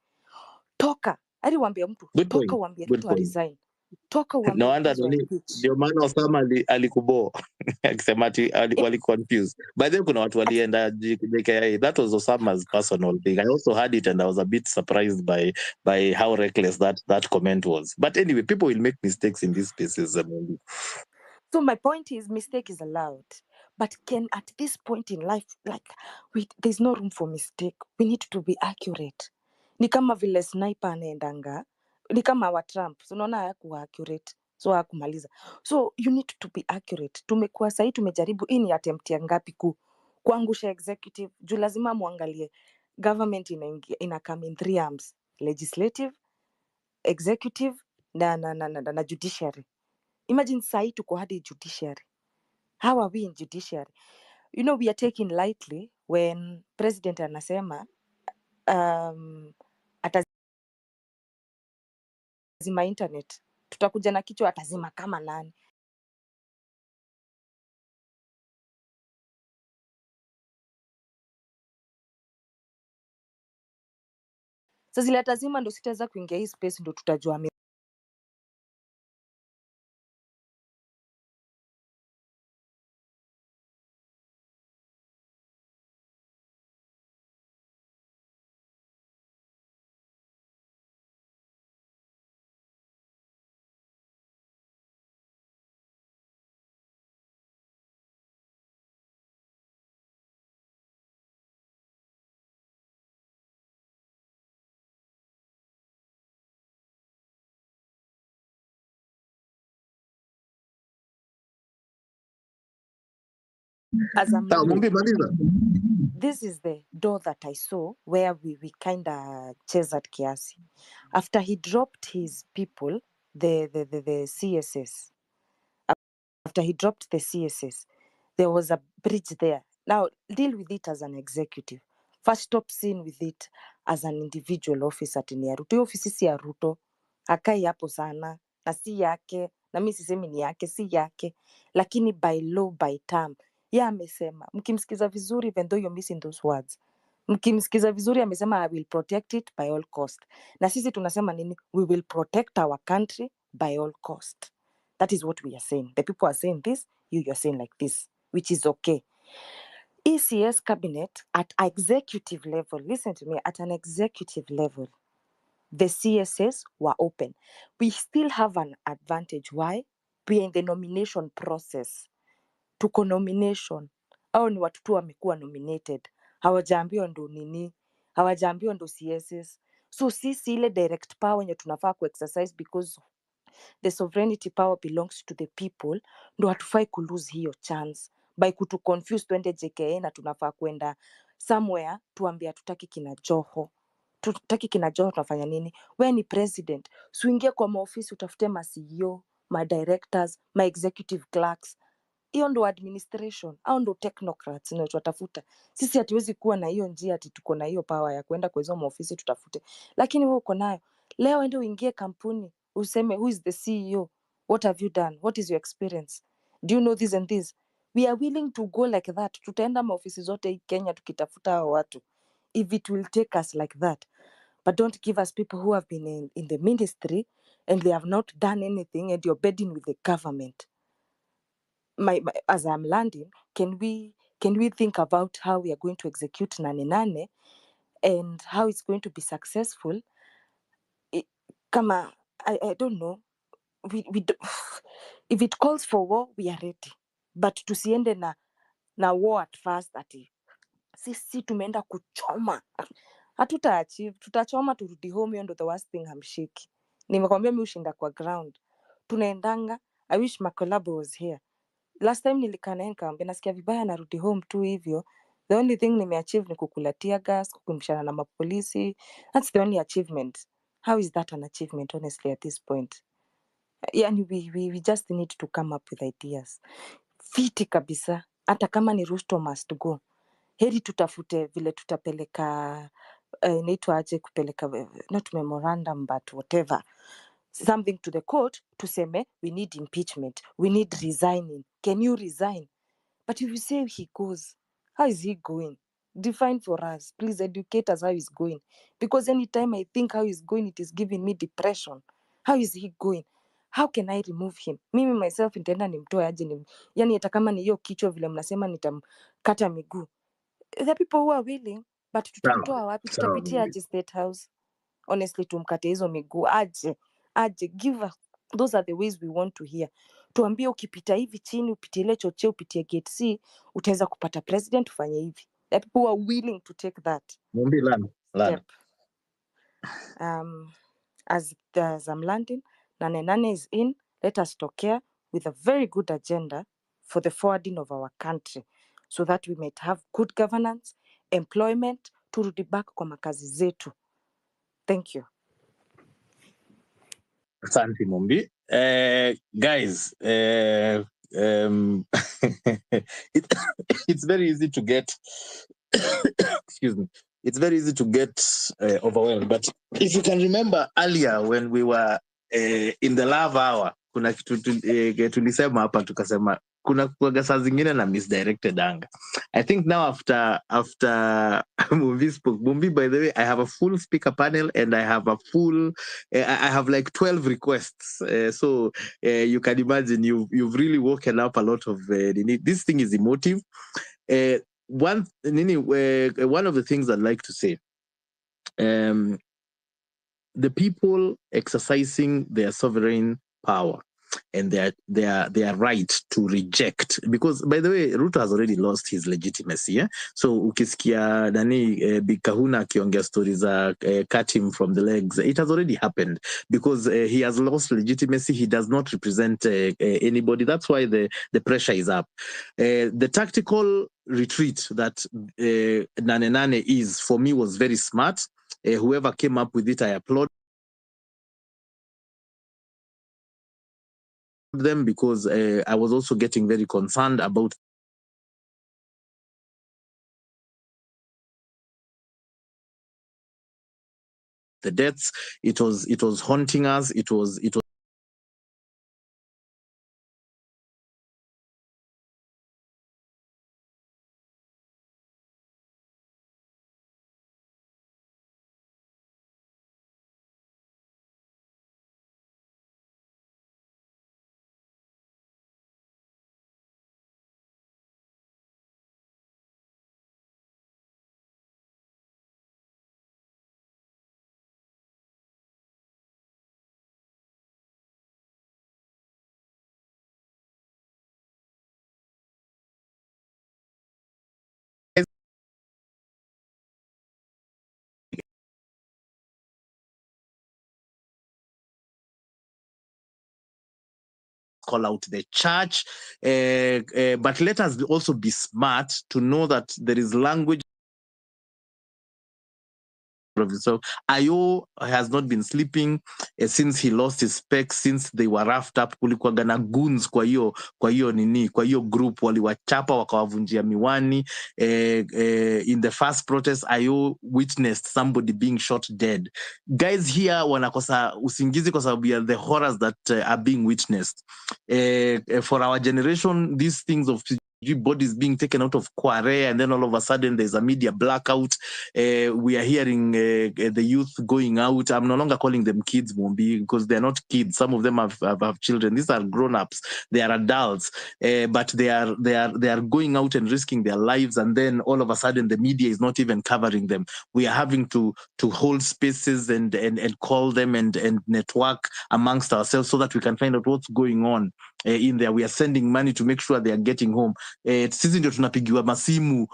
Toka hadi uambie mtu Good toka point. uambie Good Ruto point. aresign, toka No uambie wonder Ruto nani, impeach. ndio maana Osama alikubo akisema ati wali confused. By the way, kuna watu walienda JKIA. That was Osama's personal thing. I also heard it and I was a bit surprised by how reckless that comment was. But anyway, people will make mistakes in these spaces. Mungu. So my point is, mistake is allowed, but can at this point in life, like there's no room for mistake. We need to be accurate. Ni kama vile sniper anaendanga, ni kama wa Trump, so unaona hayakuwa accurate, so hakumaliza. So you need to be accurate. Tumekuwa sahii tumejaribu, hii ni attempt ya ngapi kuangusha executive juu lazima muangalie government inaingia ina come in three arms: legislative, executive na judiciary. Imagine sahii tuko hadi judiciary. How are we in judiciary? You know, we are taking lightly when president anasema atazima internet, tutakuja na kichwa atazima kama nani? Sasa zile atazima ndo sitaweza kuingia hii space, ndo tutajua as I'm Sawa, landing. Mumbi, maliza. This is the door that I saw where we kind of chased kiasi. After he dropped his people, the CSS, after he dropped the CSS, There was a bridge there. Now deal with it as an executive. First stop seeing with it as an individual officer ati ni ya Ruto. Hiyo ofisi si ya Ruto, akai hapo sana na si yake, na mi sisemi ni yake, si yake, lakini by law, by term, ye amesema, mkimsikiza vizuri, even though you're missing those words, mkimsikiza vizuri amesema I will protect it by all cost. Na sisi tunasema nini? We will protect our country by all cost. That is what we are saying. The people are saying this, you're saying like this, which is okay. ECS cabinet at executive level, listen to me, at an executive level, the CSS were open. We still have an advantage. Why? We are in the nomination process. Tuko nomination. Au ni watu tu wamekuwa nominated. Hawajaambiwa ndo nini, hawajaambiwa ndo CSS. So sisi ile direct power yenye tunafaa kuexercise because the sovereignty power belongs to the people, ndo hatufai kulose hiyo chance by kutu confuse twende JKA na tunafaa kwenda somewhere tuambie hatutaki kina Joho, tutaki kina Joho, tunafanya nini? We ni president, suingie kwa maofisi utafute ma CEO, ma directors, ma executive clerks. Hiyo ndo administration au ndo technocrats ndio tunatafuta sisi. Hatuwezi kuwa na hiyo njia ati tuko na hiyo power ya kwenda kwa hizo maofisi tutafute, lakini wewe uko nayo. Leo ende uingie kampuni useme who is the CEO, what have you done, what is your experience, do you know this and this. We are willing to go like that. Tutaenda maofisi zote hii Kenya tukitafuta hao watu if it will take us like that, but don't give us people who have been in the ministry and they have not done anything and you're bedding with the government. As I'm landing, can we think about how we are going to execute Nane Nane and how it's going to be successful? Kama I don't know. We do, if it calls for war, we are ready. But tusiende na war at first ati sisi tumeenda kuchoma. Hatuta achieve, tutachoma turudi home, hiyo ndo the worst thing hamshiki. Nimekwambia mi ushinda kwa ground. Tunaendanga, I wish Makolabo was here. Last time nilikaa naye nikamwambia nasikia vibaya narudi home tu hivyo. The only thing nimeachieve ni kukula tear gas, kukumshana na mapolisi. That's the only achievement. How is that an achievement honestly at this point? Yani we just need to come up with ideas. Fiti kabisa. Hata kama ni Ruto must go. Heri tutafute vile tutapeleka inaitwa aje kupeleka not memorandum but whatever something to the court tuseme we need impeachment, we need resigning, can you resign? But if you say he goes, how is he going? Define for us, please. Educate us how he's going, because anytime I think how he's going, it is giving me depression. How is he going? How can I remove him? Mimi myself nitaenda nimtoe aje? Ni yani hata kama ni hiyo kichwa vile mnasema nitamkata miguu, there are people who are willing, but Sawa tutamtoa wapi? sawa, Tutapitia Mumbi. aje State House? Honestly, tumkate hizo miguu aje? Aje? Give us, those are the ways we want to hear. Tuambie ukipita hivi chini, upitie ile chocheo, upitie gate C, utaweza kupata president, ufanye hivi. There are people who are willing to take that Mumbi, land land. step. As I'm landing, Nane Nane is in. Let us talk here with a very good agenda for the forwarding of our country so that we might have good governance, employment, turudi back kwa makazi zetu. Thank you. Asante Mumbi. Guys, it's very easy to get excuse me, it's very easy to get overwhelmed, but if you can remember earlier when we were in the love hour, kuna kitu tulisema hapa, tukasema kuna kuwaga saa zingine na misdirected anger. I think now after Mumbi spoke, Mumbi, by the way, I have a full speaker panel and I have a full I have like 12 requests, so you can imagine you've really woken up a lot of nini. This thing is emotive. One nini, one of the things I'd like to say, the people exercising their sovereign power and their right to reject, because by the way, Ruto has already lost his legitimacy, yeah? So ukisikia nani, Big Kahuna akiongea stories za cut him from the legs, it has already happened because he has lost legitimacy. He does not represent anybody. That's why the pressure is up. The tactical retreat that Nane Nane is for me was very smart. Whoever came up with it, I applaud them, because I was also getting very concerned about the deaths. It was haunting us. It was call out the church, but let us also be smart to know that there is language. So Ayo has not been sleeping since he lost his specs, since they were roughed up. Kulikuwa na goons kwa hiyo nini, kwa hiyo group waliwachapa wakawavunjia miwani. In the first protest, Ayo witnessed somebody being shot dead. Guys here wanakosa usingizi kwa sababu ya the horrors that are being witnessed. For our generation, these things of bodies being taken out of Kware, and then all of a sudden there's a media blackout. We are hearing the youth going out. I'm no longer calling them kids, Mumbi, because they're not kids. Some of them have children. These are grown-ups. They are adults, but they are going out and risking their lives. And then all of a sudden the media is not even covering them. We are having to hold spaces and call them and network amongst ourselves so that we can find out what's going on in there. We are sending money to make sure they are getting home. Sisi ndio tunapigiwa masimu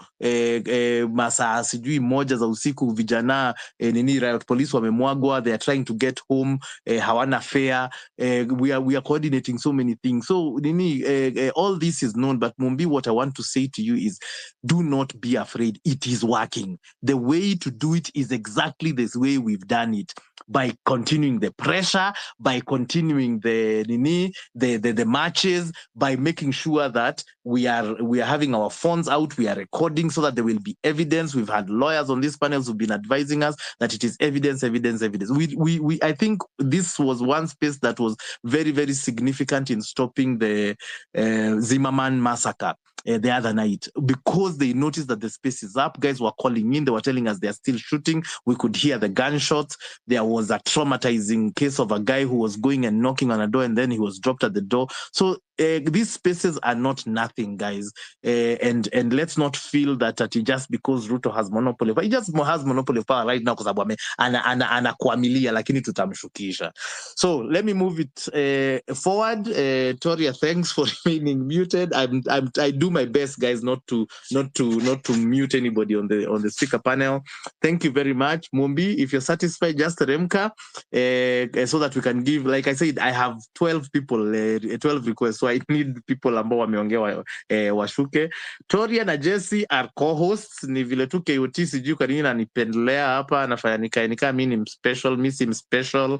masaa sijui moja za usiku, vijana nini, riot police wamemwagwa, they are trying to get home, hawana fare. We are coordinating so many things. So nini, all this is known, but Mumbi, what I want to say to you is do not be afraid. It is working. The way to do it is exactly this way we've done it, by continuing the pressure, by continuing the nini, the marches, by making sure that we are having our phones out, we are recording so that there will be evidence. We've had lawyers on these panels who've been advising us that it is evidence, evidence, evidence. We I think this was one space that was very, very significant in stopping the Zimmerman massacre the other night, because they noticed that the space is up. Guys were calling in. They were telling us they are still shooting. We could hear the gunshots. There was a traumatizing case of a guy who was going and knocking on a door, and then he was dropped at the door. So these spaces are not nothing, guys. And let's not feel that just because Ruto has monopoly. But he just has monopoly of power right now kwa sababu anakuamilia, lakini tutamshukisha. So let me move it forward. Toria, thanks for remaining muted. I do my best, guys, not to mute anybody on the speaker panel. Thank you very much, Mumbi. If you're satisfied, just remka, so that we can give. Like I said, I have 12 people, 12 requests. So I need people ambao wameongea washuke. Toria na Jesse are co-hosts. Ni vile tu KOT sijui kwa nini ananipendelea hapa, anafanya nikae mimi ni special, mimi si special.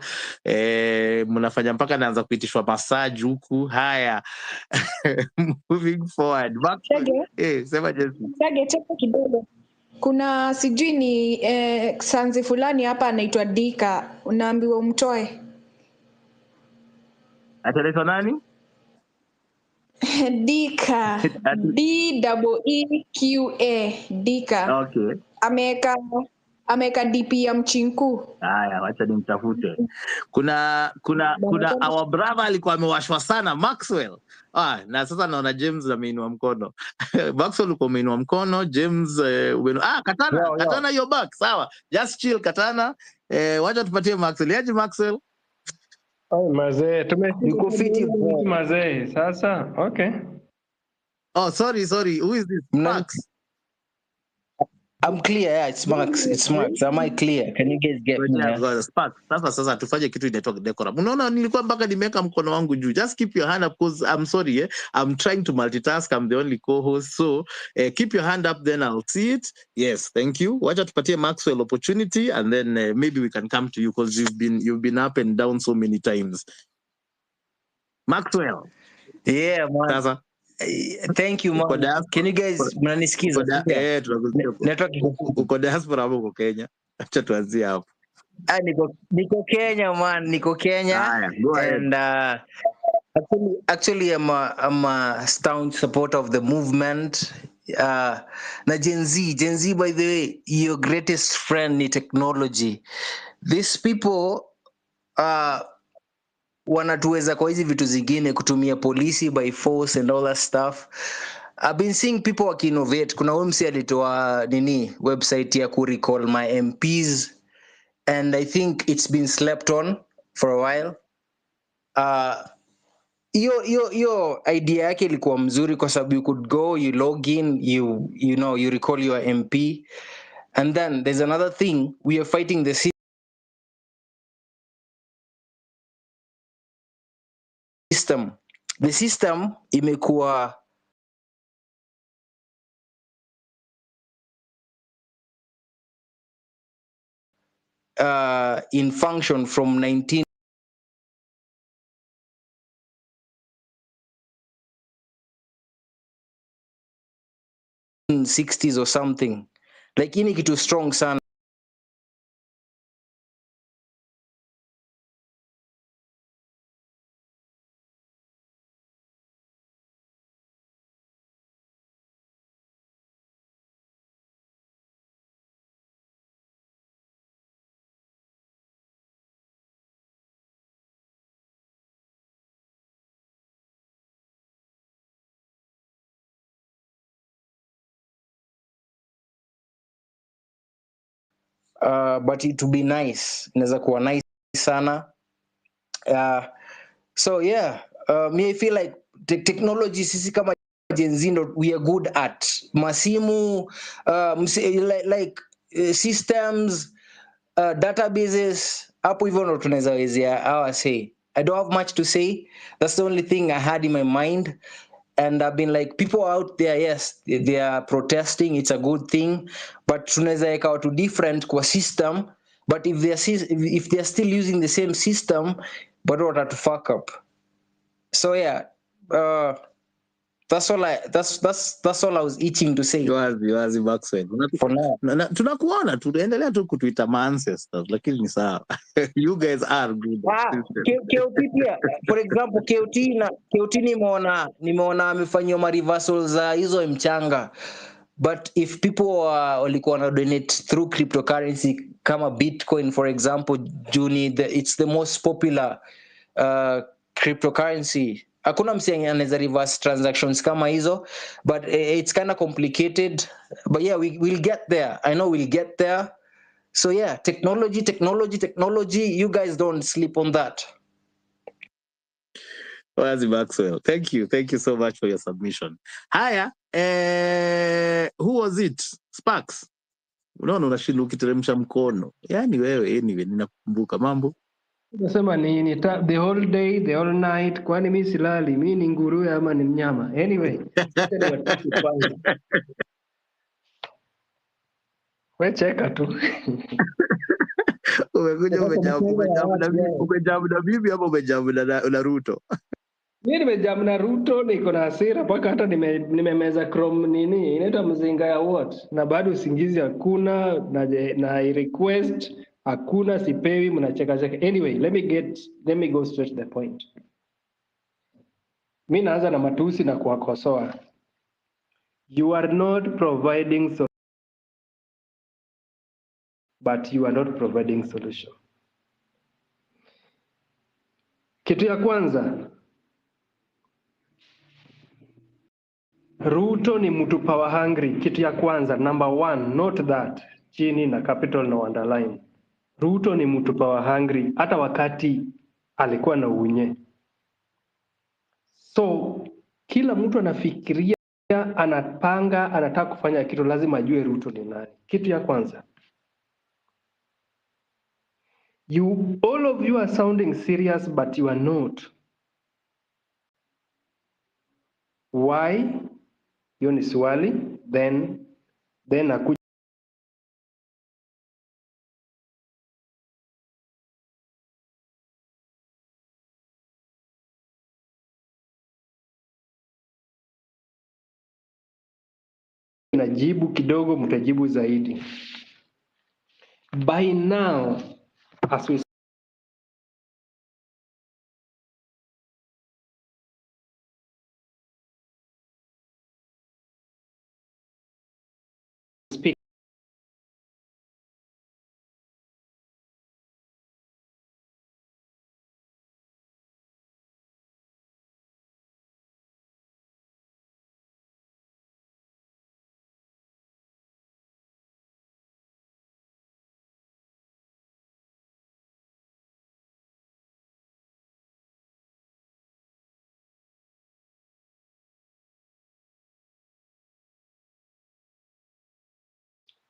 Mnafanya mpaka naanza kuitishwa massage huku. Haya. Moving forward. Sema Jesse. Chege cheke kidogo. Kuna sijui ni sanzi fulani hapa anaitwa Dika, unaambiwa umtoe. Ataitwa nani? Dika. D-E-E-Q-A. Dika. Okay. Ameweka DP ya mchinku. Haya, wacha nimtafute. Kuna our brother alikuwa amewashwa sana, Maxwell. Na sasa naona James ameinua mkono. Maxwell uko umeinua mkono, James Katana, yo. Katana you're back. Sawa. Just chill Katana. Wacha tupatie Maxwell. Yaje Maxwell? Ai mazee, tumefika fiti mazee. Sasa, okay. Oh, sorry. Who is this? Max. I'm clear. Yeah, it's Max. It's Max. Am I clear? Can you guys get me? Yeah? Spark. Sasa tufanye kitu inaitwa decorum. Unaona nilikuwa mpaka nimeweka mkono wangu juu. Just keep your hand up because I'm sorry, eh? I'm trying to multitask. I'm the only co-host. So keep your hand up, then I'll see it. Yes, thank you. Wacha tupatie Maxwell opportunity and then maybe we can come to you because you've been up and down so many times. Maxwell. Yeah, man. Sasa. Thank you, man. Can you guys mnanisikiza? Uko diaspora hapo uko Kenya. Acha tuanzie hapo. Ah, niko Kenya man, niko Kenya. Haya, go ahead. And actually I'm a staunch supporter of the movement. Na Gen Z, by the way, your greatest friend ni technology. These people wanatuweza kwa hizi vitu zingine, kutumia polisi by force and all that stuff. I've been seeing people wakiinnovate. Kuna huyu msee alitoa nini, website ya kurecall my MPs, and I think it's been slept on for a while. Hiyo idea yake ilikuwa mzuri kwa sababu you could go, you log in, you recall your MP. And then there's another thing: we are fighting the system. The system imekuwa in function from 1960s or something. Like, hii ni kitu strong sana. But it would be nice, inaweza kuwa nice sana. So yeah, me, I feel like technology, sisi kama Gen Z ndo we are good at masimu, like systems, databases, hapo hivyo ndo tunaweza wezea hawa. Say, I don't have much to say. That's the only thing I had in my mind. And I've been like, people out there, yes, they are protesting, it's a good thing, but tunaweza weka watu different kwa system. But if they are still using the same system, bado watatu fuck up. So yeah, that's all I that's that's that's all I was itching to say. Wazi wazi, Maxwell. For now. Tunakuona, tunaendelea tu kutuita ma ancestors, lakini ni sawa. You guys are good at Ah, system. KOT pia, for example, KOT na KOT nimeona amefanyiwa ma reversal za hizo mchanga. But if people walikuwa wana donate through cryptocurrency kama Bitcoin, for example, juni it's the most popular cryptocurrency, hakuna msee anaweza reverse transactions kama hizo. But it's kind of complicated, but yeah, we will get there. I know we'll get there. So yeah, technology, technology, technology. You guys don't sleep on that. Wazi, Maxwell. Thank you. Thank you so much for your submission. Haya, who was it? Sparks. Unaona unashinda ukiteremsha mkono. Yaani wewe, anyway, ninakumbuka mambo. Nasema nini the whole day, the whole night, kwani mi silali, mi ni nguruwe ama ni mnyama? Anyway, acha niwatusi kwanza. We cheka tu. Umekuja Nataka umejamu mchele ya umejamu na watu mimi, leo. Umejamu na mimi ama umejamu na Ruto? Mi nimejam na Ruto, niko na hasira mpaka hata nimemeza chrome, nini inaitwa, mzinga ya what, na bado usingizi hakuna, na I request hakuna, sipewi, mnacheka cheka. Anyway, let me go straight to the point. Mi naanza na matusi na kuwakosoa. You are not providing so, but you are not providing solution. Kitu ya kwanza, Ruto ni mtu power hungry. Kitu ya kwanza, number one, note that chini na capital na underline. Ruto ni mtu power hungry, hata wakati alikuwa na unye. So kila mtu anafikiria, anapanga, anataka kufanya kitu, lazima ajue Ruto ni nani. Kitu ya kwanza. You, all of you are sounding serious, but you are not. Why? Hiyo ni swali. Then akuja najibu kidogo, mtajibu zaidi. By now, As we speak,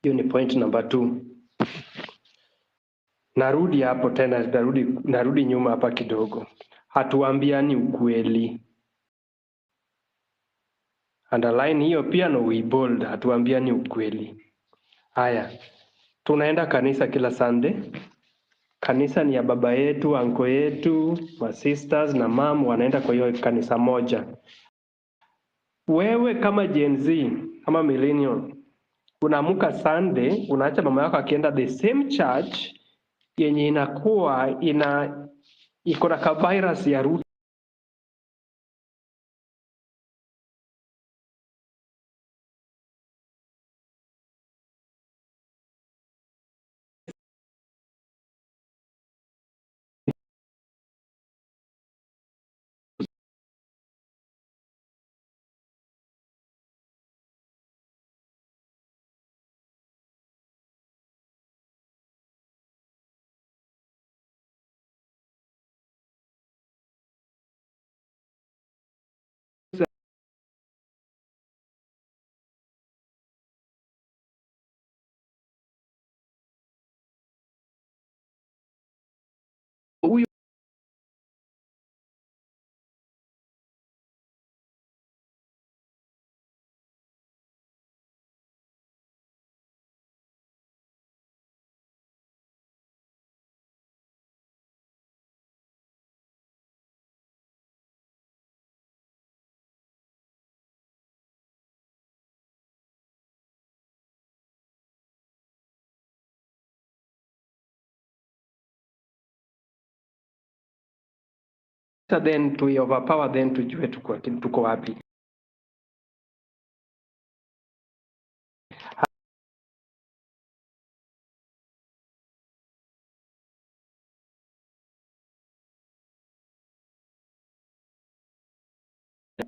hiyo ni point number 2. Narudi hapo tena, narudi nyuma hapa kidogo. Hatuambiani ukweli. Underline hiyo pia na uibold, hatuambiani ukweli. Haya, tunaenda kanisa kila Sunday. Kanisa ni ya baba yetu, anko yetu, ma sisters na mam wanaenda kwa hiyo kanisa moja. Wewe kama Gen Z ama millennial unaamka Sunday, unaacha mama yako akienda the same church yenye inakuwa ina iko na ka virus ya Ruto. Huyu then tu overpower then tujue tuko wapi.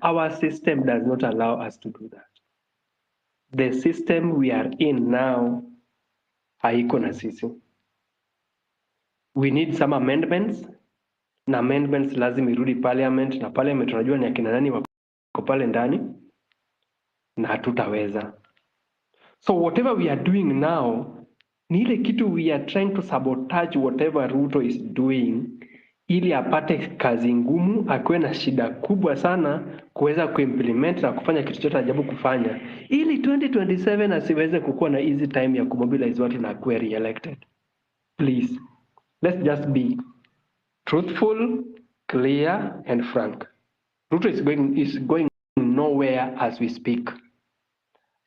Our system does not allow us to do that. The system we are in now haiko na sisi. We need some amendments, na amendments lazima irudi parliament, na parliament tunajua ni akina nani wako pale ndani, na hatutaweza. So whatever we are doing now ni ile kitu we are trying to sabotage whatever Ruto is doing, ili apate kazi ngumu, akuwe na shida kubwa sana kuweza kuimplement na kufanya kitu chote ajabu kufanya, ili 2027 asiweze kukuwa na easy time ya kumobilize watu na akuwe re-elected. Please, let's just be truthful, clear and frank. Ruto is going nowhere as we speak.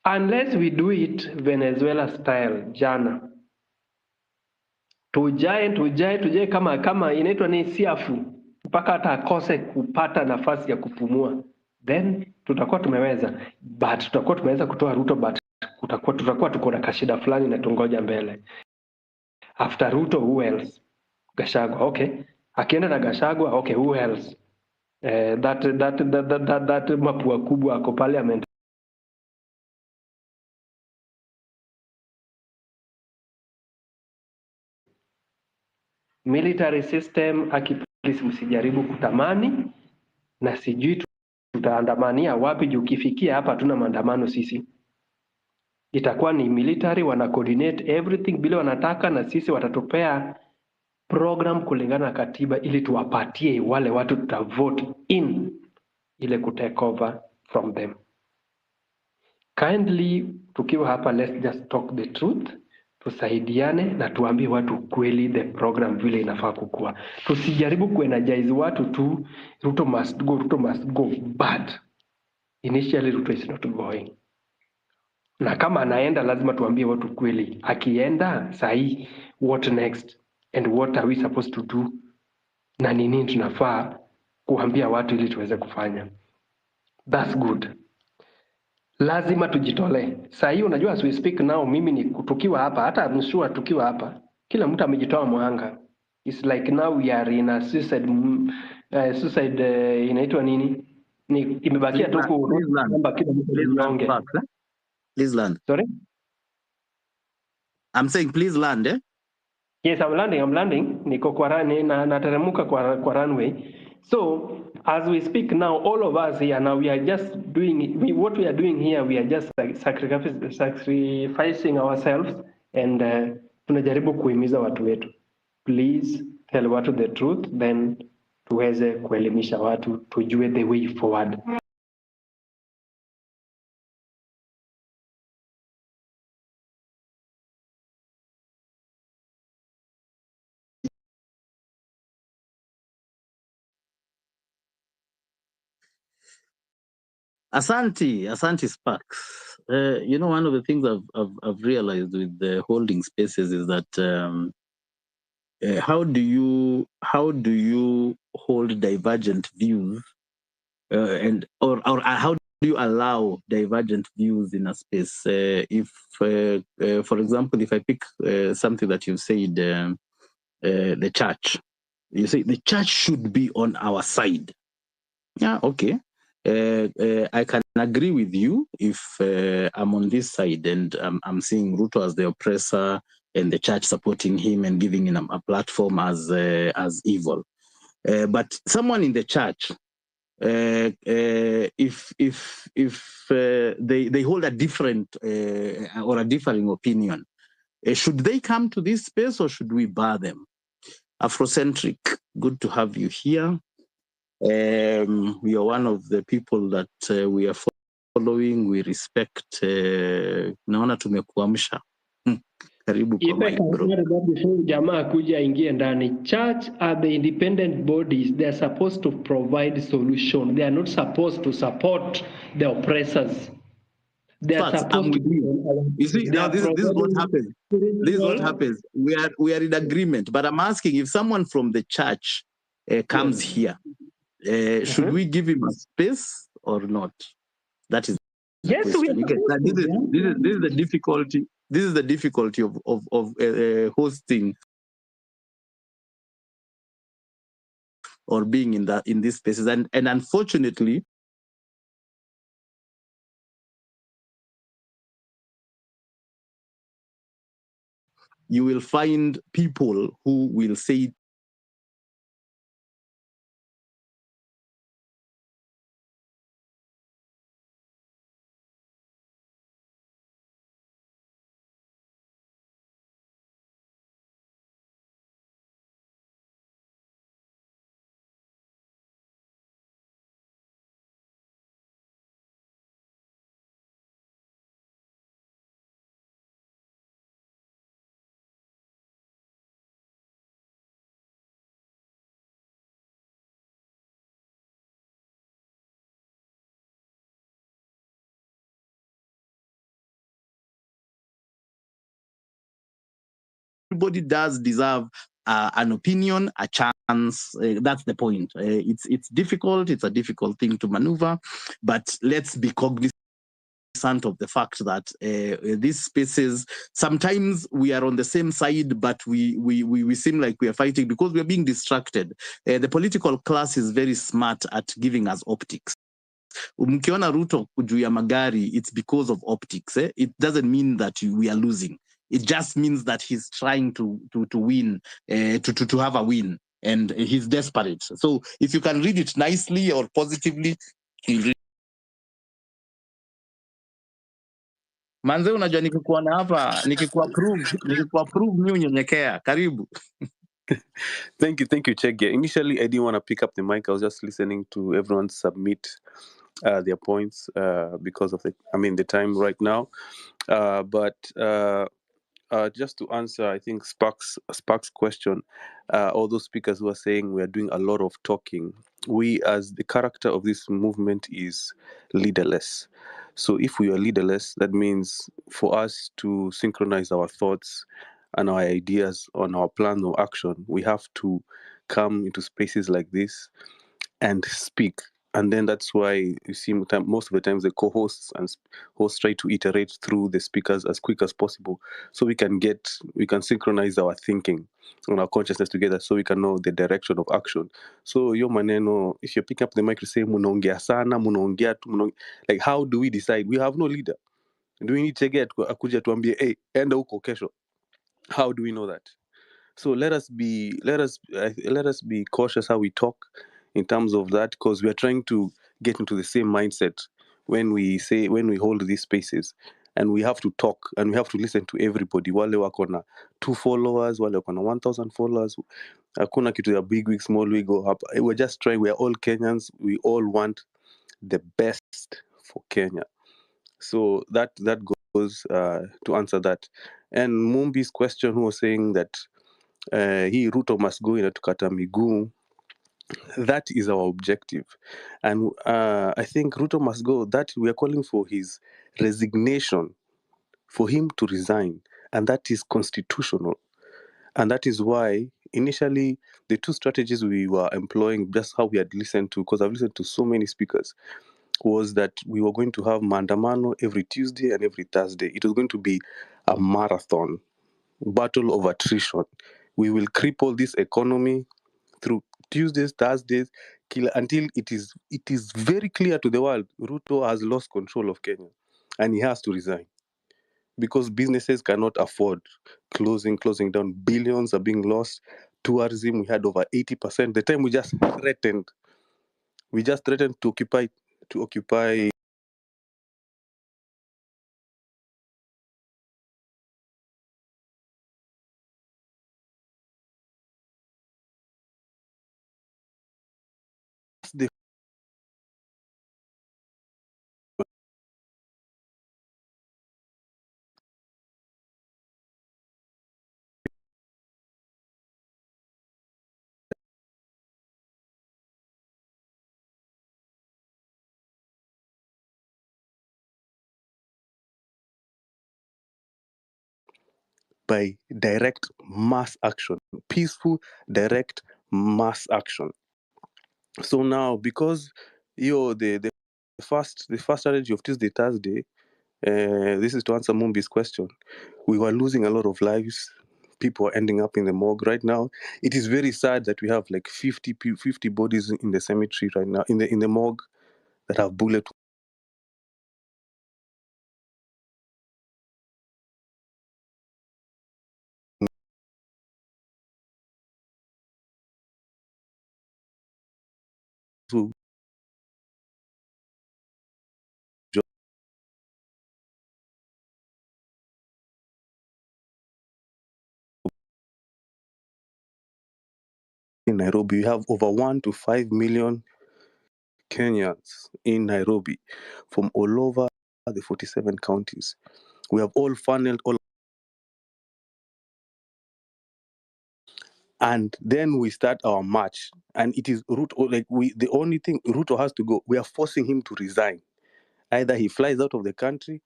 Unless we do it Venezuela style jana. Tujae kama inaitwa ni siafu mpaka hata akose kupata nafasi ya kupumua, then tutakuwa tumeweza, but tutakuwa tumeweza kutoa Ruto, but tutakuwa tuko na kashida fulani na tungoja mbele. After Ruto, who else? Gachagua, okay. Akienda na Gachagua, okay, who else? That mapua kubwa ako parliament. Military system, aki please msijaribu kutamani, na sijui tutaandamania wapi juu ukifikia hapa hatuna maandamano sisi. Itakuwa ni military wana coordinate everything bila wanataka, na sisi watatupea program kulingana na katiba ili tuwapatie wale watu tutavote in ile ku take over from them. Kindly tukiwa hapa, let's just talk the truth, tusaidiane na tuambie watu kweli the program vile inafaa kukua. Tusijaribu kuenergize watu tu Ruto must go, Ruto must go, but initially Ruto is not going. Na kama anaenda lazima tuambie watu kweli, akienda sahi what next? And what are we supposed to do? Na ni nini tunafaa kuambia watu ili tuweze kufanya? That's good. Lazima tujitolee. Saa hii unajua, as we speak now, mimi ni tukiwa hapa, hata I'm sure tukiwa hapa, kila mtu amejitoa mwanga. It's like now we are in a suicide inaitwa nini? Ni imebakia Please tu land, please land, kwamba kila mtu please land, ajinyonge. Sparks, eh? Please land. Sorry? I'm saying please land, eh? Yes, I'm landing, I'm landing. Niko kwa run, na nateremka kwa runway. So as we speak now, all of us here now, we are just doing what we are doing here, we are just sacrificing ourselves and tunajaribu kuhimiza watu wetu. Please tell watu the truth, then tuweze kuelimisha watu, tujue the way forward. Asante, Asante Sparks. You know, one of the things I've realized with the holding spaces is that how do you hold divergent views, and or how do you allow divergent views in a space? If for example, if I pick something that you've said, the church, you say the church should be on our side. Yeah, okay. I can agree with you if I'm on this side and I'm seeing Ruto as the oppressor and the church supporting him and giving him a platform as evil. But someone in the church, if they hold a different or a differing opinion, should they come to this space or should we bar them? Afrocentric, good to have you here. You are one of the people that we are following, we respect. Naona tumekuamsha. Karibu kwa If I mic, can bro. add that before jamaa kuja aingie ndani. Church are the independent bodies. They are supposed to provide solution. They are not supposed to support the oppressors. They are Facts, I'm supposed to with be you. on our You see, they now are this is what providing happens. This is what spiritual. happens. We are in agreement, but I'm asking if someone from the church comes Yes. here, should we give him a space or not? That is the Yes, we question. are You get that? supposed to. This is the difficulty. This is the difficulty of hosting or being in these spaces, and unfortunately, you will find people who will say everybody does deserve an opinion, a chance. That's the point. It's difficult. It's a difficult thing to maneuver, but let's be cognizant of the fact that these spaces, sometimes we are on the same side, but we seem like we are fighting because we are being distracted. The political class is very smart at giving us optics. Mkiona Ruto juu ya magari, it's because of optics. Eh? It doesn't mean that we are losing. It just means that he's trying to win, to have a win, and he's desperate. So if you can read it nicely or positively, he'll read. Manze, unajua nikikuona hapa, nikikuapprove mimi unyenyekea. Karibu. Thank you, Chege. Initially, I didn't want to pick up the mic. I was just listening to everyone submit their points because of the time right now. But just to answer, I think Sparks' question, all those speakers who are saying we are doing a lot of talking, we as the character of this movement is leaderless. So if we are leaderless, that means for us to synchronize our thoughts and our ideas on our plan of action, we have to come into spaces like this and speak. And then that's why you see most of the times the co-hosts and hosts try to iterate through the speakers as quick as possible, so we can synchronize our thinking and our consciousness together, so we can know the direction of action. So yo maneno, if you pick up the mic, you say munaongea sana, munaongea tu, like how do we decide? We have no leader. Do we need Chege akuja tuambie, hey, enda huko kesho? How do we know that? So let us be cautious how we talk in terms of that, because we are trying to get into the same mindset when we hold these spaces, and we have to talk and we have to listen to everybody. Wale wako na 2 followers, wale wako na 1,000 followers, hakuna kitu ya big wig, small wig go up. We're just trying. We are all Kenyans. We all want the best for Kenya. So that goes to answer that. And Mumbi's question, who was saying that he Ruto must go in atukata miguu. That is our objective. And I think Ruto must go. That we are calling for his resignation, for him to resign. And that is constitutional. And that is why initially the two strategies we were employing, just how we had listened to, because I've listened to so many speakers, was that we were going to have maandamano every Tuesday and every Thursday. It was going to be a marathon, battle of attrition. We will cripple this economy through Tuesdays, Thursdays, until it is very clear to the world Ruto has lost control of Kenya and he has to resign, because businesses cannot afford closing down. Billions are being lost. Tourism, we had over 80%. The time we just threatened to occupy the by direct mass action, peaceful direct mass action. So now, because the first strategy of Tuesday, Thursday, this is to answer Mumbi's question, we were losing a lot of lives. People are ending up in the morgue right now. It is very sad that we have like 50 bodies in the cemetery right now, in the morgue, that have bullet wounds in Nairobi. We have over 1 to 5 million Kenyans in Nairobi from all over the 47 counties. We have all funneled all, and then we start our march. And it is Ruto, like the only thing Ruto has to go. We are forcing him to resign. Either he flies out of the country.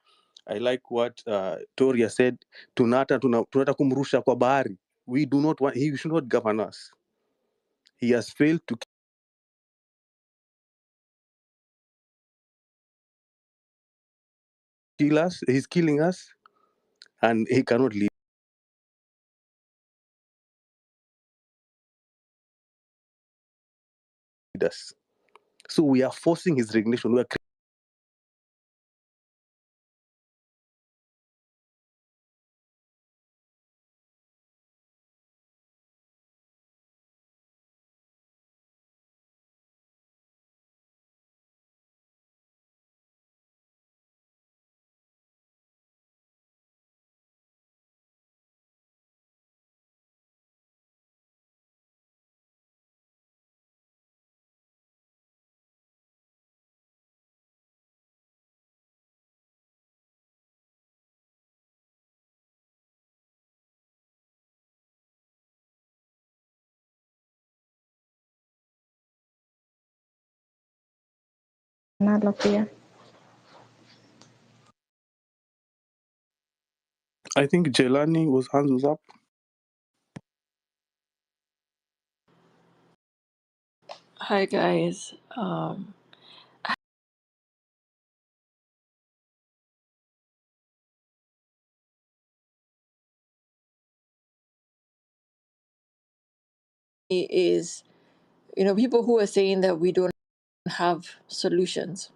I like what Toria said. Tunata kumrusha kwa bahari. We do not want, he should not govern us. He has failed to kill us. He's killing us, and he cannot lead us. So we are forcing his resignation. We are Nalo pia. I think Jelani was hands was up. Hi guys. Is people who are saying that we don't have solutions,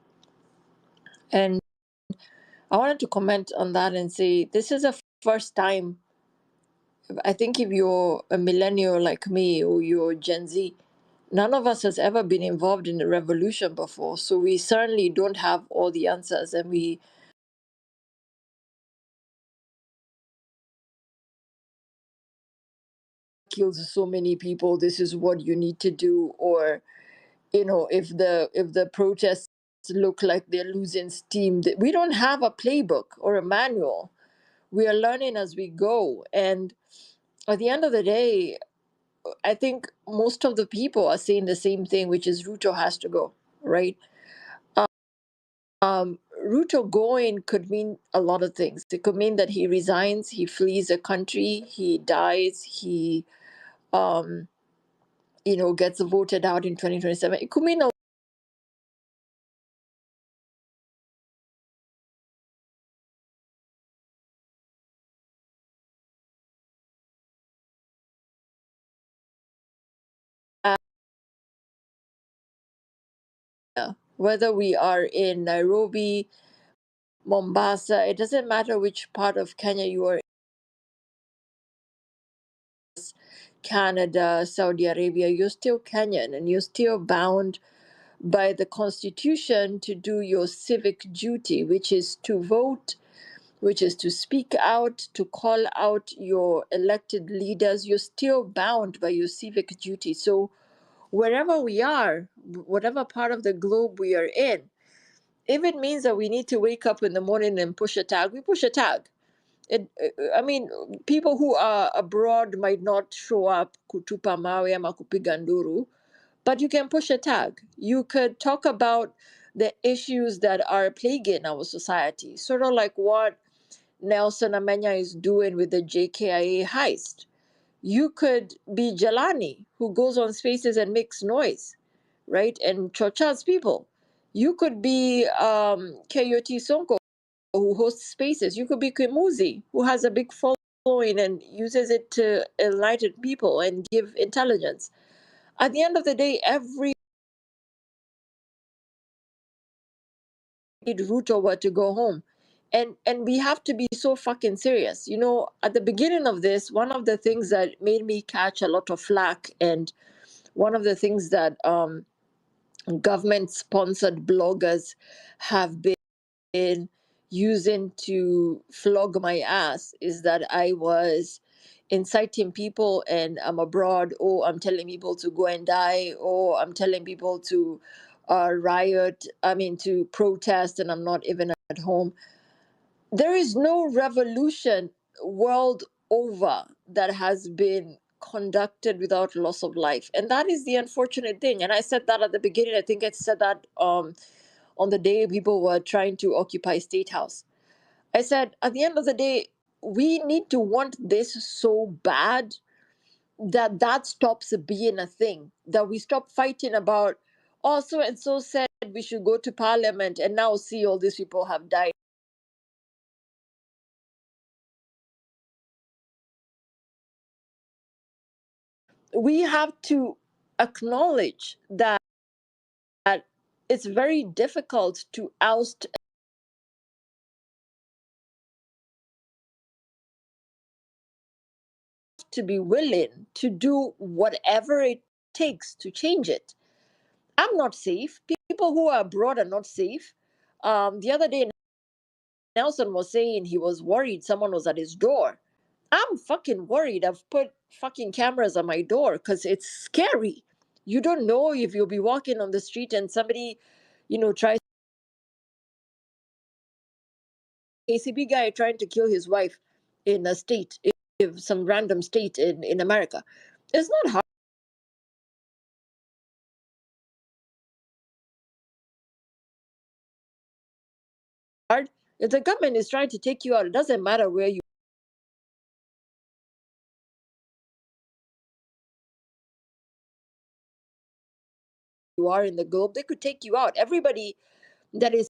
and I wanted to comment on that and say this is the first time. I think if you're a millennial like me or you're Gen Z, none of us has ever been involved in a revolution before, so we certainly don't have all the answers, and we killed so many people, this is what you need to do, or if the protests look like they're losing steam, we don't have a playbook or a manual. We are learning as we go. And at the end of the day, I think most of the people are saying the same thing, which is Ruto has to go, right? Ruto going could mean a lot of things. It could mean that he resigns, he flees the country, he dies, he gets voted out in 2027. It could mean a whether we are in Nairobi, Mombasa, it doesn't matter which part of Kenya you are, Canada, Saudi Arabia, you're still Kenyan and you're still bound by the constitution to do your civic duty, which is to vote, which is to speak out, to call out your elected leaders. You're still bound by your civic duty. So wherever we are, whatever part of the globe we are in, if it means that we need to wake up in the morning and push a tag, we push a tag. People who are abroad might not show up kutupa mawe ama kupiga nduru, but you can push a tag. You could talk about the issues that are plaguing our society, sort of like what Nelson Amenya is doing with the JKIA heist. You could be Jelani, who goes on spaces and makes noise, right? And chochas people. You could be KOT Sonko, who hosts spaces. You could be Kimuzi, who has a big following and uses it to enlighten people and give intelligence. At the end of the day, every Ruto were to go home. And we have to be so fucking serious. At the beginning of this, one of the things that made me catch a lot of flack, and one of the things that government-sponsored bloggers have been using to flog my ass, is that I was inciting people and I'm abroad, or I'm telling people to go and die, or I'm telling people to riot, to protest, and I'm not even at home. There is no revolution world over that has been conducted without loss of life. And that is the unfortunate thing. And I said that at the beginning. I think I said that on the day people were trying to occupy State House. I said, at the end of the day, we need to want this so bad that that stops being a thing, that we stop fighting about, oh, so and so said we should go to parliament, and now see all these people have died. We have to acknowledge that it's very difficult to oust to be willing to do whatever it takes to change it. I'm not safe. People who are abroad are not safe. The other day, Nelson was saying he was worried someone was at his door. I'm fucking worried. I've put fucking cameras on my door because it's scary. You don't know if you'll be walking on the street and somebody, tries. KCB guy trying to kill his wife in a state, if some random state in America. It's not hard. If the government is trying to take you out, it doesn't matter where you are in the globe. They could take you out. Everybody that is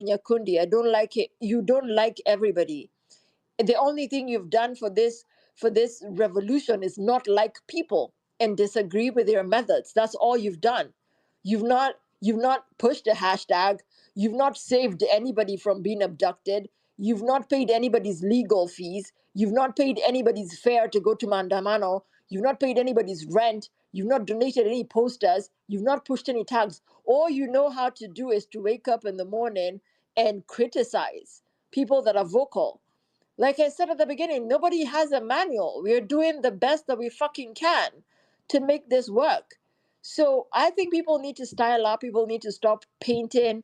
Nyakundi, I don't like it. You don't like everybody. The only thing you've done for this revolution is not like people and disagree with their methods. That's all you've done. You've not pushed a hashtag. You've not saved anybody from being abducted. You've not paid anybody's legal fees. You've not paid anybody's fare to go to Mandamano. You've not paid anybody's rent. You've not donated any posters. You've not pushed any tags. All you know how to do is to wake up in the morning and criticize people that are vocal. Like I said at the beginning, nobody has a manual. We are doing the best that we fucking can to make this work. So I think people need to style up. People need to stop painting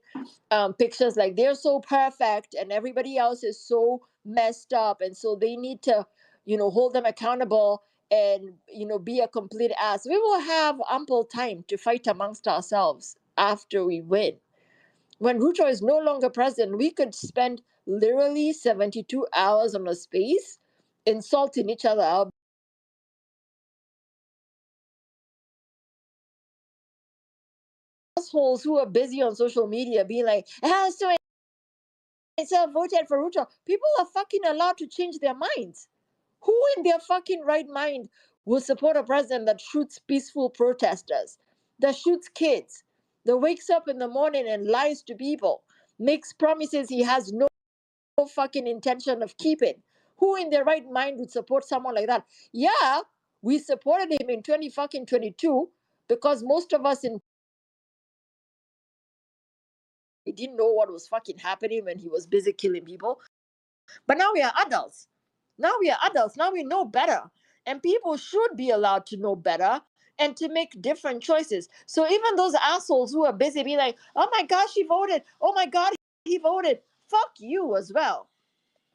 pictures like they're so perfect and everybody else is so messed up. And so they need to, you know, hold them accountable and, you know, be a complete ass. We will have ample time to fight amongst ourselves after we win. When Ruto is no longer president, we could spend literally 72 hours on a space insulting each other. Our assholes who are busy on social media being like, oh, so and so voted for Ruto. People are fucking allowed to change their minds. Who in their fucking right mind will support a president that shoots peaceful protesters, that shoots kids, that wakes up in the morning and lies to people, makes promises he has no fucking intention of keeping? Who in their right mind would support someone like that? Yeah, we supported him in 2022 because most of us in we didn't know what was fucking happening when he was busy killing people. But now we are adults. Now we are adults. Now we know better. And people should be allowed to know better and to make different choices. So even those assholes who are busy being like, oh my gosh, he voted. Oh my God, he voted. Fuck you as well.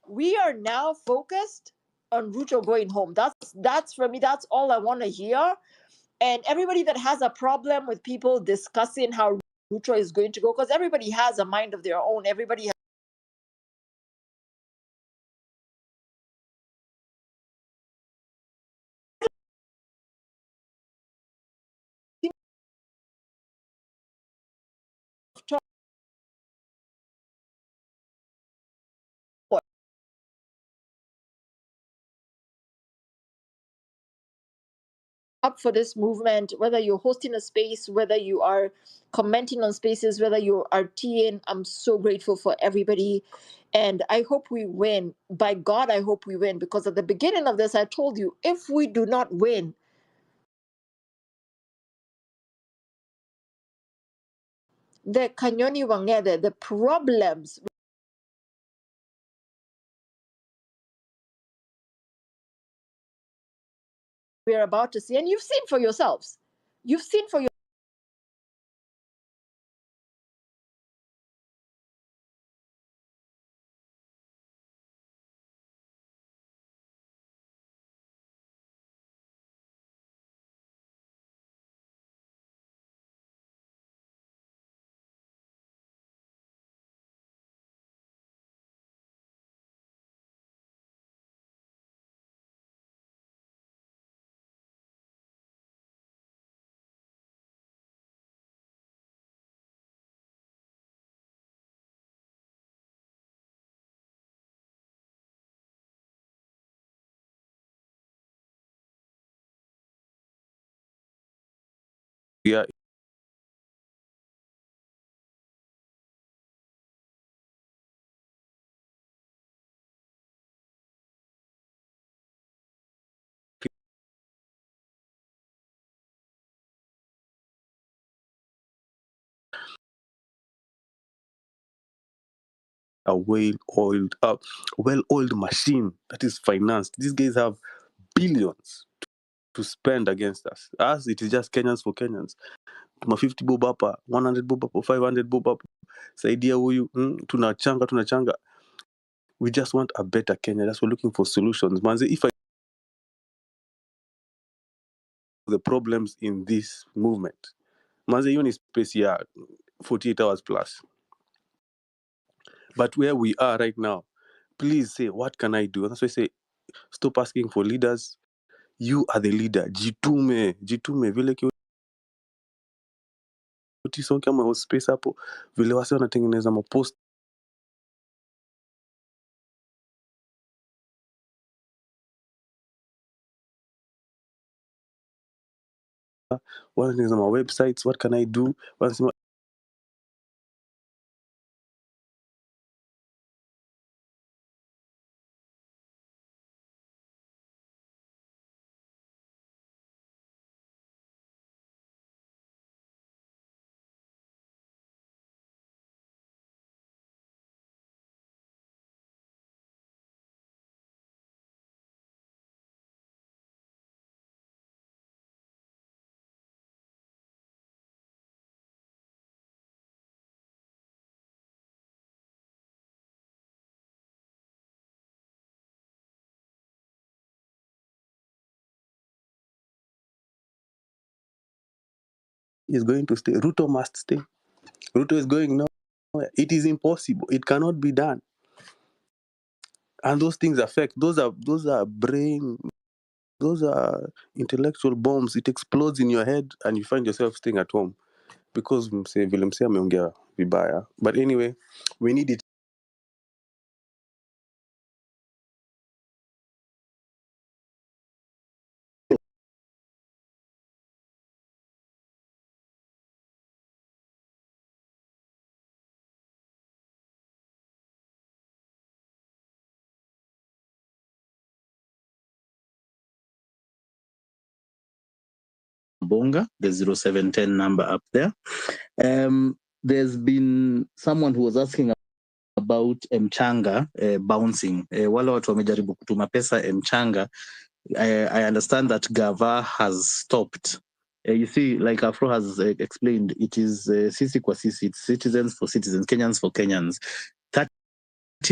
We are now focused on Ruto going home. That's for me, that's all I want to hear. And everybody that has a problem with people discussing how Ruto is going to go, because everybody has a mind of their own. Everybody has up for this movement, whether you're hosting a space, whether you are commenting on spaces, whether you are TAing, I'm so grateful for everybody. And I hope we win. By God, I hope we win. Because at the beginning of this, I told you, if we do not win, the Kanyoni Wangede, the problems we're about to see, and you've seen for yourselves. You've seen for Yeah. a well-oiled machine that is financed. These guys have billions to spend against us. Us, it is just Kenyans for Kenyans. Tuma 50 bob hapa, 100 bob hapo, 500 bob hapo. Saidia huyu, tunachanga, tunachanga. We just want a better Kenya. That's why we're looking for solutions. Manze, if I the problems in this movement, manze, hiyo ni space ya 48 hours plus. But where we are right now, please say, what can I do? And that's why I say, stop asking for leaders. You are the leader. Jitume, jitume. Vile Kiotisonke ama host space hapo, vile wase wanatengeneza mapost, wanatengeneza ma websites. What can I do? Wanasema is going to stay. Ruto must stay. Ruto is going nowhere. It is impossible. It cannot be done. And those things affect. Those are brain. Those are intellectual bombs. It explodes in your head, and you find yourself staying at home because mse vile mse ameongea vibaya. But anyway, we need it. Bonga, the 0710 number up there. There's been someone who was asking about Mchanga bouncing. Wale watu wamejaribu kutuma pesa Mchanga. I understand that Gava has stopped. You see, like Afro has explained, it is sisi kwa sisi, it's citizens for citizens, Kenyans for Kenyans. 30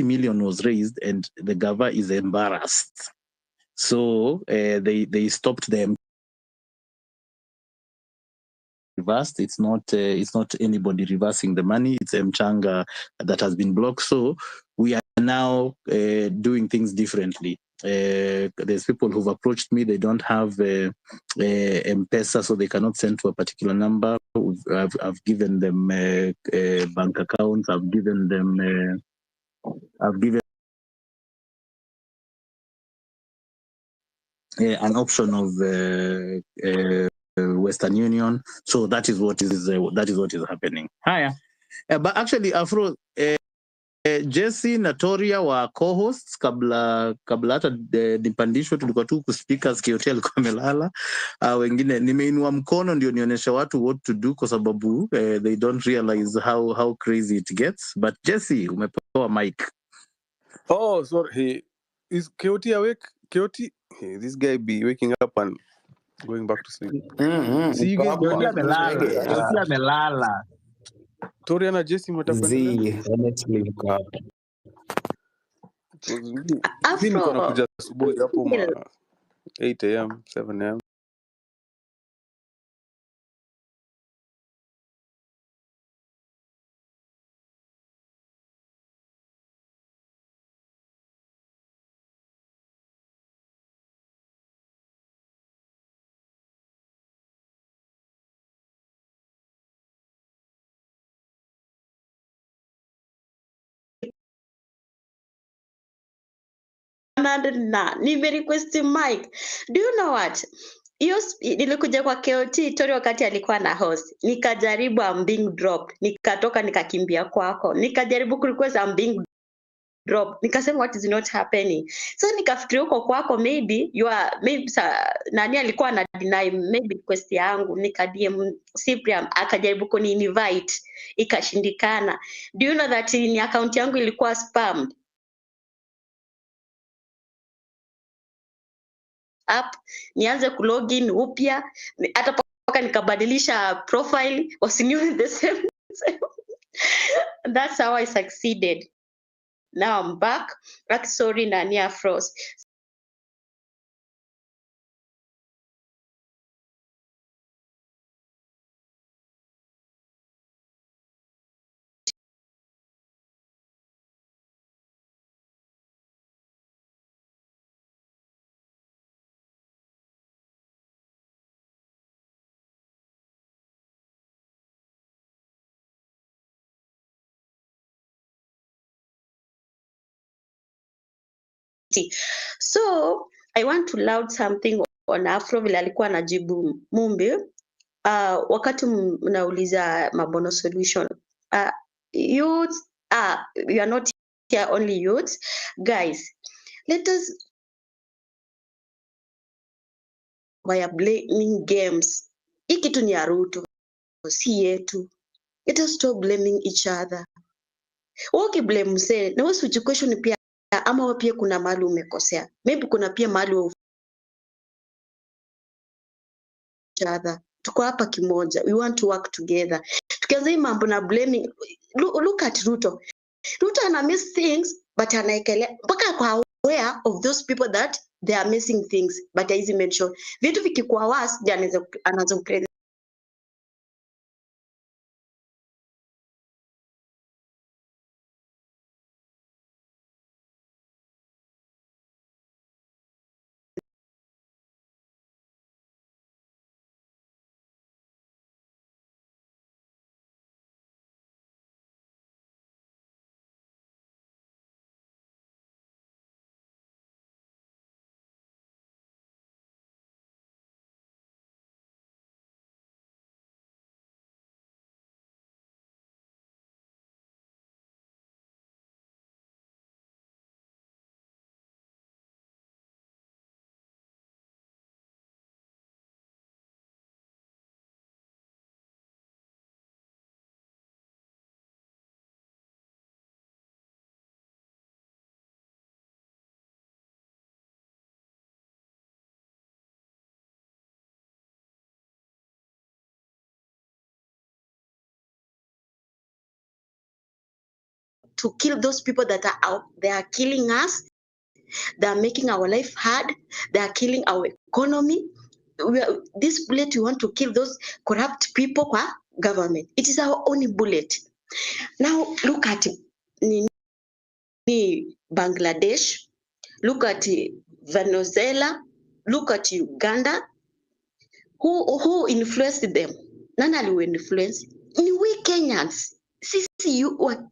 million was raised and the Gava is embarrassed. So they stopped them. Reversed. It's not anybody reversing the money. It's Mchanga that has been blocked. So we are now doing things differently. There's people who've approached me. They don't have M-Pesa, so they cannot send to a particular number. I've given them bank accounts. I've given them. I've given an option of Western Union. So that is what is happening. Haya. But actually Afro, Jesse na Toria wa co-hosts kabla hata nipandishwe, tulikuwa tu ku-speakers, KOT alikuwa amelala. Wengine nimeinua mkono ndio nionyeshe watu what to do kwa sababu they don't realize how crazy it gets. But Jesse, umepewa mic. Oh, sorry. Hey, is KOT awake? KOT? Hey, this guy be waking up and going back to sleep. See you Niko guys hapa. mnaendelea KOT amelala. Chege. KOT amelala. Toria na Jesse mnataka kuendelea? Zii, honestly niko hapa. Mi niko Afro, nakuja asubuhi hapo ma Phil, 8 am 7 am. Na nimerequest mic. Do you know what? Hiyo nilikuja kwa KOT Tori wakati alikuwa na host. Nikajaribu, I'm being dropped. Nikatoka nikakimbia kwako. Nikajaribu kurequest, I'm being Drop. Nikasema what is not happening. So nikafikiria huko kwako maybe you are maybe nani alikuwa na deny maybe request yangu, nika DM Cyprian akajaribu kuni invite ikashindikana. Do you know that ni account yangu ilikuwa spammed up, nianze kulogin upya, hata mpaka nikabadilisha profile wasinione the same. That's how I succeeded. Now I'm back. Like, sorry nani Afros. So I want to loud something on Afro vile alikuwa anajibu Mumbi. Wakati mnauliza Mabono solution. Youth, we are not here only youths. Guys, let us by blaming games. Hii kitu ni ya Ruto, si yetu. Let us stop blaming each other. Wewe ukiblame msee, na wewe usijiquestion pia, ama wewe pia kuna mahali umekosea. Maybe kuna pia mahali wewe each other. Tuko hapa kimoja. We want to work together. Tukianza hii mambo na blaming, look at Ruto. Ruto ana miss things but anaekelea mpaka ako aware of those people that they are missing things but haizi mention. Vitu vikikuwa worse ndio anaanza kucreate to kill those people that are out, they are killing us, they are making our life hard, they are killing our economy. This bullet, we want to kill those corrupt people kwa government. It is our only bullet. Now look at ni Bangladesh, look at Venezuela, look at Uganda. Who influenced them? Nani aliwa influence? Ni we Kenyans. Sisi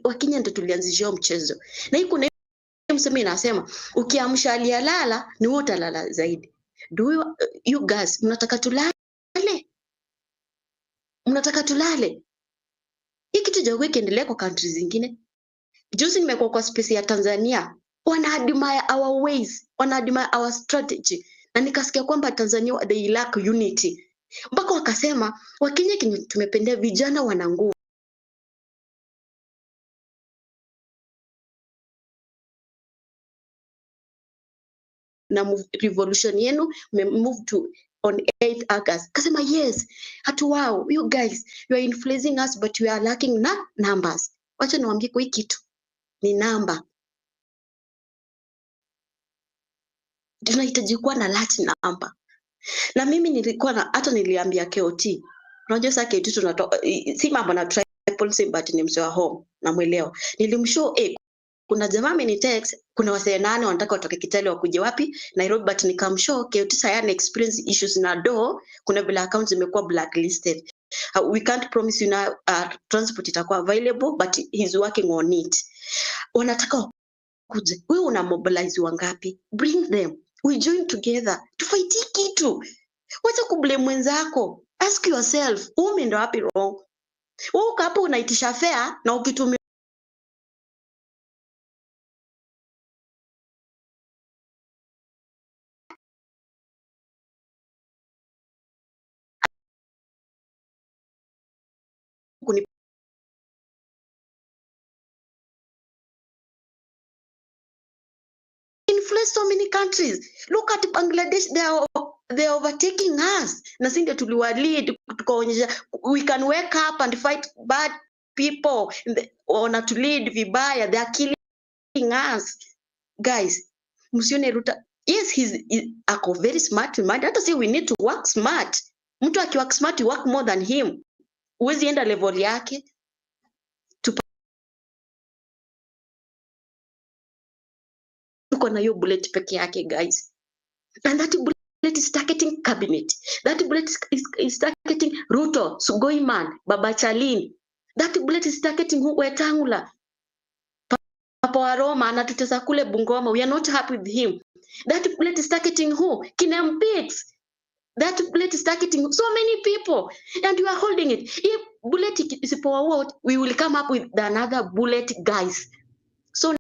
wa Kenya ndo tulianzisha mchezo. Na hii kuna msemo inasema ukiamsha aliyelala ni wewe utalala zaidi. Do you guys mnataka tulale? Mnataka tulale? Hii kitu jawe kiendelea kwa countries zingine. Juzi nimekuwa kwa space ya Tanzania, wana admire our ways, wana admire our strategy. Na nikasikia kwamba Tanzania they lack unity. Mpaka wakasema Wakenya tumependea vijana wana nguvu. Na revolution yenu move to on 8th August. Kasema yes, hatu wow, you guys, you are influencing us but we are lacking na numbers. Wacha niwaambie kwa hii kitu ni namba. Tunahitaji kuwa na large number. Na mimi nilikuwa na, hata niliambia KOT. Unajua sasa KOT tunatoka si mambo na tribalism but ni mzee wa home namuelewa. Nilimshow kuna jamaa amenitext, kuna wasee 8 wanataka watoke Kitale wakuje wapi Nairobi, but nikamshow KOT sasa yana experience issues na do, kuna vile accounts zimekuwa blacklisted. We can't promise you now transport itakuwa available but he's working on it. Wanataka wakuje. Wewe una mobilize wangapi? Bring them. We join together. Tufight hii kitu. Wacha kublame mwenzako. Ask yourself, umeenda wapi wrong? Wewe uko hapo unaitisha fare na ukitumia Influence so many countries. Look at Bangladesh, they are overtaking us. Na si ndio tuliwa lead tukaonyesha we can wake up and fight bad people. Wana to lead vibaya, they are killing us. Guys, msione Ruto. Yes, ako very smart mind. Hata si we need to work smart. Mtu akiwork smart, you work more than him. Huwezi enda level yake. Tuko na hiyo bullet peke yake, guys. And that bullet is targeting cabinet. That bullet is targeting Ruto, Sugoi man, Baba Chalin. That bullet is targeting who? Wetangula. Papa wa Roma anatutesa kule Bungoma. We are not happy with him. That bullet is targeting who? Kina Mpix. That bullet is targeting so many people, and you are holding it. If bullet isipowaua, we will come up with another bullet, guys. So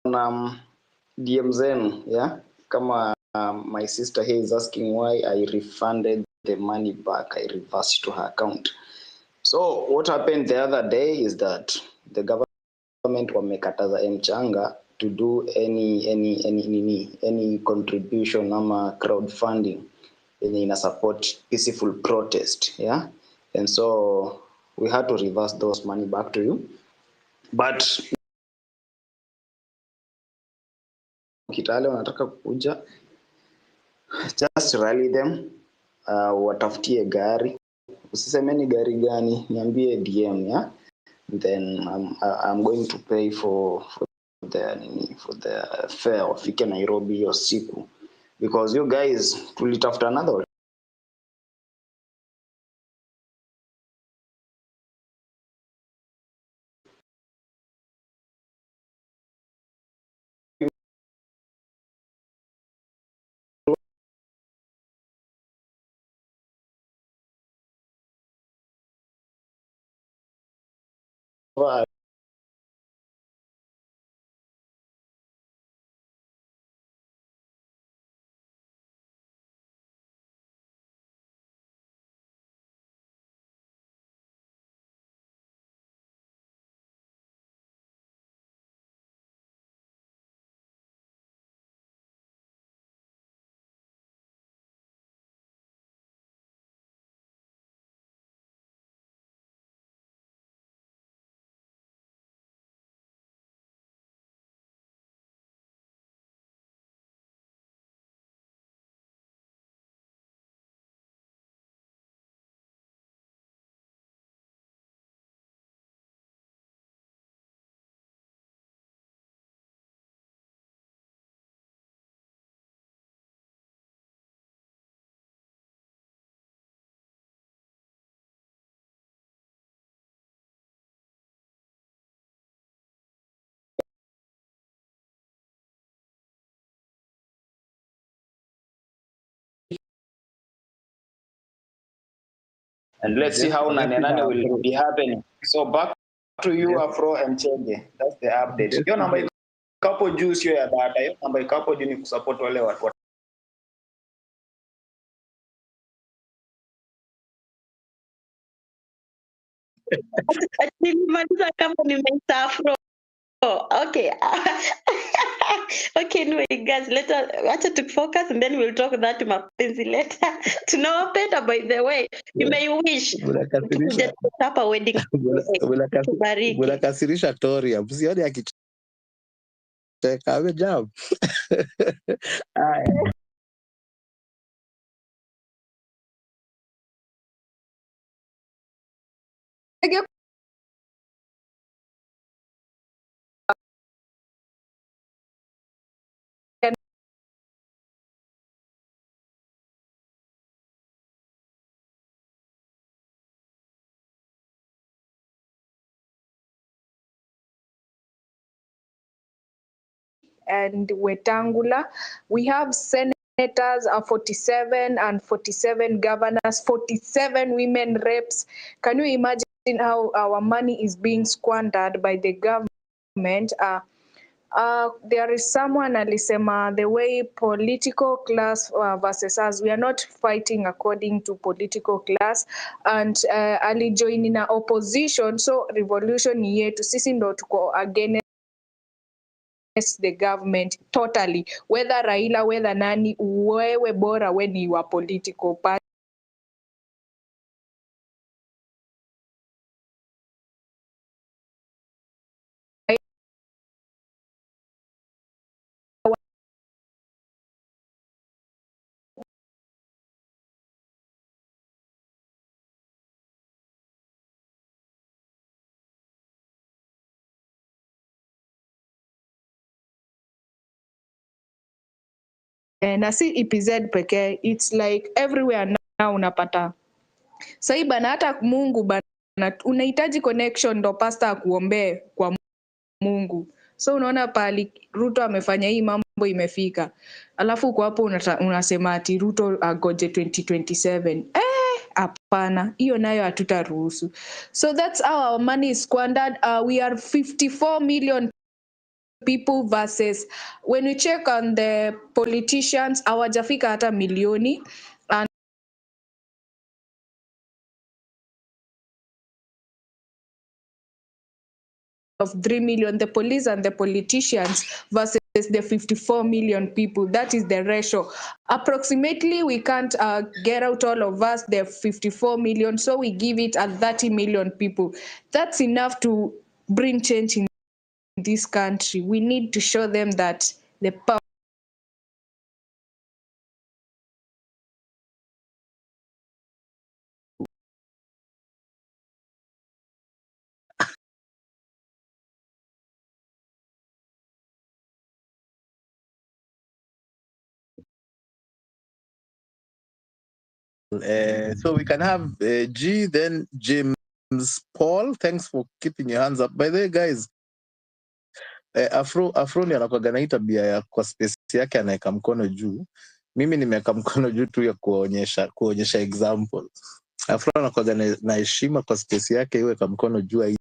DM zenu, yeah? Kama my sister here is asking why I refunded the money back, I reversed to her account. So what happened the other day is that the government wamekataza Mchanga to do any contribution ama crowdfunding yenye ina support peaceful protest, yeah? And so we had to reverse those money back to you. But Kitale wanataka kukuja, just rally them, watafutie gari. Usiseme ni gari gani, niambie DM, yeah? Then I'm going to pay for the fare wafike Nairobi hiyo siku, because you guys tulitafuta another And let's see how Nane Nane will be happening. So back to you, Afro and Chege. That's the update. Hiyo namba iko hapo juu sio ya data. Hiyo namba iko hapo juu ni kusupport wale watu Nilimaliza kama nimeita Afro. Okay. Okay, anyway, guys, let us acha to focus and then we'll talk that mapenzi later. Tunawapenda, by the way. You may wish tukuje hapa wedding. Tubariki. Mnakasirisha Toria. Msione akicheka amejam. Haya. and Wetangula. We have senators 47 and 47 governors, 47 women reps. Can you imagine how our money is being squandered by the government? There is someone alisema the way political class versus us, we are not fighting according to political class, and alijoin na opposition, so revolution ni yetu sisi ndo tuko against the government totally, whether Raila, whether nani, wewe bora we ni wa political party. Na si EPZ pekee, it's like everywhere now unapata sahii bana, hata Mungu bana, unahitaji connection ndo pastor akuombee kwa Mungu. So unaona pali Ruto amefanya hii mambo imefika, alafu uko hapo unasema ati Ruto agoje 2027. Hapana, hiyo nayo hatutaruhusu. So that's how our money is squandered. We are 54 million people versus when we check on the politicians hawajafika hata milioni, and of 3 million, the police and the politicians versus the 54 million people. That is the ratio. Approximately, we can't get out all of us, the 54 million, so we give it at 30 million people. That's enough to bring change in this country. We need to show them that the power. So we can have G, then James Paul. Thanks for keeping your hands up. By the way, guys, Afro ni anakuwaga na hii tabia ya kwa space yake anaweka mkono juu. Mimi nimeweka mkono juu tu ya kuonyesha example. Afro anakuwaga na heshima kwa space yake, iweka mkono juu.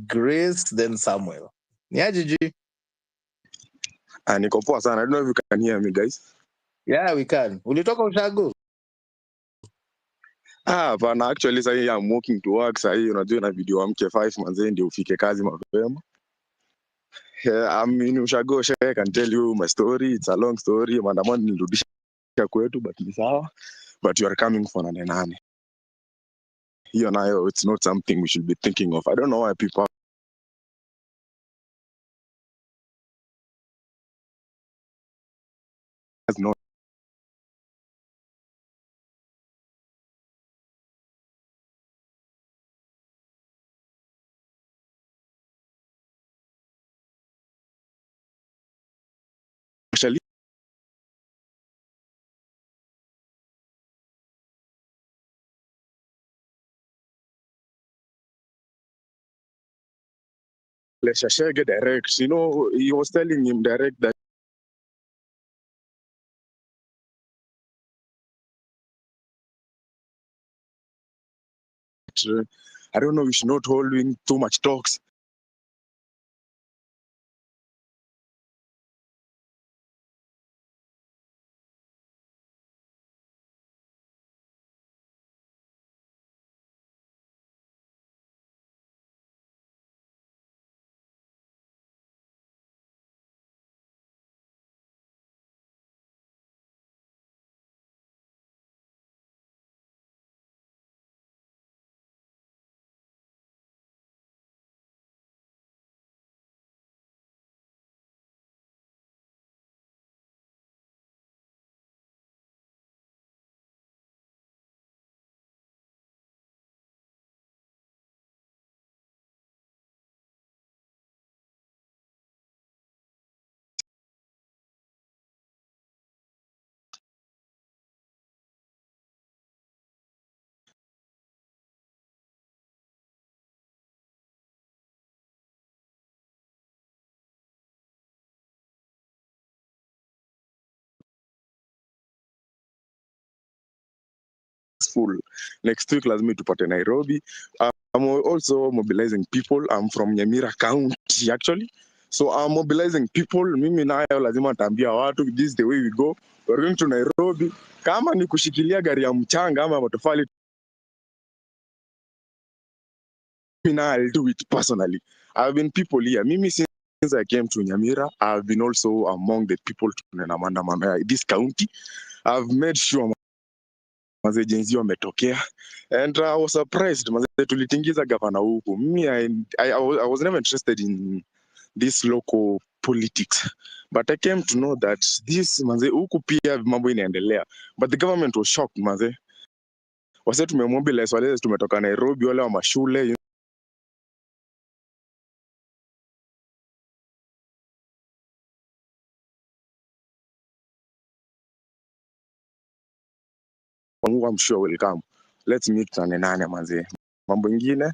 Grace then Samuel. Ni aje G? Ah, niko poa sana. I don't know if you can hear me guys. Yeah, we can. Ulitoka ushago? Ah, hapana, actually sahii I'm walking to work sahii, unajua inabidi uamke 5 manze ndio ufike kazi mapema. Yeah, I'm in ushago, I can tell you my story. It's a long story. Maandamano nilirudisha kwetu but ni sawa. But you are coming for nane nane. Hiyo nayo it's not something we should be thinking of. I don't know why people has not actually Shege direct. You know, he was telling him direct that I don't know, we should not holding too much talks. full. Next week lazima tupate Nairobi. I'm also mobilizing people. I'm from Nyamira County actually. So I'm mobilizing people. Mimi nayo lazima nitaambia watu this is the way we go. We're going to Nairobi. Kama ni kushikilia gari ya mchanga ama matofali, mimi na I'll do it personally. I've been people here. Mimi since I came to Nyamira, I've been also among the people tunaenda maandamano ya this county. I've made sure mazee Gen Z wametokea and I was surprised mazee tulitingiza gavana huku. Mimi I was never interested in this local politics, but I came to know that this manze huku pia mambo inaendelea, but the government was shocked manze. Wase tumemobilize wale tumetoka Nairobi, wale wa mashule you know, I'm sure will come. Let's meet nane nane manze. Mambo ingine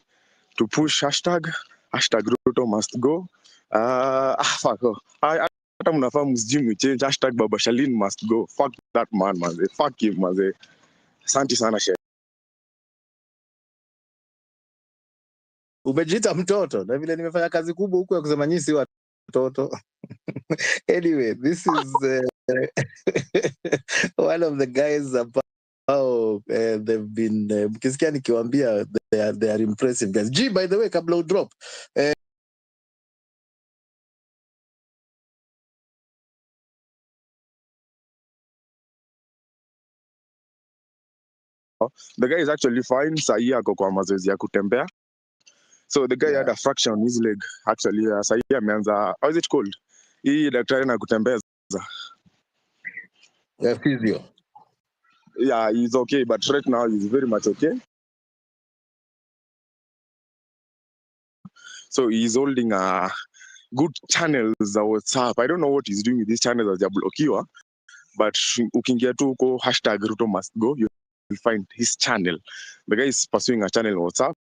to push hashtag Ruto must go. Fuck off. Hata mnafaa msijui mchange hashtag Baba Shalin must go. Fuck that man manze. Fuck him manze. Asante sana shehe. Umejiita mtoto na vile nimefanya kazi kubwa huku ya kusema nyinyi si watoto. Anyway, this is one of the guys ambao they've been mkisikia nikiwaambia they are impressive guys. G, by the way, kabla udrop The guy is actually fine. Sahi ako kwa mazoezi ya kutembea. So the guy had a fracture on his leg actually. Sahi ameanza, how is it called? Hii daktari na kutembeza. Yeah, physio. Yeah, he's okay, but right now he's very much okay. So he's holding a good channels za WhatsApp. I don't know what he's doing with these channels hazijablokiwa, but ukiingia tu huko hashtag Ruto must go, you'll find his channel. The guy is pursuing a channel on WhatsApp.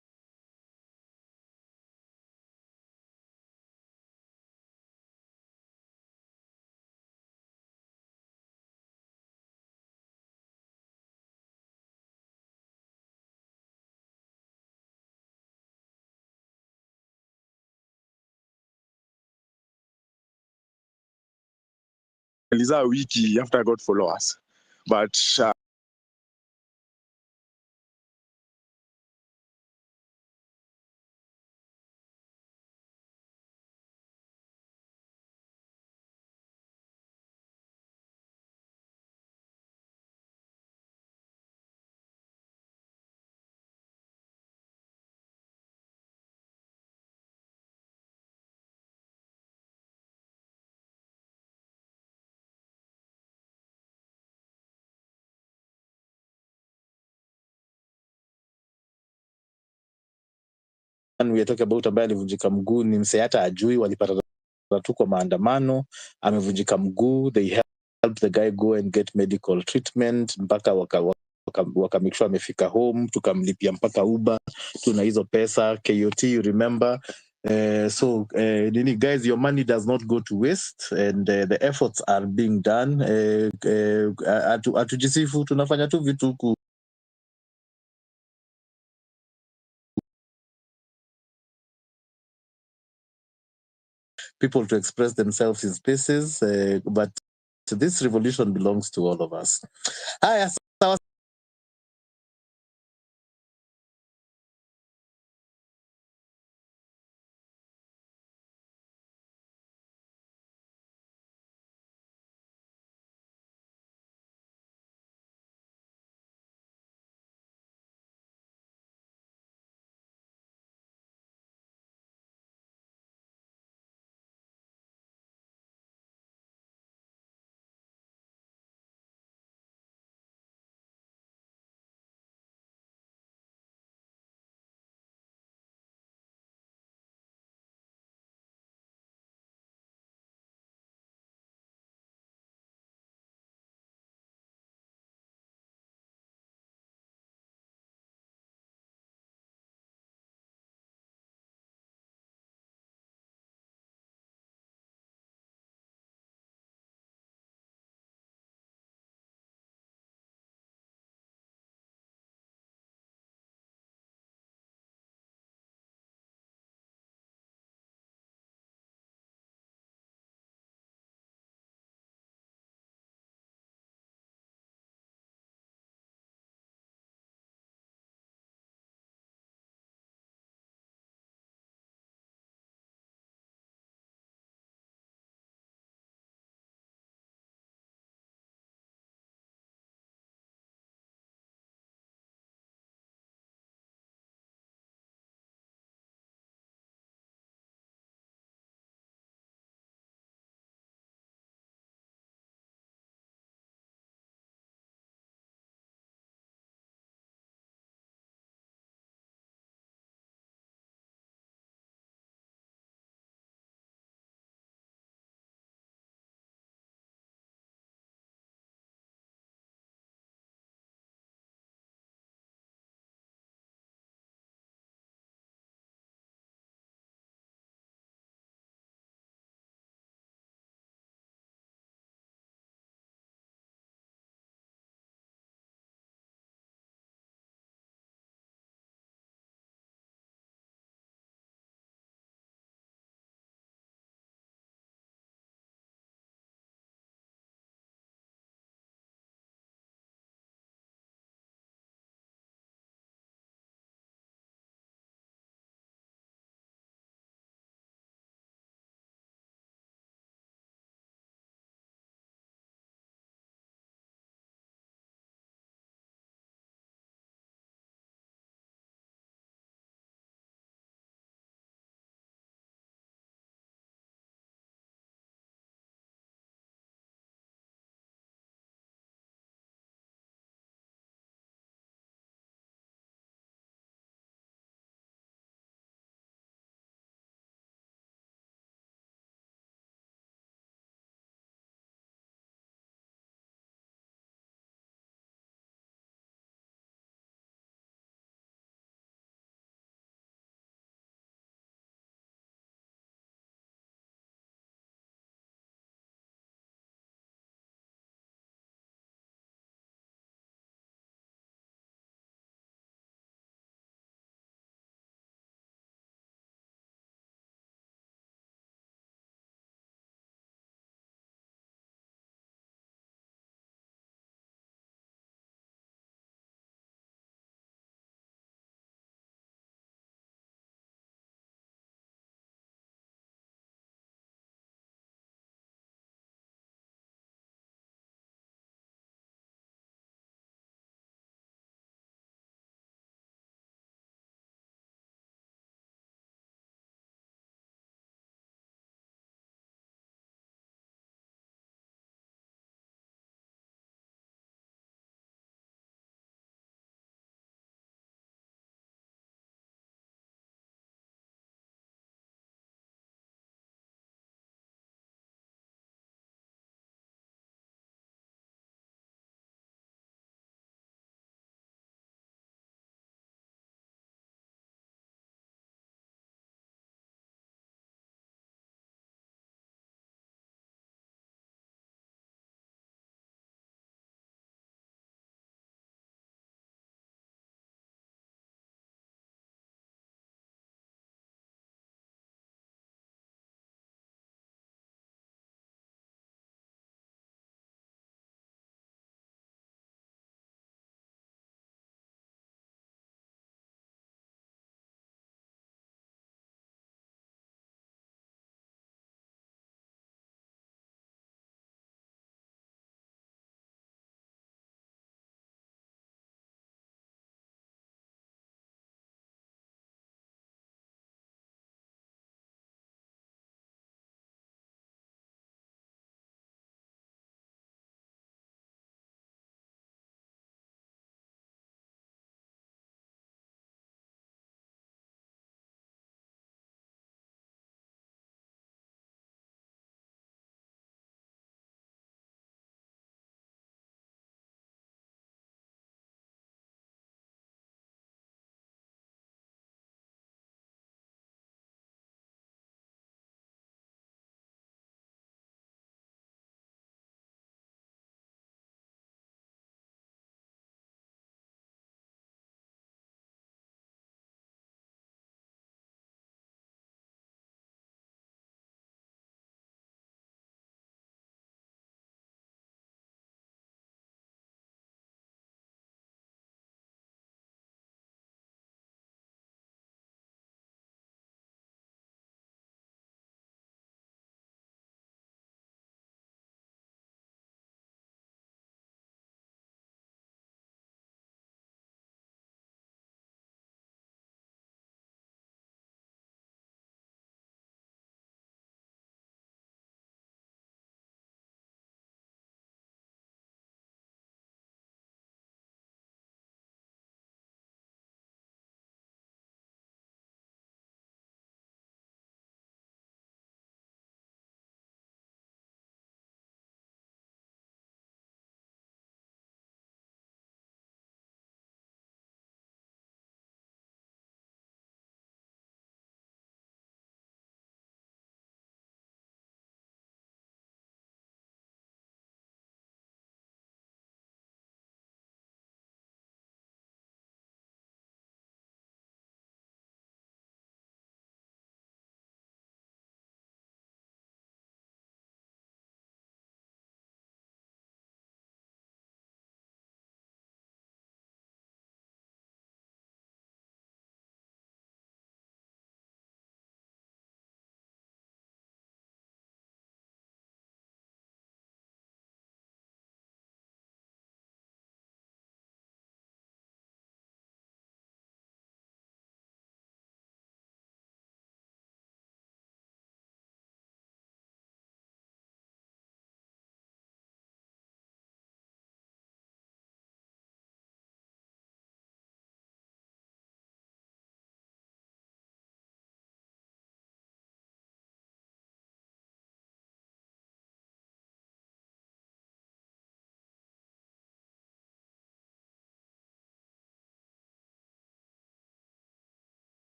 Aliza wiki after I got followers, but we are talking about ambaye alivunjika mguu ni msee hata ajui, walipata tu kwa maandamano, amevunjika mguu, they help the guy go and get medical treatment mpaka waka make sure amefika home, tukamlipia mpaka Uber, tuna hizo pesa KOT, you remember. So nini guys, your money does not go to waste and the efforts are being done. Hatujisifu, tunafanya tu vitu ku people to express themselves in spaces, but this revolution belongs to all of us. Haya, sawa